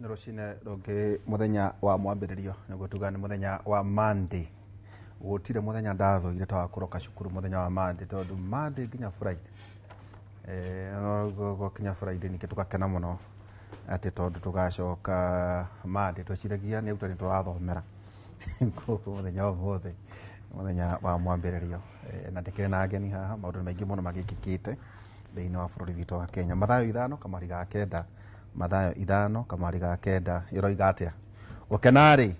Rũcinĩ rũngĩ mũthenya wa mwambĩrĩrio nĩguo tuga nĩ mũthenya wa Monday. Gũtirĩ mũthenya ndathũire ta wa kũroka cukuru mũthenya wa Monday tondũ Monday nginya Friday. No gwakinya Friday ningĩ tũgakena mũno atĩ tondũ tũgacoka Monday tweciragia nĩ arutani tũrathomera gũkũ mũthenya wa ũmũthĩ mũthenya wa mwambĩrĩrio. Na ndĩkĩrĩ na ageni haha maũndũ maingĩ mũno magĩkĩkĩte thĩinĩ wa bũrũri witũ wa Kenya. Mathayo 5:9 Mathayo 5:9 ĩroiga atĩa? Gũkena-rĩ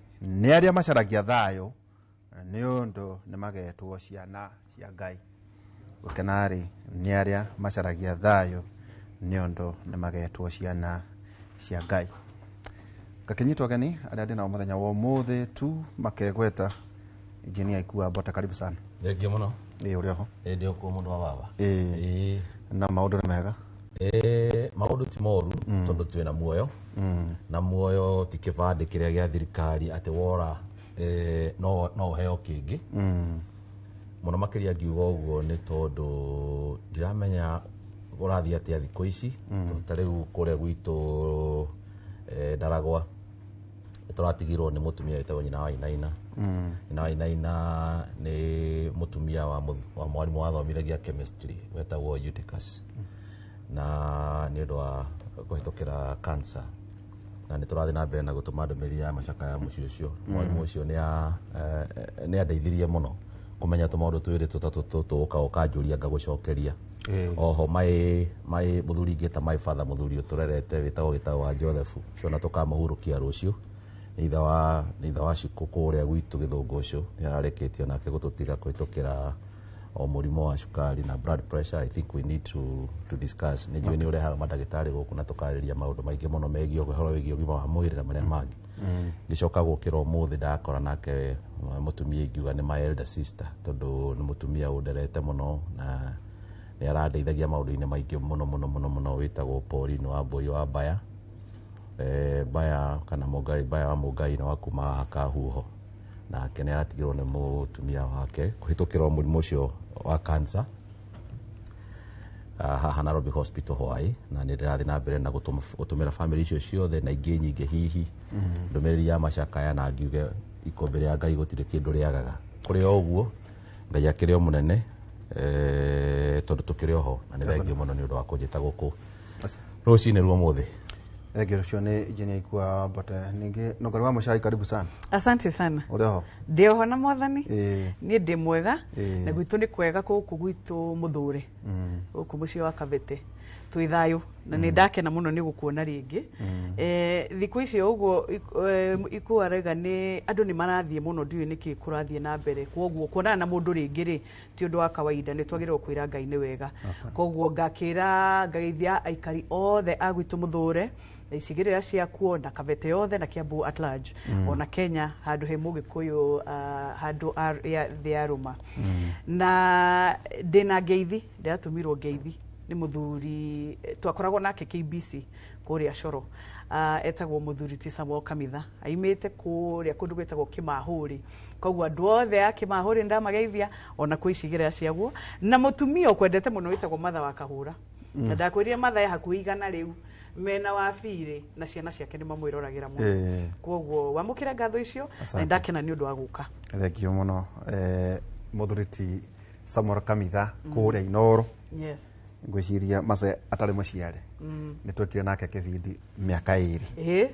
nĩ arĩa macaragia thayũ nĩ ũndũ nĩ magetwo ciana cia Ngai. Gũkena-rĩ nĩ arĩa macaragia thayũ nĩ ũndũ nĩ magetwo ciana cia Ngai. Ngakinyitwo ageni arĩa ndĩ nao mũthenya wa ũmũthĩ tu makegweta. Engineer Ikua Mbota, karibu sana. Thengiũ mũno. Ĩĩ ũrĩ oho? Ĩĩ ndĩ okuo mũndũ wa baba. Ĩĩ. Na maũndũ nĩ mega? Maũndũ ti moru tondũ twĩna muoyo na muoyo ti kĩbandĩ kĩrĩa gĩa thirikari atĩ wora no ũheo kĩngĩ. Mũno makĩria ngiuga ũguo nĩ tondũ ndiramenya ũrathiĩ atĩa thikũ ici ta rĩu kũrĩa gwitũ Ndaragwa tũratigirwo nĩ mũtumia wĩtagwo Nyina wa Inaina. Nyina wa Inaina nĩ mũtumia wa mwarimũ wathomithagia chemistry wetagwo Eutychus na nĩ ũndũ wa kũhĩtũkĩra cancer na nĩ tũrathiĩ na mbere na gũtũma ndũmĩrĩri ya macakaya ya mũciĩ ũcio. Mwarimũ ũcio nĩ andeithirie mũno kũmenya tũmaũndũ twĩrĩ tũtatũ tũgũka ũkanjũria ngagũcokeria. Oho my mũthuri ngĩta my father mũthuri ũtũrerete wĩtagwo Gĩtaũ wa Joseph ũcio na tũkamũhurũkia rũciũ nĩ ithe wa Shikũ kũrĩa gwitũ Gĩthũngũ ũcio nĩ ararĩkĩtie nake gũtũtiga kũhĩtũkĩra o mũrimũ wa cukari na blood pressure. I think we need to discuss. Nĩ njũĩ nĩ ũrehaga mandagĩtarĩ gũkũ na tũkarĩria maũndũ maingĩ mũno megiĩ ũhoro wĩgiĩ ũgima wa mwĩrĩ na marĩa mangĩ. Ngĩcoka gũkĩra ũmũthĩ ndakora nake mũtumia ingiuga nĩ my elder sister tondũ nĩ mũtumia ũnderete mũno na nĩ arandeithagia maũndũ-inĩ maingĩ mũno mũno mũno mũno wĩtagwo Pauline wa Mbũi wa Mbaya. Mbaya kana Mũngai Mbaya wa Mũngai na wa kuma haha Kahuho nake nĩ aratigirwo nĩ mũtumia wake kũhĩtũkĩra mũrimũ ũcio wa cancer haha Nairobi Hospital Hawaii na nĩ ndĩrathiĩ na mbere na gũtũmĩra family icio ciothe na ingĩ nyingĩ hihi ndũmĩrĩri ya macakaya na ngiuge ikũmbĩ rĩa Ngai gũtirĩ kĩndũ rĩagaga. Kũrĩ o ũguo Ngai akĩrĩ o mũnene tondũ tũkĩrĩ oho na nĩ thengiũ mũno nĩ ũndũ wa kũnjĩta gũkũ rũcinĩ rwa ũmũthĩ. Thengiũ ũcio nĩ Engineer Ikua Mbota. Ningĩ Nũngari wa Mũcai, karibu sana. Asante sana. Ũrĩ oho? Ndĩ oho na mwathani. Niĩ ndĩ mwega na gwitũ nĩ kwega gũkũ gwitũ Mũthũre gũkũ mũciĩ wa Kabete twĩ thayũ na nĩ ndakena mũno nĩ gũkuona rĩngĩ. Thikũ icio ũguo Ikua arauga nĩ andũ nĩ marathiĩ mũno ndiũĩ nĩkĩ kũrathiĩ na mbere koguo kuonana na mũndũ rĩngĩ rĩ ti ũndũ wa kawaida nĩ twagĩrĩirwo kwĩra Ngai nĩ wega. Koguo ngakĩra ngageithia aikari othe a gwitũ Mũthũre na icigĩrĩra ciakuo na Kabete yothe na Kiambu at large ona Kenya handũ he Mũgĩkũyũ handũ thĩ ya rũma. Na ndĩna ngeithi ndĩratũmirwo ngeithi nĩ mũthuri twakoragwo nake KBC kũrĩa Coro etagwo mũthuri ti Samuel Kamitha aimĩte kũrĩa kũndũ gwĩtagwo Kĩmahũri koguo andũ othe a Kĩmahũri ndamageithia ona kwĩ icigĩrĩra ciaguo na mũtumia ũkwendete mũno wĩtagwo Matha wa Kahũra na ndakwĩrire Matha e hakuhĩ 100 rĩu mena wa birĩ na ciana ciake nĩ mamwĩroragĩra mũno koguo wamũkĩra ngatho icio na ndakena nĩ ũndũ wa gũka. Thengiũ mũno mũthuri ti Samuel Kamitha kũrĩa Inooro. Yes. Ngwĩciria Mace atarĩ mũciare nĩ twekire nake kĩbindi mĩaka 2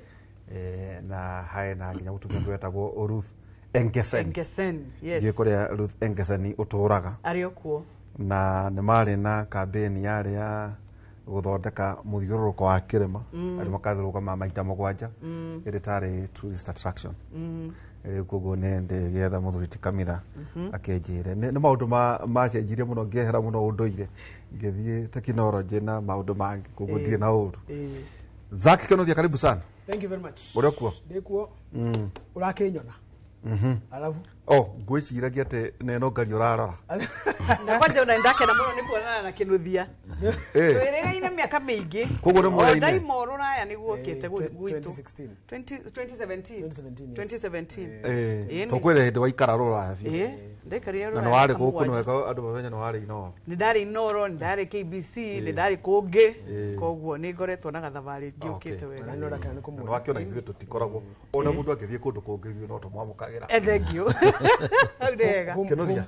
na hae na nginya mũtumia ũngĩ wetagwo Ruth Engesen. Engesen, yes. Ndiũĩ kũrĩa Ruth Engesen ũtũraga arĩ o kuo na nĩ marĩ na kambĩni yarĩ ya Gũthondeka mũthiũrũrũko wa kĩrĩma arĩa makathiũrũrũka maita 7 ĩrĩ tarĩ tourist attraction. Rĩu koguo nĩ ndĩgĩetha mũthuri ti Kamitha akĩnjĩre nĩ maũndũ macenjirie mũno ngĩehera mũno ũndũire ngĩthiĩ tekinoronjĩ na maũndũ mangĩ koguo ndirĩ na ũru. Zack Kinuthia, karibu sana. Thank you very much. Ũrĩ kuo? Ndĩ kuo. Ũrakĩnyona. Alafu oh ngwĩciragia atĩ nĩ ĩno ngari ũrarora. Na kwanja ona ndakena mũno nĩ kuonana na Kinuthia. Twĩrĩgaine mĩaka mĩingĩ. Koguo nĩ mũraine. Ndaima rũraya nĩguo okĩte gwitũ. 2016. 2017. So kwĩrĩ hĩndĩ waikara rũraya biũ. Ndaikarire Na rũraya. nĩ warĩ gũkũ nĩ wega andũ mamenye nĩ warĩ Inooro. Nĩ ndarĩ Inooro, nĩ ndarĩ KBC, nĩ ndarĩ kũngĩ. Koguo nĩ ngoretwo na gathabarĩ ngĩũkĩte wega. Na nĩ wakĩona ithuĩ tũtikoragwo ona mũndũ angĩthiĩ kũndũ kũngĩ ithuĩ no tũmwamũkagĩra. Thank you. Ndega.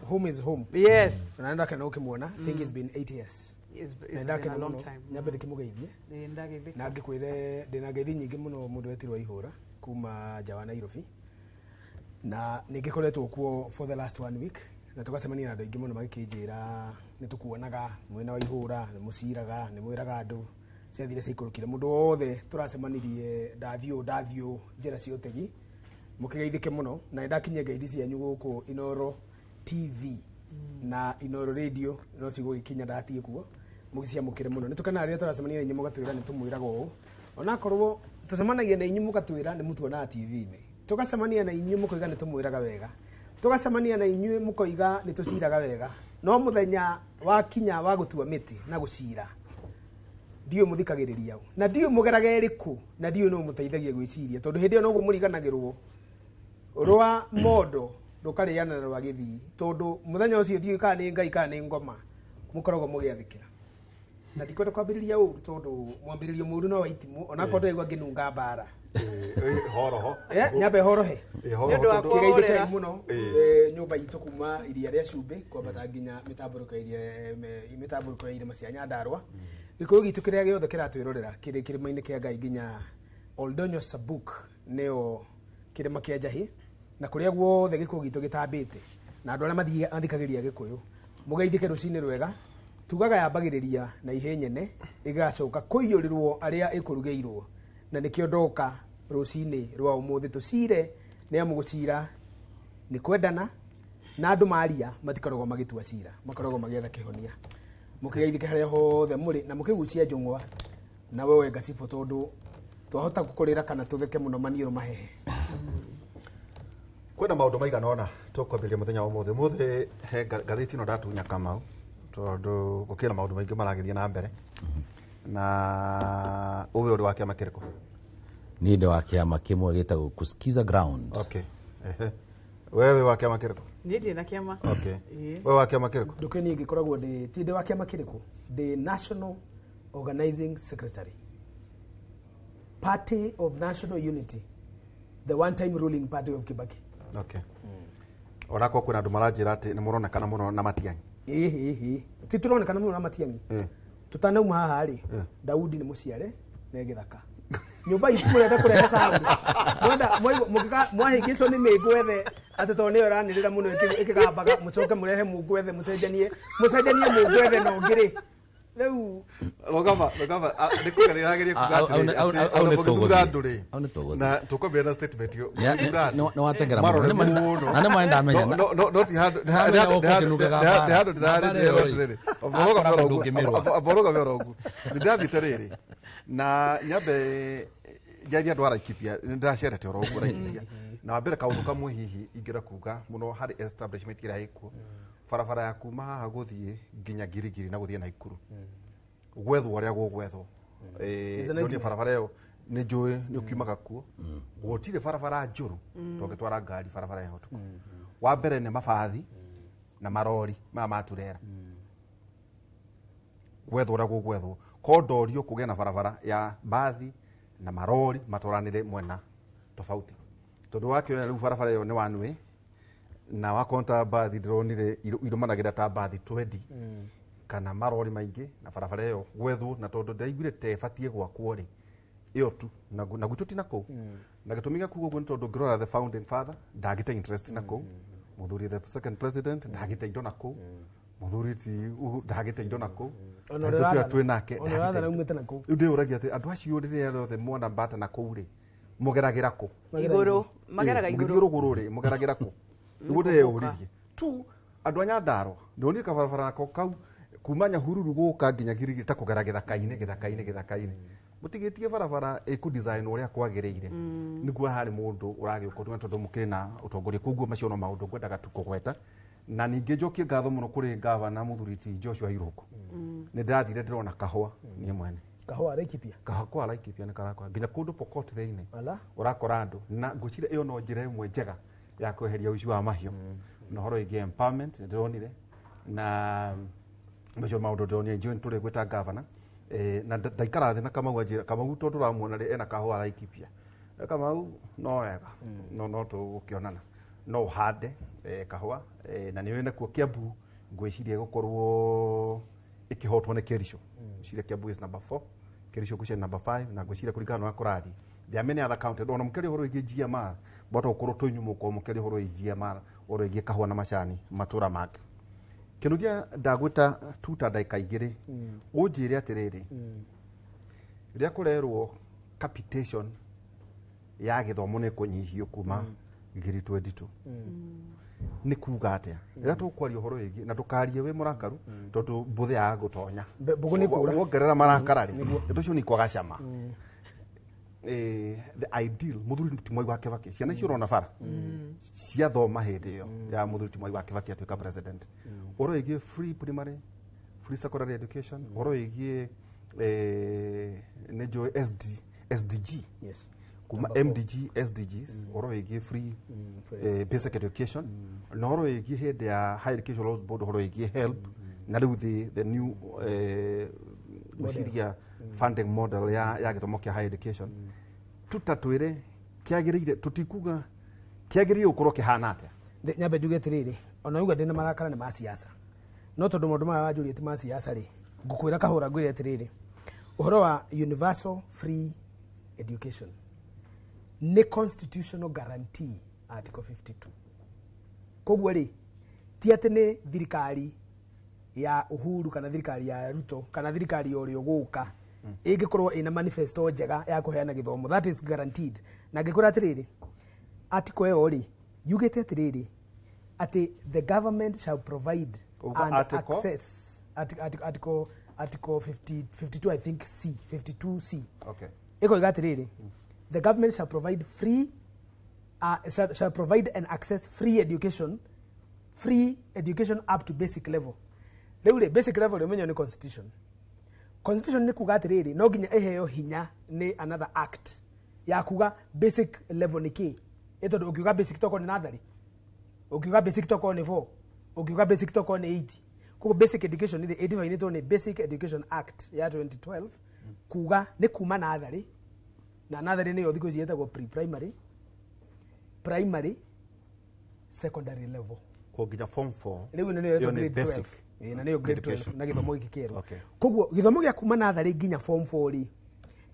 Home is home. Yes. Na ndakena ũkĩmuona. I think it's been 8 years. It's Na been a ndakena long mũno. time. Nyambe ndĩkĩmũgeithie. Ndageithĩka. Na ngĩkwĩre ndĩna ngeithi nyingĩ mũno mũndũ wetirwo Ihũra kuma nja wa Nairobi. Na nĩngĩkoretwo kuo for the last 1 week na tũgacemania na andũ aingĩ mũno magĩkĩnjĩra nĩ tũkuonaga mwena wa Ihũra, nĩ mũciraga, nĩ mwĩraga andũ ciathire ciaikũrũkire mũndũ wothe tũracemanirie ndathiũ njĩra cia ũtegi mũkĩgeithĩke mũno na nĩndakinyia ngeithi cianyu gũkũ Inooro TV na Inooro Radio no cigũgĩkinya ndathiĩ kuo mũgĩciamũkĩre mũno nĩ tũkenaga rĩrĩa tũracemania na inyuĩ mũgatwĩra nĩ tũmwĩraga ũũ onakorwo tũcemanagia na inyuĩ mũgatwĩra nĩ mũtuonaga TV-inĩ tũgacemania na inyuĩ mũkoiga nĩ tũmwĩraga wega tũgacemania na inyuĩ mũkoiga nĩ tũciraga wega no mũthenya wakinya wa gũtua mĩtĩ na gũcira ndiũĩ mũthikagĩrĩria ũ na ndiũĩ mũgeraga ĩrĩkũ na ndiũĩ nũ mũteithagia gwĩciria tondũ hĩndĩ ĩyo noguo mũriganagĩrwo rwa mondo rũkarĩana na rwa gĩthii tondũ mũthenya ũcio ndiũĩ kana nĩ Ngai kana nĩ ngoma mũkoragwo mũgĩathĩkĩra na ndikwenda kwambĩrĩria ũru tondũ mwambĩrĩrio mũru no wa itimũ onakorwo ndĩraigua ngĩnunga mbara horoho nyambe horohe kĩgeithĩkei mũno nyũmba itũ kuma iria rĩa cumbĩ kwambata nginya mĩtambũrũko ya irĩma cia Nyandarũa gĩkũyũ gitũ kĩrĩa gĩothe kĩratwĩrorera kĩrĩ kĩrĩma-inĩ kĩa Ngai nginya Oldonyo Sabuk nĩyo kĩrĩma kĩa Njahĩ na kũrĩa guothe gĩkũyũ gitũ gĩtambĩte na andũ arĩa mathikagĩrĩria gĩkũyũ mũgeithĩke rũcinĩ rwega tugaga yambagĩrĩria na ihĩ nyene ĩgacoka kũiyũrĩrwo arĩa ĩkũrugĩirwo na nĩkĩo ndoka rũcinĩ rwa ũmũthĩ tũcire nĩ amu gũcira nĩ kwendana na andũ maria matikoragwo magĩtua cira makoragwo magĩetha kĩhonia mũkĩgeithĩke harĩa hothe mũrĩ na mũkĩgucia njũng'wa na wewe ngacibũ tondũ twahota gũkũrĩra kana tũtheke mũno maniũrũ mahehe. Kwĩna maũndũ maigana ũna tũkwambĩrĩria mũthenya wa ũmũthĩ. Ũmũthĩ he ngathĩti ĩno ndatunya Kamau tondũ gũkĩrĩ na maũndũ maingĩ maragĩthiĩ na mbere na ũwe ũrĩ wa kĩama kĩrĩkũ? Niĩ ndĩ wa kĩama kĩmwe gĩtagwo Kusikiza Ground. Okay. Wewe wa kĩama kĩrĩkũ? Niĩ ndirĩ na kĩama. Okay. Wewe wa kĩama kĩrĩkũ? Ndũke niĩ ngĩkoragwo ndĩ ti ndĩ wa kĩama kĩrĩkũ ndĩ National Organizing Secretary Party of National Unity, the one time ruling party of Kibaki. Okay. Onakorwo kwĩna andũ maranjĩra atĩ nĩ mũronekana mũno na Matiang'i. Ĩĩ ti tũronekana mũno na Matiang'i. Tũtanauma haha rĩ Daudi nĩ mũciare na gĩthaka nyũmba itũ mũrenda kũrehe sound mwenda mwahĩngĩcwo nĩ mĩngwethe atĩ tondũ nĩyo ĩranĩrĩra mũno ĩkĩgambaga mũcoke mũrehe mũngwethe mũcenjanie mũngwethe na ũngĩ rĩ rĩu rũgama nĩ kũgeria kuga atĩrĩrĩ atĩ ona mũgĩthura andũ rĩ na tũkwambĩrĩria na statement ĩyo mũgĩthura andũ nĩ watengera mũno na nĩ ma ndamenya no ti handũ nĩ handũ ndĩrarĩtie atĩrĩrĩ amba ũrũgame oro ũguo nĩ ndathiĩte rĩrĩ na nyambe njaria andũ a Laikipia nĩ ndĩracerete oro ũguo Laikipia na wambere kaũndũ kamwe hihi ingĩenda kuga mũno harĩ establishment ĩrĩa ĩkuo barabara ya kuma haha gũthiĩ nginya Girigiri na gũthiĩ Naikuru gwethwo ũrĩa gũgwethwo nĩ barabara ĩyo nĩ njũĩ nĩ ũkiumaga kuo gũtirĩ barabara njũru tũngĩtwara ngari barabara ĩyo ũtukũ wa mbere nĩ mabathi na marori maya ma turera gwethwo ũrĩa gũgwethwo ko ndorio kũgĩa na barabara ya bathi na marori matwaranĩre mwena tofauti tondũ wakĩona rĩu barabara ĩyo nĩ one way na wakonta bathi ndĩronire irũmanagĩra ta bathi 20 kana marori maingĩ na barabara ĩyo gwethwo na tondũ ndaiguire ta ĩbatiĩ gwakwo rĩ ĩyo tu na gwitũ ti na kũu na gĩtũmi gĩa kuga ũguo nĩ tondũ ngĩrora the founding father ndagĩte interest na kũu mũthuri the second president ndagĩte indo na kũu mũthuri ti ndagĩte indo na kũu Ona Na ũrĩa ithuĩ ũrathana- twĩ nake ona ũrathana umĩte na kũu. Rĩu ndĩyũragia atĩ andũ acio rĩrĩa rĩothe mona mbata na kũu rĩ mũgeragĩra kũ? Igũrũ, mageraga Ĩ, igũrũ. mũgĩthiĩ rũgũrũ rĩ mũgeragĩra kũ? Nĩguo ndĩreyũririe tu andũ a Nyandarũa ndonire kabarabara nako kau kuma Nyahururu gũka nginya Girigiri ta kũgera gĩthaka-inĩ gĩthaka-inĩ gĩthaka-inĩ mũtigĩtie barabara ĩkũ design ũrĩa kwagĩrĩire nĩguo harĩ mũndũ ũragĩũka ũtũme tondũ mũkĩrĩ na ũtongoria koguo macio no maũndũ ngwendaga tu kũgweta na ningĩ njokie ngatho mũno kũrĩ gavana mũthuri ti Joshua Irũngũ nĩ ndathire ndĩrona kahũa niĩ mwene Kahũa Laikipia. Kahũa Laikipia nĩ karakũra nginya kũndũ Pokot thĩinĩ Ala. ũrakora andũ na ngwĩciria ĩyo no njĩra ĩmwe njega ya kweheria ũici wa mahiũ na ũhoro wĩgiĩ empowerment nĩ ndĩronire na macio maũndũ ndĩronire njũĩ nĩ tũrĩ gavana na ndaikara thĩ na Kamau anjĩra Kamau tondũ ũramuona rĩ ena kahũa Laikipia Kamau no wega no tũgũkĩonana no ũhande kahũa na nĩ ũĩ nakuo Kiambu ngwĩciria gũkorwo ĩkĩhotwo nĩ Kericho. Ngwĩciria Kiambu is number 4, Kericho ngwĩciria number 5 na ngwĩciria kũringana na ũrĩa kũrathiĩ there are many other counties ona mũkĩaria ũhoro wĩgiĩ GMR bota gũkorwo twĩ inyuĩ mũkorwo mũkĩaria ũhoro wĩgiĩ GMR ũhoro wĩgiĩ kahũa na macani matũra mangĩ Kĩnuthia ndagwĩta tuta ndagĩka igĩrĩ ũnjĩre atĩrĩrĩ rĩrĩa kũrerwo capitation ya gĩthomo nĩ kũnyihio kuma ngiri 22 nĩ kuga atĩa rĩrĩa tũkwaria ũhoro wĩgiĩ na ndũkarie wĩ mũrakaru tondũ mbũthĩ ya gũtonya Mbũgũ nĩ kũra. Wongerera marakara rĩ ndeto icio nĩ ikwaga cama. The ideal mũthuri ti Mwai wa Kibaki ciana icio ũrona bara ciathoma hĩndĩ ĩyo ya mũthuri ti Mwai wa Kibaki atuĩka president ũhoro wĩgiĩ free primary free secondary education ũhoro wĩgiĩ nĩ njũĩ SDG Yes. kuma MDG SDGs ũhoro wĩgiĩ free basic education na ũhoro wĩgiĩ hĩndĩ ya Higher Education Loans Board ũhoro wĩgiĩ HELB na rĩu the new ngwĩciria funding model ya gĩthomo kĩa higher education tuta twĩre kĩagĩrĩire tũtikuga kĩagĩrĩire gũkorwo kĩhana atĩa. Nyambe njuge atĩrĩrĩ ona uga ndĩna marakara nĩ ma siasa no tondũ maũndũ maya wanjũria ti ma siasa rĩ ngũkwĩra kahũra ngwĩre atĩrĩrĩ ũhoro wa universal free education nĩ constitutional guarantee article 52 koguo rĩ ti atĩ nĩ thirikari ya Uhuru kana thirikari ya Ruto kana thirikari ya ũrĩa ũgũka ĩngĩkorwo ĩna manifesto njega ya kũheana gĩthomo that is guaranteed na ngĩkwĩra atĩrĩrĩ article ĩyo rĩ yugĩte atĩrĩrĩ atĩ the government shall provide Uga and article? access article 50, 52 I think C 52 C Okay. ĩkoiga atĩrĩrĩ the government shall provide free shall provide and access free education up to basic level rĩu rĩ basic level rĩ ũmenyo nĩ constitution nĩ kuga atĩrĩrĩ no nginya ĩheo hinya nĩ another act ya kuga basic level nĩ kĩ ĩ tondũ ũkiuga basic tokorwo nĩ natharĩ ũkiuga basic tokorwo nĩ 4 ũkiuga basic tokorwo nĩ 8 koguo basic education rĩ ĩdivinĩtwo nĩ Basic Education Act ya 2012 kuga nĩ kuma natharĩ na natharĩ nĩyo thikũ ici ĩtagwo pre-primary primary secondary level Ko nginya form 4 rĩu ĩno nĩyo ĩyo ĩtagwo nĩ grade basic 12 Ĩĩ, na nĩyo grade 12 education. na gĩthomo gĩkĩ kĩerũ Okay. koguo gĩthomo gĩa kuma natharĩ nginya form 4 rĩ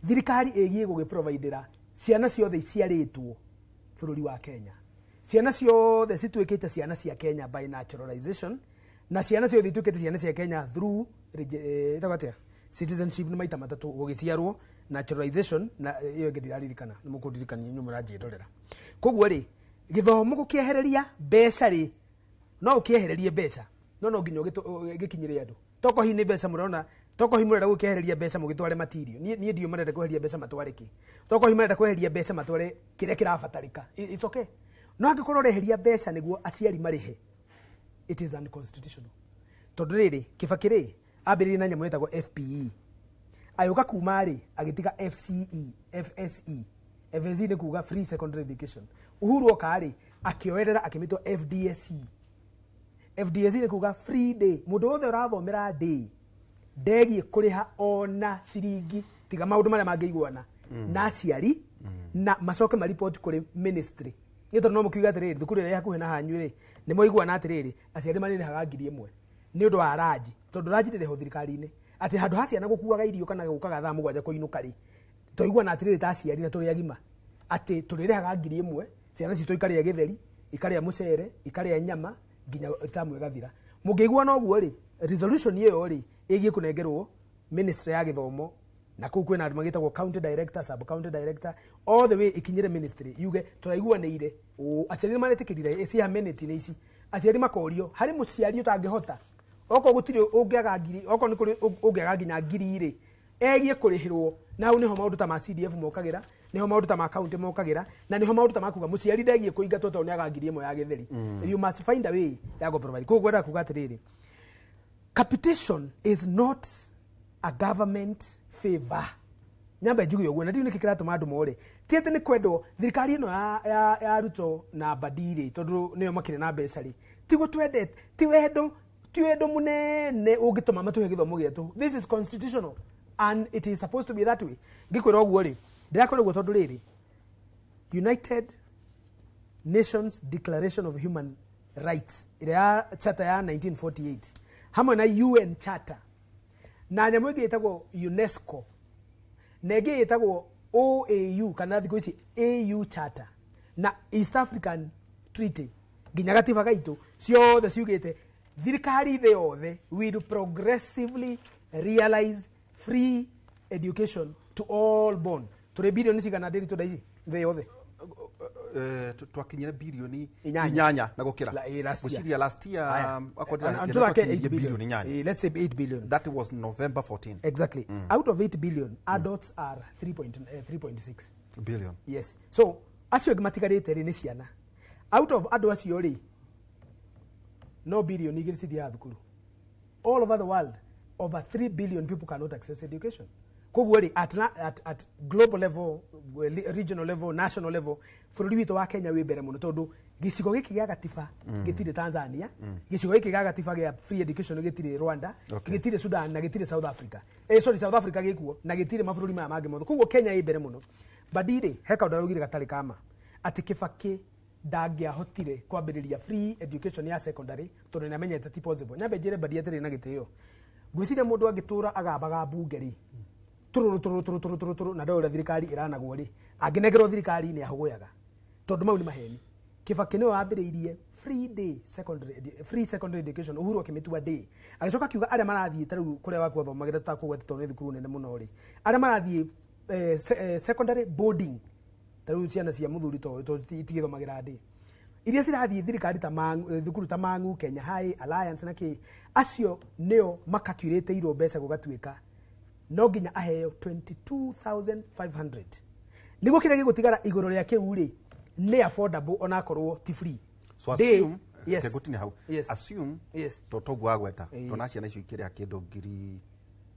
thirikari ĩgiĩ gũgĩprovidera ciana ciothe iciarĩtwo bũrũri wa Kenya ciana ciothe cituĩkĩte ciana cia Kenya by naturalization na ciana ciothe ituĩkĩte ciana cia Kenya through ĩtagwo atĩa citizenship nĩ maita matatũ gũgĩciarwo naturalization na ĩyo ĩngĩ ndiraririkana nĩ mũkũndirikania inyuĩ mũranjĩndorera koguo rĩ gĩthomo gũkĩehereria mbeca rĩ no ũkĩehererie mbeca no nginya gĩkinyĩre andũ toko hihi nĩ mbeca mũrona toko hihi mũrenda gũkĩehereria mbeca mũgĩtware material niĩ ndiũ marenda kweheria mbeca matware kĩ toko hihi marenda kweheria mbeca matware kĩrĩa kĩrabatarĩka it's okay no angĩkorwo ũreheria mbeca nĩguo aciari marĩhe it is unconstitutional tondũ rĩrĩ Kibaki rĩ ambĩrĩirie na nyamũ ĩtagwo FPE agĩũka kuma rĩ agĩtiga FCE FSE FSE nĩ kuga free secondary education Uhuru oka rĩ akĩoerera akĩmĩtwa FDSE FDSE nĩ kuga free day mũndũ wothe ũrathomera day ndegiĩ kũrĩha ona ciringi tiga maũndũ marĩa mangĩiguana na aciari na macoke maripoti kũrĩ ministry nĩ tondũ no mũkiuga atĩrĩrĩ thukuru ĩrĩa ĩ hakuhĩ na hanyu rĩ nĩ mwaiguana atĩrĩrĩ aciari marĩrĩhaga 1,000 nĩ ũndũ wa ranji tondũ ranji ndĩrĩhwo thirikari-inĩ atĩ handũ ha ciana gũkuaga irio kana gũkaga thaa 7 kũinũka rĩ twaiguana atĩrĩrĩ ta aciari na tũrĩ agima atĩ tũrĩrĩhaga 1,000 ciana citũ ikarĩa gĩtheri ikarĩa mũcere ikarĩa nyama nginya tamu ĩgathira mũngĩiguana ũguo rĩ Resolution ĩyo rĩ ĩgiĩ kũnengerwo ministry ya gĩthomo, na kũu kwĩna andũ magĩtagwo county director, sub county director, all the way ikinyĩre ministry yuge tũraiguanĩire ũũ. Aciari nĩ maretĩkĩrire cia amenity nĩ ici. Aciari makorio harĩ mũciari ũtangĩhota, okorwo gũtirĩ ũngĩaga ngiri, okorwo nĩ kũrĩ ũngĩaga nginya ngiri rĩ, egie kũrĩhĩrwo. Na hau nĩho maũndũ ta ma CDF mokagĩra, nĩho maũndũ ta ma county mokagĩra, na nĩho maũndũ ta ma kuga mũciari ndegie kũingatwo tondũ nĩaga ngiri ĩmwe ya gĩtheri. You must find a way ya gũ provide. Koguo ngwendaga kuga atĩrĩrĩ, capitation is not a government favor. Nyambe njuge ũguo, na ndiũ nĩkĩ kĩratũma andũ more. Ti atĩ nĩ kwendwo thirikari ĩno ya Ruto na Mbadi rĩ, tondũ nĩo makĩrĩ na mbeca rĩ, ti gũtwendete, ti wendo mũnene ũngĩtũma matũhe gĩthomo gĩetũ. This is constitutional and it is supposed to be that way. Ngĩkwĩra ũguo rĩ, ndĩrakwĩra ũguo tondũ rĩrĩ, United Nations Declaration of Human Rights ĩrĩa ya charter ya 1948 hamwe na UN Charter na nyamũ ĩngĩ ĩtagwo UNESCO na ĩngĩ ĩtagwo OAU kana thikũ ici AU Charter na East African Treaty nginya gatiba gaitũ, ciothe ciugĩte thirikari thĩ yothe will progressively realize free education to all born. Tũrĩ bilioni cigana ndĩritũ thaa ici thĩ yothe? Twakinyire bilioni Inyanya. 8 na gũkĩra. Last year. Ngwĩciria last year, Aya. akorwo ndĩrahĩtia, And tũthake twakinyirie 8 billion. bilioni 8. Let's say 8 billion. That was November 14. Exactly. Out of 8 billion, adults are 3.6 billion. Yes. So acio angĩ matigarĩte rĩ nĩ ciana. Out of andũ acio rĩ, no bilioni 2 cithiaga thukuru. All over the world, over 3 billion people cannot access education. Koguo rĩ, at global level, regional level, national level, bũrũri witũ wa Kenya wĩ mbere mũno, tondũ gĩcigo gĩkĩ gĩa gatiba gĩtirĩ Tanzania, gĩcigo gĩkĩ gĩa gatiba gĩa free education gĩtirĩ Rwanda, gĩtirĩ Sudan na gĩtirĩ South Africa. Sorry, South Africa gĩkuo na gĩtirĩ mabũrũri maya mangĩ mothe. Koguo Kenya ĩ mbere mũno. Mbadi rĩ, he kaũndũ araugire gatarĩ kama atĩ Kibaki ndangĩahotire kwambĩrĩria free education ya secondary tondũ nĩamenyete ti possible. Nyambe njĩre Mbadi atĩrĩ na gĩtĩo, ngwĩciria mũndũ angĩtũra agambaga mbunge rĩ, tũrũrũ tũrũrũ tũrũrũ tũrũrũ tũrũrũ tũrũrũ, na ndoĩ ũrĩa thirikari ĩranagwo rĩ, angĩnengerwo thirikari nĩ ahũgũyaga, tondũ mau nĩ maheni. Kibaki nĩwe wambĩrĩirie free day secondary free secondary education, Uhuru akĩmĩtua day, agĩcoka akiuga arĩa marathiĩ ta rĩu kũrĩa waku athomagĩra, tũtakũgweta tondũ nĩ thukuru nene mũno rĩ, arĩa marathiĩ secondary boarding, ta rĩu ciana cia mũthuri to itigĩthomagĩra day, iria cirathiĩ thirikari ta Mang'u, thukuru ta Mang'u, Kenya High, Alliance na kĩ, acio nĩo makakurĩtĩirwo mbeca gũgatuĩka no nginya aheo 22,500 nĩguo kĩrĩa gĩgũtigara igũrũ rĩa kĩu rĩ nĩ affordable onakorwo ti free. So Day, assume, yes. ngũtinia hau. Yes. Assume, Yes. to toguo wagweta, tona ciana icio ikĩrĩa kĩndũ ngiri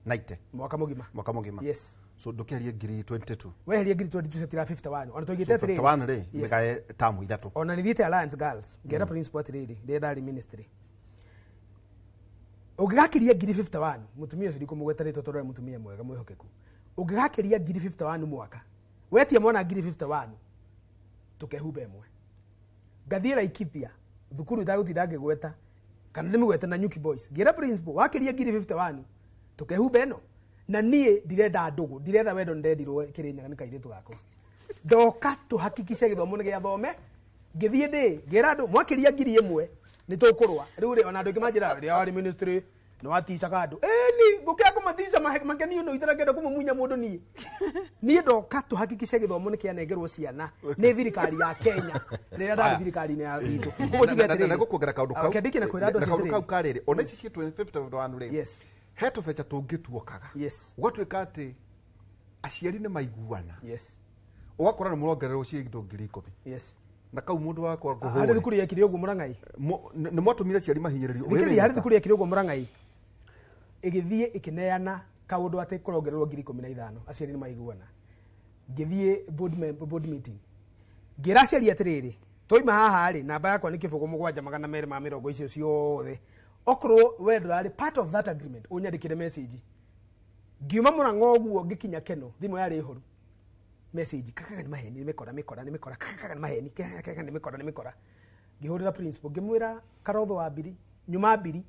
90 mwaka mũgima. Mwaka mũgima. Yes. So ndũkĩarie ngiri 22. Weherie ngiri 22 citira 51 ona So tũigĩte atĩrĩrĩ. 51 rĩ, Yes. mĩgae tamu 3. Ona nĩ thiĩte Alliance Girls ngera principal atĩrĩrĩ, rĩrĩa ndarĩ ministry, ũngĩgakiria ngiri 51, mũtumia ũcio ndikũmũgweta rĩtwa tondũ arĩ mũtumia mwega mwĩhokeku, ũngĩgakiria ngiri 51 mwaka, wetie mwana ngiri 51 tũkehumba ĩmwe. Ngathiĩ Laikipia thukuru itagũtinda ngĩgweta kana ndĩmĩgwete na Nyuki Boys, ngĩra principal wakiria ngiri 51 tũkehumba ĩno, na niĩ ndirenda ndũgũ, ndirenda wendo, nĩndendirwo Kĩrĩnyaga nĩ kairĩtu gakwa, ndoka tũhakikishe gĩthomo nĩ gĩathome. Ngĩthiĩ ndĩ ngĩra andũ mwakĩria ngiri ĩmwe nĩ tũkũrũa. Rĩu rĩ, ona andũ aingĩ manjĩraga rĩrĩa warĩ ministry nĩ waticaga andũ, ĩni ngũkĩaga kũmatica makenio no itarakenda kũmumunya mũndũ. Niĩ ndoka tũhakikishe gĩthomo nĩ kĩanengerwo ciana nĩ thirikari ya Kenya rĩrĩa ndarĩ thirikari-inĩ ya itũ. Koguo njuge Na atĩrĩrĩ, ngũkuongerera kaũndũ kau. Okay, ndikĩna kwĩra andũ Na acio kaũndũ kau atĩrĩrĩ. karĩrĩ, ona ici cia 51 rĩ, Yes. he tũbeca tũngĩ tuokaga. Yes. Ũgatuĩka atĩ aciari nĩ maiguana. Yes. Ũgakora nĩ mũrongererwo ciringi ngiri 10. Yes. Na kau mũndũ wakwa Harĩ ngũhũre. thukuru yekire ũguo Mũrang'ai. Nĩ mwatũmire aciari mahinyĩrĩrio. Wĩ Thikĩrĩria, harĩ minister. thukuru yekire ũguo Mũrang'ai, ĩgĩthiĩ ĩkĩneana kaũndũ atĩ kũrongererwo ngiri 15, aciari nĩ maiguana. Ngĩthiĩ board meeting, ngĩra aciari atĩrĩrĩ, twaima haha rĩ, namba yakwa nĩ 0 7 200 ma mĩrongo icio ciothe, okorwo we ndũrarĩ part of that agreement ũnyandĩkĩre message. Ngiuma Mũrang'a ũguo ngĩkinya Keno, thimũ yarĩ horu, message kakaga nĩ maheni, nĩ mĩkora mĩkora nĩ mĩkora, kakaga nĩ maheni, kakaga nĩ mĩkora nĩ mĩkora. Ngĩhũrĩra principal ngĩmwĩra karotho wa mbiri nyuma mbiri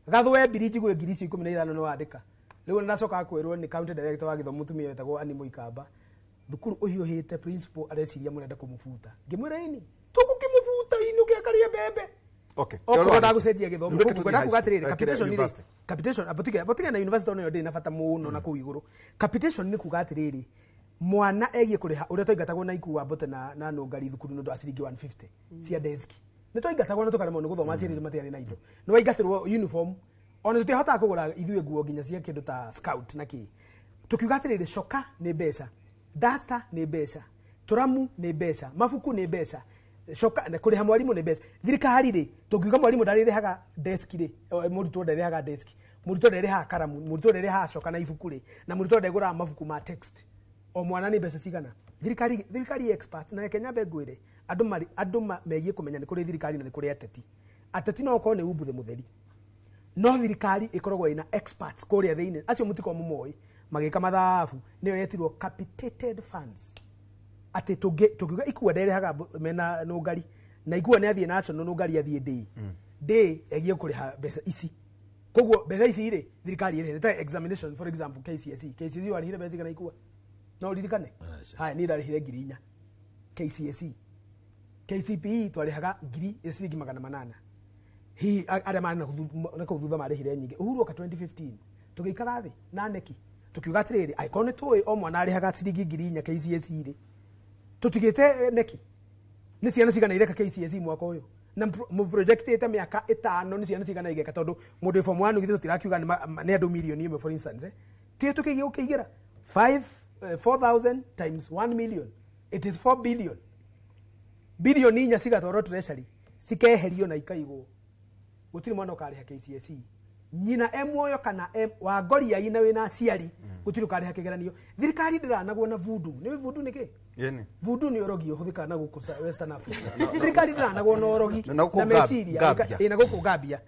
gathwe mbiri njigue ngiri icio 15 nĩ wandĩka. Rĩu ndacoka kwĩrwo nĩ county director wa gĩthomo mũtumia wetagwo Annie Mũikamba, thukuru ũhiũhĩte, principal areciria mũrenda kũmũbuta. Ngĩmwĩra ini tũgũkĩmũbuta inũke akarĩe mbembe. Okay. Okorwo ndagũcenjia gĩthomo Reke tũthiĩ ngwenda kuga high school. atĩrĩrĩ, Kĩrĩa capitation rĩ, university. capitation abotige na university onayo ndĩrĩ na bata mũno na kũu igũrũ. Capitation nĩ kuga atĩrĩrĩ, mwana egiĩ kũrĩha ũrĩa twaingatagwo na ikua mbote na nũngari thukuru nĩ ũndũ wa ciringi 150 cia deski. Nĩ twaingatagwo na tũkaremwo nĩ gũthoma, aciari aitũ matiarĩ na indo. Nĩ waingatĩrwo uniform, ona tũtiahotaga kũgũra ithuĩ nguo nginya cia kĩndũ ta scout na kĩ. Tukiuga atĩrĩrĩ, coka nĩ mbeca, duster nĩ mbeca, tũramu nĩ mbeca, mabuku nĩ mbeca, coka na kũrĩha mwarimũ nĩ mbeca. Thirikari rĩ, tũngiuga mwarimũ ndarĩrĩhaga desk rĩ, mũrutwo ndarĩrĩhaga desk, mũrutwo ndarĩrĩhaga karamu, mũrutwo ndarĩrĩhaga coka na ibuku rĩ, na mũrutwo ndegũraga mabuku ma text. O mwana nĩ mbeca cigana? Thirikari expert na reke nyambe ngwĩre andũ andũ megiĩ kũmenya nĩ kũrĩ thirikari na nĩ kũrĩ ateti. Ateti no okorwo nĩ umbuthe mũtheri, no thirikari ĩkoragwo ĩna experts kũrĩa thĩinĩ, acio mũtikorwo mũmoĩ magĩka mathabu, nĩyo yetirwo capitated funds. Atĩ tũngiuga ikua nderĩhaga mena nũngari, na ikua nĩ athiĩ national, nũngari athiĩ ndĩ ndĩ egiĩ kũrĩha mbeca ici. Koguo mbeca ici rĩ, thirikari ĩrĩhe. Nĩ ta examination, for example, KCSE. KCSE warĩhire mbeca cigana ikua? No ũririkane? Haya, niĩ ndarĩhire 4,000 KCSE. KCPE twarĩhaga ngiri ciringi 800. Hihi arĩa marĩ na kũu thutha marĩhire nyingĩ. Uhuru oka 2015 tũgĩikara thĩ na neki tukiuga atĩrĩrĩ, angĩkorwo nĩ tũĩ o mwana arĩhaga ciringi 4,000 KCSE rĩ, tũtigĩte neki nĩ ciana cigana ireka KCSE mwaka ũyũ, na mũprojectĩte mĩaka 5 nĩ ciana cigana igeka, tondũ mũndũ form 1 githĩ tũtirakiuga nĩ andũ mirioni 1 for instance, ti tũkĩgĩa ũkĩigĩra 4,000 times 1 million, it is 4 billion. Bilioni 4 cigatwarwo treasury, cikeherio na ikaigwo. Gũtirĩ mwana ũkarĩha KCSE. Nyina e muoyo kana wa ngoria ina wĩna aciari, gũtirĩ ũkarĩha kĩgeranio. Thirikari ndĩranagwo na voodoo. Nĩ voodoo nĩ kĩ? Yeni. Voodoo nĩ ũrogi ũhũthĩkaga na gũkũ Western Africa. Thirikari ndĩranagwo na ũrogi na meciria. Gambia. Na gũkũ Gambia.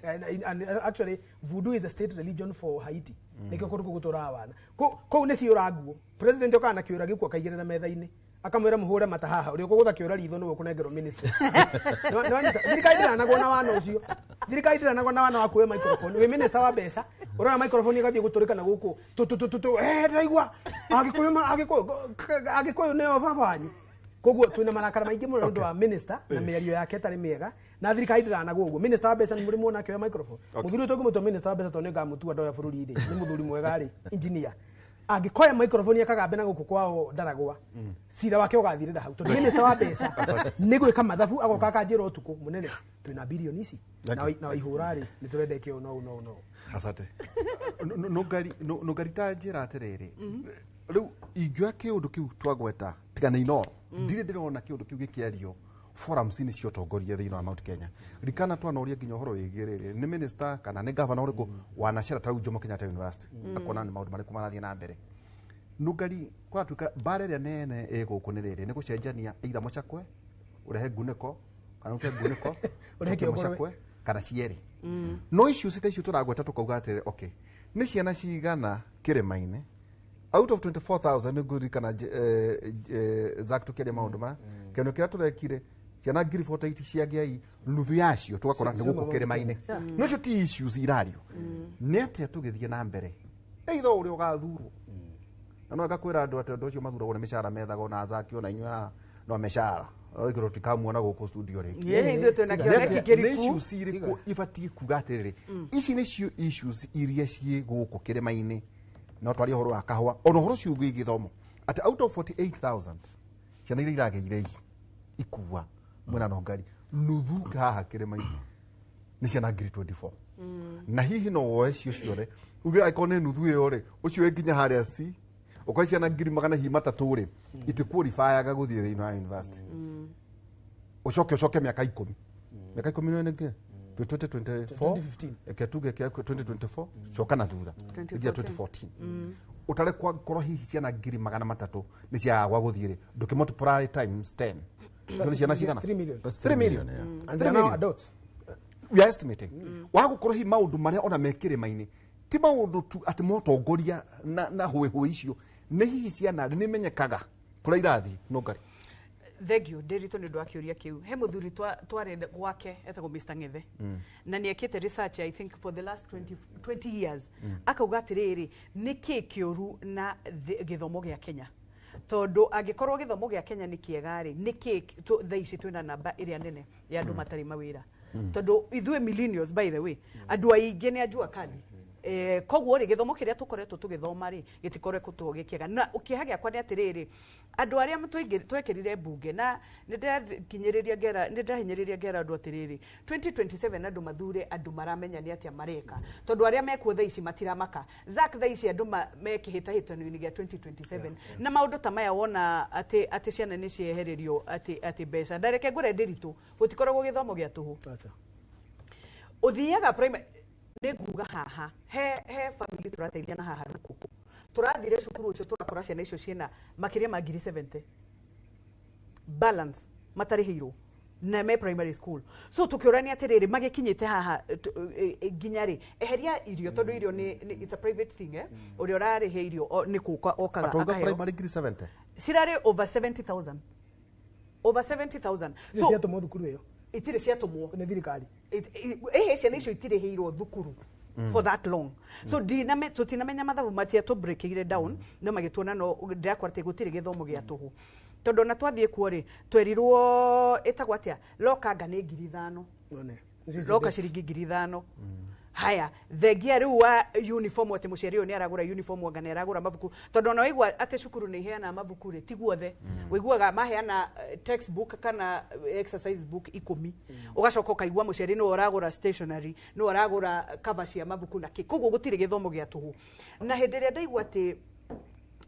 And actually voodoo is a state religion for Haiti. Nĩkĩo kũndũ kũu gũtũraga wana. Kũu nĩ ciũra nguo. President okaga na kĩũra gĩkuo akaigĩrĩra metha-inĩ. Akamwĩra mũhũre mata haha, ũrĩa ũkũgũtha kĩũra ritho nĩwe ũkũnengerwo ministry. Thirikari ndĩranagwo na wana ũcio. Thirikari ndĩranagwo na wana wa kuoya microphone. Wĩ minister wa mbeca, ũroya microphone ĩgathiĩ gũtũrĩka na gũkũ. Tu tu tu tu, ndĩraigua. Agĩkũyũ nĩo baba wanyu. Koguo twĩna marakara maingĩ mũno nĩ ũndũ wa minister na mĩario yake ĩtarĩ mĩega, na thirikari ndĩranagwo ũguo. Minister wa mbeca nĩ mũrĩ muona akĩoya microphone. Mũthuri ũyũ tũngĩmũtua minister wa mbeca tondũ nĩngamũtua ndoya bũrũri rĩ, nĩ mũthuri mwega rĩ, engineer. Angĩkoya microphone akagambe na gũkũ kwao ndaragwa, cira wake ũgathirĩra hau, tondũ minister wa mbeca nĩ gwĩka mathabu, agoka akanjĩra ũtukũ mũnene twĩna bilioni ici na waihũra rĩ, nĩ tũrenda ĩke ũũ na ũũ na ũũ na ũũ. Asante. Nũngari ta njĩra atĩrĩrĩ, rĩu ingĩoya kĩũndũ kĩu twagweta tiga nĩ Inooro, ndirĩ ndĩrona kĩũndũ kĩu gĩkĩario forums-inĩ cia ũtongoria thĩinĩ wa Mount Kenya. Ririkana twanoria nginya ũhoro wĩgiĩ rĩrĩ, nĩ minister kana nĩ governor ũrĩkũ wanacera ta rĩu Jomo Kenyatta University, akona nĩ maũndũ marĩkũ marathiĩ na mbere. Nũngari kũratuĩka mbara ĩrĩa nene ĩ gũkũ nĩ rĩrĩ, nĩ gũcenjania either mũcakwe ũrehe ngunĩko kana ũte ngunĩko ũrehe ũcokie kĩongorwe. mũcakwe kana cierĩ. No issues ta icio tũragweta tũkauga atĩrĩ, okay, nĩ ciana cigana kĩrĩma-inĩ out of 24,000 nĩ ngũririkana Zack tũkĩaria maũndũ ma kĩano kĩrĩa tũrekire, ciana 48 cia Ngai, nuthu yacio tũgakora nĩ gũkũ kĩrĩma-inĩ. No icio ti issues irario. Nĩ atĩa tũgĩthiĩ na mbere either ũrĩa ũgathurwo, na no ngakwĩra andũ atĩ andũ acio mathuragwo nĩ mĩcara methagwo na Zack ona inyuĩ haha no mĩcara rĩu tũtikamuona gũkũ studio rĩngĩ. Ĩĩ, ithuĩ twĩna kĩoneki kĩriku. Nĩ issues irĩkũ ibatiĩ kuga atĩrĩrĩ, ici nĩcio issues iria ciĩ gũkũ kĩrĩma-inĩ, no twarie ũhoro wa kahũa ona ũhoro ũcio wĩgiĩ gĩthomo, atĩ out of 48,000 ciana iria iragĩire ikua mwena nongari, nuthu haha kĩrĩma-inĩ nĩ ciana 24,000. Na hihi no woe cio ciothe uge angĩkorwo nĩ nuthu ĩyo rĩ, ũcio wĩ nginya harĩa C ũkorwo ciana 300,000 rĩ, itiqualifiaga gũthiĩ thĩinĩ wa university. Ũcoke ũcoke mĩaka 10, mĩaka 10 nĩyo nĩkĩ? Twĩ 2024, eke tuge kĩa 2024, coka na thutha nginya 2014, ũtare korwo hihi ciana 300,000 nĩ ciagaga gwa gũthiĩ rĩ, ndũkĩ multiply times 10, nĩ ciana cigana? 3 million. 3 million. And they are now adults. We are estimating wa gũkorwo hihi maũndũ marĩa ona me kĩrĩma-inĩ ti maũndũ tu atĩ motongoria na hũĩhũĩ icio, nĩ hihi ciana nĩ menyekaga kũrĩa irathiĩ nũngari. Thank you Ndiritu nĩ ũndũ wa kĩũria kĩu. He mũthuri twarĩ gwake etagwo Mr Ng'ethe, na nĩ ekĩte research I think for the last 20 years, akauga atĩrĩrĩ, nĩ kĩ kĩũru na gĩthomo gĩa Kenya? Tondu angikorwo githomo gĩa Kenya nĩ kĩega rĩ, nĩkĩ thaa ici twĩna namba ĩrĩa nene ya andũ matarĩ mawĩra? Tondu ithuĩ millennials, by the way, andũ aingĩ nĩ a jua kali. Koguo rĩ, gĩthomo kĩrĩa tũkoretwo tũgĩthoma rĩ, gĩtikoretwo gĩkĩega. Na kĩeha gĩakwa nĩ atĩrĩrĩ, andũ arĩa twekĩrire mbunge, na nĩ ndĩrakinyĩrĩria ngera, nĩ ndĩrahinyĩrĩria ngera andũ atĩrĩrĩ, 2027 andũ mathure andũ maramenya nĩ atĩa mareka, tondũ arĩa mekuo thaa ici matiramaka. Zack, thaa ici andũ me kĩhĩtahĩtano-inĩ gĩa 2027 na maũndũ ta maya, wona atĩ ciana nĩ ciehererio atĩ mbeca. Ndareke ngũre ndĩritũ, gũtikoragwo gĩthomo gĩa tũhũ. Ũthiaga primary, nĩ nguga haha he family tũrateithia na haha rũkũkũ, tũrathire cukuru ũcio, tũrakora ciana icio ciĩna makĩria ma 70,000 balance matarĩhĩirwo na me primary school. So tukiũrania atĩrĩrĩ, magĩkinyĩte haha nginya rĩ? Eheria irio, tondũ irio nĩ it's a private thing, eh, ũrĩa ũrarĩhe irio nĩ kũka okaga Atauga akaheo. Primary 70,000? Cirarĩ over 70,000, over 70,000. Citirĩ ciatũmwo thukuru ĩyo? Itirĩ ciatũmwo. Nĩ thirikari. Ĩhĩ, ciana icio itirĩhĩirwo thukuru for that long. So ndiname, tutinamenya mathabu, matia breakire down, no magĩtuona. No ndĩrakora atĩ gũtirĩ gĩthomo gĩa tũhũ, tondũ ona twathiĩ kuo rĩ, twerirwo ĩtagwo atĩa, lokanga nĩ 5,000. None. Loka ciringi 5,000. Haya, thengia rĩu wa uniform, atĩ mũciari ũyũ nĩ aragũra uniform, anga nĩ aragũra mabuku, tondũ ona waigua atĩ cukuru nĩ iheanaga mabuku rĩ, ti guothe. Ũiguaga maheana textbook kana exercise book 10, ũgacoka ũkaigua mũciari nĩwe ũragũra stationery, nĩwe ũragũra cover cia mabuku na kĩ. Koguo gũtirĩ gĩthomo gĩa tũhũ. Na hĩndĩ ĩrĩa ndaigua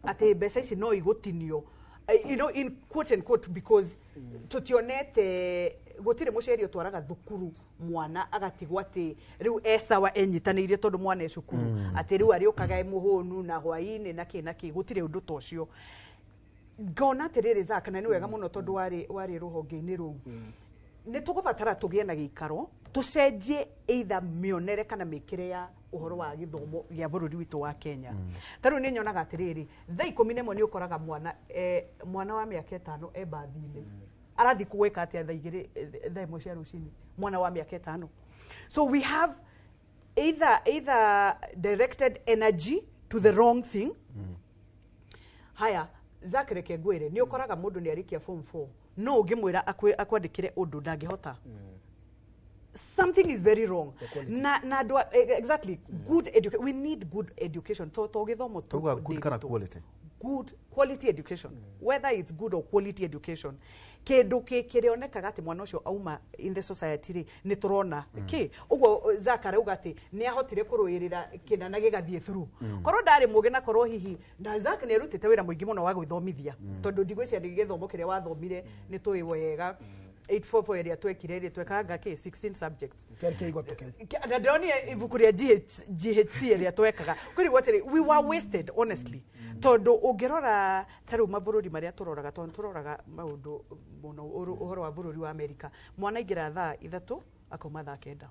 atĩ mbeca ici no igũtinio, in quote and quote, because tutionete gũtirĩ mũciari ũtwaraga thukuru mwana agatigwo atĩ rĩu e sawa, enyitanĩirie tondũ mwana e cukuru, atĩ rĩu arĩũkaga e mũhũnu na hwaĩ-inĩ na kĩ na kĩ. Gũtirĩ ũndũ ta ũcio. Ngona atĩrĩrĩ, Zack, na nĩ wega mũno tondũ warĩ rũhonge-inĩ rũu, nĩ tũgũbatara tũgĩe na gĩikaro tũcenjie either mĩonere kana mĩkĩre ya ũhoro wa gĩthomo gĩa bũrũri witũ wa Kenya. Ta rĩu nĩ nyonaga atĩrĩrĩ, thaa 11 nĩ ũkoraga mwana, mwana wa mĩaka 5 e mbathi-inĩ, arathiĩ gwĩka atĩa thaa 2, thaa 1 cia rũcinĩ, mwana wa mĩaka 5? So we have either directed energy to the wrong thing. Haya, Zack, reke ngwĩre, nĩ ũkoraga mũndũ nĩ arĩkia form 4, no ũngĩmwĩra akwandĩkĩre ũndũ ndangĩhota. Something is very wrong. Na andũ exactly, good we need good education, to gĩthomo tu. Tauga good kana Ndĩritũ. Quality? Good quality education, whether it's good or quality education, kindu kĩrĩonekaga atĩ mwana ũcio auma in the society rĩ, nĩ tũrona kĩ ũguo. Zack arauga atĩ nĩ ahotire kũrũĩrĩra kĩna na gĩgathiĩ through. Korwo ndarĩ mũgĩ, na korwo hihi na Zack nĩ arutĩte wĩra mũingĩ mũno wa gwĩthomithia, tondũ ndigwĩciria nĩ gĩthomo kĩrĩa wathomire nĩ tũĩ wega 844 ĩrĩa twekire rĩ, twekanga kĩ 16 subjects. Kĩarĩ kĩa igotũ kĩu. Na ndĩronire ibuku rĩa GHC ĩrĩa twekaga, kũrigwo atĩrĩ, we were wasted honestly, tondũ ũngĩrora ta rĩu mabũrũri marĩa tũroraga, tondũ tũroraga maũndũ mũno ũhoro wa bũrũri wa Amerika, mwana aingĩra thaa 3 akauma thaa 9.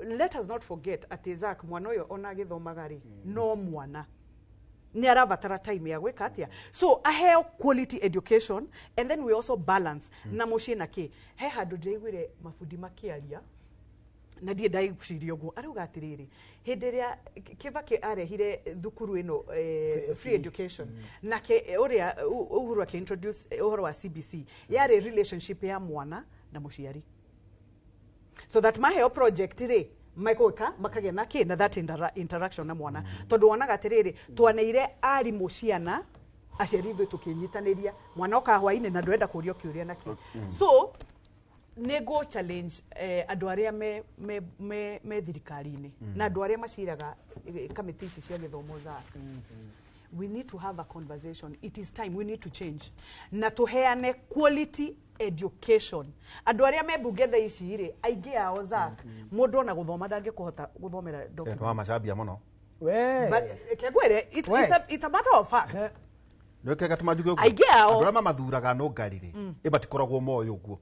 Let us not forget atĩ, Zack, mwana ũyũ ona agĩthomaga rĩ, no mwana nĩ arabatara time ya gwĩka atĩa. So aheo quality education, and then we also balance na mũciĩ na kĩ. He handũ ndĩraiguire mabundi makĩaria na ndirĩ ndaiciria ũguo, arauga atĩrĩrĩ, hĩndĩ ĩrĩa Kibaki arehire thukuru ĩno, free education, nake ũrĩa Uhuru akĩ-introduce ũhoro wa CBC, yarĩ relationship ya mwana na mũciari, so that maheo project rĩ, megwĩka makagĩa na kĩ na that interaction na mwana, tondũ wonaga atĩrĩrĩ, twaneire arimũ ciana, aciari ithuĩ tũkĩnyitanĩria, mwana oka hwainĩ na ndũrenda kũrio kĩũria na kĩ. So nĩ ngũ challenge andũ arĩa me thirikari-inĩ na andũ arĩa maciraga kamĩtĩ ici cia gĩthomo. Zack, we need to have a conversation. It is time, we need to change na tũheane quality education. Andũ arĩa me mbunge thaa ici rĩ, aingĩ ao, Zack, mũndũ ona gũthoma ndangĩkũhota gũthomera document. Nĩ macambia mũno. We. But kegwere, We. it's a matter of fact. Nĩ kega tũmanjuge ũguo. Aingĩ ao. Andũ arĩa mamathuraga no ngari rĩ, ĩ matikoragwo moĩ ũguo,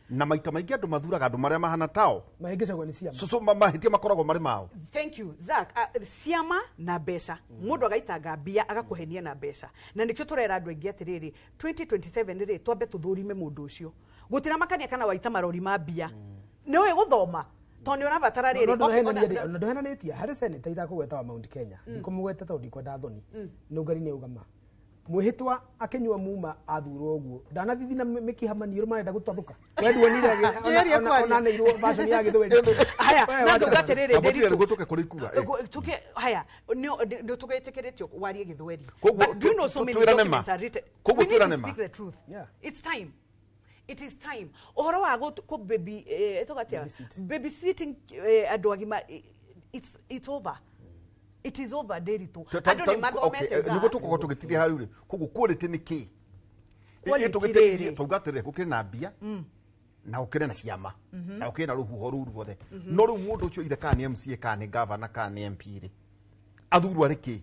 na maita maingĩ andũ mathuraga andũ marĩa mahana tao. Mahĩngĩcagwo nĩ ciama. So mahĩtia makoragwo marĩ mao. Thank you, Zack. Ciama na mbeca, mũndũ agaitanga mbia, agakũhenia na mbeca, na nĩkĩo tũrera andũ aingĩ atĩrĩrĩ, 2027 rĩ, twambe tũthũrime mũndũ ũcio. Gũtiramakania kana waita marori ma mbia, nĩ ũĩ gũthoma, tondũ nĩ ũrabatara rĩrĩ. No Okay, na ndũhenanĩtie harĩ senator itakũgweta wa Mount Kenya, ndikũmũgweta tondũ ndikwenda thoni. Nũngari nĩ augama Mwĩhĩtwa akĩnyua muma athurwo ũguo ndanathithina mĩkiha maniũrũ marenda gũtathũka we nduonire Njĩrĩrie kwaria. onaneirwo version ya gĩthweri. Haya, We na wacha. nduga atĩrĩrĩ, Ndamũtigire Nderitu. nĩguo tũke kũrĩ ikua, eh. Tuke haya, nĩ tũgĩtĩkĩrĩtio warie gĩthweri. Koguo But do you know so many twĩrane ma. documents are written? Koguo We need to twĩrane ma. speak the truth. Yeah. It's time. It is time. Ũhoro wa kũ baby tũgatia babysitting andũ agima it's over. It is over, Nderitu. Andũ nĩ mathomete nĩguo tũkorwo tũgĩtiria hau rĩ koguo quality nĩ kĩ? Quality Tũgĩtĩkĩrie rĩrĩ. tauga atĩrĩrĩ gũkĩrĩ na mbia na gũkĩrĩ na ciama na gũkĩrĩ na rũhuho rũu ruothe no rĩu mũndũ ũcio ithe kana nĩ MCA kana nĩ gavana kana nĩ MP rĩ athurwo arĩ kĩ?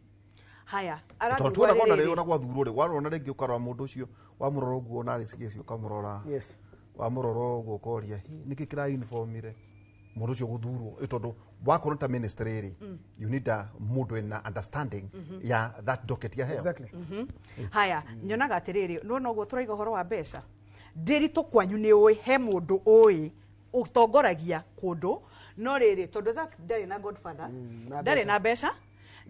Haya, Tondũ arathurwo tuonaga ona rĩrĩ. rĩrĩ ona gwathurwo rĩ warora rĩngĩ ũkarora mũndũ ũcio wamũrora ũguo ona arĩ CS ũkamũrora Yes. wamũrora ũguo ũkoria "Hi, nĩkĩ kĩra uniformire mũndũ ũcio gũthurwo Ĩ tondũ wakorwo ta ministry rĩ you need a mũndũ wĩna understanding ya that docket ya heo. Exactly. Haya, nyonaga atĩrĩrĩ, nĩwona ũguo tũraiga ũhoro wa mbeca. Ndĩritũ kwanyu nĩ ũĩ he mũndũ ũĩ ũtongoragia kũndũ no rĩrĩ tondũ Zack ndarĩ na godfather, na ndarĩ na mbeca,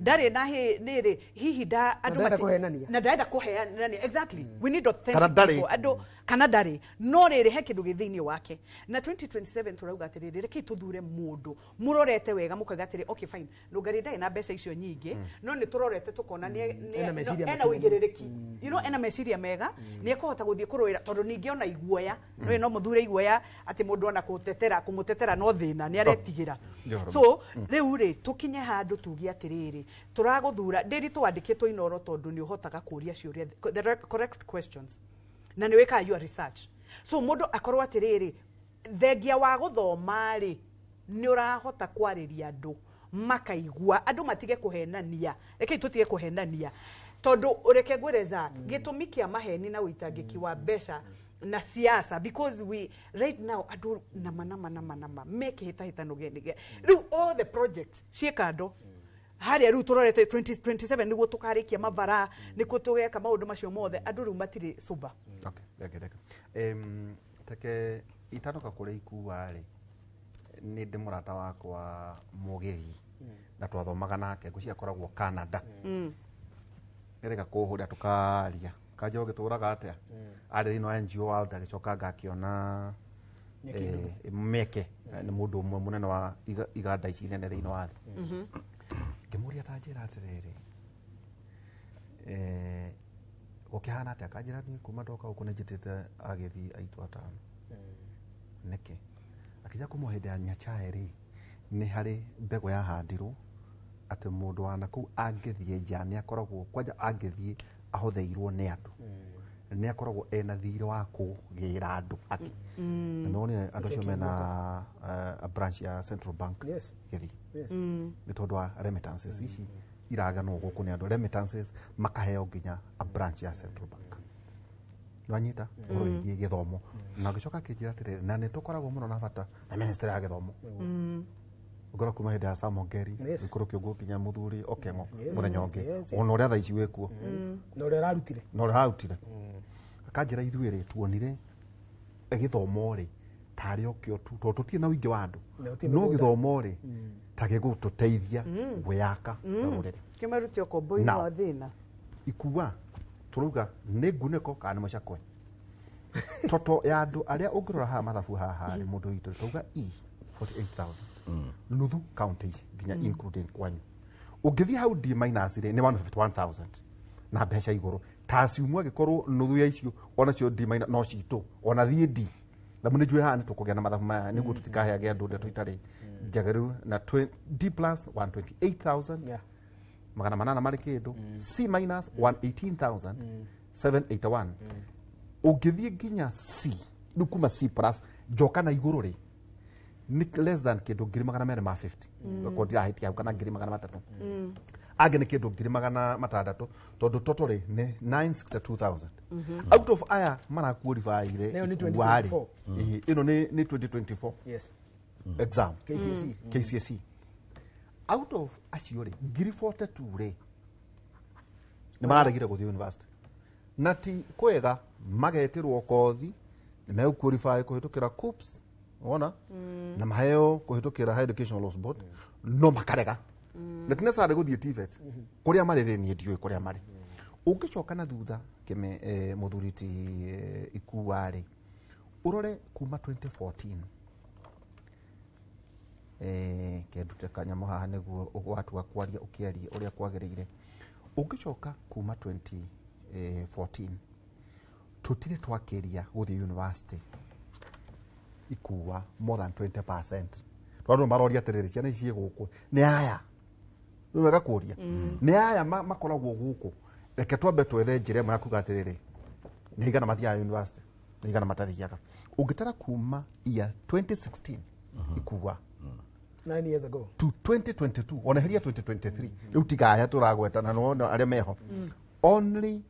ndarĩ na rĩrĩ hihi da andũ ndarenda kũhenania. na ndarenda kũheanania, exactly. We need authentic Kana ndarĩ. people. Andũ kana ndarĩ no rĩrĩ he kĩndũ gĩ thĩinĩ wake na 2027 tũrauga atĩrĩrĩ rekei tũthure mũndũ mũrorete wega mũkauga atĩrĩ okay fine Nũngari ndarĩ na mbeca icio nyingĩ no nĩ tũrorete tũkona Ena meciria ena makinyanĩru. ũigĩrĩrĩki, you know, ena meciria mega nĩ ekũhota gũthiĩ kũrũĩra tondũ ningĩ ona iguoya no no mũthure iguoya atĩ mũndũ ona kũtetera kũmũtetera no thĩna nĩ aretigĩra. Njoro. So rĩu rĩ tũkinye handũ tuge atĩrĩrĩ tũragũthura ndĩri twandĩkĩtwo Inoro tondũ nĩ ũhotaga kũria ciũria the correct questions na nĩ wĩkaga your research so mũndũ akorwo atĩrĩrĩ thengia wa gũthoma rĩ nĩ ũrahota kwarĩria andũ makaigua andũ matige kũhenania rekei tũtige kũhenania tondũ reke ngwĩre Zack gĩtũmi kĩa maheni na ũitangĩki wa mbeca na siasa because we right now andũ nama nama nama nama me kĩhĩtahĩtano gĩa rĩu all the projects ciĩ kando harĩa rĩu tũrorete 2027 nĩguo tũkarĩkia mabara nĩkuo tũgeka maũndũ macio mothe andũ rĩu matirĩ sober. Okay, thank you, thank you. Teke itanoka kũrĩ ikua rĩ nĩ ndĩ mũrata wakwa mũgĩthi na twathomaga nake ngwĩciria akoragwo Canada nĩrĩga kũhũrĩra tũkaria kanja ũgĩtũraga atĩa arĩ thĩinĩ wa NGO world agĩcoka ngakĩona mĩeke nĩ mũndũ ũmwe mũnene wa iganda ici nene thĩinĩ wa thĩ ngĩmũria ta njĩra atĩrĩrĩ gũkĩhana atĩa kanjĩra niĩ kuma ndoka gũkũ nĩnjĩtĩte agĩthi aitũ atano nĩkĩ akĩnja kuma hĩndĩ ya Nyachae rĩ nĩ harĩ mbegũ yahandirwo atĩ mũndũ wa nakũu angĩthiĩ nja nĩ akoragwo kwanja angĩthiĩ ahũthĩirwo nĩ andũ nĩ akoragwo ena thirĩ wa kũgĩra andũ angĩ na nĩwonire andũ acio mena a branch ya Central Bank Yes. Gĩthii Yes. nĩ tondũ wa remittances ici iraganwo gũkũ nĩ andũ remittances makaheo nginya a branch ya Central Bank nĩwanyita ũhoro wĩgiĩ gĩthomo na ngĩcoka akĩnjĩra atĩrĩrĩ na nĩ tũkoragwo mũno na bata na ministry ya gĩthomo ngora kuma hĩndĩ ya Sam Ongeri Yes. gĩkũrũ kĩũngũ nginya mũthuri Okeng'o Yes, mũthenya yes, ũngĩ yes, yes. ona ũrĩa thaa ici wĩkuo Na ũrĩa ararutire. na ũrĩa ararutire akanjĩra ithuĩ rĩ tuonire gĩthomo rĩ tarĩ o kĩo tu tondũ tũtirĩ na ũingĩ wa andũ Na gũtirĩ no mĩgũnda. gĩthomo rĩ ta gĩgũtũteithia gwĩyaka ta rũrĩrĩ kĩmarute ũkombo-inĩ Now. wa thĩna ikua tũrauga nĩ ngunĩko kana nĩ mũcakwe toto ya andũ arĩa ũngĩrora haha mathabu haha rĩ mũndũ witũ tauga e 48000 nuthu county ici nginya including kwanyu ũngĩthiĩ hau D minus rĩ nĩ 151000 na mbeca igũrũ ta ciumwa angĩkorwo nuthu ya icio onacio D minus no citũ ona thiĩ D na nĩ njũĩ haha nĩ tũkũgĩa na mathabu maya nĩguo tũtikaheage andũ ndeto itarĩ njagĩrĩru na D plus 128000 Yeah. magana manana marĩ kĩndũ C minus 118781 ũngĩthiĩ nginya C rĩu kuma C plus njoka na igũrũ rĩ nĩ less than kĩndũ 250,000 mm. ndirahĩtia hau kana 300,000 angĩ nĩ kĩndũ 600,000 tondũ total rĩ nĩ 962,000 out of aya marakuoribaire Nayo nĩ ikuarĩ 2024. ĩno nĩ 2024 Yes. exam KCSE. KCSE out of acio rĩ 42,000 rĩ nĩ mararegire gũthiĩ university na ti kwega magetĩrwo kothi nĩ megũqualify kũhĩtũkĩra KUCCPS wona na maheo kũhĩtũkĩra Higher Educational Loans Board no makarega na ti necessarily gũthiĩ TVET kũrĩa marĩ rĩ niĩ ndiũĩ kũrĩa marĩ Ũngĩcoka na thutha kĩme mũthuri ti Ikua rĩ, ũrore kuma 2014, kendute kanyamũ haha nĩguo watua kwaria ũkĩarie ũrĩa kwagĩrĩire. Ũngĩcoka kuma 2014, tũtirĩ twakĩria gũthiĩ university Ikua more than 20%. Tondũ maroria atĩrĩrĩ, ciana ici ciĩ gũkũ nĩ aya nĩ wega kũria, nĩ aya makoragwo gũkũ. Reke twambe twethe njĩra ĩmwe ya kuga atĩrĩrĩ, nĩ aigana mathiaga university, nĩ aigana matathiaga. Ũngĩtara kuma year 2016 Ikua 9 years ago to 2022, ona heria 2023 rĩu, tigaya tũragweta na nĩwona arĩa meho, only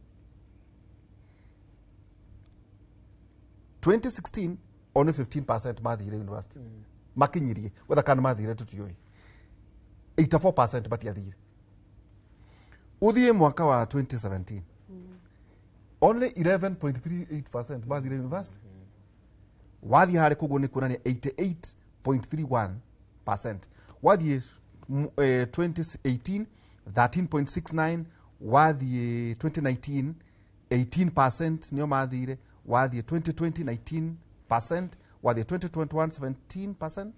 2016 only 15% mathire university, makinyirie whether kana mathire tutiũĩ, 84% matiathire. Ũthiĩ mwaka wa 2017, only 11.38% mathire university. Wathiĩ harĩ koguo nĩ kuonania 88.31%. Wathiĩ 2018, 13.69. Wathiĩ 2019, 18% nĩo mathire. Wathiĩ 2020, 19%. Wathiĩ 2021, 17%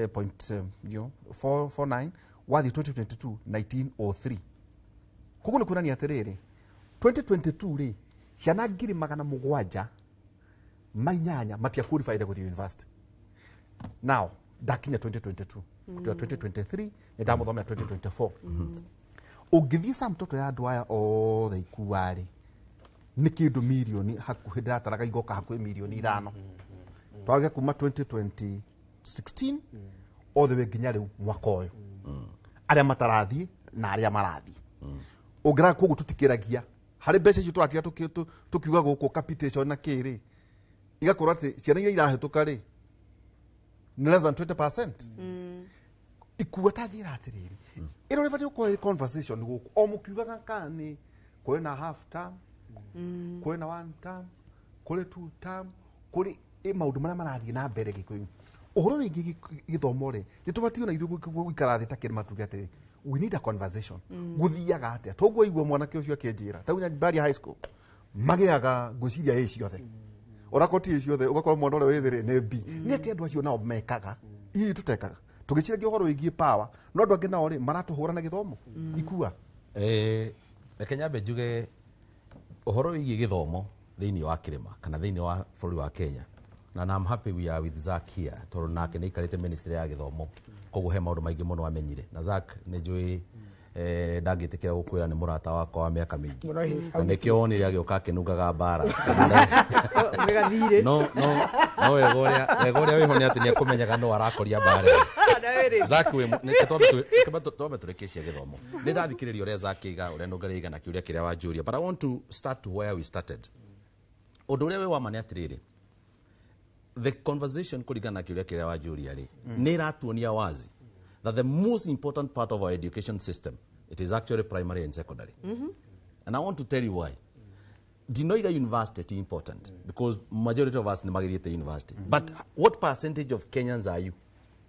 point 449. Wathiĩ 2022, 1903. Koguo nĩ kuonania atĩrĩrĩ, 2022 rĩ, ciana 708 matia qualified gũthiĩ university. Now ndakinya 2022, kutoka 2023 nĩ ndamuthomera 2024. Ũngĩthiĩ sa mtoto ya andũ aya othe Ikua rĩ, nĩ kĩndũ mirioni hakuhĩ, ndĩrataraga igoka hakuhĩ mirioni 5, twage kuma 2016 all the way nginya rĩu mwaka ũyũ, arĩa matarathiĩ na arĩa marathiĩ. Ũngĩraga koguo tũtikĩragia harĩ mbeca icio tũratiga tũkiuga gũkũ capitation na kĩrĩ, igakorwo atĩ ciana iria irahĩtũka rĩ nĩ less than 20%. Ikua ta njĩra atĩrĩrĩ, ĩno nĩ batiĩ gũkorwo ĩrĩ conversation gũkũ o mũkiugaga kana nĩ kũrĩ na half term, kũrĩ na one term, kũrĩ two term, kũrĩ maũndũ marĩa marathiĩ na mbere Gĩkũyũ ũhoro wĩgiĩ gĩthomo rĩ, nĩ tũbatiĩ ona ithuĩ gũikara thĩ ta kĩrĩma tuge atĩrĩ, we need a conversation. Gũthiaga atĩa toguo igua mwanake ũcio akĩnjĩra ta Nyabaria High School magĩaga ngwĩciria ĩ ciothe, onakorwo ti ĩ ciothe, ũgakora mwana ũrĩa wĩ thĩ rĩ nĩ B. Nĩ atĩ andũ acio nao mekaga hihi tũtekaga tũgĩciragia ũhoro wĩgiĩ power, no andũ angĩ nao rĩ maratũhũra na gĩthomo Ikua. Reke nyambe njuge ũhoro wĩgiĩ gĩthomo thĩinĩ wa kĩrĩma kana thĩinĩ wa bũrũri wa Kenya, na I'm happy we are with Zack here, tondũ nake nĩ aikarĩte ministry ya gĩthomo, koguo he maũndũ maingĩ mũno amenyire. Na Zack nĩ njũĩ ndangĩtĩkĩra gũkwĩra nĩ mũrata wakwa wa mĩaka mĩingĩ, Mũno, ĩ, na nĩkĩo wonire agĩũka akĩnungaga mbara. Wĩgathirĩ. No wega ũrĩa wĩho nĩ atĩ nĩ ekũmenyaga no arakoria mbara ĩyo. Zack wĩ reke twambe tũrĩkĩcie gĩthomo. Nĩ ndathikĩrĩria ũrĩa Zack aiga, ũrĩa Nũngari aiga na kĩũria kĩrĩa wanjũria, but I want to start to where we started. Ũndũ ũrĩa wĩ wa ma nĩ atĩrĩrĩ, the conversation kũringana na kĩũria kĩrĩa wanjũria rĩ, nĩ ĩratuonia wazi that the most important part of our education system, it is actually primary and secondary. And I want to tell you why. Ndinoiga university ti important, because majority of us nĩ magĩthiĩte university, but what percentage of Kenyans are you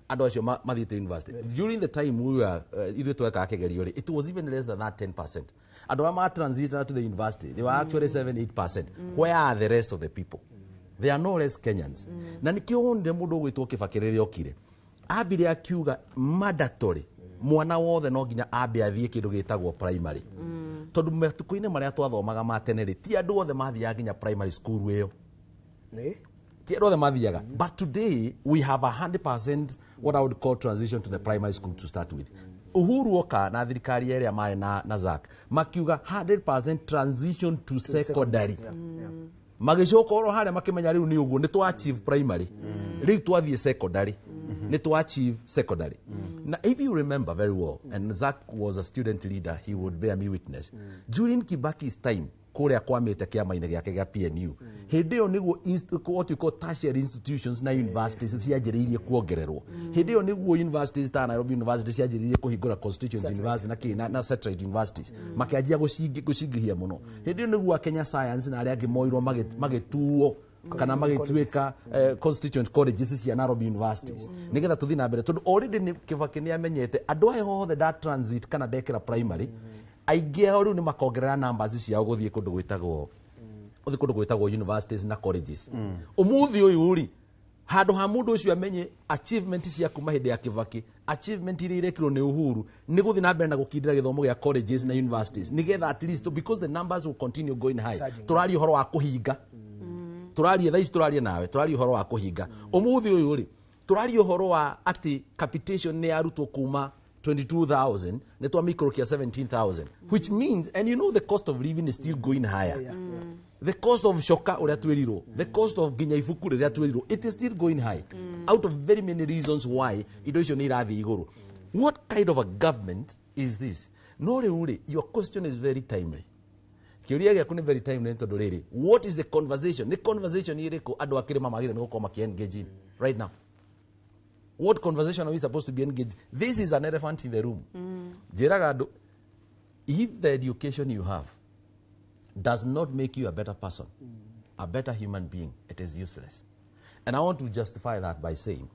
andũ acio mathiĩte university? During the time we were ithuĩ twekaga kĩgerio rĩ, it was even less than that 10%. Andũ arĩa ma transit to the university, they were actually 7 8%. Where are the rest of the people? They are no less Kenyans. Na nĩkĩo wonire mũndũ ũgwĩtwo Kibaki rĩrĩa okire ambire akiuga mandatory mwana wothe no nginya ambe athiĩ kĩndũ gĩtagwo primary, tondũ matukũ-inĩ marĩa twathomaga ma tene rĩ, ti andũ othe mathiaga nginya primary school ĩyo, ti andũ othe mathiaga. But today we have 100% what I would call transition to the primary school to start with. Uhuru oka na thirikari ĩrĩa marĩ na Zack makiuga 100% transition to secondary, magĩcoka oro harĩa makĩmenya rĩu nĩ ũguo nĩ twa achieve primary, rĩu twathiĩ secondary, nĩ twa achieve secondary. Na if you remember very well, and Zack was a student leader, he would bear me witness, during Kibaki's time kũrĩa kwamĩte kĩama-inĩ gĩake gĩa PNU, hĩndĩ ĩyo nĩguo what you call tertiary institutions na universities cianjĩrĩirie kuongererwo. Hĩndĩ ĩyo nĩguo universities ta Nairobi University cianjĩrĩirie kũhingũra constituent university na kĩ na satellite universities, makĩanjia gũcingĩhia mũno. Hĩndĩ ĩyo nĩguo Kenya Science na arĩa angĩ moirwo magĩtuo kana magĩtuĩka constituent colleges cia Nairobi universities, nĩgetha tũthiĩ na mbere, tondũ already nĩ Kibaki nĩ amenyete andũ aya othe nda transit kana ndekĩra primary. Aingĩ ao rĩu nĩ makongerera numbers ciao gũthiĩ kũndũ gwĩtagwo gũthiĩ kũndũ gwĩtagwo universities na colleges. Ũmũthĩ ũyũ rĩ, handũ ha mũndũ ũcio amenye achievement cia kuma hĩndĩ ya Kibaki, achievement iria irekirwo nĩ Uhuru, nĩ gũthiĩ na mbere na gũkindĩra gĩthomo gĩa colleges na universities nĩgetha at least, because the numbers will continue going high. Tũraria ũhoro wa kũhinga, tũraria thaa ici, tũraria nawe, tũraria ũhoro wa kũhinga. Ũmũthĩ ũyũ rĩ, tũraria ũhoro wa atĩ capitation nĩ yarutwo kuma 22,000 nĩ twamĩikũrũkia 17,000, which means, and you know, the cost of living is still going higher. The cost of shoka ũrĩa twĩrirwo, the cost of nginya ibuku rĩrĩa twĩrirwo, it is still going high, out of very many reasons why indo icio nĩ irathiĩ igũrũ. What kind of a government is this? No rĩu rĩ, your question is very timely. Kĩũria gĩaku nĩ very timely nĩ tondũ rĩrĩ, what is the conversation? Nĩ conversation ĩrĩkũ andũ a kĩrĩma magĩrĩire nĩ gũkorwo makĩ engage in right now? What conversation are we supposed to be engaged? This is an elephant in the room. Njĩraga andũ, if the education you have does not make you a better person, a better human being, it is useless. And I want to justify that by saying,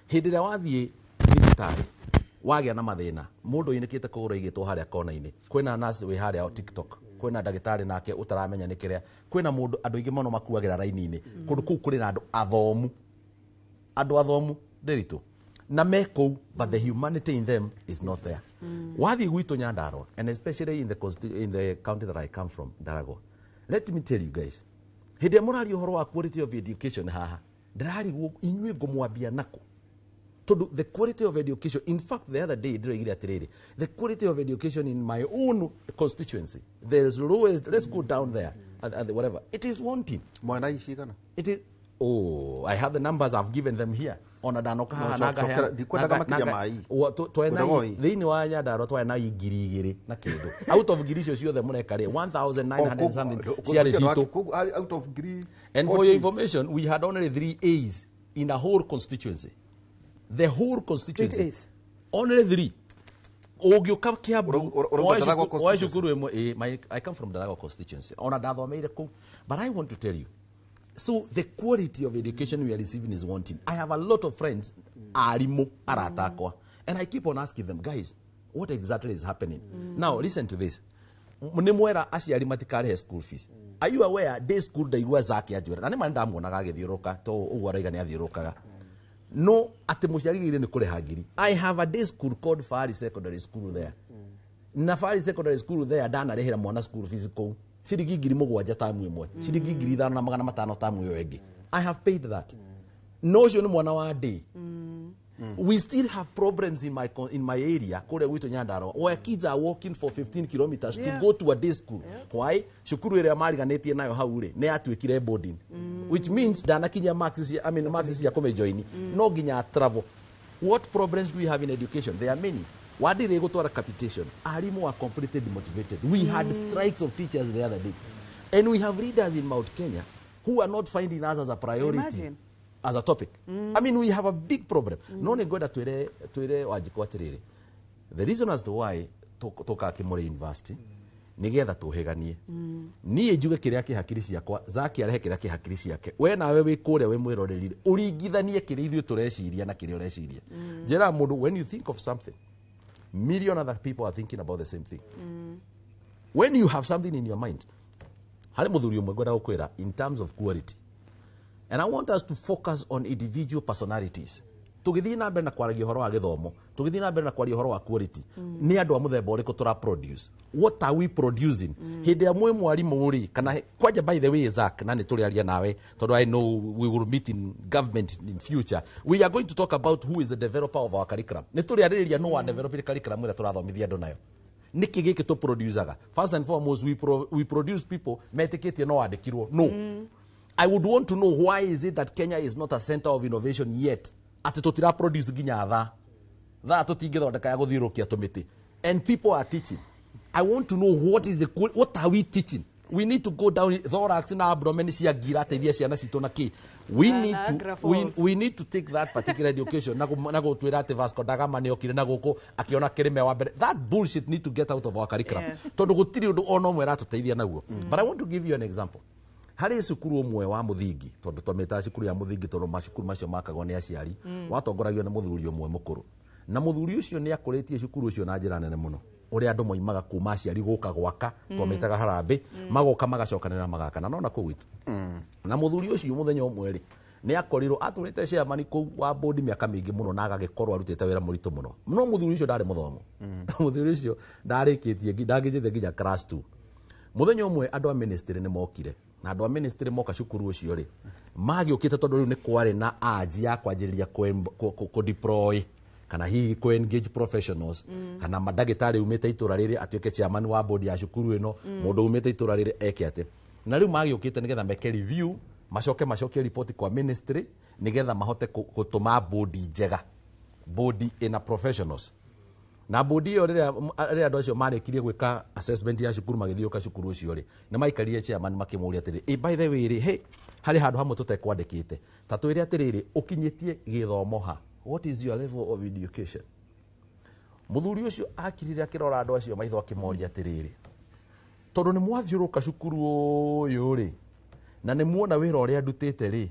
hĩndĩ ĩrĩa wathiĩ thibitarĩ wagĩa na mathĩna, mũndũ ũinĩkĩte kũgũrũ aigĩtwo harĩa kona-inĩ, kwĩna nurse wĩ harĩa TikTok, kwĩna ndagĩtarĩ nake ũtaramenya nĩ kĩrĩa, kwĩna mũndũ, andũ aingĩ mũno makuagĩra raini-inĩ. Kũndũ kũu kũrĩ na andũ athomu, andũ athomu ndĩritũ na me kũu, but the humanity in them is not there. Wathiĩ gwitũ Nyandarua, and especially in the county that I come from, Ndaragwa, let me tell you guys, hĩndĩ ĩrĩa mũraria ũhoro wa quality of education haha, ndĩrarigwo inyuĩ ngũmwambia nakũ, tondũ the quality of education, in fact, the other day ndĩroigire atĩrĩrĩ, the quality of education in my own constituency, there's lowest. Let's go down there and whatever it is wanting. Mwana icigana? It is, oh, I have the numbers, I've given them here, ona ndanoka haha No, na cokera, ndikwendaga makĩria ma I. Twena Ngwendaga I. thĩinĩ wa Nyandarua twarĩ na 2,000 na kĩndũ. Out of ngiri icio ciothe mũreka rĩ, 1900 something ciarĩ citũ. Out of ngiri And for your information, we had only three A's in a whole constituency. The whole constituency. Three A's. Only three. Ũngĩũka Kiambu, Ũrauga woe Ndaragwa woe constituency. cukuru ĩmwe, I come from Ndaragwa constituency. Ona ndathomeire kũu. But I want to tell you, so the quality of education we are receiving is wanting. I have a lot of friends, arimũ, arata akwa. And I keep on asking them, "Guys, what exactly is happening?" Now, listen to this. Nĩ mwera aciari matikarĩhe school fees. Are you aware day school, ndaigua Zaki anjĩra, na nĩ ma nĩndamuonaga agĩthiũrũka, to ũguo arauga nĩ athiũrũkaga, no atĩ mũciari gĩire nĩ kũrĩha ngiri. I have a day school called Fari Secondary School there, na Fari Secondary School there ndanarĩhĩra mwana school fees kũu ciringi 7,000 tamu ĩmwe, ciringi 5,500 tamu ĩyo ĩngĩ. I have paid that. No ũcio nĩ mwana wa day. We still have problems in my area kũrĩa gwitũ Nyandarua, where kids are walking for 15 kilometers to go to a day school. Why? Cukuru ĩrĩa mariganĩtie nayo hau rĩ, nĩ yatuĩkire boarding, which means ndanakinyia marks cia, I mean, marks cia kũmĩjoini, no nginya travel. What problems do we have in education? There are many. Wadire gũtwara capitation, arimũ are completely demotivated. We had strikes of teachers the other day, and we have leaders in Mount Kenya who are not finding us as a priority Imagine. as a topic. I mean, we have a big problem. No nĩ ngwenda twĩre Wanjikũ atĩrĩrĩ, the reason as to why tũkaga Kĩmũrĩ University nĩgetha tũhĩganie, niĩ njuge kĩrĩa kĩ hakiri ciakwa, Zaki arehe kĩrĩa kĩ hakiri ciake, we nawe wĩ kũrĩa wĩ mwĩroreri ũringithanie kĩrĩa ithuĩ tũreciria na kĩrĩa ũreciria. Njĩraga mũndũ, when you think of something, million other people are thinking about the same thing. When you have something in your mind, harĩ mũthuri ũmwe ngwenda gũkwĩra in terms of quality, and I want us to focus on individual personalities tũgĩthiĩ na mbere na kwaragia ũhoro wa gĩthomo, tũgĩthiĩ na mbere na kwaria ũhoro wa quality. Nĩ andũ a mũthemba ũrĩkũ tũra produce? What are we producing? Hĩndĩ ĩrĩa mwĩ mwarimũ rĩ, kana kwanja, by the way, Zach, na nĩ tũrĩaria nawe tondũ I know we will meet in government in future, we are going to talk about who is the developer of our curriculum. Nĩ tũrĩarĩrĩria no wa develop curriculum ĩrĩa tũrathomithia andũ nayo. Nĩkĩ gĩkĩ tũ producaga? First and foremost, we produce people metĩkĩtie no wandĩkirwo. No, I would want to know, why is it that Kenya is not a center of innovation yet? Atĩ tũtira produce nginya thaa thaa tũtingĩthondeka ya gũthiũrũrũkia tũmĩtĩ, and people are teaching. I want to know what is the what are we teaching? We need to go down thorax na abdomen cia ngira ateithia ciana citũ na kĩ. We Na need to Niagara Falls. We need to take that particular education na gũtwĩra atĩ Vasco da Gama nĩ okire na gũkũ akĩona kĩrĩme wa mbere. That bullshit need to get out of our curriculum, tondũ gũtirĩ ũndũ ona ũmwe ĩratũteithia naguo. But I want to give you an example. Harĩ cukuru ũmwe wa mũthingi, tondũ twamĩtaga cukuru ya mũthingi tondũ macukuru macio makagwo nĩ aciari, watongoragio nĩ mũthuri ũmwe mũkũrũ, na mũthuri ũcio nĩ akũrĩtie cukuru ũcio na njĩra nene mũno. Ũrĩa andũ moimaga kuma aciari gũka gwaka, twamĩtaga harambĩ, magoka magacokanĩra magakana nona kũu gwitũ. Na mũthuri ũcio mũthenya ũmwe rĩ, nĩ akorirwo atũrĩte chairman kũu wa board mĩaka mĩingĩ mũno, na agagĩkorwo arutĩte wĩra mũritũ mũno, no mũthuri ũcio ndarĩ mũthomo. Mũthuri ũcio ndarĩkĩtie, ndangĩjĩte nginya class 2. Mũthenya ũmwe andũ a ministry nĩ mokire, na andũ a ministry moka cukuru ũcio rĩ, magĩũkĩte tondũ rĩu nĩ kwarĩ na anji ya kwanjĩrĩria kũ deploy kana hihi kũ engage professionals, kana mandagĩtarĩ umĩte itũra rĩrĩ atuĩke chairman wa board ya cukuru ĩno, mũndũ umĩte itũra rĩrĩ eke atĩ. Na rĩu magĩũkĩte nĩgetha meke review, macoke macokie report kwa ministry nĩgetha mahote gũtũma board njega, board ĩna professionals. Na board ĩyo, rĩrĩa andũ acio marĩkirie gwĩka assessment ya cukuru, magĩthiũka cukuru ũcio rĩ, nĩ maikarire chairman makĩmũria atĩrĩ, "Ĩ, by the way rĩ, hey, harĩ handũ hamwe tũtekwandĩkĩte, ta twĩre atĩrĩrĩ, ũkinyĩtie gĩthomo ha? What is your level of education?" Mũthuri ũcio akirire akĩrora andũ acio maitho, akĩmoria atĩrĩrĩ, "Tondũ nĩ mwathiũrũka cukuru ũyũ rĩ, na nĩ muona wĩra ũrĩa ndutĩte rĩ,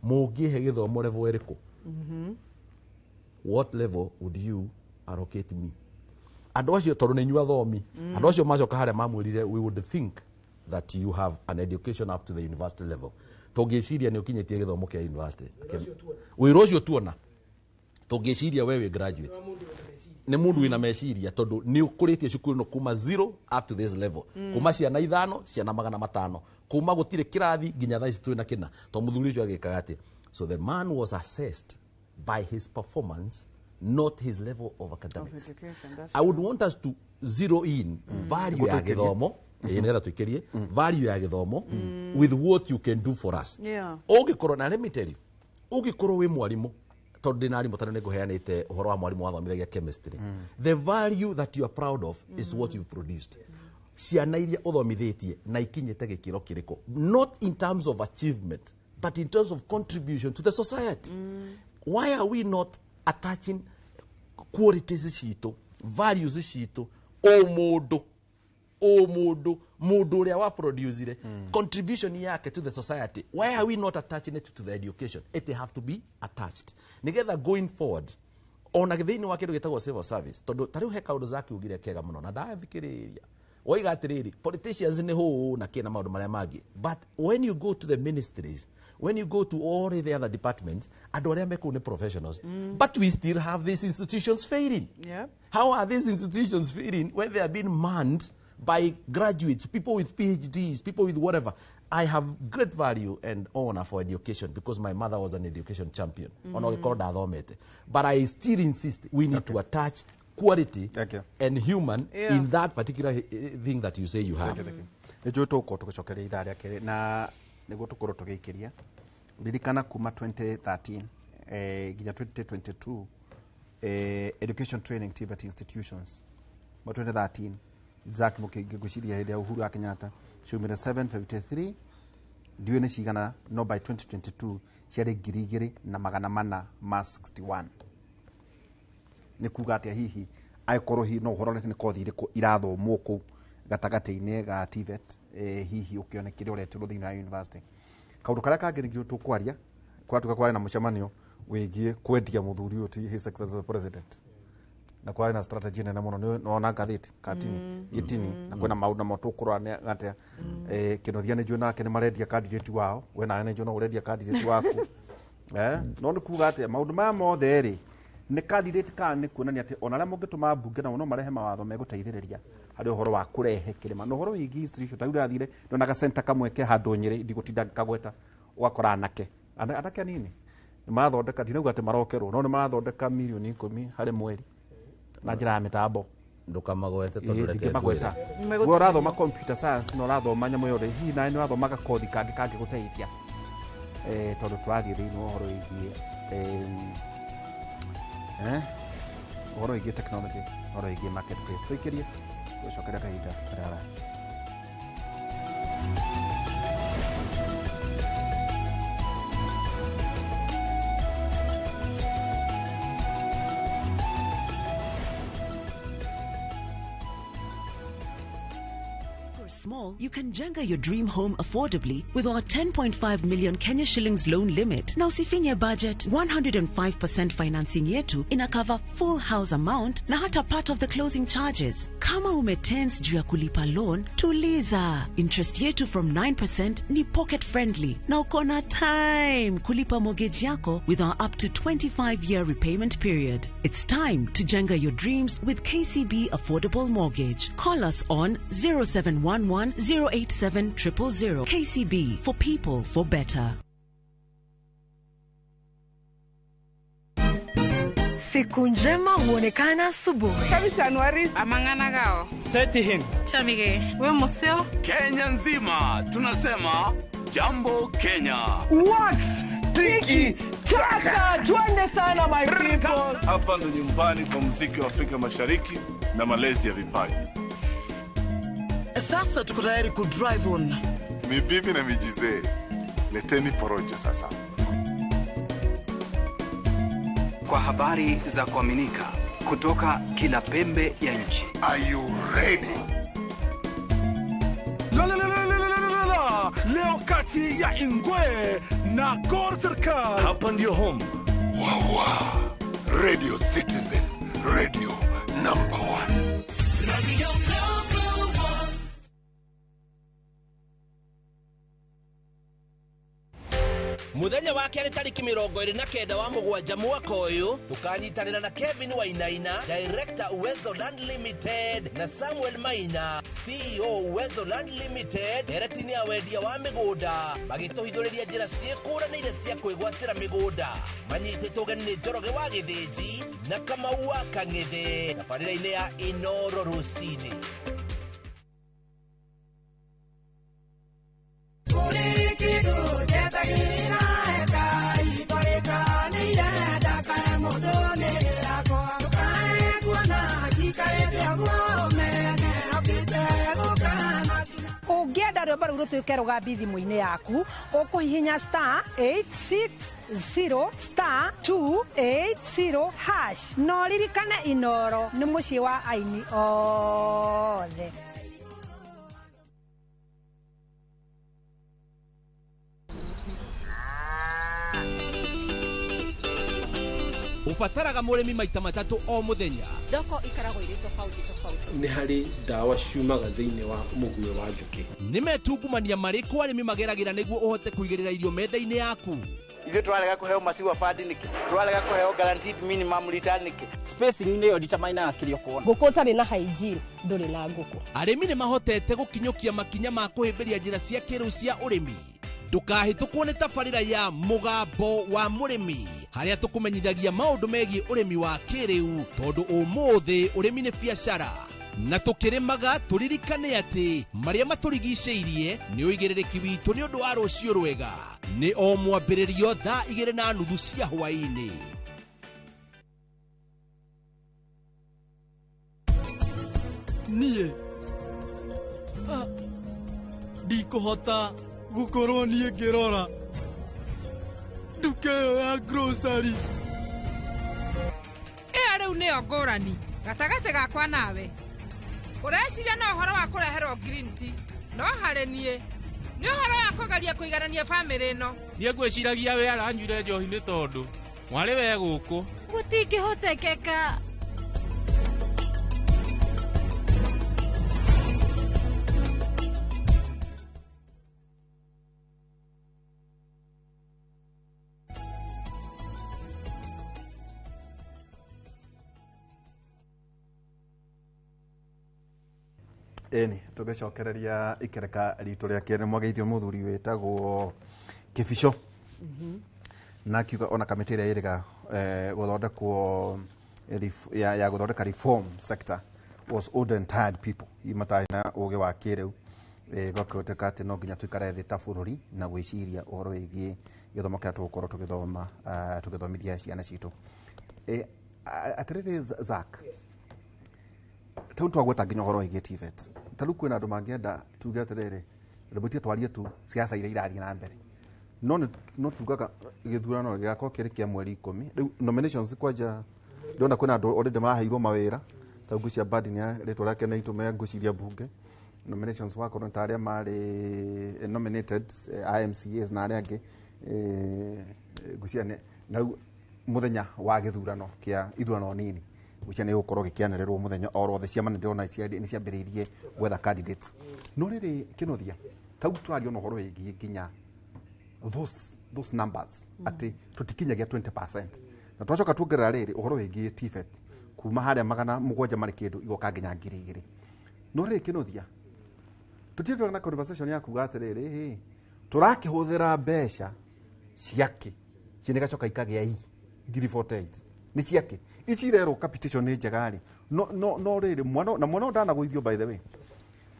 mũngĩhe gĩthomo level ĩrĩkũ? What level would you allocate me?" Andũ acio, tondũ nĩ inyuĩ athomi, andũ acio macoka harĩa mamwĩrire, "We would think that you have an education up to the university level. Tũngĩciria nĩ ũkinyĩtie gĩthomo kĩa university, wĩra ũcio tuona, tũngĩciria we wĩ graduate, nĩ mũndũ wĩna meciria, tondũ nĩ ũkũrĩtie cukuru ĩno kuma zero up to this level, kuma ciana 5, ciana 500, kuma gũtirĩ kĩrathi nginya thaa ici twĩna kĩna." To mũthuri ũcio agĩkaga atĩ, so the man was assessed by his performance, not his level of academics. Education, that's I would want us to zero in value ya Nĩguo. Gĩthomo, ĩĩ, nĩgetha tũikĩrie value ya gĩthomo with what you can do for us. Ũngĩkorwo na, let me tell you, ũngĩkorwo wĩ mwarimũ, tondũ ndĩna arimũ, tondũ nĩngũheanĩte ũhoro wa mwarimũ wathomithagia chemistry, the value that you are proud of is what you've produced, ciana iria ũthomithĩtie na ikinyĩte gĩkĩro kĩrĩkũ, not in terms of achievement but in terms of contribution to the society. Why are we not attaching qualities citũ, values citũ, o mũndũ o mũndũ, mũndũ ũrĩa wa producire, contribution yake to the society? Why are we not attaching it to the education? It have to be attached nigetha going forward, ona thĩinĩ wa kĩndũ gĩtagwo civil service, tondũ ta rĩu he kaũndũ zakiugire kega mũno na ndathikĩrĩria, woiga atĩrĩrĩ, politicians nĩ hũũ na kĩ na maũndũ marĩa mangĩ, but when you go to the ministries, when you go to all the other departments, andũ arĩa me kũu nĩ professionals, but we still have these institutions failing. How are these institutions failing when they are being manned by graduates, people with PhDs, people with whatever? I have great value and honor for education because my mother was an education champion. Ona ũgĩkorwo ndathomete. But I still insist we need to attach quality and human in that particular thing that you say you have. Nä njå tå tå gå cokeria ithaa rĩa kerĩ na nĩguo tũkorwo tũgĩikĩria. Ririkana kuma 2013 nginya 2022, education training TVET institutions ma 2013, Jack, ngwĩciria hĩndĩ ya Uhuru wa Kenyatta, ciumire 753, ndiũĩ nĩ cigana, no by 2022 ciarĩ 2461. Nĩ kuga atĩa? Hihi angĩkorwo hihi no ũhoro nĩ kothi irĩkũ irathomwo kũu gatagatĩ-inĩ ga TVET, hihi ũkĩone kĩrĩa ũreterwo thĩinĩ wa university? Kaũndũ karĩa kangĩ nĩkĩo tũkwaria, kwatuka kwarĩ na mũcemanio wĩgiĩ kwendia mũthuri ũyũ ti His Excellency President, na kwarĩ na strategy nene mũno. Nĩwona ngathĩti katini gĩtini, na kwĩna maũndũ namo tũkũrora nĩ atĩa. Kĩnuthia nĩ njũĩ nake nĩ marendia candidate wao, we nawe nĩ njũĩ no ũrendia candidate waku. No nĩ kuga atĩa maũndũ maya mothe rĩ, nĩ candidate kana nĩ kuonania atĩ ona arĩa mũngĩtũma mbunge nao no marehe mawatho megũteithĩrĩria harĩ ũhoro wa kũrehe kĩrĩma na ũhoro wĩgiĩ institution? Ta rĩu ndĩrathire ndonaga center kamwe ke handũ Nyĩrĩ, ndigũtinda ngĩkagweta, ũgakora anake anake anini nĩ marathondeka, ndinauga atĩ marokerwo, no nĩ marathondeka mirioni 10 harĩ mweri na njĩra ya mĩtambo. Ndũkamagwete tondũ reke Ndingĩmagweta. ngwĩre. We ũrathoma computer science na ũrathoma nyamũ yothe, hihi nawe nĩ ũrathoma gakothi kangĩ kangĩgũteithia? Tondũ tũrathiĩ thĩinĩ wa ũhoro wĩgiĩ ũhoro wĩgiĩ technology, ũhoro wĩgiĩ marketplace. Tũikĩrie, gũcokeria kahinda karĩa haraya. For small small, you can jenga your dream home affordably with our 10.5 million Kenya shillings loan limit. Na usifinye budget, 105% financing yetu ina cover full house amount na hata part of the closing charges. Kama umetense juu ya kulipa loan, tuliza. Interest yetu from 9% ni pocket friendly na uko na time kulipa mortgage yako with our up to 25-year repayment period. It's time to jenga your dreams with KCB Affordable Mortgage. Call us on 0711 087 000. KCB, for people, for better. Siku njema huonekana asubuhi. Amang'ana gao. Seti him. Chamige. We museo. Kenya nzima tunasema jambo Kenya. Wax tiki taka, twende sana my people. Hapa ndo nyumbani kwa muziki wa Afrika Mashariki na malezi ya vipaji. Sasa tuko tayari ku drive on. Mibibi na mijizee, leteni porojo sasa. Kwa habari za kuaminika kutoka kila pembe ya nchi. Are you ready? La la la la la la la la. Leo kati ya Ingwe na Gor Serikal. Hapa ndio home. Wawa. Radio Citizen, radio number 1. Radio number 1. Muthenya wa kerĩ tarĩki 29 wa mũgwanja mwaka ũyũ tũkanyitanĩra na Kevin Wainaina, Director Uwezo Land Limited, na Samuel Maina, CEO Uwezo Land Limited, ndereti-inĩ ya wendia wa mĩgũnda, magĩtũhithũrĩria njĩra ciĩkũranĩire cia kwĩgwatĩra mĩgũnda. Manyitĩtwo ũgeni nĩ Njoroge wa Gĩthĩnji na Kamau wa Kang'ethe, tabarĩra-inĩ ya Inoro rũcinĩ. Ũngĩenda rwĩmbo rũu rũtuĩke rũgambi thimũ-inĩ yaku, ũkũhihinya star 860 star 280 hash. Na ũririkane Inoro nĩ mũciĩ wa aini othe. Ũbataraga mũrĩmi maita matatũ o mũthenya. Thoko ikaragwo irĩ tofauti tofauti. Nĩ harĩ ndawa ciumaga thĩinĩ wa mũguĩ wa njũkĩ. Nĩ metungumania marĩkũ arĩmi mageragĩra nĩguo ũhote kũigĩrĩra irio metha-inĩ yaku? Ithuĩ tũrarega kũheo maciwa fund nĩkĩ? Tũrarega kũheo guaranteed minimum return nĩkĩ? Spacing nĩyo determinaga kĩrĩa ũkuona. Ngũkũ ũtarĩ na hygiene ndũrĩ na ngũkũ. Arĩmi nĩ mahotete gũkinyũkia makinya ma kũhĩmbĩria njĩra cia kĩrĩu cia ũrĩmi. Ndũkahĩtũkwo nĩ tabarĩra ya Mũgambo wa Mũrĩmi, harĩa tũkũmenyithagia maũndũ megiĩ ũrĩmi wa kĩrĩu, tondũ ũmũthĩ ũrĩmi nĩ biacara. Na tũkĩrĩmaga tũririkane atĩ marĩa matũrigicĩirie nĩ ũigĩrĩrĩki witũ nĩ ũndũ wa rũciũ rwega. Nĩ o mwambĩrĩrio thaa 2:30 cia hwaĩ-inĩ. Niĩ ndikũhota gũkorwo niĩ ngĩrora nduka ĩyo ya grocery. Ĩyo rĩu nĩyo ngũrani gatagatĩ gakwa nawe. Ũreciria no ũhoro wa kũreherwo green tea, no harĩ niĩ nĩ ũhoro wa kũgeria kũiganania bamĩrĩ ĩno. Niĩ ngwĩciragia we aranyuire njohi nĩ tondũ mwarĩ we gũkũ. Gũtingĩhotekeka. Ĩni tũgĩcokereria ikereka ritũ rĩa kerĩ mwageithio mũthuri wĩtagwo Kĩbico na akiuga ona kamĩtĩ ĩrĩa ĩrĩga gũthondekwo ya gũthondeka reform sector was old and tired people matarĩ na ũgĩ wa kĩrĩu. Gũkĩhoteka atĩ no nginya tũikare thĩ ta bũrũri na gwĩciria ũhoro wĩgiĩ gĩthomo kĩrĩa tũgũkorwo tũgĩthoma tũgĩthomithia ciana citũ. Atĩrĩrĩ Zack, tau twagweta nginya ũhoro wĩgiĩ TVET. Ta rĩu kwĩna andũ mangĩenda tuge atĩrĩrĩ, rĩmũtie twarie tu siasa iria irathiĩ na mbere, no no tugaga gĩthurano gĩgakorwo kĩrĩ kĩa mweri 10. Rĩu nominations kwanja ndĩrona kwĩna andũ already maraheirwo mawĩra, ta ngwĩciria Badi nĩ rĩtwa rĩake nĩ itũme ngwĩciria mbunge. Nominations wakorwo nĩ ta arĩa marĩ nominated IMCAs na arĩa angĩ, ngwĩciria na rĩu mũthenya wa gĩthurano kĩa ithurano nini, ngwĩciria nĩ gũkorwo gĩkĩanĩrĩrwo mũthenya o rothe. Ciama nĩ ndĩrona nĩ ciambĩrĩirie gwetha candidates. No rĩrĩ, Kĩnuthia, tau tũraria ona ũhoro wĩgiĩ nginya those numbers atĩ tũtikinyagia 20%, na twacoka tuongerera rĩrĩ ũhoro wĩgiĩ TVET kuma harĩa 700 marĩ kĩndũ igoka nginya 2000. No rĩrĩ, Kĩnuthia, tũtirĩ na conversation ya kuga atĩrĩrĩ, hĩ tũrakĩhũthĩra mbeca ciake ciene gacoka ikagĩa i 1048 nĩ ciake ici irerwo capitation nĩ njega rĩ. No rĩrĩ, mwana na mwana ũyũ ndanagũithio. By the way,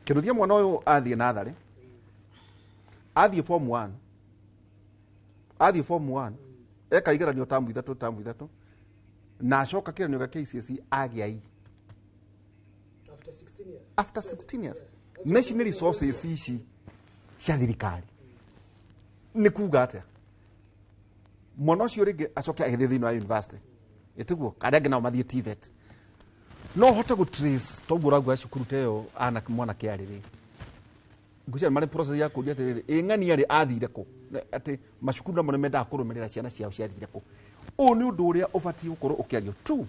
Kĩnuthia, mwana ũyũ athiĩ natharĩ, athiĩ form 1, athiĩ form 1 eka igeranio tamu 3, tamu 3, na acoka kĩgeranio gĩa KCSE agĩa i. After 16 years. After 16 years. Na ici nĩ resources ici cia thirikari. Nĩ kuga atĩa mwana ũcio rĩngĩ acoke agĩthiĩ thĩinĩ wa university, ĩtiguo arĩa angĩ nao mathiĩ TVET, no hote gũ trace toguo ũrauga cukuru ta ĩyo ana mwanake arĩ rĩ? Ngwĩciria marĩ process ya kũria atĩrĩrĩ, ĩ ng'ania rĩ athire kũ? Atĩ macukuru namo nĩ mendaga kũrũmĩrĩra ciana ciao ciathire kũ. Ũyũ nĩ ũndũ ũrĩa ũbatiĩ gũkorwo ũkĩario tu.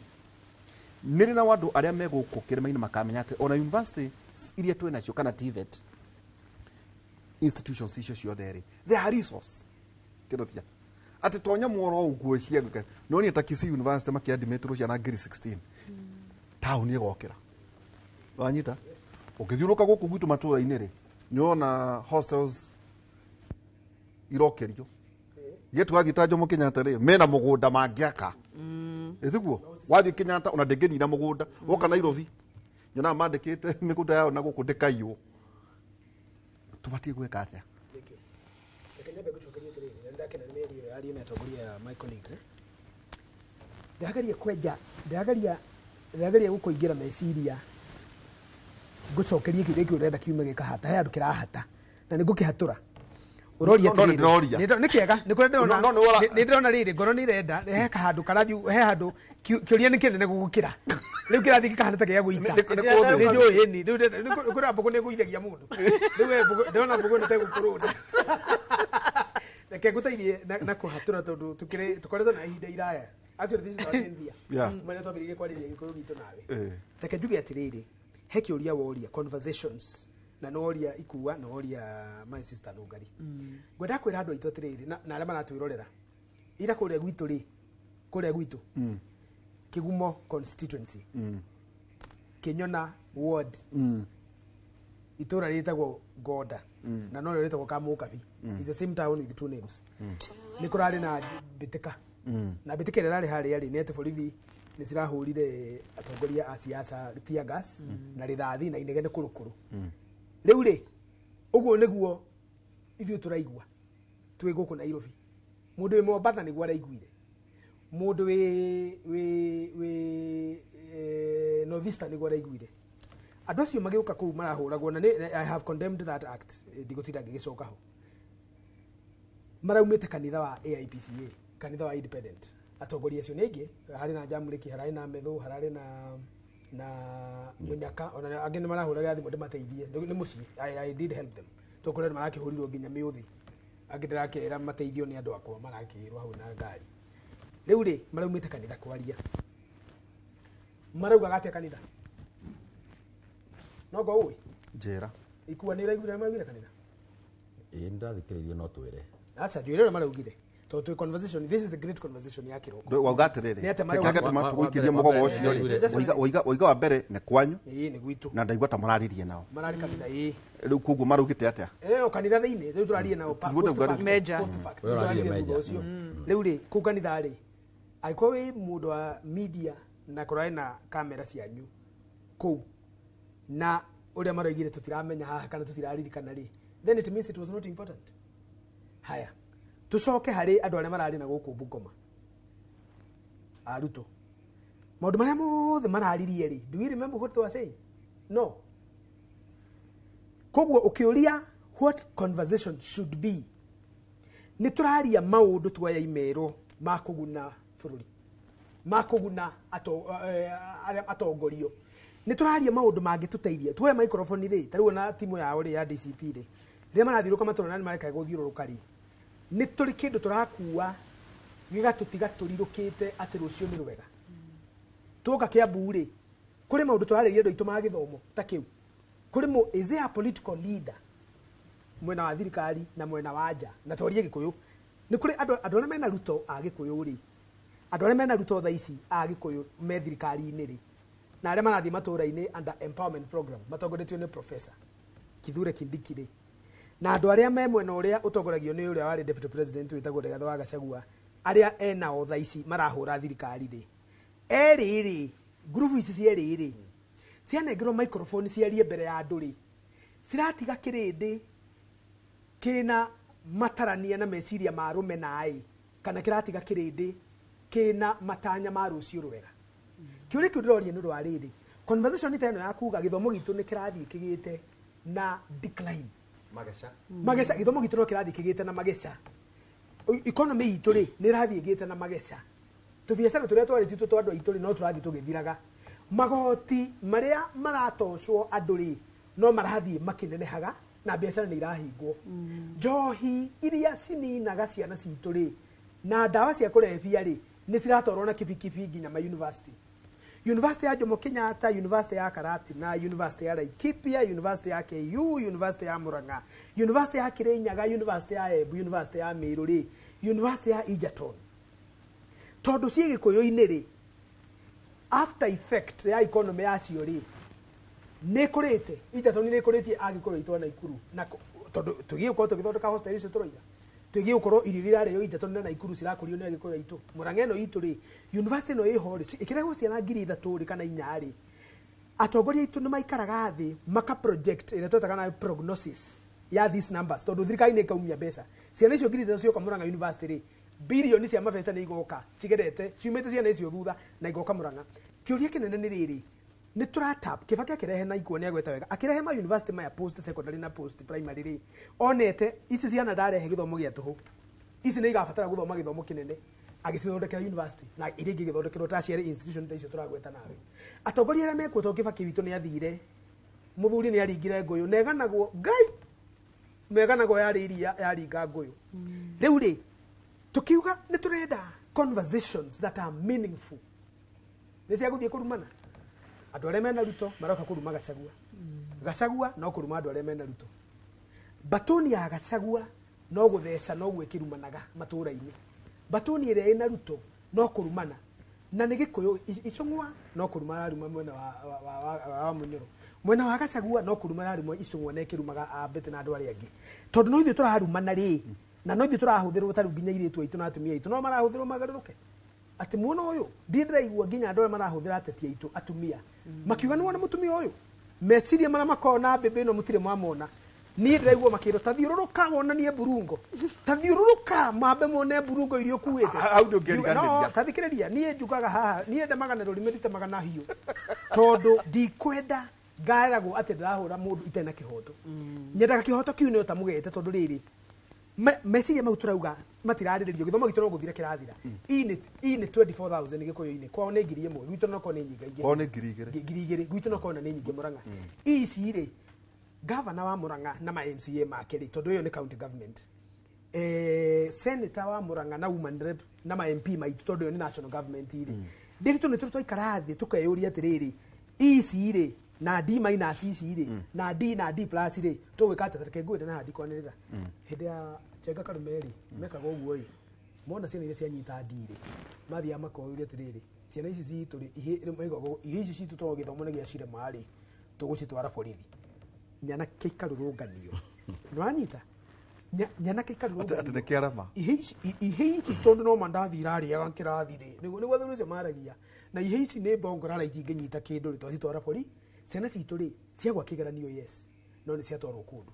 Nĩ rĩ na andũ arĩa me gũkũ kĩrĩma-inĩ makamenya atĩ ona university iria twĩ nacio kana TVET institutions icio ciothe rĩ, they are resource. Kĩnuthia, atĩ to nyamũ oro ũguo cia no niĩ ta Kisii University makĩadmitĩrwo ciana 1016, taũni ĩgokĩra. Wanyita ũkĩthiũrũka gũkũ gwitũ matũra-inĩ rĩ, nĩ wona hostels irokĩrio gĩtu. Wathiĩ ta Jomo Kenyatta rĩ, mena mũgũnda mangĩaka, ĩtiguo? Wathiĩ Kenyatta ona ndĩngĩnina mũgũnda. Woka Nairobi nyonaga mandĩkĩte mĩgũnda yao na gũkũ ndĩkaiywo. Tũbatiĩ gwĩka atĩa? Reke nyambe ngũcokerie atĩrĩrĩ, na nĩndakena nĩ mĩario yario nĩ atongoria my colleagues, eh. Ndĩrageria kwenja, ndĩrageria gũkũingĩra meciria, ngũcokerie kĩũria kĩu ũrenda kiume gĩkahata. He handũ kĩrahata na nĩ ngũkĩhatũra. Ũroria No, no, atĩrĩrĩ, nĩ ndĩroria. Nĩ kĩega, nĩ kũrĩa ndĩrona. No, no, nĩ nĩ ndĩrona rĩrĩ ngoro nĩ irenda he kahandũ karathiĩ, he handũ kĩũria nĩ kĩnene gũgũkĩra, rĩu kĩrathiĩ gĩkahana ta gĩa gũita. Nĩ kũthĩ. Nĩ njũĩ ĩni rĩu nĩ kũrĩa mbũgũ nĩ ĩgũithagia mũndũ. Rĩu we mbũgũ, ndĩrona mbũgũ ĩno tegũkũrũnda. Reke ngũteithie na kũhatũra, tondũ tũkĩrĩ tũkoretwo na ihinda iraya. Actually, this is our 10th year mwene twambĩrĩirie kwarĩria Gĩkũyũ gitũ nawe. Reke njuge atĩrĩrĩ, he kĩũria woria conversations, na nĩworia Ikua, nĩworia my sister Nũngari. Ngwenda kwĩra andũ aitũ atĩrĩrĩ, na arĩa maratwĩrorera, ira kũrĩa gwitũ rĩ, kũrĩa gwitũ Kĩgumo constituency, Kĩnyona ward, itũra rĩtagwo Gonda, na no rĩo rĩtagwo Kamũkabi. It's the same town with two names. Nĩ kũrarĩ na mbĩtĩka, na mbĩtĩka ĩrĩa ĩrarĩ harĩa rĩ, nĩ atĩ borithi nĩ cirahũrire atongoria a siasa tear gas na rithathi na inegene kũrũkũrũ. Rĩu rĩ, ũguo nĩguo ithuĩ tũraigua twĩ gũkũ Nairobi. Mũndũ wĩ Mombatha nĩguo araiguire, mũndũ wĩ North Eastern nĩguo araiguire. Andũ acio magĩũka kũu marahũragwo, na I have condemned that act, ndigũtinda ngĩgĩcoka ho. Maraumĩte kanitha wa AIPCA, kanitha wa Independent. Atongoria acio nĩ aingĩ, harĩ na Jamũrĩki, hararĩ na Methũ, hararĩ na Mũnyaka, ona angĩ nĩ marahũraga thimũ ndĩmateithie. Nĩ mũciĩ, I did help them, tondũ kũrĩ andũ marakĩhũrirwo nginya mĩũthĩ, angĩ ndĩrakĩra mateithio nĩ andũ akwa marakĩrwo hau na ngari. Rĩu rĩ, maraumĩte kanitha kwaria, maraugaga atĩa kanitha? No ngo ũĩ. Njĩra. Ikua, nĩ ũraiguire maraugire kanitha? Ĩĩ, nĩ ndathikĩrĩirie, no twĩre. Acha njwĩre ũrĩa maraugire, tondũ twĩ conversation, this is a great conversation ya kĩroko. Wauga atĩrĩrĩ, Nĩ atĩa keke marauga? tũma tũgũikĩrie mũgogo ũcio rĩ, waiga wa mbere nĩ kwanyu. Ĩĩ, nĩ gwitũ. Na ndaigua ta mũraririe nao. Mararĩ kanitha, ĩĩ. Rĩu koguo maraugĩte atĩa? Ĩyo kanitha thĩinĩ rĩu tũrarie nao Tiguo post ndauga fact, rĩu. Major. post fact. Wewe ũrarie Tũrarie thutha major. ũcio. Rĩu rĩ, kũu kanitha rĩ, angĩkorwo wĩ mũndũ wa media na kũrarĩ na kamera cianyu kũu, na ũrĩa maroigire tũtiramenya haha kana tũtiraririkana rĩ, then it means it was not important. Haya, tũcoke harĩ andũ arĩa mararĩ na gũkũ Bungoma, aruto, maũndũ marĩa mothe mararirie rĩ, do we remember what they were saying? No. Koguo ũkĩũria what conversation should be, nĩ tũraria maũndũ tuoya imerũ ma kũguna bũrũri, ma kũguna arĩa atongorio. Nĩ tũraria maũndũ mangĩtũteithia. Tuoe microphone rĩ, ta rĩu ona timu yao rĩ ya DCP rĩ, rĩrĩa marathiũrũrũka matũra na nĩ mareka gũthiũrũrũka rĩ, nĩ tũrĩ kĩndũ tũrakua gĩgatũtiga tũrirũkĩte atĩ rũciũ nĩ rwega. Tuoka Kiambu rĩ, kũrĩ maũndũ tũrarĩria andũ aitũ ma gĩthomo ta kĩu. Kũrĩ mũ is there a political leader mwena wa thirikari na mwena wa nja na twarie Gĩkũyũ? Nĩ kũrĩ andũ arĩa mena Ruto a Gĩkũyũ rĩ, andũ arĩa mena Ruto thaa ici a Gĩkũyũ me thirikari-inĩ rĩ, na arĩa marathiĩ matũũra-inĩ under empowerment program matongoretio nĩ Professor Kithure Kindiki rĩ, na andũ arĩa me mwena ũrĩa ũtongoragio nĩ ũrĩa warĩ deputy president wĩtagwo Rigathĩ wa Gachagua, arĩa enao thaa ici marahũra thirikari rĩ, erĩ rĩ, ngurubu ici cierĩ rĩ, cianengerwo microphone ciarie mbere ya andũ rĩ, ciratiga kĩrĩndĩ kĩna matarania na meciria ma rũmena-ĩ, kana kĩratiga kĩrĩndĩ kĩna matanya ma rũciũ rwega. Kĩũria kĩu ndĩroria nĩ ũndũ wa rĩrĩ, conversation ta ĩno ya kuga gĩthomo gitũ nĩ kĩrathiĩ kĩgĩte na decline. Mageca. Mageca, gĩthomo gitũ no kĩrathiĩ kĩgĩte na mageca. Economy itũ rĩ, nĩ ĩrathiĩ ĩgĩte na mageca. Tũbiacara tũrĩa twarĩtio twa andũ aitũ rĩ, no tũrathiĩ tũgĩthiraga. Magoti marĩa maratocwo andũ rĩ, no marathiĩ makĩnenehaga na biacara nĩ irahingwo. Njohi iria cininaga ciana citũ rĩ, na ndawa cia kũrebia rĩ, nĩ ciratwarwo na kibikibi nginya ma university. University ya Jomo Kenyatta, University ya Karatina, University ya Laikipia, University ya KU, University ya Murang'a, University ya Kirinyaga, University ya Embu, University ya Meru rĩ, University ya Egerton. Tondũ ciĩ Gĩkũyũ-inĩ rĩ, after effect ya economy yacio rĩ, nĩ ĩkũrĩte. Egerton nĩ ĩkũrĩtie Agĩkũyũ aitũ a Naikuru. Na tondũ tũgiĩ gũkorwo tũgĩthondeka hostel icio tũroiga. Tũgiĩ gũkorwo irio iria irarĩo Egerton na Naikuru cirakũrio nĩ Agĩkũyũ aitũ. Murang'a ĩno itũ rĩ, university ĩno ĩho rĩ, ĩkĩrehwo ciana 3,000 rĩ kana 4 rĩ, atongoria aitũ nĩ maikaraga thĩ maka project ĩrĩa twetaga nayo prognosis ya these numbers, tondũ thirikari nĩ ĩkaumia mbeca. Ciana icio 3,000 cioka Murang'a University rĩ, bilioni cia mabeca nĩ igoka cigerete ciumĩte ciana icio thutha na igoka Murang'a. Kĩũria kĩnene nĩ rĩrĩ, nĩ tũratap Kibaki akĩrehe na ikuo nĩ agweta wega, akĩrehe ma university maya post secondary na post primary rĩ, onete ici ciana ndarehe gĩthomo gĩa tũhũ, ici nĩ igabatara gũthoma gĩthomo kĩnene, agĩcithondekera university na iria ingĩ igĩthondekerwo tertiary institution ta icio tũragweta nawe. Atongoria arĩa mekuo, tondũ Kibaki witũ nĩ athire, mũthuri nĩ aringire ngũyũ, neganagwo Ngai meganagwo yarĩ iria yaringa ngũyũ. Rĩu rĩ, tukiuga nĩ tũrenda conversations that are meaningful, nĩ cia gũthiĩ kũrumana. Andũ arĩa mena Ruto maroka kũruma Gachagua. Gachagua no kũruma andũ arĩa mena Ruto. Batoni ya Gachagua no gũtheca noguo ĩkĩrumanaga matũũra-inĩ. Batoni ĩrĩa ĩna Ruto no kũrumana. Na nĩ Gĩkũyũ, Icũng'wa no kũruma araruma mwena wa Munyoro. Mwena wa Gachagua no kũruma araruma Icũng'wa na ĩkĩrumaga Ambete na andũ arĩa angĩ. Tondũ no ithuĩ tũrarumana rĩ, na no ithuĩ tũrahũthĩrwo ta rĩu nginya airĩtu aitũ na atumia aitũ no marahũthĩrwo magarũrũke. Atĩ muona ũyũ, ndirĩ ndĩraigua nginya andũ arĩa marahũthĩra ateti aitũ atumia makiuga nĩ wona mũtumia ũyũ, meciria marĩa makoragwo na mbĩmbĩ ĩno mũtirĩ mwamona. Niĩ ndĩraigua makĩrwo ta thiũrũrũka wonanie mburungo, ta thiũrũrũka mambe mone mburungo iria ũkuĩte. Hau ndũngĩriganĩria. No, ta thikĩrĩria, niĩ njugaga haha, niĩ ndemaga na rũrĩmĩ nditemaga na hiũ, tondũ ndikwenda ngaeragwo atĩ ndĩrahũra mũndũ itarĩ na kĩhoto. Nyendaga kĩhoto kĩu nĩyo ta mũgete, tondũ rĩrĩ meciria mau tũrauga matirarĩrĩrio, gĩthomo gitũ no gũthira kĩrathira. Ii nĩ 24,000 Gĩkũyũ-inĩ, kwao nĩ 1,000, gwitũ no korwo nĩ nyingĩ ingĩ. Kwao nĩ 2,000. 2,000, gwitũ no korwo nĩ nyingĩ Murang'a. Ici rĩ, gavana wa Murang'a na ma MCA make rĩ, tondũ ĩyo nĩ county government. Senator wa Murang'a na woman rep na ma MP maitũ, tondũ ĩyo nĩ national government rĩ. Ndĩritũ nĩ tũrĩ twaikara thĩ tũkeyũria atĩrĩrĩ, ici rĩ, na D minus ici rĩ, na D na D plus rĩ, tũgwĩka atĩa? Reke ngwĩre na ndikwanĩrĩra. Hĩndĩ ya Njenga Karume rĩ, mekaga ũguo ĩ, mona ciana iria cianyita D rĩ, mathiaga makoyũria atĩrĩrĩ, ciana ici citũ rĩ, ihĩ ici citũ tondũ gĩthomo nĩ gĩa cirema rĩ, tũgũcitwara borithi. Nyanake ikarũrũnganio. Nĩwanyita? Nyanake ikarũrũnganio. Atĩ nĩ kĩarama. Ihĩ ici tondũ no mandathi irarĩaga kĩrathi rĩ, nĩguo athuri acio maragia. Na ihĩ ici nĩ mbongorara itingĩnyita kĩndũ rĩ, twacitwara borithi. Ciana citũ rĩ, ciagwa kĩgeranio yes, no nĩ ciatwarwo kũndũ.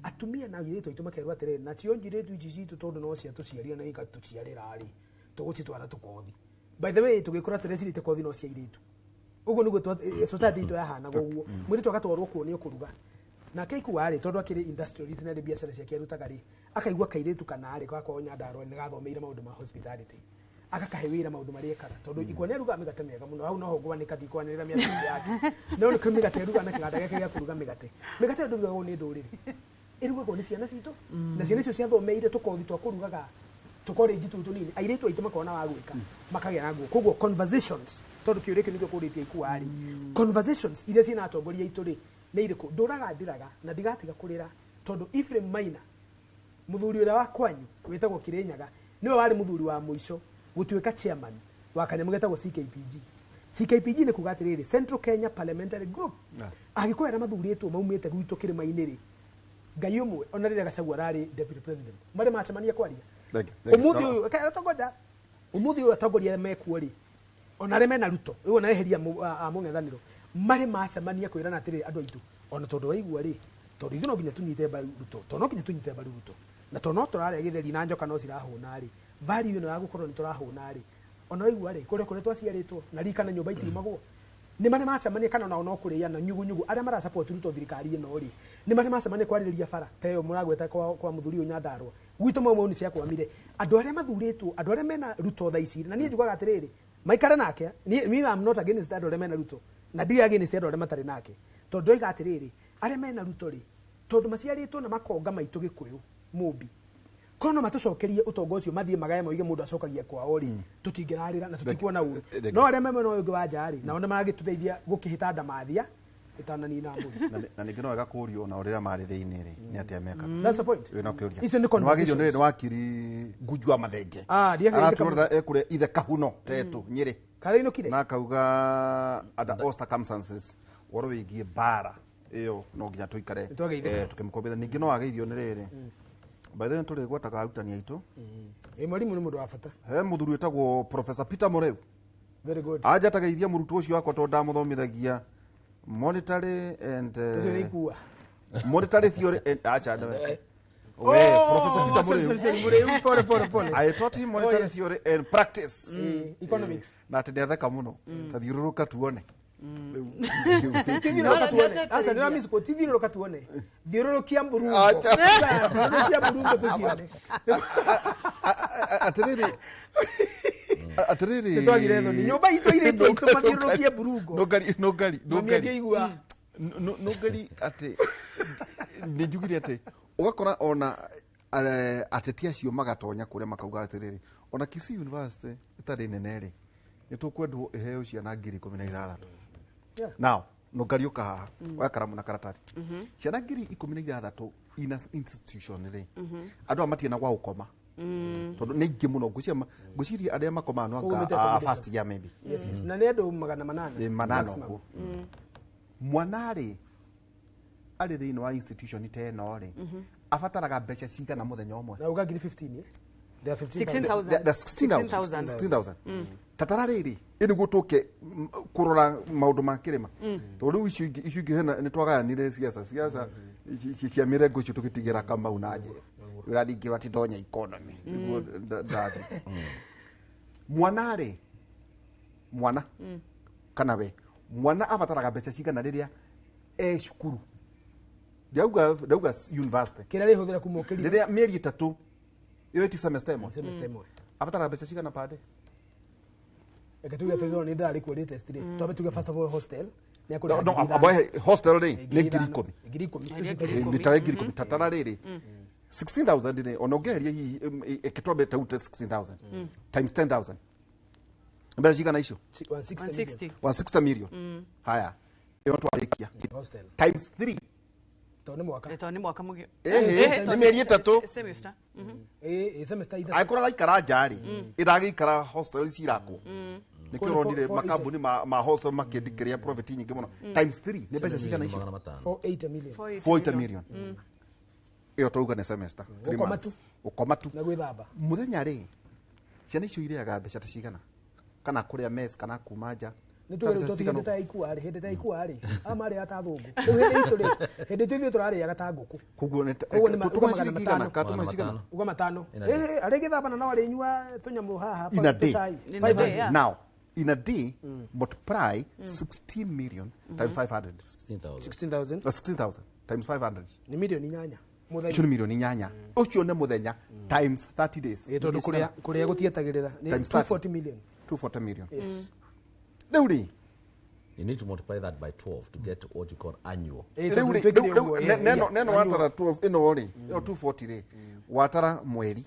Atumia na airĩtu aitũ makerwo atĩrĩrĩ, nacio njirĩtu ici citũ tondũ no ciatũciarire na igatũciarĩra rĩ, tũgũcitwara tũkothi. By the way, tũgĩkũra tũrecirĩte kothi no cia airĩtu. Ũguo nĩguo society itũ yahanaga ũguo. Mũirĩtu agatwarwo kuonio kũruga. Nake aikua rĩ, tondũ akĩrĩ industrialist na nĩ biacara ciake arutaga rĩ, akaigua kairĩtu kana rĩ, gakorwo Nyandarua nĩ gathomeire maũndũ ma hospitality. Agakahe wĩra maũndũ marĩa ekaga tondũ ikwa nĩ arugaga mĩgate mĩega mũno hau noho ngwanĩka ndikwanĩrĩra mĩario yake no nĩ kũrĩ mĩgate arugaga na kĩganda gĩake gĩa kũruga mĩgate mĩgate ĩyo ndĩrugagwo nĩ ndũrĩrĩ ĩrugagwo nĩ ciana citũ na ciana icio ciathomeire tũkothi twa kũrugaga tũkorĩnji tũu tũnini airĩtu aitũ makona wa gwĩka makagĩa na nguo koguo conversations tondũ kĩũria kĩu nĩkĩo kũrĩtie ikua rĩ conversations iria ciĩna atongoria aitũ rĩ nĩ irĩkũ ndũraga ndĩraga na ndigatiga kũrĩra tondũ Ephraim Maina muthuri ũrĩa wa kwanyu wĩtagwo Kirinyaga nĩwe warĩ muthuri wa mũico gũtuĩka chairman wa kanyamũ getagwo CKPG. CKPG nĩ kuga atĩrĩrĩ Central Kenya Parliamentary Group. Agĩkũyũ arĩa mathurĩtwo maumĩte gwitũ kĩrĩma-inĩ rĩ Ngai ũmwe ona rĩrĩa Gachagua ararĩ deputy president marĩ macemania kwaria ũmũthĩ ũyũ tongoja ũmũthĩ ũyũ atongoria arĩa mekuo rĩ ona arĩa mena Ruto rĩu ona eheria mũng'ethanĩro marĩ macemania kwĩrana atĩrĩrĩ andũ aitũ ona tondũ waigua rĩ tondũ ithuĩ no nginya tũnyite mbaru Ruto tondũ no nginya tũnyite mbaru Ruto na tondũ no tũrarĩa gĩtheri na njoka no cirahũna rĩ value ĩno ya gũkorwo nĩ tũrahũna rĩ ona waigua rĩ kũrĩa kũrĩa twaciarĩtwo na rika na nyũmba itiumagwo nĩ marĩ macemania kana onao no kũrĩana nyugunyugu arĩa marasupport Ruto thirikari ĩno rĩ nĩ marĩ macemania kwarĩrĩria bara ta ĩyo mũragweta kwa mũthuri ũyũ Nyandarua gwitũ mau mau nĩ ciakwamire andũ arĩa mathurĩtwo andũ arĩa mena Ruto thaa ici na niĩ njugaga atĩrĩrĩ maikare nake niĩ I'm not against andũ arĩa mena Ruto na ndirĩ against andũ arĩa matarĩ nake tondũ ndoiga atĩrĩrĩ arĩa mena Ruto rĩ tondũ maciarĩtwo na makonga maitũ Gĩkũyũ Mũmbi korwo no matũcokerie ũtonga ũcio mathiĩ magae moige mũndũ acokagia kwao rĩ tũtingĩrarĩra na tũtikuona ũru no arĩa me mwena ũyũ ũngĩ wa nja rĩ nao nĩ maragĩtũteithia gũkĩhĩta ndamathia ĩtananina mbũri na ningĩ no wega kũũrio onao rĩrĩa marĩ thĩinĩ rĩ nĩ atĩa mekaga. That's the point. Ĩyo no kĩũria. Icio nĩ Nĩwagĩrĩirwo conversations. nĩ wakiri Ngunju wa Mathenge Araturora ekũrĩa ithe Kahuno Tetu Nyĩrĩ karainũkire na akauga under all circumstances ũhoro wĩgiĩ mbara ĩyo no nginya tũikare tũkĩmũkombithia ningĩ no ageithio nĩ rĩrĩ by the way tũrĩgwetaga arutani aitũ Mwalimu nĩ mũndũ wa bata he mũthuri wĩtagwo Professor Peter Moreu. Very good. Anja tageithia mũrutwo ũcio wakwa tondũ ndamũthomithagia monetary and Ũcio nĩ ikua. monetary theory and acha we Professor Peter Moreu. Moreu pole pole pole. I taught him monetary theory and practice. Economics. Na atĩ nĩatheka mũno tathiũrũrũka tuone. Tithiũrũrũka tuone. Aca nĩ miss ko tithiũrũrũka tuone. Thiũrũrũkia mburungo. Thiũrũrũkia mburungo tũcione. Atĩrĩrĩ atĩrĩrĩ Nĩtwagire thoni. Nyũmba itũ airĩtu aitũ mathiũrũrũkie mburungo. Nũngari nũngari Mami angĩigua. Nũngari atĩ nĩ njugire atĩ ũgakora ona ateti acio magatonya kũrĩa makauga atĩrĩrĩ ona Kisii University ĩtarĩ nene rĩ nĩ tũkwendwo ĩheo ciana 16,000. Now nũngari ũka haha oya karamu na karatathi ciana 16,000 in a institution rĩ andũ aya matirĩ na gwa gũkoma tondũ nĩ aingĩ mũno ngwĩciria arĩa makomaga no anga first year maybe. Yes, yes. Na nĩ andũ 800. Manana ũguo mwana rĩ arĩ thĩinĩ wa institution ta ĩno rĩ abataraga mbeca cigana mũthenya ũmwe na uga 15,000 They are 15,000. They are 16,000. 16,000. Tatara rĩrĩ ĩ nĩguo tũke kũrora maũndũ ma kĩrĩma tondũ rĩu icio ingĩ hena nĩ twagayanire siasa siasa cia mĩrengo icio tũgĩtigĩra Kamau na Njeru ũraringĩrwo atĩ ndonya economy nĩguo ndathi mwana rĩ mwana kana we mwana abataraga mbeca cigana rĩrĩa e cukuru ndauga university kĩrĩa rĩhũthĩra kuma ũkĩria rĩrĩa mĩeri ĩtatũ ĩyo ĩti semester ĩmwe semester ĩmwe abataraga mbeca cigana per day reke tuge atĩrĩ nĩ ndarĩ kuo latest rĩ twambe tuge first of all hostel nĩ akũrĩha no aboe hostel rĩ nĩ 10,000 10,000 nĩ tarĩ 10,000 tatara rĩrĩ 16,000 rĩ ona ũngĩeheria hihi ĩke twambe taute 16,000 times 10,000 mbeca cigana icio 160 160 million haya ĩyo twarĩkia times 3 tondũ nĩ mwaka tondũ nĩ mwaka mũgima nĩ mĩeri ĩtatũ semester semester ithatũ angĩkorwo araikara nja rĩ ĩragĩikara hostel ici irakwo nĩkĩo ũronire makambuni ma hostel makĩndikĩria profit nyingĩ mũno times 3 nĩ mbeca cigana icio 480 million 480 million ĩyo twauga nĩ semester 3 months ũkoma tu na gwĩthamba mũthenya rĩ ciana icio irĩaga mbeca ta cigana kana kũrĩa mess kana kuma nja nĩ tuge rĩu tũtige hĩndĩ ta ikua rĩ hĩndĩ ta ikua rĩ aya marĩaga ta thũngũ rĩu hĩndĩ itũ rĩ hĩndĩ itũ ithuĩ tũrarĩaga ta ngũkũ koguo nĩ tũma ciringi igana ka tũma cigana uga matano arĩgĩthamba na no arĩnyua tũnyamũ haha in a day now in a day multiply 16 million times 500 16,000 16,000 16,000 times 500 nĩ milioni 8 Mũthenya. Icio nĩ milioni 8. Ũcio nĩ mũthenya times 30 days. Ĩ, tondũ kũrĩa gũtietagĩrĩra nĩ Times 30. 240 million. 240 million. Yes. Rĩu rĩ, You need to multiply that by 12 to get what you call annual. Rĩu rĩ, rĩu neno watara 12 ĩno rĩ, ĩno 240 rĩ, watara mweri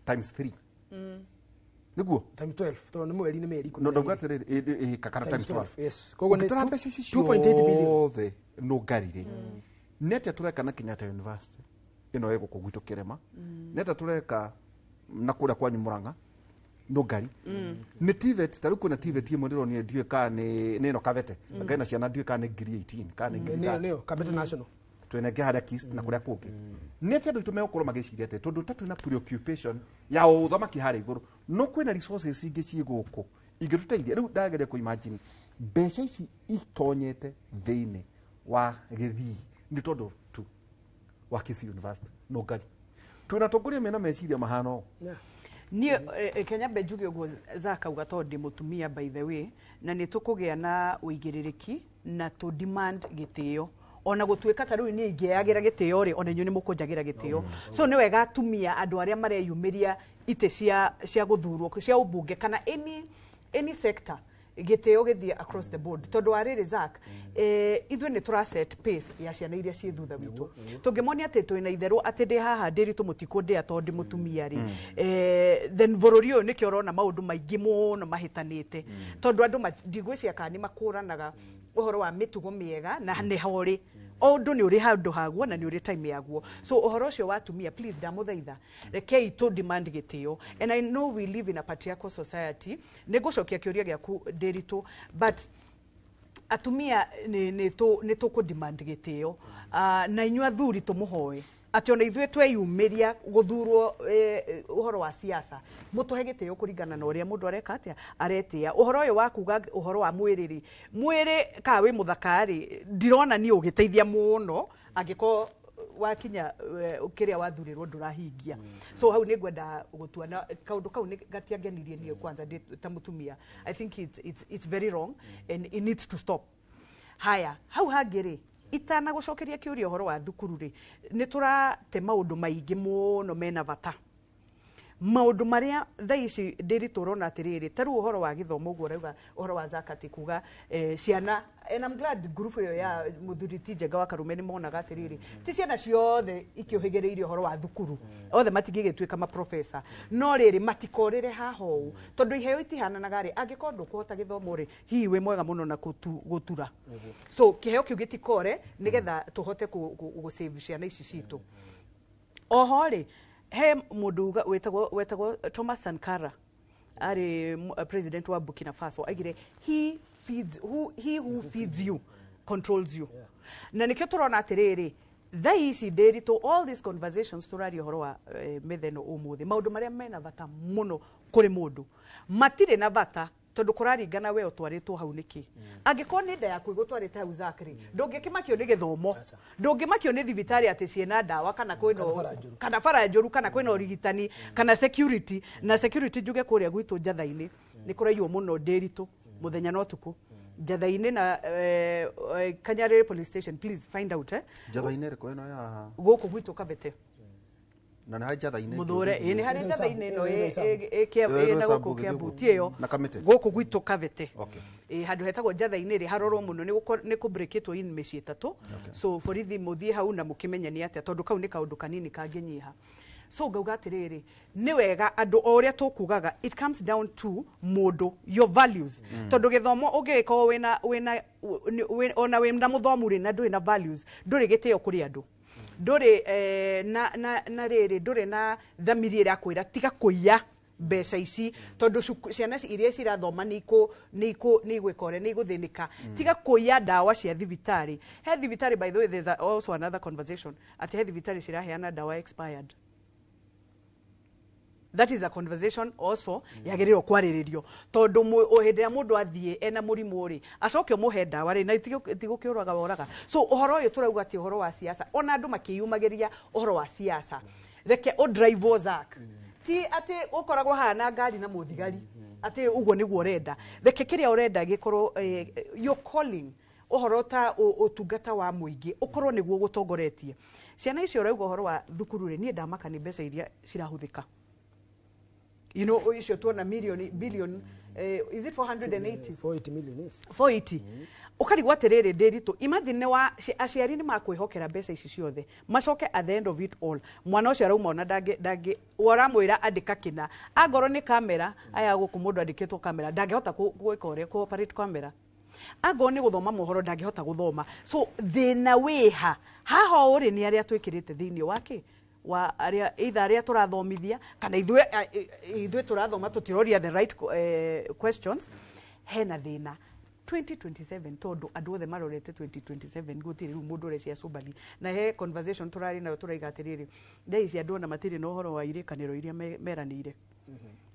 times 3. Nĩguo? Times 12 tondũ nĩ mweri nĩ mĩeri No 12. ndauga atĩrĩrĩ, kakara Times times 12. 12, yes. Koguo nĩ Ũngĩtara mbeca ici 2.8 billion. ciothe nũngari rĩ, nĩ atĩa tũreka na Kenyatta University ĩno ĩ gũkũ gwitũ kĩrĩma, nĩ atĩa tũreka na kũrĩa kwanyu Mũrang'a nũngari, nĩ TVET, ta rĩu kwĩna TVET ĩmwe ndĩronire ndiũĩ kana nĩ ĩno Kabete, anga ĩna ciana ndiũĩ kana nĩ 18,000 kana nĩ ngiri Nĩyo 30. nĩyo Kabete National. Twĩna ĩngĩ harĩa Kist na kũrĩa kũngĩ. Nĩ atĩa andũ aitũ megũkorwo magĩciria atĩ tondũ ta twĩna preoccupation ya ũthamaki harĩa igũrũ, no kwĩna resources ingĩ ciĩ gũkũ ingĩtũteithia. Rĩu ndageria kũ imagine mbeca ici itonyete thĩinĩ wa gĩthii nĩ tondũ tu wa Kisii University nũngari twĩna atongoria mena meciria mahana ũũ. Niĩ Kenya mbe njuge ũguo zakauga tondũ ndĩ mũtumia by the way, na nĩ tũkũgĩa na ũigĩrĩrĩki na tũ demand gĩtĩo, ona gũtuĩka ta rĩu niĩ ingĩagĩra gĩtĩo rĩ, ona inyuĩ nĩ mũkũnjagĩra gĩtĩo. So nĩ wega atumia andũ arĩa mareyumĩria itĩ cia gũthurwo cia ũmbunge kana any sector, gĩtĩo gĩthiĩ across the board, tondũ wa rĩrĩ Zack, ithuĩ nĩ tũra set pace ya ciana iria ciĩ thutha witũ. Tũngĩmonia atĩ twĩna itherũ atĩ ndĩ haha ndĩritũ mũtikũndĩa tondũ ndĩ mũtumia rĩ, then bũrũri ũyũ nĩkĩo ũrona maũndũ maingĩ mũno mahĩtanĩte, tondũ andũ ndigwĩciria kana nĩ makũranaga ũhoro wa mĩtugo mĩega na nĩ horĩ o ũndũ nĩ ũrĩ handũ haguo na nĩ ũrĩ time yaguo. So ũhoro ũcio wa atumia, please, ndamũthaitha, rekei tũ demand gĩtĩo. And I know we live in a patriarchal society, nĩ ngũcokia kĩũria gĩaku ndĩritũ, but atumia nĩ tũkũ demand gĩtĩo. Na inyuĩ athuri tũmũhoe atĩ ona ithuĩ tweyumĩria gũthurwo, ũhoro wa siasa, mũtũhe gĩtĩo kũringana na ũrĩa mũndũ areka atĩa aretĩa. Ũhoro ũyũ wa kuga ũhoro wa mwĩrĩ rĩ, mwĩrĩ kana wĩ mũthaka rĩ, ndirona niĩ ũgĩteithia mũno angĩkorwo wakinya kĩrĩa wathurĩrwo ndũrahingia. So hau nĩ ngwenda gũtua na kaũndũ kau nĩ gatiangenirie niĩ kwanza ndĩ ta mũtumia. I think it's very wrong and it needs to stop. Haya, hau hangĩ rĩ, itanagũcokeria kĩũria ũhoro wa thukuru rĩ, nĩ tũrate maũndũ maingĩ mũno mena bata, maũndũ marĩa thaa ici ndĩritũ ũrona atĩrĩrĩ, ta rĩu ũhoro wa gĩthomo ũguo ũrauga ũhoro wa zakati kuga ciana, and I'm glad group ĩyo ya mũthuri ti Njenga wa Karume nĩ monaga atĩrĩrĩ, ti ciana ciothe ikĩũhĩgĩrĩire ũhoro wa thukuru, othe matingĩgĩtuĩka maprofesa, no rĩrĩ matikorĩre haha ũũ tondũ iheo itihananaga rĩ, angĩkorwo ndũkũhota gĩthomo rĩ, hihi wĩ mwega mũno na gũtura, so kĩheo kĩu gĩtikore nĩgetha tũhote gũ save ciana ici citũ. Oho rĩ, he mũndũ wetagwo Thomas Sankara, arĩ president wa Burkina Faso, aigire he who feeds you controls you. Na nĩkĩo tũrona atĩrĩrĩ, thaa ici ndĩritũ, all these conversations tũraria ũhoro wa metha ĩno ũmũthĩ, maũndũ marĩa mena bata mũno kũrĩ mũndũ matirĩ na bata tondũ kũraringana we ũtwarĩtwo hau nĩkĩ. Angĩkorwo nĩ nda yaku ĩgũtwarĩte hau Zachary, ndũngĩkĩmakio nĩ gĩthomo, ndũngĩmakio nĩ thibitarĩ atĩ ciĩna ndawa kana kwĩna kana bara njũru kana kwĩna ũrigitani kana security. Na security njuge kũrĩa gwitũ Njatha-inĩ nĩ kũraiywo mũno ndĩritũ mũthenya na ũtukũ Njatha-inĩ na Kanyarĩrĩ police station, please find out. Njatha-inĩ ĩrĩkũ ĩno ya Gũkũ gwitũ Kabete. Na nĩ harĩ Njatha-inĩ? Mũthũre ĩ nĩ harĩ Njatha-inĩ ĩno ĩ na gũkũ Kĩambu ti ĩyo. Na Kamĩtĩ. Gũkũ gwitũ Kabete. Okay. Ĩ handũ hetagwo Njatha-inĩ rĩ, harorwo mũno nĩ kũ-breakĩtwo in mĩciĩ 3. So borithi mũthiĩ hau na mũkĩmenye nĩ atĩa, tondũ kau nĩ kaũndũ kanini kangĩnyiha. So ngauga atĩrĩrĩ, nĩ wega andũ o ũrĩa tũkugaga, it comes down to mũndũ, your values. Tondũ gĩthomo ũngĩgĩkorwo wĩna ona wĩna mũthomu rĩ, na ndũrĩ na values, ndũrĩ gĩtĩo kũrĩ andũ, ndũrĩ na rĩrĩ, ndũrĩ na thamiri ĩrakwĩra tiga kũiya mbeca ici tondũ ciana iria cirathoma nĩ igwĩka ũrĩa nĩ igũthĩnĩka, tiga kũiya ndawa cia thibitarĩ. He thibitarĩ, by the way, there's also another conversation atĩ he thibitarĩ ciraheana ndawa expired. That is a conversation also yagĩrĩirwo kwarĩrĩrio, tondũ hĩndĩ ĩrĩa mũndũ athiĩ ena mũrimũ rĩ, acoke ũmũhe ndawa rĩ, na tigũkĩũraga woraga. So ũhoro ũyũ tũrauga atĩ ũhoro wa siasa, ona andũ makĩyumagĩria ũhoro wa siasa, reke ũdrive Zack, ti atĩ ũkoragwo haha na ngari na mũthigari atĩ ũguo nĩguo ũrenda. Reke kĩrĩa ũrenda gĩkorwo your calling. Ũhoro ta ũtungata wa mũingĩ ũkorwo nĩguo gũtongoretie ciana icio. Ũrauga ũhoro wa thukuru rĩ, niĩ ndamaka nĩ mbeca iria cirahũthĩka, icio tuona million, billion, is it 480? 480 million, yes. 480. Ũkarigwo atĩrĩrĩ, Ndĩritũ, imagine nĩ wa aciari nĩ makwĩhokera mbeca ici ciothe, macoke at the end of it all mwana ũcio arauma ona ndangĩ ũramwĩra andĩka kĩna, angorwo nĩ kamera aya gũkũ mũndũ andĩkĩtwo kamera ndangĩhota gwĩka ũrĩa kũ operate kamera, angorwo nĩ gũthoma mohoro ndangĩhota gũthoma. So thĩna wĩha haha ũrĩ nĩ arĩa twĩkĩrĩte thĩinĩ wake wa arĩa, either arĩa tũrathomithia kana ithuĩ tũrathoma tũtiroria the right questions. Hena thĩna 2027 tondũ andũ othe marorete 2027, gũtirĩ rĩu mũndũ ũrecia soberly. Na he conversation tũrarĩ nayo, tũraiga atĩrĩrĩ, thaa ici andũ ona matirĩ na ũhoro wa irĩkanĩro iria meranĩire,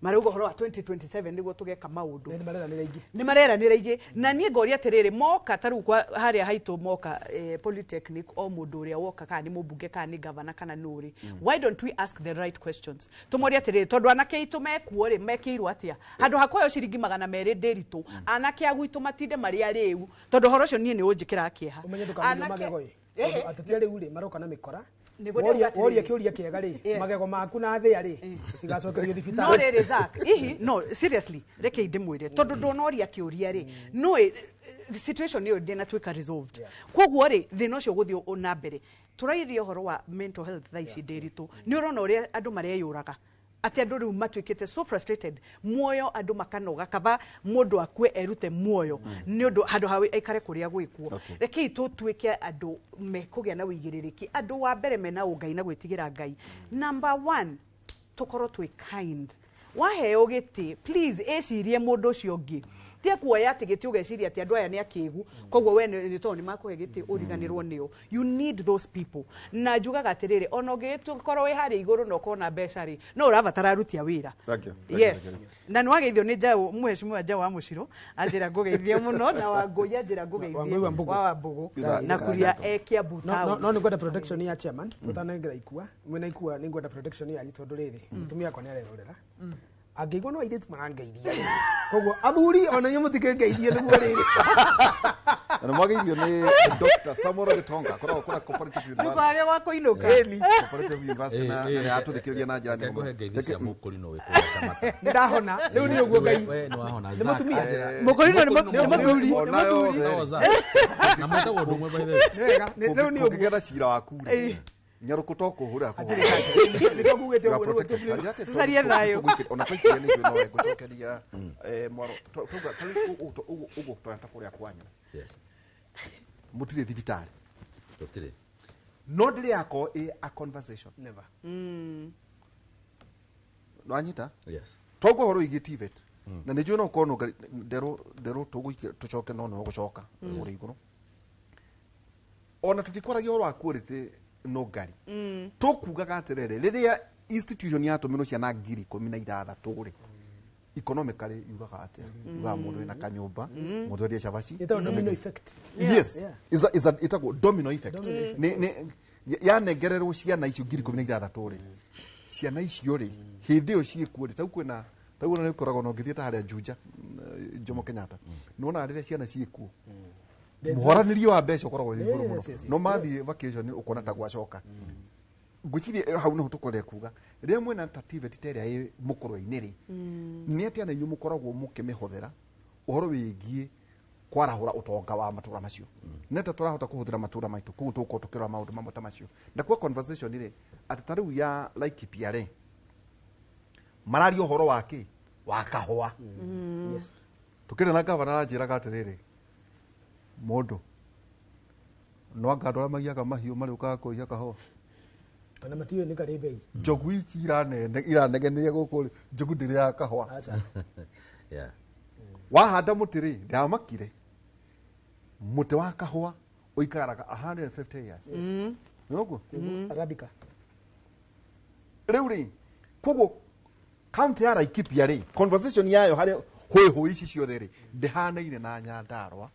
marauga ũhoro wa 2027 nĩguo tũgeka maũndũ. Nĩ mareranĩra ingĩ. Nĩ mareranĩra ingĩ. Na niĩ ngoria atĩrĩrĩ, moka ta rĩu kwa harĩa haitũ moka, polytechnic, o mũndũ ũrĩa woka, kana nĩ mũmbunge kana nĩ gavana kana nũ rĩ, why don't we ask the right questions? Tũmorie atĩrĩrĩ, tondũ anake aitũ mekuo rĩ, mekĩirwo atĩa handũ ha kuoyo ciringi 200? Ndĩritũ, anake a gwitũ matinde marĩ arĩu, tondũ ũhoro ũcio niĩ nĩ ũnjĩkĩraga kĩeha. Ũmenye ndũkamenye Anake- magego ĩ. Ehe. Tondũ ateti arĩu rĩ, maroka na mĩkora. Nĩguo ndĩrauga atĩrĩrĩ. Woria kĩũria kĩega rĩ, magego maku na thĩa rĩ, cigacokerio No thibitarĩ. rĩrĩ, Zack, ihi no seriously, reke ndĩmwĩre, tondũ ndũnoria kĩũria rĩ, no situation ĩyo ndĩnatuĩka resolved. Koguo rĩ, thĩna ũcio ũgũthiĩ na mbere. Tũrairia ũhoro wa mental health thaa ici, Ndĩritũ, nĩ ũrona ũrĩa andũ mareyũraga, atĩ andũ rĩu matuĩkĩte so frustrated muoyo, andũ makanoga, kaba mũndũ akue erute muoyo nĩ ũndũ handũ ha aikare kũrĩa gwĩkuo. Rekei tũtuĩke andũ mekũgĩa na wĩigĩrĩrĩki, andũ wa mbere mena ũngai na gwĩtigĩra Ngai. Number one, tũkorwo twĩ kind. Waheo gĩtĩ, please ĩcirie mũndũ ũcio ũngĩ. Tia kuoya atĩ gĩtĩ ũgeciria atĩ andũ aya nĩ akĩgu, koguo we nĩ tondũ nĩ makũhe gĩtĩ ũriganĩrwo nĩo. You need those people. Na njugaga atĩrĩrĩ, ona ũngĩkorwo wĩ harĩa igũrũ na ũkorwo na mbeca rĩ, no ũrabatara aruti a wĩra. Thank you. Thank Yes. you, thank you. Na nĩ wageithio nĩ njaũ, mheshimiwa Njaũ wa Mũciro anjĩra ngũgeithie mũno, na Wangũi anjĩra ngũgeithie. Wangũi wa Mbũgũ. Wa Wambũgũ. Na kuria e Kiambu No, town. no nĩ ngwenda protection ya chairman ũtanengera ikua mwĩna ikua. Nĩ ngwenda protection yanyu tondũ rĩrĩ, mũtumia wakwa nĩ arerorera, angĩigua no airĩtu marangeithia, koguo athuri ona inyuĩ mũtikĩngeithie nĩguo rĩrĩ. Na nĩ mwageithio nĩ Dr. Samuel Gitonga koragwo kũrĩa Cooperative University. Ndũkage gwa kũinũka. Cooperative University, na nĩ atũthikĩrĩria na njĩra nene mũno. Ngũhe ngeithi cia mũkũrinũ wĩ kũrĩa Camata. Nĩ ndahona rĩu, nĩ ũguo Ngai. We nĩ wahona. Nĩ Zack, mũtumia. Mũkũrinũ nĩ mũthuri. Ona yothe. No, Zack. Na mwĩtagwo ũndũ ũmwe, by the way. Nĩ wega, rĩu nĩ ũguo. Kũngĩgĩa cira waku rĩ, nyarũkũ to kũhũrĩra. Nĩkĩo ngugĩte ũguo, nĩguo. Tũcarie thayũ. Ona twaikire nĩ no ngũcokeria mwaro tauga ũguo tũrata kũrĩa kwanyu. Yes. Mũtirĩ thibitarĩ. Tũtirĩ. No ndĩrĩ yakorwo ĩ a conversation. Never. Nwanyita? Yes. Toguo ũhoro wĩgiĩ TVET na nĩ njũĩ no ũkorwo no nderũ nderũ tũgũikia tũcoke, no nĩwe gũcoka kũrĩa igũrũ, ona tũtikwaragia ũhoro wa quality no ngari tũkugaga atĩrĩrĩ, rĩrĩa institution yatũmĩrwo ciana 16,000 rĩ, economically yugaga atĩa? Yugaga mũndũ wĩna kanyũmba, mũndũ wendia cabaci. Ĩtagwo domino effect. Yes. Yeah. Ĩtagwo domino effect. Nĩ yanengererwo ciana icio 16,000 rĩ, ciana icio rĩ, hĩndĩ ĩyo ciĩkuo rĩ, tau kwĩna tau ona nĩ ũkoragwo na ũngĩthiĩ ta harĩa Juja, Jomo Kenyatta, nĩwonaga rĩrĩa ciana ciĩkuo mũhoranĩrio wa mbeca ũkoragwo wĩ igũrũ mũno. No mathiĩ vacation ũkona ta gwacoka. Ngwĩciria hau nĩho tũkwendaga kuga, rĩrĩa mwĩna ta TVET ta ĩrĩa ĩ mũkũrwe-inĩ rĩ, nĩ atĩa na inyuĩ mũkoragwo mũkĩmĩhũthĩra ũhoro wĩgiĩ kwarahũra ũtonga wa matũra macio? Nĩ atĩa tũrahota kũhũthĩra matũra maitũ? Koguo tũgũkorwo tũkĩrora maũndũ mamwe ta macio na kwa conversation rĩ, atĩ ta rĩu ya Laikipia rĩ, mararia ũhoro wa kĩ wa kahũa. Tũkĩrĩ na gavana aranjĩraga atĩrĩrĩ, mũndũ no anga andũ arĩa maiyaga mahiũ marĩũkaga kũiya kahũa. Ona matiũĩ nĩ karĩ bei. Njogu ici iranegeneria gũkũ rĩ, njogu ndĩrĩaga kahũa. Acha. Wahanda mũtĩ rĩ, ndamakire mũtĩ wa kahũa ũikaraga 150 years. Nĩ ũguo? Arabica. Rĩu rĩ, koguo kaunti ya Laikipia rĩ, conversation yayo harĩ hũihũi ici ciothe rĩ, ndĩhanaine na Nyandarua.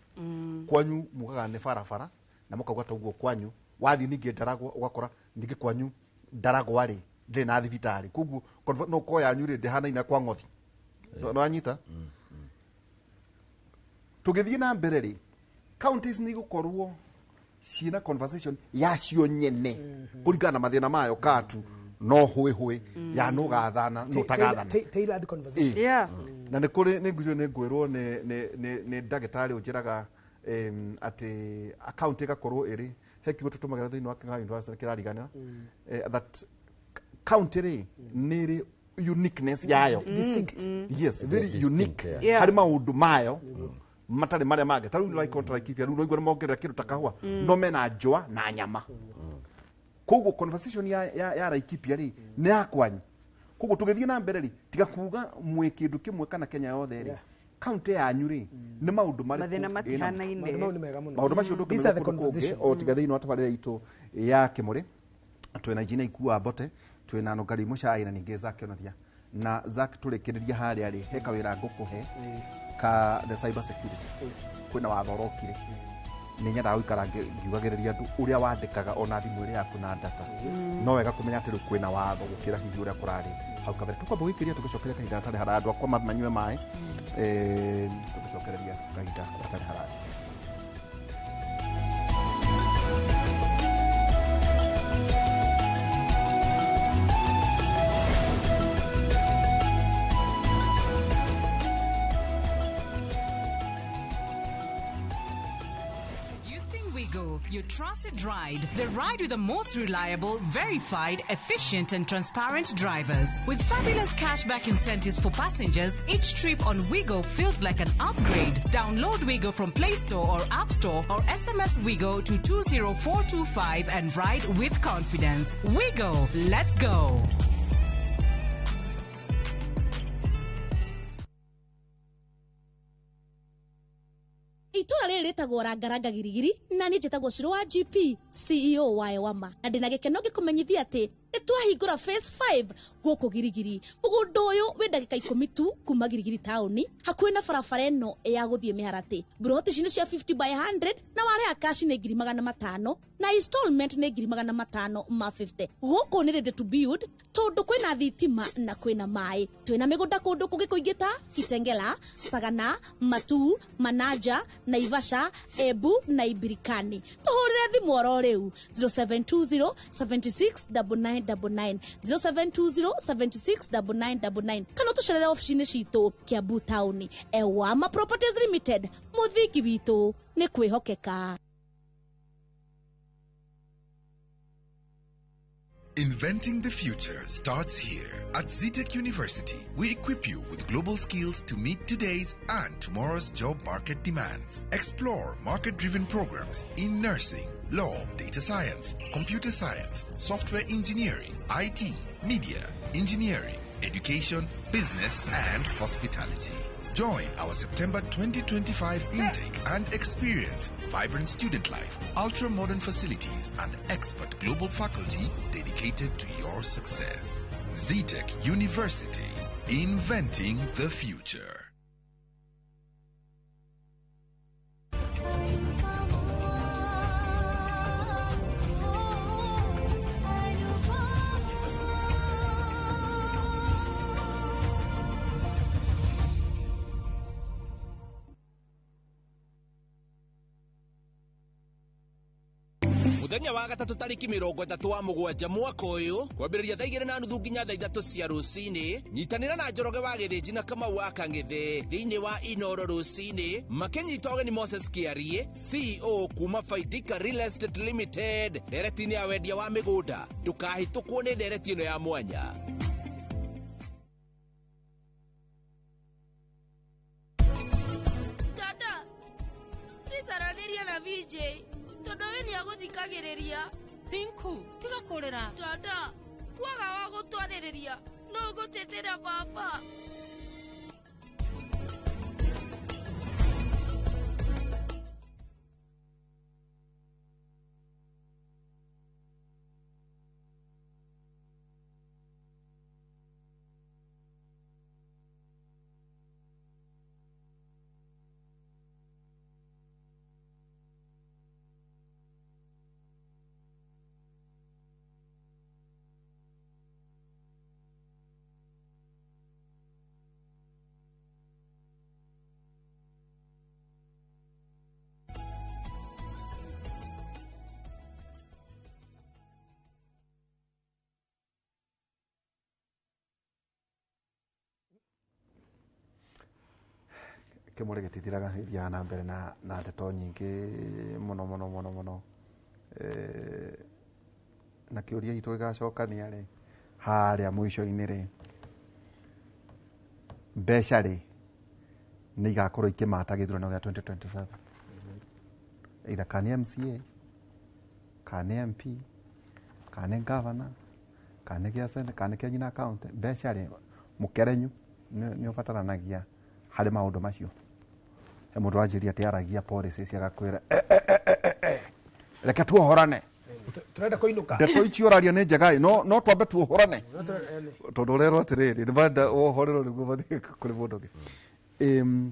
Kwanyu mugaga nĩ barabara na mũkauga ta ũguo kwanyu wathiĩ ningĩ Ndaragwa ũgakora ningĩ kwanyu Ndaragwa rĩ, ndĩrĩ na thibitarĩ, koguo no ko yanyu rĩ, ndĩhanaine na kwa Ng'othi. No wanyita? Tũgĩthiĩ na mbere rĩ, Counties nĩ igũkorwo ciĩna conversation yacio nyene kũringana na mathĩna mayo katu no hũĩ hũĩ ya no gathana no tagathana. Tailored conversation. Yeah. Na nä kå rä nä ngucio nä ngwä rwo nä ndagätarä å njä raga atä akaunti ĩgakorwo ĩrĩ he kiugo tå tå magä ra thä inä wa King'ang'a University kĩrariganĩra, that county rĩ nĩ ĩrĩ uniqueness yayo. Distinct. Yes, very Distinct, unique yeah. Yeah. harĩ maũndũ mayo matarĩ marĩa mangĩ. Ta rĩu like on Laikipia rĩu noigua nĩ mongerera kĩndũ ta kahũa, no mena njũa na nyama. Koguo conversation ya Laikipia rĩ nĩ ya kwanyu. Koguo tũgĩthiĩ na mbere rĩ, tiga kuga mwĩ kĩndũ kĩmwe kana Kenya yothe rĩ, kaunti yanyu rĩ nĩ maũndũ marĩkũ Mathĩna ĩna- matihanaine. Maũndũ mau nĩ mega mũno. Maũndũ macio These are ndũngĩmenya the kũndũ kũngĩ conversations. o tiga thĩinĩ wa tabarĩra itũ ya Kĩmũrĩ. Twĩna Engineer Ikua Mbote, twĩna Nũngari Mũcai na ningĩ Zack Kĩonothia. Na Zack, tũrĩkĩrĩria harĩa rĩ, he kawĩra ngũkũhe ka the cyber security. Kwĩna watho ũrokire, nĩ nyendaga gũikara ngiugagĩrĩria andũ ũrĩa wandĩkaga ona thimũ ĩrĩa yaku na data. No wega kũmenya atĩ rĩu kwĩna watho gũkĩra hihi ũrĩa kũrarĩ hau kabere. Tũkwamba gũikĩria tũgĩcokeria kahinda gatarĩ haraya, andũ akwa manyue maĩ. Tũgĩcokereria kahinda gatarĩ haraya. Introducing Wigo, your trusted ride. The ride with the most reliable, verified, efficient, and transparent drivers. With fabulous cashback incentives for passengers, each trip on Wigo feels like an upgrade. Download Wigo from Play Store or App Store or SMS Wigo to 20425 and ride with confidence. Wigo, let's go. Itũra rĩrĩ rĩtagwo Rangaranga Girigiri na niĩ njĩtagwo Ciro wa GP CEO wa Ewama, na ndĩna gĩkeno ngĩkũmenyithia atĩ nĩ twahingũra phase 5 gũkũ Girigiri. Mũgũnda ũyũ wĩ ndagĩka 10 tu kuma Girigiri taũni, hakuhĩ na barabara ĩno ya gũthiĩ Mĩharatĩ. Mburoti ici nĩ cia 50 by 100 na warĩha cash nĩ 500,000 na installment nĩ 550,000. Gũkũ nĩ ready to build tondũ kwĩna thitima na kwĩna maĩ. Twĩna mĩgũnda kũndũ kũngĩ kũingĩ ta Kitengela, Sagana, Matuu, Manaja, Naivasha, Embu na Ibirikani. Tũhũrĩre thimũ oro rĩu 0720 76 9999, 0720 76 9999, kana ũtũcerere obici-inĩ citũ Kiambu taũni. Ewama Properties Limited, mũthingi witũ nĩ kwĩhokeka. Inventing the future starts here. At Zetech University, we equip you with global skills to meet today's and tomorrow's job market demands. Explore market-driven programs in nursing, law, data science, computer science, software engineering, IT, media, engineering, education, business, and hospitality. Join our September 2025 intake and experience vibrant student life, ultra-modern facilities, and expert global faculty dedicated to your success. Zetech University, inventing the future. Muthenya wa gatatũ tarĩki 37 wa mwaka ũyũ kwambĩrĩria thaa 2:30 nginya thaa 3 cia rũcinĩ, nyitanĩra na Njoroge wa Gĩthĩnji na Kamau wa Kang'ethe thĩinĩ wa Inoro rũcinĩ makĩnyita ũgeni Moses Kĩarie, CEO kuma Faidika Real Estate Limited, ndereti-inĩ ya wendia wa mĩgũnda. Ndũkahĩtũkwo nĩ ndereti ĩno ya mwanya. Tata, please aranĩria na VJ tondũ we nĩ agũthikagĩrĩria. Pinku, tiga kũrĩra. Tata, kwaga wa gũtwarĩrĩria no ũgũtetera baba. Kĩmũrĩ gĩtithiraga, gĩthiaga na mbere na ndeto nyingĩ mũno mũno mũno mũno. Na kĩũria gitũ gĩgacokania rĩ harĩa mũico-inĩ rĩ, mbeca rĩ nĩ igakorwo ikĩmata gĩthurano gĩa 2027, either kana nĩ MCA, kana nĩ MP, kana nĩ governor, kana nĩ gĩa senate, kana nĩ kĩa nyina county. Mbeca rĩ, mũkerenyu nĩ ũbataranagia harĩ maũndũ macio. He mũndũ wanjĩria atĩ aragia policies agakwĩra, "Eh, eh, eh, eh, eh, eh, reke tuohorane." Turenda kũinũka. Ndeto icio ũraria nĩ njega ĩ, no twambe tuohorane. No tondũ ũrerwo atĩrĩrĩ, nĩ marenda wohorerwo nĩguo mathiĩ kũrĩ mũndũ ũngĩ.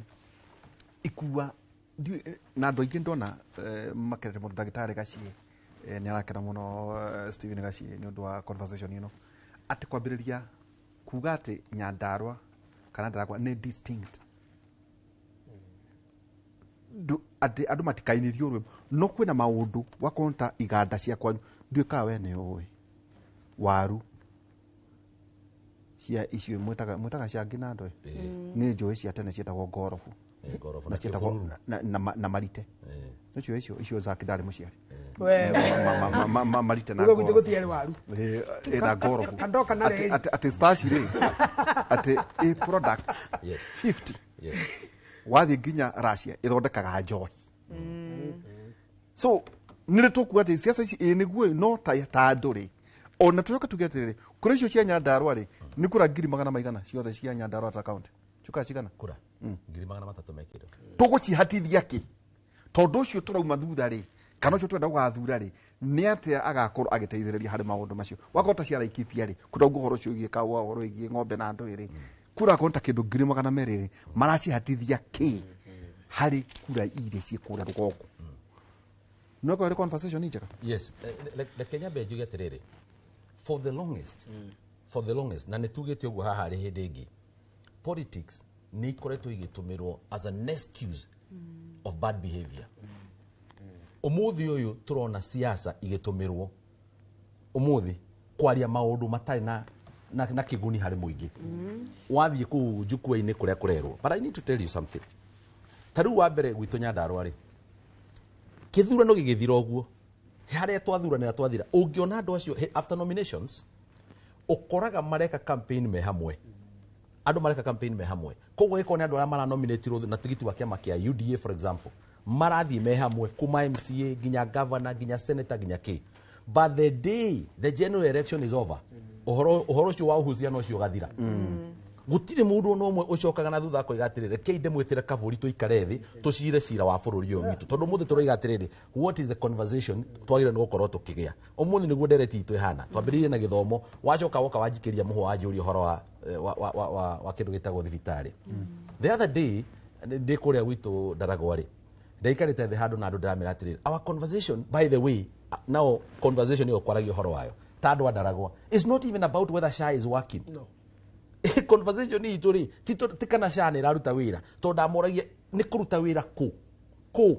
Ikua na andũ aingĩ ndona makerete mũno. Ndagĩtarĩ Gaciĩ nĩ arakena mũno, Stephen Gaciĩ, nĩ ũndũ wa conversation ĩno, atĩ kwambĩrĩria kuga atĩ Nyandarua kana Ndaragwa nĩ distinct. Atĩ andũ matikainithio rwĩmbo, no kwĩna maũndũ wakorwo ta iganda cia kwanyu, ndiũĩ we nĩ ũĩ waru cia icio mwĩtaga cangi na andũ nĩ njũĩ cia tene ciĩtagwo ngorobu. Ngorobu na na ciĩtagwo kĩbururu. na marite icio icio zaki ndarĩ mũciari. We- Marite na Uga gwitũ ngorobu. gũtiarĩ waru. Ĩ, na ngorobu. Kandoka na Atĩ- reri. atĩ starch rĩ, atĩ ĩ product 50 wathiĩ nginya Russia ĩthondekaga njohi. So nĩ tũkuga atĩ ciaca ici ĩ nĩguo no ta andũ rĩ, ona tũcoke tuge atĩrĩrĩ, kũrĩ icio cia Nyandarua rĩ, nĩ kura ngiri magana maigana ciothe cia Nyandarua ta county ciũkaga cigana? Kura 300,000 mekĩrwo. Tũgũcihatithia kĩ? Tondũ ũcio tũrauma thutha rĩ, kana ũcio tũrenda gũgathura rĩ, nĩ atĩa agakorwo agĩteithĩrĩria harĩ maũndũ macio? Wakorwo ta cia Laikipia rĩ, kũrauga ũhoro ũcio wĩgiĩ kaũa, ũhoro wĩgiĩ ng'ombe na andũ rĩ, kura akorwo ta kĩndũ 200,000 rĩ, maracihatithia kĩ harĩ kura iria ciĩ kũrĩa rũgongo? No ĩkorwo ĩrĩ conversation njega. Yes. Reke nyambe njuge atĩrĩrĩ, for the longest, na nĩ tugĩte ũguo haha harĩ hĩndĩ ĩngĩ, politics nĩ ikoretwo igĩtũmĩrwo as an excuse of bad behavior. Ũmũthĩ ũyũ tũrona siasa igĩtũmĩrwo ũmũthĩ kwaria maũndũ matarĩ na kĩguni harĩ mũingĩ. Wathiĩ kũu njukua-inĩ kũrĩa kũrerwo. But I need to tell you something. Ta rĩu wa mbere gwitũ Nyandarua rĩ, kĩthurano gĩgĩthira ũguo, harĩa twathuranĩra twathira, ũngĩona andũ acio after nominations, ũkoraga mareka campaign me hamwe, andũ mareka campaign me hamwe. Koguo gĩkorwo nĩ andũ arĩa maranominatirwo na tigiti wa kĩama kĩa UDA, for example, marathiĩ me hamwe kuma MCA nginya governor nginya senator nginya kĩ. But the day the general election is over, ũhoro ũcio wa uhusiano ũcio ũgathira. Gũtirĩ mũndũ ona ũmwe ũcokaga na thutha akoiga atĩrĩrĩ, rekei ndĩmwĩtĩre kabũri tũikare thĩ tũcire cira wa bũrũri ũyũ witũ, tondũ ũmũthĩ tũroiga atĩrĩrĩ, what is the conversation twagĩrĩirwo nĩ gũkorwo tũkĩgĩa ũmũthĩ? Nĩguo ndereti itũ ĩhana. Twambĩrĩirie na gĩthomo, wacoka woka wanjikĩria mũhwa, wanjũria ũhoro wa kĩndũ gĩtagwo thibitarĩ. The other day ndĩ kũrĩa gwitũ Ndaragwa rĩ, ndaikarĩte thĩ handũ na andũ ndĩramera atĩrĩrĩ, our conversation, by the way, now conversation ĩyo kwaragia ũhoro wayo ta andũ a Ndaragwa is not even about whether SHA is working. No. Conversation itũ rĩ, ti kana SHA nĩ ĩraruta wĩra, tondũ ndamoragia nĩ kũruta wĩra kũ kũ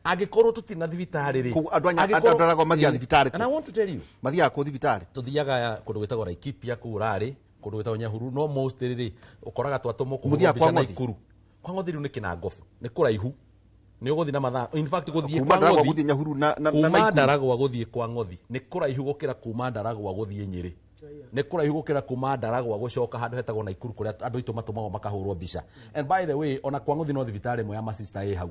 angĩkorwo tũtirĩ na thibitarĩ rĩ. Kũu andũ a Ndaragwa mathiaga thibitarĩ kũ? And I want to tell you, Mathiaga kũ thibitarĩ? Tũthiaga kũndũ gwĩtagwo Laikipia, kũu Rarĩ, kũndũ gwĩtagwo Nyahururu, no most rĩ, ũkoraga twatũmwo kũhũrwo Mũthiaga mbica kwa Ng'othi? Naikuru. Kwa Ng'othi rĩu nĩ kĩnangobu, nĩ kũraihu, nĩ ũgũthiĩ na mathaa, in fact gũthiĩ Kuma kwa Ndaragwa Ng'othi gũthiĩ Nyahururu na kuma Naikuru. Ndaragwa gũthiĩ kwa Ng'othi nĩ kũraihu gũkĩra kuma Ndaragwa gũthiĩ Nyĩrĩ, nĩ kũraihu gũkĩra kuma Ndaragwa gũcoka handũ hetagwo Naikuru kũrĩa andũ aitũ matũmagwo makahũrwo mbica. And by the way, ona kwa Ng'othi no thibitarĩ ĩmwe ya masista ĩ hau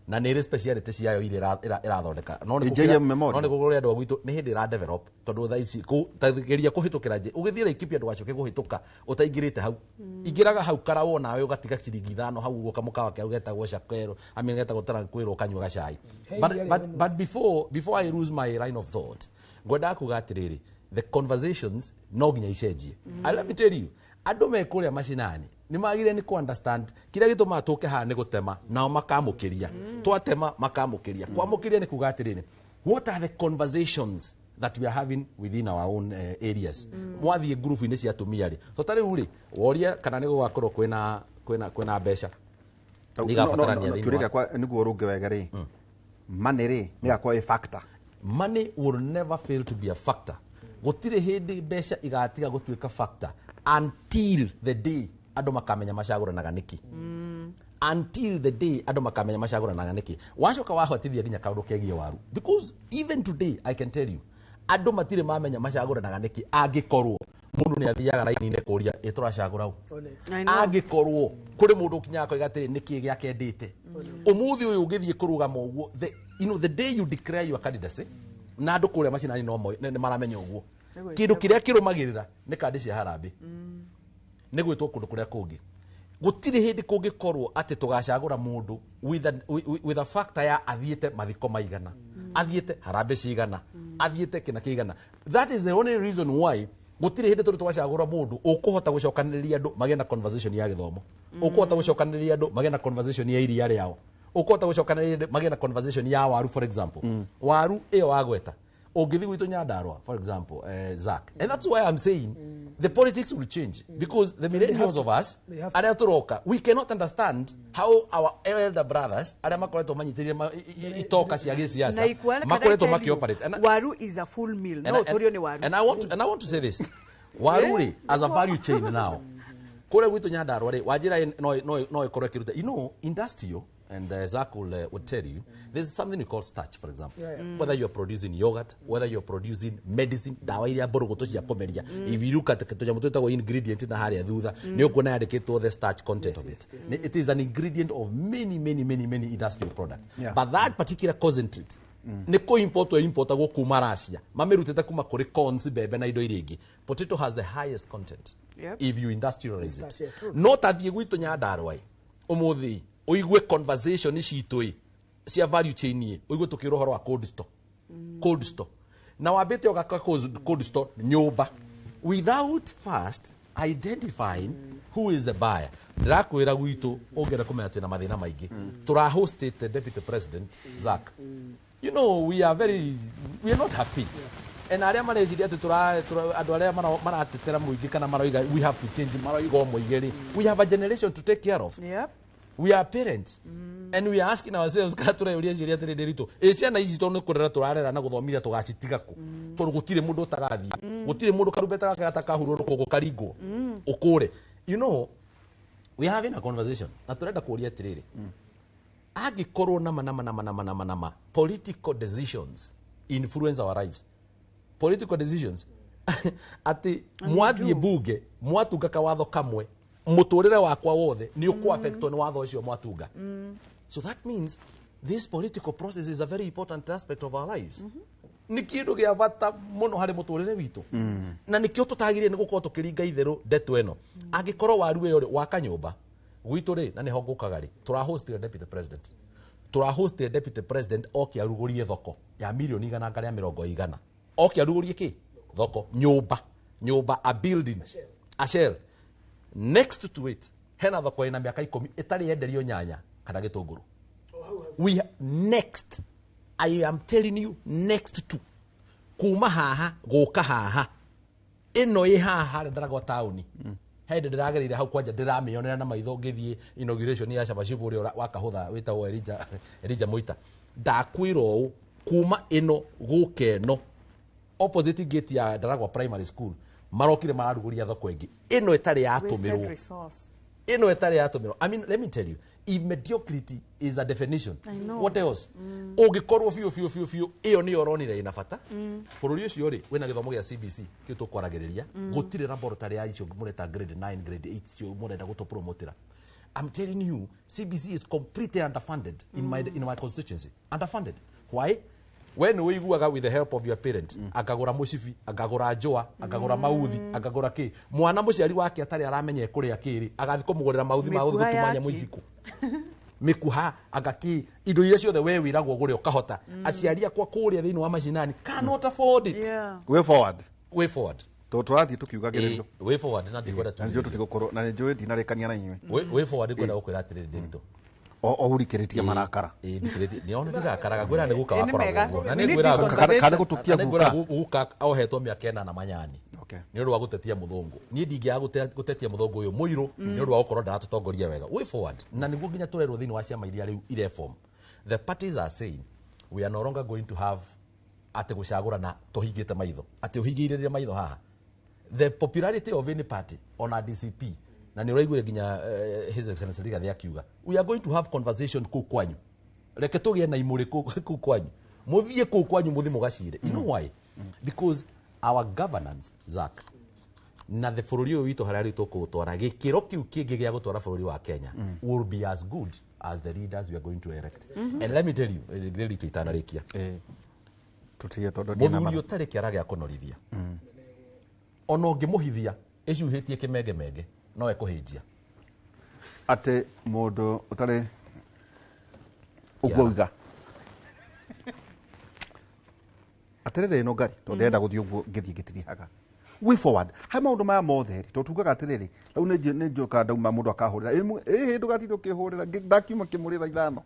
na nĩ ĩrĩ speciality ciayo iria ĩrathondeka, no nĩ Ĩ gũkĩra- JM Memorial? no nĩ kũrĩ andũ a gwitũ nĩ hĩndĩ ĩra develop, tondũ thaa ici ta geria kũhĩtũkĩra nje ũgĩthiĩ Laikipia, ndũgacoke kũhĩtũka ũtaingĩrĩte hau. Ingĩraga hau karawo nawe ũgatiga ciringi 5 hau ũguo kamũkawa kau getagwo Shakero, I mean getagwo Tranquilo, ũkanyua gacai. Hey, But before I lose my line of thought, ngwendaga kuga atĩrĩrĩ, the conversations no nginya icenjie. And let me tell you, andũ me kũrĩa macinani nĩ magire nĩ kũ understand kĩrĩa gĩtũmaga tũke haha nĩ gũtema nao makamũkĩria, twatema makamũkĩria. Kwamũkĩria nĩ kuga atĩrĩrĩ, what are the conversations that we are having within our own areas? Mwathiĩ ngurubu-inĩ cia atumia rĩ, so ta rĩu rĩ, woria kana nĩ gũgakorwo kwĩna mbeca No, nĩ igabatarania thĩinĩ kĩũria wa- gĩakwa nĩguo rũnge wega rĩ, money rĩ, nĩ gakorwo ĩ factor? Money will never fail to be a factor. Gũtirĩ hĩndĩ mbeca igatiga gũtuĩka factor until the day andũ makamenya macagũranaga nĩkĩ. Until the day andũ makamenya macagũranaga nĩkĩ. Wacoka wahotithia nginya kaũndũ kegiĩ waru, because even today I can tell you andũ matirĩ mamenya macagũranaga nĩkĩ. Angĩkorwo mũndũ nĩ athiaga raini-inĩ kũria ĩ tũracagũra ũ, angĩkorwo kũrĩ mũndũ ũkinyaga akoiga atĩrĩ nĩkĩ gĩakendete ũmũthĩ ũyũ ũngĩthiĩ kũrũgama ũguo, the, you know, the day you declare your candidacy na andũ kũrĩa macinani no nĩ maramenya ũguo, kĩndũ kĩrĩa kĩrũmagĩrĩra nĩ kandi cia harambĩ nĩ gwĩtwo kũndũ kũrĩa kũngĩ. Gũtirĩ hĩndĩ kũngĩkorwo atĩ tũgacagũra mũndũ with a factor ya athiĩte mathiko maigana, athiĩte harambĩ cigana, athiĩte kĩna kĩigana. That is the only reason why gũtirĩ hĩndĩ tũrĩ twacagũra mũndũ ũkũhota gũcokanĩrĩria andũ magĩe na conversation ya gĩthomo, ũkũhota gũcokanĩrĩria andũ magĩe na conversation ya iria rĩao, ũkũhota gũcokanĩrĩria andũ magĩe na conversation ya waru. For example, waru ĩyo wagweta, ũngĩthiĩ gwitũ Nyandarua, for example, Zach, and that's why I'm saying the politics will change, because the millennials of us They have to. arĩa tũroka, we cannot understand how our elder brothers arĩa makoretwo manyitĩrĩire itoka cia gĩsiasa Na ikuwa- can I makoretwo tell you, makĩoperate. Waru is a full meal. No ũtũrio nĩ waru. And I want to say this, waru rĩ, as a value chain now, kũrĩa gwitũ Nyandarua rĩ, wanjĩra no ĩkorwo ĩkĩruta industrial, and Zach would tell you there's something we call starch, for example. Whether you're producing yogurt, whether you're producing medicine, dawa iria mbũrũgũtũ cia kũmeria, if you look at tũnyamũ twĩtagwo ingredient na harĩa thutha, nĩ ũkuona yandĩkĩtwo the starch content of it. It is an ingredient of many, many, many, many industrial products. But that particular concentrate nĩ kũ import importagwo kuma Russia, mamĩrutĩte kuma kũrĩ corns, mbembe na indo iria ingĩ. Potato has the highest content if you industrialize it. Starch, yeah, true. No tathiĩ gwitũ Nyandarua ĩ ũmũthĩ ũigue conversation citũ ĩ cia value chain ĩ, ũigue tũkĩrwo ũhoro wa cold store, cold store, na wambĩte ũgaka cold store nyũmba without first identifying who is the buyer. Ndĩrakwĩra gwitũ ũngĩenda kũmenya twĩna mathĩna maingĩ, tũrahostĩte deputy president, Zach. We are not happy, and arĩa mareciria atĩ andũ arĩa maratetera mũingĩ kana maroiga we have to change, maroiga o moige rĩ, we have a generation to take care of. We are parents and we are asking ourselves, kana tũreyũria ciũria atĩrĩ ndĩritũ ĩ ciana ici tondũ nĩ kũrera tũrarera na gũthomithia tũgacitiga kũ, tondũ gũtirĩ mũndũ ũtagathiĩ, gũtirĩ mũndũ karumbeta gake gatakahurwo rũkũngũ karingwo ũkũre. We are having a conversation na tũrenda kũria atĩrĩrĩ, angĩkorwo nama nama nama nama nama nama political decisions influence our lives, political decisions atĩ mwathiĩ bunge mwatunga kawatho kamwe, mũtũrĩre wakwa wothe nĩ ũkũ-affectwo nĩ watho ũcio mwatunga. So that means this political process is a very important aspect of our lives. Nĩ kĩndũ gĩa bata mũno harĩ mũtũrĩre witũ, na nĩkĩo tũtagĩrĩire nĩ gũkorwo tũkĩringa itherũ ndeto ĩno. Angĩkorwo waru ĩyo rĩ, waka nyũmba gwitũ rĩ, na nĩho ngũkaga rĩ, tũrahostire deputy president, tũrahostire deputy president oke arugũrie thoko ya mirioni igana rĩa mĩrongo igana, oke arugũrie kĩ thoko, nyũmba, nyũmba, a building, a shell. Next to it hena thoko ĩna mĩaka 10 ĩtarĩ yenderio nyanya kana gĩtũngũrũ. We next, I am telling you, next to kuma haha gũka haha ĩno ĩ haha harĩa Ndaragwa taũni, he hĩndĩ ndĩragereire hau kwanja ndĩramĩonera na maitho ngĩthiĩ inauguration ya Shabashibu ũrĩa wakahũtha wĩtagwo Elijah Mũita. Ndakwĩra ũũ, kuma ĩno gũka ĩno opposite gate ya Ndaragwa Primary School, marokire mararugũria thoko ĩngĩ ĩno ĩtarĩ Wasted yatũmĩrwo, resource. ĩno ĩtarĩ yatũmĩrwo. I mean, let me tell you, if mediocrity is a definition, I know. what else? Ũngĩkorwo biũ biũ biũ biũ ĩyo nĩyo ũronire ĩna bata bũrũri ũcio rĩ wĩna gĩthomo gĩa CBC kĩu tũkwaragĩrĩria, gũtirĩ laboratory ya icio mũreta grade 9, grade 8 icio mũrenda gũtũpromotera. I'm telling you, CBC is completely underfunded in my constituency. Underfunded. Why? We nĩ ũiguaga with the help of your parent, akagũra mũcibi, akagũra njũa, akagũra mauthi, akagũra kĩ, mwana mũciari wake atarĩ aramenya ekũrĩa kĩrĩ, agathiĩ kũmũgũrĩra mauthi ma gũthiĩ Mĩkuha gũtuma yake. nyamũ iciko, mĩkuha, anga kĩ, indo iria ciothe we wĩragwo ũgũre ũkahota. Aciari akwa kũrĩa thĩinĩ wa macinani cannot afford it. Way forward. Way forward. Tondũ tũrathiĩ tũkiugagĩrĩrio. Way forward na ndikwenda Na nĩnjũĩ tũtigũkorwo na nĩnjũĩ ndinarĩkania na inyuĩ. Way forward ngwenda gũkwĩra atĩrĩrĩ ndĩritũ. O ũrikĩrĩtie marakara. Ĩĩ, ndikĩrĩtie nĩona ndirakaraga, ngwĩra nĩ guka Ĩ, nĩ wakoragwo mega. ũguo na We need nĩ this conversation. Kana gũtũkia na nĩ ngwĩra guka. guka ohetwo mĩaka 8 manyani Okay. nĩ ũndũ wa gũtetia mũthũngũ. Niĩ ndingĩaga gũtetia mũthũngũ ũyũ mũirũ nĩ ũndũ wa gũkorwo ndaratũtongoria wega. Way forward, na nĩguo nginya tũrerwo thĩinĩ wa ciama iria rĩu ireform, the parties are saying we are no longer going to have atĩ gũcagũrana tũhingĩte maitho, atĩ ũhingĩrĩrie maitho haha. The popularity of any party, ona DCP, Na nĩ ũraiguire nginya His Excellency Rigathi akiuga we are going to have conversation kũu kwanyu, reke tũgĩe na imũrĩ kũu kwanyu, mũthiĩ kũu kwanyu, mũthiĩ mũgacire. You know why? Because our governance, Zach, na the bũrũri ũyũ witũ harĩa rĩu tũkũũtwara gĩkĩro kĩu kĩngĩ gĩa gũtwara bũrũri wa Kenya will be as good as the leaders we are going to elect. And let me tell you, rĩrĩ tũitanarĩkia, tutige tondũ ndina mũthuri ũtarĩ kĩara gĩa kũnorithia, ona ũngĩmũhithia ĩcuhĩtie kĩmengemenge, no ekũhĩnjia. Atĩ mũndũ ũtarĩ ũguo uga atĩrĩrĩ ĩno ngari tondũ ndĩrenda gũthiĩ ũguo ngĩthiĩ ngĩtirihaga way forward he maũndũ maya mothe rĩ, tondũ tugaga atĩrĩrĩ, rĩu nĩ njũkaga ndauma mũndũ akahũrĩra ĩhĩ ndũgatinde ũkĩhũrĩra, ndakiuma kĩmũrĩ thaa 5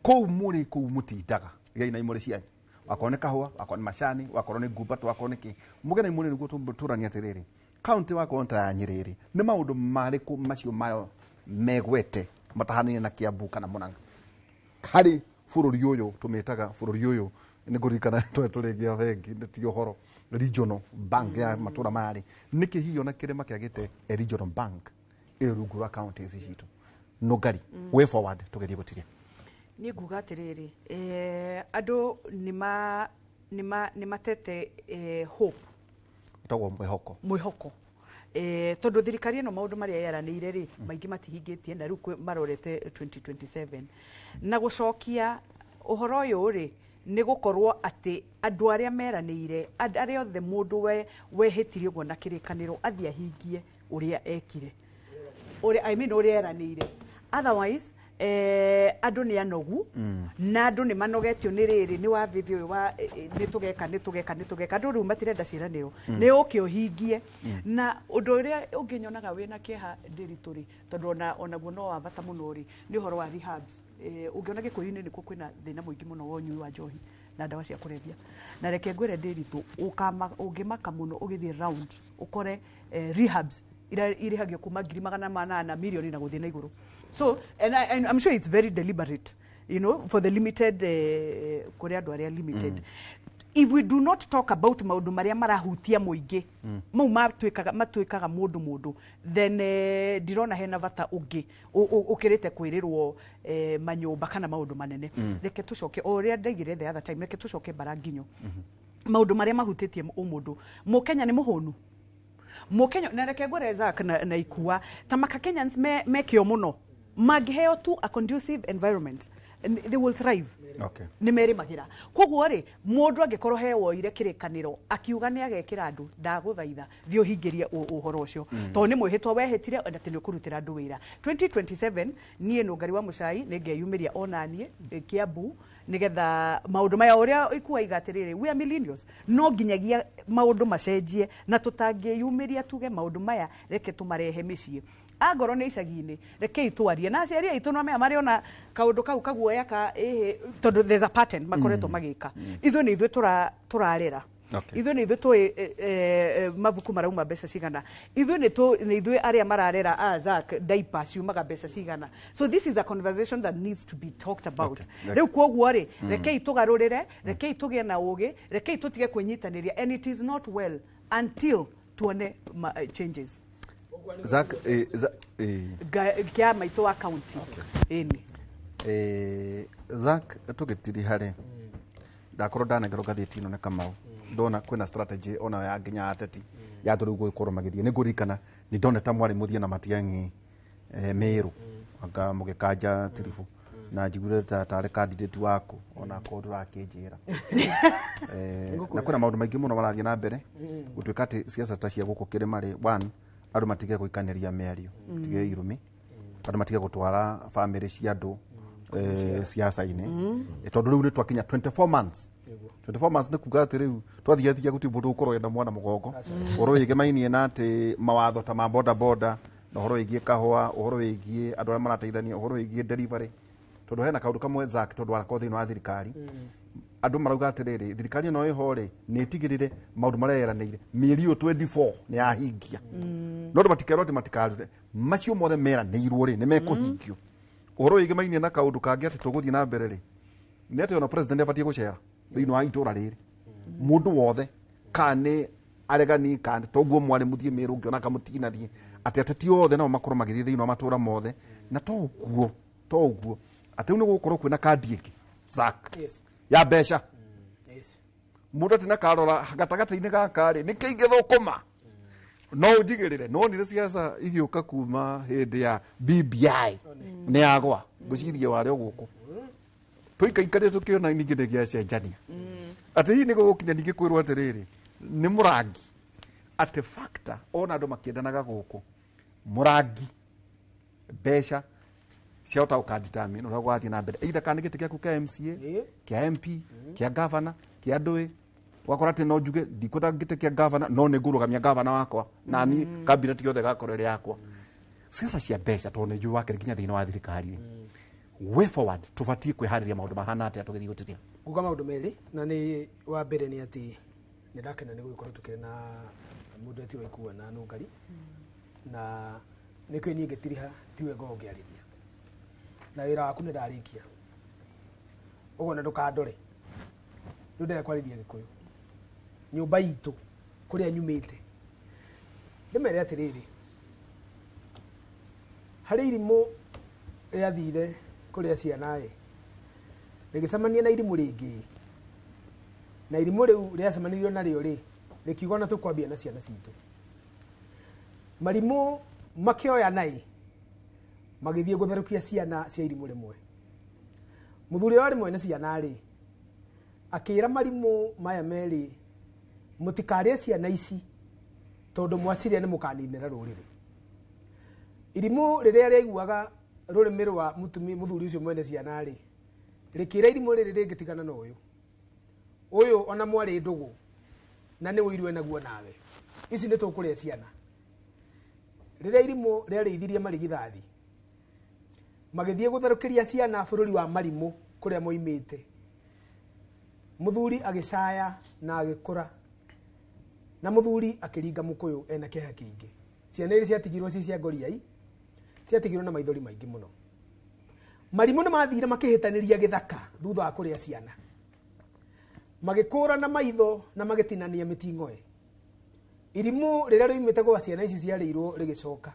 kũu mũrĩ kũu mũtindaga gĩai na imũrĩ cianyu, wakorwo nĩ kahũa, wakorwo nĩ macani, wakorwo nĩ ngumbato, wakorwo nĩ kĩ, mũgĩe na imũrĩ nĩguo tũranie atĩrĩrĩ, kaunti wakorwo ta ya Nyĩrĩ rĩ, nĩ maũndũ marĩkũ macio mayo megwete matahanaine na Kiambu kana Murang'a harĩ bũrũri ũyũ tũmĩtaga bũrũri ũyũ nĩ ngũririkana tũrĩgia bengi nĩ ti ũhoro regional bank ya matũra maya rĩ, nĩkĩ hihi ona kĩrĩma kĩagĩte a regional bank ĩ rungu rwa county ici citũ? Nũngari, way forward tũgerie gũtiria. Niĩ nguga atĩrĩrĩ, andũ nĩ matete hope. Ĩtagwo mwĩhoko. Mwĩhoko, tondũ thirikari ĩno maũndũ marĩa yaranĩire rĩ, maingĩ matihingĩtie, na rĩu marorete 2027 na gũcokia ũhoro ũyũ rĩ, nĩ gũkorwo atĩ andũ arĩa meranĩire, arĩa othe mũndũ wehĩtire ũguo na kĩrĩkanĩro athiĩ ahingie ũrĩa ekire, ũrĩa, I mean, ũrĩa eranĩire. Otherwise andũ nĩ anogu na andũ nĩ manogetio nĩ rĩrĩ nĩ wathĩthi ũyũ wa nĩ tũgeka, nĩ tũgeka, nĩ tũgeka. Andũ rĩu matirenda ciĩranĩro, nĩ ũke ũhingie. Na ũndũ ũrĩa ũngĩ nyonaga wĩna kĩeha ndĩritũ rĩ, tondũ onaguo no wa bata mũno rĩ, nĩ ũhoro wa rehabs. Ũngĩona Gĩkũyũ-inĩ nĩkuo kwĩna thĩna mũingĩ mũno wa ũnyui wa njohi na ndawa cia kũrebia, na reke ngwĩre ndĩritũ, ũngĩmaka mũno ũgĩthiĩ round ũkore rehabs irĩhagio kuma 800,000 milioni na gũthiĩ na igũrũ. So and I'm sure it's very deliberate, for the limited, kũrĩ andũ arĩa limited. If we do not talk about maũndũ marĩa marahutia mũingĩ, mau matuĩkaga mũndũ mũndũ, then ndirona hena bata ũngĩ ũkĩrĩte kwĩrĩrwo manyũmba kana maũndũ manene. Reke tũcoke o ũrĩa ndaigire the other time, reke tũcoke bara nginyo maũndũ marĩa mahutĩtie ũmũndũ. Mũkenya nĩ mũhũnu, Mũkenya, na reke ngwĩre Zack na ikua ta maka Kenyans me kĩo mũno, mangĩheo tu a conducive environment, they will thrive. Nĩ merĩmagĩra. Koguo rĩ, mũndũ angĩkorwo he woire kĩrĩkanĩro akiuga nĩ agekĩra andũ, ndagũthaitha thiĩ ũhingĩrie ũhoro ũcio, tondũ nĩ mwĩhĩtwa wehĩtire na atĩ nĩ ũkũrutĩra andũ wĩra 2027. Niĩ Nũngari wa Mũcai nĩ ngeyumĩria onaniĩ Kiambu nĩgetha maũndũ maya ũrĩa ikua iga atĩrĩrĩ, we are millennials, no nginyagia maũndũ macenjie, na tũtangĩyumĩria tuge maũndũ maya reke tũmarehe mĩciĩ, angorwo nĩ icagi-inĩ, rekei twarie na aciari aitũ, no mea marĩ ona kaũndũ kau kaguoya ka ĩhĩ, tondũ there's a pattern makoretwo magĩka. Ithuĩ nĩ ithuĩ tũrarera. Ithuĩ nĩ ithuĩ tũĩ mabuku marauma mbeca cigana, ithuĩ nĩ ithuĩ arĩa mararera a Zack diaper ciumaga mbeca cigana. So this is a conversation that needs to be talked about. Rĩu koguo rĩ, rekei tũgarũrĩre, rekei tũgĩe na ũgĩ, rekei tũtige kwĩnyitanĩria, and it is not well until tuone changes. Zack, Kĩa maitũ wa county ĩni. Zack, tũgĩtiri harĩ ndakorwo ndanengerwo ngathĩti ĩno nĩ Kamau, ndona kwĩna strategy ona ya nginya ateti ya andũ rĩu gũgĩkorwo magĩthiĩ. Nĩ ngũririkana nĩ ndonete mwarĩ mũthiĩ na Matiang'i Mĩrũ anga mũgĩkanja tiribũ, na njiguire ta tarĩ candidate waku, ona korwo ndũrakĩnjĩra. Na kwĩna maũndũ maingĩ mũno marathiĩ na mbere gũtuĩka atĩ ciaca ta cia gũkũ kĩrĩma rĩ, one, andũ matige gũikanĩria mĩario, tige irumi, andũ matige gũtwara bamĩrĩ cia andũ ciaca-inĩ. Tondũ rĩu nĩ twakinya 24 months, 24 months nĩ kuga atĩ rĩu twathiathia gũtirĩ mũndũ ũgũkorwo enda mwana mũgongo ũhoro wĩgĩmainie na atĩ mawatho ta ma boda boda na ũhoro wĩgiĩ kahũa, ũhoro wĩgiĩ andũ arĩa marateithania, ũhoro wĩgiĩ delivery, tondũ hena kaũndũ kamwe Zack, tondũ wanakorwo thĩinĩ wa thirikari, andũ marauga atĩrĩrĩ, thirikari ĩno ĩho rĩ, nĩ ĩtigĩrĩre maũndũ marĩa yeranĩire mĩeri ĩyo 24 nĩ yahingia, no andũ matikerwo atĩ matikarute macio mothe meranĩirwo rĩ, nĩ mekũhingio. Ũhoro wĩgĩmainie na kaũndũ kangĩ atĩ tũgũthiĩ na mbere rĩ, nĩ atĩ ona president abatiĩ gũcera thĩinĩ wa itũra rĩrĩ, mũndũ wothe kana nĩ Aregani kana toguo mwarĩ mũthiĩ Mĩrũ ngĩona kamũtinathiĩ atĩ ateti othe nao makorwo magĩthiĩ thĩinĩ wa matũra mothe na to ũguo atĩ rĩu nĩ gũgũkorwo kwĩna kandi ĩngĩ Zack Yes. ya mbeca Yes. mũndũ atĩ na karora gatagatĩ-inĩ gaka rĩ nĩ kĩingĩthũkũma no ũnjigĩrĩre nonire siasa igĩũka kuma hĩndĩ ya BBI nĩ yagwa ngwĩciria warĩ o gũkũ tũikaikarire tũkĩona ningĩ nĩ gĩacenjania atĩ hihi nĩ gũgũkinya ningĩ kwĩrwo atĩrĩrĩ nĩ mũrangi atĩ factor ona andũ makĩendanaga gũkũ mũrangi mbeca ciahota gũkadetermine ũrĩa gũgathiĩ na mbere either kana nĩ gĩtĩ gĩaku kĩa MCA kĩa MP kĩa governor kĩa ndũĩ wakora atĩ no njuge ndikwenda gĩtĩ kĩa governor no nĩ ngũrũgamia governor wakwa na niĩ cabinet yothe ĩgakorwo ĩrĩ yakwa siasa cia mbeca tondũ nĩ njũĩ wakĩrĩ nginya thĩinĩ wa thirikari way forward tũbatiĩ kwĩharĩria maũndũ mahana atĩa tũgĩthiĩ gũtetia Nguga maũndũ merĩ na nĩ wa mbere nĩ atĩ nĩ ndakena nĩ gũgĩkorwo tũkĩrĩ na mũndũ etirwo Ikua na Nũngari na nĩkĩo niĩ ngĩtiriha tiwe ngorwo ngĩarĩria na wĩra waku nĩ ndarĩkia ũguo na ndũkandore rĩu ndĩrenda kwarĩria Gĩkũyũ nyũmba itũ kũrĩa nyumĩte ndĩmere atĩrĩrĩ harĩ irimũ rĩathire kũrĩa ciana ĩ rĩgĩcemania na irimũ rĩngĩ na irimũ rĩu rĩacemanirio narĩo rĩ rĩkiuga ona tũkwambia na ciana citũ marimũ makĩoya naĩ magĩthiĩ gũtherũkia ciana cia irimũ rĩmwe mũthuri ũrĩa warĩ mwene ciana rĩ akĩra marimũ maya merĩ mũtikarĩe ciana ici tondũ mwaciria nĩ mũkaninĩra rũrĩrĩ irimũ rĩrĩa rĩaiguaga rũrĩmĩ rwa mũtumia mũthuri ũcio mwene ciana rĩ rĩkĩra irimũ rĩrĩ rĩngĩtigana na ũyũ ũyũ ona mwarĩ ndũgũ na nĩ ũiru enaguo nawe ici nĩ tũkũrĩa ciana rĩrĩa irimũ rĩarĩithirie marigithathi magĩthiĩ gũtherũkĩria ciana bũrũri wa marimũ kũrĩa moimĩte mũthuri agĩcaya na agĩkũra na mũthuri akĩringa mũkũyũ ena kĩeha kĩingĩ ciana iria ciatigirwo ci cia ngoriai ciatigirwo na maithori maingĩ mũno marimũ nĩ mathire makĩhĩtanĩria gĩthaka thutha wa kũrĩa ciana magĩkũra na maitho na magĩtinania mĩting'oe irimũ rĩrĩa rĩoimĩte gwa ciana ici ciarĩirwo rĩgĩcoka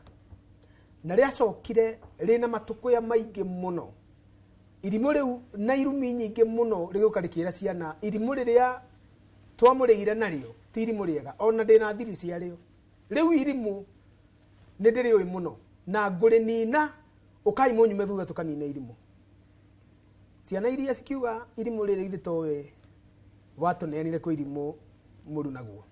na rĩacokire rĩna matũkũya maingĩ mũno irimũ rĩu na irumi nyingĩ mũno rĩgĩũka rĩkĩra ciana irimũ rĩrĩa twamũrĩire narĩo ti irimũ rĩega ona ndĩna thiri ciarĩo rĩu irimũ nĩ ndĩrĩũĩ mũno na ngũrĩnina ũkai mũnyume thutha tũkanine irimũ ciana iria cikiuga irimũ rĩrĩ ithe towe watũneanire kwĩ irimũ mũru naguo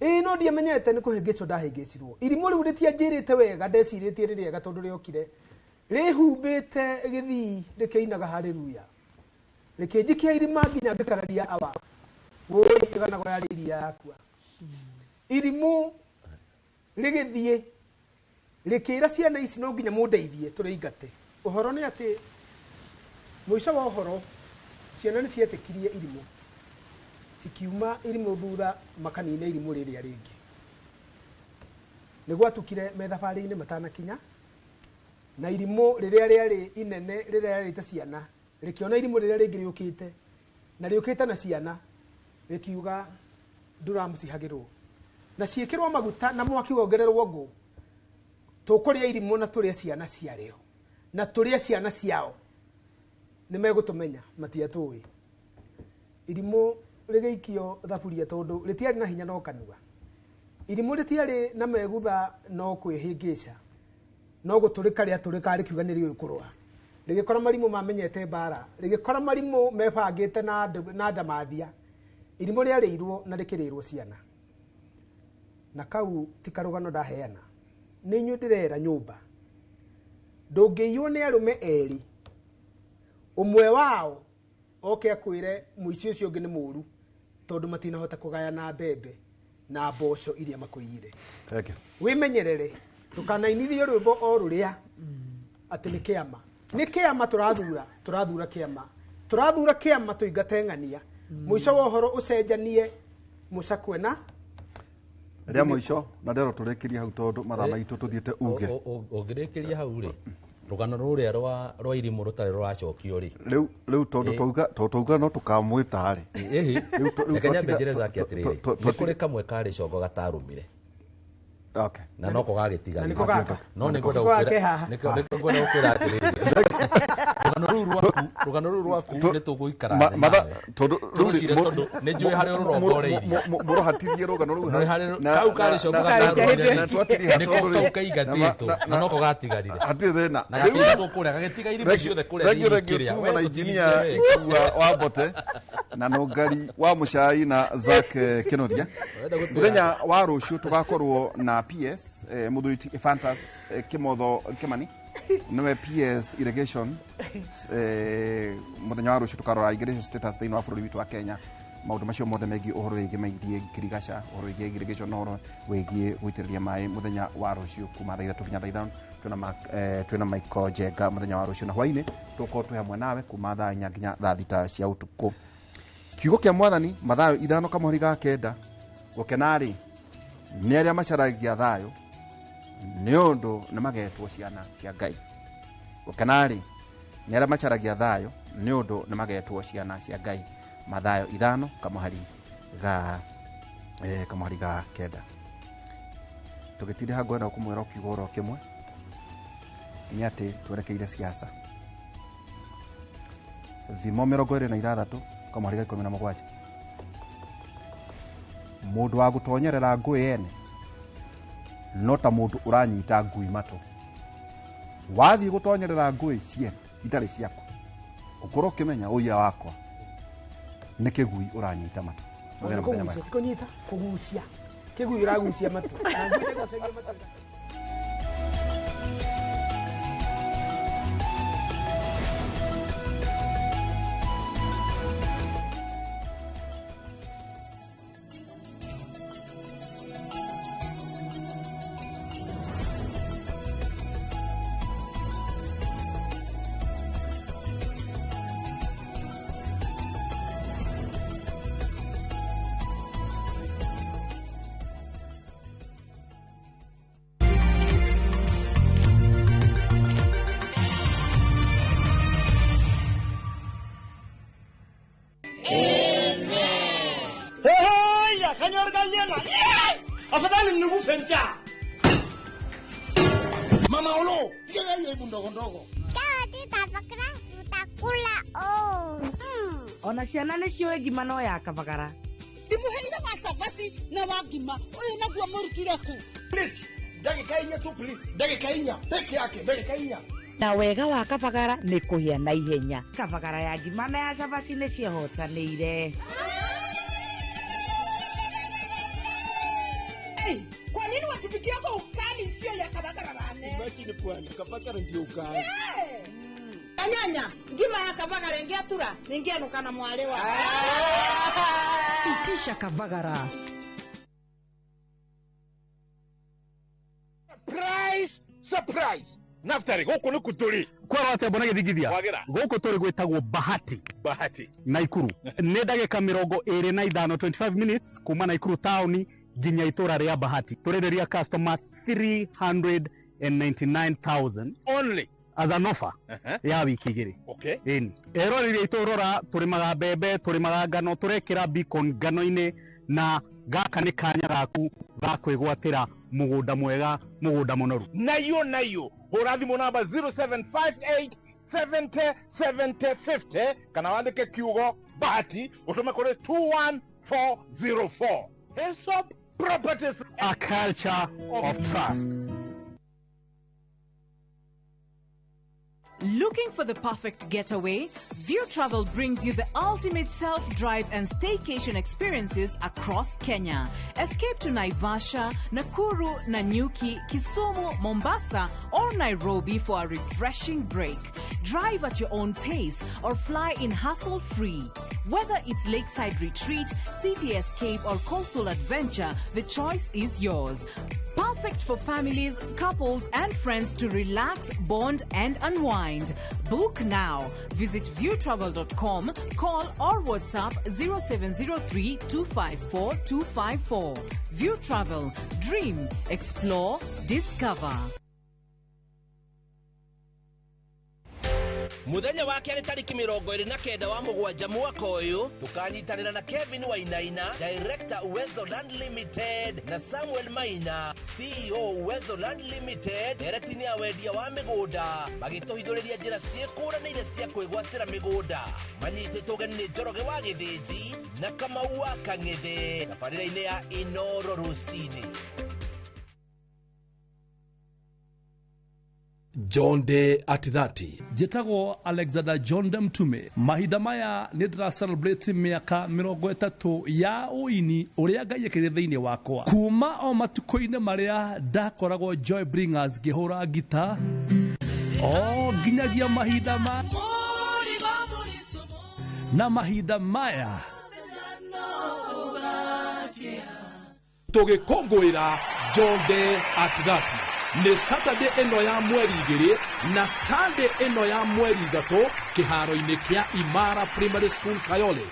ĩĩ no ndiamenyete nĩ kũhĩngĩcwo ndahĩngĩcirwo irimũ rĩu rĩtianjĩrĩte wega ndecirĩtie rĩ rĩega tondũ rĩokire rĩhumbĩte gĩthii rĩkĩinaga haleluya rĩkĩnjikia irima nginya ngĩkararia awa wũi ĩganagwo yarĩ iria yakua irimũ rĩgĩthiĩ rĩkĩra ciana ici no nginya mũndeithie tũrĩingate ũhoro nĩ atĩ mũico wa ũhoro ciana nĩ cietĩkirie irimũ cikiuma irimũ thutha makanina irimũ rĩrĩa rĩngĩ nĩ gwatukire me thabarĩ-inĩ matanakinya na irimũ rĩrĩa rĩarĩ inene rĩrĩa rĩarĩte ciana rĩkĩona irimũ rĩrĩa rĩngĩ rĩũkĩte na rĩũkĩte na ciana rĩkiuga ndũramũcihagĩrwo na ciĩkĩrwo maguta na mwaki wongererwo ngũ tũkũrĩa irimũ na tũrĩe ciana ciarĩo na tũrĩe ciana ciao nĩ megũtũmenya matiatũĩ irimũ rĩgĩikio thaburia tondũ rĩtiarĩ na hinya no kanua irimũ rĩtiarĩ na megutha no kwĩhĩngĩca no gũtũrĩka rĩatũrĩka rĩkiuga nĩ rĩũĩ kũrũa rĩgĩkora marimũ mamenyete mbara rĩgĩkora marimũ mebangĩte na ndamathia irimũ rĩarĩirwo na rĩkĩrĩrwo ciana na kau ti karũgano ndaheana nĩ inyuĩ ndĩrera nyũmba ndũngĩiywo nĩ arũme erĩ ũmwe wao oke akwĩre mũici ũcio ũngĩ nĩ mũũru tondũ matinahota kũgayana mbembe na mboco iria makũiyire wĩmenyerere ndũkanainithio rwĩmbo o rũrĩa atĩ nĩ kĩama nĩ kĩama tũrathura tũrathura kĩama tũrathura kĩama tũingate ng'ania mũico wa ũhoro ũcenjanie mũcakwe na rĩa mũico na ndero tũrĩkĩrie hau tondũ mathaa maitũ tũthiĩte uge ũngĩrĩkĩria hau rĩ Rũgano rũrĩa rwa irimũ rũtarĩ rũracokio rĩ. Rĩu tondũ twauga no tũkamwĩta rĩ. Reke nyambe njĩre Zaki atĩrĩrĩ, nĩ kũrĩ kamwe karĩ cogo gatarũmire. Okay. Na noko gagĩtigarire. No nĩ ngwenda gũkwĩra atĩrĩrĩ, rũgano rũu rwaku nĩ tũgũikara thĩ nawe. Tondũ Tũrũcire tondũ nĩ njũĩ harĩa ũrũrongoreirie. Mũrohatithie rũgano rũu. Kau karĩ cogo gatarũmire nĩko kau kaingatĩtwo na noko gatigarire. Hatirĩ thĩna. Na gakĩingatwo kũrĩa gagĩtiga irimũ ciothe kũrĩa Thengiũ ikĩrĩa. tuma na injinia Ikua wa Mbote na Nũngari wa Mũcai na Zack Kĩnuthia. Mũthenya wa rũciũ tũgakorwo na PS mũthuri ti Ephantus Kĩmotho Kĩmani nĩwe PS Irrigation. Mũthenya wa rũciũ tũkarora irrigation status thĩinĩ wa bũrũri witũ wa Kenya, maũndũ macio mothe megiĩ ũhoro wĩgiĩ megiĩ ngirigaca, ũhoro wĩgiĩ irrigation na ũhoro wĩgiĩ gũitĩrĩria maĩ mũthenya wa rũciũ kuma thaa 3 nginya thaa 5. Twĩna Michael Njenga mũthenya wa rũciũ, na hwainĩ tũgũkorwo twĩ hamwe nawe kuma thaa 4 nginya thaa 6 cia ũtukũ. Kiugo kĩa Mwathani Mathayo 5:9, gũkena-rĩ nĩ arĩa macaragia thayũ, nĩ ũndũ nĩ magetwo ciana cia Ngai. Gũkena-rĩ nĩ arĩa macaragia thayũ, nĩ ũndũ nĩ magetwo ciana cia Ngai. Mathayo 5:9. Tũgĩtiriha ngwenda kũmwĩra kiugo oro kĩmwe nĩ atĩ twerekeire siasa. Thimo 26:17. Mũndũ wa gũtonyerera ngũĩ ene no ta mũndũ ũranyita ngui matũ. Wathiĩ gũtonyerera ngũĩ ciene itarĩ ciaku, ũkorwo ũkĩmenya ũira wakwa nĩ kĩgui ũranyita matũ. Kũnyita, kũgucia. Kĩgui ũragucia matũ. Na ngui ĩgucagia matũ. Mama Olo, tiga hiyo ndogo ndogo. Tutakula oh. Ona ciana nĩ ciũĩ ngima no ya kabagara. Ndimuheire wa cabaci na wa ngima. Ũyũ naguo mũrutire kũ? Please, ndagĩka inya tu please. Ndagĩka inya peke yake, ndagĩka inya. Na wega wa kabagara nĩ kũhĩa na ihenya. Kabagara ya ngima na ya cabaci nĩ ciĩhotanĩire. Hey, kwa nini watupikia kwa ukali sio ya kabagara bane? Imagine bwana, kabagara ndio ukali. Yeah. Anyanya, ngima ya kabagara ingiatura, ningianuka na mwale wa. Itisha kabagara. Surprise, surprise. Naftari gũkũ nĩ kũtũrĩ kwara atĩa mbona gĩthingithia gũkũ tũrĩ gwĩtagwo Bahati Bahati Naikuru nĩ ndagĩka 25 25 minutes kuma Naikuru taũni nginya itũra rĩa Bahati. Tũrenderia customer 399,000 only as an offer ya wiki igĩrĩ. Okay. Ĩni eroreri aitũ rora, tũrĩmaga mbembe, tũrĩmaga ngano, tũrekĩra beacon ngano-inĩ, na gaka nĩ kanya gaku ga kwĩgwatĩra mũgũnda mwega, mũgũnda mũnoru. Nayo nayo hũra thimũ namba 0758 70 70 50 kana wandĩke kiugo Bahati ũtũme kũrĩ 21404. Hesop Properties, a culture of trust. Looking for the perfect getaway? View Travel brings you the ultimate self-drive and staycation experiences across Kenya. Escape to Naivasha, Nakuru, Nanyuki, Kisumu, Mombasa, or Nairobi for a refreshing break. Drive at your own pace or fly in hassle-free. Whether it's lakeside retreat, city escape, or coastal adventure, the choice is yours. Perfect for families, couples, and friends to relax, bond, and unwind. Book now. Visit viewtravel.com, call or WhatsApp 0703 254 254. View Travel. Dream, explore, discover. Muthenya wa kerĩ tarĩki 29 wa mũgwanja mwaka ũyũ tũkanyitanĩra na Kevin Wainaina, Director Uwezo Land Limited, na Samuel Maina, CEO Uwezo Land Limited, ndereti-inĩ ya wendia wa mĩgũnda, magĩtũhithũrĩria njĩra ciĩkũranĩire cia kwĩgwatĩra mĩgũnda. Manyitĩtwo ũgeni nĩ Njoroge wa Gĩthĩnji na Kamau wa Kang'ethe, tabarĩra-inĩ ya Inoro rũcinĩ. John Day at 30. Njĩtagwo Alexander John de Mtume. Mahinda maya nĩ ndĩra celebrate mĩaka 30 ya ũini ũrĩa Ngai ekĩrire thĩinĩ wakwa. Kuma o matukũ-inĩ marĩa ndakoragwo Joy Bringers ngĩhũra ngita o nginyagia mahinda ma na mahinda maya tũgĩkũngũĩra John Day at 30. Nĩ Saturday ĩno ya mweri 2 na Sunday ĩno ya mweri 3 kĩharo-inĩ kĩa Imara Primary School Kayole.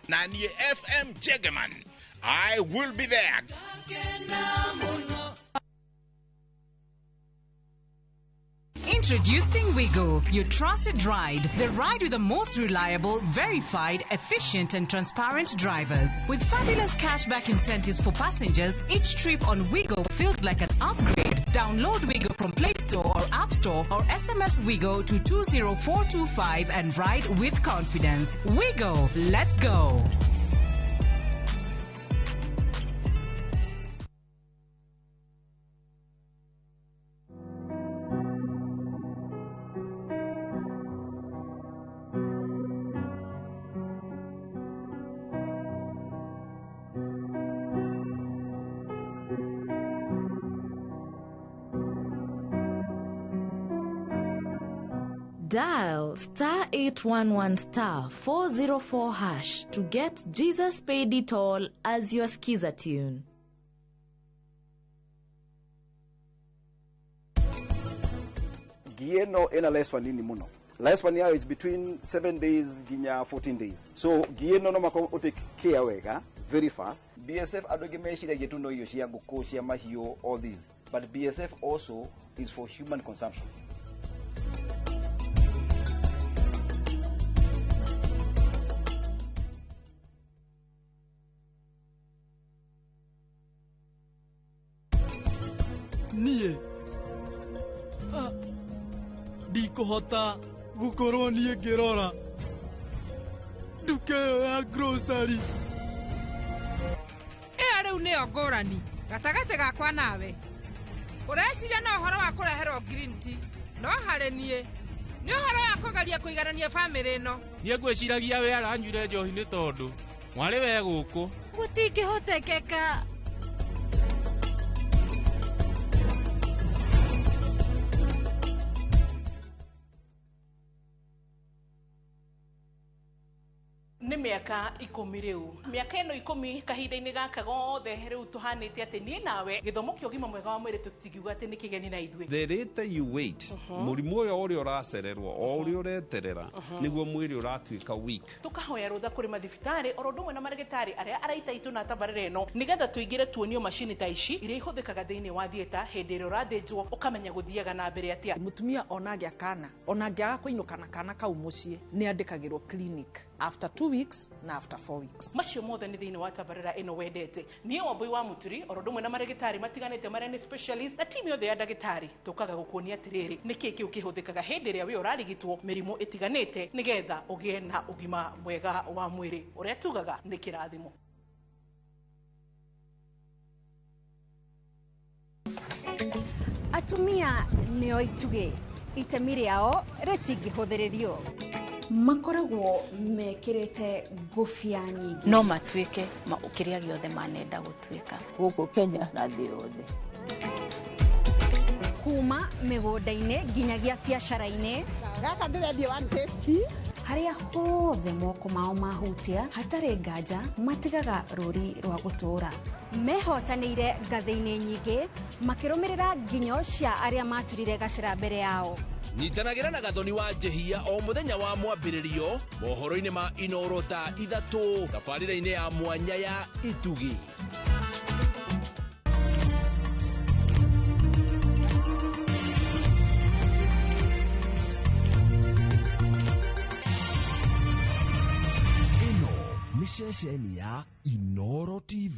Na niĩ FM Jegeman, I will be there. Introducing Wigo, your trusted ride. The ride with the most reliable, verified, efficient and transparent drivers. With fabulous cashback incentives for passengers, each trip on Wigo feels like an upgrade. Download Wigo from Play Store or App Store or SMS Wigo to 20425 and ride with confidence. Wigo, let's go. Dial star 811 star 404 hash to get Jesus Paid It All as your skiza tune. Gieno ena lifespan nini muno. Lifespan yao is between 7 days ginya 14 days. So gieno no mako take care wega very fast. BSF adoge meshira yetu no iyo cia ngũkũ cia mahiũ, all these. But BSF also is for human consumption. Niĩ ndikũhota gũkorwo niĩ ngĩrora nduka ĩyo ya grocery. Ĩyo rĩu nĩyo ngũrani gatagatĩ gakwa nawe. Ũreciria na ũhoro wa kũreherwo green tea, no harĩ niĩ nĩ ũhoro wa kũgeria kũiganania bamĩrĩ ĩno. Niĩ ngwĩciragia we aranyuire njohi nĩ tondũ mwarĩ we gũkũ. Gũtingĩhotekeka. Nĩ mĩaka 10 rĩu. Mĩaka ĩno 10 kahinda-inĩ gaka gothe rĩu tũhanĩte atĩ niĩ nawe gĩthomo kĩa ũgima mwega wa mwĩrĩ tũtingiuga atĩ nĩ kĩgeni na ithuĩ. The later you wait, mũrimũ ũyũ ũrĩa ũracererwo o ũrĩa ũreterera nĩguo mwĩrĩ ũratuĩka weak. Tũkahoya rũtha kũrĩ mathibitarĩ oro ũndũ ũmwe na marĩgĩtarĩ arĩa araita itũ na tabarĩra ĩno nĩgetha tũingĩre tuonio macini ta ici iria ihũthĩkaga thĩinĩ wa theatre hĩndĩ ĩrĩa ũrathĩnjwo ũkamenya gũthiaga na mbere atĩa. Mũtumia ona angĩa kana ona angĩaga kũinũka na kana kau mũciĩ nĩ andĩkagĩrwo clinic after 2 weeks na after 4 weeks. Macio mothe nĩ thĩinĩ wa tabarĩra ĩno wendete. Niĩ Wambui wa Mũturi oro ũndũ ũmwe na marĩgĩtarĩ matiganĩte marĩa nĩ specialist na timu yothe ya ndagĩtarĩ tũkaga gũkuonia atĩrĩrĩ nĩkĩ kĩu kĩhũthĩkaga hĩndĩ ĩrĩa we ũrarigitwo mĩrimũ ĩtiganĩte nĩgetha ũgĩe na ũgima mwega wa mwĩrĩ ũrĩa tugaga nĩ kĩrathimo. Atumia nĩo itugĩ, itemi rĩao rĩtingĩhũthĩrĩrio. Makoragwo mekĩrĩte ngũbia nyingĩ no matuĩke kĩrĩa gĩothe manenda gũtuĩka gũkũ Kenya na thĩ yothe. Kuma mĩgũnda-inĩ nginyagia biacara-inĩ gaka ndĩrendia 150 harĩa hothe moko mao mahutia hatarĩ nganja matigaga rũri rwa gũtũũra. Mehotanĩire ngathĩ-inĩ nyingĩ makĩrũmĩrĩra nginyo cia arĩa maturire gacĩra mbere yao. Nyitanagĩra na Gathoni wa Njehia o mũthenya wa mwambĩrĩrio mohoro-inĩ ma Inoro thaa 3 tabarĩra-inĩ ya mwanya ya Itugi. Nĩ ceceni ya Inoro TV.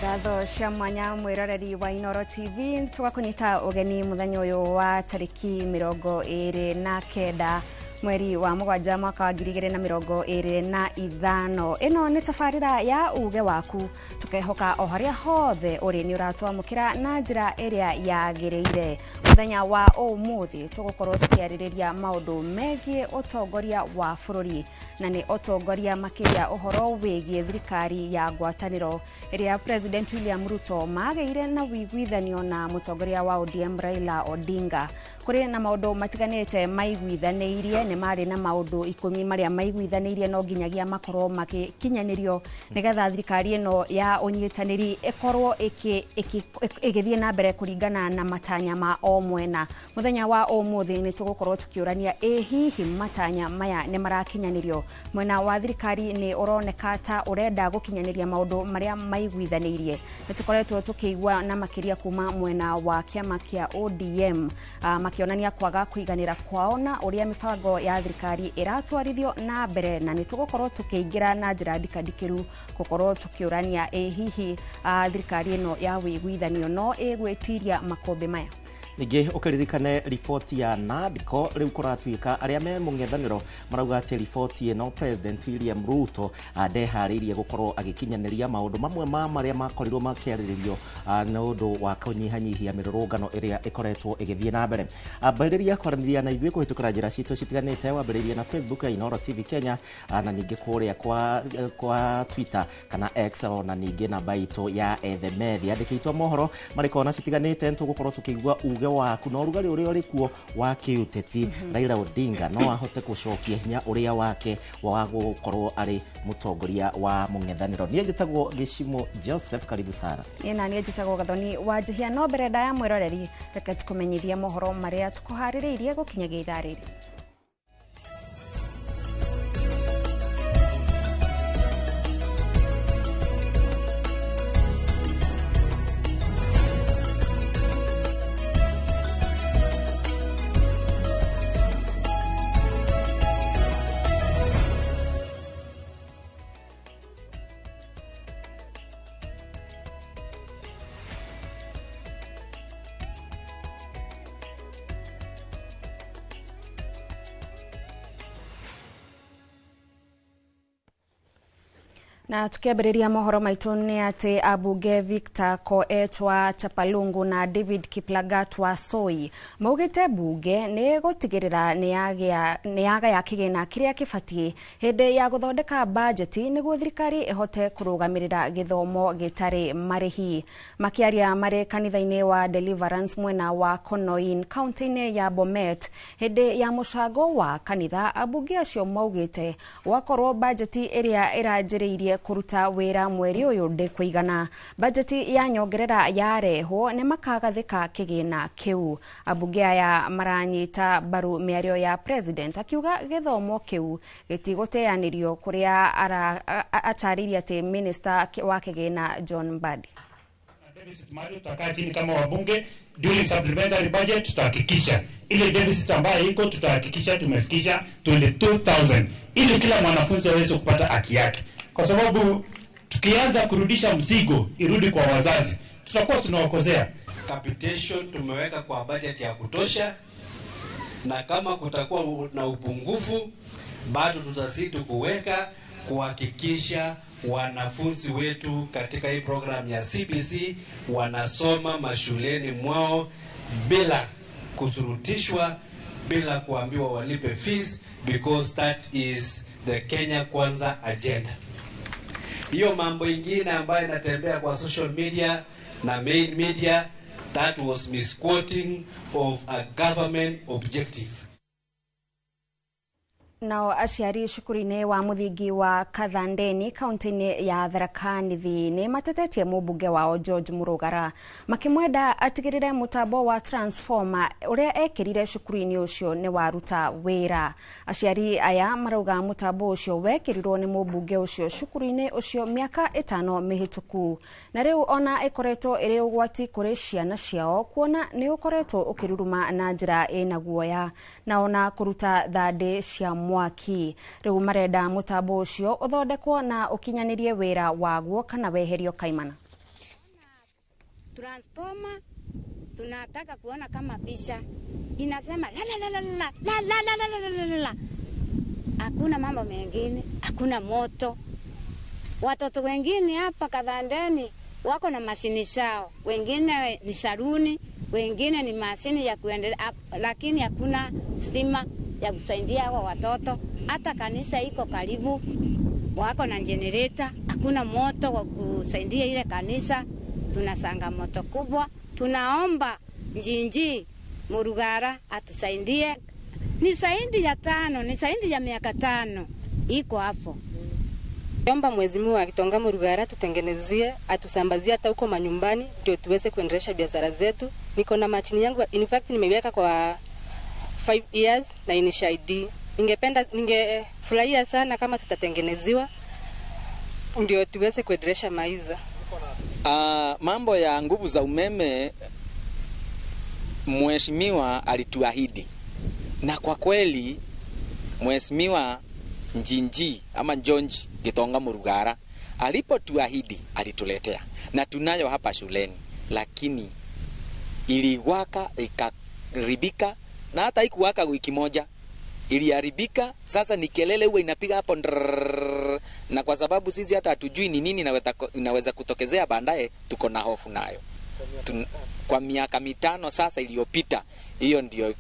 Ngatho cia mwanya mwiroreri wa Inoro TV, tugakunyita ugeni muthenya uyu wa tariki 29 mweri wa 7 mwaka wa 2025. Ino ni tabarira ya uge waku, tukehoka o haria hothe uri ni uratwamukira na njira iria yagiriire. Muthenya wa umuthi tugukorwo tukiaririria maundu megie utongoria wa bururi, na ni utongoria makiria uhoro wigie thirikari ya ngwataniro iria President William Ruto mageire na wiguithanio na mutongoria wa ODM Raila Odinga. Kuri na maundu matiganite maiguithanĩirie, nĩ marĩ na maundu 10 marĩa maiguithanĩirie no nginyagia makorwo magĩkinyanĩrio nĩgetha thirikari ĩno ya ũnyitanĩri ĩkorwo ĩgĩthiĩ na mbere kũringana na matanya ma o mwena. Mũthenya wa ũmũthĩ nĩ tũgũkorwo tũkĩũrania ĩ hihi matanya maya nĩ marakinyanĩrio. Mwena wa thirikari nĩ ũroneka ta ũrenda gũkinyanĩria maũndũ marĩa maiguithanĩirie. Nĩ tũkoretwo tũkĩigua na makĩria kuma mwena wa kĩama kĩa ODM makĩonania kwaga kũiganĩra kwao na ũrĩa mĩbango ya thirikari ĩratwarithio na mbere, na nĩ tũgũkorwo tũkĩingĩra na njĩra ndikandikĩru gũkorwo tũkĩũrania ĩ hihi thirikari ĩno ya wĩiguithanio no ĩgwĩtiria makũmbĩ maya. Ningĩ ũkĩririkane riboti ya NADCO rĩu kũratuĩka arĩa me mũng'ethanĩro marauga atĩ riboti ĩno President William Ruto ndeharĩirie gũkorwo agĩkinyanĩria maũndũ mamwe ma marĩa makorirwo makĩarĩrĩrio nĩ ũndũ wa kũnyihanyihia mĩrũrũngano ĩrĩa ĩkoretwo ĩgĩthiĩ na mbere. Ambĩrĩria kwaranĩria na ithuĩ kũhĩtũkĩra njĩra citũ citiganĩte, wambĩrĩirie na Facebook ya Inoro TV Kenya, na ningĩ kũrĩa kwa Twitter kana X, ona ningĩ namba itũ ya Ethemethi. Andĩkĩtwo mohoro marĩ kona citiganĩte, nĩtũgũkorwo tũkĩigua uge waku na ũrugarĩ ũrĩa ũrĩ kuo wa kĩũteti. Raila Odinga no ahote gũcokia hinya ũrĩa wake wa gũkorwo arĩ mũtongoria wa mũng'ethanĩro. Niĩ njĩtagwo Gĩcimo Joseph, karibu sana. Niĩ na niĩ njĩtagwo Gathoni wa Njihia. No mbere ndaya mwĩroreri, reke tũkũmenyithie mohoro marĩa tũkũharĩrĩirie gũkinyagia ithaa rĩrĩ. Na tukiambĩrĩria mohoro maitũ nĩ atĩ ambunge Victor Koech wa Chapalungu na David Kiplagat wa Soi maugĩte mbunge nĩ gũtigĩrĩra nĩ yagaya kĩgĩna kĩrĩa kĩbatiĩ hĩndĩ ya gũthondeka bajeti nĩguo thirikari ĩhote kũrũgamĩrĩra gĩthomo gĩtarĩ marĩhi. Makĩaria marĩ kanitha-inĩ wa Deliverance mwena wa Konoin kaunti-inĩ ya Bomet hĩndĩ ya mũcango wa kanitha, ambunge acio maugĩte gwakorwo bajeti ĩrĩa ĩranjĩrĩirie kũruta wĩra mweri ũyũ ndĩkũigana, bajeti ya nyongerera yarehwo nĩ makagathĩka kĩgĩna kĩu. Ambunge aya maranyita mbaru mĩario ya president akiuga gĩthomo kĩu gĩtigũteanĩrio, kũrĩa atarĩirie atĩ minister wa kĩgĩna John Mbadi. Deficit tutakaa chini kama wabunge during supplementary budget, tutahakikisha ile deficit ambayo iko tutahakikisha tumefikisha 22,000 ili kila mwanafunzi aweze kupata haki yake, kwa sababu tukianza kurudisha mzigo irudi kwa wazazi tutakuwa tunawakozea. Capitation tumeweka kwa budget ya kutosha, na kama kutakuwa na upungufu bado tutazidi kuweka kuhakikisha wanafunzi wetu katika hii program ya CBC wanasoma mashuleni mwao bila kusurutishwa, bila kuambiwa walipe fees, because that is the Kenya Kwanza agenda. Hiyo mambo ingine ambayo inatembea kwa social media na main media, that was misquoting of a government objective. Nao aciari cukuru-inĩ wa mũthingi wa Kathandeni kaunti-inĩ ya Tharaka Nithi nĩ matetetie mũmbunge wao George Murugara makĩmwenda atigĩrĩre mũtambo wa transformer ũrĩa ekĩrire cukuru-inĩ ũcio nĩ waruta wĩra. Aciari aya marauga mũtambo ũcio wekĩrirwo nĩ mũmbunge ũcio cukuru-inĩ ũcio mĩaka 5 mĩhĩtũku, na rĩu ona ĩkoretwo ĩrĩ ũgwati kũrĩ ciana ciao kuona nĩ ũkoretwo ũkĩruruma na njĩra ĩna guoya na ona kũruta thandĩ cia mwaki. Rĩu marenda mũtambo ũcio ũthondekwo na ũkinyanĩrie wĩra waguo kana weherio kaimana. Transformer tunataka kuona kama picha inasema la la la la la la la la la la la. Hakuna mambo mengine, hakuna moto. Watoto wengine hapa Kathandeni wako na mashini zao, wengine ni saruni, wengine ni mashini ya kuendelea, lakini hakuna stima ya kusaidia hawa watoto. Hata kanisa iko karibu, wako na generator, hakuna moto wa kusaidia ile kanisa. Tunasanga moto kubwa. Tunaomba Njinji Murugara atusaidie. Ni zaidi ya 5, ni zaidi ya miaka 5 iko hapo. Omba Mheshimiwa Gitonga Murugara tutengenezie, atusambazie hata huko manyumbani ndio tuweze kuendelesha biashara zetu. Niko na machini yangu, in fact nimeiweka kwa 5 years na inishaidi. Ningefurahia sana kama tutatengeneziwa ndio tuweze kuendelesha maisha. Mambo ya nguvu za umeme Mheshimiwa alituahidi, na kwa kweli Mheshimiwa Njinji ama George Gitonga Murugara alipotuahidi alituletea, na tunayo hapa shuleni, lakini iliwaka ikaharibika, na hata haikuwaka wiki moja, iliharibika. Sasa ni kelele huwa inapiga hapo ndrrr, na kwa sababu sisi hata hatujui ni nini inaweza kutokezea baadaye, tuko na hofu nayo. Kwa miaka 5 sasa iliyopita, hiyo ndio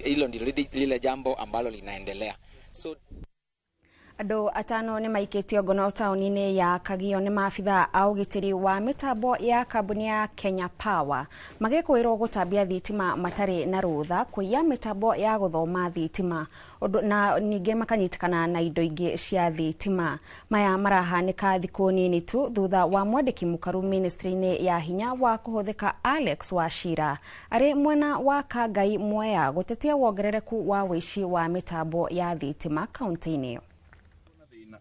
hilo ndio lile jambo ambalo linaendelea. So Andũ 5 nĩ maikĩtio ngono taũni-inĩ ya Kagio nĩ maabithaa a ũgitĩri wa mĩtambo ya kambuni ya Kenya Power magĩkwĩrwo gũtambia thitima matarĩ na rũtha, kũiya mĩtambo ya gũthoma thitima na ningĩ makanyitĩkana na indo ingĩ cia thitima. Maya marahanĩka thikũ nini tu thutha wa mwandĩki mũkaru ministry-inĩ ya hinya wa kũhũthĩka Alex Wachira arĩ mwena wa Kangai Mwea gũtetia wongerereku wa wĩici wa mĩtambo ya thitima kaunti-inĩ ĩyo.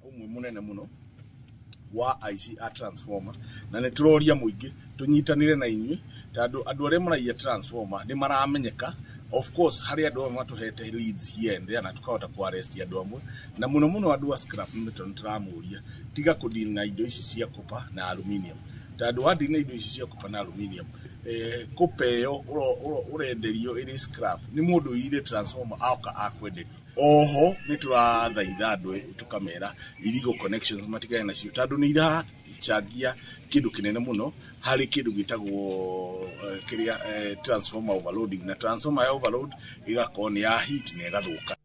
Umwe munene muno wa aici a transformer, na nĩ tũroria mũingĩ tũnyitanĩre na inyuĩ tondũ andũ arĩa maraiya transformer nĩ maramenyeka. Of course harĩ andũ amwe matũhete leads here and there na tukahota ku arrest andũ amwe, na mũno mũno andũ a scrap metal nĩ tũramũria tiga kũdeal na indo ici cia copper na aluminium, tondũ wadeal na indo ici cia copper na aluminium copper ĩyo ũrenderio ĩrĩ scrap nĩ mũndũ ũiyire transformer aoka akwenderia. Oho nĩ tũrathaitha andũ tũkamera illegal connections matigane nacio tondũ nĩ irachangia kĩndũ kĩnene mũno harĩ kĩndũ gĩtagwo kĩrĩa transformer overloading, na transformer ya overload ĩgakorwo nĩ ya heat na ĩgathũka.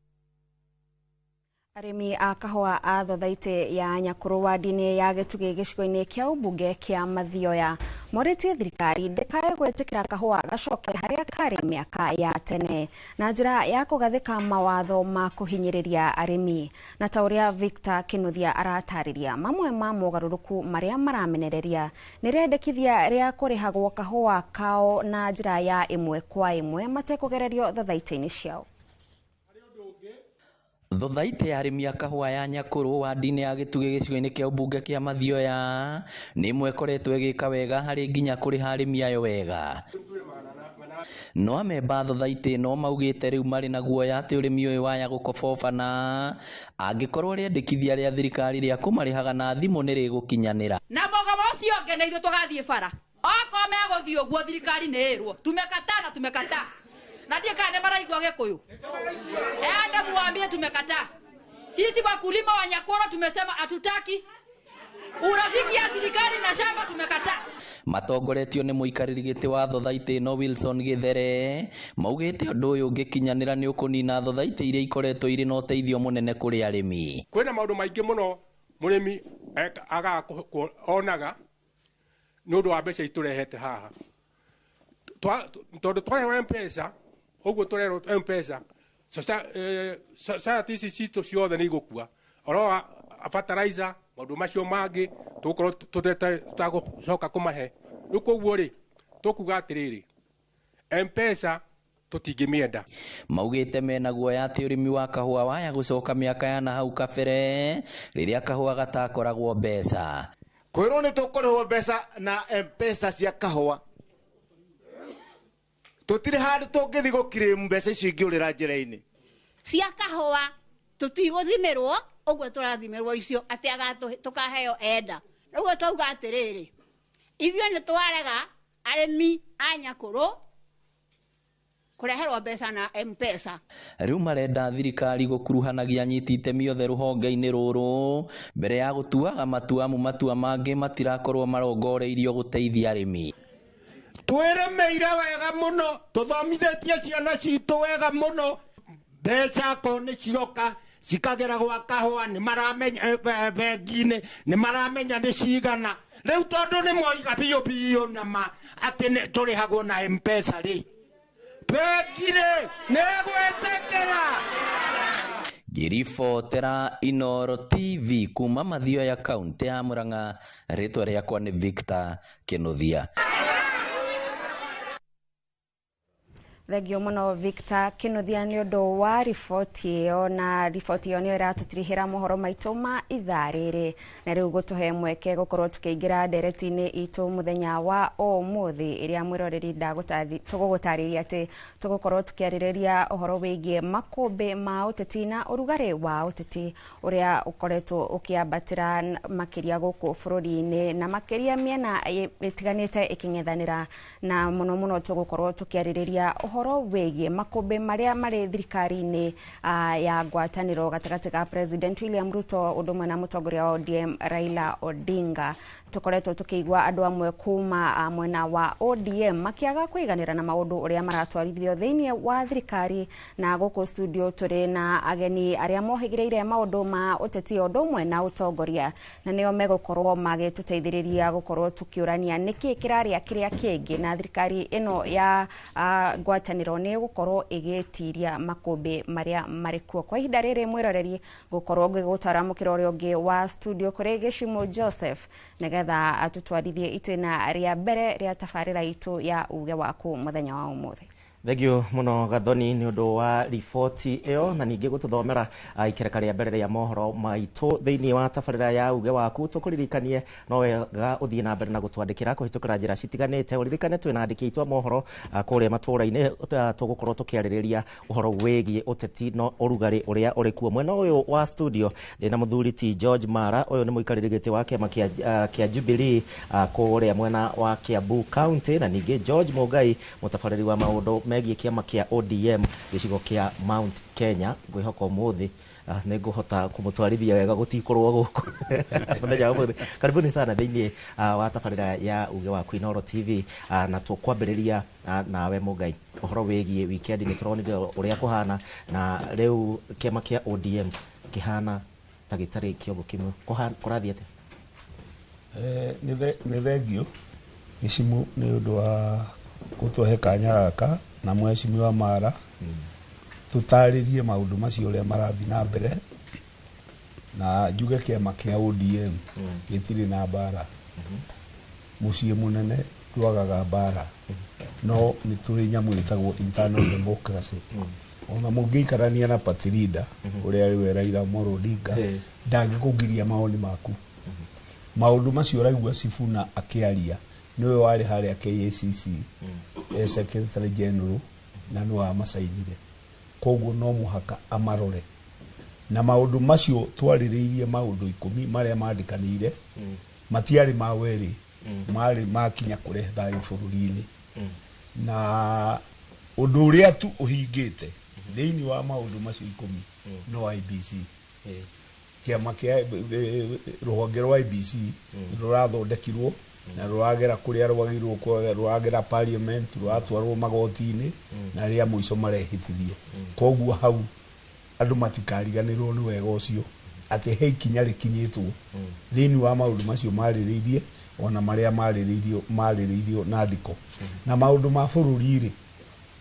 Arĩmi a kahũa a thothaitĩ ya Nyakũrũ wadi-inĩ ya Gĩtugĩ gĩcigo-inĩ kĩa ũmbunge kĩa Mathioya morĩtie thirikari ndĩkae gwĩtĩkĩra kahũa gacoke harĩa karĩ mĩaka ya tene na njĩra ya kũgathĩka mawatho ma kũhinyĩrĩria arĩmi. Na ta ũrĩa Victor Kinuthia aratarĩria, mamwe ma mogarũrũku marĩa maramenereria nĩ rĩendekithia rĩa kũrĩhagwo kahũa kao na njĩra ya ĩmwe kwa ĩmwe matekũgererio thothaitĩ-inĩ ciao. Thothaitĩ ya arĩmi a kahũa ya Nyakũrũ wadi-inĩ ya Gĩtugĩ gĩcigo-inĩ kĩa ũmbunge kĩa Mathioya nĩ ĩmwe ĩkoretwo ĩgĩka wega harĩ nginya kũrĩha arĩmi ayo wega. No amemba thothaitĩ ĩno maugĩte rĩu marĩ na guoya atĩ ũrĩmi ũyũ waya gũkobobana angĩkorwo rĩendekithia rĩa thirikari rĩa kũmarĩhaga na thimũ nĩ rĩgũkinyanĩra. Na mũgomo ũcio ũngĩ na ithuĩ tũgathiĩ bara, okorwo megũthiĩ ũguo thirikari nĩ ĩrwo tumekataa na tumekataa, na ndiĩ kana nĩ maraigua Gĩkũyũ. Enda muambie tumekataa. Sisi wakulima wa Nyakoro tumesema hatutaki urafiki ya serikali na shamba, tumekataa. Matongoretio nĩ mũikarĩri gĩtĩ wa thothaitĩ ĩno Wilson Githere maugĩte ũndũ ũyũ ũngĩkinyanĩra nĩ ũkũnina thothaitĩ iria ikoretwo irĩ na ũteithio mũnene kũrĩ arĩmi. Kwĩna maũndũ maingĩ mũno mũrĩmi agaga onaga nĩ ũndũ wa mbeca itũrehete haha, tondũ twarehwo M-Pesa ũguo tũrerwo M-Pesa Society ici citũ ciothe nĩ igũkua oro fertilizer maũndũ macio mangĩ tũgũkorwo tũtagũcoka kũmahe. Rĩu koguo rĩ tũkuga atĩrĩrĩ, M-Pesa tũtingĩmĩenda. Maugĩte mena guoya atĩ ũrĩmi wa kahũa waya gũcoka mĩaka ya na hau kabere rĩrĩa kahũa gatakoragwo mbeca. Kwĩrwo nĩ tũkũrĩhwo mbeca na M-Pesa cia kahũa, tũtirĩ handũ tũngĩthiĩ gũkirĩmu mbeca icio ingĩũrĩra njĩra-inĩ. Cia kahũa tũtigũthimĩrwo ũguo tũrathimĩrwo icio atĩ tũkaheo enda. Ũguo twauga atĩrĩrĩ, ithuĩ nĩ twarega arĩmi a Nyakũrũ kũreherwo mbeca na M-Pesa. Rĩu marenda thirikari gũkuruhanagia anyiti itemi othe rũhonge-inĩ rũrũ mbere ya gũtuaga matua, amu matua mangĩ matirakorwo marongoreirio gũteithia arĩmi. Twĩrĩmĩire wega mũno, tũthomithĩtie ciana citũ wega mũno, mbeca ko nĩ cioka cikagera gwa kahũa, nĩ maramenya bengi-inĩ, nĩ maramenya nĩ cigana. Rĩu tondũ nĩ moiga biũ biũ na ma atĩ tũrĩhagwo na M-Pesa rĩ, bengi rĩ nĩ ĩgwĩtĩkĩra. Ngĩribotera Inooro TV kuma Mathioya kaunti ya Murang'a, rĩtwa rĩakwa nĩ Victor Kĩnuthia. Thengio muno Victor Kinuthia nĩ ũndũ wa riboti ĩyo, na riboti ĩyo nĩyo ĩratũtirihĩra mohoro maitũ ma ithaa rĩrĩ, na rĩu gũtũhe mweke gũkorwo tũkĩingĩra ndereti-inĩ itũ mũthenya wa ũmũthĩ, ĩrĩa mwĩroreri tũgũgũtarĩria atĩ tũgũkorwo tũkĩarĩrĩria ũhoro wĩgiĩ makũmbĩ ma ũteti na ũrugarĩ wa ũteti ũrĩa ũkoretwo ũkĩambatĩra makĩria gũkũ bũrũri-inĩ, na makĩria mĩena ĩtiganĩte ĩkĩng'ethanĩra, na mũno mũno tũgũkorwo tũkĩarĩrĩria ũhoro wĩgiĩ makũmbĩ marĩa marĩ thirikari-inĩ ya ngwatanĩro gatagatĩ ga President William Ruto ũndũ ũmwe na mũtongoria wa ODM Raila Odinga. Tũkoretwo tũkĩigua andũ amwe kuma mwena wa ODM makĩaga kũiganĩra na maũndũ ũrĩa maratwarithio thĩinĩ wa thirikari, na gũkũ studio tũrĩ na ageni arĩa mohĩgĩrĩire maũndũ ma ũteti ũndũ ũmwe na ũtongoria, na nĩo megũkorwo magĩtũteithĩrĩria gũkorwo tũkĩũrania nĩkĩ kĩrarĩa kĩrĩa kĩngĩ, na thirikari ĩno ya ngwatanĩro nĩ gũkorwo ĩgĩtiria makũmbĩ marĩa marĩ kuo. Kwa ihinda rĩrĩ mwĩroreri gũkorwo ngĩgũtwara mũkĩra ũrĩa ũngĩ wa studio kũrĩ Gĩcimũ Joseph nĩgetha atũtwarithie itĩna rĩa mbere rĩa tabarĩra itũ ya uge waku mũthenya wa ũmũthĩ. Thengio muno Gathoni nĩ ũndũ wa riboti ĩyo, na ningĩ gũtũthomera ikereka rĩa mbere rĩa mohoro maitũ thĩinĩ wa tabarĩra ya uge waku. Tũkũririkanie no wega ũthiĩ na mbere na gũtwandĩkĩra kũhĩtũkĩra njĩra citiganĩte. Ũririkane twĩna andĩki aitũ a mohoro kũrĩa matũũra-inĩ, tũgũkorwo tũkĩarĩrĩria ũhoro wĩgiĩ ũteti na ũrugarĩ ũrĩa ũrĩ kuo. Mwena ũyũ wa studio ndĩna mũthuri ti George Mara, ũyũ nĩ mũikarĩri gĩtĩ wa kĩama kĩa Jubilee kũrĩa mwena wa Kiambu County, na ningĩ George Mũngai mũtabarĩri wa maũndũ megiĩ kĩama kĩa ODM gĩcigo kĩa Mount Kenya. Ngwĩhoka ũmũthĩ nĩ ngũhota kũmũtwarithia wega gũtikorwo gũkũ mũthenya wa ũmũthĩ. Karibuni sana thĩinĩ wa tabarĩra ya uge waku Inooro TV, na tũkwambĩrĩria nawe Mũngai ũhoro wĩgiĩ weekend. Nĩ tũronire ũrĩa kũhana, na rĩu kĩama kĩa ODM kĩhana ta gĩtarĩ kĩongo kĩmwe, kũrathiĩ atĩa? Nĩ thengio Gĩcimũ nĩ ũndũ wa gũtũhe kanya gaka na mheshimiwa Mara tũtarĩrie maũndũ macio ũrĩa marathiĩ na mbere, na njuge kĩama kĩa ODM gĩtirĩ na mbara. Mũciĩ mũnene ndwagaga mbara, no nĩ tũrĩ nyamũ ĩtagwo internal democracy. Ona mũngĩikarania na party leader ũrĩa rĩu Raila Amolo Odinga, ndangĩkũgiria mawoni maku. Maũndũ macio ũraigua Sifuna akĩaria nĩwe warĩ harĩa KACC Secretary General, na nĩwe wamacainire, koguo no mũhaka amarore. Na maũndũ macio twarĩrĩirie maũndũ 10 marĩa mandĩkanĩire, matiarĩ ma werĩ, marĩ makinya kũrehe thayũ bũrũri-inĩ. Na ũndũ ũrĩa tu ũhingĩte thĩinĩ wa maũndũ macio 10 no IBC. Kĩama kĩa rũhonge rwa IBC rũrathondekirwo na rũragera kũrĩa rwagĩrĩirwo, rũragera parliament, rũratwarwo magoti-inĩ, na rĩa mũico marehĩtithio. Koguo hau andũ matikariganĩrwo nĩ wega ũcio atĩ he ikinya rĩkinyĩtwo thĩinĩ wa maũndũ macio marĩrĩirie, ona marĩa marĩrĩirio na ndiko. Na maũndũ ma bũrũri rĩ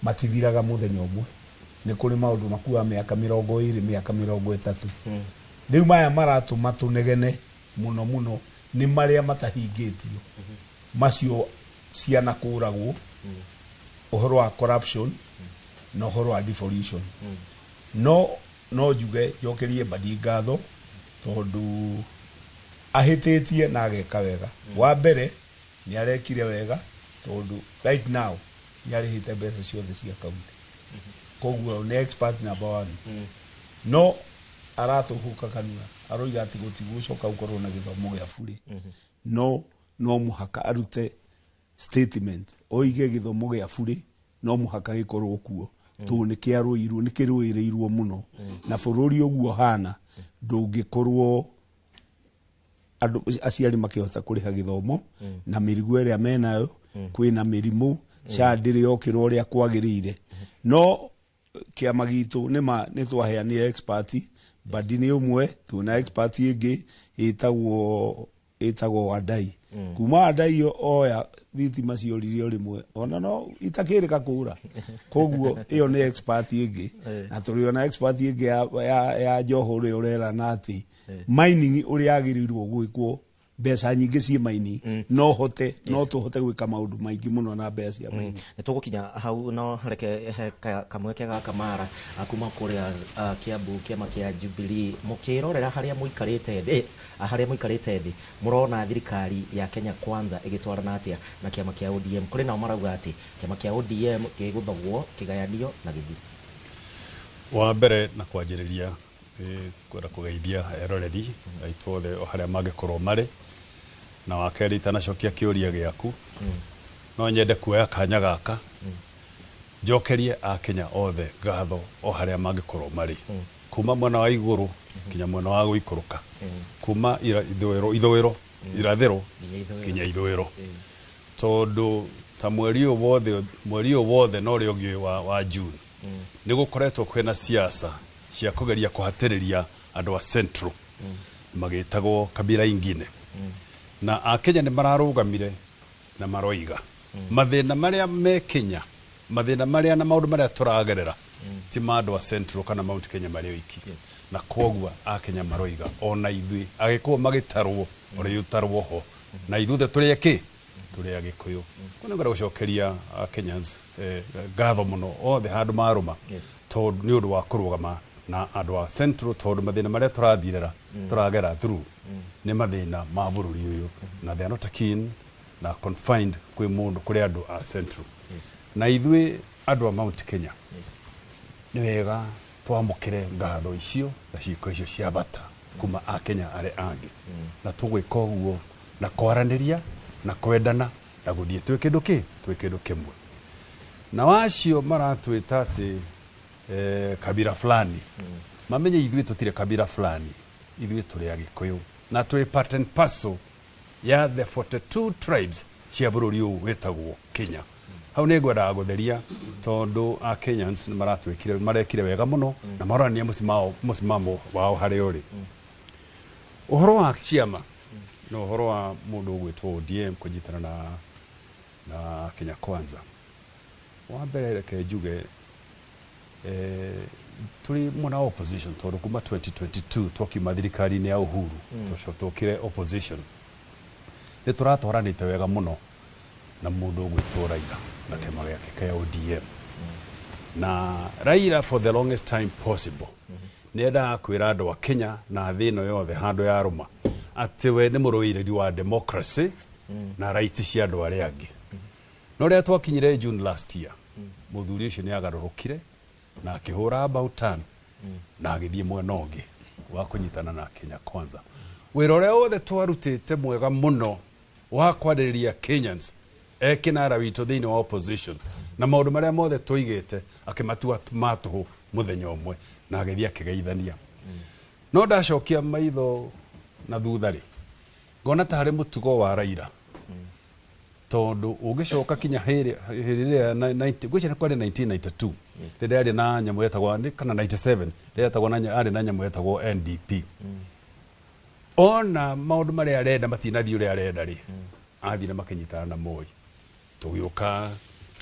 matithiraga mũthenya ũmwe, Nĩ kũrĩ maũndũ makuaga mĩaka 20, mĩaka 30. Rĩu maya maratũma tũnegene mũno mũno nĩ marĩa matahingĩtio, macio ciana kũragwo, ũhoro wa corruption na ũhoro wa devolution. No njuge njokerie Mbadi ngatho tondũ ahĩtĩtie na ageka wega. Wa mbere nĩ arekire wega tondũ right now nĩ arĩhĩte mbeca ciothe cia kaunti, koguo nĩ expert number one. No aratũhuka kanua aroiga atĩ gũtigũcoka gũkorwo na gĩthomo gĩa burĩ. No mũhaka arute statement oige gĩthomo gĩa burĩ no mũhaka gĩkorwo kuo, tondũ nĩ kĩarũirwo, nĩ kĩrũĩrĩirwo mũno, na bũrũri ũguo hana ndũngĩkorwo andũ aciari makĩhota kũrĩha gĩthomo na mĩrigo ĩrĩa menayo. Kwĩna mĩrimũ, SHA ndĩrĩ yokĩrwo ũrĩa kwagĩrĩire. No kĩama gitũ nĩma nĩ twaheanire expert. Mbadi nĩ ũmwe, twĩna expert ĩngĩ ĩtagwo Wandai. Kuma Wandai oya thitima ciorire o rĩmwe, ona no itakĩrĩka kũra, koguo ĩyo nĩ expert ĩngĩ. Na tũrĩ ona expert ĩngĩ ya Joho ũrĩa ũrerana atĩ mining ũrĩa yagĩrĩirwo gwĩkwo, mbeca nyingĩ ciĩ mining, no hote no tũhote gwĩka maũndũ maingĩ mũno na mbeca cia mining. Nĩ tũgũkinya hau, no reke he kamweke gaka Mara kuma kũrĩa Kiambu, kĩama kĩa Jubilee. Mũkĩrorera harĩa mũikarĩte thĩ, harĩa mũikarĩte thĩ, mũrona thirikari ya Kenya Kwanza ĩgĩtwarana atĩa na kĩama kĩa ODM? Kũrĩ nao marauga atĩ kĩama kĩa ODM gĩgũthogwo, kĩgayanio na gĩthire. Wa mbere na kwanjĩrĩria kwenda kũgeithia eroreri aitũ othe o harĩa mangĩkorwo marĩ. Na wa kerĩ, itanacokia kĩũria gĩaku, no nyende kuoya kanya gaka njokerie akenya othe ngatho o harĩa mangĩkorwo marĩ, kuma mwena wa igũrũ nginya mwena wa gũikũrũka, kuma ithũĩro, irathĩro nginya ithũĩro, tondũ ta mweri ũyũ wothe, mweri ũyũ wothe na ũrĩa ũngĩ wa June, nĩ gũkoretwo kwĩna siasa cia kũgeria kũhatĩrĩria andũ a Central magĩtagwo kabila ingine, na akenya nĩ mararũgamire na maroiga mathĩna marĩa me Kenya, mathĩna marĩa na maũndũ marĩa tũragerera ti ma andũ a Central kana Mount Kenya marĩ oiki. Na koguo akenya maroiga ona ithuĩ agĩkũyũ magĩtarwo ũrĩa ũtarwo ho, na ithuothe tũrĩ akĩ tũrĩ agĩkũyũ. Ko nĩngwenda gũcokeria Kenyans ngatho mũno othe handũ marũma, tondũ nĩ ũndũ wa kũrũgama na andũ a Central, tondũ mathĩna marĩa tũrathirĩra tũragera through nĩ mathĩna ma bũrũri ũyũ, na they are not keen na confined kwĩ mũndũ kũrĩ andũ a Central. Na ithuĩ andũ a Mount Kenya nĩ wega twamũkĩre ngatho icio na ciĩko icio cia bata kuma akenya arĩa angĩ, na tũgwĩka ũguo na kwaranĩria na kwendana na gũthiĩ twĩ kĩndũ kĩ twĩ kĩndũ kĩmwe. Na wacio maratwĩta atĩ kabila fulani, mamenye ithuĩ tũtirĩ kabila fulani, ithuĩ tũrĩ agĩkũyũ na twĩ part and parcel ya the 42 tribes cia bũrũri ũyũ wĩtagwo Kenya. Hau nĩ ngwendaga gũtheria tondũ a Kenyans nĩ maratwĩkire, marekire wega mũno na maronania mũsimamo wao harĩa ũrĩ. Ũhoro wa ciama na ũhoro wa mũndũ ũgwĩtwo ODM kũnyitana na Kenya Kwanza, wa mbere reke njuge tũrĩ mwena wa opposition, tondũ kuma 2022 twakiuma thirikari-inĩ ya Uhuru, tũcokire opposition, nĩ tũratwaranĩte wega mũno na mũndũ ũgwĩtwo Raila na kĩama gĩake kĩa ODM. Na Raila for the longest time possible nĩ endaga kwĩra andũ a Kenya na thĩ ĩno yothe handũ ya rũma atĩ we nĩ mũrũĩrĩri wa democracy na rights cia andũ arĩa angĩ. No rĩrĩa twakinyire June last year, mũthuri ũcio nĩ agarũrũkire na akĩhũra about turn na agĩthiĩ mwena ũngĩ wa kũnyitana na Kenya Kwanza. Wĩra ũrĩa wothe twarutĩte mwega mũno wa kwarĩrĩria Kenyans e kĩnara witũ thĩinĩ wa opposition na maũndũ marĩa mothe tũigĩte, akĩmatua ma tũhũ mũthenya ũmwe na agĩthiĩ akĩgeithania. No ndacokia maitho na thutha rĩ, ngona ta harĩ mũtugo wa Raila, tondũ ũngĩcoka kinya hĩndĩ ĩrĩa ngwĩciria kwarĩ 1992 rĩrĩa arĩ na nyamũ yetagwo kana 97 rĩrĩa yetagwo na arĩ na nyamũ yetagwo NDP, ona maũndũ marĩa arenda matinathiĩ ũrĩa arenda rĩ, athire makĩnyitana na Moi. Tũgĩũka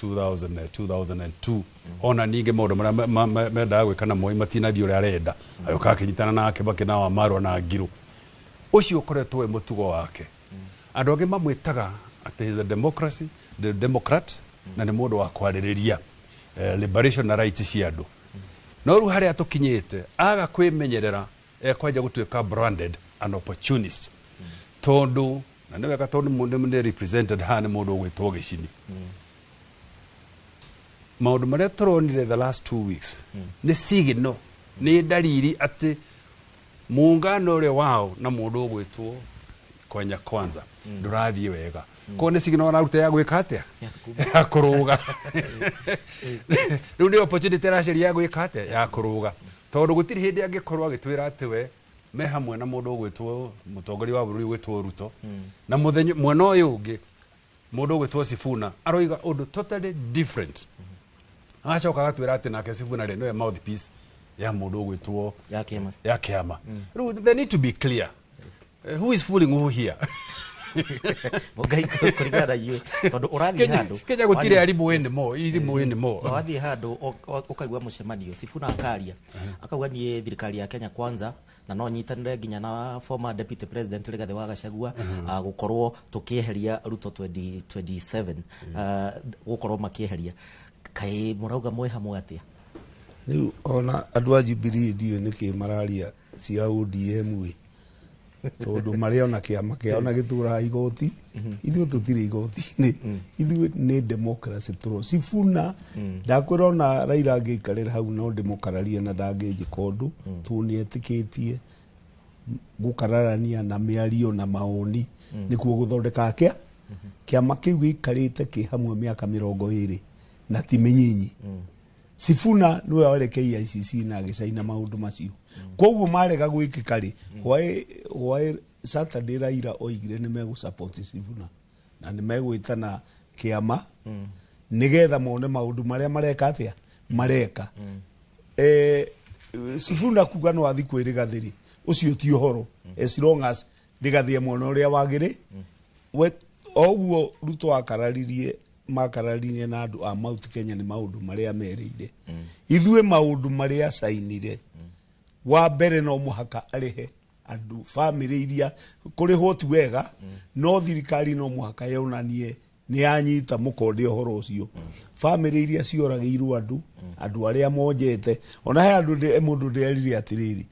2000, 2002 ona ningĩ maũndũ marĩa mendaga gwĩka na Moi matinathiĩ ũrĩa arenda, agĩũka akĩnyitana na Kibaki na Wamarwa na Ngirũ. Ũcio ũkoretwo wĩ mũtugo wake. Andũ angĩ mamwĩtaga atĩ he is a democracy, the democrat, na nĩ mũndũ wa kwarĩrĩria liberation na rights cia andũ. No rĩu harĩa tũkinyĩte, aga kwĩmenyerera, ekwanja gũtuĩka branded an opportunist, tondũ na nĩ wega tondũ nĩ represented haha nĩ mũndũ ũgwĩtwo Gĩcini. Maũndũ marĩa tũronire the last 2 weeks nĩ signal, nĩ ndariri atĩ muungano ũrĩa wao na mũndũ ũgwĩtwo Kenya Kwanza ndũrathiĩ wega. Koguo nĩ signal araruta ya gwĩka atĩa? Ya kũrũga. Rĩu nĩ opportunity aracaria ya gwĩka atĩa? Ya kũrũga, tondũ gũtirĩ hĩndĩ angĩkorwo agĩtwĩra atĩ we me hamwe na mũndũ ũgwĩtwo mũtongoria wa bũrũri ũgwĩtwo Ruto, na mũthenya mwena ũyũ ũngĩ mũndũ ũgwĩtwo Sifuna aroiga ũndũ totally different. Agacoka agatwĩra atĩ nake Sifuna rĩ nĩwe mouthpiece ya mũndũ ũgwĩtwo ya kĩama. Ya kĩama. Rĩu they need to be clear. Who is fooling who here? Ngai, kũringana na inyuĩ, tondũ ũrathiĩ handũ Kenya gũtirĩ arimũ anymore, irimũ anymore. Wathiĩ handũ ũkaigua mũcemanio, Sifuna akaria akauga, "Niĩ thirikari ya Kenya Kwanza na no nyitanĩre nginya na former deputy president Rigathĩ wa Gachagua, gũkorwo tũkĩeheria Ruto 2027, gũkorwo makĩeheria." Kaĩ mũrauga mwĩ hamwe atĩa? Rĩu ona andũ a Jubilee ndiũĩ nĩkĩ mararia cia ODM ĩ, tondũ marĩ ona kĩama kĩao na gĩtũraga igoti. Ithuĩ tũtirĩ igoti-inĩ, ithuĩ nĩ democracy tũro. Sifuna ndakwĩra, ona Raila angĩikarĩra hau no ndĩmũkararie na ndangĩnjĩka ũndũ, tondũ nĩ etĩkĩtie gũkararania na mĩario na maoni nĩkuo gũthondeka kĩa kĩama kĩu gĩikarĩte kĩ hamwe mĩaka 20 na ti mĩnyinyi. Sifuna nĩwe warĩ KICC na agĩcaina maũndũ macio. Koguo marega gwĩkĩka rĩ, why Saturday Raila oigire nĩ megũ support Sifuna na nĩ megwĩtana kĩama nĩgetha mone maũndũ marĩa mareka atĩa mareka. Sifuna kuga no athi kwĩ Rigathĩ rĩ, ũcio ti ũhoro, as long as Rigathĩ e mwena ũrĩa wagĩrĩ we. O ũguo Ruto akararirie, makararirie na andũ a Mount Kenya nĩ maũndũ marĩa merĩire ithuĩ, maũndũ marĩa cainire. Wa mbere, no mũhaka arĩhe andũ bamĩrĩ iria kũrĩhwo ti wega, no thirikari no mũhaka yonanie nĩ yanyita mũkonde ũhoro ũcio, bamĩrĩ iria cioragĩirwo andũ, andũ arĩa monjete. Ona he andũ mũndũ ndĩerire atĩrĩrĩ,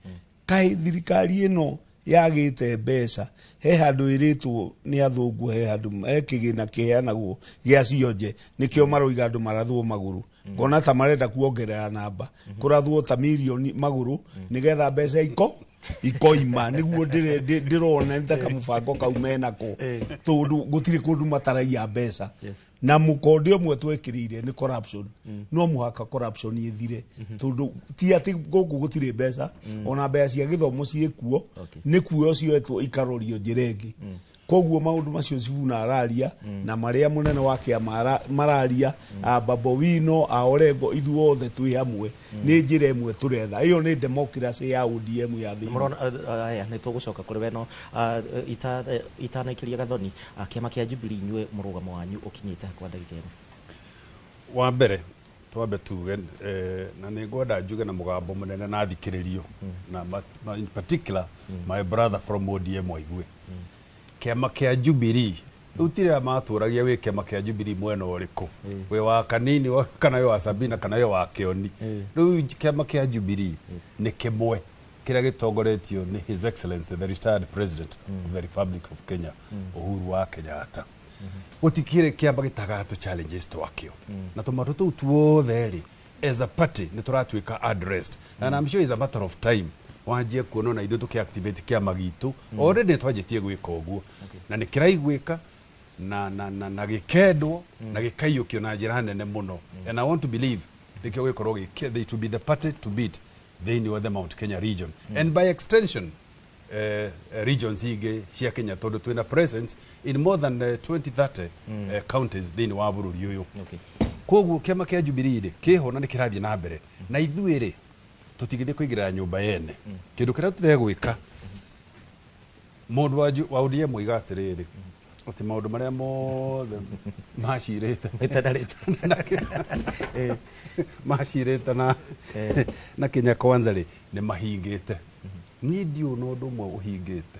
kaĩ thirikari ĩno yagĩte mbeca? He handũ ĩrĩtwo nĩ athũngũ, he handũ he kĩgĩna kĩheanagwo gĩa cionje, nĩkĩo maroiga andũ marathwo magũrũ. Ngona ta marenda kuongerera namba kũrathwo ta mirioni magũrũ nĩgetha mbeca ikoima. Nĩguo ndĩrona nĩ ta kamũbango kau menako, tondũ gũtirĩ kũndũ mataraiya mbeca. Na mũkonde ũmwe twekĩrĩire nĩ corruption. No mũhaka corruption ĩthire, tondũ ti atĩ gũkũ gũtirĩ mbeca. Ona mbeca cia gĩthomo ciĩkuo, nĩ kuo cioetwo ikarorio njĩra ĩngĩ. Koguo maũndũ macio Sifuna araria na marĩa mũnene wa kĩama mararia, a Babu Owino, a Orengo, ithuothe twĩ hamwe. Nĩ njĩra ĩmwe tũretha, ĩyo nĩ democracy ya ODM ya thĩinĩ. Mũrona aya nĩ tũgũcoka kũrĩ we, no itanaikĩria Gathoni, kĩama kĩa Jubilee, inyuĩ mũrũgamo wanyu ũkinyĩte kwa ndagĩka ĩno? Wa mbere twambe tuge, na nĩ ngwenda njuge na mũgambo mũnene na thikĩrĩrio na in particular my brother from ODM aigue, kĩama kĩa Jubilee rĩu ti rĩrĩa matũragia wĩ kĩama kĩa Jubilee mwena ũrĩkũ, wĩ wa Kanini kana wĩ wa Sabina kana wĩ wa Kĩoni. Rĩu kĩama kĩa Jubilee nĩ kĩmwe kĩrĩa gĩtongoretio nĩ His Excellency the retired President of the Republic of Kenya, Uhuru wa Kenyatta. Gũtikĩrĩ kĩama gĩtagaga tũ challenges twakĩo, na tũmatũ tũu tuothe rĩ, as a party nĩ tũratuĩka addressed, and I'm sure it's a matter of time wanjie kuona na ithuĩ tũkĩ-activate kĩama gitũ. Already nĩ twanjĩtie gwĩka ũguo na nĩ kĩraiguĩka na gĩkendwo na gĩkaiyũkio na njĩra nene mũno, and I want to believe nĩkĩo gĩkorwo gĩkĩ they to be the party to beat thĩinĩ wa the Mount Kenya region and by extension regions ingĩ cia Kenya, tondũ twĩna presence in more than 20 30 counties thĩinĩ wa bũrũri ũyũ. Koguo kĩama kĩa Jubilee rĩ kĩho na nĩ kĩrathiĩ na mbere, na ithuĩ rĩ tũtigithĩ kũingĩrĩra nyũmba yene. Kĩndũ kĩrĩa tũtegwĩka, mũndũ wa ODM oiga atĩrĩrĩ, Atĩ maũndũ marĩa mothe macirĩte macirĩte na Kenya Kwanza rĩ, nĩ mahingĩte. Niĩ ndiũĩ na ũndũ ũmwe ũhingĩte,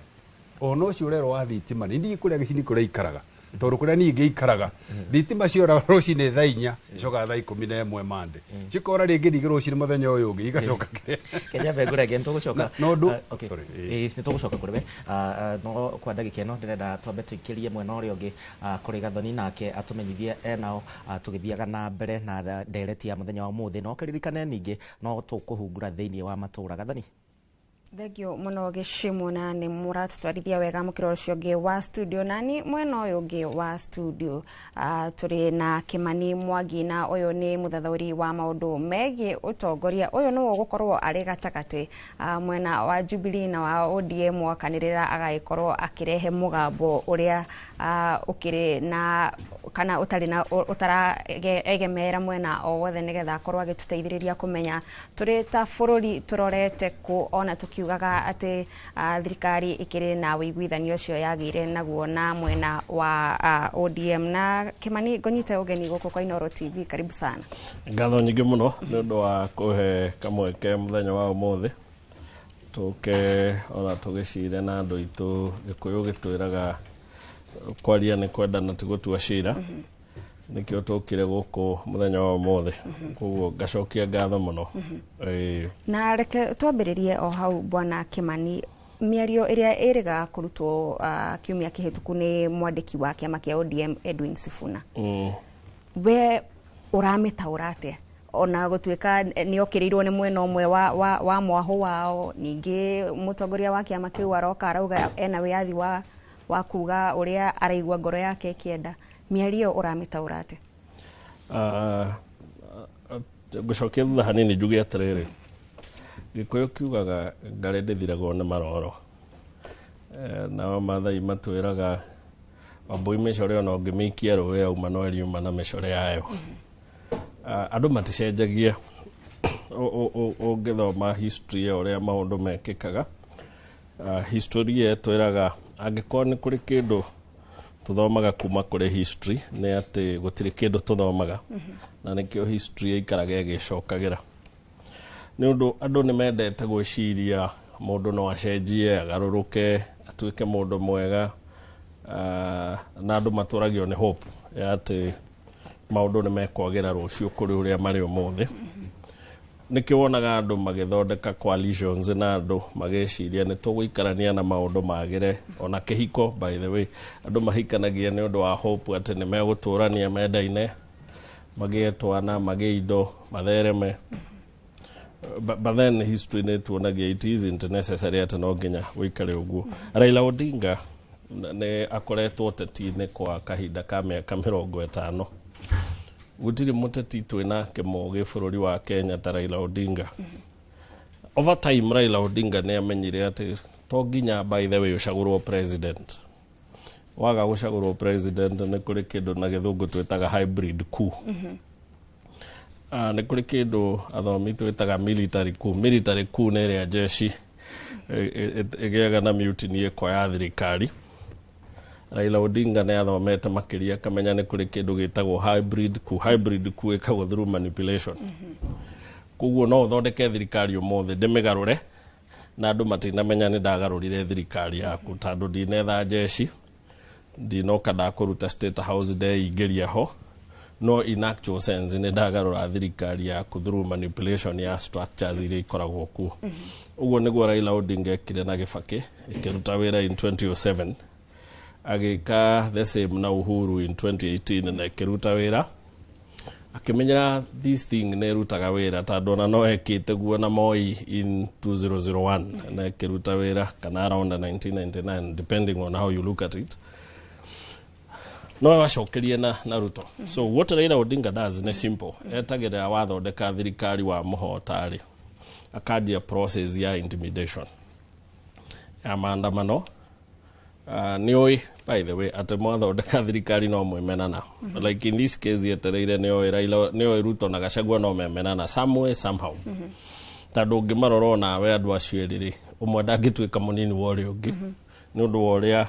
ona ũcio ũrerwo wa thitima. Nĩ ndiĩ kũrĩa gĩcini kũrĩa ikaraga, tondũ kũrĩa niĩ ngĩikaraga thitima ciora rũcinĩ thaa 4, icokaga thaa 11 mande, cikora rĩngĩ ningĩ rũcinĩ mũthenya ũyũ ũngĩ igacoka kĩrĩa. Kenya Ngũrenge, nĩ tũgũcoka. Na ũndũ Okay. Sorry. Ĩĩ, nĩ tũgũcoka kũrĩ we. No kwa ndagĩka ĩno ndĩrenda twambe tũikĩrie mwena ũrĩa ũngĩ, kũrĩ Gathoni, nake atũmenyithie enao, tũgĩthiaga na mbere na ndereti ya mũthenya wa ũmũthĩ. No kĩririkane ningĩ no tũkũhungura thĩinĩ wa matũũra. Gathoni. Thengio mũno Gĩcimo, na nĩ mũratũtwarithia wega mũkĩra ũcio ũngĩ wa studio. Nani mwena ũyũ ũngĩ wa studio, tũrĩ na Kĩmani Mwangi, na ũyũ nĩ mũthathaũri wa maũndũ megiĩ ũtongoria. Ũyũ nĩwe ũgũkorwo arĩ gatagatĩ, mwena wa Jubilee na wa ODM, wakanĩrĩra agagĩkorwo akĩrehe mũgambo ũrĩa ũkĩrĩ na kana ũtarĩ na ũtaraegemera mwena o wothe, nĩgetha akorwo agĩtũteithĩrĩria kũmenya tũrĩ ta bũrũri tũrorete kũ, ona tũkiugaga atĩ thirikari ĩkĩrĩ na ũiguithanio ũcio yagĩire naguo na mwena wa ODM. Na Kĩmani, ngũnyite ũgeni gũkũ kwa Inooro TV, karibu sana. Ngatho nyingĩ mũno nĩ ũndũ wa kũhe kamweke mũthenya wa ũmũthĩ tũke ona tũgĩcire na andũ aitũ. Gĩkũyũ gĩtwĩraga kwaria nĩ kwendana, ti gũtua cira. Nĩkĩo tũkire gũkũ mũthenya wa ũmũthĩ, koguo ngacokia ngatho mũno. Ĩĩ. Na reke twambĩrĩrie o hau, bwana Kĩmani, mĩario ĩrĩa ĩrĩga kũrutwo kiumia kĩhĩtũku nĩ mwandĩki wa kĩama kĩa ODM Edwin Sifuna, we ũramĩtaũra atĩa, ona gũtuĩka nĩ okĩrĩirwo nĩ mwena ũmwe wa mwahũ wao? Ningĩ mũtongoria wa kĩama kĩu aroka arauga ena wĩyathi wa kuga ũrĩa araigua ngoro yake ĩkĩenda. Mĩario ĩyo ũramĩtaũra atĩa? Ngũcokia thutha hanini njuge atĩrĩrĩ, Gĩkũyũ kiugaga ngarĩ ndĩthiragwo nĩ maroro. Nao Mathai matwĩraga wambui mĩcore ona ũngĩmĩikia rũĩ yauma no ĩriuma na mĩcore yayo. Andũ maticenjagia. Ũngĩthoma history ya ũrĩa maũndũ mekĩkaga, history ĩtwĩraga angĩkorwo nĩ kũrĩ kĩndũ tũthomaga kuma kũrĩ history, nĩ atĩ gũtirĩ kĩndũ tũthomaga, na nĩkĩo history ĩikaraga ĩgĩcokagĩra, nĩ ũndũ andũ nĩ mendete gwĩciria mũndũ no acenjie, agarũrũke, atuĩke mũndũ mwega, na andũ matũragio nĩ hope ya atĩ maũndũ nĩ mekwagĩra rũciũ kũrĩ ũrĩa marĩ ũmũthĩ. Nĩkĩo wonaga andũ magĩthondeka coalitions na andũ magĩciria nĩ tũgũikarania na maũndũ magĩre. Ona kĩhiko, by the way, andũ mahikanagia nĩ ũndũ wa hope atĩ nĩ megũtũrania mendaine, magĩe twana, magĩe indo, mathereme. But then history nĩ tuonagia it isn't necessary atĩ no nginya ũikare ũguo. Raila Odinga nĩ akoretwo ũteti-inĩ kwa kahinda ka mĩaka 50. Gũtirĩ mũteti twĩnake mũgĩ bũrũri wa Kenya ta Raila Odinga. Over time Raila Odinga nĩ amenyire atĩ to nginya, by the way, ũcagũrwo president. Waga gũcagũrwo president, nĩ kũrĩ kĩndũ na gĩthũngũ twĩtaga hybrid coup. Nĩ kũrĩ kĩndũ athomi twĩtaga military coup. Military coup nĩ ĩrĩa jeshi ĩgĩaga na mutiny, ĩkoya thirikari. Raila Odinga nĩ athomete makĩria, akamenya nĩ kũrĩ kĩndũ gĩtagwo hybrid coup. Hybrid coup ĩkagwo through manipulation. Koguo no ũthondeke thirikari ũmũthĩ, ndĩmĩgarũre na andũ matinamenya nĩ ndagarũrire thirikari yaku, tondũ ndinetha jeshi, ndinoka ndakũruta State House ndeingĩria ho, no in actual sense nĩ ndagarũra thirikari yaku through manipulation ya structures iria ikoragwo kuo. Ũguo nĩguo Raila Odinga ekire na Kibaki, ĩkĩruta wĩra in 2007. Agĩka the same na Uhuru in 2018 na ĩkĩruta wĩra. Akĩmenyera this thing nĩ ĩrutaga wĩra, tondũ ona no ekĩte guo na Moi in 2001 na ĩkĩruta wĩra, kana around 1999, depending on how you look at it. No acokerie na Ruto. So what Raila Odinga does nĩ simple: etagĩrĩra wathondeka thirikari, wa mũhota rĩ, akanjia process ya intimidation, ya maandamano. Nĩ ũĩ, by the way, atĩ mwathondeka thirikari no mwĩmenana. Like in this case yetereire, nĩ oĩ Raila, nĩ oĩ Ruto na Gachagua no memenana some way, somehow, tondũ ũngĩmarora onawe andũ acio erĩ rĩ, ũmwe ndangĩtuĩka mũnini wa ũrĩa ũngĩ. Nĩ ũndũ wa ũrĩa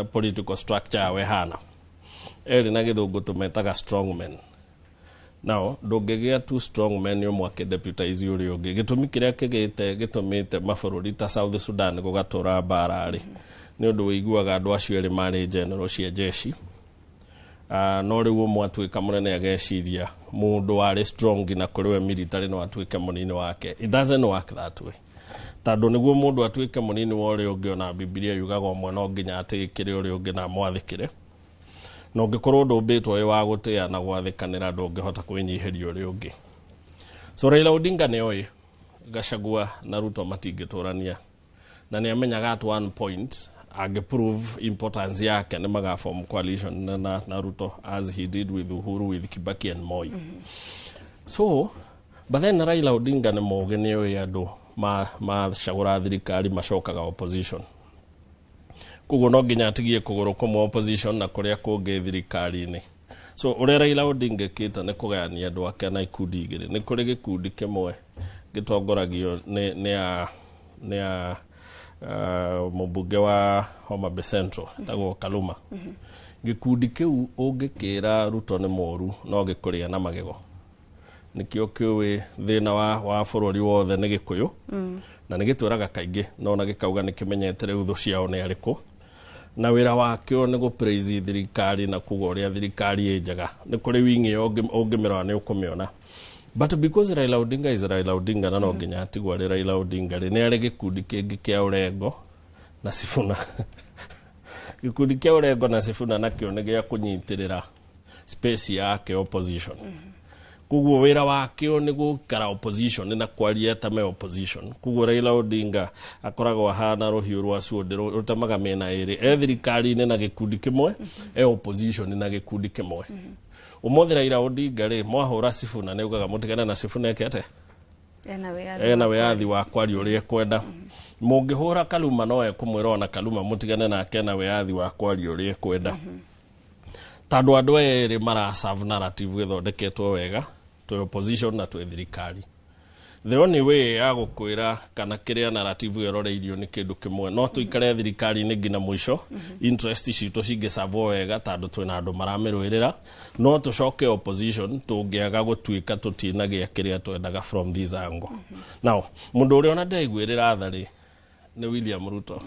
political structure yao ĩhana. Erĩ na Gĩthũngũ tũmetaga strong men. Now ndũngĩgĩa two strong men ũmwe akĩdeputize ũrĩa ũngĩ. Gĩtũmi kĩrĩa kĩgĩte gĩtũmĩte mabũrũri ta South Sudan gũgatũra mbara rĩ, nĩ ũndũ wĩiguaga andũ acio erĩ marĩ general cia jeshi. No rĩu ũmwe atuĩka mũnene ageciria mũndũ warĩ strong na kũrĩ we military no atuĩke mũnini wake. It doesn't work that way, tondũ nĩguo mũndũ atuĩke mũnini wa ũrĩa ũngĩ, ona Bibilia yugaga ũmwe no nginya atĩĩkĩre ũrĩa ũngĩ na amwathĩkĩre. Na ũngĩkorwo ndũmbĩtwo wĩ wa gũtĩa na gwathĩkanĩra, ndũngĩhota kwĩnyihĩria ũrĩa ũngĩ. So Raila Odinga nĩ oĩ Gachagua na Ruto matingĩtũrania, na nĩ amenyaga at one point angĩprove importance yake nĩ magaform coalition na Ruto, as he did with Uhuru, with Kibaki and Moi. So but then Raila Odinga nĩ mũgĩ, nĩ oĩ andũ macagũra thirikari macokaga opposition, koguo no nginya atigie kũgũrũ kũmwe opposition na kũrĩa kũngĩ thirikari-inĩ. So ũrĩa Raila Odinga ĩkĩte nĩ kũgayania andũ ake na ikundi igĩrĩ. Nĩ kũrĩ gĩkundi kĩmwe gĩtongoragio nĩ a mũmbunge wa Homa Bay Central etagwo Kaluma. Gĩkundi kĩu ũngĩkĩra Ruto nĩ mũru no gĩkũrĩa na magego. Nĩkĩo kĩũĩ thĩna wa bũrũri wothe nĩ Gĩkũyũ, na nĩ gĩtwĩraga kaingĩ no na gĩkauga nĩ kĩmenyete rĩu thũ ciao nĩ arĩkũ, na wĩra wakĩo nĩ gũpraise thirikari na kuga ũrĩa thirikari ĩ njega. Nĩ kũrĩ wing ĩyo ũngĩmĩrora nĩ ũkũmĩona. But because Raila Odinga is Raila Odinga na no nginya atigwo arĩ Raila Odinga rĩ, nĩ arĩ gĩkundi kĩngĩ kĩa Orengo na Sifuna. Gĩkundi kĩa Orengo na Sifuna nakĩo nĩ gĩa kũnyitĩrĩra space yake opposition. Koguo wĩra wakĩo nĩ gũikara opposition na kwaria ta me opposition. Koguo Raila Odinga akoragwo ahana rũhiũ rwa cuondĩ rũtemaga mĩena ĩrĩ, e thirikari-inĩ na gĩkundi kĩmwe, e opposition na gĩkundi kĩmwe. Ũmũthĩ Raila Odinga rĩ, mwahũra Sifuna nĩ ugaga mũtigane na Sifuna eke atĩa? Ena wĩyathi. Ena wĩyathi wa kwaria ũrĩa ekwenda. Mũngĩhũra Kaluma no ekũmwĩra ona Kaluma mũtigane nake na wĩyathi wa kwaria ũrĩa ekwenda, tondũ andũ aya erĩ maraserve narrative ĩthondeketwo wega, twĩ opposition na twĩ thirikari. The only way ya gũkwĩra kana kĩrĩa narrative ĩyo ĩroreirio nĩ kĩndũ kĩmwe, no tũikare thirikari-inĩ nginya mũico interest citũ cingĩcavwo wega tondũ twĩna andũ maramĩrũĩrĩra, no tũcoke opposition tũngĩaga gũtuĩka tũtinagĩa kĩrĩa twendaga from this angle. Now mũndũ ũrĩa ona ndĩraiguĩrĩra tha rĩ nĩ William Ruto,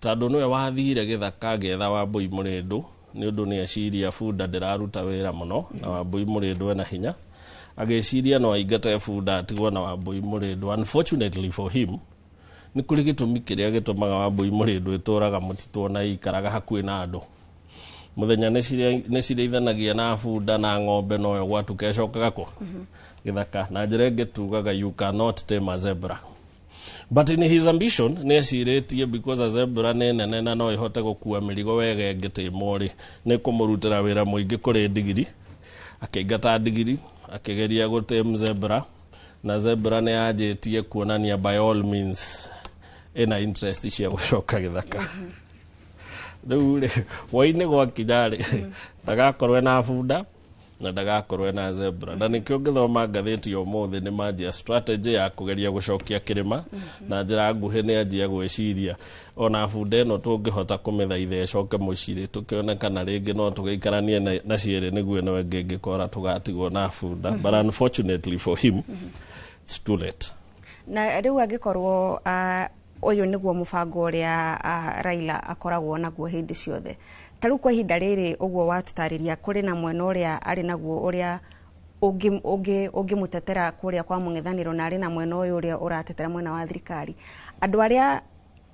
tondũ nĩwe wathire gĩthaka agĩetha Wambui Mũrĩndũ, nĩ ũndũ nĩ eciria bunda ndĩraruta wĩra mũno na Wambui Mũrĩndũ ena hinya. Agĩciria no aingate bunda atigwo na Wambui Mũrĩndũ. Unfortunately for him, nĩ kũrĩ gĩtũmi kĩrĩa gĩtũmaga Wambui Mũrĩndũ ĩtũraga mũtitũ na ĩikaraga hakuhĩ na andũ. Mũthenya nĩ cirĩithanagia na bunda na ng'ombe, noyo gwatuka ĩcokaga kũ gĩthaka. Na njĩra ĩngĩ tugaga you cannot tame a zebra. But in his ambition nĩ ecirĩtie because a zebra nĩ nene na no ĩhote gũkua mĩrigo wega ĩngĩtĩmwo rĩ, nĩ kũmũrutĩra wĩra mũingĩ kũrĩ ndigiri. Akĩingata ndigiri, akĩgeria gũtame zebra, na zebra nĩ yanjĩtie kuonania by all means ĩna interest cia gũcoka gĩthaka. Rĩu rĩ, hwainĩ gwakinya rĩ, ndagakorwo ena bunda na ndagakorwo ena zebra. Na nĩkĩo ngĩthoma ngathĩti ya ũmũthĩ nĩ manjia strategy ya kũgeria gũcokia kĩrĩma na njĩra nguhĩ. Nĩ anjia gwĩciria ona bunda ĩno tũngĩhota kũmĩthaitha ĩcoke mũciĩ tũkĩone kana rĩngĩ no tũgĩikaranie na cierĩ nĩguo ĩno ĩngĩ ĩngĩkora tũgatigwo na bunda. But unfortunately for him, it's too late. Na rĩu angĩkorwo ũyũ nĩguo mũbango ũrĩa Raila akoragwo naguo hĩndĩ ciothe, ta rĩu kwa ihinda rĩrĩ ũguo watũtarĩria, kũrĩ na mwena ũrĩa arĩ naguo ũrĩa ũngĩmũtetera kũrĩa kwa mũng'ethanĩro, na arĩ na mwena ũyũ ũrĩa ũratetera mwena wa thirikari. Andũ arĩa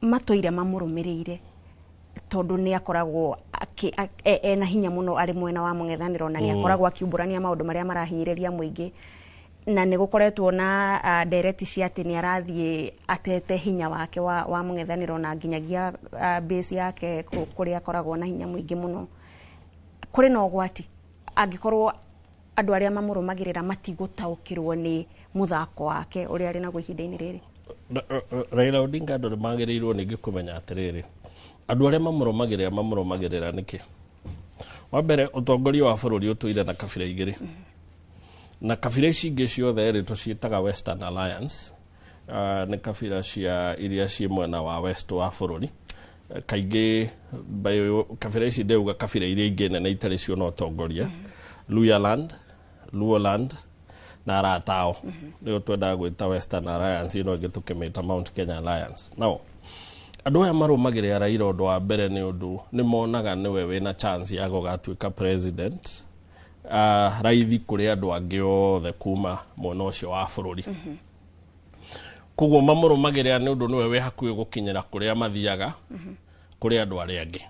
matũire mamũrũmĩrĩire, tondũ nĩ akoragwo ena hinya mũno arĩ mwena wa mũng'ethanĩro na nĩ akoragwo akiumbũrania maũndũ marĩa marahinyĩrĩria mũingĩ, na nĩ gũkoretwo na ndereti cia atĩ nĩ arathiĩ atete hinya wake wa mũng'ethanĩro na nginyagia base yake kũrĩa akoragwo na hinya mũingĩ mũno, kũrĩ na ũgwati angĩkorwo andũ arĩa mamũrũmagĩrĩra matigũtaũkĩrwo nĩ mũthako wake ũrĩa arĩ naguo ihinda-inĩ rĩrĩ? Raila Odinga, andũ nĩ magĩrĩirwo ningĩ kũmenya atĩrĩrĩ, andũ arĩa mamũrũmagĩrĩra mamũrũmagĩrĩra nĩkĩ? Wa mbere, ũtongoria wa bũrũri ũtũire na kabira igĩrĩ, na kabira ici ingĩ ciothe rĩ tũciĩtaga Western Alliance. Nĩ kabira cia iria ciĩ mwena wa west wa bũrũri. Kaingĩ kabira ici ndeuga kabira iria ingĩ nene itarĩ ciona ũtongoria, Luhyaland, Luoland na arata ao, nĩo twendaga gwĩta Western Alliance, ĩno ĩngĩ tũkĩmĩta Mount Kenya Alliance. Now andũ aya marũmagĩrĩra Raila ũndũ wa mbere nĩ ũndũ nĩ monaga nĩwe wĩna chance ya gũgatuĩka president raithi kũrĩ andũ angĩ othe kuma mwena ũcio wa bũrũri. Koguo mamũrũmagĩrĩra nĩ ũndũ nĩwe wĩ hakuhĩ gũkinyĩra kũrĩa mathiaga kũrĩ andũ arĩa angĩ.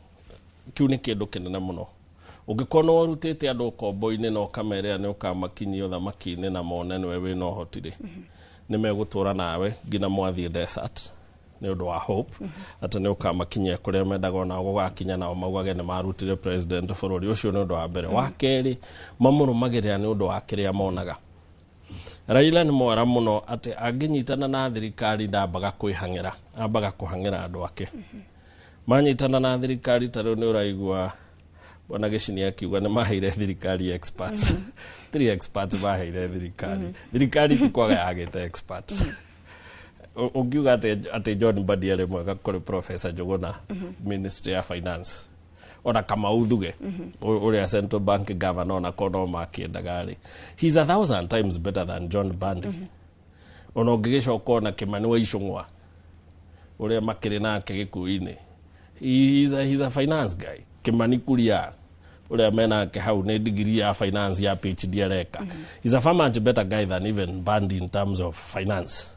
Kĩu nĩ kĩndũ kĩnene mũno. Ũngĩkorwo nĩ ũrutĩte andũ ũkombo-inĩ na ũkamerĩra nĩ ũkamakinyia ũthamaki-inĩ na mone nĩwe wĩna ũhoti rĩ, nĩ megũtũra nawe nginya mwathiĩ desert nĩ ũndũ wa hope atĩ nĩ ũkamakinyia kũrĩa mendaga onao gũgakinya, nao maugage nĩ marutire president bũrũri ũcio. Nĩ ũndũ wa mbere. Wa kerĩ, mamũrũmagĩrĩra nĩ ũndũ wa kĩrĩa monaga. Raila nĩ mwara mũno atĩ angĩnyitana na thirikari ndambaga kwĩhang'ĩra, ambaga kũhang'ĩra andũ ake. Manyitana na thirikari, ta rĩu nĩ ũraigua bwana Gĩcini akiuga nĩ maheire thirikari experts. Three experts maheire thirikari. Thirikari ti kwaga yagĩte expert. Ũngiuga atĩ John Mbadi arĩ mwega kũrĩ Professor Njuguna Ministry ya Finance, ona Kamau Thuge ũrĩa Central Bank governor, ona korwo no makĩendaga rĩ, he's 1,000 times better than John Mbadi. Ona ũngĩgĩcoka ona Kimani wa Ichung'wa ũrĩa makĩrĩ nake gĩkuũ-inĩ, he's a finance guy. Kimani Kuria ũrĩa menake hau nĩ degree ya finance ya PhD areka. He's a far much better guy than even Mbadi in terms of finance.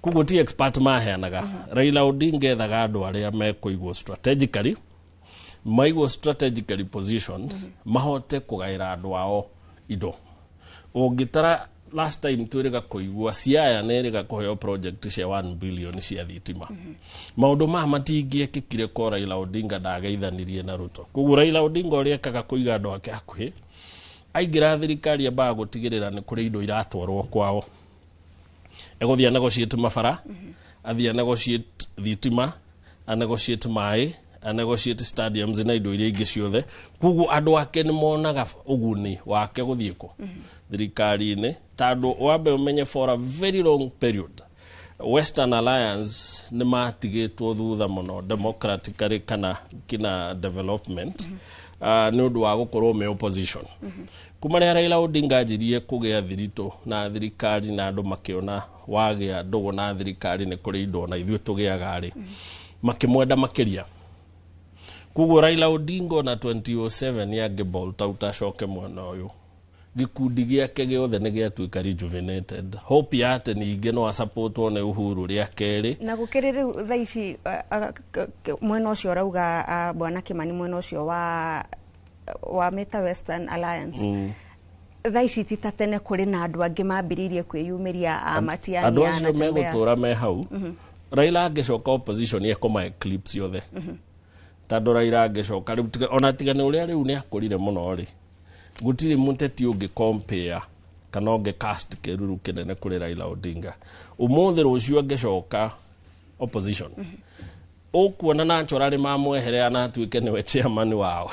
Koguo ti expert maheanaga. Raila Odinga ethaga andũ arĩa mekũigwo strategically, maigwo strategically positioned, mahote kũgaĩra andũ ao indo. Ũngĩtara last time twĩrĩga kũigua Siaya nĩ ĩrĩga kũheo project cia 1 billion cia thitima. Maũndũ maya matingĩekĩkire ko Raila Odinga ndageithanirie na Ruto. Koguo Raila Odinga ũrĩa ekaga kũiga andũ ake hakuhĩ, aingĩra thirikari ambaga gũtigĩrĩra nĩ kũrĩ indo iratwarwo kwao. Egũthiĩ anegotiate mabara, athiĩ anegotiate thitima, anegotiate maĩ, anegotiate stadiums na indo iria ingĩ ciothe. Koguo andũ ake nĩ monaga ũguni wake gũthiĩ kũ thirikari-inĩ, tondũ wambe ũmenye for a very long period Western Alliance nĩ matigĩtwo thutha mũno democratically kana kina development, nĩ ũndũ wa gũkorwo me opposition. Kuma rĩrĩa Raila Odinga anjirie kũgĩa thiritũ na thirikari na andũ makĩona wagĩa ndũgũ na thirikari nĩ kũrĩ indo ona ithuĩ tũgĩaga rĩ, makĩmwenda makĩria. Koguo Raila Odinga ona 2007 angĩ out acoke mwena ũyũ, gĩkundi gĩake gĩothe nĩ gĩatuĩka rejuvenated. Hope ya atĩ ningĩ no asupportwo nĩ Uhuru rĩa kerĩ. Na gũkĩrĩ rĩu thaa ici mwena ũcio ũrauga, bwana Kimani, mwena ũcio wa mĩta Western Alliance, thaa ici ti ta tene kũrĩ na andũ angĩ mambĩrĩirie kwĩyumĩria a Matiang'i. Andũ acio megũtũra me hau. Raila angĩcoka opposition ekũma eclipse yothe, tondũ Raila angĩcoka rĩu, ona tiga nĩ ũrĩa rĩu nĩ akũrire mũno rĩ, gũtirĩ mũteti ũngĩ compare kana ũngĩ cast kĩruru kĩnene kũrĩ Raila Odinga. Ũmũthĩ rũciũ angĩcoka opposition, ũkuona naturally mamweherea na atuĩke nĩwe chairman wao,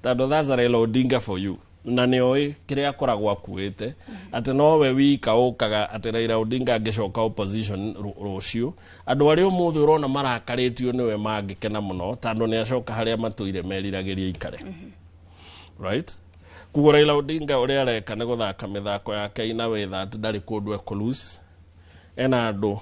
tondũ that's Raila Odinga for you. Na nĩ oĩ kĩrĩa akoragwo akuĩte atĩ nowe wika ũkaga atĩ Raila Odinga angĩcoka opposition rũciũ, andũ arĩa ũmũthĩ ũrona marakarĩtio nĩwe mangĩkena mũno, tondũ nĩ acoka harĩa matũire meriragĩria ikare, right? Koguo Raila Odinga ũrĩa areka nĩ gũthaka mĩthako yake ina way that ndarĩ kũndũ ekũ ena andũ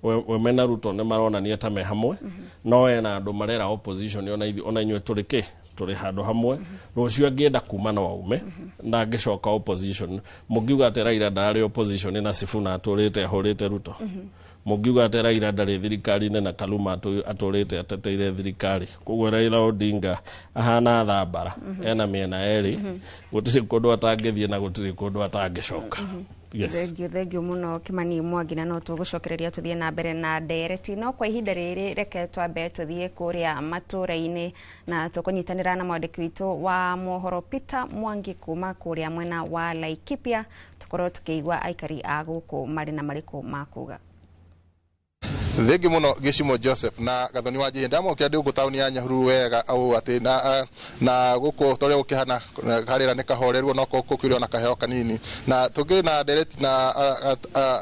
we mena Ruto nĩ maronania ta me hamwe, no ena andũ marera opposition ona ithuĩ ona inyuĩ tũrĩ kĩ tũrĩ handũ hamwe. Rũciũ angĩenda kuma no aume na angĩcoka opposition, mũngiuga atĩ Raila ndararĩ opposition na Sifuna atũrĩte ahũrĩte Ruto? Mũngiuga atĩ Raila ndarĩ thirikari-inĩ na Kaluma atũrĩte ateteire thirikari? Koguo Raila Odinga ahana thambara ena mĩena ĩrĩ, gũtirĩ kũndũ atangĩthiĩ na gũtirĩ kũndũ atangĩcoka. Yes. Thengio, thengio muno Kimani Mwangi, na no tũgũcokereria tũthiĩ na mbere na ndereti, no kwa ihinda rĩrĩ reke twambe tũthiĩ kũrĩa matũra-inĩ na tũkũnyitanĩra na mwandĩki witũ wa mohoro Peter Mwangi kuma kũrĩa mwena wa Laikipia, tũkorwo tũkĩigua aikari a gũkũ marĩ na marĩkũ makuga. Thengi muno Gĩcimo Joseph na Gathoni wa Njihĩ. Ndamokĩra ndĩ gũkũ taũni ya Nyahururu wega au atĩ na gũkũ torĩa gũkĩhana karĩra nĩ kahoreru no gũkĩrĩ ona kaheo kanini, na tũkĩrĩ na ndereti na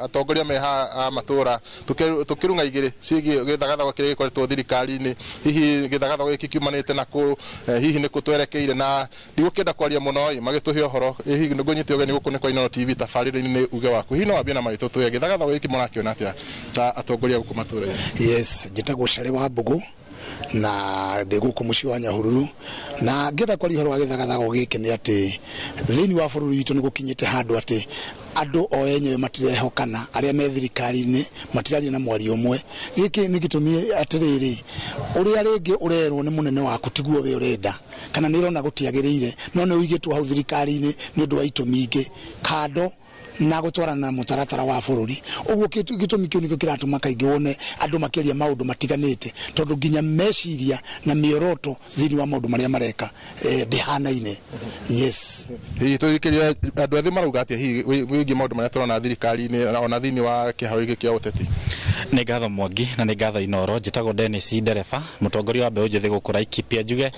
atongoria me haha a matũra tũkĩrung'a igĩrĩ ciĩgiĩ gĩthagathago kĩrĩa gĩkoretwo thirikari-inĩ. Hihi gĩthagathago gĩkĩ kiumanĩte na kũ? Hihi nĩ kũ twerekeire? Na ndigũkĩenda kwaria mũno ĩ magĩtũhe ũhoro. Hihi nĩngũnyite ũgeni gũkũ nĩ kwa Inooro TV, tabarĩra-inĩ nĩ uge waku. Hihi no wambie na marĩtwa tũye gĩthagathago gĩkĩ mũrakĩona atĩa ta atongoria gũkũ matũra-inĩ? Yes, njĩtagwo Cere wa Mbũgũ na ndĩ gũkũ mũciĩ wa Nyahururu, na ngĩenda kwaria ũhoro wa gĩthagathago gĩkĩ nĩ atĩ thĩinĩ wa bũrũri witũ nĩ gũkinyĩte handũ atĩ andũ o enyewe matirehokana, arĩa me thirikari-inĩ matiraria na mwario ũmwe. Gĩkĩ nĩ gĩtũmi atĩrĩrĩ, ũrĩa rĩngĩ ũrerwo nĩ mũnene waku tiguo we ũrenda, kana nĩ ũrona gũtiagĩrĩire, no nĩ ũigĩtwo hau thirikari-inĩ nĩ ũndũ wa itũmi ingĩ kando na gũtwarana na mũtaratara wa bũrũri. Ũguo gĩtũmi kĩu nĩkĩo kĩratũma kaingĩ wone andũ makĩaria maũndũ matiganĩte, tondũ nginya meciria na mĩoroto thĩinĩ wa maũndũ marĩa mareka ndĩhanaine. Yes. Hihi tũthikĩrĩria andũ ethĩ marauga atĩa hihi wĩgiĩ maũndũ marĩa tũrona thirikari-inĩ ona thĩinĩ wa kĩharo gĩkĩ kĩa ũteti? Nĩ ngatho Mwangi na nĩ ngatho Inooro. Njĩtagwo Dennis Ndereba, mũtongoria wa mbeũ njĩthĩ gũkũ Laikipia. Njuge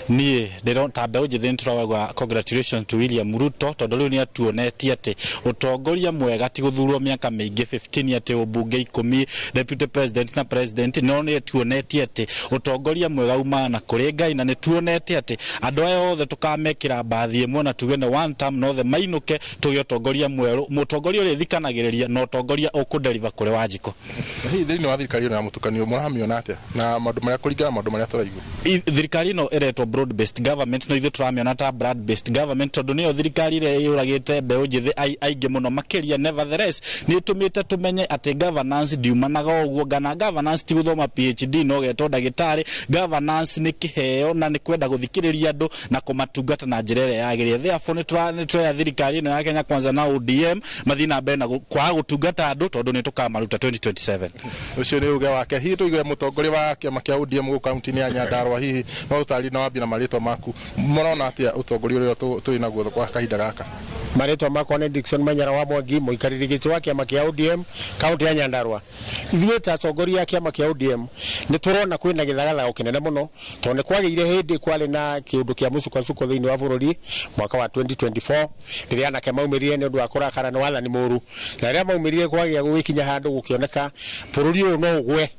niĩ ndĩro ta mbeũ njĩthĩ nĩ tũrauga congratulations to William Ruto, tondũ rĩu nĩ atuonetie atĩ ũtongoria mwega ti gũthurwo mĩaka mĩingĩ 15 atĩ ũmbunge 10, deputy president na president, no nĩ atuonetie atĩ ũtongoria mwega umaga na kũrĩ Ngai, na nĩ tuonete atĩ andũ aya othe tũkamekĩra mbathi ĩmwe na tuge nĩ one term na othe mainũke tũgĩe ũtongoria mwerũ, mũtongoria ũrĩa thikanagĩrĩria na ũtongoria ũkũdeliver kũrĩ Wanjikũ. Hihi thĩinĩ wa thirikari ĩno ya mũtukanio mũramĩona atĩa na maũndũ marĩa kũringana na maũndũ marĩa tũraigua? Thirikari ĩno ĩretwo broad based government, no ithuĩ tũramĩona ta broad based government, tondũ nĩyo thirikari ĩrĩa ĩyũragĩte mbeũ njĩthĩ aingĩ mũno makĩria. Nevertheless, nĩ ĩtũmĩte tũmenye atĩ governance ndiumanaga ũguo, kana governance ti gũthoma PhD no ũgetwo ndagĩtarĩ. Governance nĩ kĩheo na nĩ kwenda gũthikĩrĩria andũ na kũmatungata na njĩra ĩrĩa yagĩrĩire. Therefore nĩ tũroya thirikari ĩno ya Kenya Kwanza na ODM mathiĩ na mbere na kwaga gũtungata andũ, tondũ nĩ tũkamaruta 2027. Ũcio nĩ uge wake. Hihi tũigue mũtongoria wa kĩama kĩa ODM gũkũ kaunti-inĩ ya Nyandarua, hihi no ũtarĩrie na wambie na marĩtwa maku, mũrona atĩa ũtongoria ũrĩa tũrĩ naguo kwa kahinda gaka? Marĩtwa makwa nĩ Dickson Manyara wa Mwangi, mũikarĩri gĩtĩ wa kĩama kĩa ODM kaunti ya Nyandarua. Ithuĩ ta atongoria a kĩama kĩa ODM nĩ tũrona kwĩna gĩthagathago kĩnene mũno, tondũ nĩ kwagĩire hĩndĩ kwarĩ na kĩũndũ kĩa mũcukacuko thĩinĩ wa bũrũri mwaka wa 2024, rĩrĩa anake maumĩrire nĩ ũndũ wa kũrakara nĩ wathani mũru, na rĩrĩa maumĩrire kwagĩa gũgĩkinya handũ gũkĩoneka bũrũri ũyũ no ũgwe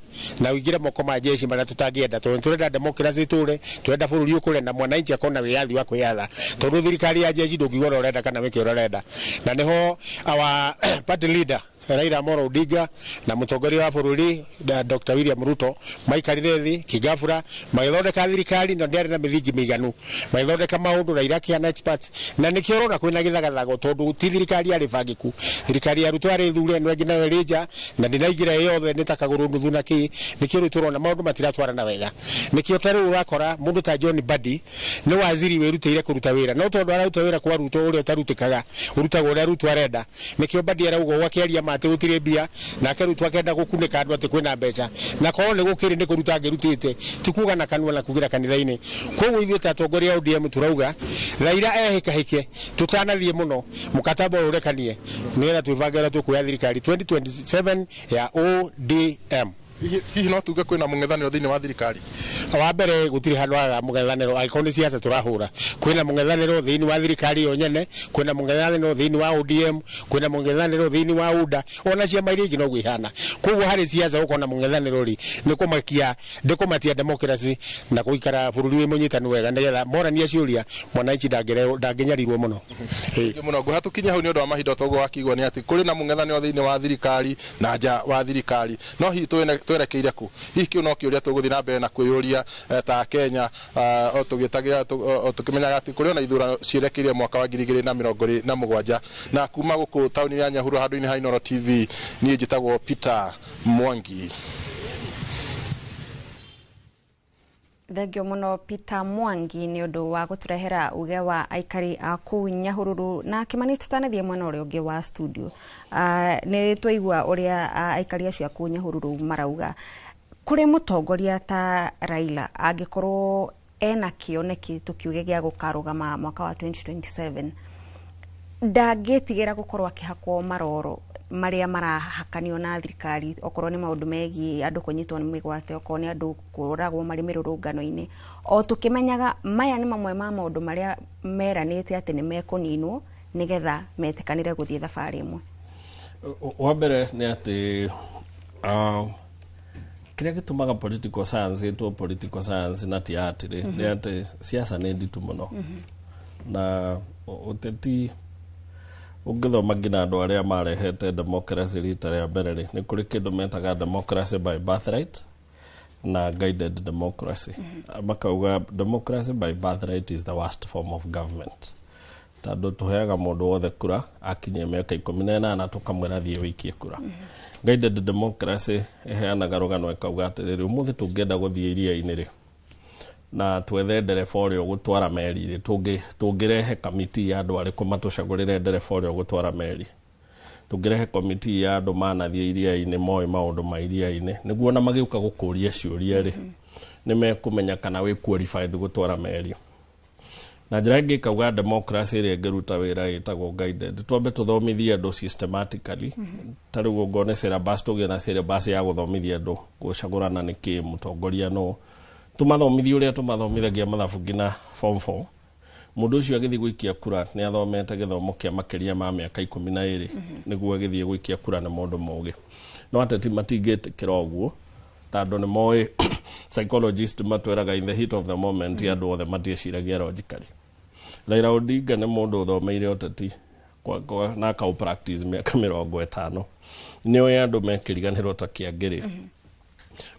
na ũingĩre moko ma jeshi marĩa tũtangĩenda, tondũ tũrenda democracy tũre, tũrenda bũrũri ũkũre na mwananchi akorwo na wĩyathi wa kwĩyatha, tondũ thirikari ya jeshi ndũngiuga ũrĩa ũrenda kana wĩke ũrĩa ũrenda. Na nĩho our party leader Raila Amolo Odinga na mũtongoria wa bũrũri Dr. William Ruto maikarire thĩ kĩgabura magĩthondeka thirikari, na ndĩarĩ na mĩthingi mĩiganu, magĩthondeka maũndũ Raila akĩhana experts, na nĩkĩo ũrona kwĩna gĩthagathago, tondũ ti thirikari yarĩ bangĩku. Thirikari ya Ruto yarĩ thure ĩno ĩngĩ nayo ĩrĩ nja, na ndĩnaingĩra ĩ yothe nĩ ta kagũrũ nuthu na kĩ. Nĩkĩo rĩu tũrona maũndũ matiratwarana wega. Nĩkĩo ta rĩu ũrakora mũndũ ta John Mbadi nĩ waziri wĩrutĩire kũruta wĩra, no tondũ araruta wĩra kwa Ruto ũrĩa ũtarutĩkaga, ũrutagwo ũrĩa Ruto arenda. Nĩkĩo Mbadi arauga ũguo akĩaria ma atĩ gũtirĩ mbia, nake Ruto akenda gũkunĩka andũ atĩ kwĩna mbeca, na korwo nĩ gũkĩrĩ nĩ kũruta angĩrutĩte, ti kuga na kanua na kugĩra kanitha-inĩ. Koguo ithuĩ ta atongoria a ODM tũrauga Raila ehĩkahĩke tũtanathiĩ mũno, mũkataba ũyũ ũrekanie nĩgetha twĩbange ũrĩa tũkuoya thirikari 2027 ya ODM. Hihi no tuge kwĩna mũng'ethanĩro thĩinĩ wa thirikari? Wa mbere gũtirĩ handũ hagaga mũng'ethanĩro angĩkorwo nĩ siasa tũrahũra. Kwĩna mũng'ethanĩro thĩinĩ wa thirikari yo nyene, kwĩna mũng'ethanĩro thĩinĩ wa ODM, kwĩna mũng'ethanĩro thĩinĩ wa UDA, ona ciama iria ingĩ noguo ihana. Koguo harĩ siasa gũkorwo na mũng'ethanĩro rĩ, nĩ kũmakia, nĩ kũmatia democracy na gũikara bũrũri wĩ mũnyitanu wega, nĩgetha morania ciũria mwananchi ndangĩnyarirwo mũno. Thengiũ mũno. Ngũhatũkinya hau nĩ ũndũ wa mahinda, toguo wakĩigua nĩ atĩ kũrĩ na mũng'ethanĩro thĩinĩ wa thirikari na nja wa thirikari, no hihi twerekeire kũ? Hihi kĩu no kĩũria tũgũthiĩ na mbere na kwĩyũria ta Kenya, o tũgĩtagĩra o tũkĩmenyaga atĩ kũrĩ ona ithurano ciĩrekeire mwaka wa 2027. Na kuma gũkũ taũni ya Nyahururu handũ-inĩ ha Inooro TV, niĩ njĩtagwo Peter Mwangi. Thengio muno Peter Mwangi nĩ ũndũ wa gũtũrehera uge wa aikari a kũu Nyahururu. Na Kĩmani, tũtanathiĩ mwena ũrĩa ũngĩ wa studio, nĩ twaigua ũrĩa aikari acio a kũu Nyahururu marauga kũrĩ mũtongoria ta Raila angĩkorwo ena kĩoneki tũkiuge gĩa gũkarũgama mwaka wa 2027, Ndangĩtigĩra gũkorwo akĩhakwo maroro marĩa marahakanio na thirikari, okorwo nĩ maũndũ megiĩ andũ kũnyitwo nĩ mĩgwate, okorwo nĩ andũ kũragwo marĩ mĩrũrũngano-inĩ, o tũkĩmenyaga maya nĩ mamwe ma maũndũ marĩa meranĩte atĩ nĩ mekũninwo nĩgetha metĩkanĩre gũthiĩ thabarĩ ĩmwe. Wa mbere nĩ atĩ kĩrĩa gĩtũmaga political science ĩtwo political science na ti art rĩ, nĩ atĩ siasa nĩ nditũ mũno. Na ũteti ũngĩthoma nginya andũ arĩa marehete democracy rita rĩa mbere rĩ, nĩ kũrĩ kĩndũ metaga democracy by birthright na guided democracy. Makauga democracy by birthright is the worst form of government, tondũ tũheaga mũndũ wothe kura akinyia mĩaka 18, tũkamwĩra thiĩ wĩikie kura. Guided democracy ĩheanaga rũgano ĩkauga atĩrĩrĩ, ũmũthĩ tũngĩenda gũthiĩ iria-inĩ rĩ, na twethe ndereba ũrĩa ũgũtwara meri rĩ, tũngĩrehe kamiti ya andũ arĩkũ matũcagũrĩre ndereba ũrĩa ũgũtwara meri? Tũngĩrehe komiti ya andũ manathiĩ iria-inĩ, moĩ maũndũ ma iria-inĩ, nĩguo ona magĩũka gũkũria ciũria rĩ, nĩ mekũmenya kana wĩ qualified gũtwara meri. Na njĩra ĩngĩ ĩkauga democracy ĩrĩa ĩngĩruta wĩra ĩtagwo guided. Twambe tũthomithie andũ systematically. Ta rĩu ũngorwo nĩ syllabus, tũgĩe na syllabus ya gũthomithia andũ gũcagũrana nĩ kĩ, mũtongoria no tũmathomithie ũrĩa tũmathomithagia mathabu nginya form 4. Mũndũ ũcio agĩthiĩ gũikia kura nĩ athomete gĩthomo kĩa makĩria ma mĩaka 12, nĩguo agĩthiĩ gũikia kura nĩ mũndũ mũgĩ. No ateti matingĩtĩkĩra ũguo, tondũ nĩ moĩ psychologist matwĩraga in the heat of the moment andũ othe matiĩciragia logically. Raila Odinga nĩ mũndũ ũthomeire ũteti na akau practice mĩaka 50. Nĩ oĩ andũ mekĩriganĩrwo ta kĩangĩrĩ.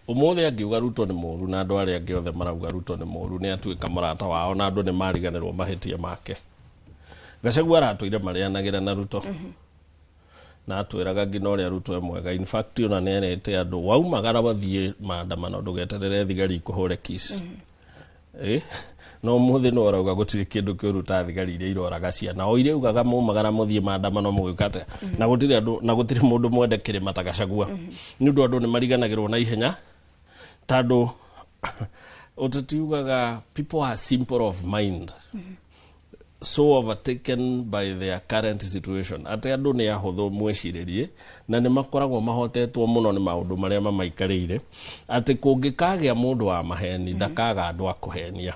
Ũmũthĩ angiuga Ruto nĩ mũru na andũ arĩa angĩ othe marauga Ruto nĩ mũru, nĩ atuĩka mũrata wao na andũ nĩ mariganĩrwo mahĩtia make. Gachagua aratũire marĩanagĩra na Ruto na atwĩraga nginya ũrĩa Ruto e mwega. In fact, ona nĩ erĩte andũ waumagara wathiĩ maandamano ndũgeterere thigari ikũhũre kiss. No ũmũthĩ no arauga gũtirĩ kĩndũ kĩũru ta thigari iria iroraga ciana, o iria ugaga mumagara mũthiĩ maandamano mũgĩka atĩa, na gũtirĩ andũ na gũtirĩ mũndũ mwende kĩrĩma ta Gachagua, nĩ ũndũ andũ nĩ mariganagĩrwo na ihenya, tondũ ũteti ugaga people are simple of mind, so overtaken by their current situation, atĩ andũ nĩ ahũthũ mwĩcirĩrie na nĩ makoragwo mahotetwo mũno nĩ maũndũ marĩa mamaikarĩire, atĩ kũngĩkagĩa mũndũ wa maheni ndakaga andũ a kũhenia.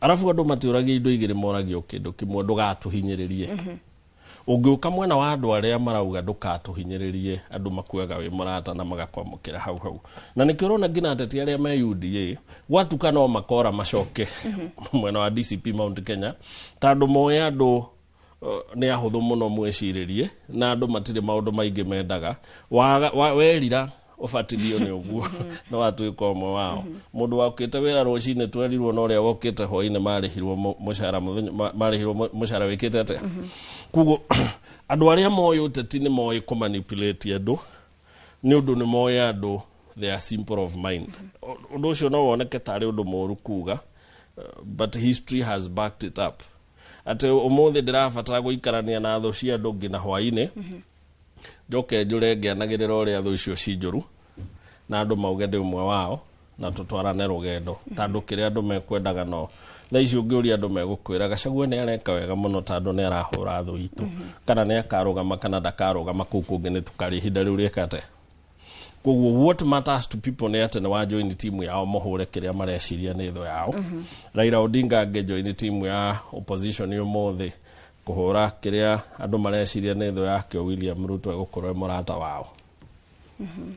Arabu andũ matiũragia indo igĩrĩ, moragio kĩndũ kĩmwe: ndũgatũhinyĩrĩrie. Ũngĩũka mwena wa andũ arĩa marauga ndũkatũhinyĩrĩrie, andũ makuaga wĩ mũrata na magakwamũkĩra hau hau. Na nĩkĩo ũrona nginya ateti arĩa me UDA gwatuka no makora macoke mwena wa DCP Mount Kenya, tondũ moĩ andũ nĩ ahũthũ mũno mwĩcirĩrie na andũ matirĩ maũndũ maingĩ mendaga. Werira ũbatithio nĩ ũguo no watuĩka ũmwe wao. Mũndũ wokĩte wĩra rũcinĩ twerirwo na ũrĩa wokĩte hwainĩ marĩhirwo mũcara mũthenya marĩhirwo mũcara wĩkĩte atĩa. Koguo andũ arĩa moĩ ũteti nĩ moĩ kũmanipulate andũ, nĩ ũndũ nĩ moĩ andũ they are simple of mind. Ũndũ ũcio no woneke tarĩ ũndũ mũũru kuga, but history has backed it up, atĩ ũmũthĩ ndĩrabatara gũikarania na thũ cia andũ nginya hwainĩ, njoke njũre ngĩanagĩrĩra ũrĩa thũ icio ci njũru, na andũ mauge ndĩ ũmwe wao na tũtwarane rũgendo, tondũ kĩrĩa andũ mekwendaga no thaa ici ũngĩũria andũ megũkwĩra Gachagua nĩ areka wega mũno, tondũ nĩ arahũra thũ itũ. Kana nĩ akarũgama kana ndakarũgama kũu kũngĩ nĩ tũkarĩ ihinda rĩu rĩka atĩa. Koguo what matters to people nĩ atĩ nĩ wa join timu yao mũhũre kĩrĩa mareciria nĩ thũ yao. Raila Odinga angĩ join timu ya opposition ũmũthĩ kũhũra kĩrĩa andũ mareciria nĩ thũ yake William Ruto, egũkorwo e mũrata wao.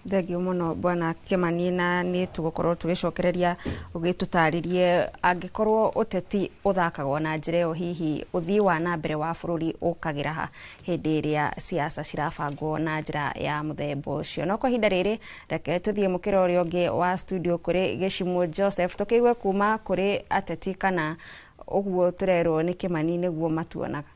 Thengio mũno, bwana Kĩmani, na nĩ tũgũkorwo tũgĩcokereria ũgĩtũtarĩrie angĩkorwo ũteti ũthakagwo na njĩra ĩyo, hihi ũthii wa na mbere wa bũrũri ũkagĩra ha hĩndĩ ĩrĩa siasa cirabangwo na njĩra ya mũthemba ũcio. No kwa ihinda rĩrĩ, reke tũthiĩ mũkĩra ũrĩa ũngĩ wa studio kũrĩ Gĩcimũ Joseph, tũkĩigue kuma kũrĩ ateti kana ũguo tũrerwo nĩ Kĩmani nĩguo matuonaga.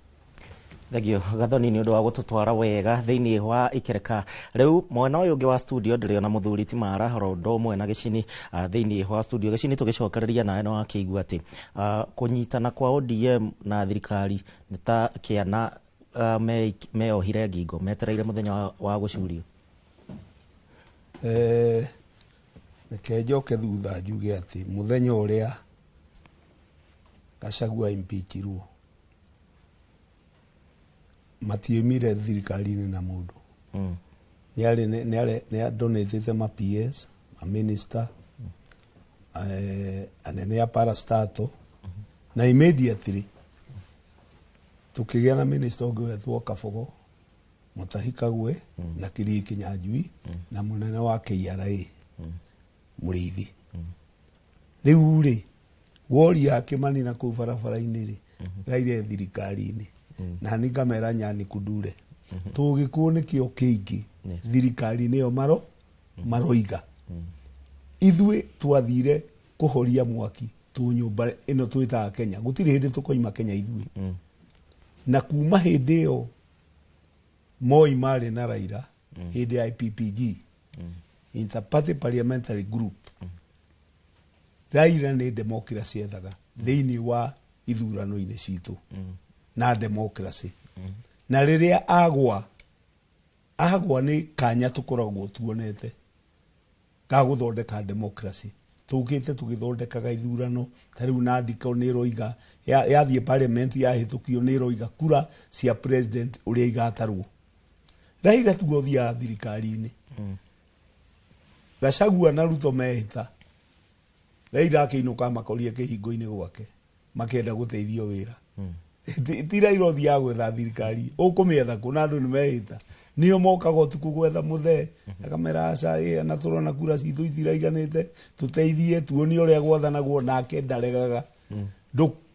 Thengio, Gathoni, nĩ ũndũ wa gũtũtwara wega thĩinĩ wa ikereka. Rĩu mwena ũyũ ũngĩ wa studio ndĩrĩona mũthuri ti Mara oro ũndũ ũmwe na Gĩcini thĩinĩ wa studio. Gĩcini, tũgĩcokereria nawe, nĩ wakĩigua atĩ kũnyitana kwa ODM na thirikari nĩ ta kĩana meohire ngingo metereire mũthenya wa gũcurio. Reke njoke thutha njuge atĩ mũthenya ũrĩa Gachagua impeachirwo Matiumire thirikari-inĩ na mũndũ. Nĩ arĩ nĩ adonatĩte ma PS, ma minister, anene a parastato, na immediately tukĩgĩa na minister ũngĩ wetwo Kabogo Mutahi Kagwe na Kirigi Kinyanjui na mũnene wa KRA Mũrĩithi. Rĩu rĩ, woria Kĩmani na kũu barabara-inĩ rĩ, raire thirikari-inĩ na nĩ ngamera nyani kundure tũgĩkũũ nĩkĩo kĩingĩ thirikari nĩyo maroiga. Ithuĩ twathire kũhoria mwaki tũ nyũmba ĩno twĩtaga Kenya, gũtirĩ hĩndĩ tũkoima Kenya ithuĩ. Na kuma hĩndĩ ĩyo Moi marĩ na Raila hĩndĩ ya IPPG, Inter-Party Parliamentary Group, Raila nĩ democracy ethaga thĩinĩ wa ithurano-inĩ citũ na democracy. Na rĩrĩa agwa nĩ kanya tũkoragwo tuonete ga gũthondeka democracy. Tũkĩte tũgĩthondekaga ithurano ta rĩu nandiko nĩ ĩroiga yathiĩ parliament yahĩtũkio nĩ ĩroiga kura cia president ũrĩa igatarwo. Raila tugo ũthiaga thirikari-inĩ. Gachagua na Ruto mehĩta, Raila akĩinũka makorie kĩhingo-inĩ gwake makĩenda gũteithio wĩra. Ti Raila ũthiaga gwetha thirikari, ũkũmĩetha kũ na andũ nĩ mehĩta. Nĩo mokaga ũtukũ gwetha mũthee, akamera aca ĩ na tũrona kura citũ itiraiganĩte, tũteithie tuonie ũrĩa gwathanagwo, nake ndaregaga.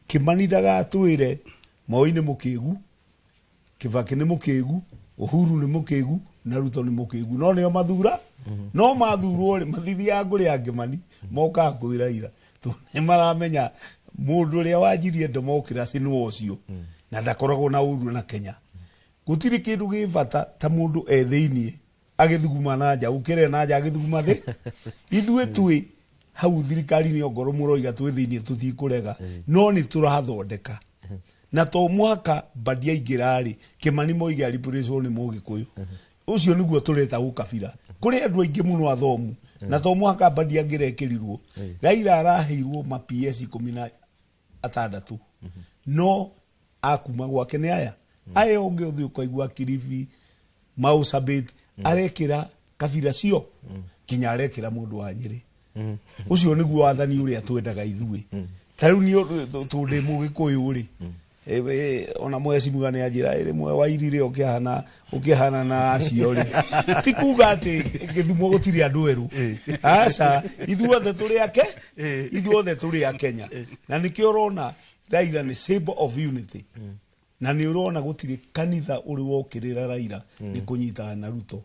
Kĩmani ndagatwĩre Moi nĩ mũkĩgu, Kibaki nĩ mũkĩgu, Uhuru nĩ mũkĩgu na Ruto nĩ mũkĩgu. No nĩo mathura, no mathurwo rĩ matithiaga kũrĩ Kĩmani, mokaga kwĩ Raila. Nĩ maramenya mũndũ ũrĩa wanjirie democracy nĩ ũcio na ndakoragwo na ũru na Kenya. Gũtirĩ kĩndũ gĩ bata ta mũndũ e thĩiniĩ agĩthuguma na nja ũkĩre na nja agĩthuguma thĩ. Ithuĩ twĩ hau thirikari-inĩ ongorwo mũroiga twĩ thĩiniĩ tũtikũrega, no nĩ tũrathondeka. Na to mwaka Mbadia aingĩra rĩ, Kĩmani moige aripũrĩcwo nĩ Mũgĩkũyũ. Ũcio nĩguo tũreta ũkabira. Kũrĩ andũ aingĩ mũno athomu, na to mwaka Mbadia angĩrekĩrirwo. Raila araheirwo ma PS 16, no akuma gwake nĩ aya aya ũngĩ ũthiĩ ũkaigua Kilifi, Marsabit arekĩra kabira cio kinya arekĩra mũndũ wa Nyĩrĩ. Ũcio nĩguo wathani ũrĩa twendaga ithuĩ. Ta rĩu niĩ tondũ ndĩ Mũgĩkũyũ rĩ, ona mheshimiwa nĩ anjĩra rĩmwe wairire ũkĩhana na acio rĩ, ti kuga atĩ Gĩthumo gũtirĩ andũ erũ. Aca, ithuothe tũrĩ ake, ithuothe tũrĩ a Kenya. Na nĩkĩo ũrona Raila nĩ symbol of unity. Na nĩ ũrona gũtirĩ kanitha ũrĩ wokĩrĩra Raila nĩ kũnyitana na Ruto.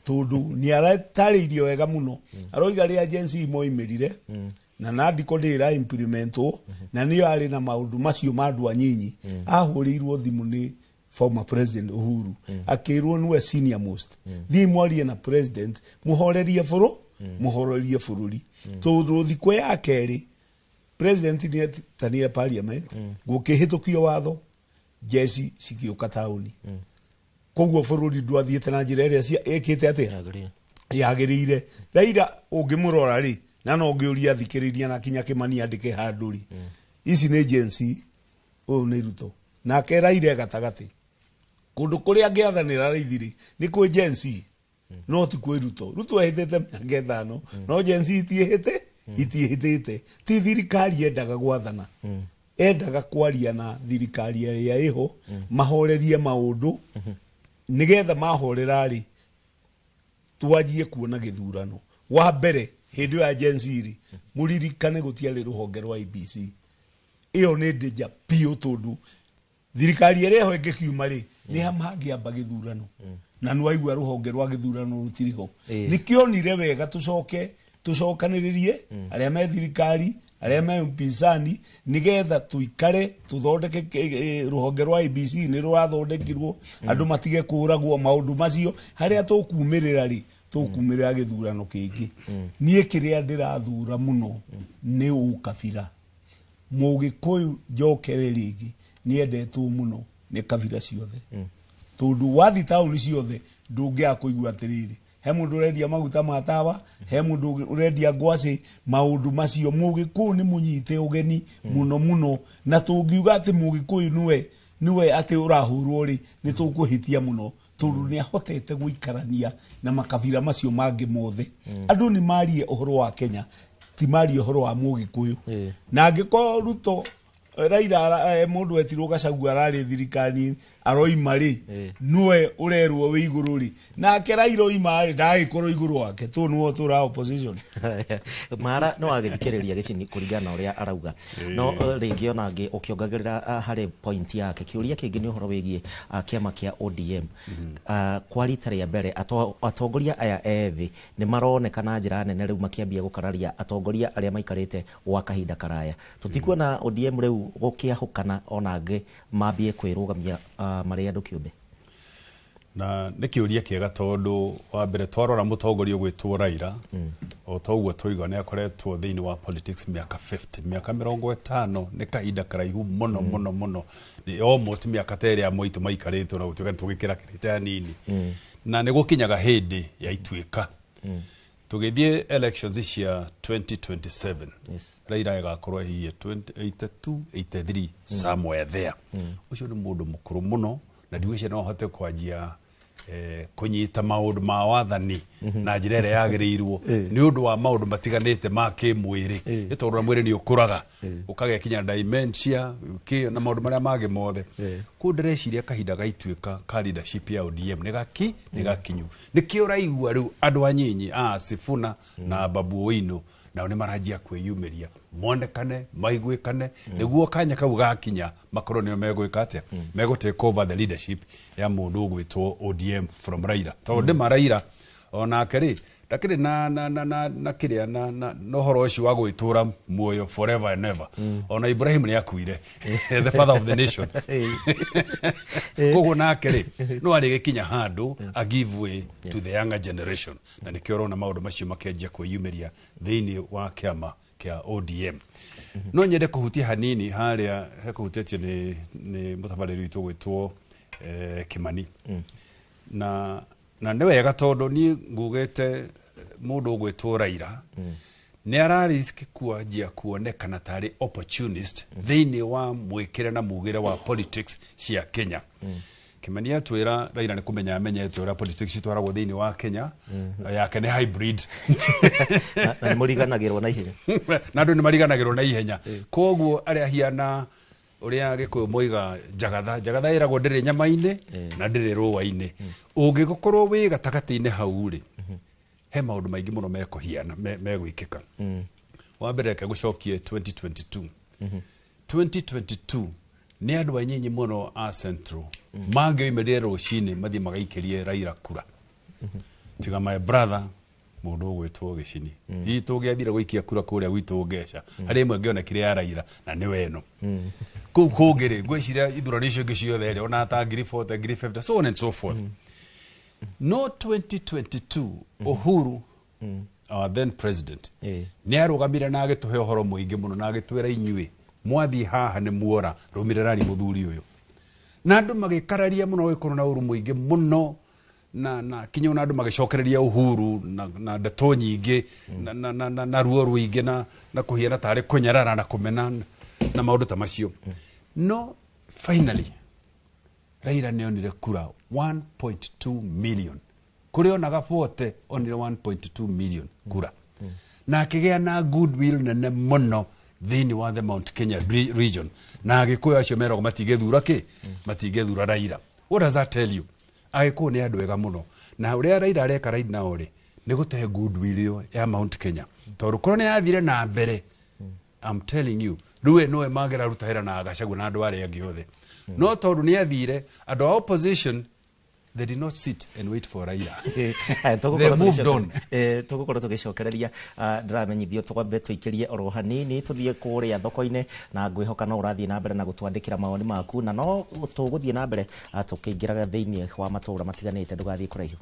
Tondũ nĩ aratarĩirie wega mũno. Aroiga rĩa Gen Z moimĩrire na nandiko ndĩra implementwo na nĩyo arĩ na maũndũ macio ma andũ anyinyi. Ahũrĩirwo thimũ nĩ former president Uhuru akĩrwo nĩwe senior most, thiĩ mwarie na president mũhorerie mũhorerie bũrũri. Tondũ thikũ ya kerĩ president nĩ etanire parliament, gũkĩhĩtũkio watho, jeshi cigĩũka taũni. Koguo bũrũri ndwathiĩte na njĩra ĩrĩa ĩkĩte atĩa yagĩrĩire. Raila ũngĩmũrora rĩ, na no ngĩũria thikĩrĩria na kinya Kĩmani andĩke handũ rĩ, ici nĩ Gen Z, ũyũ nĩ Ruto, nake Raila gatagatĩ. Kũndũ kũrĩa angĩathanĩra raithi rĩ, nĩ kwĩ Gen Z, no ti kwĩ Ruto. Ruto ehĩtĩte mĩaka 5, no Gen Z itiĩhĩtĩte. Ti thirikari yendaga gwathana, endaga kwaria na thirikari ĩrĩa ĩho, mahorerie maũndũ, nĩgetha mahorera rĩ, twanjie kuona gĩthurano. Wa mbere hĩndĩ ĩyo ya Gen Z rĩ, mũririkane gũtiarĩ rũhonge rwa IEBC. Ĩyo nĩ danger biũ tondũ thirikari ĩrĩa ĩho ĩngĩkiuma rĩ, nĩ mangĩamba gĩthurano. Na nĩ waigua rũhonge rwa gĩthurano rũtirĩ ho. Nĩkĩonire wega tũcoke tũcokanĩrĩrie arĩa me thirikari, arĩa me upinzani, nĩgetha tũikare tũthondeke rũhonge rwa IEBC nĩ rũrathondekirwo, andũ matige kũragwo maũndũ macio. Harĩa tũkumĩrĩra rĩ, tũkumĩrĩra gĩthurano kĩngĩ. Niĩ kĩrĩa ndĩrathura mũno nĩ ũkabira. Mũgĩkũyũ njokere rĩngĩ nĩendetwo mũno nĩ kabira ciothe. Tondũ wathi taũni ciothe ndũngĩaga kũigua atĩrĩrĩ, he mũndũ ũrendia maguta ma tawa, he mũndũ ũrendia ngwacĩ, maũndũ macio Mũgĩkũyũ nĩ mũnyite ũgeni mũno mũno. Na tũngiuga atĩ Mũgĩkũyũ nĩwe Nĩwe atĩ ũrahũrwo rĩ, nĩ tũkũhĩtia mũno, tondũ nĩ ahotete gũikarania na makabira macio mangĩ mothe. Andũ nĩ marie ũhoro wa Kenya, ti marie ũhoro wa Mũgĩkũyũ. Na angĩkorwo Ruto, Raila, mũndũ etirwo Gachagua ararĩ thirikari aroima rĩ, nĩwe ũrerwo wĩ igũrũ rĩ, nake Raila oima rĩ, ndagĩkorwo igũrũ wake tũ nĩwe tũra opposition. Mara no agĩthikĩrĩria Gĩcini kũringana na ũrĩa arauga, no rĩngĩ ona angĩ ũkĩongagĩrĩra harĩ point yake, kĩũria kĩngĩ nĩ ũhoro wĩgiĩ kĩama kĩa ODM. Kwa rita rĩa mbere atongoria aya ethĩ nĩ maroneka na njĩra nene rĩu makĩambia gũkararia atongoria arĩa maikarĩte gwa kahinda karaya. Tũtikuona ODM rĩu gũkĩahũkana ona angĩ mambie kwĩrũgamia marĩ andũ kĩũmbe? Na nĩ kĩũria kĩega, tondũ wa mbere twarora mũtongoria ũgwĩtwo Raila, o ta ũguo tũigua nĩ akoretwo thĩinĩ wa politics mĩaka 50, mĩaka 50 nĩ kahinda karaihu mũno mũno mũno, nĩ almost mĩaka ta ĩrĩa moitũ maikarĩte ona gũtuĩka nĩ tũgĩkĩrakĩrĩte hanini. Na nĩ gũkinyaga hĩndĩ ya ituĩka. Tũgĩthiĩ elections cia 2027, Raila ĩgakorwo hihi 82, 83, somewhere there. Ũcio nĩ mũndũ mũkũrũ mũno, na ndigwĩciria no ahote kwanjia kũnyita maũndũ ma wathani na njĩra ĩrĩa yagĩrĩirwo, nĩ ũndũ wa maũndũ matiganĩte ma kĩmwĩrĩ, nĩ tondũ na mwĩrĩ nĩ ũkũraga, ũkagĩa kinya dementia kĩ na maũndũ marĩa mangĩ mothe. Kũu ndĩreciria kahinda ga ituĩka ka leadership ya ODM nĩ gakinyu. Nĩkĩo ũraigua rĩu andũ anyinyi a Sifuna na Babu Owino nao nĩ maranjia kwĩyumĩria, monekane, maiguĩkane, nĩguo kanya kau gakinya makorwo nĩo megwĩka atĩa, megũ take over the leadership ya mũndũ ũgwĩtwo ODM from Raila, tondũ ndĩma Raila onake rĩ ndakĩrĩ na kĩrĩa na ũhoro ũcio wa gwĩtũra muoyo forever and ever. Ona Ibrahim nĩ akuire, the father of the nation. Koguo nake rĩ no arĩgĩkinya handũ a give way to the younger generation, na nĩkĩo ũrona maũndũ macio makĩanjia kwĩyumĩria thĩinĩ wa kĩama kĩa ODM. No nyende kũhutia hanini harĩa hekũhutĩtio nĩ mũtabarĩri witũ gwĩtwo Kimani. Na nĩ wega, tondũ niĩ ngugĩte mũndũ ũgwĩtwo Raila nĩ ararisk kwanjia kuonekana tarĩ opportunist thĩinĩ wa mwĩkĩre na mugĩre wa politics cia Kenya. Kimani atwĩra Raila nĩ kũmenya amenyete ũrĩa politics citwaragwo thĩinĩ wa Kenya, yake nĩ hybrid. Na nĩ mũriganagĩrwo na ihenya. Na andũ nĩ mariganagĩrwo na ihenya. Koguo arĩa hiana ũrĩa Gĩkũyũ moiga njagatha, njagatha ĩragwo ndĩrĩ nyama-inĩ na ndĩrĩ rũa-inĩ. Ũngĩgũkorwo wĩ gatagatĩ-inĩ hau rĩ, he maũndũ maingĩ mũno mekũhiana megwĩkĩka. Wa mbere, reke gũcokie 2022. 2022 nĩ andũ anyinyi mũno a Central mangĩoimĩrire rũcinĩ mathiĩ magaikĩrie Raila kura, tiga my brother mũndũ ũgwĩtwo Gĩcini. Hihi tũngĩathire gũikia kura kũrĩa gwitũ Ngeca, harĩ ĩmwe ĩngĩonekire ya Raila na nĩwe ĩno. Kũu kũngĩ rĩ, ngwĩciria ithurano icio ingĩ ciothe rĩ, ona ta 40,000, 50,000, so on and so forth. No 2022 Uhuru, our then president, nĩ arũgamire na agĩtũhe ũhoro mũingĩ mũno na agĩtwĩra, inyuĩ mwathiĩ haha nĩ muora, rũmĩrĩrani mũthuri ũyũ. Na andũ magĩkararia mũno, gũgĩkorwo na ũru mũingĩ mũno, na kinya ona andũ magĩcokereria Uhuru na ndeto nyingĩ na ruo rũingĩ na kũhiana tarĩ kũnyarara na kũmena na maũndũ ta macio. No finally Raila nĩ onire kura 1.2 million, kũrĩa onaga 40 onire 1.2 million kura, na akĩgĩa na goodwill nene mũno thĩinĩ wa the Mount Kenya region, na Agĩkũyũ acio meragwo matingĩthura kĩ, matingĩthura Raila. What does that tell you? Agĩkũyũ nĩ andũ ega mũno, na ũrĩa Raila areka right now rĩ, nĩ gũte goodwill ĩyo ya Mount Kenya, tondũ korwo nĩ yathire na mbere, I'm telling you, rĩu we nowe mangĩraruta wĩra na Gachagua na andũ arĩa angĩ othe. No tondũ nĩ athire, andũ a opposition, they did not sit and wait for Raila. They moved on. Tũgũkorwo tũgĩcokereria. Ndĩramenyithio twambe tũikĩrie oro hanini tũthiĩ kũrĩa thoko-inĩ, na ngwĩhoka no ũrathiĩ na mbere na gũtwandĩkĩra mawoni maku, na no tũgũthiĩ na mbere tũkĩingĩraga thĩinĩ wa matũũra matiganĩte. Ndũgathiĩ kũraihu.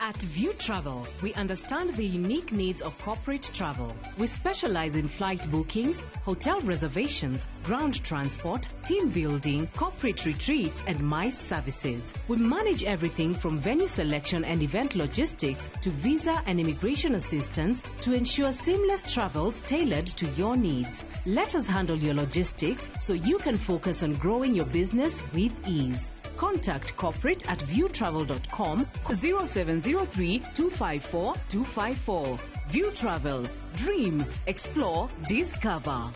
At View Travel, we understand the unique needs of corporate travel. We specialize in flight bookings, hotel reservations, ground transport, team building, corporate retreats, and MICE services. We manage everything from venue selection and event logistics to visa and immigration assistance to ensure seamless travels tailored to your needs. Let us handle your logistics so you can focus on growing your business with ease. Contact corporate at viewtravel.com 0703 254 254. View Travel. Dream, explore, discover.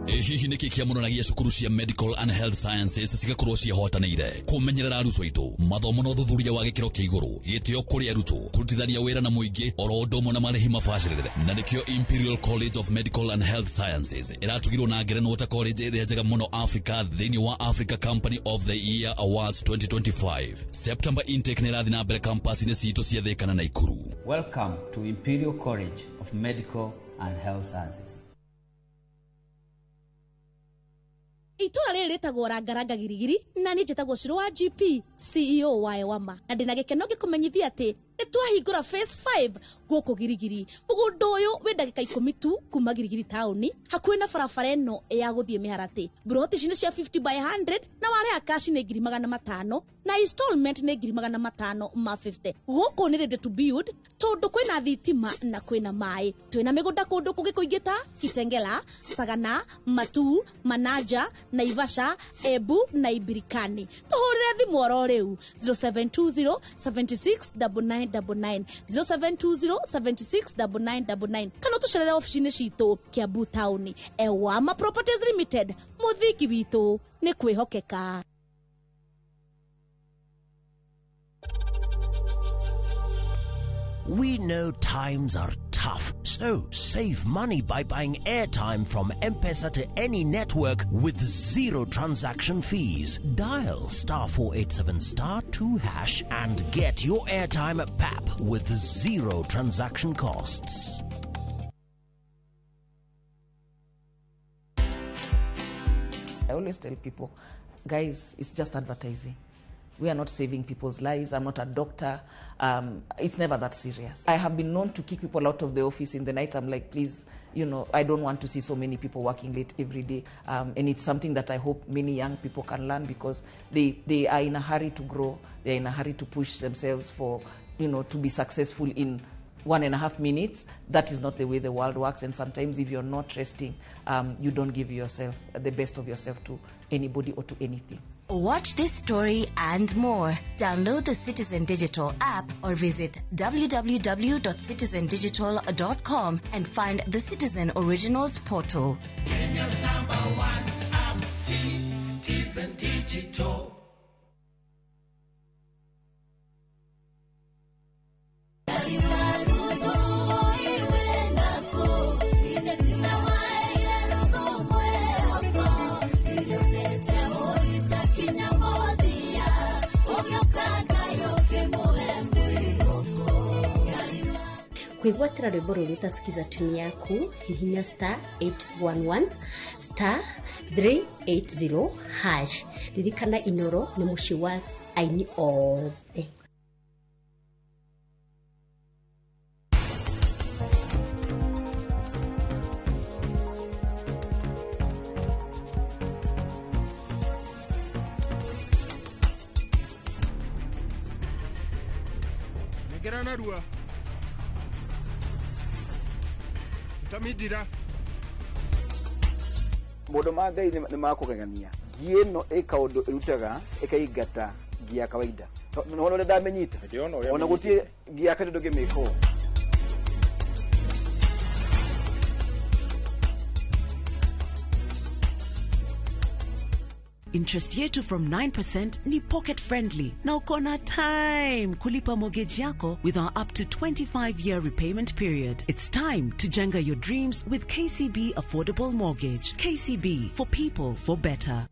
Ĩ hihi nĩkĩ kĩamũranagia cukuru cia medical and health sciences cigakorwo ciĩhotanĩire kũmenyerera arutwo aitũ, mathomo na ũthuthuria wa gĩkĩro kĩa igũrũ, gĩtĩo kũrĩ arutwo, kũrutithania wĩra na mũingĩ, oro ũndũ ũmwe na marĩhi mabacĩrĩre? Na nĩkĩo Imperial College of Medical and Health Sciences ĩratugirwo na ngerenwa ta college ĩrĩa njega mũno Africa thĩinĩ wa Africa Company of the Year Awards 2025. September intake nĩ ĩrathiĩ na mbere campus-inĩ citũ cia Thĩka na Naikuru. Welcome to Imperial College of Medical and Health Sciences. Itũra rĩrĩ rĩtagwo Rangaranga Girigiri, na niĩ njĩtagwo Ciro wa GP, CEO wa Ewama, na ndĩna gĩkeno ngĩkũmenyithia atĩ nĩ twahingũra phase 5 gũkũ Girigiri. Mũgũnda ũyũ wĩ ndagĩka 10 tu kuma Girigiri taũni, hakuhĩ na barabara ĩno ya gũthiĩ Mĩharatĩ. Mburoti ici nĩ cia 50 by 100 na warĩha cash nĩ 500,000 na installment nĩ 550,000. Gũkũ nĩ ready to build tondũ kwĩna thitima na kwĩna maĩ. Twĩna mĩgũnda kũndũ kũngĩ kũingĩ ta Kitengela, Sagana, Matuu, Manaja, Naivasha, Embu na Ibirikani. Tũhũrĩre thimũ oro rĩu 0720 76 9999, 0720 76 9999, kana ũtũcerere obici-inĩ citũ Kiambu taũni. Ewama Properties Limited, mũthingi witũ nĩ kwĩhokeka. We know times are tough, so save money by buying airtime from M-Pesa to any network with zero transaction fees. Dial *487*2# and get your airtime at PAP with zero transaction costs. I always tell people, guys, it's just advertising. We are not saving people's lives. I'm not a doctor. It's never that serious. I have been known to kick people out of the office in the night. I'm like, please, I don't want to see so many people working late every day. And it's something that I hope many young people can learn, because they are in a hurry to grow. They're in a hurry to push themselves for, to be successful in 1.5 minutes. That is not the way the world works. And sometimes if you're not resting, you don't give yourself the best of yourself to anybody or to anything. Watch this story and more. Download the Citizen Digital app or visit www.citizendigital.com and find the Citizen Originals portal. Kenya's number one app, Citizen Digital. Kwĩgwatĩra rwĩmbo rũrũ ũtasikiza tuni yaku, hihinya *811 *380#. Ririkana Inoro nĩ mũciĩ wa aini othe. Nengera narua. Tamidira. Maũndũ ma Ngai nĩ makũgegania. Ngi ĩno ĩ kaũndũ ĩrutaga ĩkaingata ngi ya kawaida. Nĩwona ũrĩa ndamĩnyita? Ona gũtirĩ ngi ya kawaida ndũngĩmĩka ũũ. Interest yetu from 9% ni pocket friendly na uko na time kulipa mortgage yako with our up to 25-year repayment period. It's time to jenga your dreams with KCB Affordable Mortgage. KCB, for people, for better.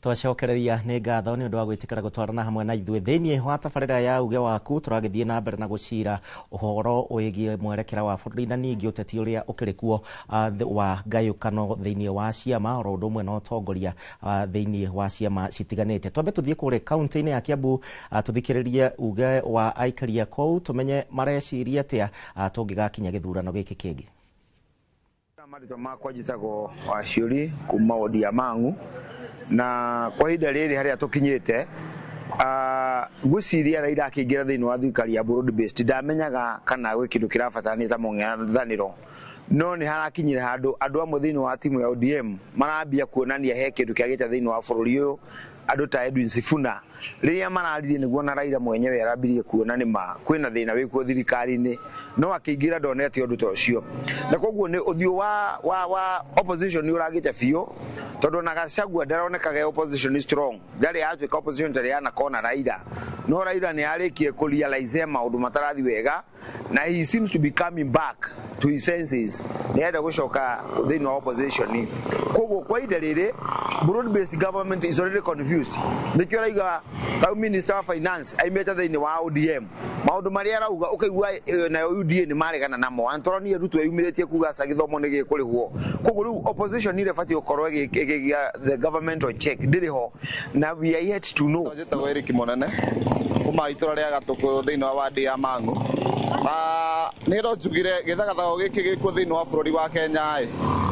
Twacokereria nĩ ngatho nĩ ũndũ wa gwĩtĩkĩra gũtwarana hamwe na ithuĩ thĩinĩ wa tabarĩra ya uge waku. Tũragĩthiĩ na mbere na gũcira ũhoro wĩgiĩ mwerekera wa bũrũri na ningĩ ũteti ũrĩa ũkĩrĩ kuo wa ngayũkano thĩinĩ wa ciama oro ũndũ ũmwe na ũtongoria thĩinĩ wa ciama citiganĩte. Twambe tũthiĩ kũrĩa kaunti-inĩ ya Kiambu, tũthikĩrĩrie uge wa aikari a kũu, tũmenye mareciria atĩa tũngĩgakinya gĩthurano gĩkĩ kĩngĩ. Marĩtwa makwa njĩtagwo Waciũri kuma wodi ya Mang'u, na kwa ihinda rĩrĩ harĩa tũkinyĩte, ngwĩciria Raila akĩingĩra thĩinĩ wa thirikari ya broad based ndamenyaga kana gwĩ kĩndũ kĩrabatarania ta mũng'ethanĩro, no nĩ harakinyire handũ andũ amwe thĩinĩ wa timu ya ODM marambia kuonania he kĩndũ kĩagĩte thĩinĩ wa bũrũri ũyũ. Andũ ta Edwin Sifuna rĩrĩa mararirie nĩguo na Raila mwenyewe arambirie kuona nĩ ma kwĩna thĩna wĩkuo thirikari-inĩ, no akĩingĩra ndonete ũndũ ta ũcio, na koguo nĩ ũthiũ wa opposition nĩ ũragĩte biũ, tondũ ona Gachagua ndaronekaga opposition strong, ndarĩ yatuĩka opposition tarĩ yanakona Raila, no Raila nĩ arĩkie kũ realize maũndũ matarathi wega, na he seems to be coming back to his senses, nĩ arenda gũcoka thĩinĩ wa opposition. Koguo kwa ihinda rĩrĩ broad based government is already confused, nĩkĩo arauga ta minister wa finance aimĩte thĩinĩ wa ODM, maũndũ marĩa arauga ũkaigua nayo UDA nĩ maregana namo, Antonio Ruto eyumĩrĩtie kuga aca gĩthomo nĩ gĩkũrĩhwo. Koguo rĩu opposition ĩrĩa ĩbatiĩ gũkorwo ĩgĩgĩa the government on check ndĩrĩ ho, na we are yet to know. Njĩtagwo Eric Monene kuma itũra rĩa Gatũkũ thĩinĩ wa wadi ya Mang'u, na nĩ ro njugire gĩthagathago gĩkĩ gĩkuo thĩinĩ wa bũrũri wa Kenya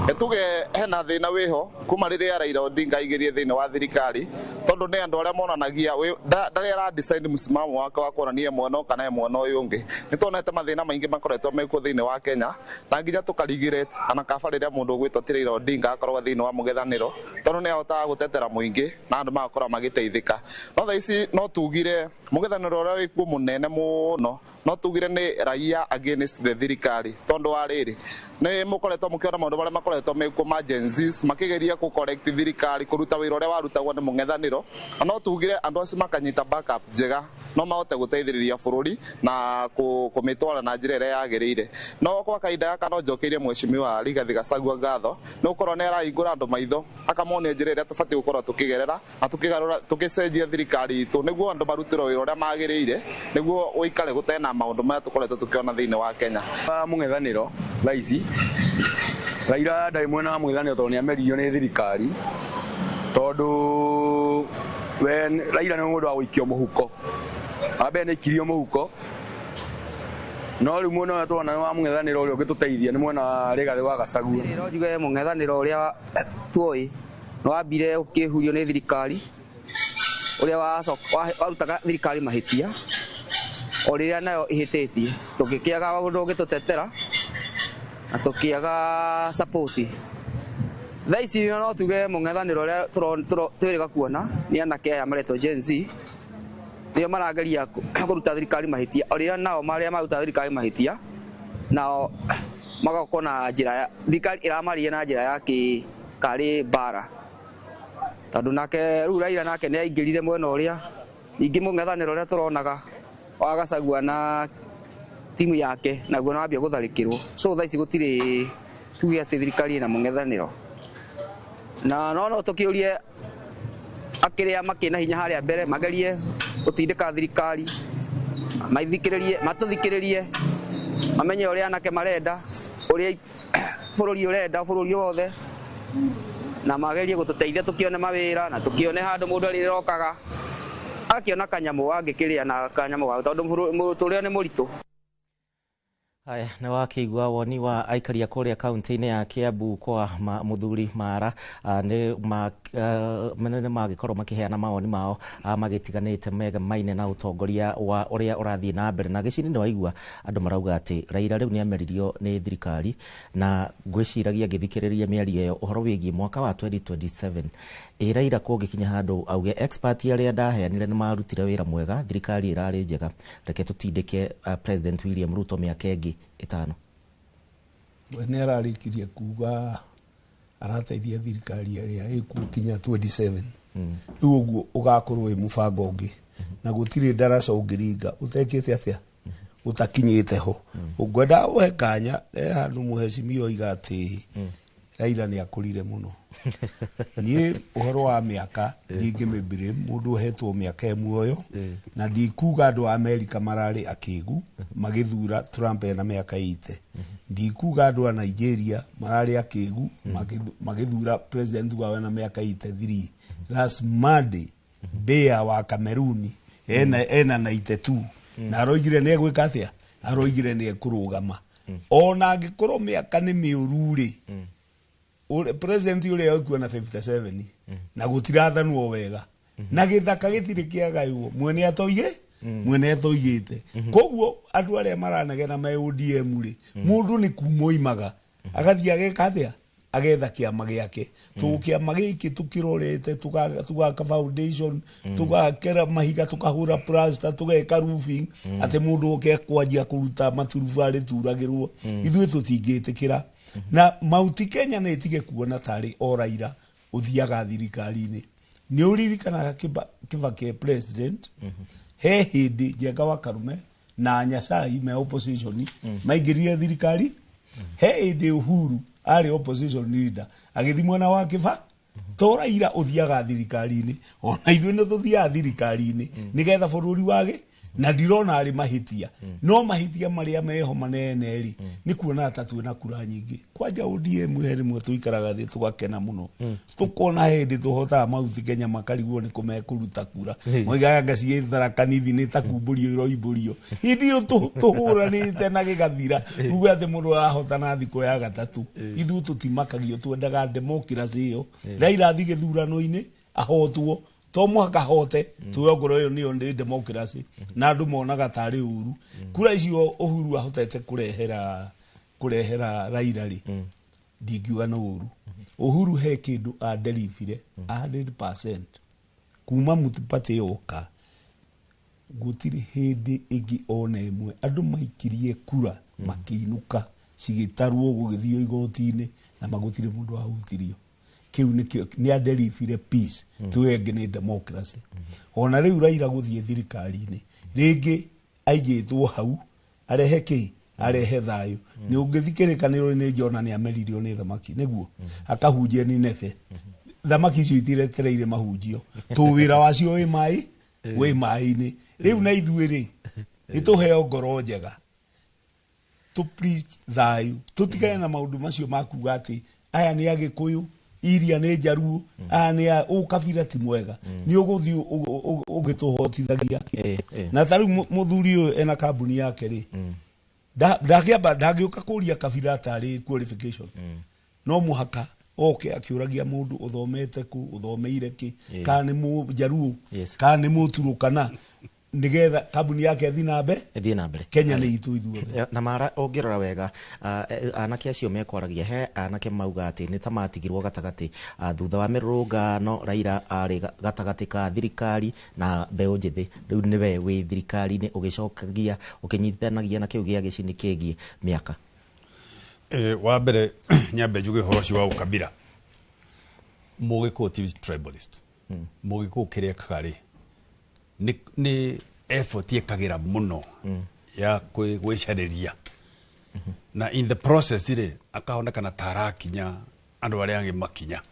ĩ tuge hena thĩna wĩho kuma rĩrĩa Raila Odinga aingĩrire thĩinĩ wa thirikari, tondũ nĩ andũ arĩa monanagia ndarĩ ara decide msimamo wake wa kuonania mwena kana mwena ũyũ ũngĩ. Nĩ tuonete mathĩna maingĩ makoretwo mekuo thĩinĩ wa Kenya, na nginya tũkarigirate ana kaba rĩrĩa mũndũ ũgwĩtwo ti Raila Odinga akorwo thĩinĩ wa mũng'ethanĩro, tondũ nĩ ahotaga gũtetera mũingĩ na andũ magakorwo magĩteithĩka. No thaa ici no tugire mũng'ethanĩro ũrĩa wĩkuo mũnene mũno no tugire nĩ raia against the thirikari, tondũ wa rĩrĩ nĩ mũkoretwo mũkĩona maũndũ marĩa makoretwo mekuo ma Gen Zs makĩgeria kũ correct thirikari kũruta wĩra ũrĩa warutagwo nĩ mũng'ethanĩro, na no tugire andũ acio makanyita backup njega no mahote gũteithĩrĩria bũrũri na kũmĩtwara na njĩra ĩrĩa yagĩrĩire. No kwa kahinda gaka no njokeirie mheshimiwa Rigathi Gachagua ngatho nĩ gũkorwo nĩ arahingũra andũ maitho akamonia njĩra ĩrĩa tũbatiĩ gũkorwo tũkĩgerera na tũkĩgarũra tũgĩcenjia thirikari itũ nĩguo andũ marutĩrwo wĩra ũrĩa magĩrĩire nĩguo ũikare gũtena maũndũ maya tũkoretwo tũkĩona thĩinĩ wa Kenya. Mũng'ethanĩro thaa ici Raila ndarĩ mwena wa mũng'ethanĩro tondũ nĩ ameririo nĩ thirikari, tondũ we Raila nĩ mũndũ wa gũikio mũhuko, ambe nĩ aikirio mũhuko, no rĩu mwena ũrĩa tũrona nĩ wa mũng'ethanĩro ũrĩa ũngĩtũteithia nĩ mwena wa Rigathi wa Gachagua. No njuge mũng'ethanĩro ũrĩa tuoĩ nĩ wambire ũkĩhurio nĩ thirikari, ũrĩa warutaga thirikari mahĩtia o rĩrĩa nayo ĩhĩtĩtie, tũngĩkĩaga ũndũ ũngĩtũtetera na tũkĩaga support. Thaa ici no tuge mũng'ethanĩro ũrĩa twĩrĩga kuona nĩ anake aya maretwo Gen Z, nĩo marageria kũruta thirikari mahĩtia o rĩrĩa nao marĩa maruta thirikari mahĩtia nao magakorwo na njĩra ya thirikari ĩramaria na njĩra ya karĩ mbara, tondũ nake rĩu Raila nake nĩ aingĩrire mwena ũrĩa ningĩ mũng'ethanĩro ũrĩa tũronaga wa Gachagua na timu yake naguo nĩ wambia gũtharĩkĩrwo. So thaa ici gũtirĩ tuge atĩ thirikari ĩna mũng'ethanĩro, na no tũkĩũrie akĩrĩa makĩna hinya harĩa mbere magerie gũtindĩka thirikari maithikĩrĩrie matũthikĩrĩrie mamenye ũrĩa anake marenda, ũrĩa bũrũri ũrenda, bũrũri wothe, na magerie gũtũteithia tũkĩone mawĩra na tũkĩone handũ mũndũ arĩrokaga akĩona kanyamũ angĩkĩrĩa na kanyamũ gao, tondũ mũtũrĩre nĩ mũritũ. Haya, nĩ wakĩigua woni wa aikaria kũrĩa kaunti-inĩ ya Kiambu kwa mũthuri Mara, nĩ magĩkorwo makĩheana mawoni mao magĩtiganĩte megamaine na ũtongoria wa ũrĩa ũrathiĩ na mbere. Na gĩcini nĩ waigua andũ marauga atĩ Raila rĩu nĩ ameririo nĩ thirikari, na ngwĩciragia ngĩthikĩrĩria mĩario ĩyo ũhoro wĩgiĩ mwaka wa 2027 ĩ Raila kũngĩkinya handũ auge expert arĩa ndaheanire nĩ marutire wĩra mwega, thirikari ĩrarĩ njega, reke tũtindĩke President William Ruto mĩaka ĩngĩ 5. We nĩ ararĩkirie kuga arateithia thirikari ĩrĩa ĩkukinya 27 rĩu ũguo ũgakorwo wĩ mũbango ũngĩ, na gũtirĩ ndaraca ũngĩringa ũtekĩte atĩa ũtakinyĩte ho. Ũngwenda ũhe kanya he handũ mũhecimiwa oiga atĩ Raila nĩ akũrire mũno. Niĩ ũhoro wa mĩaka ndingĩmĩmbire mũndũ ũhetwo mĩaka e muoyo, na ndikuga andũ a Amerika mararĩ akĩgu magĩthura Trump ena mĩaka 80. Ndikuga andũ a Nigeria mararĩ akĩgu magĩthura president wao ena mĩaka 83. Last Monday Bea wa Kameruni ena 92 na aroigire nĩ egwĩka atĩa, aroigire nĩ ekũrũgama ona angĩkorwo mĩaka nĩ mĩũru rĩ. President ũrĩa ũkuo na 57 na gũtirathanwo wega na gĩthaka gĩtirĩ kĩagaywo, mwene atoige mwene atoigĩte. Koguo andũ arĩa maranegena me ODM rĩ, mũndũ nĩ kuma oimaga agathiĩ ageka atĩa, agetha kĩama gĩake. Tũkĩama gĩkĩ tũkĩrorete, tũgaka foundation, tũgakera mahiga, tũkahũra plaster, tũgeka roofing, atĩ mũndũ oke kwanjia kũruta maturubarĩ turagĩrwo, ithuĩ tũtingĩtĩkĩra. Na Mauti Kenya nĩ ĩtige kuona tarĩ o Raila ũthiaga thirikari-inĩ. Nĩ ũririkanaga Kibaki president, he hĩndĩ Njenga wa Karume na Nyasai me opposition maingĩrire thirikari. He hĩndĩ Uhuru arĩ opposition leader agĩthiĩ mwena wa Kiba. To Raila ũthiaga thirikari-inĩ, ona ithuĩ nĩ tũthiaga thirikari-inĩ nĩgetha bũrũri wage. Na ndirona arĩ mahĩtia, no mahĩtia marĩa meho manene rĩ, nĩ kuona ta twĩna kura nyingĩ. Kwanja ODM he rĩmwe tũikaraga thĩ tũgakena mũno, tũkona hĩndĩ tũhotaga Mauti Kenya makarigwo nĩ kũ mekũruta kura, moigaga anga ciĩ Tharaka Nithi nĩ ta kumbũrio iroimbũrio. Hĩndĩ ĩyo tũhũranĩte na gĩgathira, uge atĩ mũndũ arahotana thikũ ya gatatũ. Ithuĩ tũtimakagio, twendaga democracy ĩyo. Raila athiĩ gĩthurano-inĩ ahotwo, to mũhaka ahote, tuwe ongorwo ĩyo nĩyo nĩ democracy. Na andũ monaga tarĩ ũru kura icio Uhuru ahotete kũrehera Raila rĩ, ndingiuga nĩ ũru. Uhuru he kĩndũ aderibire 100% kuma Multiparty yoka, gũtirĩ hĩndĩ ĩngĩ ona ĩmwe andũ maikirie kura makĩinũka cigĩtarwo gũgĩthio igoti-inĩ na magũtirĩ mũndũ wahutirio. Kĩu nĩkĩo nĩ aderibire peace, tuwe ĩngĩ nĩ democracy. Ona rĩu Raila gũthiĩ thirikari-inĩ rĩngĩ aigĩtwo hau arehe kĩ, arehe thayũ. Nĩ ũngĩthikĩrĩkanĩrwo nĩ Jona nĩ ameririo nĩ thamaki nĩguo akahunjia Nineve. Thamaki icio itiretereire mahunjio, tũ wĩra wacio wĩ maĩ, wĩ maĩ-inĩ. Rĩu na ithuĩ rĩ, nĩ tũheo ngoro njega, tũ preach thayũ, tũtigane na maũndũ macio ma kuga atĩ aya nĩ Agĩkũyũ, iria nĩ Njaruo, aya nĩ ũkabira ti mwega. Nĩ ũgũthiĩ ũgĩtũhotithagia. Na ta rĩu mũthuri ũyũ ena kambuni yake rĩ, ndangĩamba ndangĩũka kũria kabira tarĩ qualification, no mũhaka oke akĩũragia mũndũ ũthomete kũ, ũthomeire kĩ, kana nĩ Mũjaruo, kana nĩ Mũturũkana, nĩgetha kambuni yake ĩthiĩ na mbere. Ĩthiĩ na mbere. Kenya nĩ itũ ithuothe. Na mara ũngĩrora wega, anake acio mekwaragia, he anake mauga atĩ nĩ ta matigirwo gatagatĩ thutha wa mĩrũrũngano. Raila arĩ gatagatĩ ka thirikari na mbeũ njĩthĩ, rĩu nĩwe wĩ thirikari-inĩ ũgĩcokagia ũkĩnyitithanagia na kĩu gĩa gĩcini kĩgiĩ mĩaka. Wa mbere nyambe njuge ũhoro ũcio wa ũkabira, Mũgĩkũyũ ti tribalist. Mũgĩkũyũ kĩrĩa ekaga rĩ, nĩ effort ĩkagĩra mũno ya gwĩcarĩria, na in the process rĩ, akahonekana ta arakinya andũ arĩa angĩ makinya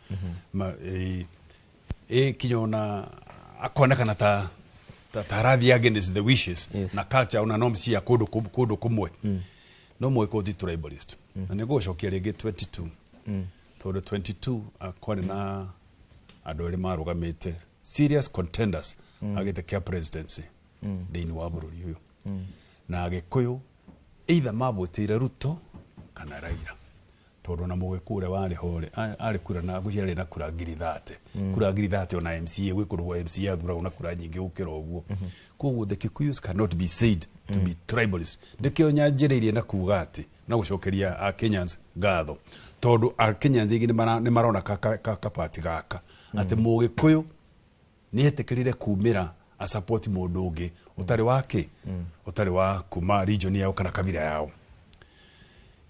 kinya ona akonekana ta arathiĩ against the wishes na culture ona norms cia kũndũ kũmwe. No Mũgĩkũyũ ti tribalist. Na nĩ ngũgũcokia rĩngĩ 22, tondũ 22 kwarĩ na andũ erĩ marũgamĩte, serious contenders agĩte kĩa presidency thĩinĩ wa bũrũri ũyũ, na Agĩkũyũ either mavotĩire Ruto kana Raila, tondũ na Mũgĩkũyũ ũrĩa warĩ ho rĩ, arĩ kura na ngwĩciria arĩ na kura 30,000. Kura 30,000, ona MCA gwĩ kũndũ gwa MCA athuragwo na kura nyingĩ gũkĩra ũguo. Koguo the Kikuyus cannot be said to be tribalist. Nĩkĩo nyanjĩrĩirie na kuga atĩ na gũcokeria a Kenyans ngatho, tondũ a Kenyans aingĩ nĩ marona kapati gaka atĩ Mũgĩkũyũ nĩ etĩkĩrire kumĩra a support mũndũ ũngĩ ũtarĩ wake, ũtarĩ wa kuma region yao kana kabira yao.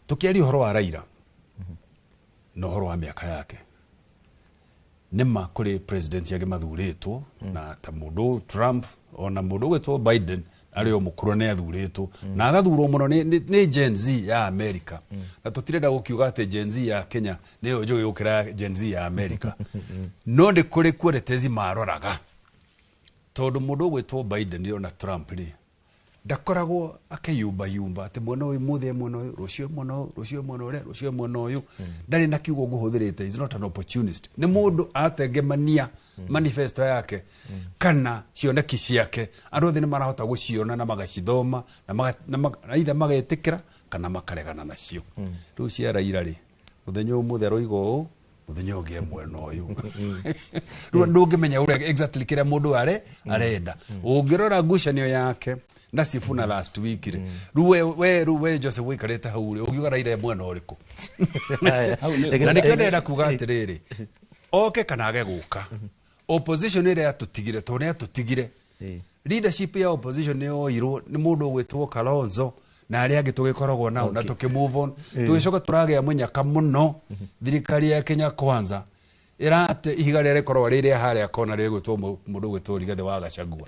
Tũkĩaria ũhoro wa Raila na ũhoro wa mĩaka yake, nĩma kũrĩ president angĩ mathurĩtwo na ta mũndũ Trump, ona mũndũ ũgwĩtwo Biden. Arĩ o mũkũrũ, nĩ athurĩtwo na agathurwo mũno nĩ Gen Z ya America, na tũtirenda gũkiuga atĩ Gen Z ya Kenya nĩyo njũgĩ gũkĩra Gen Z ya America, no nĩ kũrĩ qualities maroraga, tondũ mũndũ ũgwĩtwo Biden ona Trump rĩ, ndakoragwo akĩyumbayumba atĩ mwena ũyũ mũthĩ, mwena ũyũ rũciũ, mwena ũyũ rũciũ, mwena ũrĩa rũciũ, mwena ũyũ. Ndarĩ na kiugo ngũhũthĩrĩte, is not an opportunist. Nĩ mũndũ atengemania manifesto yake kana cioneki ciake, andũ othe nĩ marahota gũciona na magacithoma na either magetĩkĩra kana makaregana nacio. Rĩu cia Raila rĩ, mũthenya ũmũthĩ aroiga ũũ, mũthenya ũngĩ e mwena ũyũ. Rĩu ndũngĩmenya ũrĩa exactly kĩrĩa mũndũ arenda. Ũngĩrora ngucanio yake na Sifuna last week rĩ, rĩu we Joseph wĩikarĩte hau rĩ, ũngiuga Raila e mwena ũrĩkũ? Na nĩkĩo ndĩrenda kuga atĩrĩrĩ, oke kana age gũka, opposition ĩrĩa yatũtigire, tondũ nĩ yatũtigire, leadership ya opposition nĩ yoirwo nĩ mũndũ ũgwĩtwo Kalonzo na arĩa angĩ tũgĩkoragwo nao na tũkĩ move on. Tũgĩcoka tũragĩa mũnyaka mũno, thirikari ya Kenya Kwanza ĩrate ihiga rĩrĩa rĩkoragwo rĩrĩa harĩa kona rĩgwĩtwo mũndũ ũgwĩtwo Rigathĩ wa Gachagua.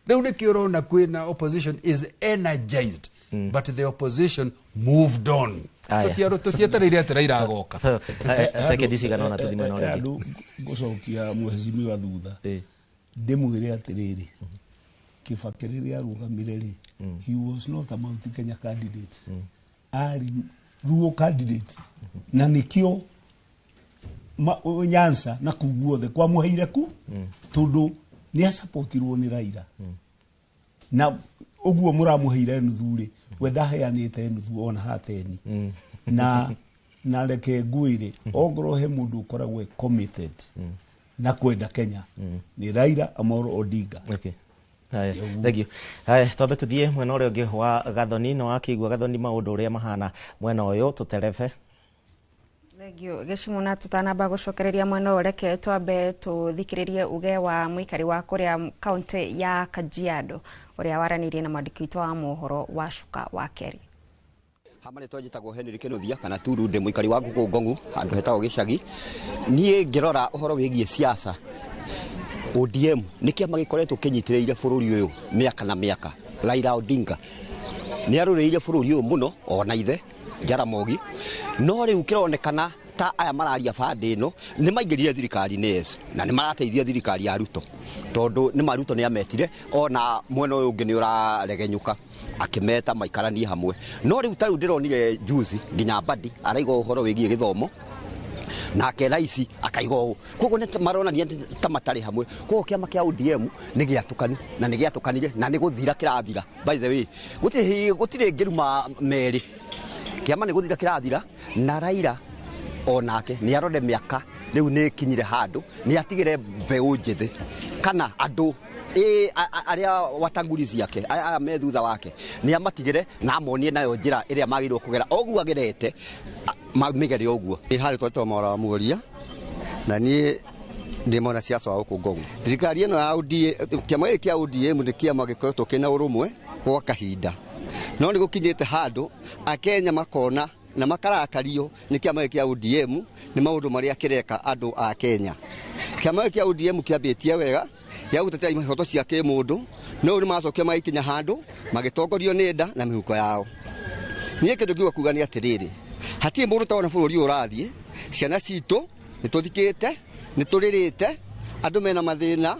Rĩu nĩkĩo ũrona kwĩna opposition is energized, but the opposition moved on. Tũtietereire atĩ Raila agoka. Sekendi cigana ũna tũthiĩ mwena ũrĩa ũngĩ. Andũ ngũcokia mheshimiwa thutha, ndĩmwĩre atĩrĩrĩ, Kibaki rĩrĩa arũgamire rĩ, he was not a Mount Kenya candidate, arĩ Luo candidate, na nĩkĩo Nyanza na kũu guothe kwamũheire ku, tondũ nĩ asapotirwo nĩ Raila. Na ũguo mũramũheire nuthu rĩ, we ndaheanĩte nuthu ona hateni. Na reke ngwĩre, ongorwo he mũndũ ũkoragwo e committed na kwenda Kenya nĩ Raila Amolo Odinga. Okay. Haya, thank you. Haya, twambe tuthiĩ mwena ũrĩa ũngĩ wa Gathoni. Nĩ wakĩigua Gathoni maũndũ ũrĩa mahana mwena ũyũ, tũterebe. Thank you Gĩcimu, na tũtanamba gũcokereria mwena ũyũ, reke twambe tũthikĩrĩrie uge wa mũikari wa kũrĩa kaunti ya Kajiado ũrĩa waranĩirie na mwandĩki witũ wa mohoro wa Cuka wa Kerĩ. Hama rĩtwa njĩtagwo Henry Kĩnuthia kana Turu, ndĩ mũikari wa gũkũ Ngong'u, handũ hetagwo gĩcagi. Niĩ ngĩrora ũhoro wĩgiĩ siasa, ODM nĩ kĩama gĩkoretwo kĩnyitĩrĩire bũrũri ũyũ mĩaka na mĩaka. Raila Odinga nĩ arũrĩire bũrũri ũyũ mũno, ona ithe Jaramogi, no rĩu kĩronekana ta aya mararia bandĩ ĩno nĩ maingĩrire thirikari-inĩ, yes, na nĩ marateithia thirikari ya Ruto, tondũ nĩ ma Ruto nĩ ametire, ona mwena ũyũ ũngĩ nĩ ũraregenyũka, akĩmeta maikaranie hamwe. No rĩu ta rĩu ndĩronire juzi nginya Mbadi araiga ũhoro wĩgiĩ gĩthomo, nake raisi akaiga ũũ, koguo nĩ maronania ta matarĩ hamwe. Koguo kĩama kĩa ODM nĩ gĩatũkanu, na nĩ gĩatũkanire, na nĩ gũthira kĩrathira. By the way, gũtirĩ ngĩruma merĩ, kĩama nĩ gũthira kĩrathira. Na Raila onake nĩ arore mĩaka rĩu nĩ ĩkinyire handũ, nĩ atigĩre mbeũ njĩthĩ kana andũ arĩa watangulizi ake aya me thutha wake, nĩ amatigĩre na amonie nayo njĩra ĩrĩa magĩrĩirwo kũgera, ũguo agerete mĩgere ũguo. Harĩ twetwo Mwaura wa Muoria, na niĩ ndĩ mwana siasa wa gũkũ Ngong'u. Thirikari ĩno ya ODM, kĩama gĩkĩ kĩa ODM nĩ kĩama gĩkoretwo kĩna ũrũmwe gwa kahinda, no nĩ gũkinyĩte handũ Akenya makona na makarakario nĩ kĩama gĩkĩ kĩa ODM nĩ maũndũ marĩa kĩreka andũ a Kenya. Kĩama gĩkĩ kĩa ODM kĩambĩtie wega gĩa gũtetea ihoto cia kĩmũndũ, no rĩu nĩmacokire magĩkinya handũ magĩtongorio nĩ nda na mĩhuko yao. Niĩ kĩndũ ngiuga kuga nĩ atĩrĩrĩ, hatirĩ mũndũ ũtawona bũrũri ũyũ ũrathiĩ. Ciana citũ nĩ tũthikĩte, nĩ tũrĩrĩte, andũ mena mathĩna,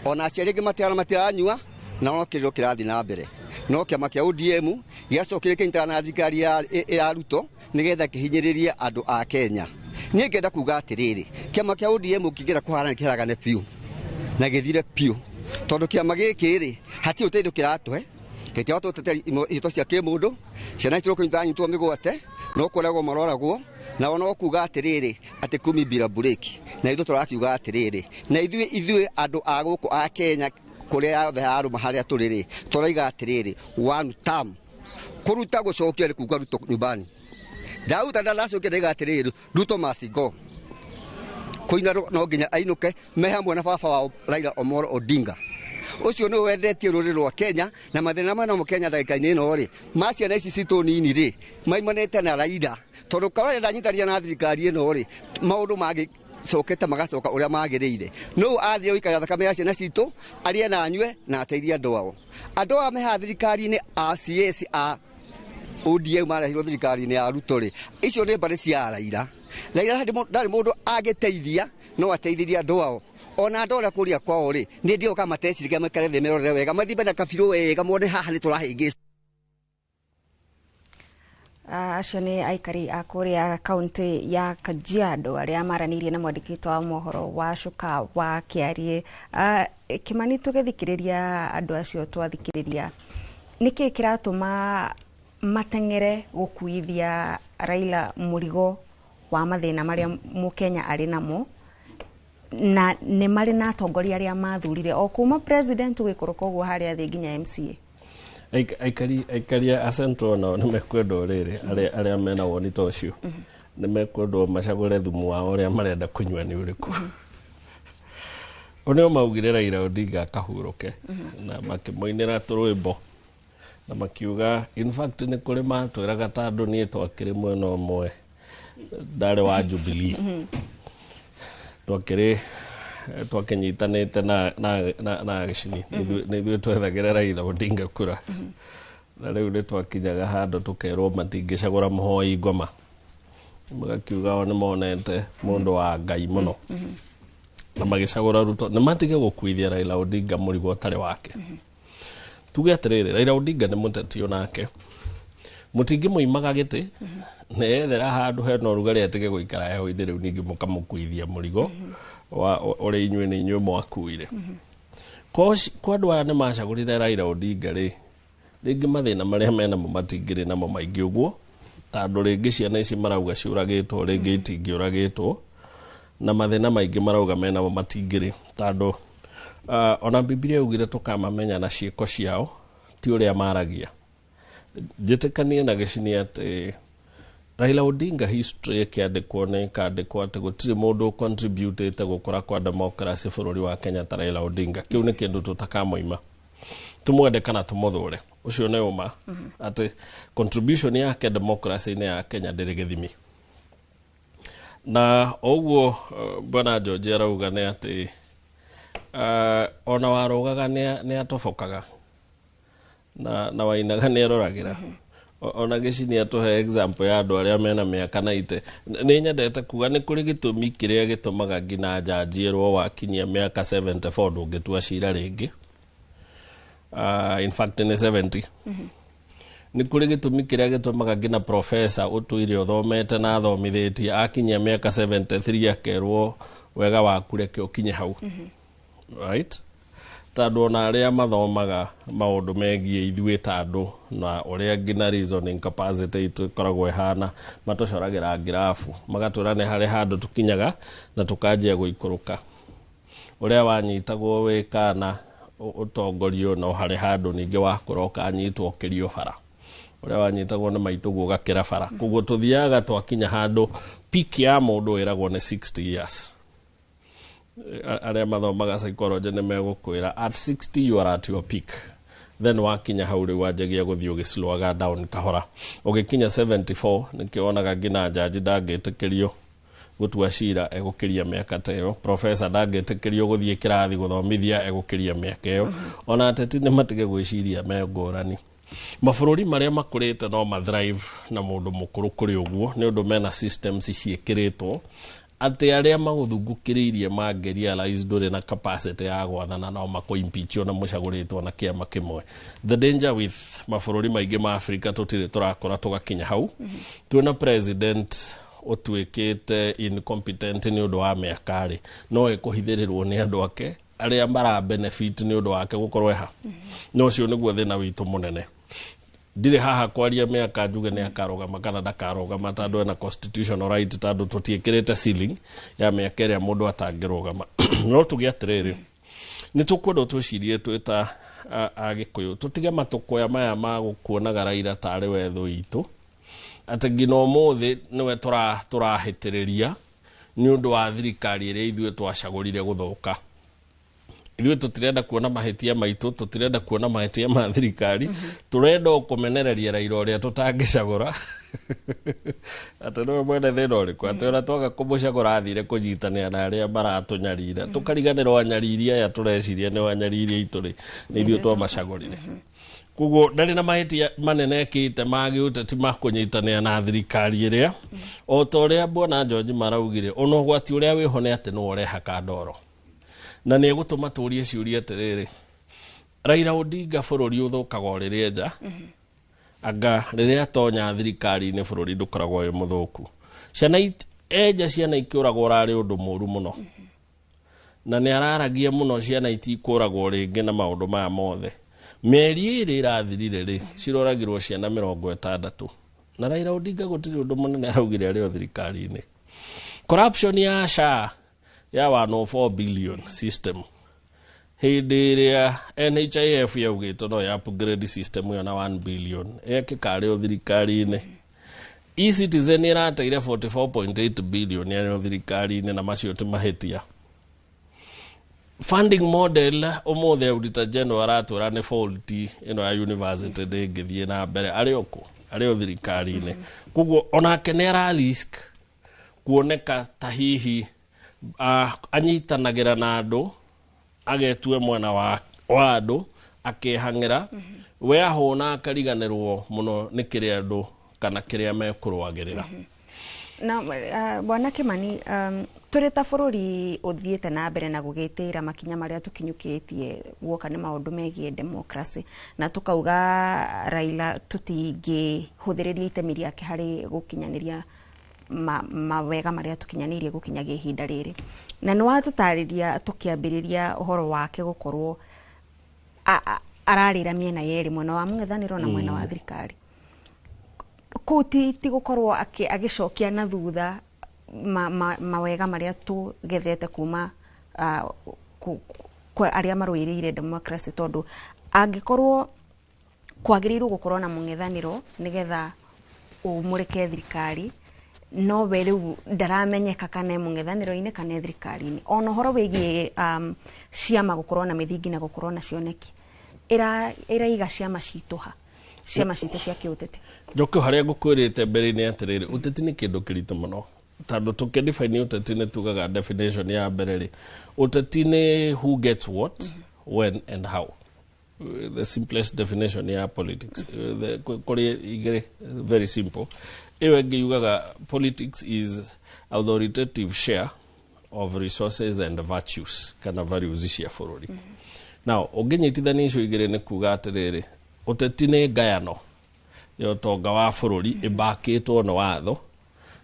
ona aciari angĩ matiranyua, na no kĩrĩro kĩrathiĩ na mbere. No kĩama kĩa ODM gĩacokire kĩnyitana na thirikari ya Ruto nĩgetha kĩhinyĩrĩrie andũ a Kenya. Niĩ ngenda kuga atĩrĩrĩ, kĩama kĩa ODM kĩngĩenda kũharana kĩharagane biũ na gĩthire biũ, tondũ kĩama gĩkĩ rĩ, hatirĩ ũteithio kĩratũhe. Gĩtiahota gũtetea ihooto cia kĩmũndũ, ciana citũ kũnyita nyitwo mĩgwate, no kũragwo maroragwo, na ona kuga atĩrĩrĩ atĩ kumi bila breki, na ithuĩ tũrakiuga atĩrĩrĩ, na ithuĩ andũ a gũkũ a Kenya kũrĩa othe arũma harĩa tũrĩ rĩ, tũraiga atĩrĩrĩ, one term kũruta gũcokia nĩ kuga Ruto nyumbani. Ndauta ndanacokia ndaiga atĩrĩrĩ, Ruto must go. Kũina no nginya ainũke me hamwe na baba wao Raila Amolo Odinga. Ũcio nĩwe wendetie rũrĩrĩ rwa Kenya, na mathĩna marĩa namo Kenya ndagĩka-inĩ ĩno rĩ, ma ciana ici citũ nini rĩ, maimanĩte na Raila, tondũ korwo ndanyitanĩra na thirikari ĩno rĩ, maũndũ mangĩ macokete magacoka ũrĩa magĩrĩire. Nũ athire gũikara thakame ya ciana citũ, arĩe na anyue na ateithie andũ ao. Andũ aya me haha thirikari-inĩ a CS a ODM marehirwo thirikari-inĩ ya Ruto rĩ, icio nĩ mbarĩ cia Raila. Raila ndarĩ mũndũ angĩteithia, no ateithirie andũ ao. Ona andũ arĩa kũrĩa kwao rĩ, nĩ ndiũĩ kana mateciragia maikare thĩ merorere wega, mathiĩ mena kabirũ wega, mone haha nĩ tũrahĩngĩcwo. Acio nĩ aikari a kũrĩa kaunti ya Kajiado arĩa maranĩirie na mwandĩki witũ wa mohoro wa Cuka wa Kĩariĩ. Kĩmani, tũgĩthikĩrĩria andũ acio twathikĩrĩria, nĩkĩ kĩratũma mateng'ere gũkuithia Raila mũrigo wa mathĩna marĩa mũkenya arĩ namo, na nĩ marĩ na atongoria arĩa mathurire o kuma president gũikũrũka ũguo harĩa thĩ nginya MCA? Aikari a Central nao nĩ mekwendwo rĩrĩ, arĩa mena woni ta ũcio nĩ mekwendwo macagũre thumu wao ũrĩa marenda kũnyua nĩ ũrĩkũ. Nĩo maugire Raila Odinga akahurũke na makĩmũinĩra tũrwĩmbo na makiuga, in fact nĩ kũrĩ matwĩraga, tondũ niĩ twakĩrĩ mwena ũmwe, ndarĩ wa Jubilee, twakĩrĩ twakĩnyitanĩte na Gĩcini, nĩ ithuĩ twethagĩra Raila Odinga kura, na rĩu nĩ twakinyaga handũ tũkerwo matingĩcagũra mũhoi ngoma, magakiuga o nĩ monete mũndũ wa Ngai mũno na magĩcagũra Ruto. Nĩ matige gũkuithia Raila Odinga mũrigo ũtarĩ wake. Tuge atĩrĩrĩ, Raila Odinga nĩ mũteti onake, mũtingĩmũimaga gĩtĩ na ethera handũ hena ũrugarĩ atige gũikara heho-inĩ, rĩu ningĩ mũkamũkuithia mũrigo wa ũrĩa inyuĩ nĩ inyuĩ mwakuire. Kwa andũ aya nĩ macagũrire Raila Odinga rĩ, rĩngĩ mathĩna marĩa menamo matingĩrĩ namo maingĩ ũguo, tondũ rĩngĩ ciana ici marauga ciũragĩtwo, rĩngĩ itingĩũragĩtwo, na mathĩna maingĩ marauga menamo matingĩrĩ, tondũ ona Bibilia yaugire tũkamamenya na ciĩko ciao, ti ũrĩa maragia. Njĩtĩkanie na Gĩcini atĩ Raila Odinga history ĩkĩandĩkwo nĩ ĩkandĩkwo atĩ gũtirĩ mũndũ contributĩte gũkũra kwa democracy bũrũri wa Kenya ta Raila Odinga. Kĩu nĩ kĩndũ tũtakamoima, tũmwende kana tũmũthũre, ũcio nĩ ũma atĩ contribution yake democracy-inĩ ya Kenya ndĩrĩ gĩthimi. Na ũguo bwana George arauga nĩ atĩ ona warũgaga nĩ atobokaga na wainaga nĩ eroragĩra. Ona Gĩcini atũhe example ya andũ arĩa mena mĩaka 90. Nĩ nyendete kuga nĩ kũrĩ gĩtũmi kĩrĩa gĩtũmaga nginya njanji ĩrwo wakinyia mĩaka 74 ndũngĩtua cira rĩngĩ. In fact nĩ 70. Nĩ kũrĩ gĩtũmi kĩrĩa gĩtũmaga nginya professor ũtũire ũthomete na athomithĩtie akinyia mĩaka 73 akerwo wega waku reke ũkinye hau. Right? Tondũ ona arĩa mathomaga maũndũ megiĩ ithuĩ ta andũ na ũrĩa nginya reasoning capacity itũ ĩkoragwo ĩhana, matũcoragĩra ngirabu magatwĩra nĩ harĩ handũ tũkinyaga na tũkanjia gũikũrũka. Ũrĩa wanyitagwo wĩ kana ũtongorio no harĩ handũ ningĩ wakũra ũkanyitwo ũkĩrio bara, ũrĩa wanyitagwo nĩ maitũguo ũgakĩra bara. Koguo tũthiaga twakinya handũ peak ya mũndũ ĩragwo nĩ 60 years. Arĩa mathomaga psychology nĩ megũkwĩra at 60 you are at your peak, then wakinya hau rĩu wanjagia gũthiĩ ũgĩslowaga down kahora ũgĩkinya 74. Nĩkĩo wonaga nginya njanji ndangĩtĩkĩrio gũtua cira egũkĩria mĩaka ta ĩyo, professor ndangĩtĩkĩrio gũthiĩ kĩrathi gũthomithia egũkĩria mĩaka ĩyo. Ona ateti nĩ matige gwĩciria me ngũrani. Mabũrũri marĩa makũrĩte no mathrive na mũndũ mũkũrũ kũrĩ ũguo, nĩ ũndũ mena systems ciĩkĩrĩtwo atĩ arĩa magũthungũkĩrĩirie mangĩ realize ndũrĩ na capacity ya gwathana, no makũ-impeach ona mũcagũrĩtwo na kĩama kĩmwe. The danger with mabũrũri maingĩ ma Afrika, tũtirĩ tũrakũra tũgakinya hau. Twĩna president ũtuĩkĩte incompetent nĩ ũndũ wa mĩaka rĩ, no ĩkũhithĩrĩrwo nĩ andũ ake arĩa mara benefit nĩ ũndũ wake gũkorwo eha. No ũcio nĩguo thĩna witũ mũnene. Ndirĩ haha kwaria mĩaka njuge nĩ akarũgama kana ndakarũgama, tondũ ena constitutional right, tondũ tũtiĩkĩrĩte ceiling ya mĩaka ĩrĩa mũndũ atangĩrũgama. No tuge atĩrĩrĩ, nĩ tũkwenda twĩcirie twĩ ta Agĩkũyũ, tũtige matũkũya maya ma gũkuonaga Raila tarĩ we thũ itũ, atĩ nginya ũmũthĩ nĩwe tũrahĩtĩrĩria nĩ ũndũ wa thirikari ĩrĩa ithuĩ twacagũrire gũthũka. Ithuĩ tũtirenda kuona mahĩtia maitũ, tũtirenda kuona mahĩtia ma thirikari, tũrenda o kũmenereria Raila ũrĩa tũtangĩcagũra. Atĩ nĩwe mwene thĩna ũrĩkũ? Atĩ ona twaga kũmũcagũra athire kũnyitanĩra na arĩa maratũnyarira, tũkariganĩrwo anyariri aya tũreciria nĩ anyariri aitũ rĩ, nĩ ithuĩ twamacagũrire. Koguo ndarĩ na mahĩtia manene ekĩte ma gĩũteti ma kũnyitanĩra na thirikari ĩrĩa, o ta ũrĩa bwana George maraugire, ona ũgwati ũrĩa wĩho nĩ atĩ nĩwe ũrehaka ndoro na nĩ egũtũma tũrie ciũria atĩrĩrĩ, Raila Odinga bũrũri ũthũkaga o rĩrĩa nja, anga rĩrĩa atonya thirikari-inĩ bũrũri ndũkoragwo wĩ mũthũku. Ciana enja ciana ikĩũragwo ũrarĩ ũndũ mũru mũno, na nĩ araragia mũno ciana itikũragwo rĩngĩ na maũndũ maya mothe. Mĩeri 2 ĩrathirire rĩ, ciroragirwo ciana 60, na Raila Odinga gũtirĩ ũndũ mũnene araugire arĩ o thirikari-inĩ. Corruption ya SHA ya 104 billion system, hĩndĩ ĩrĩa NHIF yaugĩtwo no ya upgrade system ĩyo na 1 billion, yekĩka arĩ o thirikari-inĩ. eCitizen ĩrateire 44.8 billion arĩ o thirikari-inĩ, na macio ti mahĩtia. Funding model ũmũthĩ Auditor General aratwĩra nĩ faulty, ĩno ya university ndĩngĩthiĩ na mbere, arĩ o kũ? Arĩ o thirikari-inĩ. Koguo onake nĩ ara risk kuoneka ta hihi anyitanagĩra na andũ, agetue mwena wa andũ, akehang'ĩra, we ahũna akariganĩrwo mũno nĩ kĩrĩa andũ kana kĩrĩa mekũrũagĩrĩra. Na bwana Kimani, tũrĩ ta bũrũri ũthiĩte na mbere na gũgĩtĩĩra makinya marĩa tũkinyũkĩtie guoka nĩ maũndũ megiĩ democracy, na tũkauga Raila tũtingĩhũthĩrĩria itemi rĩake harĩ gũkinyanĩria mawega marĩa tũkinyanĩirie gũkinyagia ihinda rĩrĩ, na nĩ watũtarĩria tũkĩambĩrĩria ũhoro wake gũkorwo ararĩra mĩena yerĩ, mwena wa mũng'ethanĩro na mwena wa thirikari. Kũu ti gũkorwo agĩcokia na thutha mawega marĩa tũgethete kuma kwa arĩa marũĩrĩire democracy, tondũ angĩkorwo kwagĩrĩirwo gũkorwo na mũng'ethanĩro nĩgetha ũmũrĩke thirikari, no we rĩu ndaramenyeka kana e mũng'ethanĩro-inĩ kana e thirikari-inĩ. Ona ũhoro wĩgiĩ ciama gũkorwo na mĩthingi na gũkorwo na cioneki, ĩraiga ciama citũ ha, ciama citũ cia kĩũteti. Njoke harĩa ngũkwĩrĩte mbere-inĩ atĩrĩrĩ, ũteti nĩ kĩndũ kĩritũ mũno, tondũ tũkĩdefine ũteti nĩ tugaga definition ya mbere rĩ, ũteti nĩ who gets what, when and how. The simplest definition ya politics, kũrĩ igĩrĩ, very simple. Ĩyo ĩngĩ yugaga politics is authoritative share of resources and virtues kana values cia bũrũri. Now ũngĩnyitithania icio igĩrĩ nĩ kuga atĩrĩrĩ, ũteti nĩ ngayano ya ũtonga wa bũrũri ĩbakĩtwo nĩ watho,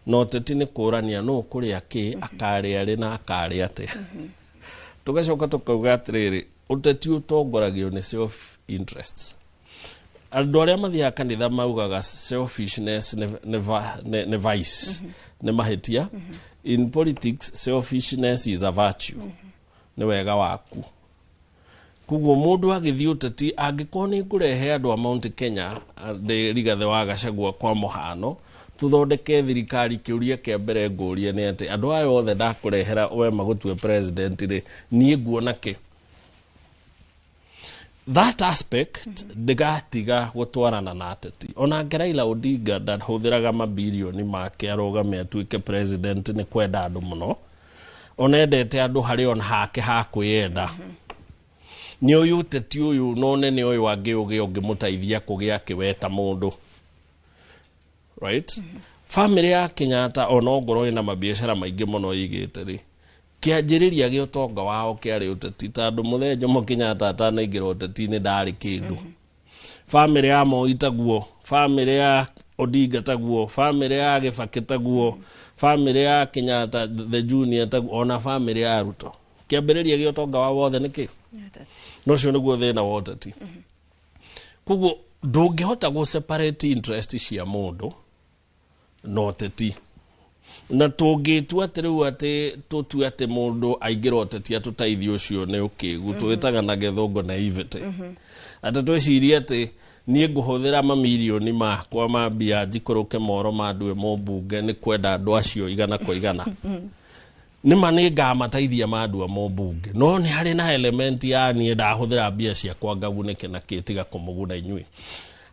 na ũteti nĩ kũrania nũ kũrĩa kĩ, akarĩa rĩ na akarĩa atĩa. Tũgacoka tũkauga atĩrĩrĩ, ũteti ũtongoragio nĩ self interests. Andũ arĩa mathiaga kanitha maugaga selfishness nĩ vice, nĩ mahĩtia. In politics selfishness is a virtue, nĩ wega waku. Koguo mũndũ agĩthiĩ ũteti, angĩkorwo nĩ ngũrehe andũ a Mount Kenya ndĩ Rigathĩ wa Gachagua kwa mũhano, tũthondeke thirikari, kĩũria kĩa mbere ngũria nĩ atĩ andũ aya othe ndakũrehera we magũtue president rĩ, niĩ nguona kĩ? That aspect ndĩgatiga gũtwarana na ateti. Onake Raila Odinga ndahũthĩraga mabirioni make arũgame atuĩke president nĩ kwenda andũ mũno, ona endete andũ harĩ ona hake ha kwĩyenda. Nĩ ũyũ ũteti ũyũ na ũnene ũyũ angĩ ũgĩa ũngĩmũteithia kũgĩa kĩweta mũndũ, right? Family ya Kenyatta ona ongorwo ĩna mabiacara maingĩ mũno ĩigĩte rĩ, kĩanjĩrĩria gĩa ũtonga wao kĩarĩ ũteti, tondũ mũthee Jomo Kenyatta atanaingĩra ũteti-inĩ ndarĩ kĩndũ. Family ya Moi taguo, family ya Odinga taguo, family ya Gĩbakĩ taguo, family ya Kenyatta the junior taguo, ona family ya Ruto. Kĩambĩrĩria gĩa ũtonga wao wothe nĩ kĩ? No ũcio nĩguo thĩna wa ũteti. Koguo ndũngĩhota gũ separate interest cia mũndũ na ũteti. Na tũngĩtua atĩ rĩu atĩ tũtue atĩ mũndũ aingĩra ũteti atũteithie, ũcio nĩ ũkĩgu, twĩtaga na gĩthũngũ naivety. Atĩ twĩcirie atĩ niĩ ngũhũthĩra mamirioni makwa ma mbia njikũrũke moro mandue mũmbunge nĩ kwenda andũ acio 100 kwa 100. Nĩma nĩ ngamateithia mandua mũmbunge, no nĩ harĩ na element ya niĩ ndahũthĩra mbia ciakwa ngagunĩke na kĩ tiga kũmũguna inyuĩ.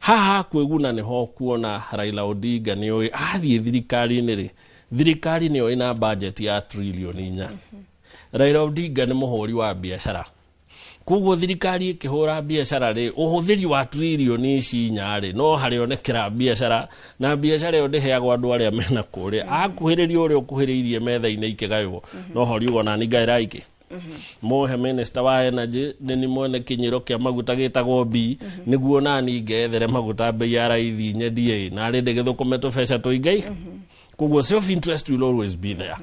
Haha kwĩguna nĩho kuona Raila Odinga nĩoĩ athiĩ thirikari-inĩ rĩ, thirikari nĩyo ĩna budget ya trilioni 4. Raila Odinga nĩ mũhũri wa biacara, koguo thirikari ĩkĩhũra biacara rĩ, ũhũthĩri wa trilioni ici 4 rĩ, no harĩonekera biacara, na biacara ĩyo ndĩheagwo andũ arĩa mena kũrĩa. Akuhĩrĩria ũrĩa ũkuhĩrĩirie metha-inĩ ikĩgaywo, no ho riugo nani ngaĩra ingĩ muhe minister wa energy nĩ ni mwene kinyĩro kĩa maguta gĩtagwo B, nĩguo nani ngethere maguta bei ya raithi nyendie na rĩ ndĩgĩthũkũme tũbeca tũingĩ. Koguo self interest will always be there.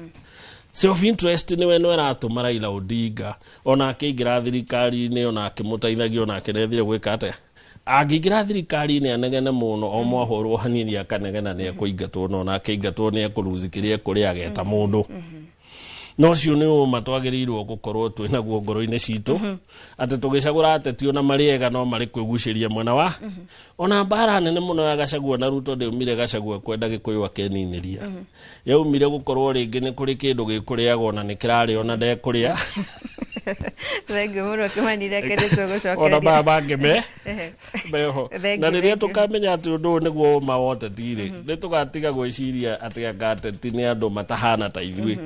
Self interest nĩwe no ĩratũma Raila Odinga ona akĩingĩra thirikari-inĩ, ona akĩmũteithagia, ona akĩnethire gwĩka atĩa, angĩingĩra thirikari-inĩ anegene mũno, o mwahũrwo hanini akanegena nĩ ekũingatwo, no ona akĩingatwo nĩ ekũruzi kĩrĩa ekũrĩa ageta mũndũ. No ũcio nĩ ũma twagĩrĩirwo gũkorwo twĩ naguo ngoro-inĩ citũ, atĩ tũgĩcagũra ateti ona marĩ ega no marĩ kwĩgucĩria mwena wa ona mbara nene mũno ya Gachagua na Ruto ndĩumire Gachagua kwenda Gĩkũyũ akeninĩria, yaumire gũkorwo rĩngĩ nĩ kũrĩ kĩndũ gĩkũrĩagwo na nĩ kĩrarĩo na ndekũrĩa. Thengiũ mũno Kĩmani, reke nĩtũgũcokeria. Ona maya mangĩ me meho. Na rĩrĩa tũkamenya atĩ ũndũ ũyũ nĩguo ũma wa ũteti rĩ, nĩ tũgatiga gwĩciria atĩ anga ateti nĩ andũ matahana ta ithuĩ.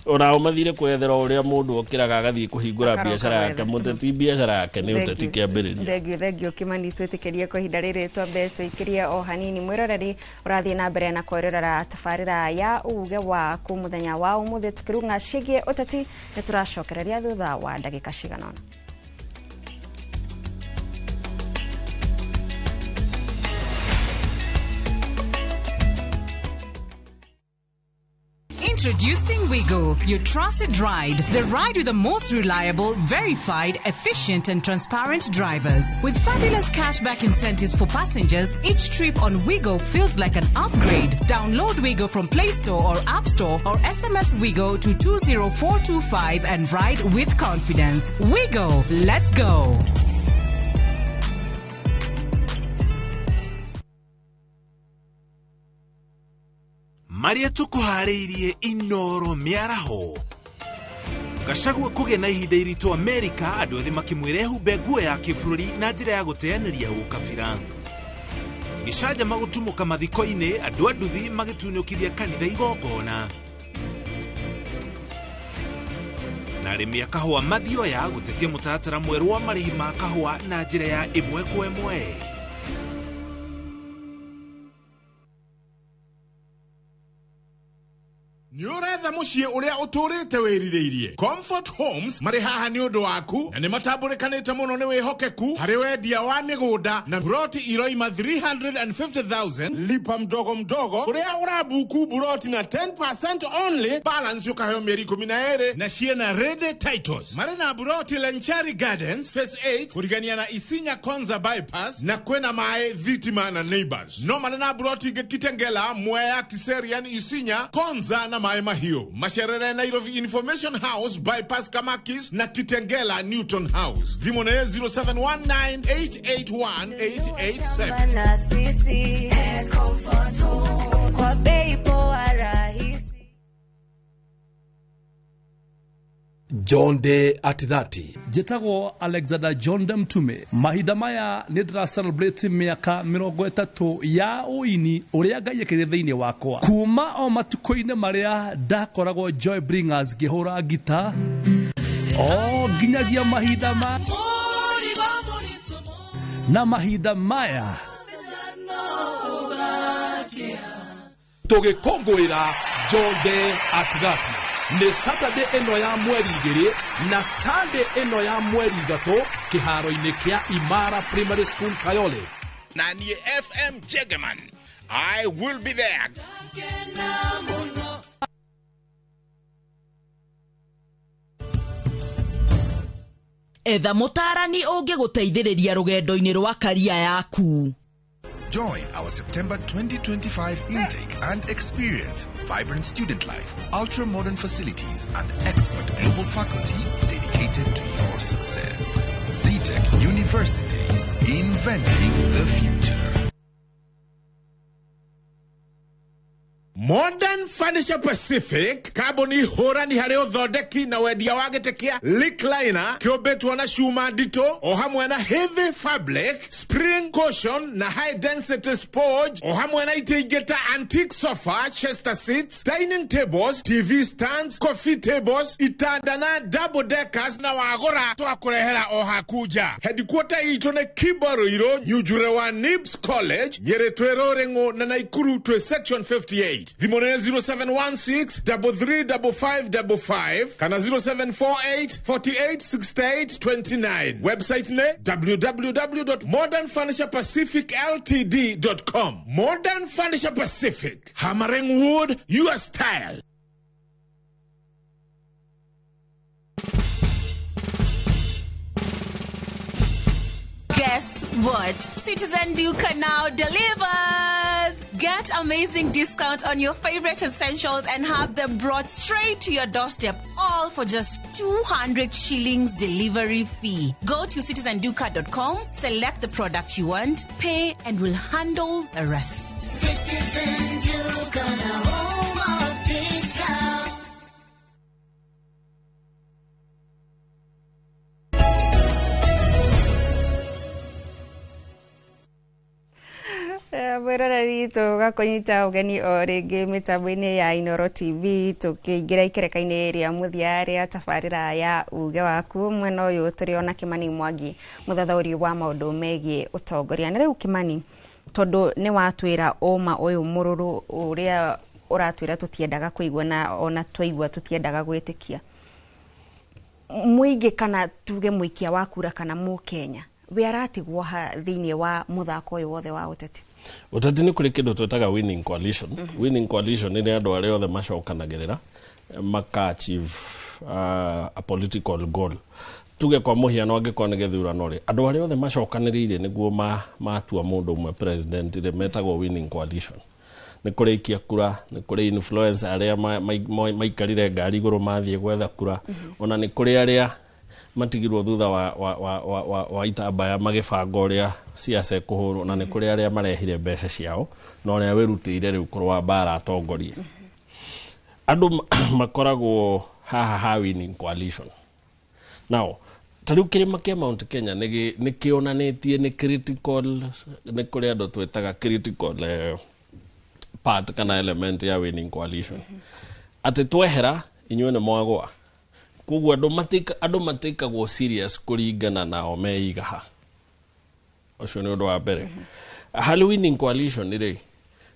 Ona o mathire kwethera ũrĩa mũndũ okĩraga agathiĩ kũhingũra biacara yake, mũteti biacara yake nĩ ũteti kĩambĩrĩria. Thengiũ, thengiũ Kĩmani, twĩtĩkĩrie kwa ihinda rĩrĩ twambe tũikĩrie o hanini. Mwĩroreri ũrathiĩ na mbere na kwĩrorera tabarĩra ya uge waku mũthenya wa ũmũthĩ, tũkĩrung'a ciĩgiĩ ũteti. Nĩ tũracokereria thutha wa ndagĩka cigana ũna. Introducing Wigo, your trusted ride. The ride with the most reliable, verified, efficient and transparent drivers. With fabulous cashback incentives for passengers, each trip on Wigo feels like an upgrade. Download Wigo from Play Store or App Store or SMS Wigo to 20425 and ride with confidence. Wigo, let's go. Marĩa tũkũharĩirie Inoro mĩaraho. Gachagua kũgĩa na ihinda iritũ Amerika, andũ ethĩ makĩmwĩra ehumbe nguo ya kĩbũrũri na njĩra ya gũteanĩria ũkabira. Gĩcanjama gũtumũka mathiko-inĩ, andũ a nduthi magĩtunyũkithia kanitha igongona. Na arĩmi a kahũa mathioya gũtetia mũtaratara mwerũ wa marĩhi ma kahũa na njĩra ya ĩmwe kwa ĩmwe. Nĩ ũretha mũciĩ ũrĩa ũtũrĩte wĩrirĩirie. Comfort Homes marĩ haha nĩ ũndũ waku, na nĩ matambũrĩkanĩte mũno nĩ wĩhokeku harĩ wendia wa mĩgũnda na buroti iroima 350,000 lipa mdogo mdogo, kũrĩa ũrabuku buroti na 10% only, balance ũkaheo mĩeri 12 na ciĩna ready titles. Marĩ na buroti Lenchari Gardens Phase 8 kũrigania na Isinya Konza Bypass, na kwĩna maĩ, thitima na neighbors. No marĩ na buroti ingĩ Kitengela, Mwea, Kiserian, Isinya, Konza na Maĩ Mahiũ. Macerere Nairobi Information House Bypass Kamakis na Kitengela Newton House. Thimũ nĩ 0719881887. Na sisi Comfort Home kwa bei poa rahisi. John Day at 30. Njĩtagwo Alexander John de Mtume. Mahinda maya nĩ ndĩra celebrate mĩaka 30 ya ũini ũrĩa Ngai ekĩrire thĩinĩ wakwa. Kuma o matukũ-inĩ marĩa ndakoragwo Joy Bringers ngĩhũra ngita o nginyagia mahinda ma na mahinda maya tũgĩkũngũĩra John Day at 30. Nĩ Saturday ĩno ya mweri 2 na Sunday ĩno ya mweri 3 kĩharo-inĩ kĩa Imara Primary School Kayole. Na niĩ FM Jegeman, I will be there. Etha mũtaarani ũngĩgũteithĩrĩria rũgendo-inĩ rwa karia yaku. Join our September 2025 intake and experience vibrant student life, ultra-modern facilities, and expert global faculty dedicated to your success. Zetech University, inventing the future. Modern Furniture Pacific, kambuni hũrani harĩ ũthondeki na wendia wa gĩtĩ kĩa recliner kĩũmbĩtwo na cuma nditũ o hamwe na heavy fabric, spring cushion na high density sponge, o hamwe na itĩ ingĩ ta antique sofa, chester seats, dining tables, TV stands, coffee tables, itanda na double deckers, na wagũra twakũrehera o haku nja. Headquarter itũ nĩ Kibo Ruiru, Nyunjure wa Nibs College, Nyĩrĩ twĩ Rũrĩng'ũ na Naikuru twĩ section 58. Thimũ nĩ 0716 335555 kana 0748 48 68 29. Website nĩ www.modernfurniturepacificltd.com. Modern Furniture Pacific, hammering wood your style. Guess what? Citizen Duka now delivers! Get amazing discount on your favorite essentials and have them brought straight to your doorstep, all for just 200 shillings delivery fee. Go to citizenduka.com, select the product you want, pay, and we'll handle the rest. Citizen Duka, the home of discount. Mwĩroreri, tũgakũnyita ũgeni o rĩngĩ mĩtambo-inĩ ya Inoro TV, tũkĩingĩra ikereka-inĩ rĩa mũthia rĩa tabarĩra ya uge waku. Mwena ũyũ tũrĩ ona Kimani Mwangi, mũthathaũri wa maũndũ megiĩ ũtongoria. Na rĩu Kimani, tondũ nĩ watwĩra ũma ũyũ mũrũrũ ũrĩa ũratwĩra tũtiendaga kũigua, na ona twaigua tũtiendaga gwĩtĩkia, mũingĩ kana tuge mũikia wa kura kana mũkenya we aratigwo ha thĩinĩ wa mũthako ũyũ wothe wa ũteti? Ũteti nĩ kũrĩ kĩndũ twĩtaga winning coalition. Winning coalition nĩ andũ arĩa othe macokanagĩrĩra maka achieve a political goal. Tuge kwa mũhiano, angĩkorwo nĩ gĩthurano rĩ, andũ arĩa othe macokanĩrĩire nĩguo matua mũndũ ũmwe president rĩ, metagwo winning coalition. Nĩ kũrĩ ikia kura, nĩ kũrĩ influencer arĩa maikarire ngari igũrũ mathiĩ gwetha kura, ona nĩ kũrĩ arĩa matigirwo thutha wa itambaya magĩbanga ũrĩa ciaca ĩkũhũrwo, na nĩ kũrĩ arĩa marehire mbeca ciao na ũrĩa wĩrutĩire rĩu kũrũa mbara atongorie. Andũ makoragwo haha ha winning coalition. Now, ta rĩu kĩrĩma kĩa Mount Kenya nĩ kĩonanĩtie nĩ critical, nĩ kũrĩ andũ twĩtaga critical part kana element ya winning coalition. Atĩ twehera inyuĩ nĩ mwagũa. Koguo andũ matikagwo serious kũringana nao meiga ha. Ũcio nĩ ũndũ wa mbere. Harĩ winning coalition rĩ,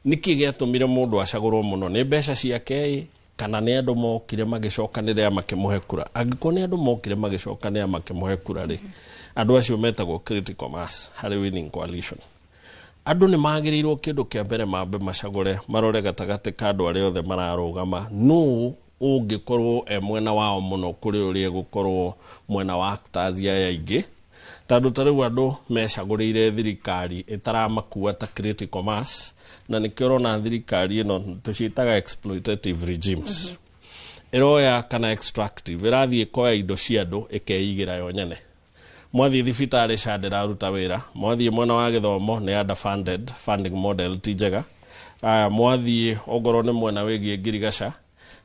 nĩkĩ gĩatũmire mũndũ acagũrwo mũno? Nĩ mbeca ciake kana nĩ andũ mokire magĩcokanĩrĩra makĩmũhe kura? Angĩkorwo nĩ andũ mokire magĩcokanĩrĩra makĩmũhe kura rĩ, andũ acio metagwo critical mass harĩ winning coalition. Andũ nĩ magĩrĩirwo kĩndũ kĩa mbere mambe macagũre, marore gatagatĩ ka andũ arĩa othe mararũgama, nũ ũngĩkorwo e mwena wao mũno kũrĩ ũrĩa gũkorwo mwena wa actors aya aingĩ. Tondũ ta rĩu andũ mecagũrĩire thirikari ĩtaramakua ta critical mass, na nĩkĩo ũrona thirikari ĩno tũciĩtaga exploitative regimes. Ĩroya kana extractive, ĩrathiĩ ĩkoya indo cia andũ ĩkeigĩra yo nyene. Mwathiĩ thibitarĩ SHA ndĩraruta wĩra, mwathiĩ mwena wa gĩthomo nĩ underfunded, funding model ti njega. Mwathiĩ ongorwo nĩ mwena wĩgiĩ ngirigaca,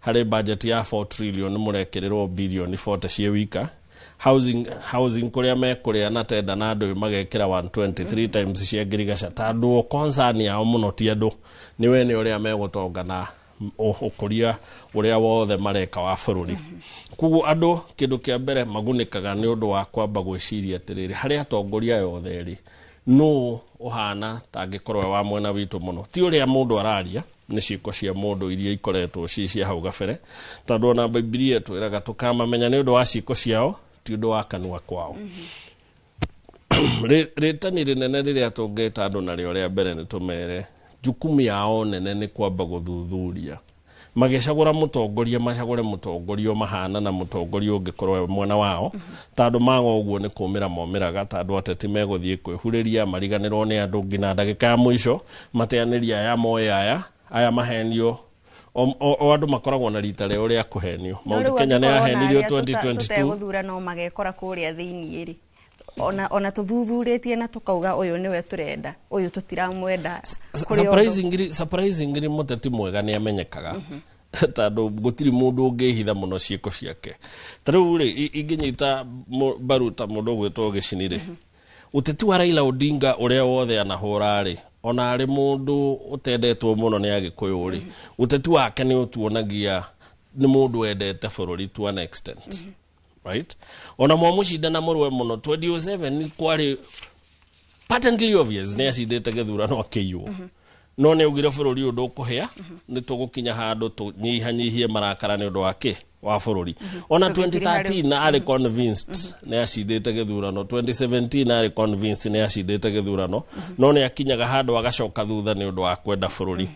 harĩ budget ya 4 trillion mũrekĩrĩrwo bilioni 40 ciĩ wika. Housing kũrĩa mekũrĩa na tenda na andũ magekĩra 123 times cia ngirigaca, tondũ concern yao mũno ti andũ, nĩ wene ũrĩa megũtonga na ũkũria ũrĩa wothe mareka wa bũrũri. Koguo andũ kĩndũ kĩa mbere magunĩkaga nĩ ũndũ wa kwamba gwĩciria atĩrĩrĩ, harĩ atongoria aya othe rĩ, nũ ũhana tangĩkorwo wa mwena witũ mũno? Ti ũrĩa mũndũ araria, nĩ ciĩko cia mũndũ iria ikoretwo ci cia hau gabere, tondũ ona Bibilia ĩtwĩraga tũkamamenya nĩ ũndũ wa ciĩko ciao, ti ũndũ wa kanua kwao. Rĩtani rĩnene rĩrĩa tũngĩta andũ narĩo rĩa mbere nĩ tũmere jukumu yao nene nĩ kwamba gũthuthuria. Magĩcagũra mũtongoria, macagũre mũtongoria mahana na mũtongoria ũngĩkorwo mwena wao, tondũ maga ũguo nĩ kũmĩra momĩraga, tondũ ateti megũthiĩ kwĩhurĩria mariganĩrwo nĩ andũ nginya ndagĩka ya mũico, mateanĩria aya moe aya mahenio. O andũ makoragwo na rita rĩao rĩa kũhenio. Mount Kenya nĩ yahenirio 2022. Tũtegũthura no magekora kũrĩa thĩinĩ rĩ, Ona tũthuthurĩtie na tũkauga ũyũ nĩwe tũrenda, ũyũ tũtiramwenda. Surprisingly mũteti mwega nĩ amenyekaga, tondũ gũtirĩ mũndũ ũngĩhitha mũno ciĩko ciake. Ta rĩu rĩ, ingĩnyita mbaru ta mũndũ ũgwĩtwo Gĩcini rĩ, ũteti wa Raila Odinga ũrĩa wothe anahũra rĩ, ona arĩ mũndũ ũtendetwo mũno nĩ Agĩkũyũ rĩ, ũteti wake nĩ ũtuonagia nĩ mũndũ wendete bũrũri to an extent, right? Ona mwamũcinda na mũrũe mũno, 2007 kwarĩ patently obvious nĩ acindĩte gĩthurano akĩiywo, no nĩ augire bũrũri ũyũ ndũkũhĩa, nĩ tũgũkinya handũ tũnyihanyihie marakara nĩ ũndũ wa kĩ wa bũrũri. Ona 2013 arĩ convinced nĩ acindĩte gĩthurano, 2017 arĩ convinced nĩ acindĩte gĩthurano, no nĩ akinyaga handũ agacoka thutha nĩ ũndũ wa kwenda bũrũri.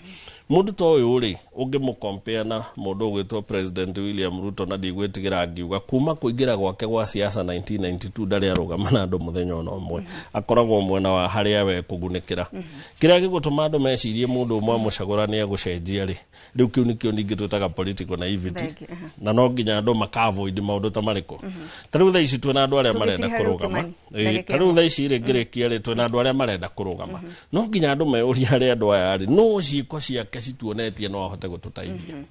Mũndũ ta ũyũ rĩ, ũngĩmũcompare na mũndũ ũgwĩtwo President William Ruto, na ndigwĩtigĩra ngiuga kuma kũingĩra gwake gwa siasa 1992 ndarĩ arũgama na andũ mũthenya ona ũmwe, akoragwo mwena wa harĩa we kũgunĩkĩra. Kĩrĩa gĩgũtũma andũ mecirie mũndũ ũmwe amũcagũra nĩ egũcenjia rĩ, rĩu kĩu nĩkĩo ningĩ twĩtaga political naivety, na no nginya andũ maka-avoid maũndũ ta marĩkũ. Ta rĩu thaa ici twĩna andũ arĩa marenda kũrũgama. Ta rĩu thaa ici rĩ, ngĩrĩkia rĩ, twĩna andũ arĩa marenda kũrũgama, no nginya andũ meyũrie harĩa andũ aya rĩ, no ciĩko ciake cituonetie no ahote gũtũteithia,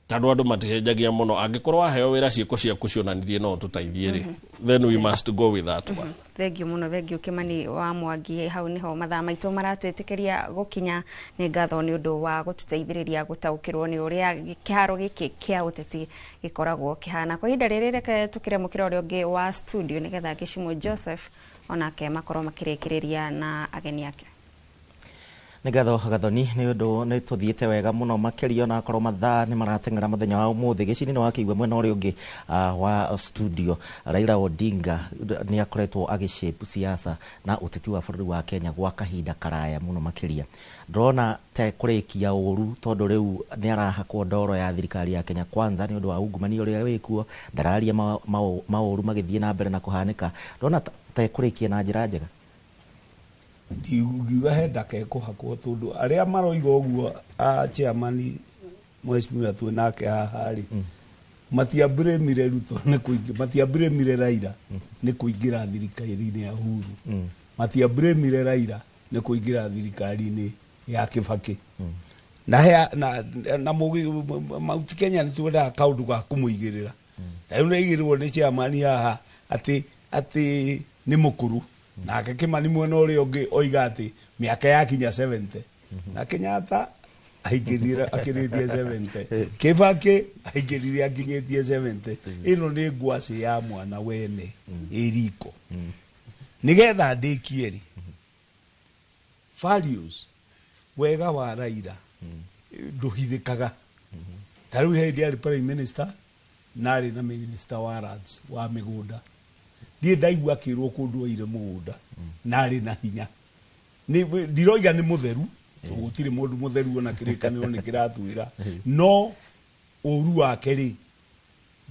tondũ andũ maticenjagia mũno. Angĩkorwo waheo wĩra ciĩko ciaku cionanirie no ũtũteithie rĩ, then we must go with that one. Thengiũ mũno, thengiũ Kimani wa Mwangi. Hau niho mathaa maitũ maratwĩtĩkĩria gũkinya. Nĩ ngatho nĩ ũndũ wa gũtũteithĩrĩria gũtaũkĩrwo nĩ ũrĩa kĩharo gĩkĩ kĩa ũteti gĩkoragwo kĩhana. Kwa ihinda rĩrĩ, reke tũkĩre mũkĩra ũrĩa ũngĩ wa studio nĩgetha Gĩcimũ Joseph onake makorwo makĩrĩkĩrĩria na ageni ake. Nĩ ngatho Gathoni, nĩ ũndũ nĩ tũthiĩte wega mũno makĩria, ona akorwo mathaa nĩ marateng'era mũthenya wa ũmũthĩ. Gĩcini nĩ wakĩigua mwena ũrĩa ũngĩ wa studio, Raila Odinga nĩ akoretwo agĩshape siasa na ũteti wa bũrũri wa Kenya gwa kahinda karaya mũno makĩria. Ndĩrona te kũrĩkia ũru, tondũ rĩu nĩ arahakwo ndoro ya thirikari ya Kenya Kwanza nĩ ũndũ wa ungumania ũrĩa wĩkuo, ndararia maũru magĩthiĩ na mbere na kũhanĩka. Ndĩrona te kũrĩkia na njĩra njega. Ndingiuga he ndakekũhakwo, tondũ arĩa maroiga ũguo a chairman mheshimiwa twĩ nake haha rĩ, matiambĩrĩmire Ruto nĩ kũingĩ, matiambĩrĩmire Raila nĩ kũingĩra thirikari-inĩ ya Uhuru, matiambĩrĩmire Raila nĩ kũingĩra thirikari-inĩ ya Kibaki. Na he na Mount Kenya nĩ twendaga kaũndũ ga kũmũigĩrĩra. Ta rĩu nĩaigĩrĩrwo nĩ chairman haha atĩ nĩ mũkũrũ, nake Kimani mwena ũrĩa ũngĩ oiga atĩ mĩaka yakinya 70, na Kenyatta aingĩrire akĩrĩtie 70, Kibaki aingĩrire akinyĩtie 70. Ĩno nĩ ngwacĩ ya mwana wene ĩ riko. Nĩgetha ndĩkie rĩ, values, wega wa Raila ndũhithĩkaga. Ta rĩu hĩndĩ arĩ prime minister na arĩ na minister wa lands, wa mĩgũnda, ndirĩ ndaigua akĩrwo kũndũ oire mũgũnda, na arĩ na hinya. Ndiroiga nĩ mũtheru, gũtirĩ mũndũ mũtheru, ona kĩrĩkanĩro nĩ kĩratwĩra, no ũru wake rĩ,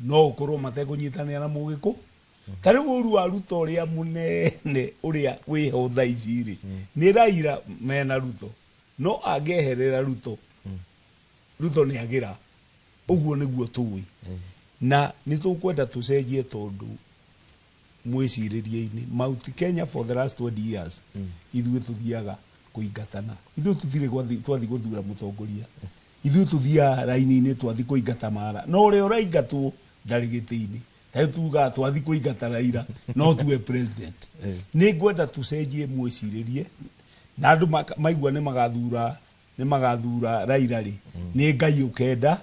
no ũkorwo matekũnyitanĩra na mũgĩkũ. Ta rĩu ũru wa Ruto ũrĩa mũnene ũrĩa wĩho thaa ici rĩ, nĩ Raila mena Ruto, no angĩeherera Ruto, Ruto nĩ agĩra. Ũguo nĩguo tũĩ, na nĩ tũkwenda tũcenjie, tondũ mwĩcirĩrie-inĩ Mount Kenya for the last 20 years ithuĩ tũthiaga kũingatana. Ithuĩ tũtirĩ twathi gũthura mũtongoria, ithuĩ tũthiaga raini-inĩ twathi kũingata mara, no ũrĩa ũraingatwo ndarĩ gĩtĩ-inĩ. Ta rĩu tugaga twathi kũingata Raila no tuwe president. Nĩ ngwenda tũcenjie mwĩcirĩrie, na andũ maigua nĩ magathura Raila rĩ, nĩ Ngai ũkenda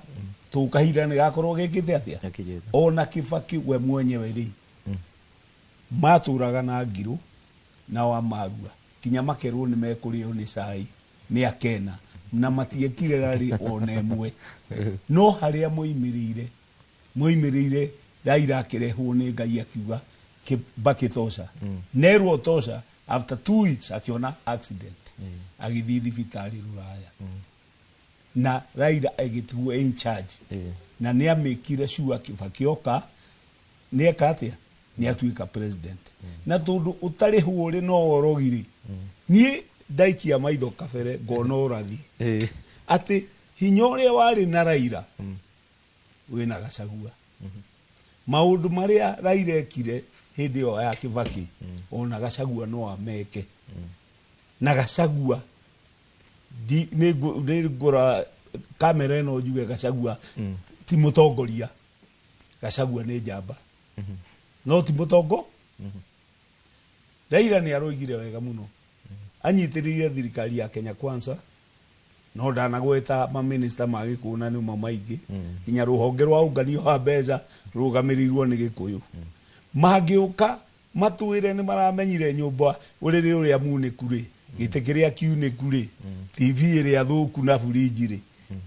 tũkahinda nĩ gakorwo gekĩte atĩa. Ona Kibaki we mwenyewe rĩ, matũraga na ngirũ na wa marua kinya makerwo nĩ mekũrĩo nĩ cai mĩaka 4, na matiekire rarĩ ona ĩmwe. No harĩa moimĩrĩire Raila akĩrehwo nĩ Ngai, akiuga Kibaki tosha, nerwo tosha. After 2 weeks akiona accident, agĩthiĩ thibitarĩ rũraya, na Raila agĩtigwo in charge, na nĩ amĩkire sure Kibaki oka nĩ eka atĩa, nĩ atuĩka president. Na tondũ ũtarĩhwo rĩ, no orogire. Niĩ ndaikia maitho kabere ngona ũrathi atĩ hinya ũrĩa warĩ na Raila wĩna Gachagua. Maũndũ marĩa Raila ekire Hĩndĩ ĩyo ya Kibaki ona Gachagua no ameke na Gachagua nĩ ngũra kamera ĩno njuge Gachagua ti mũtongoria. Gachagua nĩ njamba no ti mũtongo. Raila nĩ aroigire wega mũno, anyitĩrĩire thirikari ya Kenya Kwanza no ndanagweta maminista ma Gĩkũyũ na nĩmo maingĩ, kinya rũhonge rwa ũngania wa mbeca rũgamĩrĩirwo nĩ Gĩkũyũ. Mangĩũka matwĩre nĩ maramenyire nyũmba ũrĩrĩ ũrĩa munĩku rĩ, gĩtĩ kĩrĩa kiunĩku rĩ, TV ĩrĩa thũku na burinji rĩ,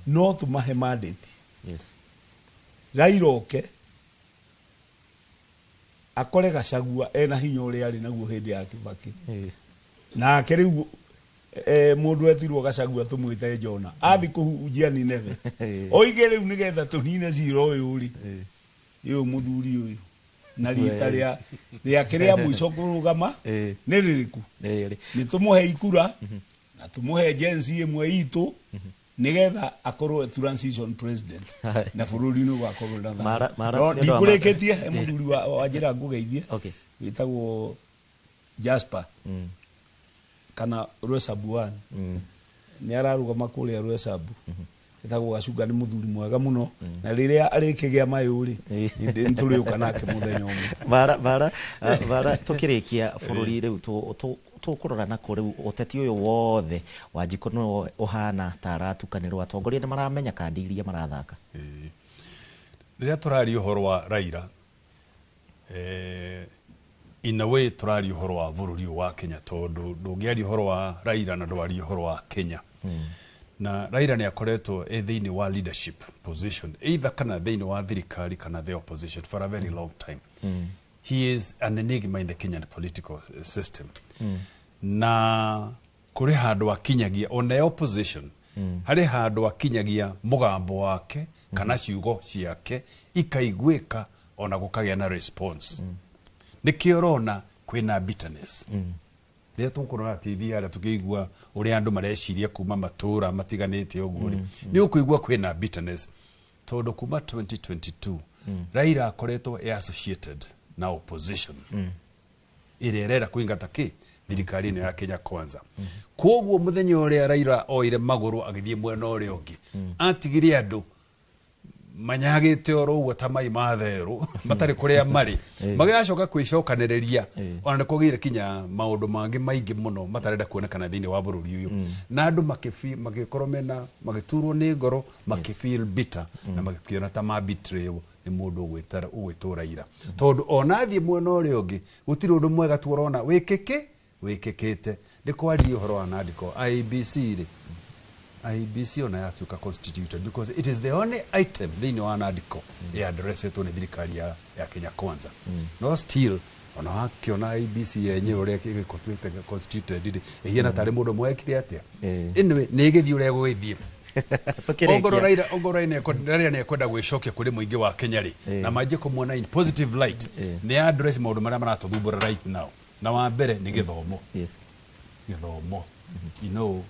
no tũmahe mandate. Raila oke akore Gachagua ena hinya ũrĩa arĩ naguo hĩndĩ ya Kibaki, nake rĩu mũndũ etirwo Gachagua tũmwĩte Jona athi kũhunjia Nineve oige rĩu nĩgetha tũnine cira ũyũ rĩ, ũyũ mũthuri ũyũ na rita rĩa rĩake rĩa mũico kũrũgama nĩ rĩrĩkũ? Nĩ tũmũhe ikura na tũmũhe Gen Z ĩmwe itũ nĩgetha akorwo transition president na bũrũri-inĩ ũgakorwo na thayũ. No ndikũrĩkĩtie, he mũthuri wa njĩra ngũgeithie wĩtagwo Jasper kana Rwesabu 1, nĩ ararũgama kũrĩa Rwesabu, etagwo Gacunga, nĩ mũthuri mwega mũno na rĩrĩa arĩkĩgĩa mayũ rĩ, nĩ tũrĩũka nake mũthenya ũmwe. Bara bara bara tukirikia bũrũri rĩu tũkũrora nako rĩu ũteti ũyũ wothe Wanjikũ nĩwe ũhana ta aratukanĩrwo, atongoria nĩ maramenya kandi iria marathaka. Rĩrĩa tũraria ũhoro wa Raila, in a way tũraria ũhoro wa bũrũri ũyũ wa Kenya, tondũ ndũngĩaria ũhoro wa Raila na ndwarie ũhoro wa Kenya. Na Raila nĩ akoretwo e thĩinĩ wa leadership position, either kana thĩinĩ wa thirikari kana the opposition for a very long time. He is an enigma in the Kenyan political system. Na kũrĩ handũ akinyagia ona opposition, harĩ handũ akinyagia mũgambo wake kana ciugo ciake ikaiguĩka ona gũkagĩa na response. Nĩkĩo ũrona kwĩna bitterness. Rĩrĩa tũkũrora TV harĩa tũkĩigua ũrĩa andũ mareciria kuma matũra matiganĩte ũguo rĩ, nĩ ũkũigua kwĩna bitterness tondũ kuma 2022 Raila akoretwo e associated na opposition ĩrĩa ĩrenda kũingata kĩ thirikari ĩno ya Kenya Kwanza. Koguo mũthenya ũrĩa Raila oire magũrũ agĩthiĩ mwena ũrĩa ũngĩ, atigire andũ manyagĩte oro ũguo ta mai ma therũ matarĩ kũrĩa marĩ, magĩgacoka kwĩcokanĩrĩria ona nĩ kũgĩire kinya maũndũ mangĩ maingĩ mũno matarenda kuonekana thĩinĩ wa bũrũri ũyũ, na andũ magĩkorwo mena magĩturwo nĩ ngoro, makĩfeel bitter na magĩkĩona ta ma betrayal nĩ mũndũ ũgwĩtwo Raila, tondũ ona athiĩ mwena ũrĩa ũngĩ gũtirĩ ũndũ mwega tuorona wĩkĩkĩte. Nĩ kwaria ũhoro wa nandĩko IEBC rĩ, IEBC ona yatuĩka constituted because it is the only item thĩinĩ wa nandĩko ĩaddressetwo nĩ thirikari ya Kenya Kwanza. No still ona wakĩona IEBC yenyewe ũrĩa ĩgĩtuĩte constituted rĩ, ĩhiana tarĩ mũndũ mwekire atĩa. Anyway, nĩ ĩgĩthiĩ ũrĩa ĩgũgĩthiĩ. Ongorwo Raila nĩ ekwenda gwĩcokia kũrĩ mũingĩ wa Kenya rĩ, na manjie kũmuona in positive light, nĩ address maũndũ marĩa maratũthumbũra right now. Na wa mbere nĩ gĩthomo. Gĩthomo. You know,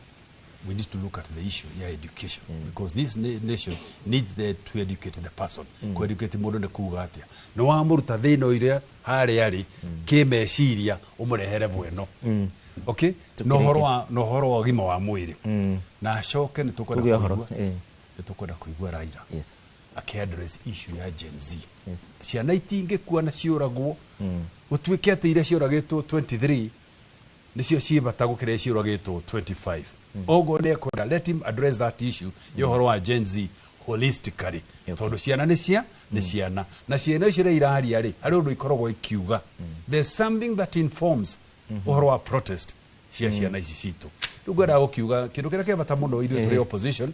we need to look at the issue ya education because this nation needs to educate the person. Ku-educate mũndũ nĩ kuga atĩa? Nĩ wamũruta thĩna ũrĩa harĩa arĩ kĩmeciria ũmũrehere bweno. Okay? Na ũhoro wa ũgima wa mwĩrĩ. Na acoke nĩ tũkwenda kũigua Raila akĩ-address issue ya Gen Z. Ciana itingĩkua na ciũragwo, gũtuĩke atĩ iria ciũragĩtwo 23 nĩcio ciĩ bata gũkĩra iria ciũragĩtwo 25. Oguo nĩ ekwenda let him address that issue ya ũhoro wa Gen Z holistically, tondũ ciana nĩ ciana na ciana icio iria iraria rĩ, harĩ ũndũ ikoragwo ikiuga. There's something that informs ũhoro wa protest cia ciana ici citũ. Rĩu ngwendaga gũkiuga kĩndũ kĩrĩa kĩa bata mũno ithuĩ tũrĩ opposition.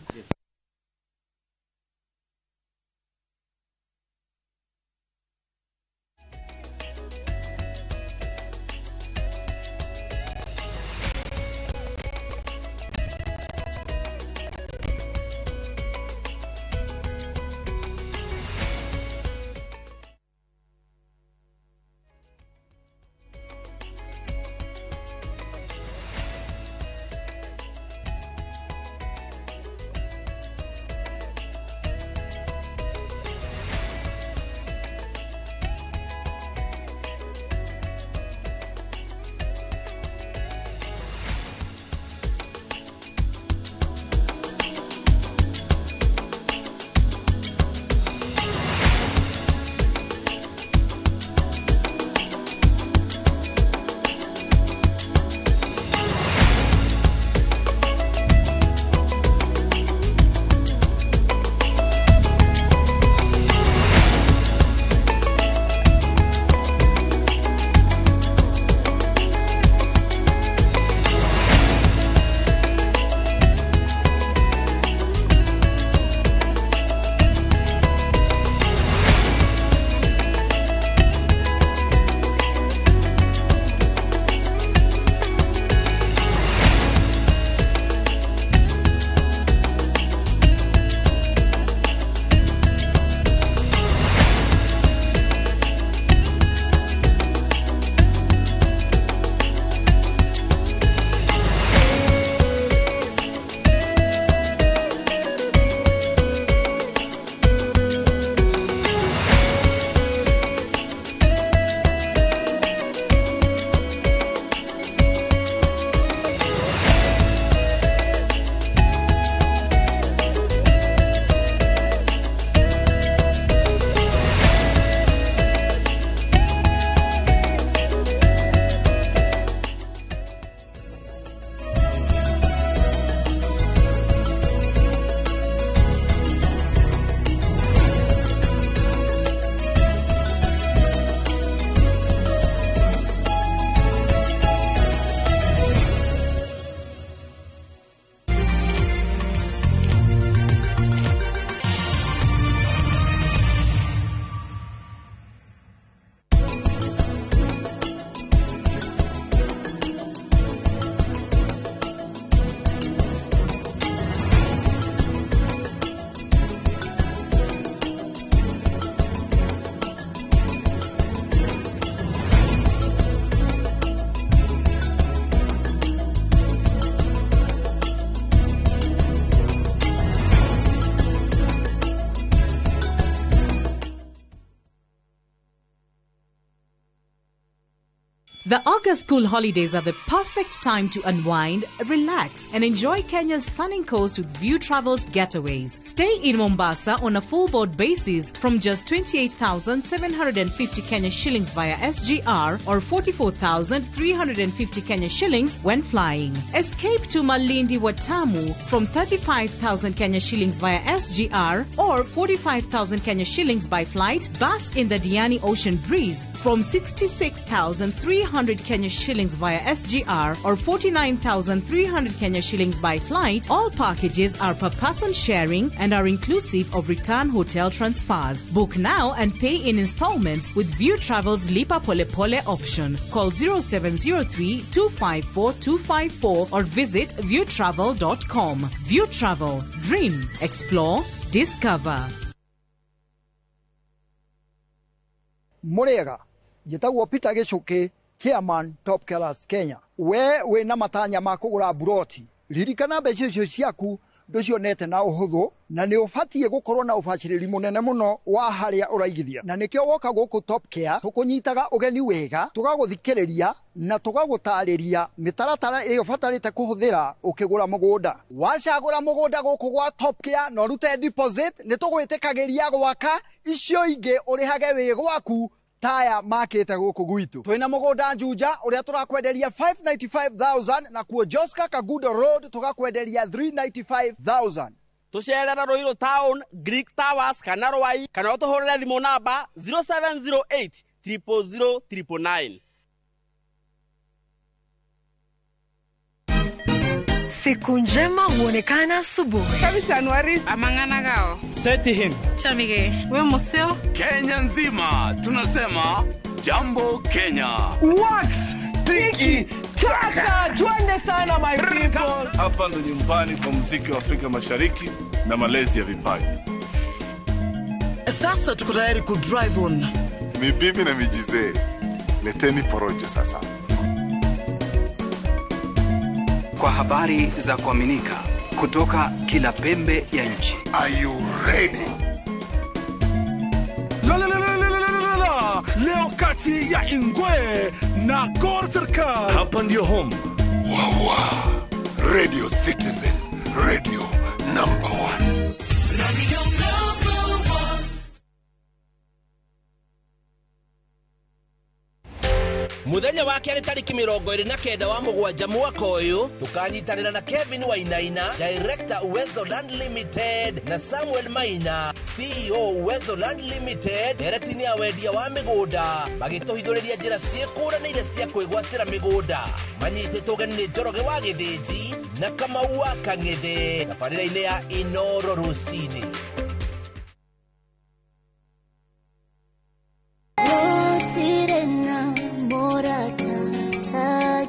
The August school holidays are the perfect time to unwind, relax, and enjoy Kenya's stunning coast with View Travels getaways. Stay in Mombasa on a full board basis from just 28,750 Kenya shillings via SGR or 44,350 Kenya shillings when flying. Escape to Malindi Watamu from 35,000 Kenya shillings via SGR or 45,000 Kenya shillings by flight. Bask in the Diani Ocean breeze from 66,300 Kenya shillings via SGR or 49,300 Kenya shillings by flight. All packages are per person sharing and are inclusive of return hotel transfers. Book now and pay in installments with View Travel's Lipa Pole Pole option. Call 0703 254 254 or visit viewtravel.com. View Travel. Dream, explore, discover. Murega, njĩtagwo Peter Gĩchũkĩ, Chairman Top Killers Kenya. We wĩna matanya ma kũgũra buroti, ririkana mbeca icio ciaku ndũcionete na ũhũthũ, na nĩ ũbatiĩ gũkorwo na ũbacĩrĩri mũnene mũno wa harĩa ũraigithia, na nĩkĩo woka gũkũ Top Care tũkũnyitaga ũgeni wega, tũgagũthikĩrĩria na tũgagũtarĩria mĩtaratara ĩrĩa ũbatarĩte kũhũthĩra ũkĩgũra mũgũnda. Wacagũra mũgũnda gũkũ gwa Top Care na ũrute deposit, nĩ tũgwĩtĩkagĩria gwaka icio ingĩ ũrĩhage wĩ gwaku taya makite guku gwitu. Twina mugunda Juja uria turakwenderia 595,000 na kuo Joska Kagudo Road tugakwenderia 395,000. Tucerera Ruiru Town, Greek Towers kana Rwai kana utuhurire thimu namba 0708 000 999. Siku njema huonekana asubuhi. Amang'ana gao. Seti him. Chamige. We museo. Kenya nzima tunasema jambo Kenya. Wax tiki taka, twende sana my people. Hapa ndo nyumbani kwa muziki wa Afrika Mashariki na malezi ya vipaji. Sasa tuko tayari ku drive on. Mibibi na mijizee, leteni porojo sasa. Kwa habari za kuaminika kutoka kila pembe ya nchi. Are you ready? La la la la la la la. Leo kati ya Ingwe na Gor Serikal. Hapa ndio home. Wawa. Radio Citizen, radio number 1. Radio number 1. Muthenya wa kerĩ tarĩki 29 wa mũgwanja mwaka ũyũ tũkanyitanĩra na Kevin Wainaina, Director Uwezo Land Limited, na Samuel Maina, CEO Uwezo Land Limited, ndereti-inĩ ya wendia wa mĩgũnda, magĩtũhithũrĩria njĩra ciĩkũranĩire cia kwĩgwatĩra mĩgũnda. Manyitĩtwo ũgeni nĩ Njoroge wa Gĩthĩnji na Kamau wa Kang'ethe, tabarĩra-inĩ ya Inoro rũcinĩ.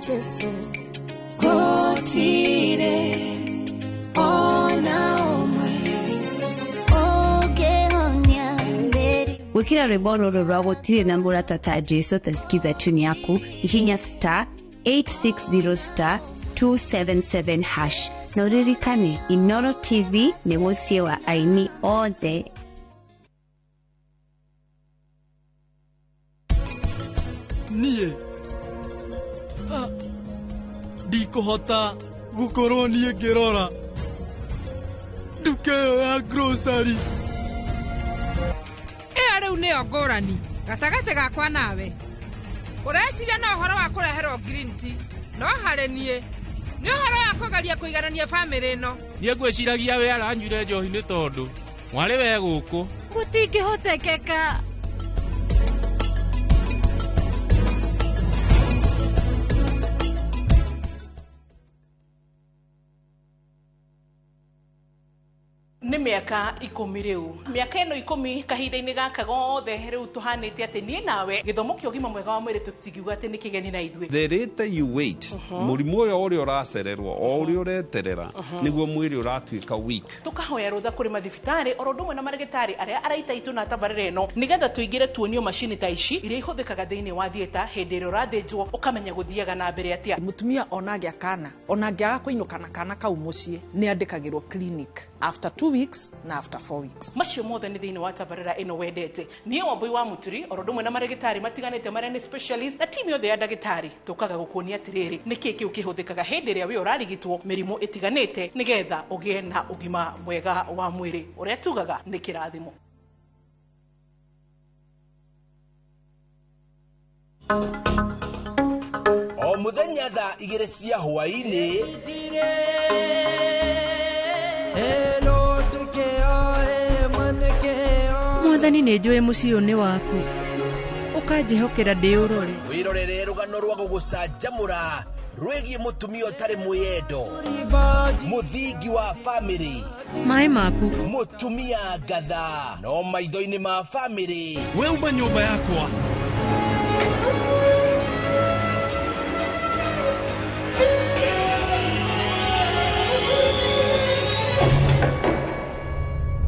Jesu kotire ona omwe ogeonia mberi. Gwikira rwimbo ruru rwa gutire na murata ta Jesu tasikiza tune yaku ihinya star 860 star 277 hash na uririkane Inoro TV ni muciĩ wa aini othe. Niĩ ndikũhota gũkorwo niĩ ngĩrora nduka ĩyo ya grocery. Ĩyo rĩu nĩyo ngũrani gatagatĩ gakwa nawe. Ũreciria na ũhoro wa kũreherwo green tea, no harĩ niĩ nĩ ũhoro wa kũgeria kũiganania bamĩrĩ ĩno. Niĩ ngwĩciragia we aranyuire njohi nĩ tondũ mwarĩ we gũkũ. Gũtingĩhotekeka. Nĩ mĩaka 10 rĩu, mĩaka ĩno 10 kahinda-inĩ gaka gothe rĩu tũhanĩte atĩ niĩ nawe gĩthomo kĩa ũgima mwega wa mwĩrĩ tũtingiuga atĩ nĩ kĩgeni na ithuĩ. The later you wait, mũrimũ ũyũ ũrĩa ũracererwo o ũrĩa ũreterera nĩguo mwĩrĩ ũratuĩka weak. Tũkahoya rũtha kũrĩ mathibitarĩ oro ũndũ ũmwe na marĩgĩtarĩ arĩa araita itũ na tabarĩra ĩno nĩgetha tũingĩre tuonio macini ta ici iria ihũthĩkaga thĩinĩ wa theatre hĩndĩ ĩrĩa ũrathĩnjwo ũkamenya gũthiaga na mbere atĩa. Mũtumia ona angĩa kana ona angĩaga kũinũka na kana kau mũciĩ nĩ andĩkagĩrwo clinic after 2 2 weeks na after 4 weeks. Macio mothe nĩ thĩinĩ wa tabarĩra ĩno wendete. Niĩ Wambui wa Mũturi oro ũndũ ũmwe na marĩgĩtarĩ matiganĩte marĩa nĩ specialist na timu yothe ya ndagĩtarĩ tũkaga gũkuonia atĩrĩrĩ nĩkĩ kĩu kĩhũthĩkaga hĩndĩ ĩrĩa wĩ ũrarigitwo mĩrimũ ĩtiganĩte nĩgetha ũgĩe na ũgima mwega wa mwĩrĩ ũrĩa tugaga nĩ kĩrathimo. O muthenya thaa 2 cia hwaĩ-inĩ Mwathani nĩ njũĩ mũciĩ ũyũ nĩ waku ũkanjĩhokera ndĩũrore. Wĩrorere rũgano rwa gũgũcanjamũra rwĩgiĩ mũtumia ũtarĩ mwĩyendo, mũthingi wa famĩlĩ, maĩ maku, mũtumia ngatha no maitho-inĩ ma famĩlĩ. We uma nyũmba yakwa.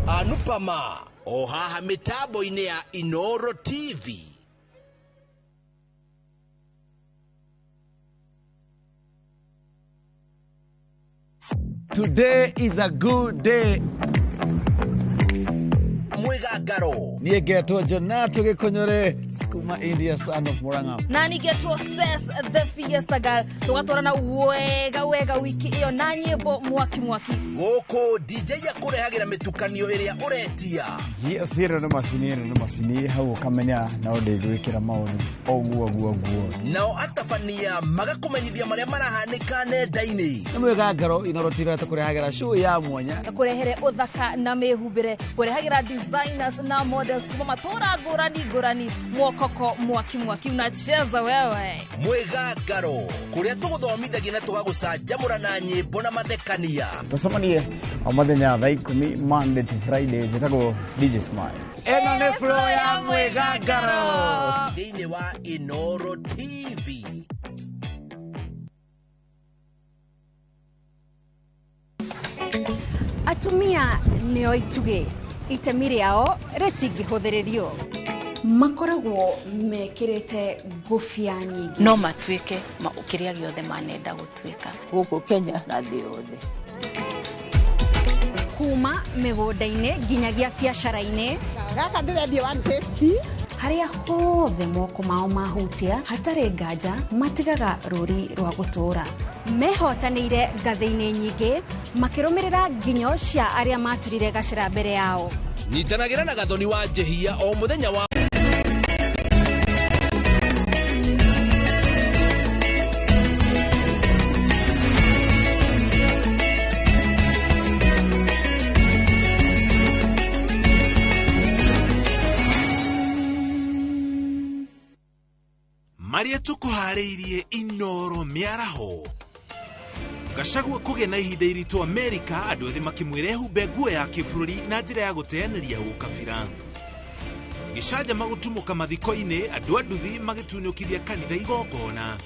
Anupama o haha mitambo-inĩ ya Inoro TV. Today is a good day. Mwigangaro. Niĩ ngetwo Jonato Gĩkũnyũre kuma India, son of Murang'a. Na nĩngetwo Ses the Fiesta Girl. Tũgatwarana wega wega wiki ĩyo na nyĩmbo mwaki mwaki. Gũkũ DJ akũrehagĩra mĩtukanio ĩrĩa ũretia. Yes, ĩno nĩ macini, ĩno nĩ macini hau ũkamenya no ndĩgwĩkĩra maũndũ ũguo ũguo ũguo. Nao atabania magakũmenyithia marĩa marahanĩka nenda-inĩ. Nĩ Mwigangaro Inoro TV tũkũrehagĩra show ya mwanya. Kũrehere ũthaka na mĩhumbĩre, kũrehagĩra designers na models kuma matũra ngũrani ngũrani, mwokoko mwaki mwaki unacheza wewe. Mwigangaro kũrĩa tũgũthomithagia na tũgagũcanjamũra na nyĩmbo na mathekania. Tũcemanie o mũthenya thaa 10 Monday to Friday. Njĩtagwo DJ Smile. Ĩno nĩ flow ya Mwigangaro thĩinĩ wa Inoro TV. Atumia nĩo itugĩ, itemi rĩao rĩtingĩhũthĩrĩrio. Makoragwo mekĩrĩte ngũbia nyingĩ. No matuĩke kĩrĩa gĩothe manenda gũtuĩka gũkũ Kenya na thĩ yothe. Kuma mĩgũnda-inĩ nginyagia biacara-inĩ. Gaka ndĩrendia 150. Harĩa hothe moko mao mahutia hatarĩ nganja matigaga rũri rwa gũtũũra. Mehotanĩire ngathĩ-inĩ nyingĩ makĩrũmĩrĩra nginyo cia arĩa maturire gacĩra mbere yao. Nyitanagĩra na Gathoni wa Njehia o mũthenya wa marĩa tũkũharĩirie Inoro mĩaraho. Gachagua kũgĩa na ihinda iritũ Amerika, andũ ethĩ makĩmwĩra ehumbe nguo ya kĩbũrũri na njĩra ya gũteanĩria ũkabira. Gĩcanjama gũtumũka mathiko-inĩ, andũ a nduthi magĩtunyũkithia kanitha igongona.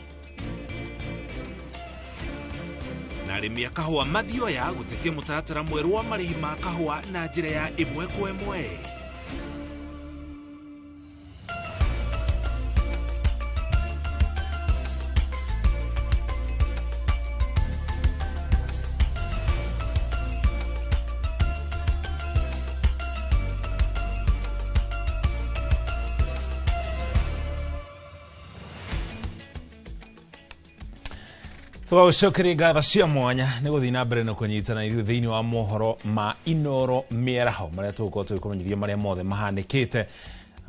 Na arĩmi a kahũa mathioya gũtetia mũtaratara mwerũ wa marĩhi ma kahũa na njĩra ya ĩmwe kwa ĩmwe. Tũgagũcokeria ngatho cia mwanya nĩ gũthiĩ na mbere na kũnyitana ithuĩ thĩinĩ wa mohoro ma Inoro mĩaraho marĩa tũgũkorwo tũgĩkũmenyithia marĩa mothe mahanĩkĩte.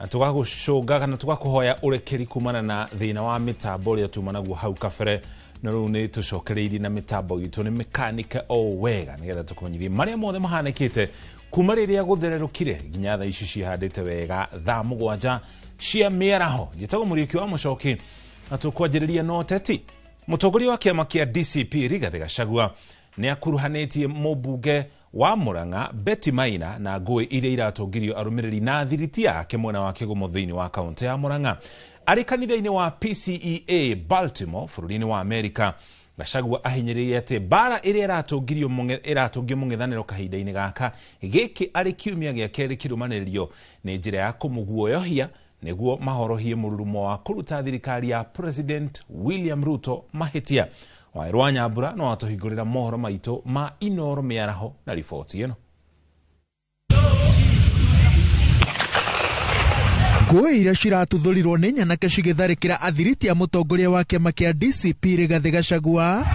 Tũgagũcũnga kana tũgakũhoya ũrekeri kumana na thĩna wa mĩtambo ũrĩa tuma naguo hau kabere, na rĩu nĩ tũcokereirie na mĩtambo itũ nĩ mĩkanĩke o wega nĩgetha tũkũmenyithie marĩa mothe mahanĩkĩte kuma rĩrĩa gũthererũkire nginya thaa ici cihandĩte wega thaa 7 cia mĩaraho. Njĩtagwo Mũriũki wa Mũcoki na tũkwanjĩrĩria na ũteti. Mũtongoria wa kĩama kĩa DCP Rigathĩ Gachagua nĩ akuruhanĩtie mũmbunge wa Murang'a Betty Maina na ngũĩ iria iratũngirio arũmĩrĩri na thiriti yake mwena wa Kĩgumo thĩinĩ wa kaũntĩ ya Murang'a. Arĩ kanitha-inĩ wa PCEA Baltimore bũrũri-inĩ wa Amerika, Gachagua ahinyĩrĩirie atĩ mbara ĩrĩa ĩratũngio mũng'ethanĩro kahinda-inĩ gaka gĩkĩ arĩ kiumia gĩa kerĩ kĩrũmanĩrĩrio nĩ njĩra ya kũmũguoyohia nĩguo mahorohie mũrurumo wa kũruta thirikari ya President William Ruto mahĩtia. Waĩrwa Nyambura no atũhingũrĩra mohoro maitũ ma Inoro mĩaraho na riboti ĩno. Ngũĩ iria ciratuthũrirwo nĩ nyanake cigĩtharĩkĩra athiriti a mũtongoria wa kĩama kĩa DCP Rigathĩ Gachagua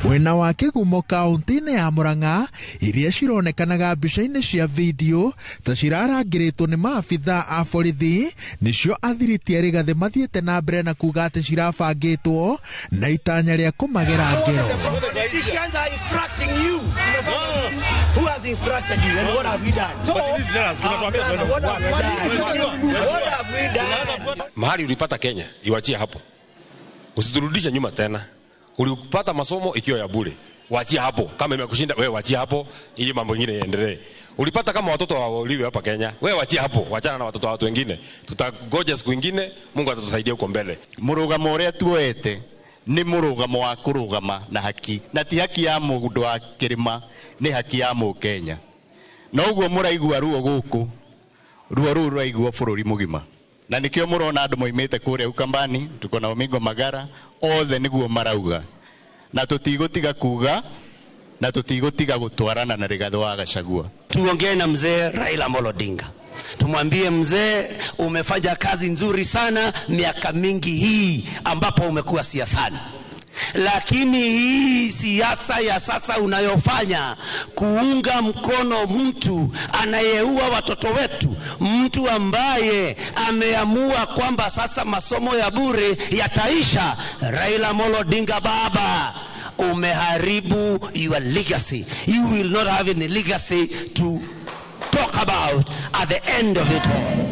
mwena wa Kĩgumo kaunti-inĩ ya Murang'a iria cironekanaga mbica-inĩ cia video ta cirarangĩrĩtwo nĩ maabithaa a borithi nĩcio athiriti a Rigathĩ mathiĩte na mbere na kuga atĩ cirabangĩtwo na itanya rĩa kũmagera ngero. Politicians are instructing you. Who has instructed you and what have we done? What have we done? What have we done? Mahali ulipata Kenya, iwachie hapo, usiturudishe nyuma tena. Ulipata masomo ikiwa ya bure, wachie hapo. Kama imekushinda wewe, wachie hapo ili mambo mengine yaendelee. Ulipata kama watoto hawauliwi hapa Kenya, wewe wachie hapo, wachana na watoto wa watu wengine. Tutagoja siku ingine, Mungu atatusaidia huko mbele. Murugamo uria tuoete ni murugamo wa kurugama na haki, na ti haki ya mundu wa kirima, ni haki ya Mukenya. Na uguo muraigua ruo guku, ruo ruu ruraiguo bururi mugima. Na nikio murona andu moimite kuria Ukambani, tuko na Omingo Magara, othe niguo marauga. Na tutigutiga kuga, na tutigutiga gutwarana na Rigathi wa Gachagua. Tuongee na mzee Raila Amolo Odinga. Tumwambie mzee, umefanya kazi nzuri sana miaka mingi hii ambapo umekuwa siasani. Lakini hii siasa ya sasa unayofanya kuunga mkono mtu anayeua watoto wetu, mtu ambaye ameamua kwamba sasa masomo ya bure yataisha, Raila Amolo Odinga baba, umeharibu your legacy. You will not have any legacy to talk about at the end of it all.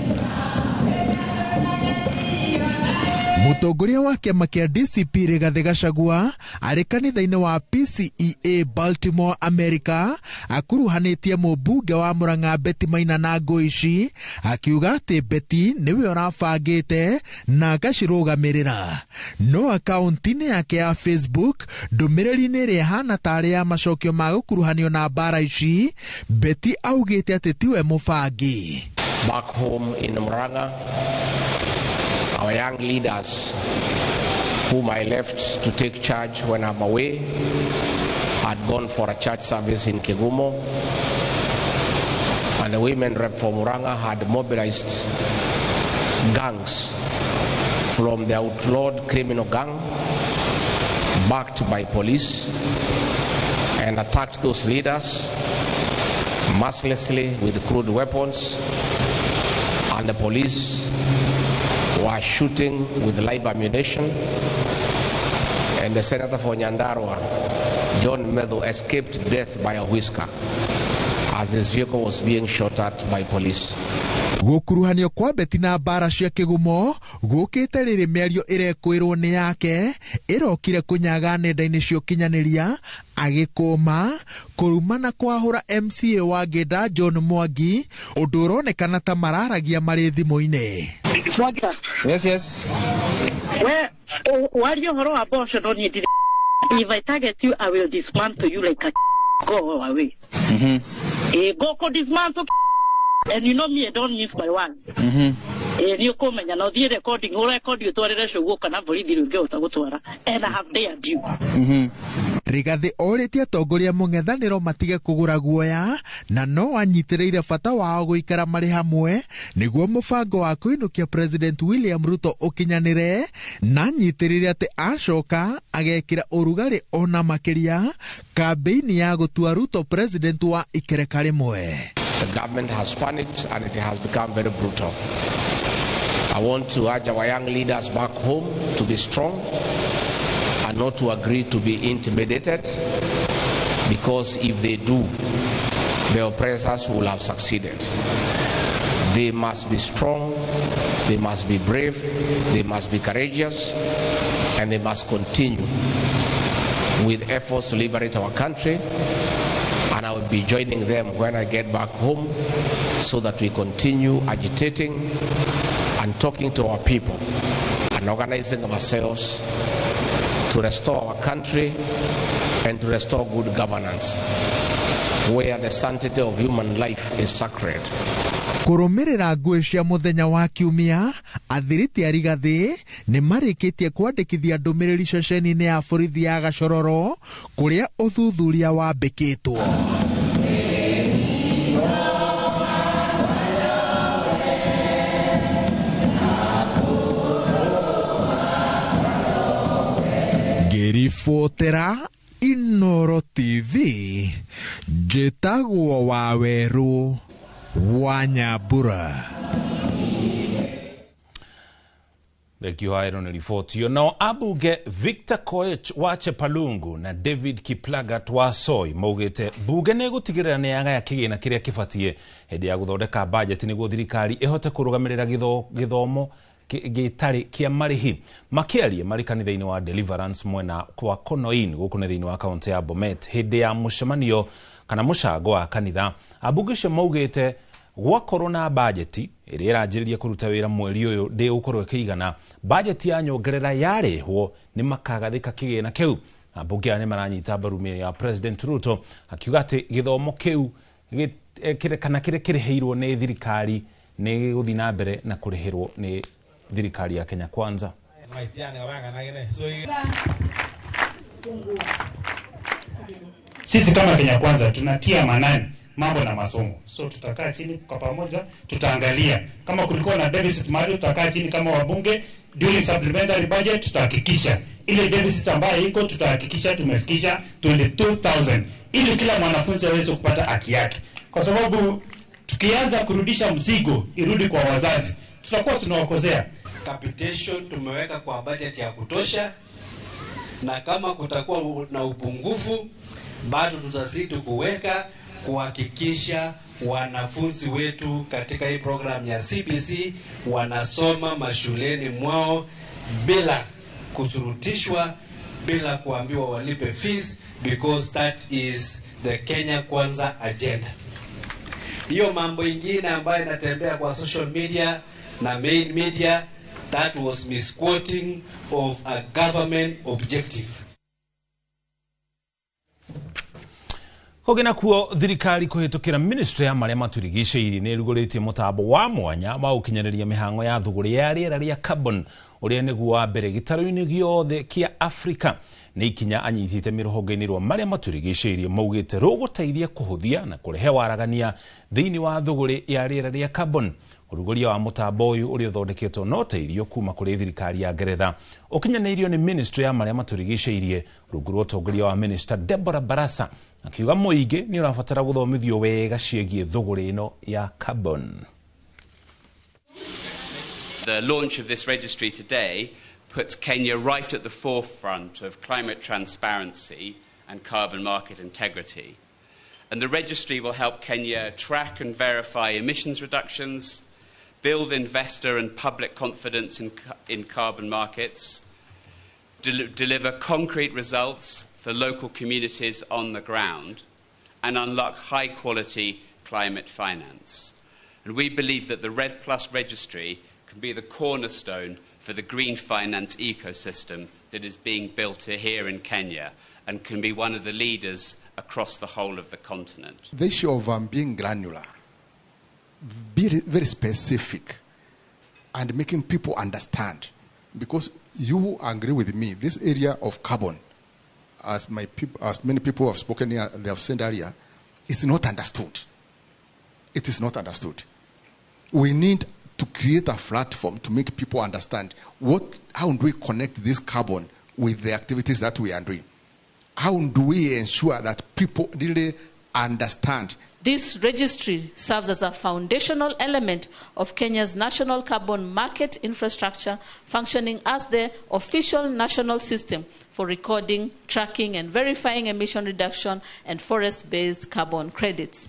Mũtongoria wa kĩama kĩa DCP Rigathĩ Gachagua arĩ kanitha-inĩ wa PCEA Baltimore, America, akuruhanĩtie mũmbunge wa Murang'a Betty Maina na ngũĩ ici, akiuga atĩ Betty nĩwe ũrabangĩte na agacirũgamĩrĩra. No akaunti-inĩ yake ya Facebook, ndũmĩrĩri-inĩ ĩrĩa ĩhana tarĩ ya macokio ma gũkuruhanio na mbara ici, Betty augĩte atĩ tiwe mũbangi. Back home in Murang'a, our young leaders, whom I left to take charge when I'm away, had gone for a church service in Kigumo, and the women rep for Murang'a had mobilized gangs from the outlawed criminal gang, backed by police, and attacked those leaders mercilessly with crude weapons, and the police were shooting with live ammunition, and the senator for Nyandarua, John Methu, escaped death by a whisker as his vehicle was being shot at by police. Gũkuruhanio kwa Betty na mbara cia Kĩgumo gũkĩte rĩrĩ mĩario ĩrekwĩrwo nĩ yake ĩrokire kũnyaga nenda-inĩ cia ũkinyanĩria agĩkũma kũruma na kwahũra MCA wa Ngĩnda John Mwangi, ũndũ ũronekana ta mararagia marĩ thimũ-inĩ. Yes, yes. We, waria ũhoro wa mboco no niĩ ndirĩ. If I target you, I will dismantle you like a go away. Go ko dismantle, and you know me, I don't use my words. Nĩ ũkũmenya na ũthiĩ recording, ũrekondi ũtwarĩre cũguo kana borithi rĩu ũngĩhota gũtwara. And I have dared you. Rigathĩ orĩtie atongoria mũng'ethanĩro matige kũgũra guoya na no anyitĩrĩire bata wao gũikara marĩ hamwe nĩguo mũbango wa kũinũkia President William Ruto ũkinyanĩre, na anyitĩrĩire atĩ acoka agekĩra ũrugarĩ ona makĩria kambĩini ya gũtua Ruto president wa ikereka rĩmwe. The government has panicked and it has become very brutal. I want to urge our young leaders back home to be strong and not to agree to be intimidated, because if they do, the oppressors will have succeeded. They must be strong, they must be brave, they must be courageous, and they must continue with efforts to liberate our country. And I will be joining them when I get back home so that we continue agitating and talking to our people and organizing ourselves to restore our country and to restore good governance where the sanctity of human life is sacred. Kũrũmĩrĩra ngũĩ cia mũthenya wa kiumia, athiriti a Rigathĩ nĩ marĩkĩtie kwandĩkithia ndũmĩrĩri ceceni-inĩ ya borithi ya Gachororo kũrĩa ũthuthuria wambĩkĩtwo. Ngĩribotera Inoro TV, njĩtagwo Wawerũ wa Nyambura. Thengio haero nĩ riboti ĩyo. Nao ambunge Victor Koech wa Chepalungu na David Kiplagat wa Soi maugĩte mbunge nĩ ĩgũtigĩrĩra nĩ yagaya kĩgĩna kĩrĩa kĩbatiĩ hĩndĩ ya gũthondeka bajeti nĩguo thirikari ĩhote kũrũgamĩrĩra gĩthomo gĩtarĩ kĩa marĩhi. Makĩaria marĩ kanitha-inĩ wa Deliverance mwena kwa Konoin gũkũ nĩ thĩinĩ wa kaũntĩ ya Bomet hĩndĩ ya mũcemanio kana mũcango wa kanitha, ambunge acio maugĩte gwakorwo na bajeti ĩrĩa ĩranjĩrĩria kũruta wĩra mweri ũyũ ndĩgũkorwo ĩkĩigana, bajeti ya nyongerera yarehwo nĩ makagathĩka kĩgĩna kĩu. Ambunge aya nĩ maranyita mbaru mĩario ya President Ruto akiuga atĩ gĩthomo kĩu kana kĩrĩa kĩrĩhĩirwo nĩ thirikari nĩ gĩgũthiĩ na mbere na kũrĩhĩrwo nĩ thirikari ya Kenya Kwanza. Sisi kama Kenya Kwanza tunatia maanani mambo na masomo. So tutakaa chini kwa pamoja, tutaangalia kama kulikuwa na deficit mahali, tutakaa chini kama wabunge during supplementary budget, tutahakikisha ile deficit ambayo iko, tutahakikisha tumefikisha 22,000 ili kila mwanafunzi aweze kupata haki yake, kwa sababu tukianza kurudisha mzigo irudi kwa wazazi tutakuwa tunawakozea. Capitation tumeweka kwa budget ya kutosha, na kama kutakuwa na upungufu bado tutazidi kuweka kuhakikisha wanafunzi wetu katika hii program ya CBC wanasoma mashuleni mwao bila kusurutishwa, bila kuambiwa walipe fees, because that is the Kenya Kwanza agenda. Hiyo mambo ingine ambayo inatembea kwa social media na main media, that was misquoting of a government objective. Kũngĩ nakuo thirikari kũhĩtũkĩra ministry ya marĩa matũrigicĩirie nĩ ĩrugũrĩtie mũtambo wa mwanya wa gũkinyanĩria mĩhang'o ya thũgũrĩ ya rĩera rĩa carbon ũrĩa nĩguo wa mbere gĩtarũ-inĩ gĩothe kĩa Afrika. Nĩ ikinya anyitĩte mĩrũhonge-inĩ rwa marĩa matũrigicĩirie maugĩte rũgũteithia kũhũthia na kũrehe waragania thĩinĩ wa thũgũrĩ ya rĩera rĩa carbon. Ũrugũria wa mũtambo ũyũ ũrĩa ũthondeketwo na ũteithio kuma kũrĩ thirikari ya Ngeretha ũkinyanĩirio nĩ ministry ya marĩa matũrigicĩirie rungu rwa ũtongoria wa Minister Deborah Barasa, akiuga mũingĩ nĩ ũrabatara gũthomithio wega ciĩgiĩ thũgũrĩ ĩno ya carbon. The launch of this registry today puts Kenya right at the forefront of climate transparency and carbon market integrity. And the registry will help Kenya track and verify emissions reductions, build investor and public confidence in carbon markets, deliver concrete results for local communities on the ground, and unlock high-quality climate finance. And we believe that the REDD Plus registry can be the cornerstone for the green finance ecosystem that is being built here in Kenya and can be one of the leaders across the whole of the continent. The issue of being granular, be very specific, and making people understand, because you agree with me, this area of carbon, as many people have spoken here, they have said earlier, it's not understood. It is not understood. We need to create a platform to make people understand how do we connect this carbon with the activities that we are doing? How do we ensure that people really understand? This registry serves as a foundational element of Kenya's national carbon market infrastructure, functioning as the official national system for recording, tracking, and verifying emission reduction and forest-based carbon credits.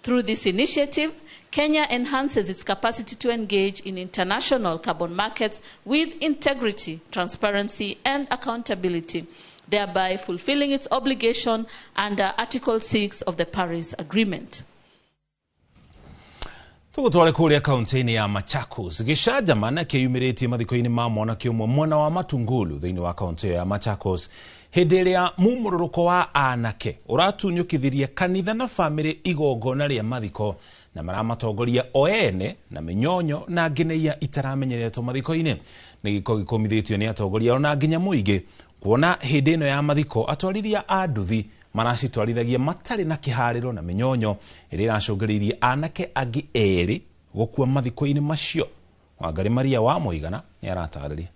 Through this initiative, Kenya enhances its capacity to engage in international carbon markets with integrity, transparency, and accountability, thereby fulfilling its obligation under Article 6 of the Paris Agreement. Tũgũtware kũrĩa kaunti-inĩ ya Machakos. Gĩcanjama kĩyumĩrĩtie mathiko-inĩ ma mwanake ũmwe mwena wa Matungulu thĩinĩ wa kaunti ĩyo ya Machakos hĩndĩ ĩrĩa mumũrũrũko wa anake ũratunyũkithirie kanitha na bamĩrĩ igongona rĩa mathiko na maramatongoria o ene na mĩnyonyo na ngineia itaramenyeretwo mathiko-inĩ. Nĩ gĩko gĩkũmithĩtio nĩ atongoria ona nginya mũingĩ kuona hĩndĩ ĩno ya mathiko atwarithia a nduthi maracitwarithagia matarĩ na kĩharĩro na mĩnyonyo ĩrĩa ĩracũngĩrĩirie anake angĩ erĩ gũkua mathiko-inĩ macio. Wangari Maria wa Mũigana nĩ aratarĩria.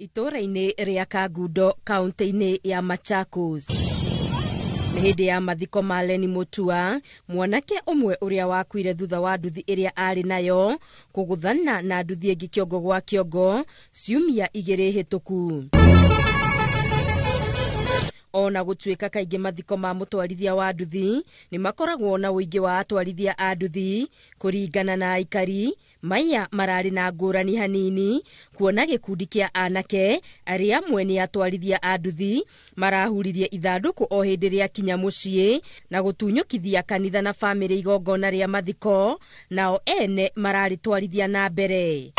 Itũũra-inĩ rĩa Kangundo kaunti-inĩ ya Machakos. Nĩ hĩndĩ ya mathiko ma Leni Mutua, mwanake ũmwe ũrĩa wakuire thutha wa nduthi ĩrĩa arĩ nayo kũgũthana na nduthi ĩngĩ kĩongo gwa kĩongo ciumia 2 hĩtũku. Ona gũtuĩka kaingĩ mathiko ma mũtwarithia wa nduthi nĩ makoragwo na ũingĩ wa atwarithia a nduthi, kũringana na aikari maya mararĩ na ngũrani hanini kuona gĩkundi kĩa anake arĩa amwe nĩ atwarithia a nduthi marahuririe ithandũkũ o hĩndĩ rĩa kinya mũciĩ na gũtunyũkithia kanitha na bamĩrĩ igongona rĩa mathiko, nao ene mararĩtwarithia na mbere.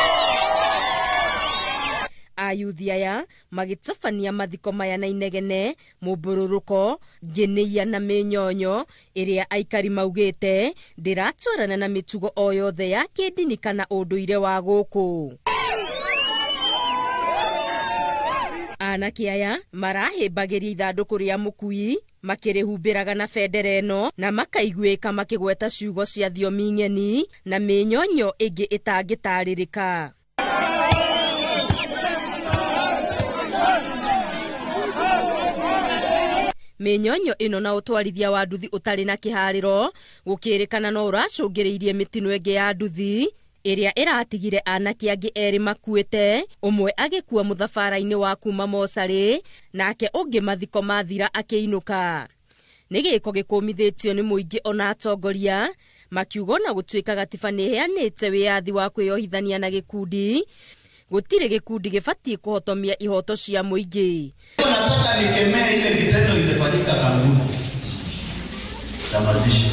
Ayuthi aya magĩtabania mathiko maya na inegene, mũmbũrũrũko, ngĩnĩia na mĩnyonyo ĩrĩa aikari maugĩte ndĩratwarana na mĩtugo o yothe ya kĩndini kana ũndũire wa gũkũ. Anake aya marahĩmbagĩria ithandũkũ rĩa mũkui makĩrĩhumbĩraga na bendera ĩno na makaiguĩka makĩgweta ciugo cia thiomi ng'eni na mĩnyonyo ĩngĩ ĩtangĩtarĩrĩka. Mĩnyonyo ĩno na ũtwarithia wa nduthi ũtarĩ na kĩharĩro gũkĩrĩkana no ũracũngĩrĩirie mĩtino ĩngĩ ya nduthi ĩrĩa ĩratigire anake angĩ erĩ makuĩte, ũmwe agĩkua mũthabara-inĩ wa kuma mocarĩ nake ũngĩ mathiko mathira akĩinũka. Nĩ gĩko gĩkũmithĩtio nĩ mũingĩ ona atongoria makiuga ona gũtuĩka gatiba nĩ ĩheanĩte wĩyathi wa kwĩyohithania na gĩkundi, gũtirĩ gĩkundi gĩbatiĩ kũhotomia ihoto cia mũingĩ. Nataka nikemee ile kitendo ilifanyika Kangundo ya mazishi.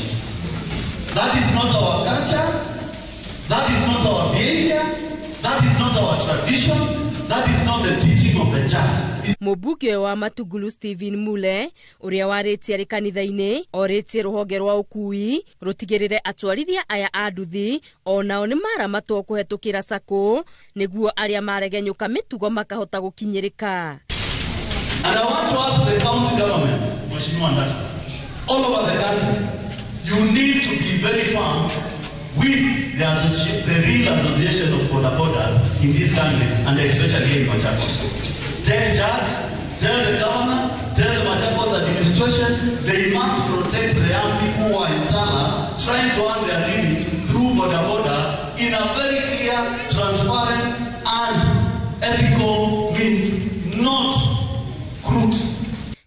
That is not our culture, that is not our behavior, that is not our tradition, that is not the teaching of the church. Mũmbunge wa Matungulu Stephen Mule ũrĩa warĩtie arĩ kanitha-inĩ orĩtie rũhonge rwa ũkui rũtigĩrĩre atwarithia aya a nduthi onao nĩ maramatwo kũhetũkĩra sacco nĩguo arĩa maregenyũka mĩtugo makahota gũkinyĩrĩka. And I want to ask the county governments, Mheshimiwa Ndata, all over the country, you need to be very firm with the real association of border borders in this country and especially here in Machakos. Take charge, tell the governor, tell the Machakos administration, they must protect the young people who are in Tala trying to earn their living through border border in a very clear, transparent and ethical means, not crooked.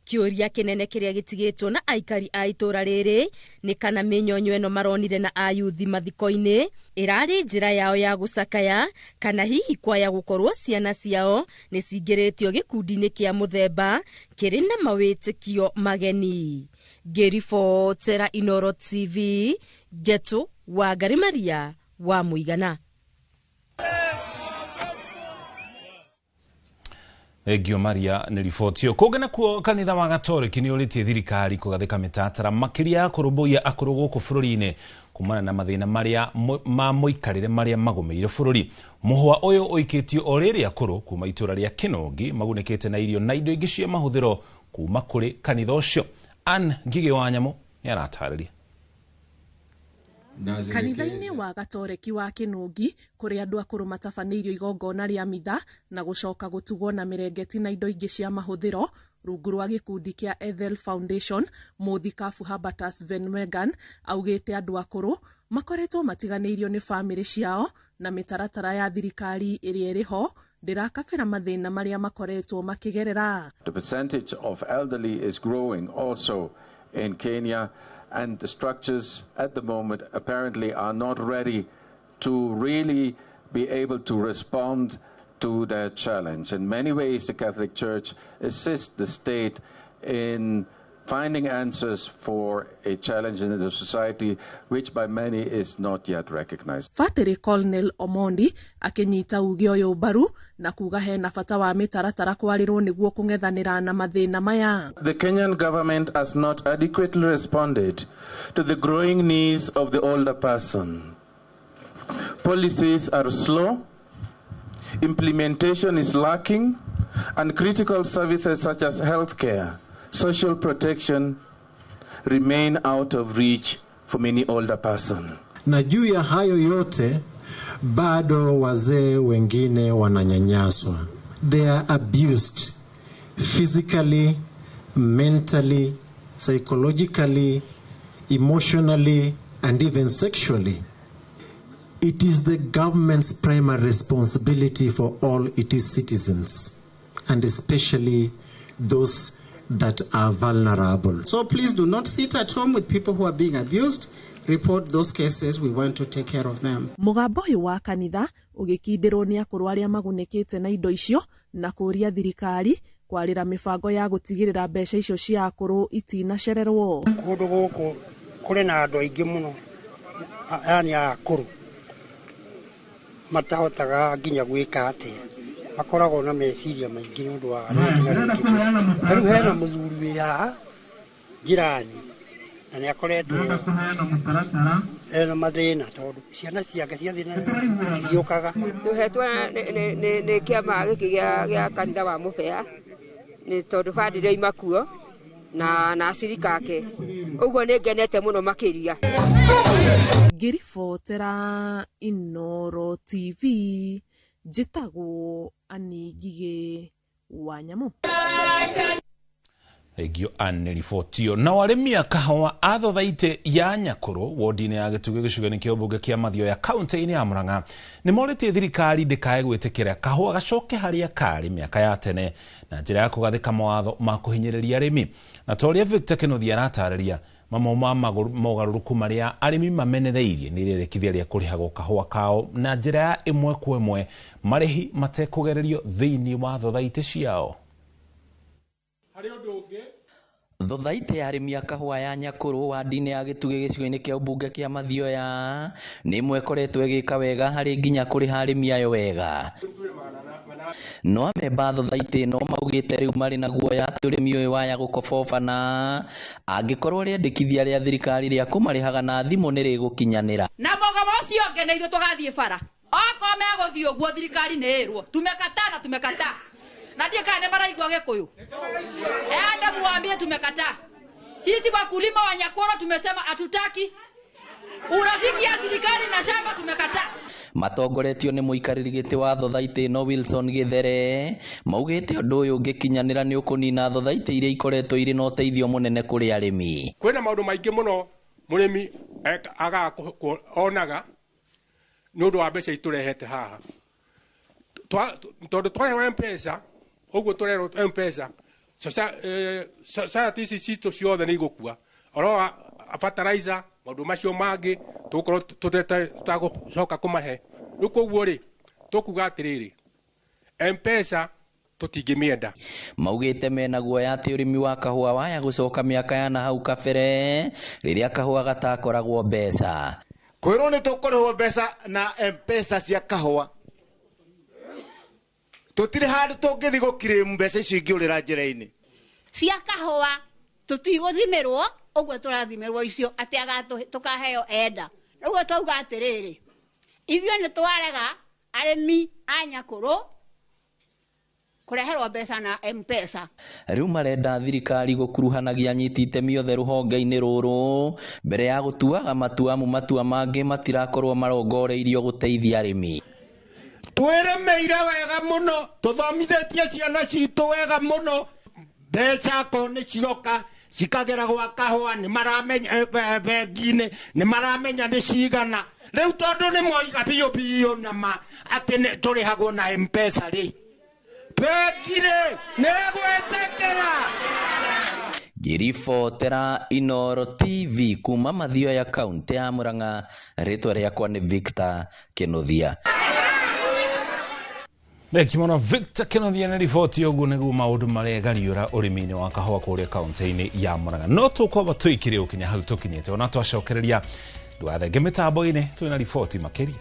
Kĩũria kĩnene kĩrĩa gĩtigĩtwo na aikari a itũũra rĩrĩ nĩ kana mĩnyonyo ĩno maronire na ayuthi mathiko-inĩ ĩrarĩ njĩra yao ya gũcakaya kana hihi kwaya gũkorwo ciana ciao nĩ cingĩrĩtio gĩkundi-inĩ kĩa mũthemba kĩrĩ na mawĩtĩkio mageni. Ngĩribotera Inooro TV, Ngetu Wangari Maria wa Mũigana. Thengio Maria nĩ riboti ĩyo. Kũngĩ nakuo kanitha wa Gatoreki nĩ ũrĩtie thirikari kũgathĩka mĩtaratara makĩria ya kũrũmbũiya akũrũ gũkũ bũrũri-inĩ kumana na mathĩna marĩa ma mũikarĩre marĩa magũmĩire bũrũri. Mũhwa ũyũ ũikĩtio o rĩrĩ akũrũ kuma itũũra rĩa Kĩnũngi magunĩkĩte na irio na indo ingĩ cia mahũthĩro kuma kũrĩ kanitha ũcio. Ann Ngigĩ wa Nyamũ nĩ aratarĩria. Kanitha-inĩ wa Gatoreki wa Kĩnũngi kũrĩa andũ akũrũ matabanĩirio igongona rĩa mitha na gũcoka gũtugwo na mĩrengeti na indo ingĩ cia mahũthĩro rungu rwa gĩkundi kĩa Ethel Foundation, mũthikabu Habertus Venmegan augĩte andũ akũrũ makoretwo matiganĩirio nĩ bamĩrĩ ciao na mĩtaratara ya thirikari ĩrĩa ĩrĩ ho ndĩrakabĩra mathĩna marĩa makoretwo makĩgerera. The percentage of elderly is growing also in Kenya, and the structures at the moment apparently are not ready to really be able to respond to that challenge. In many ways, the Catholic Church assists the state in finding answers for a challenge in the society which by many is not yet recognized. Fatĩrĩ Colonel Omondi akĩnyita uge ũyũ mbaru na kuga hena bata wa mĩtaratara kwarĩrwo nĩguo kũng'ethanĩra na mathĩna maya. The Kenyan government has not adequately responded to the growing needs of the older person. Policies are slow, implementation is lacking, and critical services such as healthcare, social protection remain out of reach for many older persons. Na juu ya hayo yote bado wazee wengine wananyanyaswa. They are abused physically, mentally, psychologically, emotionally, and even sexually. It is the government's primary responsibility for all its citizens, and especially those that are vulnerable. So please do not sit at home with people who are being abused. Report those cases. We want to take care of them. Mũgambo ũyũ wa kanitha ũgĩkindĩrwo nĩ akũrũ arĩa magunĩkĩte na indo icio na kũũria thirikari kwarĩra mĩbango ya gũtigĩrĩra mbeca icio cia akũrũ itinacererwo. Kũndũ gũkũ kũrĩ na andũ aingĩ mũno, yani akũrũ matahotaga nginya gwĩka atĩa, makoragwo na meciria maingĩ nĩ ũndũ wa rĩngĩ na rĩngĩ. Ta rĩu hena mũthuri wĩ haha njirani na nĩ akoretwo ena mathĩna tondũ ciana ciake ciathiĩ na itigĩũkaga. Tũhetwo nĩ kĩama gĩkĩ gĩa kanitha wa Mũbea nĩ tondũ bandire oima kuo na acirika ake, ũguo nĩ ngenete mũno makĩria. Ngĩribotera Inooro TV njĩtagwo Anĩ Ngigĩ wa Nyamũ. Thengio Anne riboti na arĩmi a kahũa a thothaitĩ ya Nyakũrũ wodi-inĩ ya Gĩtugĩ gĩcigo-inĩ kĩa ũmbunge kĩa Mathioya kaunti-inĩ ya Murang'a nĩ morĩtie thirikari ndĩkae gwĩtĩkĩra kahũa gacoke harĩa karĩ mĩaka ya tene na njĩra ya kũgathĩka mawatho ma kũhinyĩrĩria arĩmi. Na ta ũrĩa Victor Kĩnuthia aratarĩria, mamwe ma mogarũrũku marĩa arĩmi mamenereirie nĩ rĩendekithia rĩa kũrĩhagwo kahũa kao na njĩra ya ĩmwe kwa ĩmwe marĩhi matekũgererio thĩinĩ wa thothaitĩ ciao. Thothaitĩ ya arĩmi a kahũa ya Nyakũrũ wadi-inĩ ya Gĩtugĩ gĩcigo-inĩ kĩa ũmbunge kĩa Mathioya nĩ ĩmwe ĩkoretwo ĩgĩka wega harĩ nginya kũrĩha arĩmi ayo wega. No amemba a thothaitĩ ĩno maugĩte rĩu marĩ na guoya atĩ ũrĩmi ũyũ waya gũkobobana angĩkorwo rĩendekithia rĩa thirikari rĩa kũmarĩhaga na thimũ nĩ rĩgũkinyanĩra. Na mũgomo ũcio ũngĩ na ithuĩ tũgathiĩ bara okorwo megũthiĩ ũguo thirikari nĩ ĩrwo tumekataa na tumekataa. Na ndiye kana maraigua Gĩkũyũ. Enda muambie tumekataa. Sisi wakulima wa Nyakũrũ tumesema hatutaki urafiki ya serikali na shamba, tumekataa. Matongoretio nĩ mũikarĩri gĩtĩ wa thothaitĩ ĩno Wilson Gĩthere maugĩte ũndũ ũyũ ũngĩkinyanĩra nĩ ũkũnina thothaitĩ iria ikoretwo irĩ na ũteithio mũnene kũrĩ arĩmi. Kwĩna maũndũ maingĩ mũno mũrĩmi agaga onaga nĩ ũndũ wa mbeca itũrehete haha, tondũ twarehwo M-Pesa ũguo tũrerwo M-Pesa society ici citũ ciothe nĩ igũkua oro fertilizer maũndũ macio mangĩ tũgũkorwo tũtagũcoka kũmahe. Rĩu koguo rĩ tũkuga atĩrĩrĩ, M-Pesa tũtingĩmĩenda. Maugĩte mena guoya atĩ ũrĩmi wa kahũa waya gũcoka mĩaka ya na hau kabere rĩrĩa kahũa gatakoragwo mbeca. Kwĩrwo nĩ tũkũrĩhwo mbeca na M-Pesa cia kahũa, tũtirĩ handũ tũngĩthiĩ gũkirĩmu mbeca icio ingĩũrĩra njĩra-inĩ. Cia kahũa tũtigũthimĩrwo ũguo tũrathimĩrwo icio atĩ tũkaheo enda. Ũguo twauga atĩrĩrĩ, ithuĩ nĩ twarega arĩmi a Nyakũrũ kũreherwo mbeca na M-Pesa. Rĩu marenda thirikari gũkuruhanagia anyiti itemi othe rũhonge-inĩ rũrũ mbere ya gũtuaga matua amu matua mangĩ matirakorwo marongoreirio gũteithia arĩmi. Twĩrĩmĩire wega mũno, tũthomithĩtie ciana citũ wega mũno, mbeca ko nĩ cioka cikagera gwa kahũa nĩ maramenya bengi-inĩ nĩ maramenya nĩ cigana. Rĩu tondũ nĩ moiga biũ biũ nama atĩ tũrĩhagwo na M-Pesa rĩ, bengi rĩ nĩ ĩgwĩtĩkĩra. Ngĩribotera Inooro TV kuma Mathioya kaunti ya Murang'a, rĩtwa rĩakwa nĩ Victor Kĩnuthia. Thengio Victor Kĩnuthia nĩ riboti ũguo nĩguo maũndũ maregariũra ũrĩmi-inĩ wa kahũa kũrĩa kaunti-inĩ ya Murang'a. No tũkwamba tũikire ũkinya hau tũkinyĩte ona twacokereria ndũgathenge mĩtambo-inĩ twĩna riboti makĩria.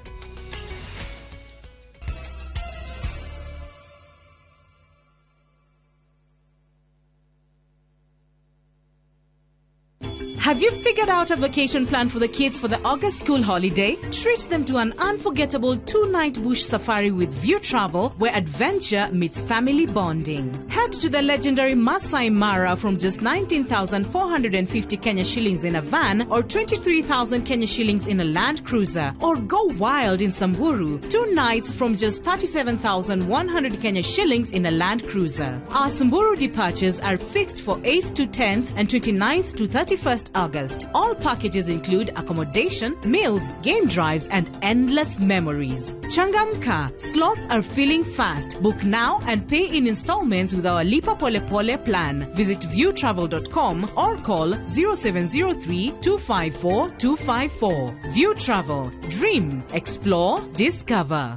Have you figured out a vacation plan for the kids for the August school holiday? Treat them to an unforgettable 2-night bush safari with View Travel, where adventure meets family bonding. Head to the legendary Masai Mara from just 19,450 Kenya shillings in a van or 23,000 Kenya shillings in a Land Cruiser. Or go wild in Samburu, 2 nights from just 37,100 Kenya shillings in a Land Cruiser. Our Samburu departures are fixed for 8th to 10th and 29th to 31st August. All packages include accommodation, meals, game drives, and endless memories. Changamka, slots are filling fast. Book now and pay in installments with our Lipa Pole Pole plan. Visit viewtravel.com or call 0703 254 254. View Travel. Dream, explore, discover.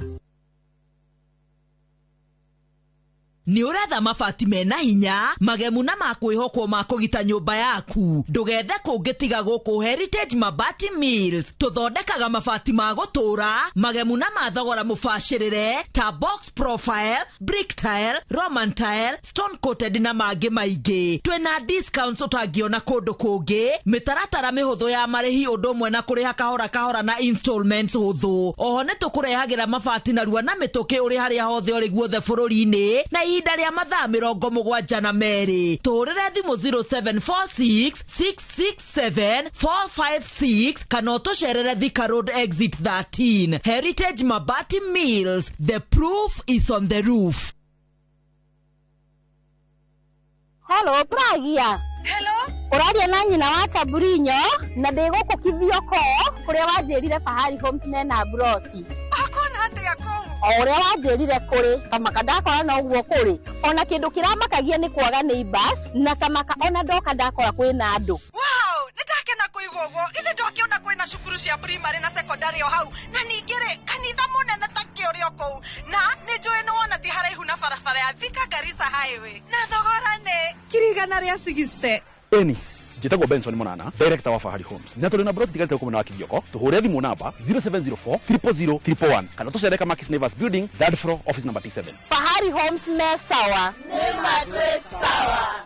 Nĩ ũretha mabati mena hinya magemu na makwĩhokwo ma kũgita nyũmba yaku. Ndũgethe kũngĩ tiga gũkũ Heritage Mabati Mills. Tũthondekaga mabati ma gũtũũra magemu na ma thogora mũbacĩrĩre ta box profile, brick tile, Roman tile, stone coated na mangĩ maingĩ. Twĩna discounts ũtangĩona kũndũ kũngĩ, mĩtaratara mĩhũthũ ya marĩhi ũndũ ũmwe na kũrĩha kahora kahora na installments hũthũ. Oho nĩ tũkũrehagĩra mabati narua na mĩtũkĩ ũrĩ harĩa hothe ũrĩ guothe bũrũri-inĩ na ihinda rĩa mathaa 72. Tũhũrĩre thimũ 0746 667 456 kana ũtũcerere Thika Road exit 13. Heritage Mabati Mills, the proof is on the roof. Hello, Pragia. Hello. Ũraria na nyina wa Taburinyo na ndĩ gũkũ Kithioko kũrĩa wanjĩrire Fahari Homes mena broti. Akona atĩa kũu? O ũrĩa wanjĩrire kũrĩ kamaka ndakora no ũguo kũrĩ. Ona kĩndũ kĩramakagia nĩ kwaga neighbors na kamaka ona ndoka ndakora kwĩna andũ. Wow, nĩndakena kũigua ũguo. Ithe ndwakĩona kwĩna cukuru cia primary na secondary o hau na ningĩ rĩ kanitha mũnene ta kĩũrĩ o kũu na nĩ njũĩ nĩ wona ti haraihu na barabara ya Thika Garissa Highway na thogora nĩ 160,000. Eni njĩtagwo Benson Monana, director wa Fahari Homes. Na tũrĩ na broti tigarĩte gũkũ mwena wa Kithioko. Tũhũre thimũ namba 0704 000 111 kana tũcere Kamakis Neighbors Building, third floor, office number T7. Fahari Homes me sawa. Nĩ matwĩ sawa.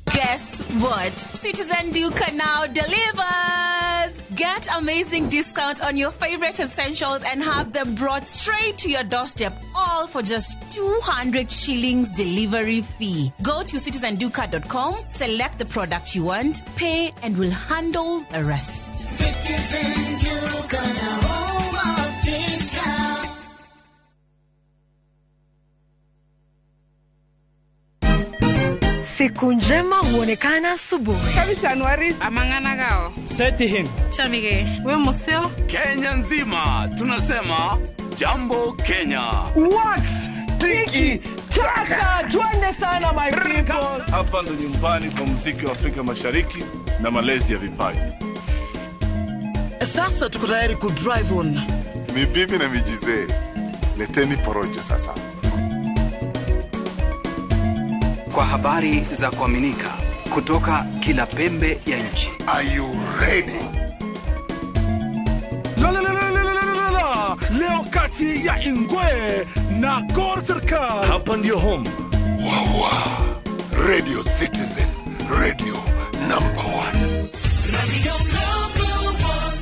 Guess what? Citizen Duka now delivers! Get amazing discount on your favorite essentials and have them brought straight to your doorstep, all for just 200 shillings delivery fee. Go to citizenduka.com, select the product you want, pay, and we'll handle the rest. Citizen Duka, the home of discount. Siku njema huonekana asubuhi. Amang'ana Seti him. Chamige. We museo. Kenya nzima tunasema jambo Kenya. Wax tiki taka. Twende sana my people. Hapa ndo nyumbani kwa muziki wa Afrika Mashariki na malezi ya vipaji. Sasa tuko tayari ku drive on. Ni bibi na mijizee. Leteni porojo sasa. Kwa habari za kuaminika kutoka kila pembe ya nchi. Are you ready? La la la la la la la. Leo kati ya Ingwe na Gor Serikal. Hapa ndio home. Wawa. Radio Citizen, radio number 1. Radio number 1.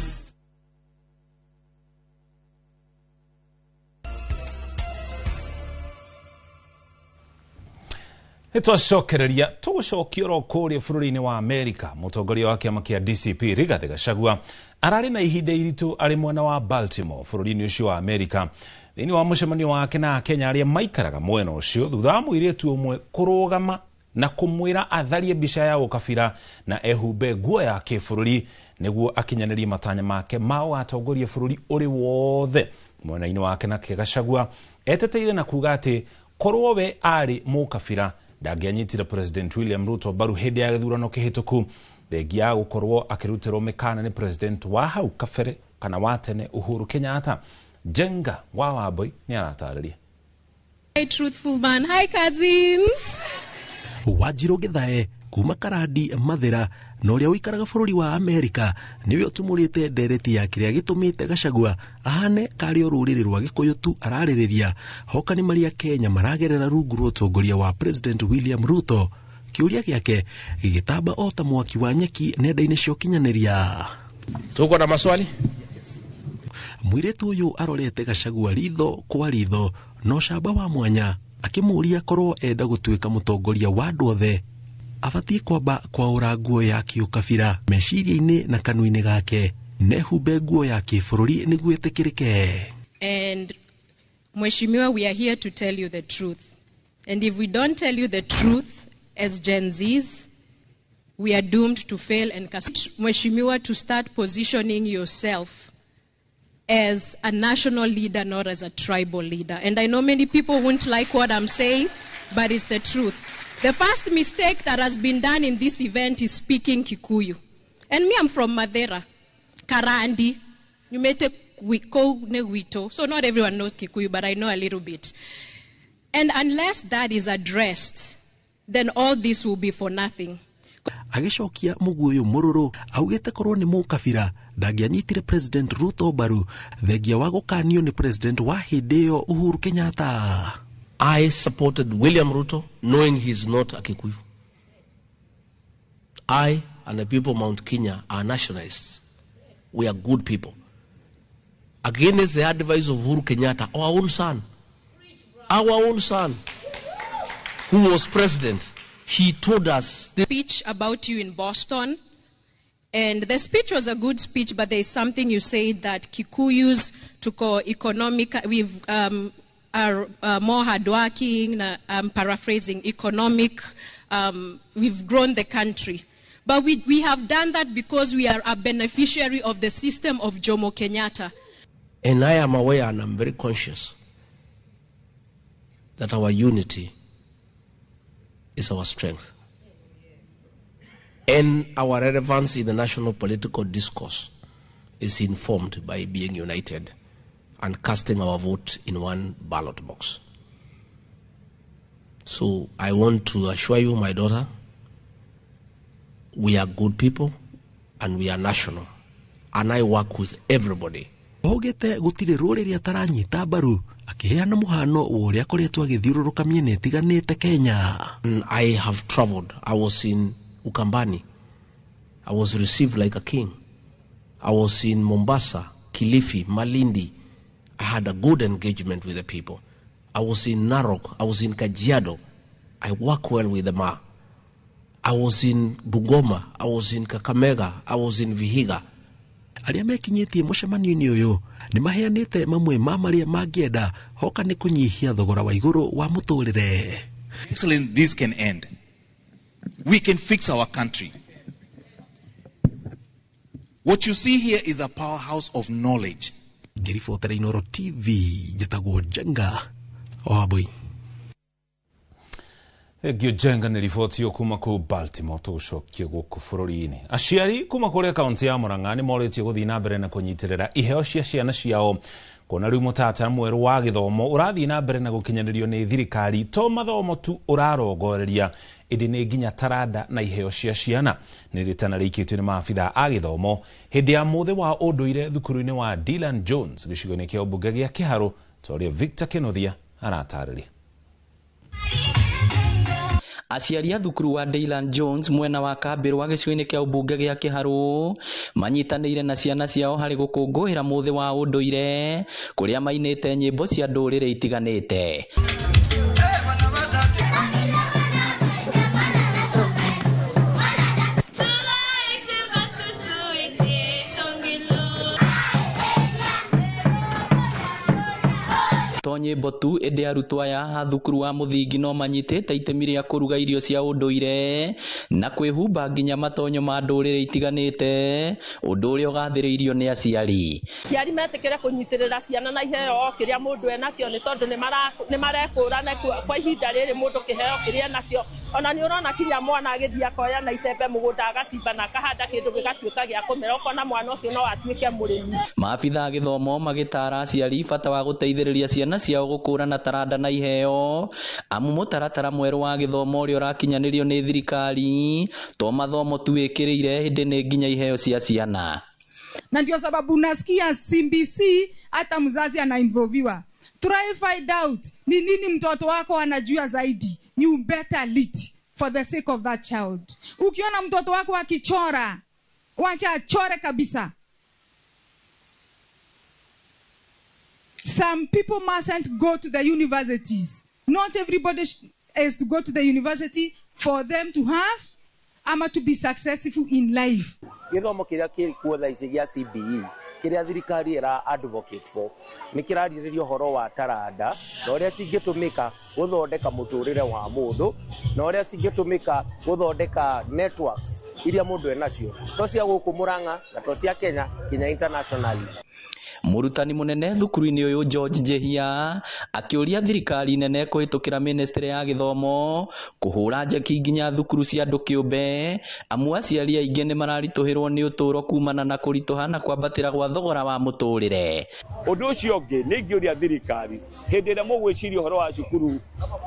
Nĩtwacokereria tũgũcokia oro kũrĩa bũrũri-inĩ wa Amerika. Mũtongoria wa kĩama kĩa DCP Rigathi Gachagua ararĩ na ihinda iritũ arĩ mwena wa Baltimore bũrũri-inĩ ũcio wa Amerika thĩinĩ wa mũcemanio wake na Akenya arĩa maikaraga mwena ũcio thutha wa mũirĩtu ũmwe kũrũgama na kũmwĩra atharie mbica ya ũkabira na ehumbe nguo ya kĩbũrũri nĩguo akinyanĩrie matanya make ma ũgatongoria bũrũri ũrĩ wothe. Mwena-inĩ wake nake Gachagua eteteire na kuga atĩ korwo we arĩ mũkabira ndangĩanyitire President William Ruto mbaru hĩndĩ ya gĩthurano kĩhĩtũku thengia ya gũkorwo akĩrutĩrwo mĩkana nĩ President wa hau kabere kana wa tene Uhuru Kenyatta. Jenga wa Wambui nĩ aratarĩria. Hi truthful man, hi cousins. Wanjiru Githae kuma Karandi Mathira na ũrĩa ũikaraga bũrũri wa Amerika nĩwe ũtumũrĩte ndereti ya kĩrĩa gĩtũmĩte Gachagua ahane karĩ o rũrĩrĩ rwa Gĩkũyũ tu ararĩrĩria hoka nĩ marĩa Kenya maragerera rungu rwa ũtongoria wa President William Ruto. Kĩũria gĩake gĩgĩtamba o ta mwaki wa nyeki nenda-inĩ cia ũkinyanĩria. Tuko na maswali? Mũirĩtu ũyũ arorete Gachagua ritho kwa ritho no camba wa mwanya akĩmũũria korwo enda gũtuĩka mũtongoria wa andũ othe abatiĩ kwamba kwaũra nguo ya kĩũkabira meciria-inĩ na kanua-inĩ gake nehumbe nguo ya kĩbũrũri nĩguo ĩtĩkĩrĩke. And Mheshimiwa, we are here to tell you the truth. And if we don't tell you the truth as Gen Zs, we are doomed to fail. And Mheshimiwa, to start positioning yourself as a national leader, not as a tribal leader. And I know many people won't like what I'm saying, but it's the truth. The first mistake that has been done in this event is speaking Kikuyu. And me, I'm from Mathira, Karandi. You may take Wito. So not everyone knows Kikuyu, but I know a little bit. And unless that is addressed, then all this will be for nothing. Agĩcokia mũguĩ ũyũ mũrũrũ augĩte korwo nĩ mũkabira ndangĩanyitire President Ruto mbaru thengia wa gũkanio nĩ President wa hĩndĩ ĩyo Uhuru Kenyatta. I supported William Ruto knowing he's not a Kikuyu. I and the people of Mount Kenya are nationalists. We are good people. Against the advice of Uhuru Kenyatta, our own son, who was president, he told us. The speech about you in Boston, and the speech was a good speech, but there is something you said that Kikuyus took economic, we've are more hardworking, I'm paraphrasing, economic, we've grown the country. But we have done that because we are a beneficiary of the system of Jomo Kenyatta. And I am aware and I'm very conscious that our unity is our strength. And our relevance in the national political discourse is informed by being united and casting our vote in one ballot box. So I want to assure you, my daughter, we are good people and we are national. And I work with everybody. Augĩte gũtirĩ rũrĩrĩ ataranyita mbaru akĩheana mũhano wa ũrĩa akoretwo agĩthiũrũrũka mĩena ĩtiganĩte Kenya. I have traveled. I was in Ukambani. I was received like a king. I was in Mombasa, Kilifi, Malindi. I had a good engagement with the people. I was in Narok. I was in Kajiado. I work well with the Ma. I was in Bungoma. I was in Kakamega. I was in Vihiga. Arĩa mekinyĩtie mũcemanio-inĩ ũyũ nĩ maheanĩte mamwe ma marĩa mangĩenda hoka nĩ kũnyihia thogora wa igũrũ wa mũtũrĩre. Excellent, this can end. We can fix our country. What you see here is a powerhouse of knowledge. Ngĩribotera Inooro TV njĩtagwo Njenga Wambui. Thengio Njenga nĩ riboti ĩyo kuma kũu Baltimore tũgũcokie gũkũ bũrũri-inĩ. Aciari kuma kũrĩa kaunti ya Murang'a nĩ morĩtio gũthiĩ na mbere na kũnyitĩrĩra iheo cia ciana ciao kuona rĩu mũtaratara mwerũ wa gĩthomo ũrathiĩ na mbere na gũkinyanĩrio nĩ thirikari to mathomo tu ũrarongoreria ĩndĩ nĩ nginya taranda na iheo cia ciana. Nĩ rĩtana rĩikĩtio nĩ maabithaa a gĩthomo hĩndĩ ya mũthĩ wa ũndũire thukuru-inĩ wa Dylan Jones gĩcigo-inĩ kĩa ũmbunge gĩa Kĩharũ ta ũrĩa Victor Kĩnuthia aratarĩria. Aciari a thukuru wa Dylan Jones mwena wa Kambĩrwa gĩcigo-inĩ kĩa ũmbunge gĩa Kĩharũ manyitanĩire na ciana ciao harĩ gũkũngũĩra mũthĩ wa ũndũire kũrĩa mainĩte nyĩmbo cia ndũrĩrĩ itiganĩte. To nyĩmbo tu ĩndĩ arutwo aya a thukuru wa mũthingi no manyitĩte itemi rĩa kũruga irio cia ũndũire na kwĩhumba nginya matonyo ma ndũrĩrĩ itiganĩte ũndũ ũrĩa ũgathĩrĩirio nĩ aciari. Aciari metĩkĩre kũnyitĩrĩra ciana na iheo o kĩrĩa mũndũ enakĩo nĩ tondũ nĩ marekũrana kwa ihinda rĩrĩ mũndũ kĩheo kĩrĩa enakĩo. Ona nĩ ũrona kinya mwana agĩthiĩ akoya na icembe mũgũnda agacimba na akahanda kĩndũ gĩgatuĩka gĩa kũmera ũkona mwana ũcio no atuĩke mũrĩmi. Maabithaa a gĩthomo magĩtara aciari bata wa gũteithĩrĩria ciana ciao gũkũrana taranda na iheo amu mũtaratara mwerũ wa gĩthomo ũrĩa ũrakinyanĩrio nĩ thirikari to mathomo tu wĩkĩrĩire hĩndĩ nĩ nginya iheo cia ciana. Na ndio sababu unasikia CBC hata mzazi anainvolviwa. Try find out ni nini mtoto wako anajua zaidi. You better lead for the sake of that child. Ukiona mtoto wako akichora, wacha achore kabisa. Some people mustn't go to the universities. Not everybody is to go to the university for them to have ama to be successful in life. Gĩthomo kĩrĩa kĩrĩ kuo thaa ici gĩa CBE kĩrĩa thirikari ĩra advocate for nĩ kĩrarĩrĩria ũhoro wa taranda na ũrĩa cingĩtũmĩka gũthondeka mũtũrĩre wa mũndũ na ũrĩa cingĩtũmĩka gũthondeka networks iria mũndũ enacio to cia gũkũ Murang'a na to cia Kenya kinya internationally. Mũrutani mũnene thukuru-inĩ ũyũ George Njehia akĩũria thirikari nene kũhĩtũkĩra ministry ya gĩthomo kũhũra njeki nginya thukuru cia andũ kĩũmbe amu aciari aingĩ nĩ mararitũhĩrwo nĩ ũtũũro kumana na kũritũha na kwambatĩra gwa thogora wa mũtũrĩre. Ũndũ ũcio ũngĩ nĩ ingĩũria thirikari hĩndĩ ĩrĩa mũgwĩciria ũhoro wa cukuru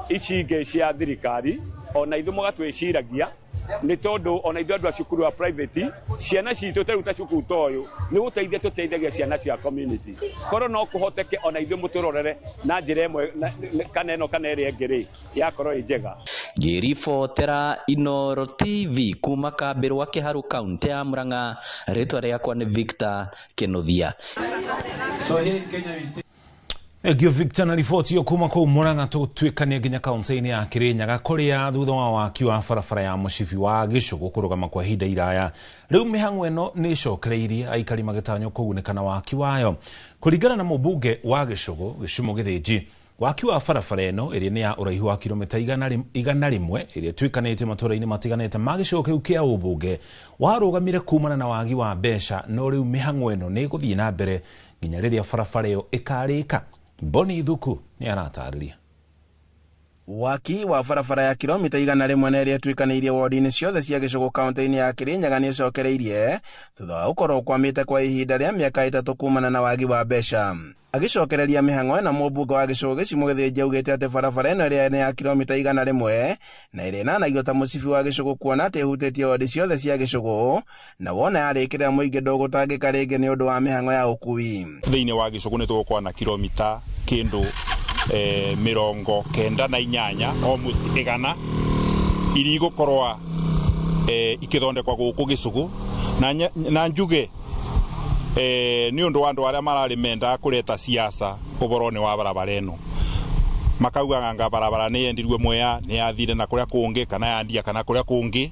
ici ingĩ cia thirikari ona ithuĩ mũgatwĩciragia nĩ tondũ ona ithuĩ andũ a cukuru wa private ciana citũ ta rĩu ta cukuru ta ũyũ nĩ gũteithia tũteithagia ciana cia community korwo no kũhoteke ona ithuĩ mũtũrorere na njĩra ĩmwe kana ĩno kana ĩrĩa ĩngĩ rĩ yakorwo ĩ njega. Ngĩribotera Inooro TV kuma kambĩ rwa Kĩharũ kaunti ya Murang'a, rĩtwa rĩakwa nĩ Victor Kĩnuthia. Thank you Victor na riboti iyo kuma kũu Murang'a tũgũtuĩkania nginya kaunti-inĩ ya Kirinyaga kũrĩa thutha wa waki wa barabara ya mũcibi wa Gĩcũgũ kũrũgama kwa ihinda iraya rĩu mĩhang'o ĩno nĩ ĩcokereirie aikari magĩtanywo kũgunĩka na waki wayo. Kũringana na mũmbunge wa Gĩcũgũ Gĩcumo Gĩthĩnji, waki wa barabara ĩno ĩrĩa nĩ ya ũraihu wa kilomita 100 ĩrĩa ĩtuĩkanĩtie matũũra-inĩ matiganĩte ma gĩcigo kĩu kĩa ũmbunge warũgamire kumana na wagi wa mbeca, no rĩu mĩhang'o ĩno nĩ ĩgũthiĩ na mbere nginya rĩrĩa barabara ĩyo ĩkarĩka. Boni Thuku nĩ aratarĩria. Waki wa barabara ya kilomita 100 na ĩrĩa ĩtuĩkanĩirie wodi-inĩ ciothe cia Gĩcũgũ kaunti-inĩ ya Kirinyaga nĩ ĩcokereirie thutha wa gũkorwo ũkwamĩte kwa ihinda rĩa mĩaka 3 kumana na wagi wa mbeca. Agĩcokereria mĩhang'o ĩno mũmbunge wa Gĩcũgũ Gĩcumo Gĩthĩnji augĩte atĩ barabara ĩno ĩrĩa nĩ ya kilomita 100 na ĩrĩa ĩnanagio ta mũcibi wa Gĩcũgũ kuona atĩ ĩhutĩtie wodi ciothe cia Gĩcũgũ na wona yarĩkĩrĩra mũingĩ ndũgũtangĩka rĩngĩ nĩ ũndũ wa mĩhang'o ya ũkui. Thĩinĩ wa Gĩcũgũ nĩ tũgũkorwo na kilomita kĩndũ 98 almost 100 iria igũkorwo ikĩthondekwa gũkũ Gĩcũgũ na njuge nĩ ũndũ wa andũ arĩa mararĩ mendaga kũreta siasa ũhoro-inĩ wa barabara ĩno makaugaga nga barabara nĩ yendirwe Mwea nĩ yathire na kũrĩa kũngĩ kana yandia kana kũrĩa kũngĩ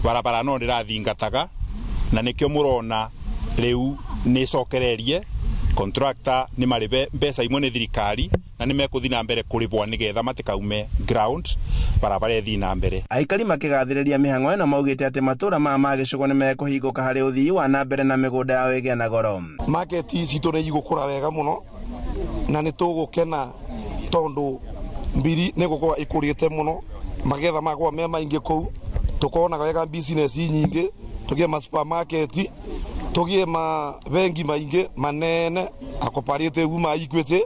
barabara no ndĩrathingataga na nĩkĩo mũrona rĩu nĩ ĩcokererie contractor nĩ marĩbe mbeca imwe nĩ thirikari na nĩ mekũthiĩ na mbere kũrĩbwo nĩgetha matikaume ground barabara ĩthiĩ na mbere. Aikari makĩgathĩrĩria mĩhang'o ĩno maugĩte atĩ matũũra maya ma Gĩcũgũ nĩ mekũhingũka harĩ ũthii wa na mbere na mĩgũnda yao ĩgĩe na goro. Market citũ nĩ igũkũra wega mũno na nĩ tũgũkena tondũ mbiri nĩ gũkorwo ĩkũrĩte mũno, magetha makorwo me maingĩ kũu, tũkonaga wega business nyingĩ, tũgĩe ma supermarket, tũgĩe mabengi maingĩ manene a cooperative ma Equity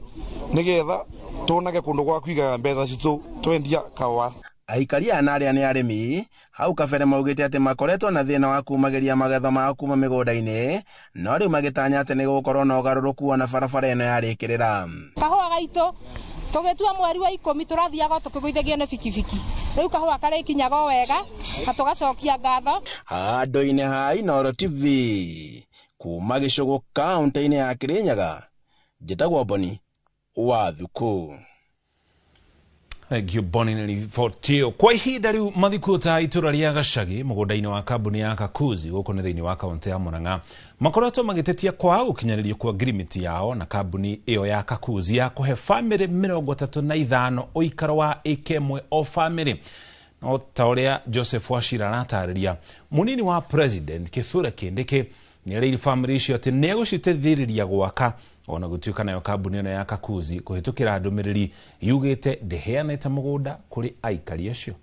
nĩgetha tuonage kũndũ gwa kũigaga mbeca citũ twendia kahũa. Aikari aya na arĩa nĩ arĩmi hau kabere maugĩte atĩ makoretwo na thĩna wa kumagĩria magetha mao kuma mĩgũnda-inĩ no rĩu magĩtanya atĩ nĩ gũgũkorwo na ũgarũrũku ona barabara ĩno yarĩkĩrĩra. Kahũa gaitũ tũgĩtua mweri wa 10 tũrathiaga tũkĩgũithagio nĩ bikibiki rĩu kahũa karĩkinyaga o wega na tũgacokia ngatho. Handũ-inĩ ha Inooro TV kuma Gĩcũgũ kaunti-inĩ ya Kirinyaga njĩtagwo Boni wa Thuku. Thank you Boni nĩ riboti ĩyo. Kwa ihinda rĩu mathikũ ta itũra rĩa Gacagi mũgũnda-inĩ wa kambuni ya Kakuzi gũkũ nĩ thĩinĩ wa kaunti ya Murang'a makoretwo magĩtetia kwaga gũkinyanĩrio kwa ngirimiti yao na kambuni ĩyo ya Kakuzi ya kũhe bamĩrĩ 35 ũikaro wa ĩka ĩmwe o bamĩrĩ. No ta ũrĩa Joseph Wachira aratarĩria, mũnini wa president Kithure Kindiki nĩerĩire bamĩrĩ icio atĩ nĩegũciteithĩrĩria gwaka ona gũtuĩka nayo kambuni ĩno ya Kakuzi kũhĩtũkĩra ndũmĩrĩri yugĩte ndĩheanĩte mũgũnda kũrĩ aikari acio.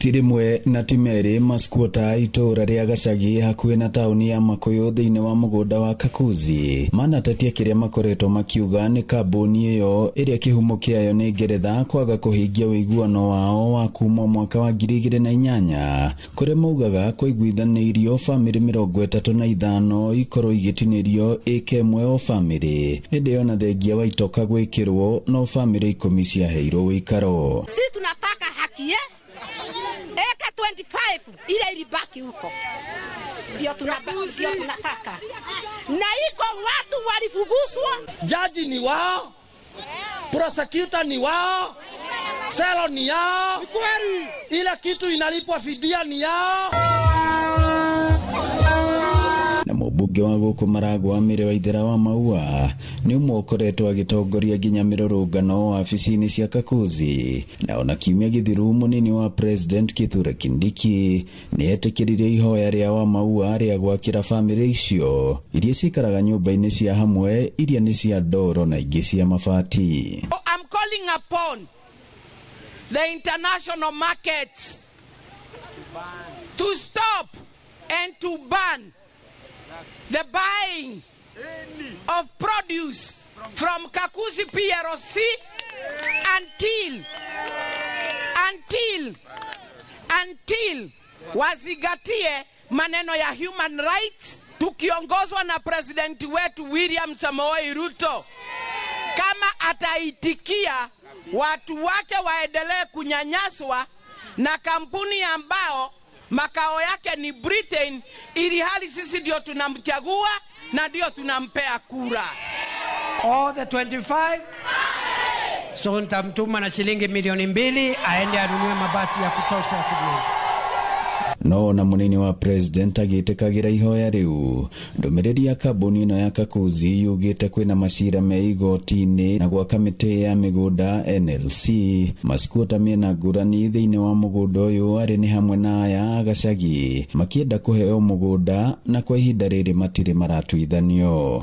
Ti rĩmwe na ti merĩ maskuota itũũra rĩa Gacagi hakuhĩ na taũni ya Makuyu thĩinĩ wa mũgũnda wa Kakuzi manatetia kĩrĩa makoretwo makiuga nĩ kambuni ĩyo ĩrĩa kĩhumo kĩayo nĩ Ngeretha kwaga kũhingia ũiguano wao wa kuma mwaka wa 2008 kũrĩa maugaga kũiguithanĩirio bamĩrĩ 35 ikorwo igĩtinĩrio ĩka ĩmwe o bamĩrĩ ĩndĩ ona thengia wa itoka gwĩkĩrwo no bamĩrĩ 10 ciaheirwo ũikaro. Sisi tunataka haki eka 25 ile ilibaki huko ndio tunataka, na iko watu walifuguswa. Jaji ni wao, prosecutor ni wao, selo ni yao, ile kitu inalipwa fidia ni yao. Na mũmbunge wa gũkũ Maragwa Mĩrĩ Waithera wa Maua nĩ ũmwe ũkoretwo agĩtongoria nginya mĩrũrũngano wabici-inĩ cia Kakuzi, na ona kiumia gĩthiru mũnini wa President Kithure Kindiki nĩ etĩkĩrire ihoya rĩa wa Maua rĩa gwakĩra bamĩrĩ icio iria cikaraga nyũmba-inĩ cia hamwe iria nĩ cia ndoro na ingĩ cia mabati. I'm calling upon the international markets to stop and to ban the buying of produce from Kakuzi PRC until wazingatie maneno ya human rights, tukiongozwa na president wetu William Samoei Ruto. Kama ataitikia watu wake waendelee kunyanyaswa na kampuni ambao makao yake ni Britain, ili hali sisi ndio tunamchagua na ndio tunampea kura. All the 25 so nitamtuma na shilingi milioni 2 aende anunue mabati ya kutosha kijiji. No na munini wa president agĩtĩkagĩra ihoya rĩu ndũmĩrĩri ya kambuni ĩno ya Kakuzi yugĩte kwĩna macira me igoti-inĩ na gwa kamĩtĩ ya mĩgũnda NLC maskuota mena ngũrani thĩinĩ wa mũgũnda ũyũ arĩ nĩ hamwe na aya Gacagi makĩenda kũheo mũgũnda na kwa ihinda rĩrĩ matirĩ maratuithanio.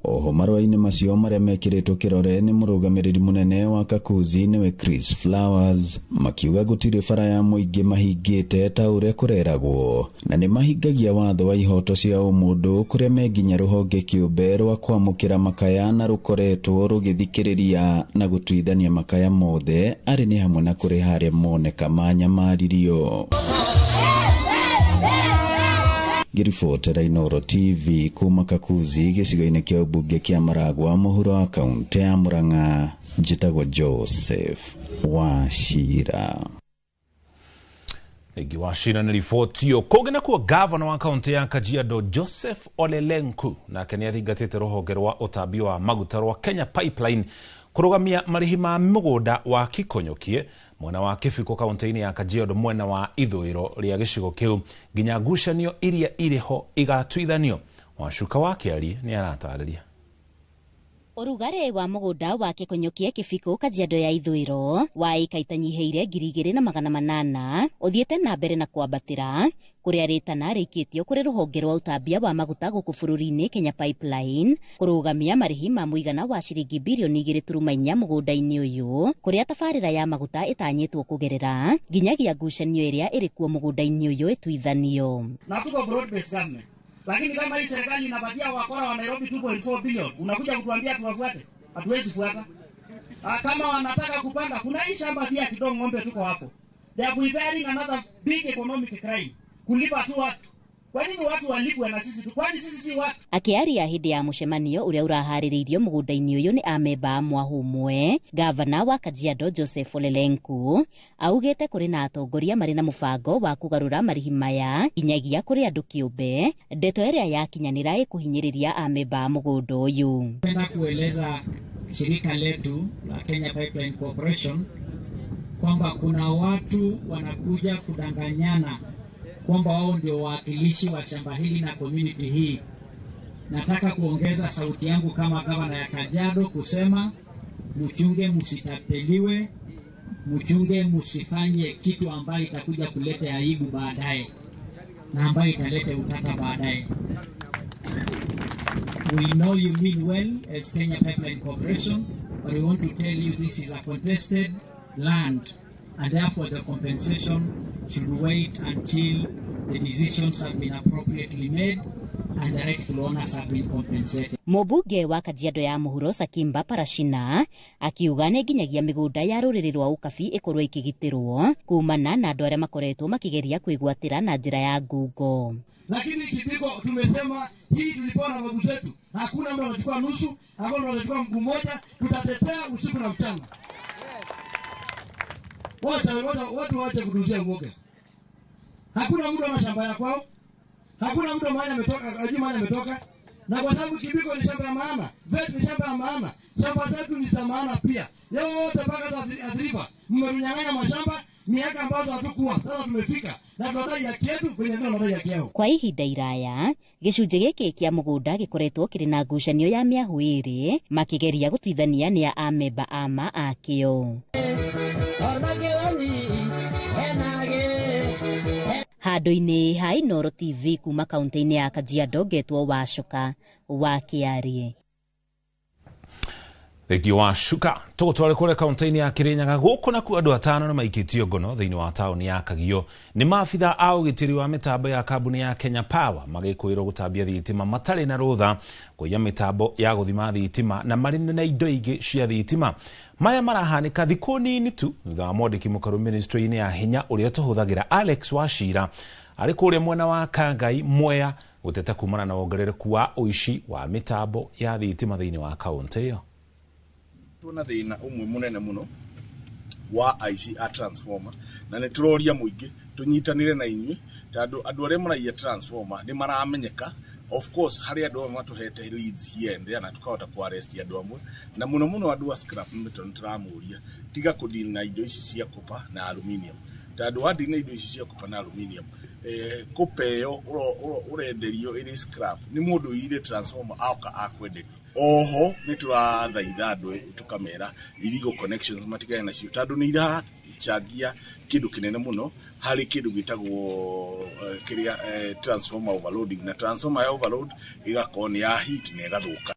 Oho marũa-inĩ macio marĩa mekĩrĩtwo kĩrore nĩ mũrũgamĩrĩri mũnene wa Kakuzi nĩwe Chris Flowers makiuga gũtirĩ bara ya mũingĩ mahingĩte ta ũrĩa kũreragwo na nĩ mahingagia watho wa ihoto cia ũmũndũ kũrĩa me nginya rũhonge kĩũmbe rwa kwamũkĩra makaya na rũkoretwo rũgĩthikĩrĩria na gũtuithania makaya mothe arĩ nĩ hamwe na kũrĩha arĩa moneka manyamaririo. Ngĩribotera Inooro TV kuma Kakuzi gĩcigo-inĩ kĩa ũmbunge kĩa Maragwa mũhuro wa kaũntĩ ya Murang'a, njĩtagwo Joseph Wachira. Egi Wachira nĩ riboti ĩyo. Kũngĩ nakuo gavana wa kaũntĩ ya Kajiado Joseph Ole Lenku nake nĩ athingatĩte rũhonge rwa ũtambia wa maguta rwa Kenya Pipeline kũrũgamia marĩhi ma mũgũnda wa Kikonyokie mwena wa Kibiko kaunti-inĩ ya Kajiado mwena wa ithũĩro rĩa gĩcigo kĩu nginya ngucanio iria irĩ ho igatuithanio. Wacuka wa Kĩarie nĩ aratarĩria. Ũrugarĩ wa mũgũnda wa Kikonyokie Kibiko Kajiado ya ithũĩro wa ĩka itanyihĩire 2800 ũthiĩte na mbere na kwambatĩra kũrĩa rĩtana rĩikĩtio kũrĩ rũhonge rwa ũtambia wa maguta gũkũ bũrũri-inĩ Kenya Pipeline kũrũgamia marĩhi ma mũigana wa ciringi birioni 2.4 mũgũnda-inĩ ũyũ kũrĩa tabarĩra ya maguta ĩtanyĩtwo kũgerera nginyagia ngucanio ĩrĩa ĩrĩ kuo mũgũnda-inĩ ũyũ ĩtuithanio. Na tuko broad based government, lakini kama hii serikali inapatia wakora wa Nairobi 2.4 billion, unakuja kutuambia tuwafuate? Hatuwezi fuata. Kama wanataka kupanda, kuna hii shamba pia kidogo ng'ombe tuko hapo. They are preparing another big economic crime. Kulipa tu watu. Kwa nini watu walipwe na sisi tu? Kwani sisi si watu? Akiaria hĩndĩ ya mũcemanio ũrĩa ũraharĩrĩirio mũgũnda-inĩ ũyũ nĩ amemba Mwahumwe, gavana wa Kajiado Joseph Ole Lenku augĩte kũrĩ na atongoria marĩ na mũbango wa kũgarũra marĩhi maya nginyagia kũrĩ andũ kĩũmbe, ndeto ĩrĩa yakinyanĩra ĩkũhinyĩrĩria amemba mũgũnda ũyũ. Napenda kueleza shirika letu la Kenya Pipeline Corporation kwamba kuna watu wanakuja kudanganyana kwamba wao ndio wawakilishi wa shamba hili na community hii. Nataka kuongeza sauti yangu kama gavana ya Kajiado kusema mchunge msitapeliwe, mchunge msifanye kitu ambayo itakuja kuleta aibu baadaye na ambayo italeta utata baadaye. We know you mean well as Kenya Pipeline Corporation, but we want to tell you this is a contested land, and therefore the compensation should wait until the decisions have been appropriately made and the rightful owners have been compensated. Mũmbunge wa Kajiado ya Mũhuro Sakimba Parashina akiuga nĩ nginyagia mĩgũnda ya rũrĩrĩ rwa Ukabi ĩkorwo ĩkĩgitĩrwo kumana na andũ arĩa makoretwo makĩgeria kwĩgwatĩra na njĩra ya ngungo. Lakini Kibiko tumesema hii tulipewa na babu zetu, hakuna mtu atachukua nusu, hakuna mtu atachukua mguu mmoja, tutatetea usiku na mchana. Watu waache kutuuzia uoga. Hakuna mtu ana shamba ya kwao, hakuna mtu mahali ametoka, hajui mahali ametoka. Na kwa sababu Kibiko ni shamba ya maana, zetu ni shamba ya maana, shamba zetu ni za maana pia. Yote mpaka hata Athi River mmetunyang'anya mashamba miaka ambazo hatukuwa. Sasa tumefika na tunadai haki yetu, kwenye ndio tunadai haki yao. Kwa ihinda iraya gĩcunjĩ gĩkĩ kĩa mũgũnda gĩkoretwo kĩrĩ na ngucanio ya mĩahũ ĩrĩ makĩgeria gũtuithania nĩ a amemba ama akĩo. Handũ-inĩ ha Inooro TV kuma kaunti-inĩ ya Kajiado ngetwo Wacuka wa Kĩarie. Thengio wa Shuka tũgũtware kũrĩa kaunti-inĩ ya Kirinyaga gũkũ nakuo andũ atano nĩ maikĩtio ngono thĩinĩ wa taũni ya Kagio nĩ maabitha a ũgitĩri wa mĩtambo ya kambuni ya Kenya Power magĩkwĩrwo gũtambia thitima matarĩ na rũtha kũiya mĩtambo ya gũthima thitima na marĩ na indo ingĩ cia thitima. Maya marahanĩka thikũ nini tu thutha wa mwandĩki mũkaru ministry-inĩ ya hinya ũrĩa tũhũthagĩra Alex Wachira arĩ kũrĩa mwena wa Kangai Mwea gũteta kumana na wongerereku wa ũici wa mĩtambo ya thitima thĩinĩ wa kaunti ĩyo. Tuona thina umwe munene muno wa aici a transformer na nĩ tũroria mũingĩ tũnyitanĩre na inyuĩ tondũ andũ arĩa maraiya transformer nĩ maramenyeka. Of course harĩ andũ amwe matũhete leads here and there na tukahota ku arrest andũ amwe na mũno mũno andũ a scrap metal nĩ tũramũria tiga kũdeal na indo ici cia copper na aluminium tondũ wadeal na indo ici cia copper na aluminium copper ĩyo ũrenderio ĩrĩ scrap nĩ mũndũ ũiyire transformer aoka akwenderia. Oho nĩ tũrathaitha andũ tũkamera illegal connections matigane nacio tondũ nĩ irachangia kĩndũ kĩnene mũno harĩ kĩndũ gĩtagwo kĩrĩa transformer overloading, na transformer ya overload ĩgakorwo nĩ ya heat na ĩgathũka.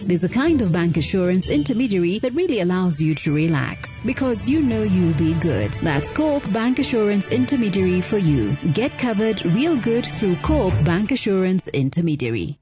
There's a kind of bank assurance intermediary that really allows you to relax because you know you'll be good. That's Co-op Bank Assurance Intermediary for you. Get covered real good through Co-op Bank Assurance Intermediary.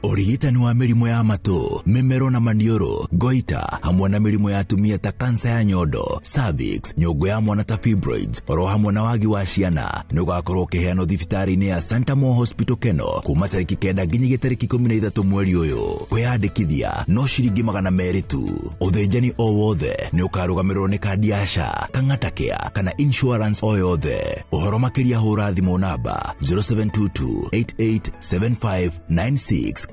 Ũrigitani wa mĩrimũ ya matũ, mĩmero na maniũrũ, goita, hamwe na mĩrimũ ya atumia ta kansa ya nyondo, cervix, nyũngũ ya mwana ta fibroids, oro hamwe na wagi wa ciana, nĩ ũgakorwo ũkĩheanwo thibitarĩ-inĩ ya Santa Mo Hospital Keno kuma tarĩki 9 nginyagia tarĩki 13 mweri ũyũ. Kwĩyandĩkithia no ciringi 200 tu. Ũthĩnjani o wothe nĩ ũkarũgamĩrĩrwo nĩ kandi ya SHA, Kang'ata Care kana insurance o yothe. Ũhoro makĩria hũra thimũ namba 0722 887596.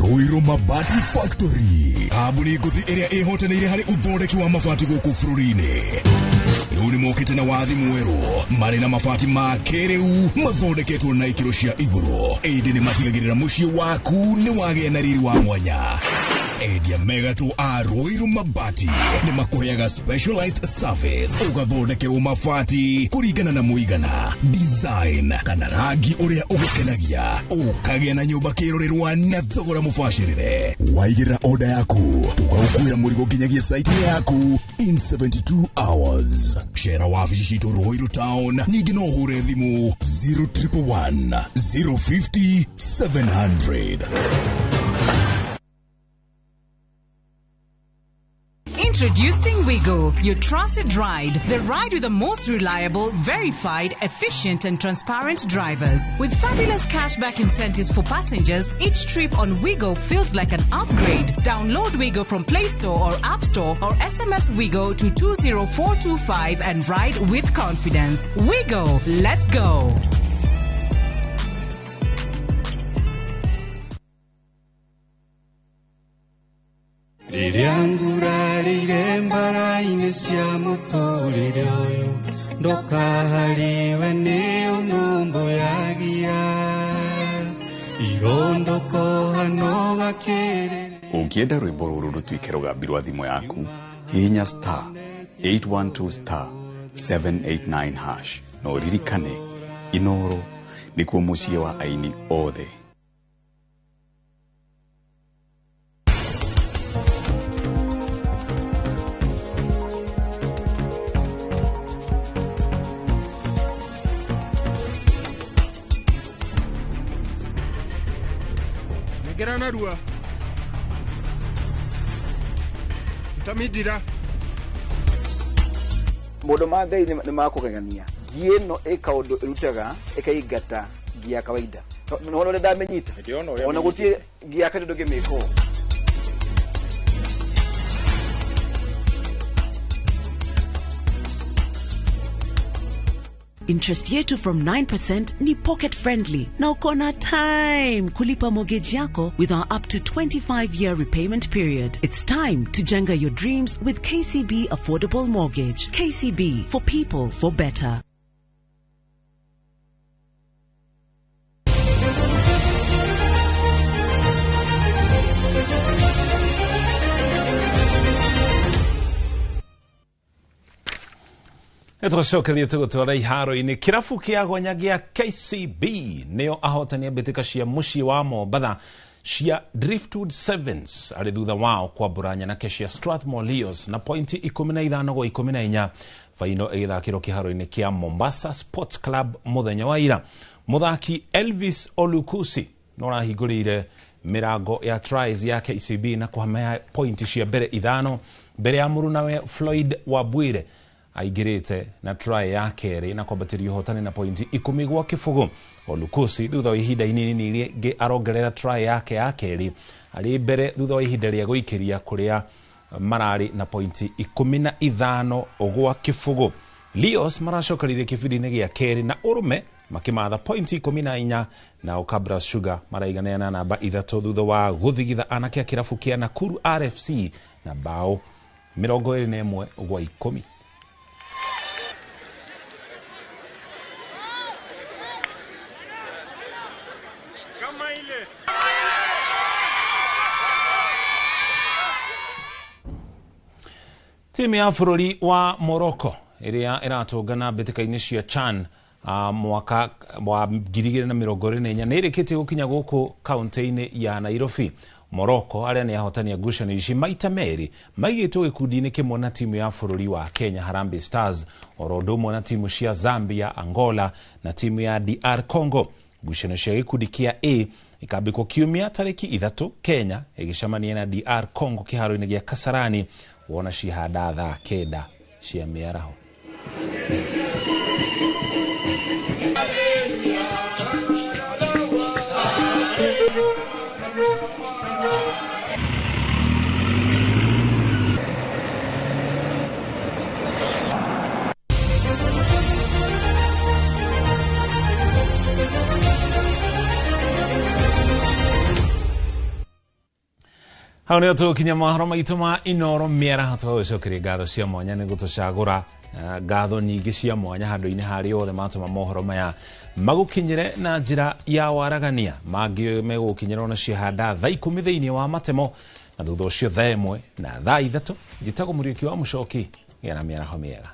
Ruiru Mabati Factory, kambuni ngũthi ĩrĩa ĩhotanĩire harĩ ũthondeki wa mabati gũkũ bũrũri-inĩ. Rĩu nĩ mokĩte na wathi mwerũ, marĩ na mabati ma kĩrĩu mathondeketwo na ikĩro cia igũrũ, ĩndĩ nĩ matigagĩrĩra mũciĩ waku nĩ wagĩa na riri wa mwanya. Endia megatũ a Ruiru Mabati nĩ makũheaga specialized service ũgathondekerwo mabati kũringana na mũigana, design kana rangi ũrĩa ũgũkenagia, ũkagĩa na nyũmba kĩrorerwa na thogora mũbacĩrĩre. Waigĩrĩra order yaku tũgagũkuĩra mũrigo nginyagia site yaku in 72 hours. Cera wabici citũ Ruiru Town, ningĩ no ũhũre thimũ 0111 050 700. Introducing Wigo, your trusted ride. The ride with the most reliable, verified, efficient and transparent drivers. With fabulous cashback incentives for passengers, each trip on Wigo feels like an upgrade. Download Wigo from Play Store or App Store or SMS Wigo to 20425 and ride with confidence. Wigo, let's go. Rĩrĩa ngurarĩire mbara-inĩ cia mũtũrĩre ũyũ ndũkaharĩwe nĩ ũnũmbũyagia irondũkoha gakĩrĩrĩ. Ũngĩenda rwĩmbo rũrũ rũtuĩke rũgambi rwa thimũ yaku, hihinya star 812 star 789 hash na ũririkane Inoro nĩkuo mũciĩ wa aini othe. Nengera narua Tamidira Maũndũ ma Ngai nĩ makũgegania. Ngi ĩno ĩ kaũndũ ĩrutaga ĩkaingata ngi ya kawaida. Nĩwona ũrĩa ndamĩnyita? Ona gũtirĩ ngi ya kawaida ndũngĩmĩka ũũ. Interest yetu from 9% ni pocket friendly na uko na time kulipa mortgage yako with our up to 25-year repayment period. It's time to jenga your dreams with KCB Affordable Mortgage. KCB, for people, for better. Tũcokerie tũgũtwara iharo-inĩ kĩrabu kĩa gonya gĩa KCB nĩo ahotani a mbĩtĩka cia mũciĩ wa Mombatha cia Driftwood Sevens arĩ thutha wao kwambũra nyanake cia Strathmore Leos na pointi 15 gwa 14 faino ĩgĩthakĩrwo kĩharo-inĩ kĩa Mombasa Sports Club mũthenya wa ira. Mũthaki Elvis Olukusi no arahingũrĩire mĩrango ya tries ya KCB na kũhamaya pointi cia mbere 5 mbere ya mũrunawe Floyd Wabwire aingĩrĩte na try ya kerĩ na kwambatĩria ũhotani na pointi 10 gwa kĩbũgũ. Olukusi thutha wa ihinda inini rĩngĩ arongerera try yake ya kerĩ arĩ mbere thutha wa ihinda rĩa gũikĩria kũrĩa mararĩ na pointi 15 gwa kĩbũgũ. Leos maracokerire kĩbindi-inĩ gĩa kerĩ na ũrũme makĩmatha pointi 14 nao Kabras Sugar maraiganĩra na namba 3 thutha wa gũthigitha anake a kĩrabu kĩa Nakuru RFC na bao 21 gwa 10. Timu ya bũrũri wa Morocco ĩrĩa ĩratũngana mbĩtĩka-inĩ cia CHAN mwaka wa 2024 nĩ ĩrĩkĩtie gũkinya gũkũ kaunti-inĩ ya Nairobi. Morocco arĩa nĩ ahotani a ngucanio ici maita merĩ maigĩtwo gĩkundi-inĩ kĩmwe na timu ya bũrũri wa Kenya Harambee Stars oro ũndũ ũmwe na timu cia Zambia, Angola na timu ya DR Congo. Ngucanio cia gĩkundi kĩa A ikambĩkwo kiumia tarĩki 3 Kenya ĩgĩcemania na DR Congo kĩharo-inĩ gĩa Kasarani wona cihanda thaa 9 cia mĩaraho. Hau nĩho tũgũkinya mohoro maitũ ma Inoro mĩaraho tũgagũcokeria ngatho cia mwanya nĩ gũtũcagũra ngatho nyingĩ cia mwanya handũ-inĩ harĩa othe matũma mohoro maya magũkinyĩre na njĩra ya waragania. Mangĩ megũgũkinyĩra ona ciahanda thaa 10 thĩinĩ wa matemo Na thutha ũcio thaa 1 na thaa 3 njĩtagwo Mũriũki wa Mũcoki. Gĩa na mĩaraho mĩega.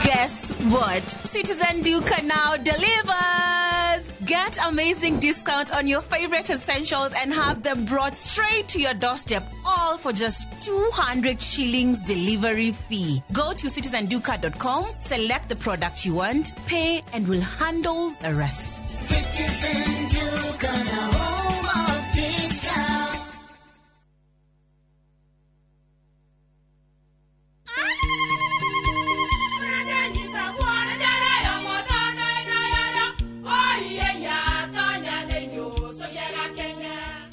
Guess what? Citizen Duka now delivers! Get amazing discount on your favorite essentials and have them brought straight to your doorstep, all for just 200 shillings delivery fee. Go to citizenduka.com, select the product you want, pay, and we'll handle the rest. Citizen Duka, the home of discount.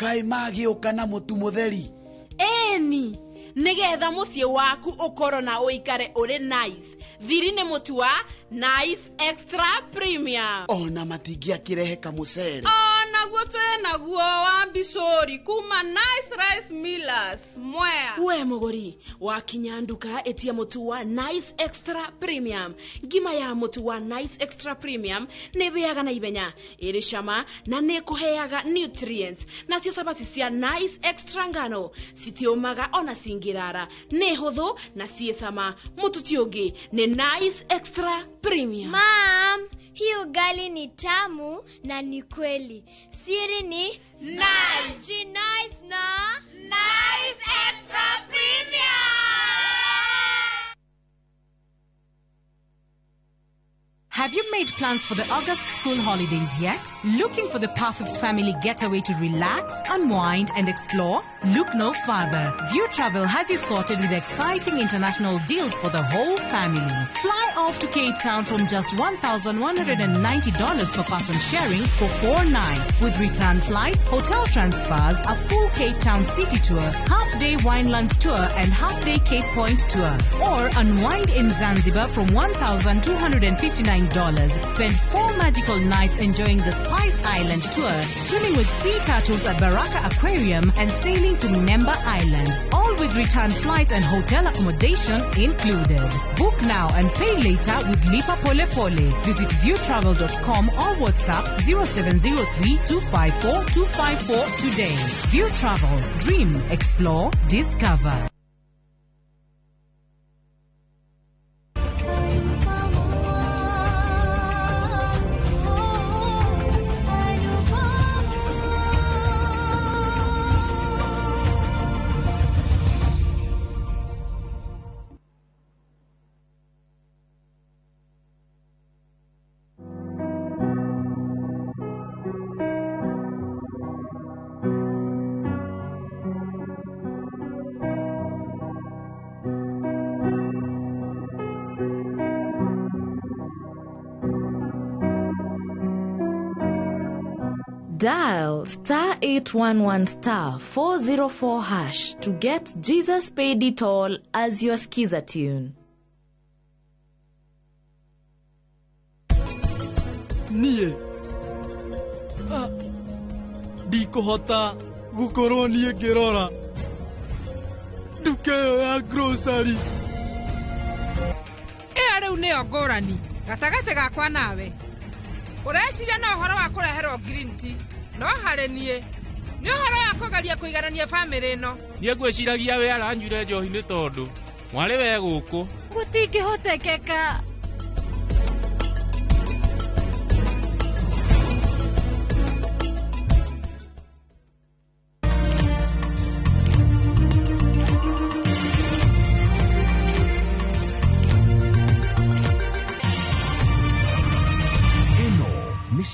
Kaĩ magĩũka na mũtu mũtheri? Eni, nĩgetha mũciĩ waku ũkorwo na ũikare ũrĩ nice. Thiri nĩ mũtu wa Nice Extra Premium. Ona matingĩakĩrehe kamũcere. Onaguo twĩ naguo wa mbicũri kuma Nice Rice Millers Mwea. We mũgũri, wakinya nduka ĩtia mũtu wa Nice Extra Premium. Ngima ya mũtu wa Nice Extra Premium nĩ ĩhĩaga na ihenya, ĩrĩ cama na nĩ ĩkũheaga nutrients. Nacio cabaci cia Nice Extra ngano citiũmaga ona cingĩrara, nĩ hũthũ na ciĩ cama. Mũtu ti ũngĩ nĩ Nice Extra Premium. Mom, hii ugali ni tamu na ni kweli. Siri ni Nice. Nice na Nice Extra Premium. Have you made plans for the August school holidays yet? Looking for the perfect family getaway to relax, unwind, and explore? Look no further. View Travel has you sorted with exciting international deals for the whole family. Fly off to Cape Town from just $1,190 per person sharing for 4 nights, with return flights, hotel transfers, a full Cape Town city tour, half-day Winelands tour, and half-day Cape Point tour. Or unwind in Zanzibar from $1,259. Spend 4 magical nights enjoying the Spice Island tour, swimming with sea turtles at Baraka Aquarium, and sailing to Mnemba Island. All with return flights and hotel accommodation included. Book now and pay later with Lipa Pole Pole. Visit viewtravel.com or WhatsApp 0703 254 254 today. View Travel. Dream, explore, discover. Dial star 811 star 404 hash to get Jesus Paid It All as your skiza tune. Niĩ ndikũhota gũkorwo niĩ ngĩrora nduka ĩyo ya grocery. Ĩyo rĩu nĩyo ngũrani gatagatĩ gakwa nawe. Ũreciria na ũhoro wa kũreherwo green tea, no harĩ niĩ nĩ ũhoro wa kũgeria kũiganania bamĩrĩ ĩno. Niĩ ngwĩciragia we aranyuire njohi nĩ tondũ mwarĩ we gũkũ. Gũtingĩhotekeka.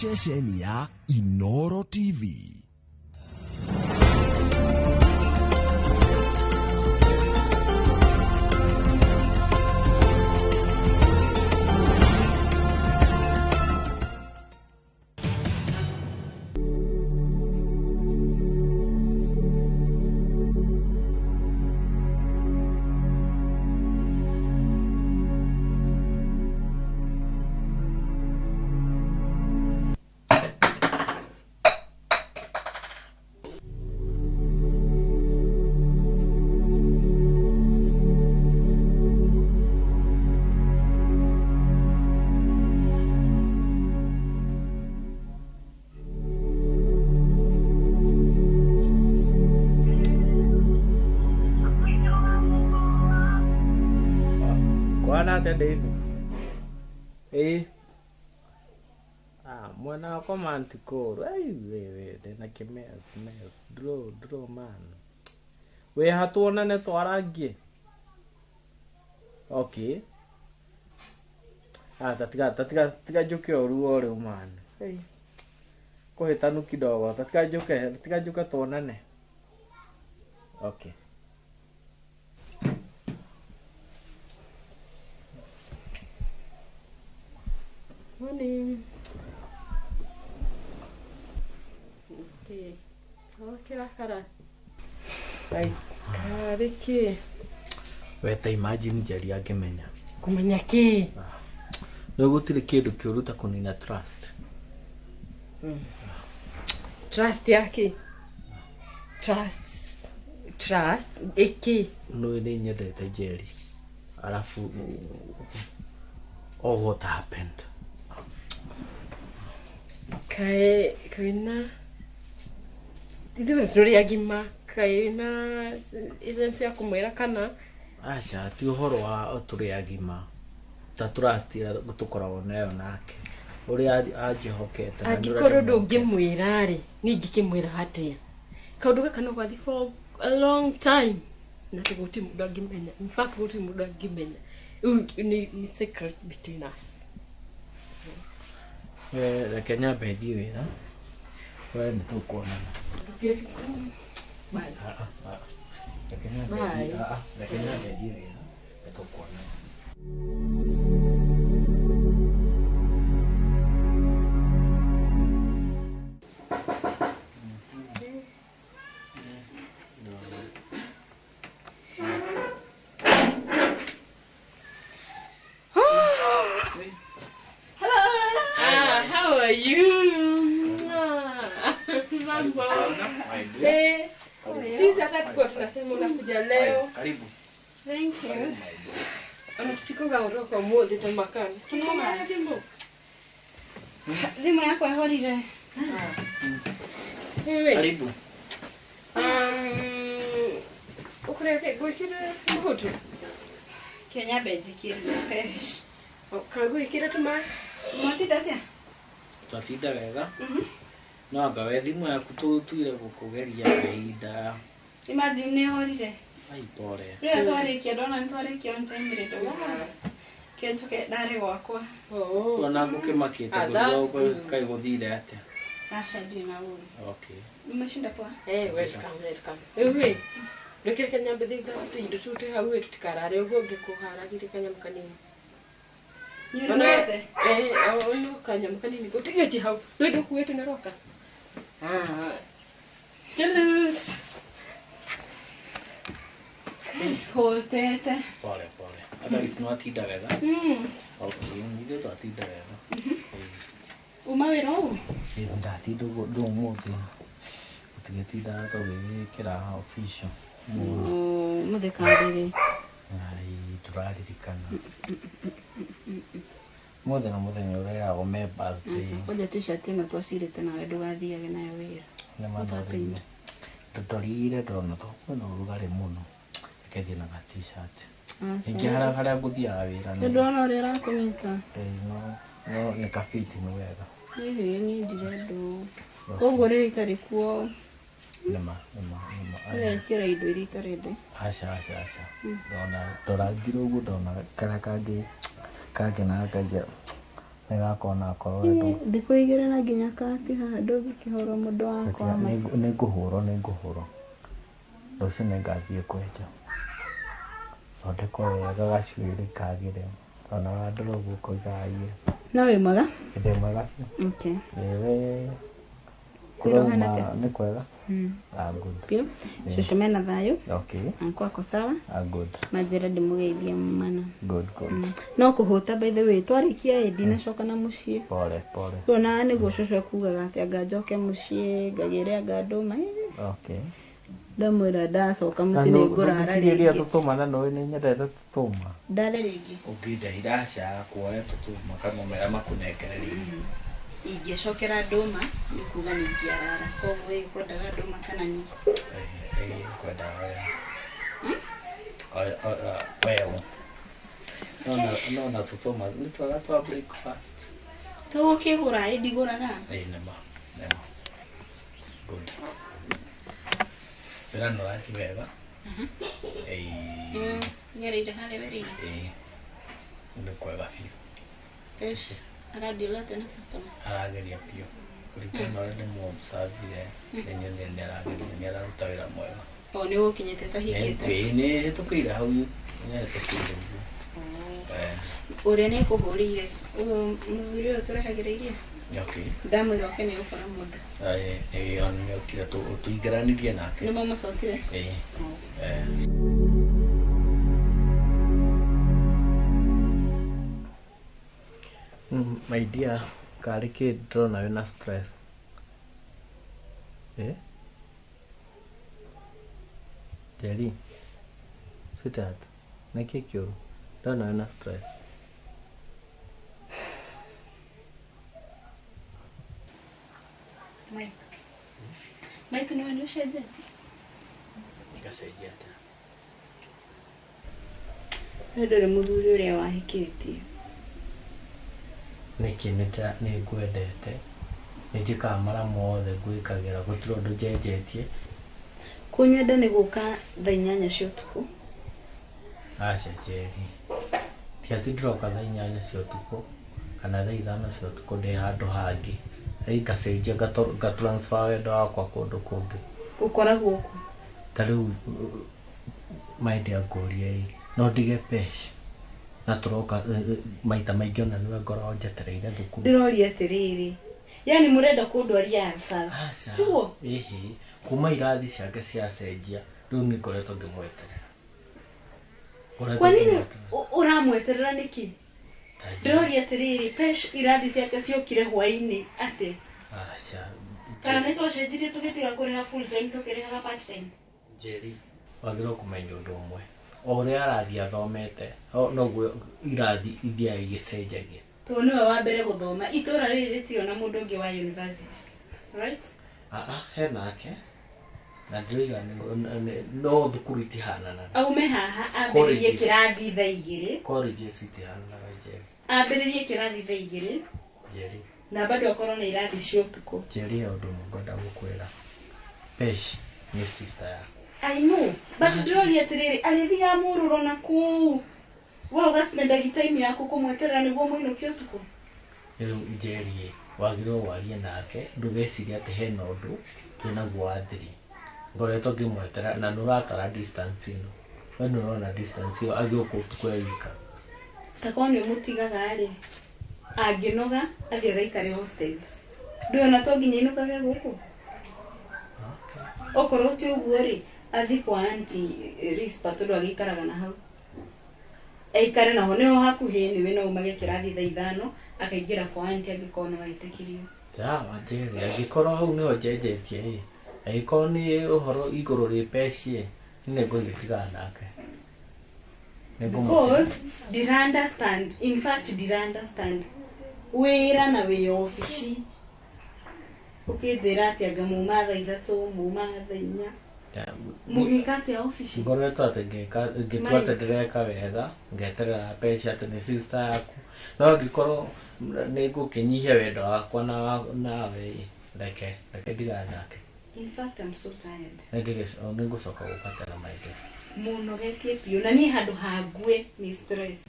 Ceceni ya Inoro TV. Watinda atia David? Ĩĩ. Ah, mwena wakwa man ti kũũru. Ai wewe ndĩna kĩmess mess. Draw draw man. Wĩ ha tuonane twarangie? Okay. Ah, tatiga tatiga tiga njuke ũru o rĩu man. Ei. Kũhĩtanu kidogo. Tatiga njuke, tiga njuke tuonane. Okay. Morning. Okay. Wakirakara. Ai. Karĩ kĩ? We ta imagine Njeri angĩmenya. Kũmenya kĩ? Rĩu gũtirĩ kĩndũ kĩũru ta kũnina trust. Trust yake? Trust. Trust ĩkĩ? Nĩ nĩ nyendete Njeri. Alafu oh what happened? Kaĩ kwĩna ithuĩ tũrĩ agima kaĩ na event ya kũmwĩra kana Aca ti ũhoro wa tũrĩ agima ta trust ĩrĩa tũkoragwo nayo nake ũrĩa anjĩhokete na nĩ ũrĩa angĩkorwo ndĩmwendete. ndũngĩmwĩra rĩ niĩ ingĩkĩmwĩra atĩa kaũndũ gaka no gathi for a long time na gũtirĩ mũndũ angĩmenya, in fact gũtirĩ mũndũ angĩmenya. Rĩu ni secret between us. We reke nyambe thiĩ wĩra we nĩ tũkuonana. Bye. Ah, ah, ah. Reke nyambe Bye. thiĩ, ah, ah, reke nyambe thiĩ wĩra nĩ tũkuonana. Ah, how are you? Mambo. Eh, sisi hata tulikuwa tunasema unakuja leo. Karibu. Thank you. Ona tutikoga ũroka ũmũthĩ ta makana. Tunaona thimũ. Thimũ yakwa ĩhorire. Wewe. Karibu. Ũkũrĩa ngwĩkĩre mũhũtũ? Kenya njikĩrie fresh. Kana ngwĩkĩre tũmaĩ? Mwatinda atĩa? Twatinda wega. No anga we thimũ yaku tũtuire gũkũgeria kahinda. Imagine nĩ ĩhorire. Ai pole. Rĩrĩa twarĩkia ndona nĩ twarĩkia on time rĩ ndauga kenjoke ndarĩ gwakwa. Ona ngũkĩmakĩte Ah, that's ngũrigwo good. kaĩ gũthire atĩa. Aca ndirĩ na ũru. Okay. Mmeshinda poa? Eh, welcome, welcome. Rĩu ĩ, ndwĩkĩre kanyambe thitha indo tũte hau ĩ tũtikarare ũguo ngĩkũharagĩria kanyamũ kanini. Nĩũrugĩte? Eh, no kanyamũ kanini gũtigĩtie hau. Nĩ ndũkuĩte na roka. Ah. Cheers. Hũtete. Pole pole. Otherwise nĩ watinda wega. Okay, ithuĩ twatinda wega. Uma wĩra ũũ? Ĩ ndatinda ũguo ndũ ũmũthĩ. Gũtigĩtindaga tũgĩgĩkĩra official. Ũmũthĩ karĩrĩ. Ai tũraririkana. Mũthĩ na mũthenya ũrĩa ĩragwo members day. Kwanja t-shirt ĩno twacirĩte nawe ndũgathiage nayo wĩra. Nĩ What happened? mathorire. Ndorire ndona to kwĩna ũrugarĩ mũno. Reke thiĩ na ga t-shirt. Aca. Ningĩ harĩa harĩa ngũthiaga wĩra Nĩ ndona ũrĩa ĩrakũnyita. No nĩ kabiti nĩ wega. Ĩhĩ niĩ ndirenda ũũ. Koguo rĩrĩa itarĩ kuo Nĩma nĩma nĩma. ũrekĩra indo iria itarenda. Aca aca aca. Ndona ndorangire ũguo ndona karĩa kangĩ kangĩ na kangĩ nĩ gakona akorwo ndũ Thikũ igĩrĩ na nginya kati haha ndũngĩkĩhũrwo mũndũ wakwa ma. Nĩ ngũhũrwo nĩ ngũhũrwo. Rũciũ nĩ ngathiĩ kwenja. Thondekwo wega gacuĩrĩ kagĩre. Ona wandora ũguo ũkoiga yes. No wĩ mwega? Ndĩ mwega biũ. Okay. Ĩĩ we Wĩra ũhana kũrauma atĩa? nĩ kwega. Ah, good. Biũ. Cũcũ mena thayũ. Okay. Uncle ako sawa. Ah, good. Manjĩra ndĩmũgeithie mana. Good, good. No kũhũta by the way twarĩkia ĩ ndinacoka na mũciĩ. Pole, pole. Rĩu ona nĩguo cũcũ ekugaga atĩ anga njoke mũciĩ ngagĩre anga ndũma. Okay. Ndamwĩra ndacoka mũciĩ nĩ ngũrara rĩngĩ. Rĩngĩ. Tũtũma na nũĩ nĩ nyendete tũtũma. Ndare rĩngĩ. Ũngĩndehire aca kuoya tũtũma kana ũmere makũnengere rĩngĩ. Ingĩcokera ndũma nĩ kuga nĩ ingĩarara. Koguo ĩ kwendaga ndũma kana niĩ? Ĩ kwendaga we. Weũ. No na tũtũma nĩ twega twa breakfast. Tũgũkĩgũra ĩ ndigũraga. Ĩ nĩma. Nĩma. Good. Wĩra nĩ ũrathiĩ wega? Ĩ. Ngereire harĩa wĩra-inĩ? Ĩ. Nĩ kwega biũ. Pesh, aradeal atĩa na customer? Arageria biũ. Kũringana na ũrĩa ndĩmũobsavire, nĩ nĩ arageria, nĩ araruta wĩra mwega. O nĩ ũgũkinyĩte tahingĩte? Ĩ nĩ hĩtũkĩire hau, nĩ hĩtũkĩire ũguo. Ũrĩa nĩ ekũhũrĩire mũthuri ũyũ tũrehagĩra iria. Okay. Ndamwĩra oke nĩ egũkora mũndũ. Ĩ ona nĩ okire tũingĩranirie nake. Nĩ mamũcotire? Ĩ. My dear, karĩ kĩ ndĩrona wĩna stress? Eh? Jerry, sweetheart, nĩkĩ kĩũru? Ndĩrona wĩna stress. Mike. Mike, nĩwe nĩ ũcenjetie? Ngacenjia atĩa? We ndũrĩ mũthuri ũrĩa wahikĩtie. Nĩkĩ nĩ ngwendete, nĩ njĩkaga marĩa mothe ngwĩkagĩra, gũtirĩ ũndũ njenjetie. Kũnyenda nĩ gũka thaa 8 cia ũtukũ? Aca Njeri, ti atĩ ndĩroka thaa 8 cia ũtukũ kana thaa 5 cia ũtukũ ndĩ handũ hangĩ. Rĩu ngacenjia nga transfer wendo wakwa kũndũ kũngĩ. Ũkoragwo kũ? Ta rĩu my dear ngũrie ĩ, no ndige Pesh na tũroka maita maingĩ ona nĩwe ngoragwo njetereire thukuru. Ndĩroria atĩrĩrĩ, yani mũrenda kũndwaria ulcers? Aca. Tiguo? Ĩhĩ, kuma irathi ciake ciacenjia rĩu nĩ ngoretwo ngĩmweterera. Kwa nini ũramweterera nĩkĩ? Ndĩroria atĩrĩrĩ, Pesh irathi ciake ciokire hwaĩ-inĩ atĩa? Aca. Kana nĩ twacenjirie tũgĩtiga kũrĩha full time tũkĩrĩhaga part time? Njeri, wagĩrĩirwo kũmenya ũndũ ũmwe. O ũrĩa arathiĩ athomete, noguo irathi ithiaga igĩcenjagia. Tondũ nĩwe wa mbere gũthoma, itũra rĩrĩ rĩtirĩ ona mũndũ ũngĩ wa university. Right? Aa, henake. Na ndĩroiga no thukuru itihananaga. Aume haha ambĩrĩrie kĩrathi thaa 2. Colleges itihananaga Njeri. Ambĩrĩrie kĩrathi thaa 2. Njeri. Na bado akorwo na irathi cia ũtukũ. Njeri, he ũndũ ũmwe ngwenda gũkwĩra. Pesh nĩ sister yaku. I know, but ndĩroria atĩrĩrĩ, arĩthiaga mũrũro na kũu. We ũgaspendaga time yaku kũmweterera nĩguo mũinũke ũtukũ. Rĩu Njeri, wagĩrĩirwo warie nake, ndũgecirie atĩ hena ũndũ twĩnaguo wa thiri. Ngoretwo ngĩmwetera na nĩ ũratara distance ĩno. We nĩ ũrona distance ĩyo agĩũka ũtukũ e wika. Ta korwo nĩ ũmũtigaga rĩ, angĩnoga athiĩ agaikare hostels. Ndũĩ ona to nginya ainũkage gũkũ. Okorwo ti ũguo rĩ, athiĩ kwa auntie Rispa tondũ agĩikaraga na hau. Aikare naho nĩho hakuhĩ nĩwe no umage kĩrathi thaa 5 akaingĩra kwa auntie angĩkorwo no etĩkĩrio. Sawa Njeri, angĩkorwo hau nĩho njenjetie ĩ, angĩkorwo nĩ ũhoro igũrũ rĩ Pesh ĩ, nĩ ngũgĩtigana nake. Because ndira understand, in fact ndira understand wĩra na wĩ obici. Ũkĩnjĩra atĩ anga muma thaa 3, muma thaa 4. Mũgĩka atĩa obici? Ngoretwo atĩ ngĩtua atĩ ndĩreka wega, ngeterera Pesh atĩ nĩ sister yaku. No angĩkorwo nĩ ngũkĩnyihia wendo wakwa nawe ĩ, reke ndigane nake. In fact, I'm so tired. Nĩ ngũcoka gũka tena maingĩ. Mũnogetie biũ na niĩ handũ ha ngue nĩ stress.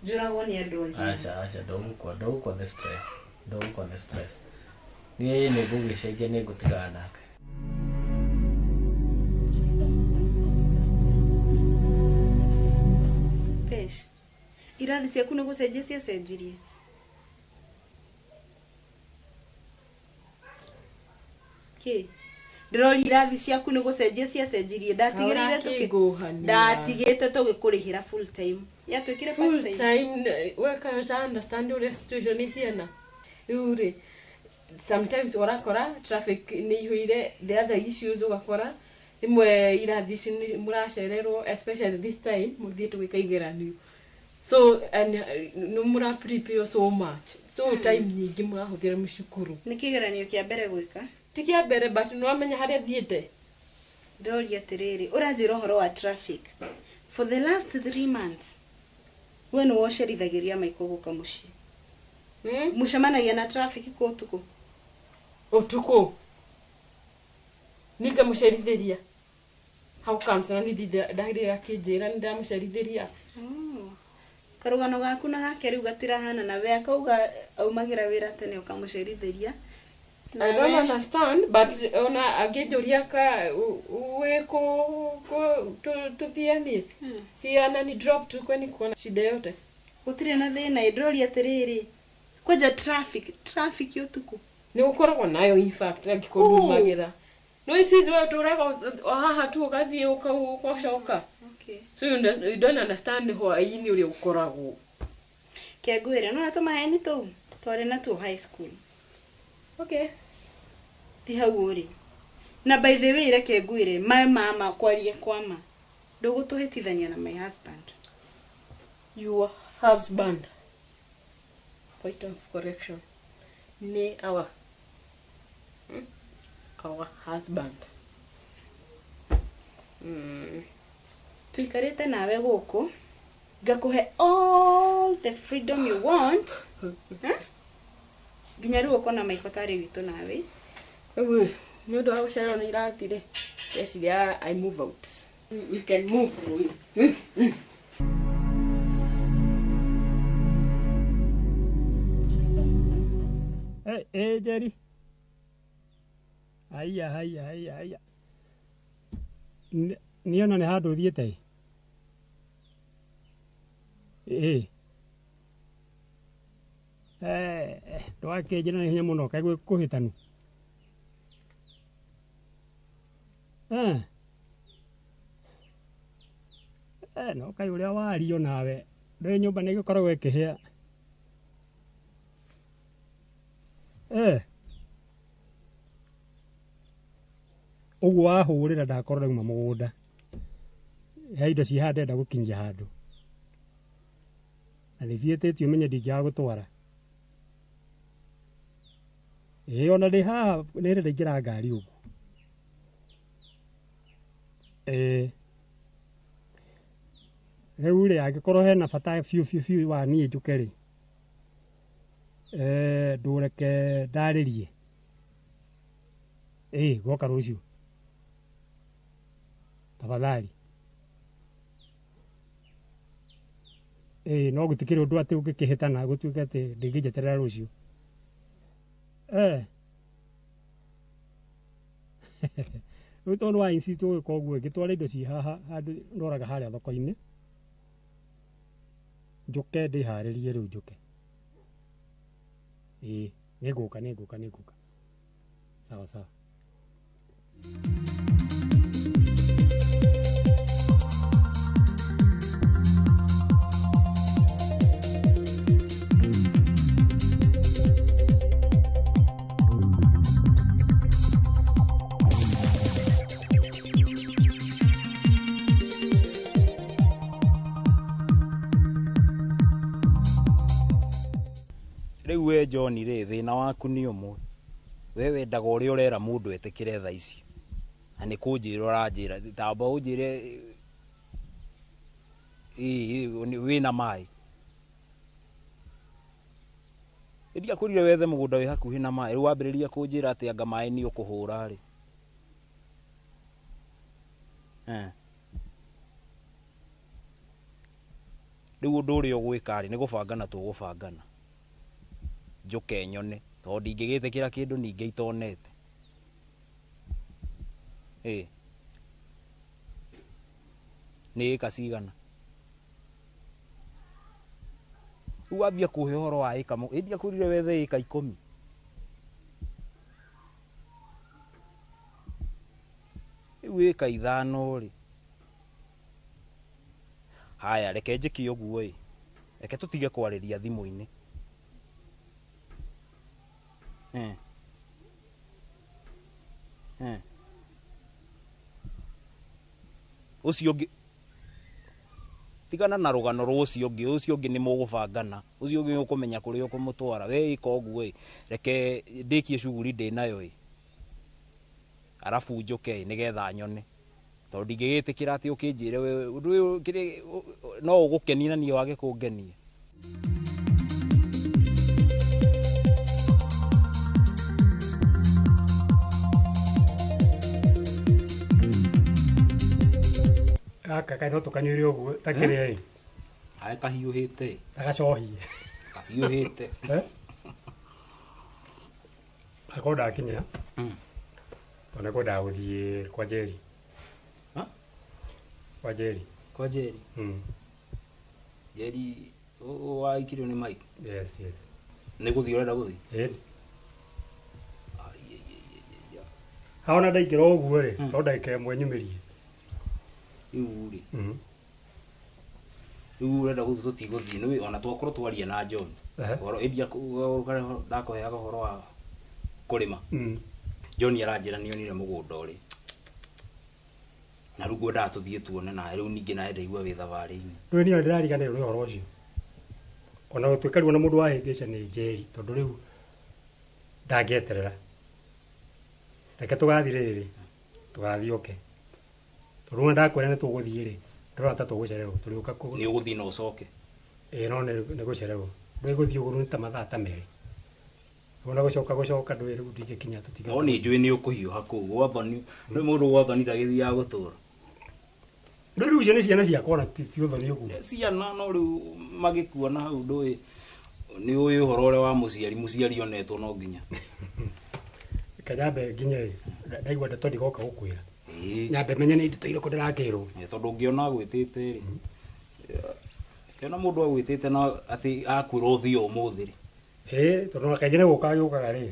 Njũragwo nĩ andũ agima. Aca, aca, ndũgũkua nĩ stress. Ndũgũkua nĩ stress. Niĩ nĩ ngũgĩcenjia, nĩ ngũtigana nake. Pesh, irathi ciaku nĩ gũcenjia ciacenjirie? Kĩ? Ndĩroria irathi ciaku nĩ gũcenjia ciacenjirie. Ndatigĩte tũgĩkũrĩhĩra full time. Yatuĩkire part Full time. time, we kayo understand ũrĩa situation ĩhiana. Rĩu rĩ, sometimes ũrakora traffic nĩ ihũire, the other issues ũgakora rĩmwe irathi ici nĩ mũracererwo, especially this time mũthiĩte gwĩka igeranio. So and nĩ mũra prepare so much. So time nyingĩ mũrahũthĩra mũcukuru. Nĩ kĩgeranio kĩa mbere gwĩka? Ti kĩa mbere but nĩ wamenya harĩa thiĩte. Ndĩroria atĩrĩrĩ, ũranjĩra ũhoro wa traffic. For the last 3 months, We nĩwe ũcerithagĩria Michael gũka mũciĩ. Mũcemanagia na traffic kũ ũtukũ? Ũtukũ ningamũcerithĩria. How comes na nithi ndagĩrĩra akĩnjĩra nĩ ndamũcerithĩria. Karũgano gaku na gake rĩu gatirahana na we akauga aumagĩra wĩra tene ũkamũcerithĩria. I don't understand, but ona angĩnjũria ka wĩ kũ tũthianie si anani drop tu kweni kuona shida yote. Gũtirĩ na thĩna, ndĩroria atĩrĩrĩ, kwanja traffic ũtukũ nĩ gũkoragwo nayo, in fact angĩkorwo ndumagĩra no ici we ũtũraga o haha tu ũgathiĩ ũgacoka. Okay. So you don't understand hwaĩ-inĩ ũrĩa ũkoragwo. Kengwĩre no tũmaheni tũu twarĩ natuo high school. Okay. Ti hau ũrĩ. Na by the way reke ngwĩre my mama kwaria kwama ndũgũtũhĩtithania na my husband. Your husband. Point of correction. Nĩ our our husband. Tuikarĩte nawe gũkũ ngakũhe all the freedom you want. Huh? Nginya rĩu ũkona Michael tarĩ witũ nawe. Rĩu nĩ ũndũ wa gũcererwo nĩ irathi-rĩ, ndeciria I move out. We can move. Hey, Jerry. Haiya, haiya, haiya, haiya. Niĩ ona nĩ handũ ũthiĩte ĩ? Ĩĩ. Ndũgakĩnjĩre na ihenya mũno kaĩ gwĩ kũhĩtanu. No kaĩ ũrĩa wario nawe ndũĩ nyũmba nĩ ĩgĩkoragwo ĩkĩhĩa. Ũguo wahũrĩra ndakorwo ndauma mũgũnda. He indo ciĩ haha ndĩrenda gũkinyia handũ. Na nĩ ciĩtĩtio ũmenye ndingĩaga gũtwara. Ĩĩ ona ndĩ haha nĩ hĩndĩ ndaingĩra ngari ũguo. Ĩĩ. Rĩu rĩ angĩkorwo hena bata biũ biũ biũ wa niĩ njũke rĩ, ndũreke ndarĩrie. Ĩĩ goka rũciũ. Tafadhali. Ĩĩ no gũtikĩrĩ ũndũ atĩ ũngĩkĩhĩtana gũtuĩke atĩ ndĩngĩnjeterera rũciũ. Rĩu tondũ wa insist ũgĩka ũguo ngĩtwara indo ciĩ haha handũ ndoraga harĩa thoko-inĩ njũke ndĩharĩrie rĩu njũke. Ĩĩ nĩngũka nĩngũka nĩngũka. Sawa sawa. Rĩu we John rĩ thĩna waku nĩ ũmwe. We wendaga ũrĩa ũrera mũndũ etĩkĩre thaa ici. Na nĩ kũnjĩra ũranjĩra tamba ũnjĩre wĩna maĩ. Ndiakwĩrire wethe mũgũnda wĩ hakuhĩ na maĩ. Rĩu wambĩrĩria kũnjĩra atĩ anga maĩ nĩ ũkũhũra rĩ. Rĩu ũndũ ũrĩa ũgwĩka rĩ nĩ gũbangana tũgũbangana. Njũke nyone tondũ ndingĩgĩtĩkĩra kĩndũ ningĩ itonete. Ĩĩ. Nĩ ĩka cigana? Rĩu wambia kũhe ũhoro wa ĩka ĩ ndiakwĩrire wethe ĩka 10. Rĩu ĩka 5 rĩ. Haya reke njĩke ũguo ĩ. Reke tũtige kwarĩria thimũ-inĩ. Ũcio ũngĩ tigana na rũgano rwa ũcio ũngĩ, ũcio ũngĩ nĩ mũgũbangana, ũcio ũngĩ ũkũmenya kũrĩa ũkũmũtwara. We ĩka ũguo ĩ, reke ndĩkie cuguri ndĩnayo ĩ, arabu njũke ĩ nĩgetha nyone. Tondũ ndingĩgĩtĩkĩra atĩ ũkĩnjĩre we ũndũ ũyũ kĩrĩ no ũgũkenia na niĩ wage kũngenia. Gaka kaĩ no tũkanyuire ũguo ta kĩrĩa ĩ. Ae kahiũhĩte. Ta gacohi. Kahiũhĩte. Akorwo ndakinya. Tondũ nĩngwendaga gũthiĩ kwa Njeri. Kwa Njeri. Kwa Njeri? Njeri waikirio nĩ Mike? Yes, yes. Nĩ gũthiĩ ũrenda gũthiĩ? Ĩĩ. Haona ndaingĩra ũguo rĩ, no ndagĩka ĩmwe nyumĩrie. Rĩu rĩ. Rĩu ũrenda gũthiĩ tũtigũthiĩ nĩ ona twakorwo twaria na John. Ũhoro ĩndia ndakũheaga ũhoro wa kũrĩma. John aranjĩra nĩonire mũgũnda ũrĩ. Na rĩu ngwendaga tũthiĩ tuone nawe rĩu ningĩ nawe ndaigua wĩ thabarĩ-inĩ. Rĩu niĩ ndĩrariganĩrwo nĩ ũhoro ũcio. Ona gũtuĩka rĩu ona mũndũ wahĩngĩca nĩ Njeri tondũ rĩu ndangĩeterera. Reke tũgathiĩ rĩrĩ, tũgathiĩ oke. Tondũ ona ndakwĩra nĩ tũgũthiĩ rĩ, ndĩrona ta tũgũcererwo tũrĩũka kũ. Nĩ ũgũthiĩ na ũcoke? Ĩĩ no nĩ gũcererwo. Ndũgũthiĩ ũguo nĩ ta mathaa ta merĩ. Ona gũcoka gũcoka ndũĩ rĩu ndingĩkinya tũtige. No nĩ njũĩ nĩ ũkũhiũha kũu gwathoni, nĩ mũndũ gwathoni ndagĩthiaga gũtũra. Rĩu icio nĩ ciana ciakwa na ti ũthoni ũguo. Ciana no rĩu magĩkuona hau ndũĩ nĩ ũĩ ũhoro ũrĩa wa mũciari, mũciari onetwo no nginya. Kanyambe nginya ĩ, ndaigua ndeto ndigoka gũkwĩra. Nyambe menye nĩ ndeto irĩkũ ndĩrakĩrwo. Tondũ ũngĩona agwĩtĩte rĩ, ũngĩona mũndũ agwĩtĩte na atĩ akwĩra ũthiĩ ũmũthĩ rĩ. Ĩĩ tondũ kaingĩ nĩ gũka gĩũkaga rĩ.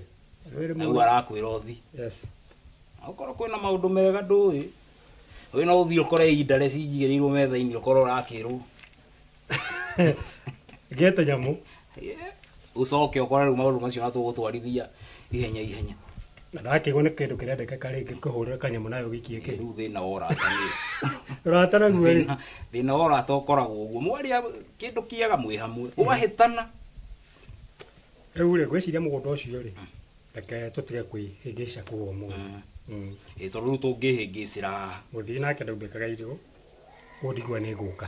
Rĩu arakwĩra ũthiĩ. Yes. Okorwo kwĩna maũndũ mega ndũĩ. Wĩ no ũthiĩ ũkore indare cigĩrĩirwo metha-inĩ ũkorwo ũrakĩrwo. Ngĩte nyamũ. Ũcoke ũkore rĩu maũndũ macio na tũgũtwarithia ihenya ihenya. Na ndakĩgwo nĩ kĩndũ kĩrendekeka rĩngĩ kũhũrĩra kanyamũ nayo gĩikie kĩ. Rĩu thĩna wa ũrata nĩ ũcio. Ũrata naguo rĩ. Thĩna wa ũrata ũkoragwo ũguo. Mwaria kĩndũ kĩega mwĩ hamwe. Ũgahĩtana. Rĩu rĩ ngwĩciria mũgũnda ũcio rĩ, reke tũtige kwĩhĩngĩca kũu ũmũthĩ. Ĩĩ tondũ rĩu tũngĩhĩngĩcĩra haha. Gũthiĩ nake ndaunĩkaga irigũ, ũguo ndigua nĩ ngũka.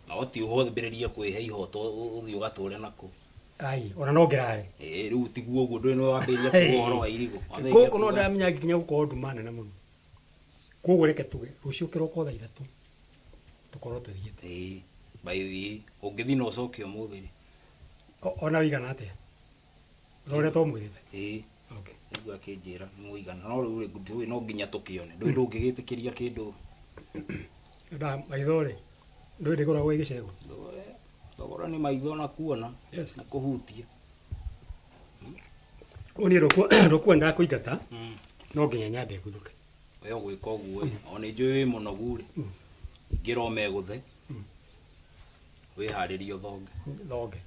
No ti ũhũthĩrĩrie kwĩhe ihoto ũthiĩ ũgatũre nakuo. Ai, ona no ngĩrare. Ĩĩ rĩu tiguo ũguo ndũĩ nĩ wambĩrĩria kuuga ũhoro wa irigũ. Gũkũ no ndamenya nginya gũkorwo nduma nene mũno. Koguo reke tuge rũciũ kĩroko thaa 3 tũkorwo tũthiĩte. Ĩĩ, by the ũngĩthiĩ na ũcoke ũmũthĩ rĩ. Ona wĩigana atĩa? No ũrĩa twamwĩrĩte? Ĩĩ. Okay. Rĩu akĩnjĩra nĩ mũigana no rĩu rĩ ndũĩ no nginya tũkĩone. Ndũĩ ndũngĩgĩtĩkĩria kĩndũ. Maitho rĩ, ndũĩ ndĩgũragwo ĩ gĩcegũ. Thogora nĩ maitho na kuona na kũhutia. Ũguo niĩ ndũkuona ndakũingata no nginya nyambe nguthũke. We ũgwĩka ũguo ĩ, o nĩ njũĩ wĩ mũnogu rĩ, ingĩra ũmegũthe, wĩharĩrie ũthonge. Thonge.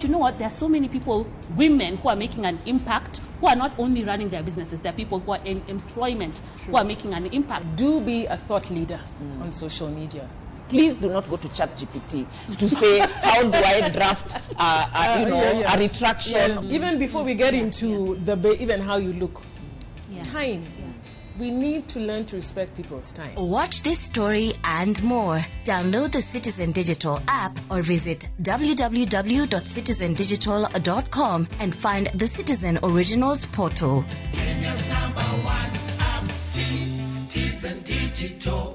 You know what? There are so many people, women, who are making an impact, who are not only running their businesses, there are people who are in employment, who are making an impact. Do be a thought leader on social media. Please do not go to ChatGPT to say, how do I draft a retraction? Yeah. Even before we get into the even how you look, time. Yeah. We need to learn to respect people's time. Watch this story and more. Download the Citizen Digital app or visit www.citizendigital.com and find the Citizen Originals portal. Kenya's number one app, Citizen Digital.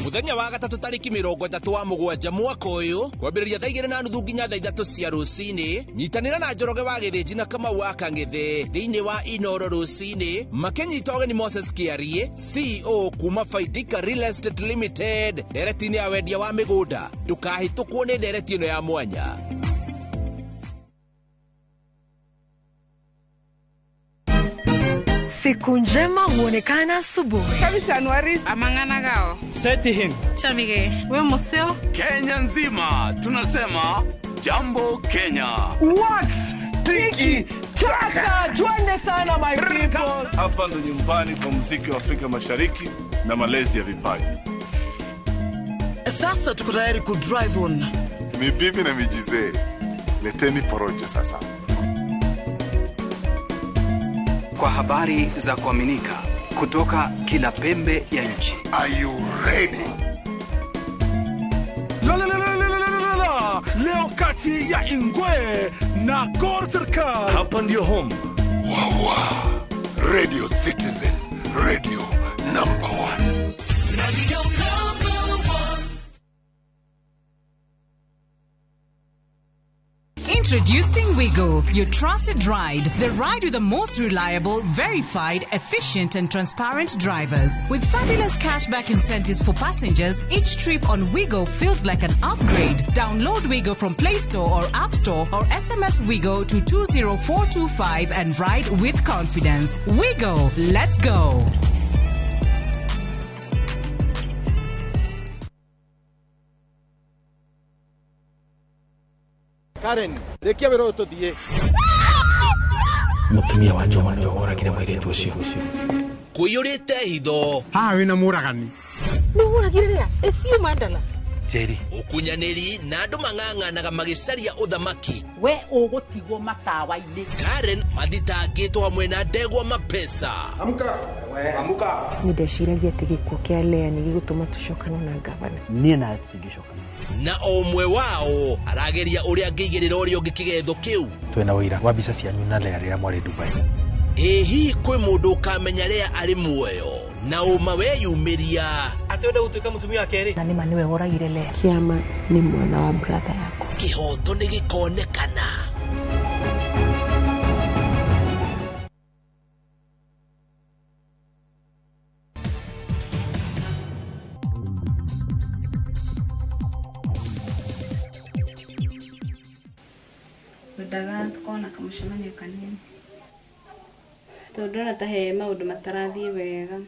Muthenya wa gatatu tariki 37 mwaka uyu kwambiriria thaa 2:30 nginya thaa 3 cia rucini nyitanira na Njoroge wa Githinji na Kamau wa Kang'ethe thiini wa Inoro rucini makinyita ũgeni Moses Kiarie CEO kuma Faidika Real Estate Limited ndereti-inĩ ya wendia wa mĩgũnda. Ndũkahĩtũkwo nĩ ndereti ĩno ya mwanya. Siku njema huonekana asubuhi. Amang'ana gao. Seti him. Chamige. We museo. Kenya nzima tunasema jambo Kenya. Wax tiki taka. Twende sana my people. Hapa ndo nyumbani kwa muziki wa Afrika Mashariki na malezi ya vipaji. Sasa tuko tayari ku drive on. Mibibi na mijizee, leteni porojo sasa. Kwa habari za kuaminika kutoka kila pembe ya nchi. Are you ready? La la la la la la la. Leo kati ya Ingwe na Gor Serikal. Hapa ndio home. Wawa. Radio Citizen, radio number 1. Radio number 1. Introducing Wigo, your trusted ride. The ride with the most reliable, verified, efficient and transparent drivers. With fabulous cashback incentives for passengers, each trip on Wigo feels like an upgrade. Download Wigo from Play Store or App Store or SMS Wigo to 20425 and ride with confidence. Wigo, let's go. Karen, rekia wĩra ũyũ tũthiĩ. Mũtumia wa Njoma nĩwe woragire mũirĩtu ũcio. Kũiyũrĩte hitho. Haha wĩna mũragani. Nĩ mũragire rĩa? Ĩcio Mandala. Njeri. Ũkunyanĩri na andũ mang'ang'anaga magĩcaria ũthamaki. We ũgũtigwo matawa-inĩ. Karen mathitangĩtwo hamwe na ndegwa mapesa. Amuka. We, amuka. Nĩ ndeciragia atĩ gĩkuũ kĩa Lea nĩ gĩgũtũma tũcokane na gavana. Niĩ nawe tũtingĩcokana. Na o ũmwe wao arageria ũrĩa angĩigĩrĩra ũrĩa ũngĩ kĩgetho kĩu. Twĩna ũira wa mbica cianyu na Lea rĩrĩa mwarĩ Dubai. Ĩ hihi kwĩ mũndũ ũkamenya Lea arĩ muoyo na ũma weyumĩria atĩ wenda gũtuĩka mũtumia wa kerĩ. Na nĩma nĩwe woragire Lea. Kĩama nĩ mwana wa brother yakwa. Kĩhoto nĩ gĩkonekana. Wendaga tukona kamũcemanio kanini tondũ ndona ta he maũndũ matarathiĩ wega.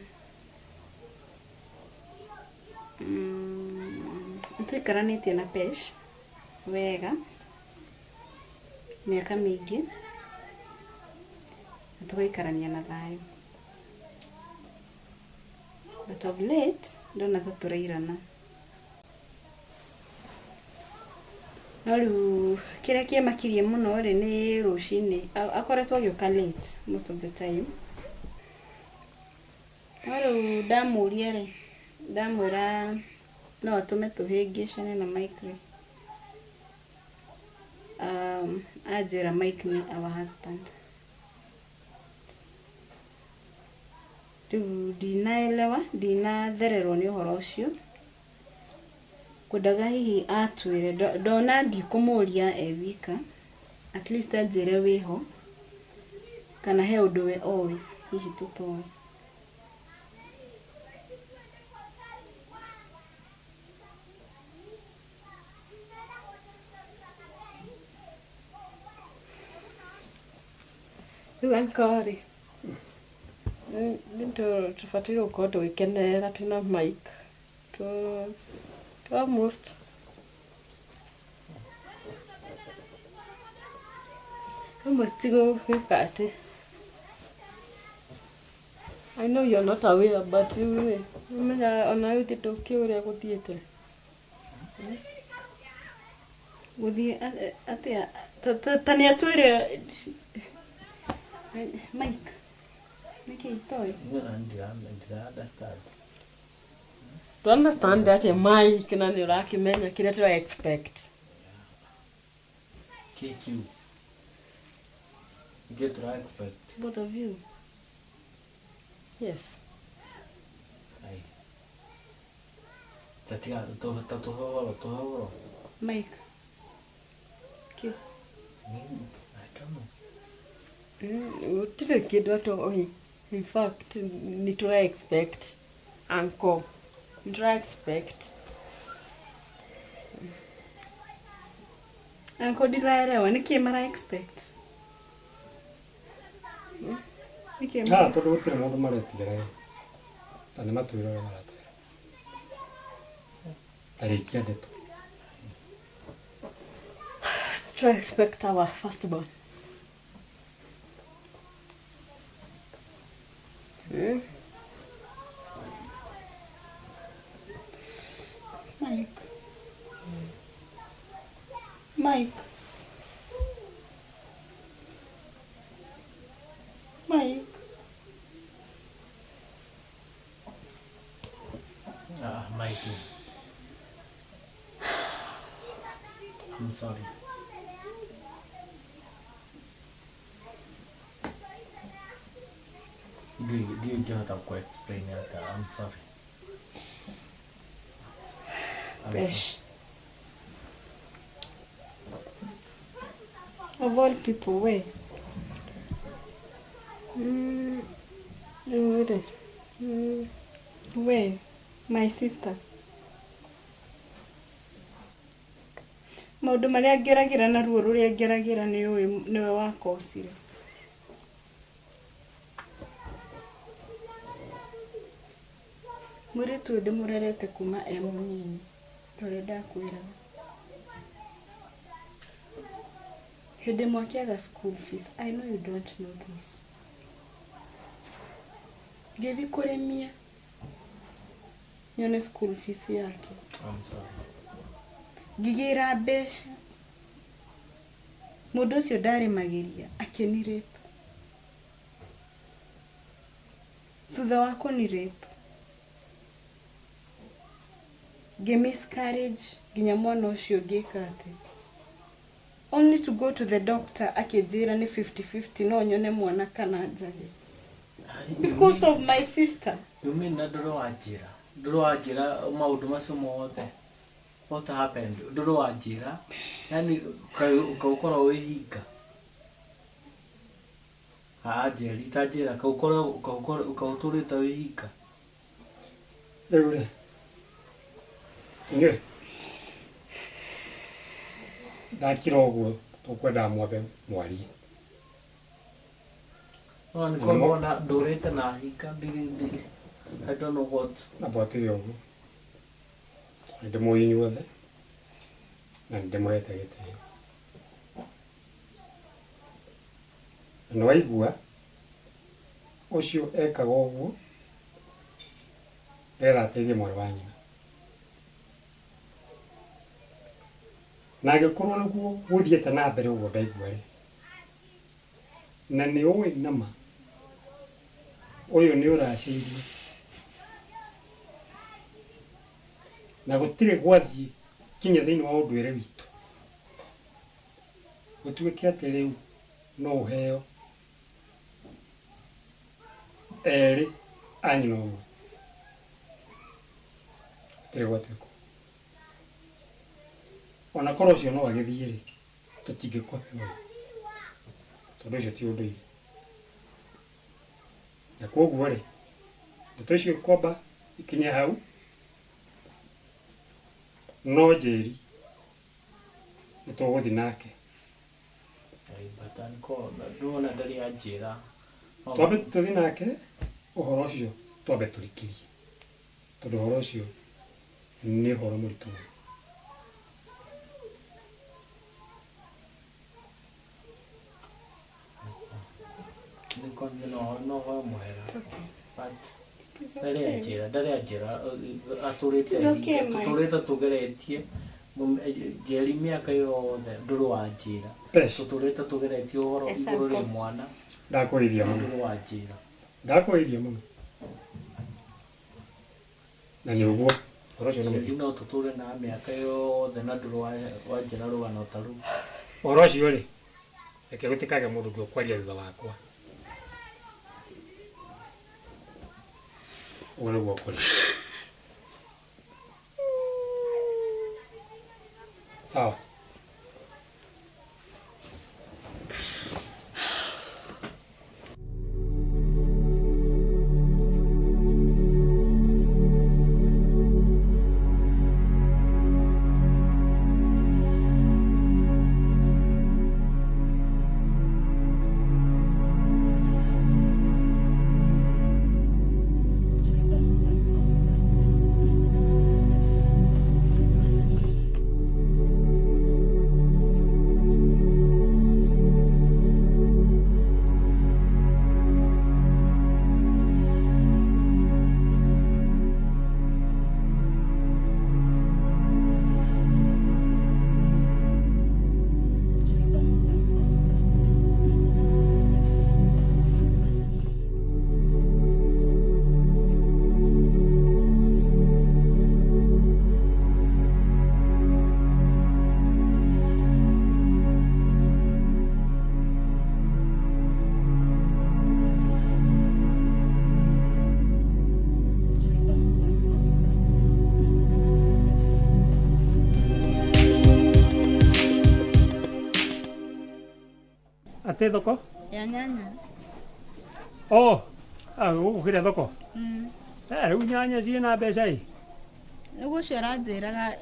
Nĩtũikaranĩtie na Pesh wega mĩaka mĩingĩ na tũgaikarania na thayũ, but of late ndona ta tũrairana. No rĩu kĩrĩa kĩamakirie mũno rĩ nĩ rũcinĩ akoretwo agĩũka late most of the time. No rĩu ndamũria rĩ, ndamwĩra no atũme tũhĩngĩcane na Mike rĩ, anjĩra Mike nĩ our husband. Rĩu ndinaelewa, ndinathererwo nĩ ũhoro ũcio. Kwendaga hihi atwĩre, ndona ndikũmũria e wika, at least anjĩre wĩho kana he ũndũ we oĩ hihi tũtoĩ. Rĩu uncle rĩ, nĩ tũbataire gũkorwo tũgĩkenerera twĩna Mike. To almost. Almost gwĩka atĩ. I know you're not aware, but rĩu ũmenya ona rĩu ndũkĩũĩ ũrĩa gũthiĩte. Gũthiĩ atĩa? Ta nĩ atwĩre Mike, nĩkĩ itoĩ? Understand. To understand that Mike na nĩ ũrakĩmenya kĩrĩa tũra expect. KQ. Get to expect. Both of you. Yes. Ai. Tatiga to Mike. Q. I don't know. Gũtirĩ kĩndũ atoĩ. In fact, nĩ tũra expect uncle. Nĩ tũra expect. Uncle ndiraelewa nĩkĩ mara expect. Nĩkĩ mara? Tondũ gũtirĩ mũndũ maretigĩra. Ta nĩ matwĩra ũrĩa maratwĩra. Tarĩkia ndeto. Tũra expect our firstborn. Mike. Mike. Mike. Ah, Mikey. I'm sorry. Do you get what explain that? I'm sorry. Fresh. Of all people, where? Where? My sister. Maũndũ marĩa ngeragĩra na ruo rũrĩa ngeragĩra nĩ ũĩ nĩwe wakocire. Mũirĩtu ũyũ ndĩmũrerete kuma e mũnini ta ũrĩa ndakwĩraga. Hĩndĩ ĩmwe akĩaga school fees, I know you don't know this. Ngĩthiĩ kũrĩmia nyone school fees yake. I'm sorry. Ngĩgĩra mbeca. Mũndũ ũcio ndarĩmagĩria akĩni rape. Thutha wa kũni rape ngĩ miscarriage nginya mwana ũcio ngĩka atĩ only to go to the doctor akĩnjĩra nĩ 50-50 no nyone mwana kana njage because of my sister. You mean na ndũrĩ wanjĩra? Ndũrĩ wanjĩra maũndũ macio mothe? What happened? Ndũrĩ wanjĩra? Yani ũkorwo wĩ hinga. Ah, Njeri, ta njĩra kaũtũrĩte wĩ hinga. Rĩu rĩ, inyuĩ ndakira ũguo tũkwendaga mwambe mwarie. No nĩkorwo na ndũrĩte na hinga I don't know what. Na bwatire ũguo nĩ ndĩmũĩ inyuothe na nĩ ndĩmũhete gĩtĩo. Na nĩwaigua ũcio ekaga ũguo nĩgetha ateithie mwarĩ wa nyina. Na angĩkorwo nĩguo gũthiĩte na mbere ũguo ndaigua rĩ, na nĩ ũĩ nama ũyũ nĩ ũracĩirie na gũtirĩ gwathiĩ kinya thĩinĩ wa ũndũire witũ gũtuĩke atĩ rĩu no ũheo erĩ a nyina ũmwe, gũtirĩ gwatuĩka. Ona korwo ũcio no agĩthiĩ rĩ, tũtingĩkũhe ũyũ tondũ ũcio ti ũndũire. Na kwoguo rĩ, ndeto icio kwamba ikinye hau, no Njeri nĩ tũgũthiĩ nake. Ndona ndarĩ anjĩra. Twambe tũthiĩ nake ũhoro ũcio twambe tũrikĩrie tondũ ũhoro ũcio nĩ ũhoro mũritũ mũno. No mũhera. But ndarĩ anjĩra atũrĩte tũtũrĩte tũgeretie Njeri mĩaka yothe ndũrĩ wanjĩra. Tũtũrĩte tũgeretie ũhoro igũrũ rĩ mwana. Ndakwĩrĩria mũno. Ndũrĩ wanjĩra. Ndakwĩrĩria mũno. Na nĩ ũguo ũhoro ũcio nĩ mũritũ. No tũtũre na mĩaka yothe na ndũrĩ wanjĩra rũgano ta rũu. Ũhoro ũcio rĩ, reke gũtikage mũndũ ũngĩ ũkwaria thutha wakwa. Ũguo nĩguo kũrĩ. Sawa. Atĩ thoko? Ya nyanya. Oh, gũkũ kĩrĩa thoko? Rĩu nyanya ciĩna mbeca ĩ? Nĩguo ũcio aranjĩraga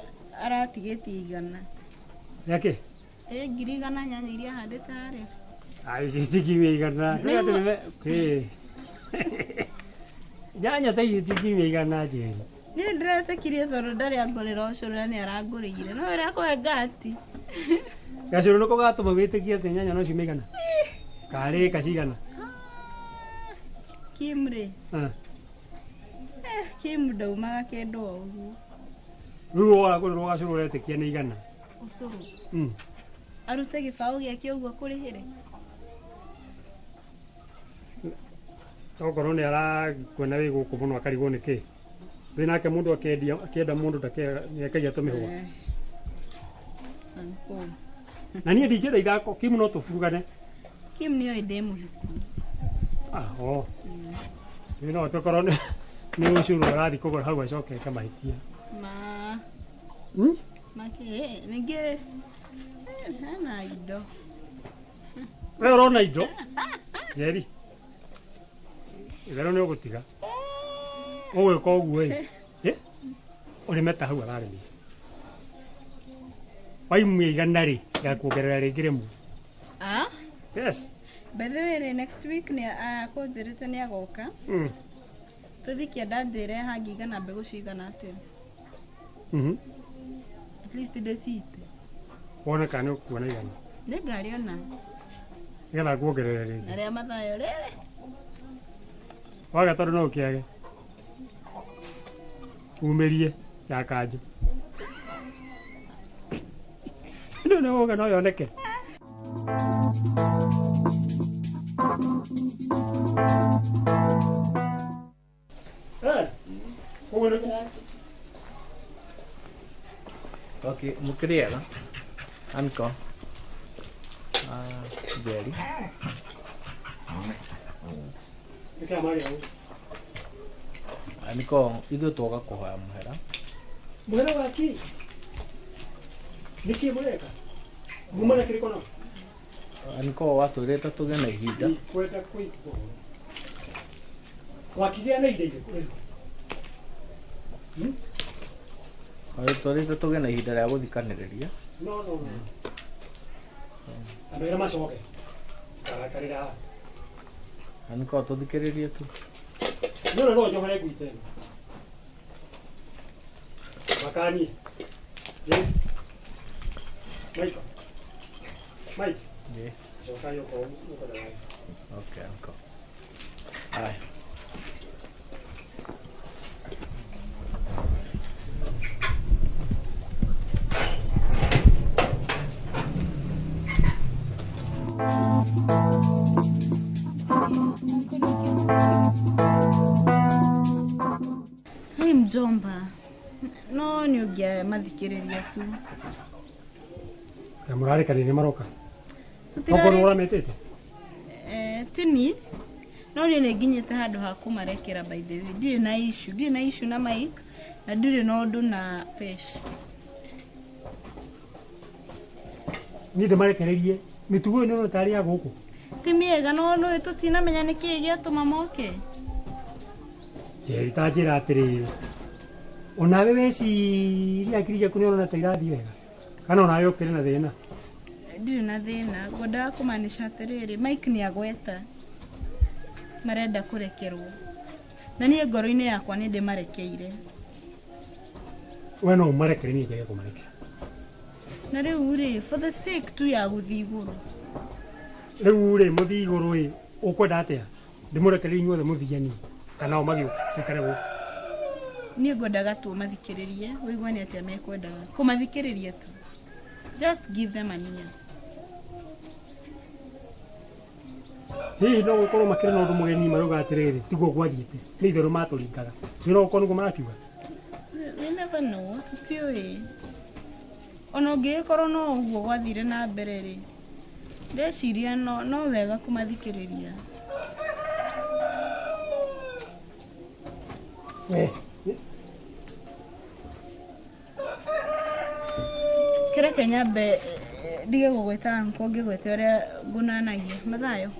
aratigĩtie 100. Rĩakĩ? Ĩ 100,000 nyanya iria ahandĩte harĩa. Ai, ici citikiumia 100. Ĩ. Nyanya ta ici citikiumia 100 Njeri. Niĩ ndĩretĩkirie tondũ ndarĩ angũrĩra ũcũrũ na nĩ arangũrĩire. No ũrĩa akũhe ngati. Gacũrũ nĩko gatũma wĩtĩkie atĩ nyanya no ciume 100? Karĩ ĩka cigana? Kim rĩ. Kim ndaumaga kĩndũ o ũguo. Rĩu wagũrĩrwo gacũrũ ũretĩkia nĩ 100? Ũcũrũ? Arute gĩbaũ gĩake ũguo akũrĩhĩre? Tokorwo nĩ arakuona wĩ gũkũ mũno akarigwo nĩ kĩ. Rĩu nake mũndũ akĩendia akĩenda mũndũ nĩekagia tũmĩhũa. Na niĩ ndingĩenda ithako Kim no tũburugane. Kim nĩoĩ ndĩ mũhiku. Oh. Rĩu no tũkorwo nĩ ũcũrũ arathiĩ kũgũra hau acoke eke mahĩtia. Ma. Makĩ ningĩ hena indo. We ũrona indo? Njeri. Itherũ nĩ ũgũtiga. Ũgwĩka ũguo ĩ? Ũrĩme ta hau ararĩmire. Waimia 100 rĩ, ngakuongerera rĩngĩ rĩmwe. Ah? Yes. By the way, rĩ, next week nĩ akũnjĩrĩte nĩ agoka. Tũthiĩ kĩanda njĩre hangĩigana mbegũ cigana atĩa. At least ndĩcite. Wone kana nĩ ũkuona 100. Nĩ ngarĩona. Nĩgetha nguongerere rĩngĩ. Na rĩa Mathayo rĩrĩ. Waga tondũ no ũkĩage. Umĩrie ya kanjũ. Rĩu nĩ woga no yoneke. Okay, mũkĩrĩega Anko. Njeri. Anko, ithuĩ twoka kũhoya mũhera. Mũhera wa kĩ? Nĩkĩ mũreka? Muma na kĩrĩko no? Anko, watwĩrĩte tũgĩe na ihinda. Ndikwenda kũigua ũhoro. Wakĩgĩa na indo irĩkũ rĩu? Watwĩrĩte tũgĩe na ihinda rĩa gũthikanĩrĩria. No, no, no. Andũ erĩ macoke. Karakarĩra haha. Anko, tũthikĩrĩrie tu. Nĩ no njohore ngui ta ĩno. Makanie. Mike. Mike. Coka okorwo ũkwenda waĩ. Okay, uncle. Haya. Hey mjomba, no nĩ ũngĩamathikĩrĩria tu. Na mũrarĩkanĩire nĩ maroka? Okorwo nĩ ũrametĩte? Tini, no niĩ nĩ nginyĩte handũ ha kũmarekera by the way. Ndirĩ na issue, ndirĩ na issue na Mike na ndirĩ na ũndũ na Pesh. Niĩ ndĩmarekereirie mĩtugo ĩyo nĩ ũrona tarĩ ya gũkũ. Ti mĩega no nĩ tũtinamenya nĩkĩĩ gĩatũma moke. Njeri ta njĩra atĩrĩrĩ, onawe weciria hakiri ciaku nĩ ũrona ta irathiĩ wega kana onawe ũkĩrĩ na thĩna? Ndirĩ na thĩna, ngwendaga kũmaanisha atĩrĩrĩ, Mike nĩ agweta marenda kũrekerwo na niĩ ngoro-inĩ yakwa nĩ ndĩmarekeire. We no ũmarekere, niĩ njage kũmarekera. Na rĩu rĩ, for the sake tu ya gũthiĩ igũrũ. Rĩu rĩ, mũthiĩ igũrũ ĩ, ũkwenda atĩa? Ndĩmũrekererie inyuothe mũthianie kana o magĩũka tũikare gũkũ? Niĩ ngwendaga tu ũmathikĩrĩrie, ũigue nĩ atĩa mekwendaga. Kũmathikĩrĩria tu. Just give them an ear. Hihi no gũkorwo makĩrĩ na ũndũ mũgeni marauga atĩrĩrĩ, tiguo gwathiĩte, nĩ itherũ matũringaga. Nĩ no gũkorwo nĩguo marakiuga? We never know, tũtiũĩ. Ona ũngĩgĩkorwo no ũguo gwathire na mbere rĩ, ndeciria no wega kũmathikĩrĩria. Kĩreke nyambe Ndige gũgwĩta uncle ngĩgwĩte ũrĩa ngunanagia. Mathayo.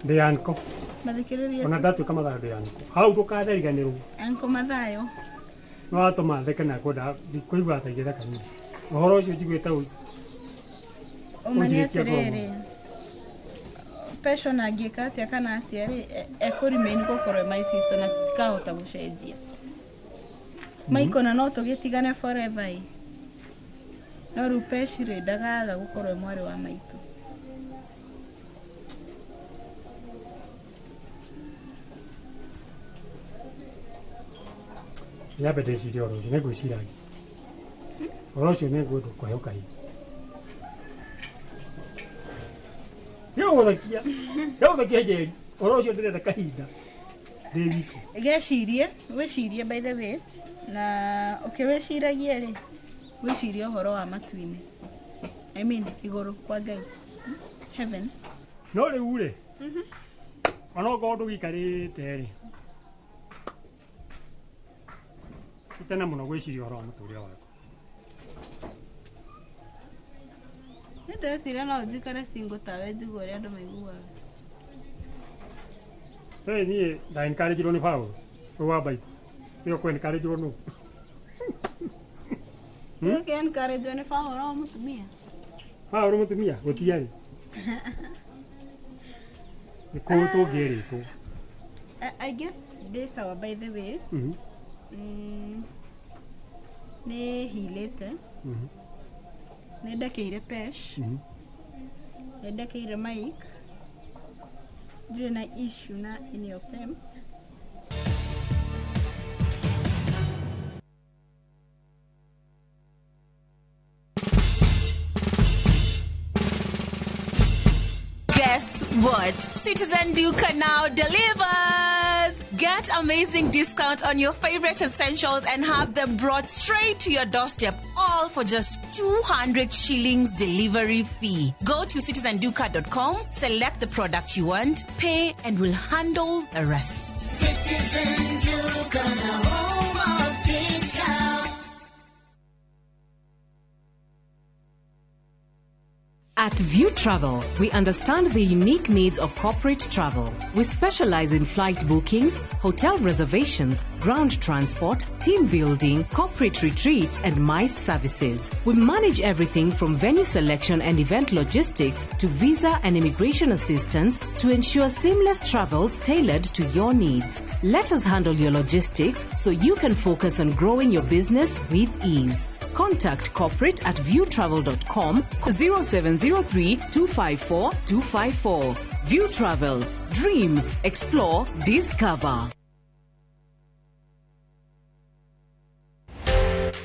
Ndĩ uncle. Mathikĩrĩria. Ona ndatuĩka Mathayo ndĩ uncle. Hau ndũkanariganĩrwo. Uncle Mathayo. No watũma theke na kwenda ndikũigua ta ingĩtheka niĩ. Ũhoro ũcio njiguĩte Ũma nĩ ũnjirĩtie ngoro mũno. atĩrĩrĩ. Passion angĩka atĩa kana atĩa rĩ, ekũremain gũkorwo e my sister na tũtikahota gũcenjia. Mike ona no tũgĩtigane forever ĩ. No rĩu Pesh rĩ ndagaga gũkorwo e mwarĩ wa maitũ. Nyambe ndĩcirie ũhoro ũcio, nĩngwĩciragia. Ũhoro ũcio nĩngwenda kũheo kahinda. Nĩgũgũthekia, nĩgũgũthekia Njeri. Ũhoro ũcio ndĩrenda kahinda ndĩ wiki. Gecirie, wĩcirie by the way, na ũkĩwĩciragia rĩ, wĩcirie ũhoro wa matu-inĩ. I mean, igũrũ kwa Ngai. Heaven. No rĩu rĩ, ona okorwo ndũgĩikarĩte rĩ, ti tene mũno gwĩciria ũhoro wa mũtũrĩre waku. Nĩ ndĩreciria no njikare single tawe njigue ũrĩa andũ maiguaga. Hey, niĩ nda encourage-irwo nĩ Paul, ũyũ wa bike. Nĩwe ũkũ encourage-irwo nũ? Nĩkĩ encourage nĩ Paul o mũtumia? Paul mũtumia, gũtiarĩ. Nĩ kũũ tũngĩerĩtwo. I guess ndĩ sawa by the way. Nĩ hilĩte. Nĩ ndekeire Pesh. Nĩ ndekeire Mike. Ndirĩ na issue na any of them. Guess what? Citizen Duka now delivers! Get amazing discount on your favorite essentials and have them brought straight to your doorstep, all for just 200 shillings delivery fee. Go to citizenduka.com, select the product you want, pay, and we'll handle the rest. Citizen Duka, the home of discount. At View Travel, we understand the unique needs of corporate travel. We specialize in flight bookings, hotel reservations, ground transport, team building, corporate retreats, and MICE services. We manage everything from venue selection and event logistics to visa and immigration assistance to ensure seamless travels tailored to your needs. Let us handle your logistics so you can focus on growing your business with ease. Contact corporate at viewtravel.com 0703 254 254. View Travel. Dream, explore, discover.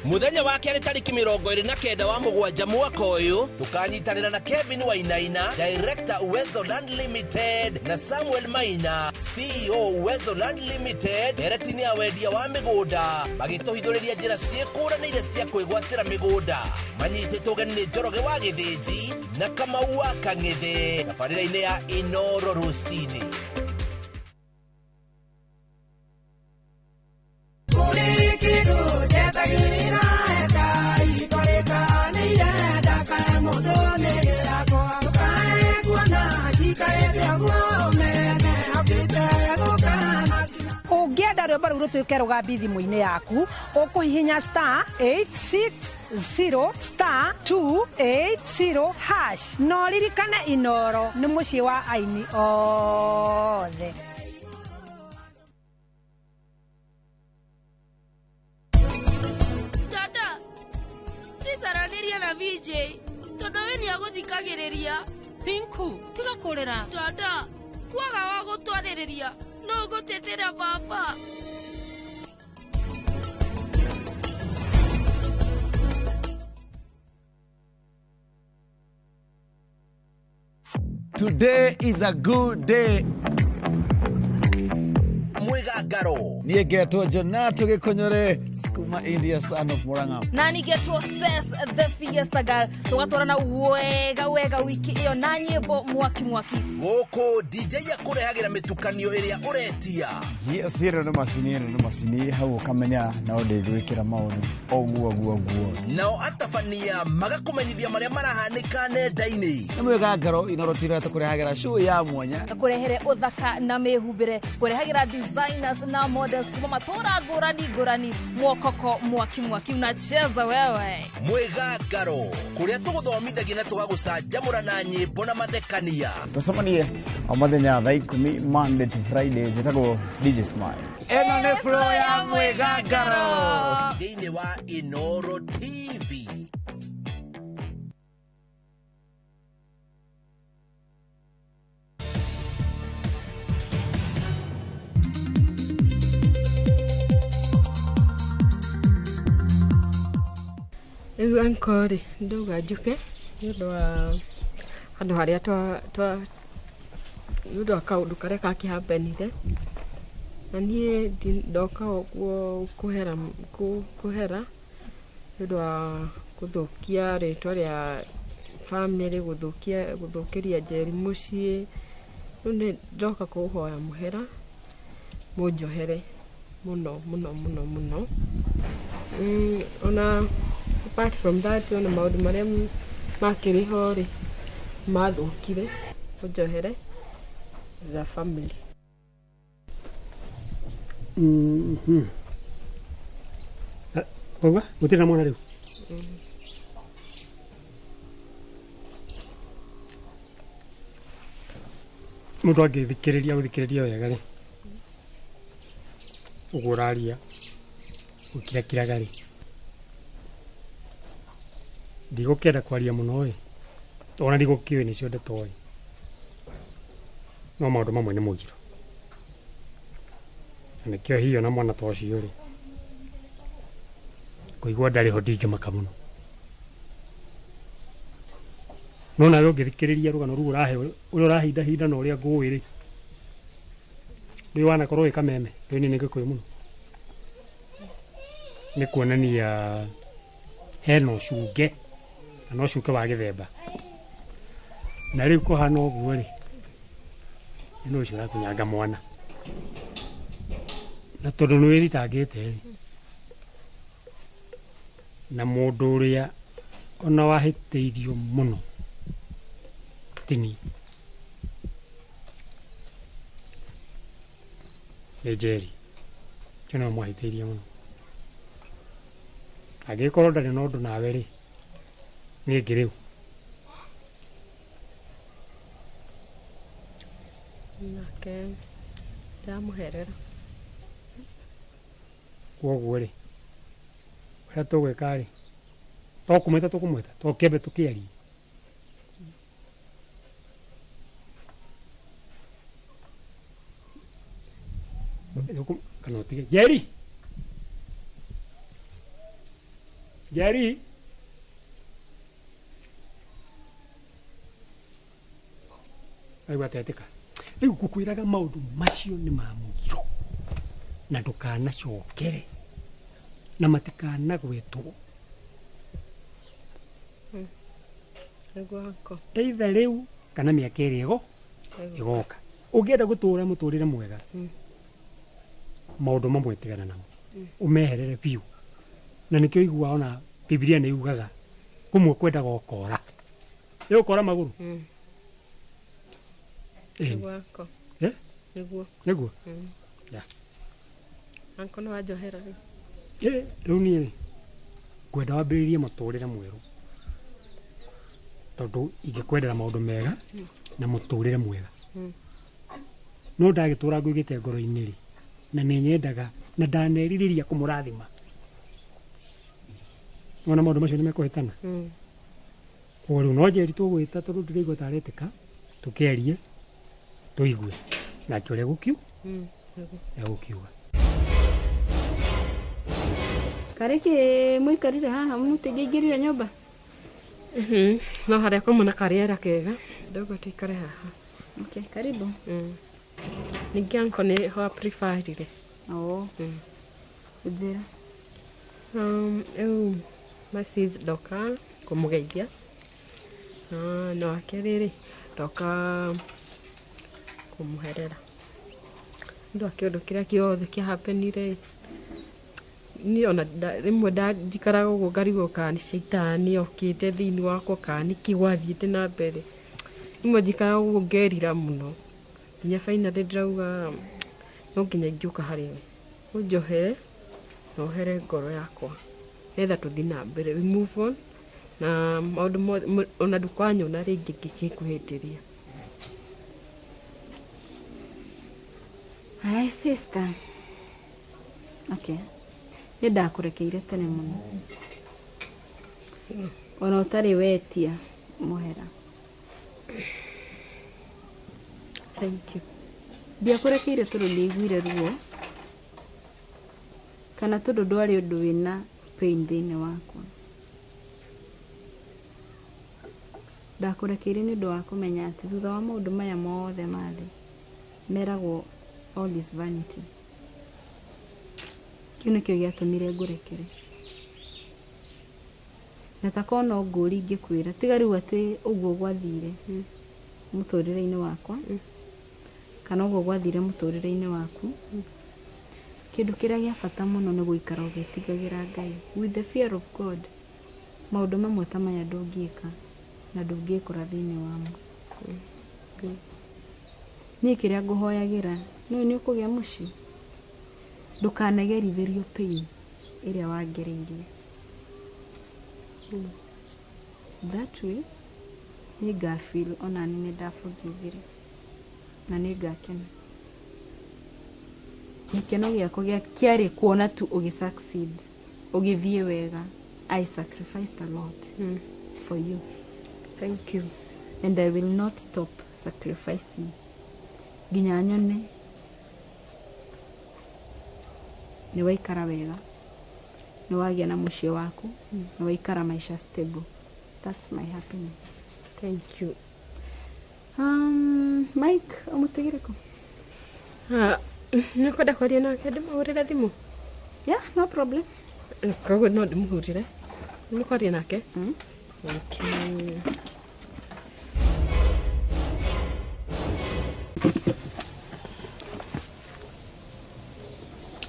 Muthenya wa kerĩ tarĩki 29 wa mũgwanja mwaka ũyũ tũkanyitanĩra na Kevin Wainaina, Director Uwezo Land Limited, na Samuel Maina, CEO Uwezo Land Limited, ndereti-inĩ ya wendia wa mĩgũnda magĩtũhithũrĩria njĩra ciĩkũranĩire cia kwĩgwatĩra mĩgũnda. Manyitĩtwo ũgeni nĩ Njoroge wa Gĩthĩnji na Kamau wa Kang'ethe tabarĩra-inĩ ya Inoro rũcinĩ. Ũngĩenda rwĩmbo rũu rũtuĩke rũgambi thimũ-inĩ yaku, ũkũhihinya star 860 star 280 hash. Na ũririkane Inoro nĩ mũciĩ wa aini othe. Tata, please aranĩria na VJ tondũ we nĩagũthikagĩrĩria. Pinku, tiga kũrĩra. Tata, kwaga wa gũtwarĩrĩria no ngũtetera baba. Today is a good day. Mwigangaro. Niĩ ngetwo Jonato Gĩkũnyore. Kuma India, son of Murang'a. Na ningĩ Ses the Fiesta Girl tũgatwarana wega wega wiki ĩyo na nyĩmbo mwaki mwaki. Gũkũ DJ akũrehagĩra mĩtukanio ĩrĩa ũretia. Yes, ĩno nĩ macini, ĩno nĩ macini, hau ũkamenya no ndĩgwĩkĩra maũndũ ũguo guo guo. Nao atabania magakũmenyithia marĩa marahanĩka nenda-inĩ. Nĩ mwega ngaro Inoro TV tũkũrehagĩra show ya mwanya. Kũrehere ũthaka na mĩhumbĩre, kũrehagĩra designers na models kuma matũra ngũrani ngũrani, mwokoko mwaki mwaki unacheza wewe. Mwega ngaro kũrĩa tũgũthomithagia na tũgagũcanjamũra na nyĩmbo na mathekania. Tũcemanie o mũthenya thaa 10 Monday to Friday. Njĩtagwo DJ Smile. Ĩno nĩ flow ya mwega ngaro thĩinĩ wa Inoro TV. Rĩu anko rĩ, ndauga njuke nĩ ũndũ wa handũ harĩa twa nĩ ũndũ wa kaũndũ karĩa kakĩhapenire. Na niĩ ndoka ũguo kũhera kũhera nĩ ũndũ wa gũthũkia rĩtwa rĩa bamĩrĩ, gũthũkĩria Njeri mũciĩ. Rĩu nĩ ndoka kũhoya mũhera, mũnjohere mũno mũno mũno mũno. Ona apart from that, ona maũndũ marĩa makĩrĩ ho rĩ, mathũkire, mũnjohere as a family. Koguo gũtirĩ na mwana rĩu? Mũndũ angĩthikĩrĩria gũthikĩrĩria wega rĩ, ũguo ũraria ũkirakiraga rĩ, ndigũkĩenda kwaria mũno ĩ, ona ndigũkĩũĩ nĩcio ndeto ĩ, no maũndũ mamwe nĩ mũgiro. Na nĩkĩo hihi ona mwana ta ũcio rĩ, kũigua ndarĩ ho ndingĩmaka mũno. No nawe ũngĩthikĩrĩria rũgano rũu ũrahe ũrĩa ũrahindahinda na ũrĩa ngũĩ rĩ, rĩu wanakorwo wĩ kameme, rĩu niĩ nĩ ngĩkũĩ mũno. Nĩ kuonania hena ũcunge, na no ũcunge wa gĩthemba. Na rĩu kũhana ũguo rĩ, nĩ ũcio ũrakũnyanga mwana. Na tondũ nĩ wĩthitangĩte rĩ, na mũndũ ũrĩa ona wahĩtĩirio mũno ti niĩ, nĩ Njeri. Ũcio nĩwe mwahĩtĩirie mũno. Angĩgĩkorwo ndarĩ na ũndũ nawe rĩ, niĩ ngĩrĩ ũ? Nake ndamũherera. Kwoguo rĩ, ũrĩa tũgwĩka rĩ, to kũmwĩta tũkũmwĩta, to kĩambe tũkĩarie. Kana ũtige Njeri! Njeri! Aigua atetĩka. Rĩu ngũkwĩraga maũndũ macio nĩ ma mũgiro na ndũkanacokere na matikanagwetwo. Nĩguo anko. Either rĩu kana mĩaka ĩrĩa ĩgoka. Ũngĩenda gũtũra mũtũrĩre mwega, maũndũ mamwe tigana namo, ũmeherere biũ. Na nĩkĩo iguaga ona Bibilia nĩ yugaga kũmwe kwendaga ũkora. Ĩ ũkora magũrũ? Nĩguo anko. Eh? Nĩguo. Nĩguo? Ya. Anko nĩ wanjohera rĩu. Ĩ rĩu niĩ rĩ, ngwenda wambĩrĩrie mũtũrĩre mwerũ, tondũ ingĩkwendera maũndũ mega na mũtũrĩre mwega. No ndagĩtũra ngũigĩte ngoro-inĩ rĩ, na nĩ nyendaga na ndanerirĩria kũmũrathima. Wona maũndũ macio nĩ mekũhĩtana. Koguo rĩu no Njeri tũgwĩta tondũ ndĩraigua ta aretĩka, tũkĩarie tũigue nake ũrĩa egũkiuga. Karĩkĩ mũikarire haha mũtingĩingĩrire nyũmba? No harĩa kũmwe na karĩera kega, ndauga tũikare haha. Okay, karibu. Ningĩ anko nĩ ho preferire. Oh. Njĩra. Rĩu message ndoka kũmũgeithia. Na wa kerĩ rĩ, ndoka kũmũherera nĩ ũndũ wa kĩũndũ kĩrĩa kĩothe kĩahapenire. Niĩ ona rĩmwe njikaraga ũguo ngarigwo kana nĩ caitani okĩte thĩinĩ wakwa kana nĩkĩ gwathiĩte na mbere. Rĩmwe njikaraga ũguo ngerira mũno nginya finally ndĩrauga no nginya ingĩũka harĩ we ũnjohere na ũhere ngoro yakwa nĩgetha tũthiĩ na mbere, we move on na maũndũ mothe, ona ndũkanyona rĩngĩ ngĩkũhĩtĩria. Hi sister. Okay. Nĩ ndakũrekeire tene mũno. Ona ũtarĩ wetia mũhera. Thank you. Ndiakũrekeire tondũ ndiaiguire ruo kana tondũ ndwarĩ ũndũ wĩna pain thĩinĩ wakwa. Ndakũrekeire nĩ ũndũ wa kũmenya atĩ thutha wa maũndũ maya mothe ma thĩ meragwo all is vanity. Kĩu nĩkĩo gĩatũmire ngũrekere. Na ta korwo no ngũri ingĩkwĩra tiga rĩu atĩ ũguo gwathire mũtũrĩre-inĩ wakwa kana ũguo gwathire mũtũrĩre-inĩ waku. Kĩndũ kĩrĩa gĩa bata mũno nĩ gũikara ũgĩtigagĩra Ngai. With the fear of God, maũndũ mamwe ta maya ndũngĩka na ndũngĩkora thĩinĩ wamo. Niĩ kĩrĩa ngũhoyagĩra nĩũĩ nĩ ũkũgĩa mũciĩ, ndũkanegerithĩrio pain ĩrĩa wangereirie. That way nĩ nga feel onani nĩ ndaforgivire na nĩ ngakena. Gĩkeno gĩakwa kĩarĩ kuona tu ũgĩ succeed, ũgĩthiĩ wega. I sacrificed a lot for you. Thank you. And I will not stop sacrificing nginya nyone nĩ waikara wega, nĩ wagĩa na mũciĩ waku, nĩ waikara maisha stable. That's my happiness. Thank you. Mike, ũmũtigĩre kũ? Nĩ kwenda kwaria nake ndĩmũhũrĩre thimũ? Yeah, no problem. Koguo no ndĩmũhũrĩre. Nĩ kwaria nake? Okay.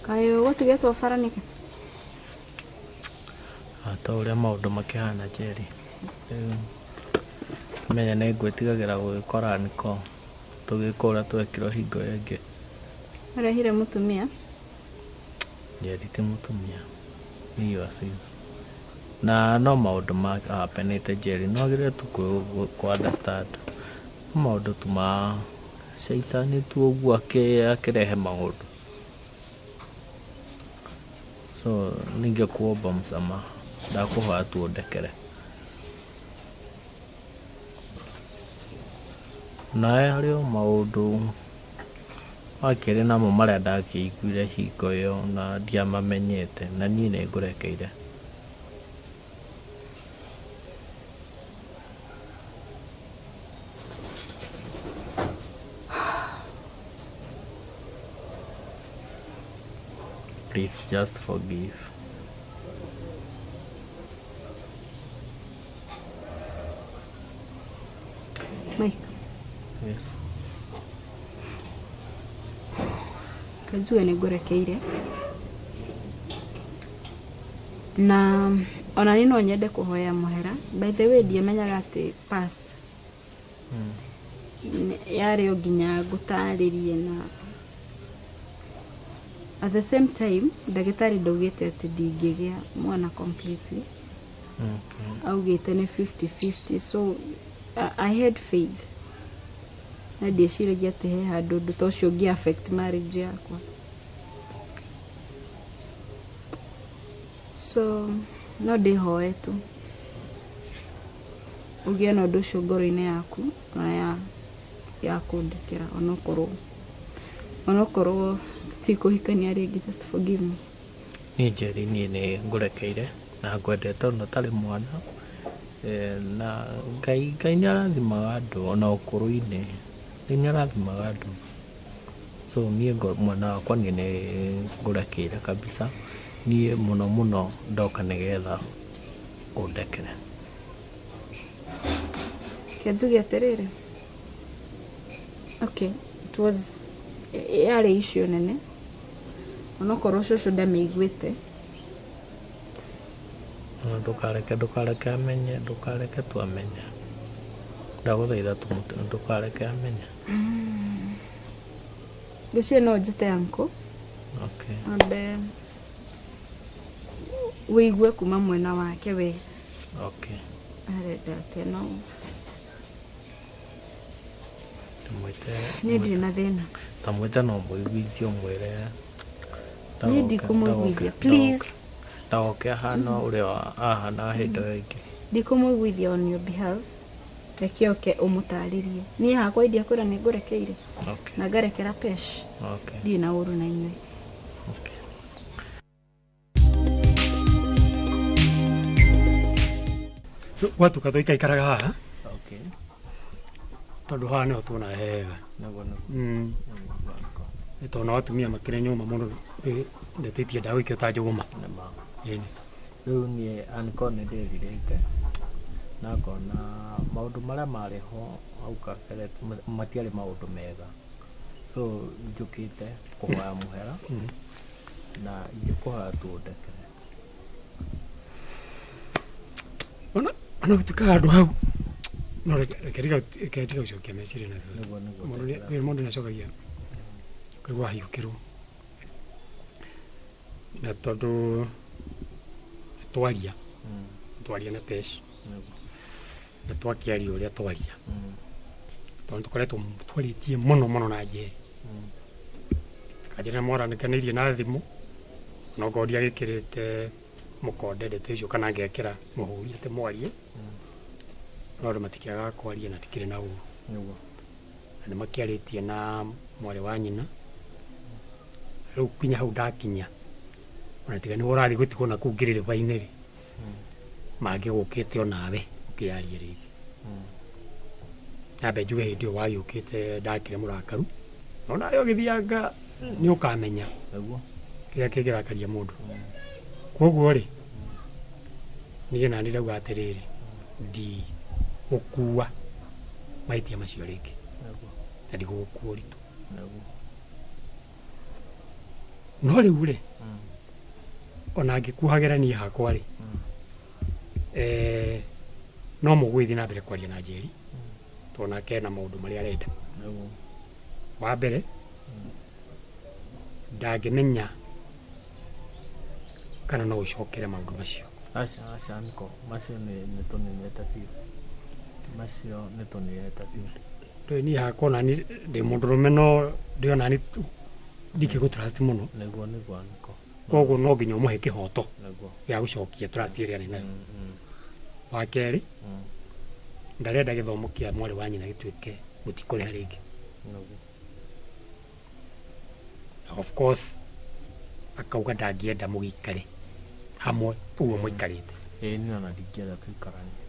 Kaĩ ũgũtigĩtwo bara nĩkĩ? Ta ũrĩa maũndũ makĩhana Njeri, rĩu menya nĩ ngwĩtigagĩra gũgĩkora nĩko tũgĩka ũrĩa twekirwo hingo ĩyo ĩngĩ. Ũrehire mũtumia? Njeri ti mũtumia, nĩ your sis. Na no maũndũ mahapenĩte Njeri, no wagĩrĩire tu kũ understand. No maũndũ tu ma caitani tu ũguo akĩrehe maũndũ. So ningekuomba msamaha, ndakũhoya tu ũndekere. Nawe harĩ o maũndũ wakĩrĩ namo marĩa ndakĩiguire hingo ĩyo na ndiamamenyete na niĩ nĩ ngũrekeire. Please just forgive. Mike. Yes. Kajua nĩ ngũrekeire na ona niĩ no nyende kũhoya mũhera. By the way, ndiamenyaga atĩ past yarĩ o nginya ngũtarĩrie, na at the same time ndagĩtarĩ ndaugĩte atĩ ndingĩgĩa mwana completely. Augĩte nĩ 50-50, so I had faith na ndieciragia atĩ he handũ ũndũ ta ũcio ũngĩ affect marriage yakwa, so no ndĩhoe tu ũgĩe na ũndũ ũcio ngoro-inĩ yaku ona ya kũndekera, onokorwo tũtikũhikania rĩngĩ, just forgive me. Niĩ Njeri, niĩ nĩ ngũrekeire na ngwendete ona ũtarĩ mwana. Na Ngai nĩ arathimaga andũ ona ũkũrũ-inĩ, Ngai nĩ arathimaga andũ. So niĩ mwena wakwa niĩ nĩ ngũrekeire kabisa. Niĩ mũno mũno ndoka nĩgetha ũndekere. Reke njuge atĩrĩrĩ, okay, it was yarĩ issue nene onokorwo cũcũ ndamĩiguĩte. Ndũkareke ndũkareke amenye, ndũkareke tu amenye. Ndagũthaitha tu ndũkareke amenye. Ngwĩciria no njĩte uncle. Okay. Ambe wĩigue kuma mwena wake we. Okay. Arenda atĩa no Tamwĩte. Niĩ ndirĩ na thĩna. Tamwĩte no mũiguithie ũmwĩre. Niĩ ndikũmũiguithia, please. Ndagoke ahana ũrĩa ahana hĩndĩ ĩyo ĩngĩ. Ndikũmũiguithia on your behalf. Reke oke ũmũtarĩrie. Niĩ hakwa indiakwĩra nĩ ngũrekeire. Okay. Na ngarekera Pesh. Okay. Ndirĩ na ũru na inyuĩ. Okay. Gwatuka tũikaikaraga haha. Okay. Tondũ haha nĩho tuonaga hega. Nĩguo nĩguo. Nĩ tondũ atumia makĩrĩ nyũma mũno ndeto itiendaga gũikio ta njũgũma. Nĩma. Ĩni. Rĩu niĩ angĩkorwo nĩ ndĩrirĩte na ngona maũndũ marĩa marĩ ho hau kabere matiarĩ maũndũ mega, so njũkĩte kũhoya mũhera na ingĩkũhoya tu ũndekere. Ona gũtuĩka handũ hau no reke ndigagũcokia meciria na thutha. Nĩguo nĩguo. Mũndũ nĩacokagia kũigua ahiũkĩrwo na tondũ twaria twaria na Pesh na twakĩaria ũrĩa twaria tondũ tũkoretwo twarĩtie mũno mũno na Njeri. Kanjĩra mwaranĩkanĩirie na thimũ no ngorwo ndiagĩkĩrĩte mũkonde ndeto icio kana ngekĩra mũhũri atĩ mwarie no andũ matikĩagaga kwaria na tikĩrĩ na ũru. Nĩguo. Na nĩmakĩarĩtie na mwarĩ wa nyina rĩu kinya hau ndakinya ona tiga nĩwe ũrathiĩ gũtigwo na kũu ngĩrĩrĩba-inĩ rĩ mangĩgũkĩte onawe ũkĩarie rĩngĩ. Nyambe njuge hĩndĩ ĩyo wagĩũkĩte ndakĩrĩ mũrakaru no nawe ũgĩthianga nĩ ũkamenya Nĩguo. kĩrĩa kĩngĩrakaria mũndũ. Koguo rĩ niĩ nani ndauga atĩrĩrĩ ndigũkua mahĩtia macio rĩngĩ Nĩguo. na ndigũgũkua ũritũ. Nĩguo. No rĩu rĩ ona ngĩkuhagĩra niĩ hakwa rĩ no mũgũgĩthiĩ na mbere kwaria na Njeri tondũ nake ena maũndũ marĩa arenda. Nĩguo. Wa mbere ndangĩmenya kana no ũcokere maũndũ macio. Aca aca niko macio nĩ tũninĩte biũ. Macio nĩ tũninĩte biũ. Ndũĩ niĩ hakwa ona niĩ ndĩ mũndũrũme no ndĩ ona niĩ ndingĩgũ trust mũno. Nĩguo nĩguo niko. Koguo no nginya ũmũhe kĩhoto Nĩguo. gĩa gũcokia trust ĩrĩa arĩ nayo. Wa kerĩ ndarenda gĩthomo kĩa mwarĩ wa nyina gĩtuĩke mũtikũrĩha rĩngĩ. Nĩguo. Of course akauga ndangĩenda mũgĩikare hamwe ũguo mũikarĩte. Ĩĩ niĩ ona ndingĩenda tũikaranie.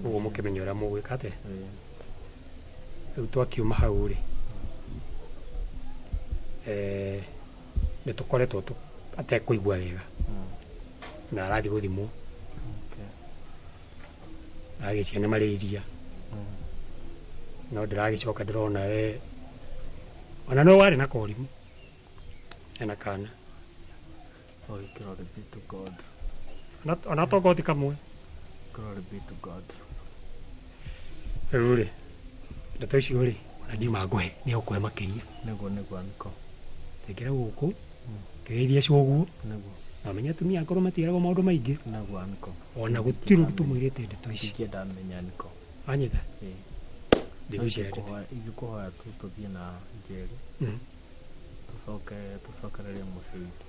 Ũguo mũkĩmenye ũrĩa mũgwĩka atĩa. Rĩu twakiuma hau rĩ nĩ tũkoretwo atekũigua wega na arathiĩ gũthimwo agĩcia nĩ malaria no ndĩragĩcoka ndĩrona we ona no warĩ na korimũ ena kana. Oh, glory be to God. Ona tokorwo ti kamwe. Glory be to God. Rĩu rĩ ndeto icio rĩ ona ndiuma ngũhe nĩ ũkũhe makĩria. Nĩguo nĩguo niko. Tengera gũkũ kĩgeithie cũguo. Nĩguo. Na ũmenye atumia akũrũ matiĩragwo maũndũ maingĩ. Nĩguo niko. Ona gũtirĩ ũndũ tũmwĩrĩte ndeto ici. Ndingĩenda amenya niko. Wanyita? Ĩĩ. Ndigwĩciria ndeto. Ingĩkũhoya tu tũthiĩ na Njeri. Tũcoke tũcokererie mũciĩ witũ.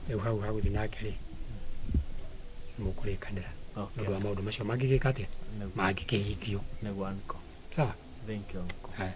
Rĩu hau hagũthiĩ nake rĩ nĩmũkũrĩkanĩra nĩ ũndũ wa maũndũ macio mangĩgĩka atĩa mangĩkĩhingio. Nĩguo niko. Sawa? Thank you uncle. Haya.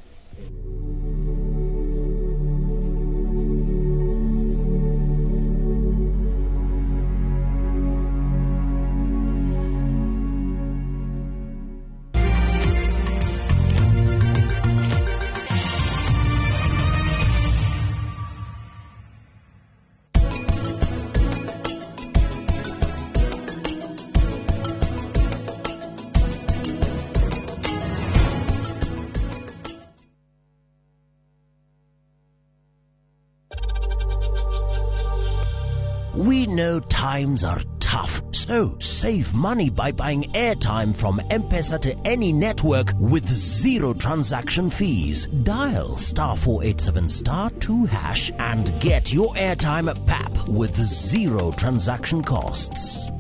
know times are tough, so save money by buying airtime from M-Pesa to any network with zero transaction fees. Dial star 487 star 2 hash and get your airtime at PAP with zero transaction costs.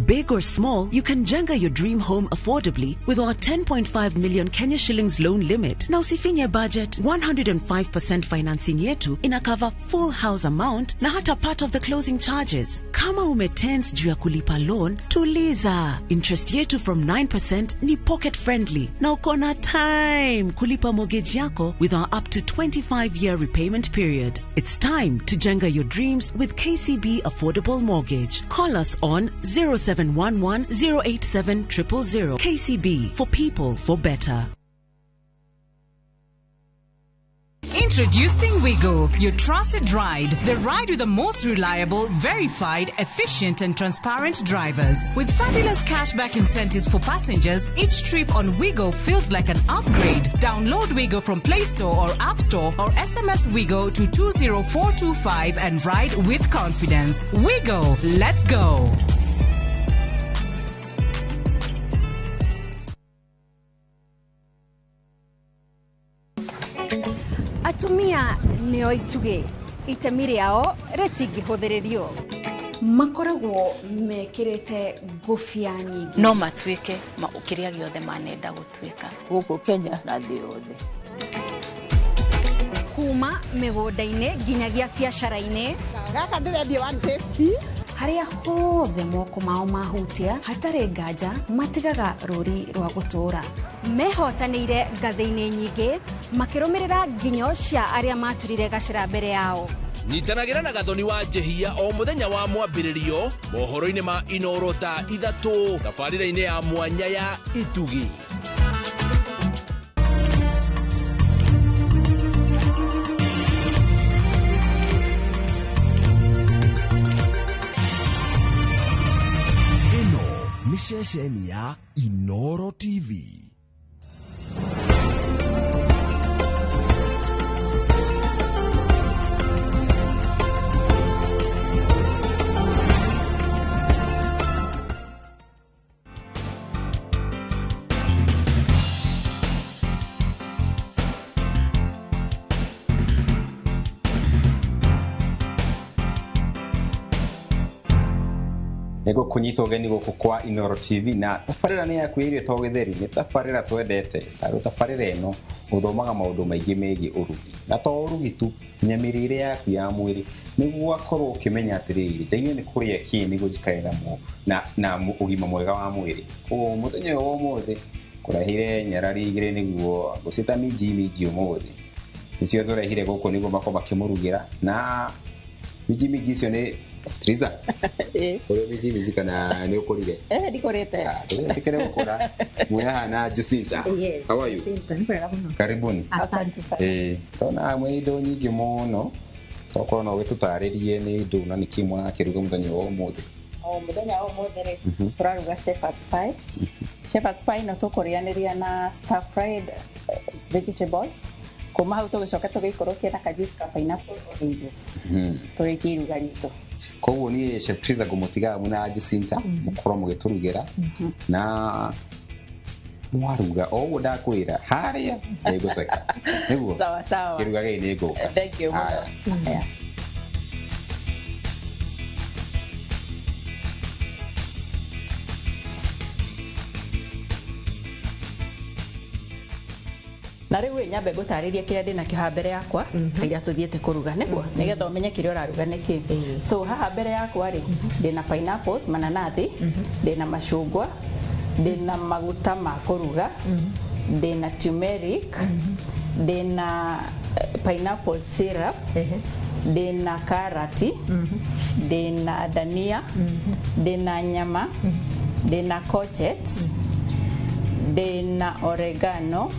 Big or small, you can jenga your dream home affordably with our 10.5 million Kenya shillings loan limit. Na usifinye budget, 105% financing yetu ina cover full house amount na hata part of the closing charges. Kama umetense juu ya kulipa loan, tuliza. Interest yetu from 9% ni pocket friendly na uko na time kulipa mortgage yako with our up to 25-year repayment period. It's time to jenga your dreams with KCB Affordable Mortgage. Call us on 0711 087 000. KCB, for people, for better. Introducing Wigo, your trusted ride. The ride with the most reliable, verified, efficient, and transparent drivers. With fabulous cashback incentives for passengers, each trip on Wigo feels like an upgrade. Download Wigo from Play Store or App Store or SMS Wigo to 20425 and ride with confidence. Wigo, let's go. Atumia nĩo itugĩ, itemi rĩao rĩtingĩhũthĩrĩrio. Makoragwo mekĩrĩte ngũbia nyingĩ. No matuĩke kĩrĩa gĩothe manenda gũtuĩka. Gũkũ Kenya na thĩ yothe. Kuma mĩgũnda-inĩ nginyagia biacara-inĩ. Gaka ndĩrendia 150. Harĩa hothe moko mao mahutia hatarĩ nganja matigaga rũri rwa gũtũũra. Mehotanĩire ngathĩ-inĩ nyingĩ makĩrũmĩrĩra nginyo cia arĩa maturire gacĩra mbere yao. Nyitanagĩra na Gathoni wa Njehia o mũthenya wa mwambĩrĩrio mohoro-inĩ ma Inoro thaa 3 tabarĩra-inĩ ya mwanya ya Itugi. Ĩno nĩ ceceni ya Inoro TV. Nĩguo kũnyita ũgeni gũkũ kwa Inoro TV na tabarĩra nĩ yaku irio to gĩtheri, nĩ tabarĩra twendete tondũ tabarĩra ĩno ũthomaga maũndũ maingĩ megiĩ ũrugi na to ũrugi tu, nginya mĩrĩre yaku ya mwĩrĩ nĩguo ũgakorwo ũkĩmenya atĩrĩrĩ njagĩrĩirwo nĩ kũrĩa kĩ nĩguo njikare na ũgima mwega wa mwĩrĩ. Koguo mũthenya ũyũ wa ũmũthĩ kũrehire nyarari igĩrĩ nĩguo ngũciĩta minji minji ũmũthĩ, nĩcio tũrehire gũkũ nĩguo makorwo makĩmũrugĩra na minji minji icio nĩ Triza, ũrĩa minji minji kana nĩ ũkũrire? Ndikorete. Ndũgetikĩre gũkũra. Mwĩ na Jacinta. How are you? Karibuni. Asante sana. Ndona mwĩ indo nyingĩ mũno, tokorwo no ũgĩtũtarĩrie nĩ indo na nĩkĩ mũrakĩruga mũthenya wa ũmũthĩ. O mũthenya wa ũmũthĩ rĩ, tũraruga shepherd's pie. Shepherd's pie no tũkũrĩanĩria na stir fried vegetables. Kuma hau tũgĩcoka tũgĩikũrũkia na kajuice ka pineapple oranges. Tũrĩkie iruga ritũ. Koguo niĩ Chef Triza ngũmũtiga hamwe na Jacinta mũkorwo mũgĩtũrugĩra na mwaruga o ũguo ndakwĩra harĩa nĩngũceka nĩguo. Sawa sawa. Kĩruga gĩkĩ nĩngũka. Thank you mũno. Na rĩu nyambe ngũtarĩrie kĩrĩa ndĩnakĩo haha mbere yakwa kairia tũthiĩte kũruga nĩguo nĩgetha ũmenye kĩrĩa ũraruga nĩkĩ. So haha mbere yakwa rĩ ndĩna pineapples, mananathi, ndĩna macungwa, ndĩna maguta ma kũruga, ndĩna turmeric, ndĩna pineapple syrup, ndĩna karati, ndĩna dania, ndĩna nyama, ndĩna courgettes, ndĩna oregano,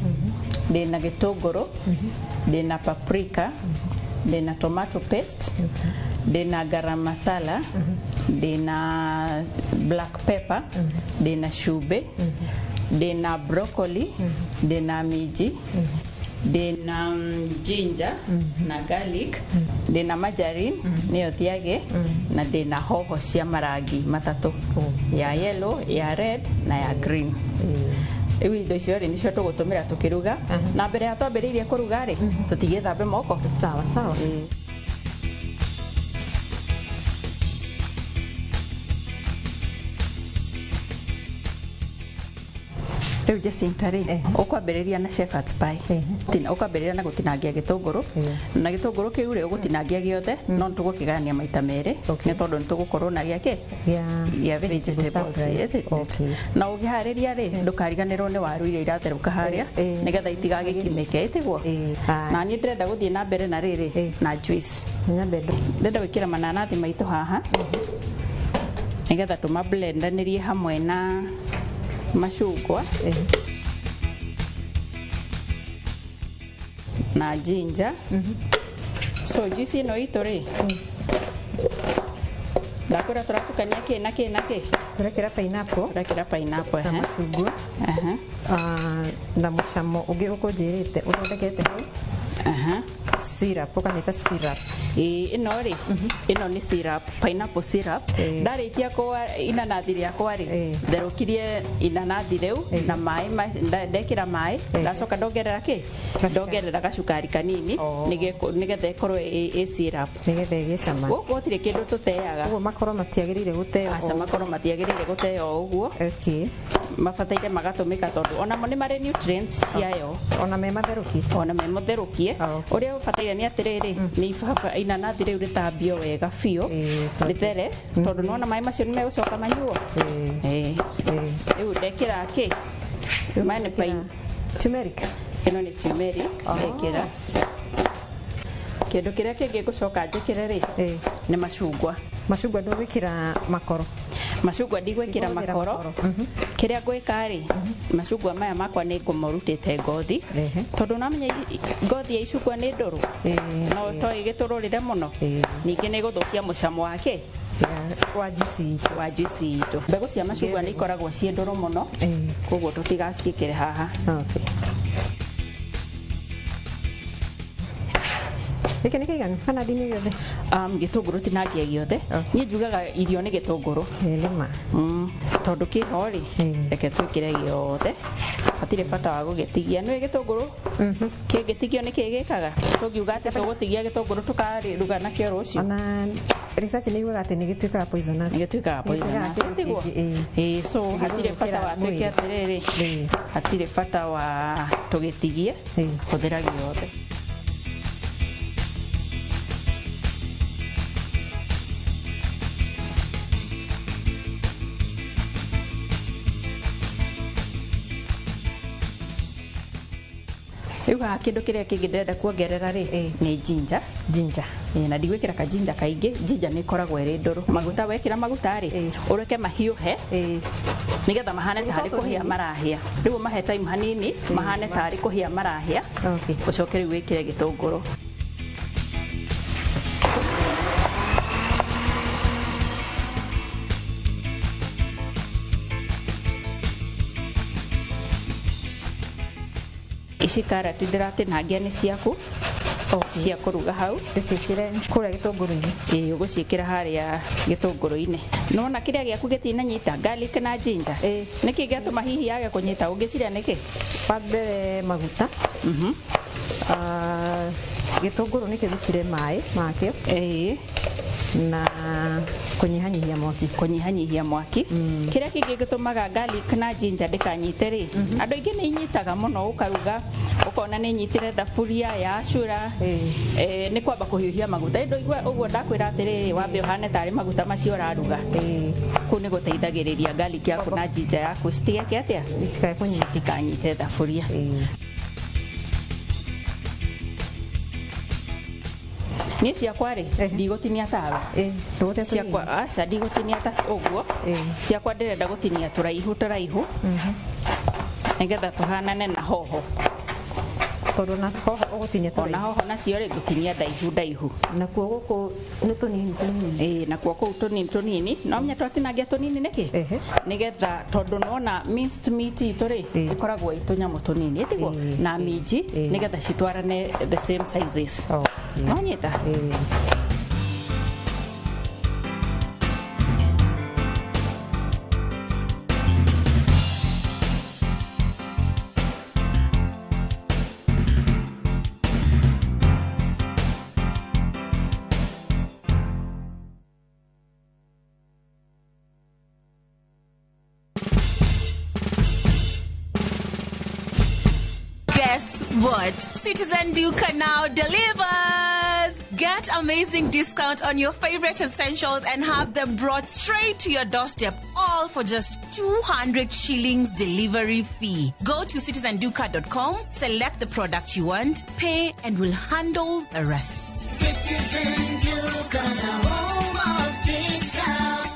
ndĩna gĩtũngũrũ, ndĩna paprika, ndĩna tomato paste, ndĩna garam masala, ndĩna black pepper, ndĩna cumbĩ, ndĩna broccoli, ndĩna minji, Ndĩna ginger na garlic, ndĩna margarine nĩyo thiagĩ, na ndĩna hoho cia marangi matatũ, ya yellow, ya red na ya green. Rĩu indo icio rĩ, nĩcio tũgũtũmĩra tũkĩruga. Na mbere ya twambĩrĩirie kũruga rĩ, tũtigĩthambe moko. Sawa sawa. Rĩu Jacinta rĩ, ũkwambĩrĩria na shepherd's pie. Ũkwambĩrĩria na gũtinangia gĩtũngũrũ, na gĩtũngũrũ kĩu rĩ, ũgũtinangia gĩothe, no nĩtũgũkĩgayania maita merĩ, nĩ tondũ nĩtũgũkorwo na gĩakĩ gĩa vegetables, isn't it? Na ũngĩharĩria rĩ, ndũkariganĩrwo nĩ waru iria iratherũka harĩa, nĩgetha itigagĩkimĩke, ĩtiguo? Na niĩ ndĩrenda gũthiĩ na mbere na rĩrĩ na juice. Ndĩrenda gwĩkĩra mananathi maitũ haha, nĩgetha tũmablendanĩrie hamwe na macungwa na ginger. So juice ĩno itũ rĩ, ndakwĩra tũratukania kĩ na kĩ na kĩ? Tũrekĩra pineapple. Tũrekĩra pineapple, na macungwa. Na mũcamo ũngĩ ũkũnjĩrĩte ũthondekete hau. Syrup, ũkamĩta syrup. Ĩĩ, ĩno rĩ, ĩno nĩ syrup, pineapple syrup. Ndarĩkia kwa inanathi rĩakwa rĩ, therũkirie inanathi rĩu na maĩ, ndekĩra maĩ, ndacoka ndongerera kĩ? Ndongerera gacukari kanini nĩgetha ĩkorwo ĩ syrup. Nĩgetha ĩgĩe cama. Gũkũ gũtirĩ kĩndũ tũteaga. Ũguo makoro matiagĩrĩire gũteo. Aca, makoro matiagĩrĩire gũteo o ũguo. Mabataire magatũmĩka tondũ onamo nĩ marĩ nutrients ciayo. Ona me matherũkie. Ona me mũtherũkie. Ũrĩa ũbataire nĩ atĩrĩrĩ, nĩ ibaba inanathi rĩu rĩtambio wega biũ, rĩthere, tondũ nĩwona maĩ macio nĩ megũcoka manyuo. Rĩu ndekĩra kĩ? Maĩ nĩ pine. Turmeric. Ĩno nĩ turmeric ndekĩra. Kĩndũ kĩrĩa kĩngĩ ngũcoka njĩkĩre rĩ, nĩ macungwa. Macungwa ndũgwĩkĩra makoro? Macungwa ndigwĩkĩra makoro. Kĩrĩa ngwĩka rĩ, macungwa maya makwa nĩ ngũmarutĩte ngothi, tondũ namenya ngothi ya icungwa nĩ ndũrũ, no to ĩgĩtũrũrĩre mũno, ningĩ nĩ ĩgũthũkia mũcamo wake wa juice itũ. Wa juice itũ. Mbegũ cia macungwa nĩ ikoragwo ciĩ ndũrũ mũno, koguo tũtigaciĩkĩre haha. Gĩkĩ nĩ kĩiganu kana ndini gĩothe? Gĩtũngũrũ tinangia gĩothe. Niĩ njugaga irio nĩ gĩtũngũrũ. Nĩ ma. Tondũ kĩho rĩ, reke twĩkĩre gĩothe. Hatirĩ bata wa gũgĩtigia. Nĩũĩ gĩtũngũrũ kĩngĩtigio nĩ kĩĩ gĩkaga? Tũngiuga atĩ tũgũtigia gĩtũngũrũ tũkaruga nakĩo rũciũ. Ona research nĩ yugaga atĩ nĩ gĩtuĩkaga poisonous. Nĩ gĩtuĩkaga poisonous, tiguo? Ĩĩ, so hatirĩ bata wa twĩke atĩrĩrĩ, hatirĩ bata wa tũgĩtigie, hũthĩra gĩothe. Rĩu haha kĩndũ kĩrĩa kĩngĩ ndĩrenda kuongerera rĩ, nĩ ginger. Ginger. Na ndigwĩkĩra ka ginger kaingĩ, ginger nĩ ĩkoragwo ĩrĩ ndũrũ. Maguta wekĩra maguta rĩ, ũreke mahiũhe nĩgetha mahane tarĩ kũhĩa marahĩa. Rĩu ũmahe time hanini, mahane tarĩ kũhĩa marahĩa. Ũcoke rĩu wĩkĩre gĩtũngũrũ. Ici karati ndĩratinangia nĩ ciaku cia kũruga hau. Ndĩciĩkĩre kũrĩa gĩtũngũrũ-inĩ? Ĩĩ, ũgũciĩkĩra harĩa gĩtũngũrũ-inĩ. Nĩwona kĩrĩa gĩaku gĩtinanyita, garlic na ginger? Nĩkĩ gĩatũma hihi yage kũnyita? Ũngĩciria nĩkĩ? Wa mbere maguta. Gĩtũngũrũ nĩkĩrutire maĩ makĩo. Na kũnyihanyihia mwaki. Kũnyihanyihia mwaki. Kĩrĩa kĩngĩ gĩtũmaga garlic na ginger ndĩkanyite rĩ, andũ aingĩ nĩ inyitaga mũno, ũkaruga ũkona nĩ inyitire thaburia yacura, nĩ kwamba kũhiũhia maguta. Ĩndũ igua ũguo ndakwĩra atĩrĩrĩ, wambe ũhane tarĩ maguta macio ũraruga. Kũu nĩ gũteithagĩrĩria garlic yaku na ginger yaku citigeke atĩa? Citikanyite thaburia. Niĩ ciakwa rĩ, ndigũtinia tawe. Ciakwa, aca, ndigũtinia ta ũguo. Ciakwa ndĩrenda gũtinia tũraihu tũraihu, nĩgetha tũhanane na hoho. Tondũ na hoho ũgũtinia tũraihu. Ona hoho nacio rĩ ngũtinia ndaihu ndaihu. Nakuo gũkũ nĩ tũnini tũnini. Ĩĩ, nakuo kũu tũnini tũnini. No menya twatinangia tũnini nĩkĩ? Nĩgetha tondũ nĩwona minced meat itũ rĩ ĩkoragwo ĩ tũnyamũ tũnini ĩtiguo na minji nĩgetha citwarane the same sizes. Nĩwanyita? Guess what? Citizen Duka now delivers! Get amazing discount on your favorite essentials and have them brought straight to your doorstep, all for just 200 shillings delivery fee. Go to citizenduka.com, select the product you want, pay, and we'll handle the rest. Citizen Duka, the home of discount.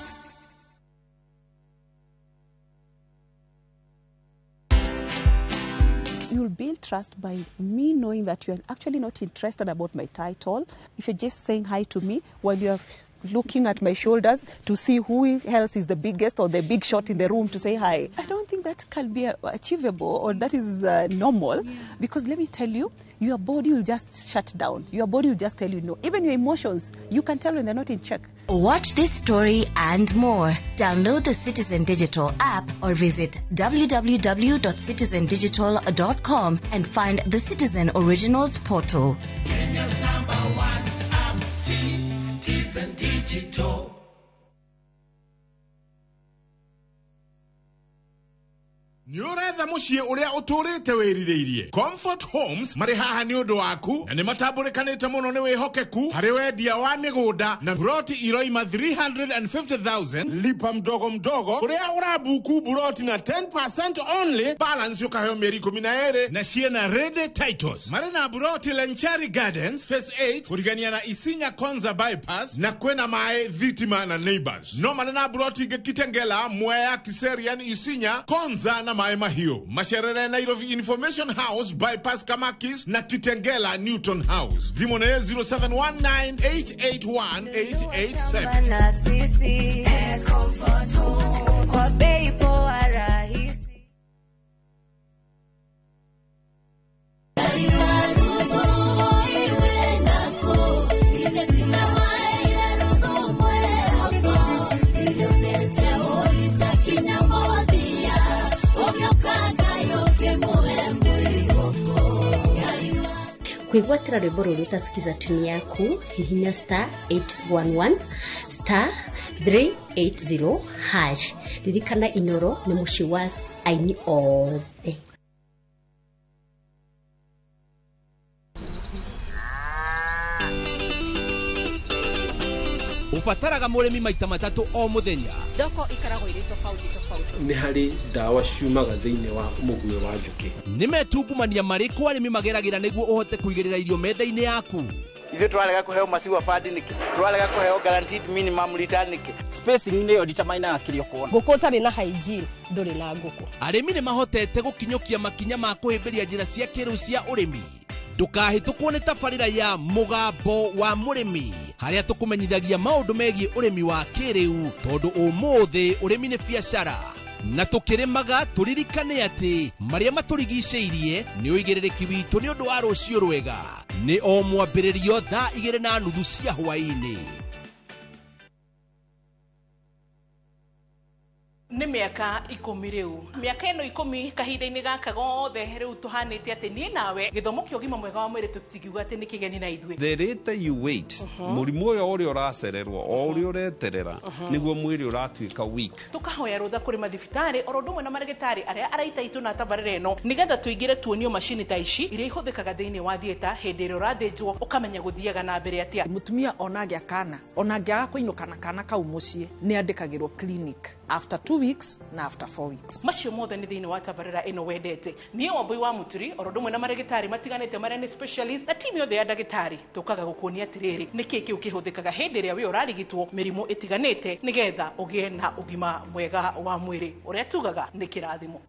You'll build trust by me knowing that you're actually not interested about my title. If you're just saying hi to me while you're looking at my shoulders to see who else is the biggest or the big shot in the room to say hi. I don't think that can be achievable or that is normal, because let me tell you, your body will just shut down. Your body will just tell you no. Even your emotions, you can tell when they're not in check. Watch this story and more. Download the Citizen Digital app or visit www.citizendigital.com and find the Citizen Originals portal. Kenya's number one app, Citizen Digital. Nĩ ũretha mũciĩ ũrĩa ũtũrĩte wĩrirĩirie. Comfort Homes marĩ haha nĩ ũndũ waku na nĩ matambũrĩkanĩte mũno nĩ wĩhokeku harĩ wendia wa mĩgũnda na buroti iroima 350,000 lipa mdogo mdogo kũrĩa ũrabuku buroti na 10% only balance ũkaheo mĩeri 12 na ciĩna ready titles. Marĩ na buroti Lenchari Gardens Phase 8 kũrigania na Isinya Konza bypass na kwĩna maĩ thitima na neighbors. No marĩ na buroti ingĩ Kitengela, Mwea, Kiserian, Isinya, Konza na Maĩ Mahiũ. Macerere Nairobi Information House bypass Kamakis na Kitengela Newton House. Thimũ nĩ 0719881887. Na sisi at Comfort Home kwa bei poa rahisi. Kwĩgwatĩra rwĩmbo rũrũ ũtasikiza tuni yaku hihinya star 811 star 380 hash. Ririkana Inoro nĩ mũciĩ wa aini othe. Ũbataraga mũrĩmi maita matatũ o mũthenya. Thoko ikaragwo irĩ tofauti tofauti. Nĩ harĩ ndawa ciumaga thĩinĩ wa mũguĩ wa njũkĩ. Nĩ metungumania marĩkũ arĩmi mageragĩra nĩguo ũhote kũigĩrĩra irio metha-inĩ yaku? Ithuĩ tũrarega kũheo maziwa fund nĩkĩ? Tũrarega kũheo guaranteed minimum return nĩkĩ? Spacing nĩyo determinaga kĩrĩa ũkuona. Ngũkũ ũtarĩ na hygiene ndũrĩ na ngũkũ. Arĩmi nĩ mahotete gũkinyũkia makinya ma kũhĩmbĩria njĩra cia kĩrĩu cia ũrĩmi. Ndũkahĩtũkwo nĩ tabarĩra ya Mũgambo wa Mũrĩmi harĩa tũkũmenyithagia maũndũ megiĩ ũrĩmi wa kĩrĩu tondũ ũmũthĩ ũrĩmi nĩ biacara na tũkĩrĩmaga tũririkane atĩ marĩa matũrigicĩirie nĩ ũigĩrĩrĩki witũ nĩ ũndũ wa rũciũ rwega. Nĩ o mwambĩrĩrio thaa 2:30 cia hwaĩ-inĩ. Nĩ mĩaka 10 rĩu. Mĩaka ĩno 10 kahinda-inĩ gaka gothe rĩu tũhanĩte atĩ niĩ nawe gĩthomo kĩa ũgima mwega wa mwĩrĩ tũtingiuga atĩ nĩ kĩgeni na ithuĩ. The later you wait, mũrimũ ũyũ ũrĩa ũracererwo o ũrĩa ũreterera nĩguo mwĩrĩ ũratuĩka weak. Tũkahoya rũtha kũrĩ mathibitarĩ oro ũndũ ũmwe na marĩgĩtarĩ arĩa araita itũ na tabarĩra ĩno nĩgetha tũingĩre tuonio macini ta ici iria ihũthĩkaga thĩinĩ wa theatre hĩndĩ ĩrĩa ũrathĩnjwo ũkamenya gũthiaga na mbere atĩa. Mũtumia ona angĩa kana ona angĩaga kũinũka na kana kau mũciĩ nĩ andĩkagĩrwo clinic after 2 weeks na after 4 weeks. Macio mothe nĩ thĩinĩ wa tabarĩra ĩno wendete. Niĩ Wambui wa Mũturi oro ũndũ ũmwe na marĩgĩtarĩ matiganĩte marĩa nĩ specialist na timu yothe ya ndagĩtarĩ tũkaga gũkuonia atĩrĩrĩ nĩkĩ kĩu kĩhũthĩkaga hĩndĩ ĩrĩa wĩ ũrarigitwo mĩrimũ ĩtiganĩte nĩgetha ũgĩe na ũgima mwega wa mwĩrĩ ũrĩa tugaga nĩ kĩrathimo.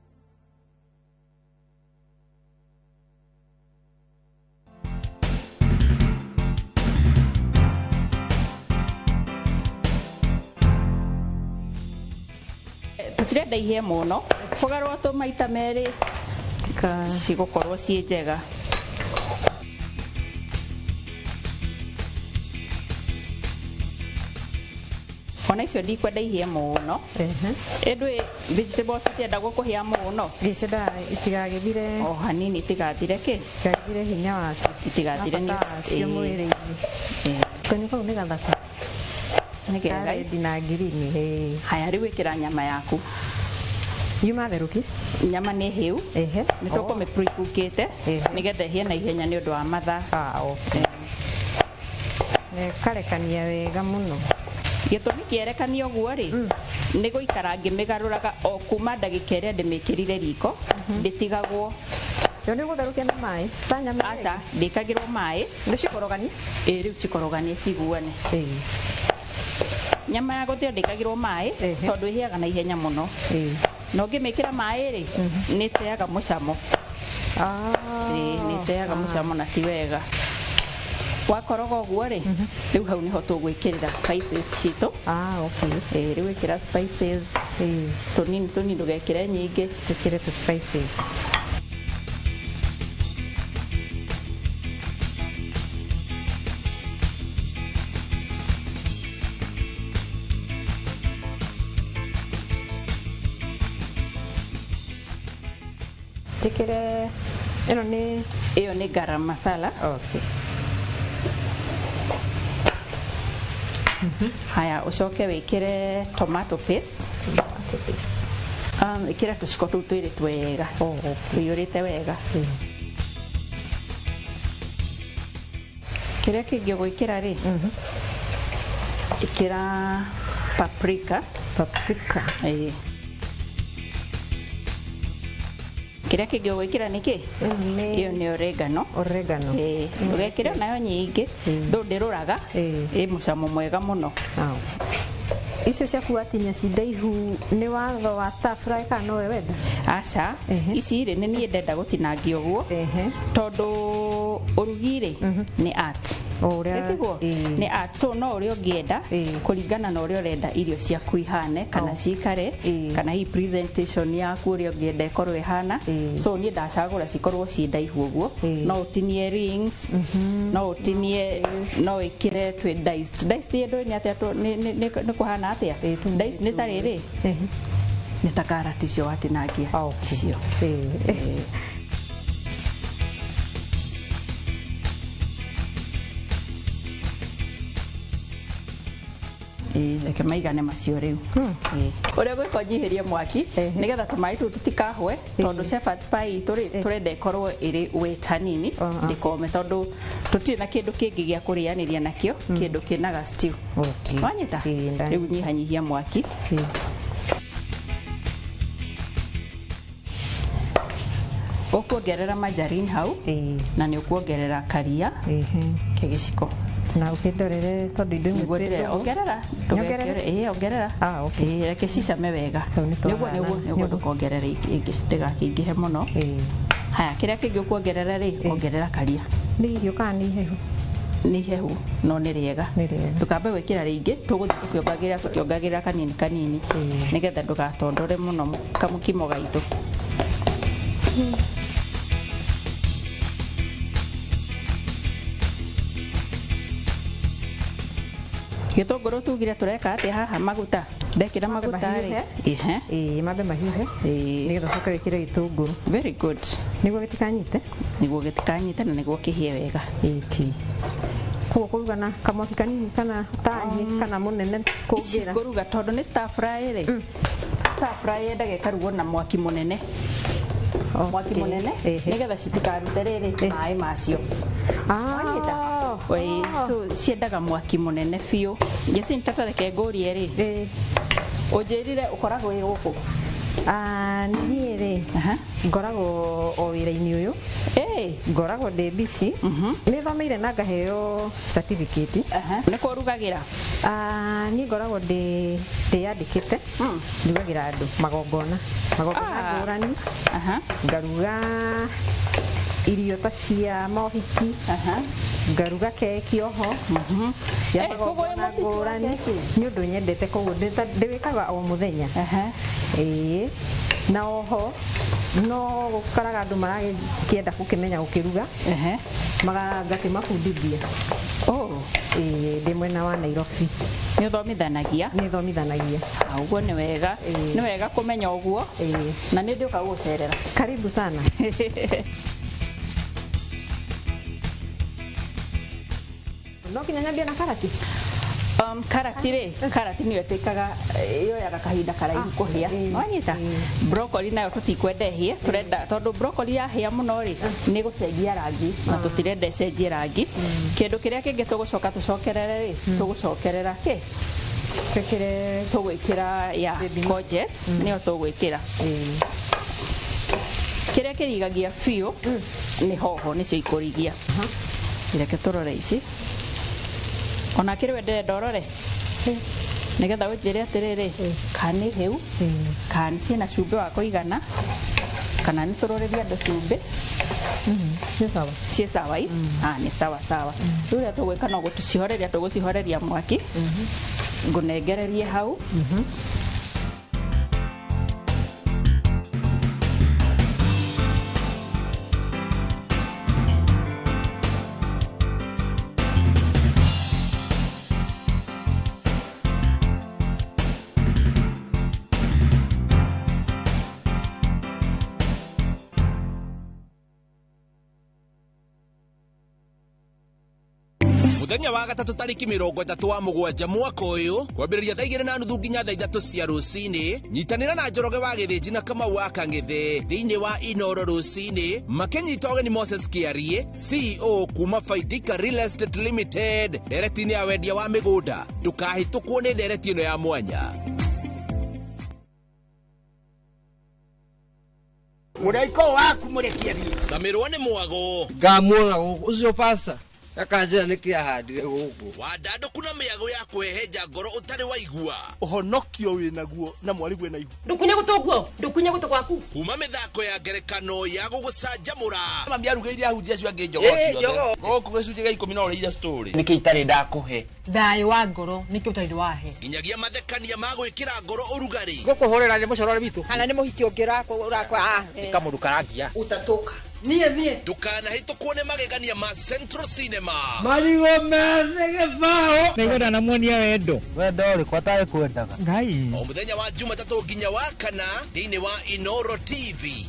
Tũtirenda ihĩe mũno, kũgarũra tũ maita merĩ cigũkorwo ciĩ njega. Ona icio ndikwenda ihĩe mũno. Ĩndĩ vegetables itiendagwo kũhĩa mũno. Gĩciendaga itigagĩthire. O hanini itigathire kĩ? Itigathire hinya wacio. Itigathire nĩ wacio mwĩrĩ-inĩ. Kanyũ kau nĩ gathaka. Nĩ kega. Ka red na green. Haya, rĩu ĩkĩra nyama yaku. Yuma therũki? Nyama nĩ hĩu. Nĩ tũkũmĩ pre-cookĩte nĩgetha ĩhĩe na ihenya nĩ ũndũ wa mathaa. Okay. Karekania wega mũno. Gĩtũmi kĩerekania ũguo rĩ, nĩ gũikara ngĩmĩgarũraga o kuma ndagĩka ĩrĩa ndĩmĩkĩrire riko, ndĩtigagwo. Yo nĩ ũgũtherũkia na maĩ? Ta nyama? Aca, ndĩkagĩrwo maĩ. Nĩ cikorogani? Ĩĩ, rĩu cikoroganie ciguane. Nyama ya gũthĩo ndĩkagĩrwo maĩ tondũ ĩhĩaga na ihenya mũno. Na ũngĩmĩkĩra maĩ rĩ, nĩ ĩteaga mũcamo. Ĩĩ, nĩ ĩteaga mũcamo na ti wega. Wakoroga ũguo rĩ, rĩu hau nĩho tũgwĩkĩrĩra spices citũ. Ĩĩ, rĩu ĩkĩra spices tũnini tũnini, ndũgekĩre nyingĩ. Tũkĩre tũ spices. Njĩkĩre ĩno nĩ ĩyo nĩ garam masala. Okay. Haya, ũcoke wĩkĩre tomato paste. Tomato paste. Ĩkĩra tũciko tũu twĩrĩ twega. Tũiyũrĩte wega. Kĩrĩa kĩngĩ ũgwĩkĩra rĩ, ĩkĩra paprika. Paprika. Ĩĩ. Kĩrĩa kĩngĩ ũgwĩkĩra nĩ kĩ? Ĩyo nĩ oregano. Oregano. Ĩĩ, ndũgekĩre onayo nyingĩ, though ndĩrũraga, ĩ mũcamo mwega mũno. Icio ciaku watinia ci ndaihu nĩ watho wa stir fry kana nowe wenda? Aca, ici rĩ nĩ niĩ ndenda gũtinangia ũguo tondũ ũrugi rĩ nĩ art. Ĩtiguo? Nĩ art, so no ũrĩa ũngĩenda kũringana na ũrĩa ũrenda irio ciaku ihane kana cikare kana hihi presentation yaku ũrĩa ũngĩenda ĩkorwo ĩhana. So niĩ ndacagũra cikorwo ciĩ ndaihu ũguo. No ũtinie rings, no ũtinie, no wĩkĩre twĩ diced. Diced ĩndũ nĩ atĩa nĩ kũhana atĩa? Diced nĩ ta rĩrĩ, nĩ ta karati icio watinangia icio. Reke maigane macio rĩu. Ũrĩa ũgwĩka ũnyihĩrie mwaki nĩgetha tũmaĩ tũu tũtikahwe tondũ shepherd's pie itũ rĩ tũrenda ĩkorwo ĩrĩ wet hanini ndĩkome tondũ tũtirĩ na kĩndũ kĩngĩ gĩa kũrĩanĩria nakĩo kĩndũ kĩnaga stew. Wanyita? Rĩu nyihanyihia mwaki. Ũkuongerera margarine hau na nĩ ũkuongerera karia kĩgĩciko. Na ũkĩndorere tondũ indo imwe Nĩguo ongerera ndũgekĩre ĩĩ ongerera. Ĩĩ reke cicame wega. Nĩguo nĩguo nĩguo ndũkongerere ingĩ ndĩgakĩingĩhe mũno. Haya, kĩrĩa kĩngĩ ũkuongerera rĩ, ongerera karia. Nĩ ihiũ kana nĩ ihehu? Nĩ ihehu no nĩ rĩega. Ndũkambe gwĩkĩra rĩingĩ, tũgũthiĩ tũkĩongagĩrĩra tũkĩongagĩrĩra kanini kanini nĩgetha ndũgatondore mũno kamũkimo gaitũ. Gĩtũngũrũ tugire tũreka atĩa haha maguta? Ndekĩra maguta rĩ. Ehe. Ĩĩ, mambe mahiũhe. Nĩgetha ũcoke wĩkĩre gĩtũngũrũ. Very good. Nĩguo gĩtikanyite? Nĩguo gĩtikanyite na nĩguo kĩhĩe wega. Ĩĩ. Koguo kũruga na kamwaki kanini kana tanyĩ kana mũnene Ici kũngĩra? ngũruga tondũ nĩ stir fry rĩ. Stir fry yendaga ĩkarugwo na mwaki mũnene. Mwaki mũnene nĩgetha citikarute rĩrĩ maĩ macio. Wanyita? Ĩĩ, so ciendaga mwaki mũnene biũ. Jacinta ta reke ngũrie rĩ. Ũnjĩrire ũkoragwo wĩ gũkũ? Niĩ rĩ ngoragwo o wĩra-inĩ ũyũ. Ngoragwo ndĩ bici. Nĩ thomeire na ngaheo certificate. Nĩ kũ ũrugagĩra? Niĩ ngoragwo ndĩyandĩkĩte. Ndugagĩra andũ magongona. Magongona ngũrani. Ngaruga Irio ta cia mohiki, ngaruga keki oho cia magongona ngũrani, nĩ ũndũ nyendete, koguo ndĩwĩkaga o mũthenya. Ĩĩ, na oho no gũkoraga andũ marakĩenda gũkĩmenya gũkĩruga, ngakĩmabundithia. Ĩĩ, ndĩ mwena wa Nairobi. Nĩ ũthomithanagia? Nĩ thomithanagia. Ũguo nĩ wega, nĩ wega kũmenya ũguo, na nĩ ndĩũka gũgũcerera. Karibu sana. No nginya nyambie na karati? Karati rĩ, karati nĩyo ĩtĩkaga, yoyaga kahinda karaihu kũhĩa, wanyita. Broccoli nayo tũtikwenda ĩhĩe, tũrenda tondũ broccoli yahĩa mũno rĩ, nĩ gũcenjia rangi, na tũtirenda ĩcenjie rangi. Kĩndũ kĩrĩa kĩngĩ tũgũcoka tũcokerere rĩ, tũgũcokerera kĩ? Twĩkĩre, tũgwĩkĩra ya courgette, nĩyo tũgwĩkĩra. Kĩrĩa kĩrigagia biũ nĩ hoho, nĩcio ikũrigia. Reke tũrore ici. Ona kĩrĩ we ndĩrenda ũrore nĩgetha ũnjĩre atĩrĩrĩ, kana nĩ hĩu, kana ciĩna cumbĩ wa kũigana, kana nĩ tũrũrĩrie andũ cumbĩ. Ciĩ sawa i? Nĩ sawa sawa. Rĩu ũrĩa tũgwĩka no gũcihoreria, tũgũcihoreria mwaki, ngũnengererie hau. Mũthenya wa gatatũ tarĩki 37 wa 7 mwaka ũyũ, kwambĩrĩria thaa 2:30 nginya thaa 3 cia rũcinĩ, nyitanĩra na Njoroge wa Gĩthĩnji na Kamau wa Kang'ethe thĩinĩ wa Inoro rũcinĩ, makĩnyita ũgeni Moses Kĩarie, CEO kuma Faidika Real Estate Limited, ndereti-inĩ ya wendia wa mĩgũnda. Ndũkahĩtũkwo nĩ ndereti ĩno ya mwanya. Mũraika waku mũrekie thiĩ. Camirwo nĩ mwago. Ngamuona gũkũ ũcio pasta akanjĩra nĩkĩ ahandire gũkũ. Wandandũku na mĩago ya kũhehenja ngoro ũtarĩ waigua. Ũhonokio wĩnaguo na mwarĩguo na ihu. Ndũkunye gũtũ guo, ndũkunye gũtũ gwaku. Kuma mĩthako ya ngerekano ya gũgũcanjamũra. Mami arugĩire ahunjia acio angĩ njogoo ciothe. Gũkũ gĩcunjĩ gĩa 10 no ũrĩire story. Nĩkĩ itarĩ ndakũhe? Thayũ wa ngoro nĩkĩ ũtarĩ wahe? Nginyagia mathekania ma gwĩkĩra ngoro ũrugarĩ. Gũkũhũrĩra nĩ mũcorore witũ. Kana nĩ mũhiki ũngĩ ũrakwa. Nĩ kamũndũ karangia. Utatoka. Niĩ niĩ. Ndũkanahĩtũkwo nĩ magegania ma Central Cinema. Marigũ methĩ gĩbaũ. Nĩngwenda namuonia wendo. Wendo ũrĩkũ atarĩ kwendaga? Ngai. O mũthenya wa Jumatatũ nginya wa kana thĩinĩ wa Inoro TV.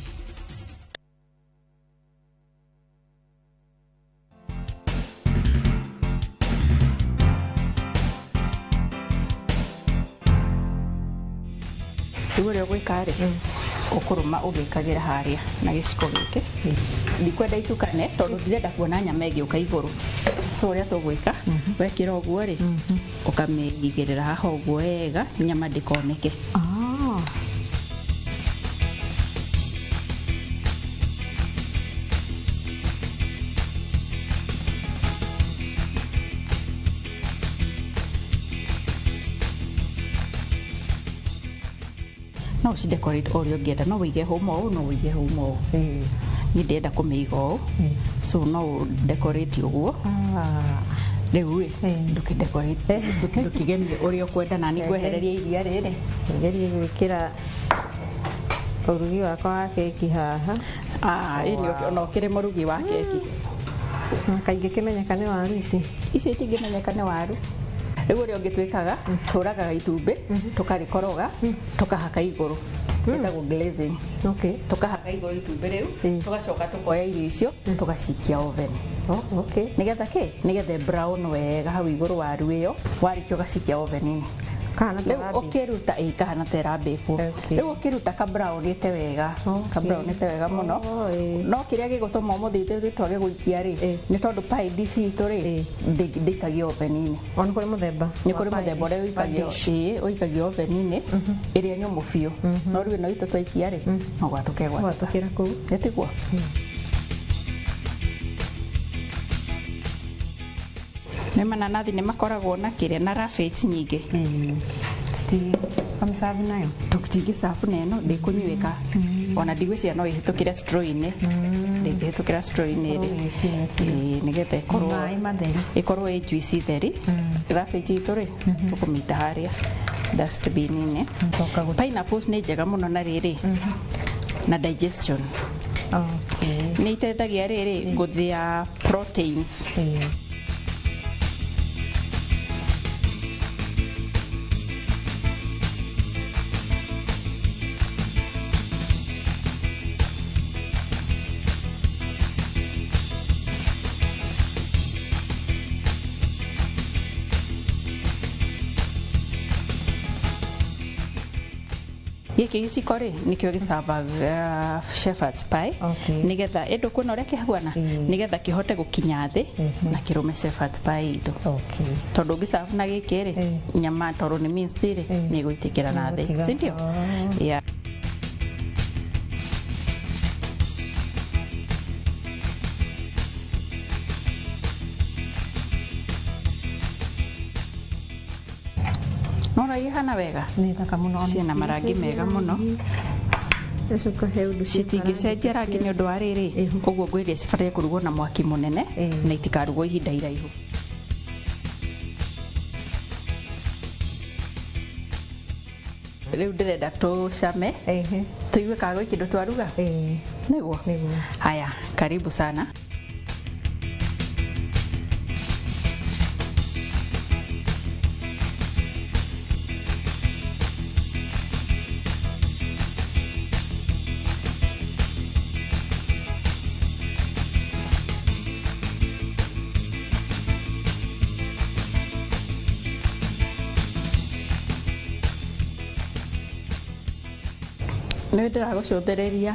Rĩu ũrĩa ũgwĩka rĩ, ũkũrũma ũgĩkagĩra harĩa na gĩciko gĩkĩ. Ndikwenda itukane tondũ ndirenda kuona nyama ĩgĩũka igũrũ. So ũrĩa tũgwĩka, wekĩra ũguo rĩ, ũkamĩigĩrĩra haha ũguo wega, nyama ndĩkoneke. No ũcidecorate o ũrĩa ũngĩenda, no ũige hũma ũũ, no ũige hũma ũũ. Niĩ ndĩrenda kũmĩiga ũũ, so no ũdecorate ũguo. Rĩu ĩ, ndũkĩdecorate, ndũkĩgemie ũrĩa ũkwenda, na niĩ ngwehereria iria rĩrĩ. Ngerie gwĩkĩra ũrugi wakwa wa keki haha. Ĩni ona ũkĩrĩ mũrugi wa keki. Kaingĩ kĩmenyeka nĩ waru ici. Icio itingĩmenyeka nĩ waru. Rĩu ũrĩa ũngĩ twĩkaga, tũragaga itumbĩ, tũkarĩkoroga, tũkahaka igũrũ. Ĩtagwo glazing. Tũkahaka igũrũ itumbĩ rĩu, tũgacoka tũkoya irio icio, tũgacikia oven. Nĩgetha kĩ? Nĩgetha brown wega hau igũrũ waru ĩyo, warĩkia ũgacikia oven-inĩ. Rĩu ũkĩruta ĩ kahana ta ĩrambĩkwo. Rĩu ũkĩruta ka brownĩte wega, ka brownĩte wega mũno. No kĩrĩa gĩgũtũma ũmũthĩ ithuĩ twage gũikia rĩ, nĩ tondũ pie dish itũ rĩ, ndĩikagio oven-inĩ. Ona kũrĩ mũthemba. Nĩ kũrĩ mũthemba ũrĩa ũikagio, ĩĩ, ũikagio oven-inĩ ĩrĩa nyũmũ biũ. No rĩu ĩno itũ twaikia rĩ, no gwatũka ĩgwatũka. Gwatũkĩra kũu. Ĩtiguo? Nĩ mananathi nĩ makoragwo na kĩrĩa na roughage nyingĩ. Tũtingĩmĩcabu nayo? Tũtingĩcabu na ĩno, ndĩkũnyuĩka. Ona ndigwĩciria no ĩhĩtũkĩre straw-inĩ. Ndĩngĩhĩtũkĩra straw-inĩ rĩ. Ĩĩ, nĩgetha ĩkorwo Maĩ matheri. Ĩkorwo ĩ juice theri. Thabĩnji itũ rĩ, tũkũmĩita harĩa dustbin-inĩ. Pineapples nĩ njega mũno na rĩrĩ na digestion. Nĩ iteithagia rĩrĩ gũthĩa proteins. Gĩkĩ gĩciko rĩ nĩkĩo gĩcavaga shepherd's pie nĩgetha ĩndũ kuona ũrĩa kĩhuana, nĩgetha kĩhote gũkinya thĩ na kĩrũme shepherd's pie itũ, tondũ ũngĩcabu na gĩkĩ rĩ, nyama tondũ nĩ minced rĩ, nĩ ĩgũitĩkĩra na thĩ. Ĩgũtiga. Si ndio? Yeah. Nona ihana wega. Nĩ thaka mũno. Ciĩna marangi mega mũno. Gacoka he ũndũ. Citingĩcenjia rangi nĩ ũndũ wa rĩrĩ, ũguo ngwĩria cibataire kũrugwo na mwaki mũnene na itikarugwo ihinda iraihu. Rĩu ndĩrenda tũcame tũigue kana gwĩ kĩndũ twaruga. Nĩguo. Haya, karibu sana. Nĩ ndĩragũcũthĩrĩria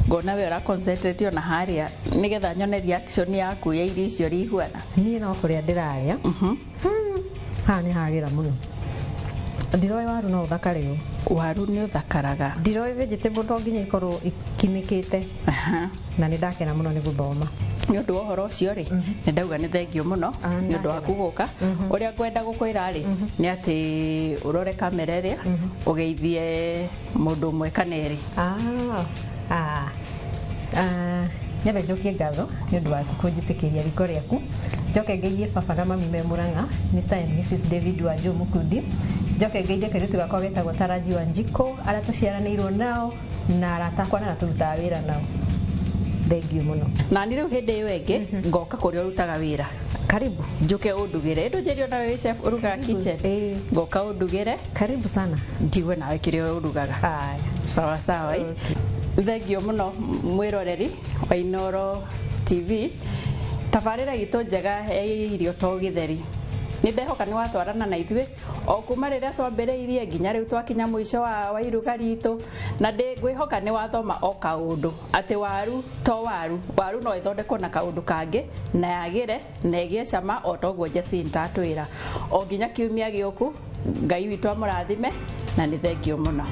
ngona we ũra concentrate ona harĩa nĩgetha nyone reaction yaku ya irio icio ũrĩa ihuana. Niĩ no kũrĩa ndĩrarĩa. Haha nĩ hagĩra mũno. Ndiroĩ waru no ũthakare ũũ. Waru nĩ ũthakaraga. Ndiroĩ vegetable to nginya ikorwo ikimĩkĩte. Na nĩ ndakena mũno nĩ gũthoma. Nĩ ũndũ wa ũhoro ũcio rĩ, nĩ ndauga nĩ thengio mũno nĩ ũndũ waku gũka. Ũrĩa ngwenda gũkwĩra rĩ, nĩ atĩ ũrore kamera ĩrĩa ũgeithie mũndũ ũmwe kana erĩ. Nyambe njokie ngatho nĩ ũndũ waku kũnjĩtĩkĩria riko rĩaku. Njoke ngeithie baba na mami me Murang'a, Mr and Mrs David Wanjũ Mũkundi. Njoke ngeithie kairĩtu gakwa getagwo Taraji Wanjikũ, arĩa tũciaranĩirwo nao na arata akwa na arĩa tũrutaga wĩra nao. Thengio mũno. Na ni rĩu hĩndĩ ĩyo ĩngĩ ngoka kũrĩa ũrutaga wĩra. Karibu. Njuke ũndugĩre. Ĩndũ njĩre ona wewe chef ũrugaga kitchen. Ngoka ũndugĩre. Karibu sana. Njigue nawe kĩrĩa ũrugaga. Sawa sawa. Thengio mũno mwĩroreri wa Inooro TV. Tabarĩra itũ njega ya irio to gĩtheri. Nĩ ndehoka nĩ watwarana na ithuĩ o kuma rĩrĩa twambĩrĩirie nginya rĩu twakinya mũico wa iruga ritũ, na ngwĩhoka nĩ wathoma o kaũndũ atĩ waru to waru, waru no ĩthondekwo na kaũndũ kangĩ na yagĩre na ĩgĩe cama o toguo Jacinta atwĩra. O nginya kiumia gĩũku, Ngai witũ amũrathime na nĩ thengio mũno.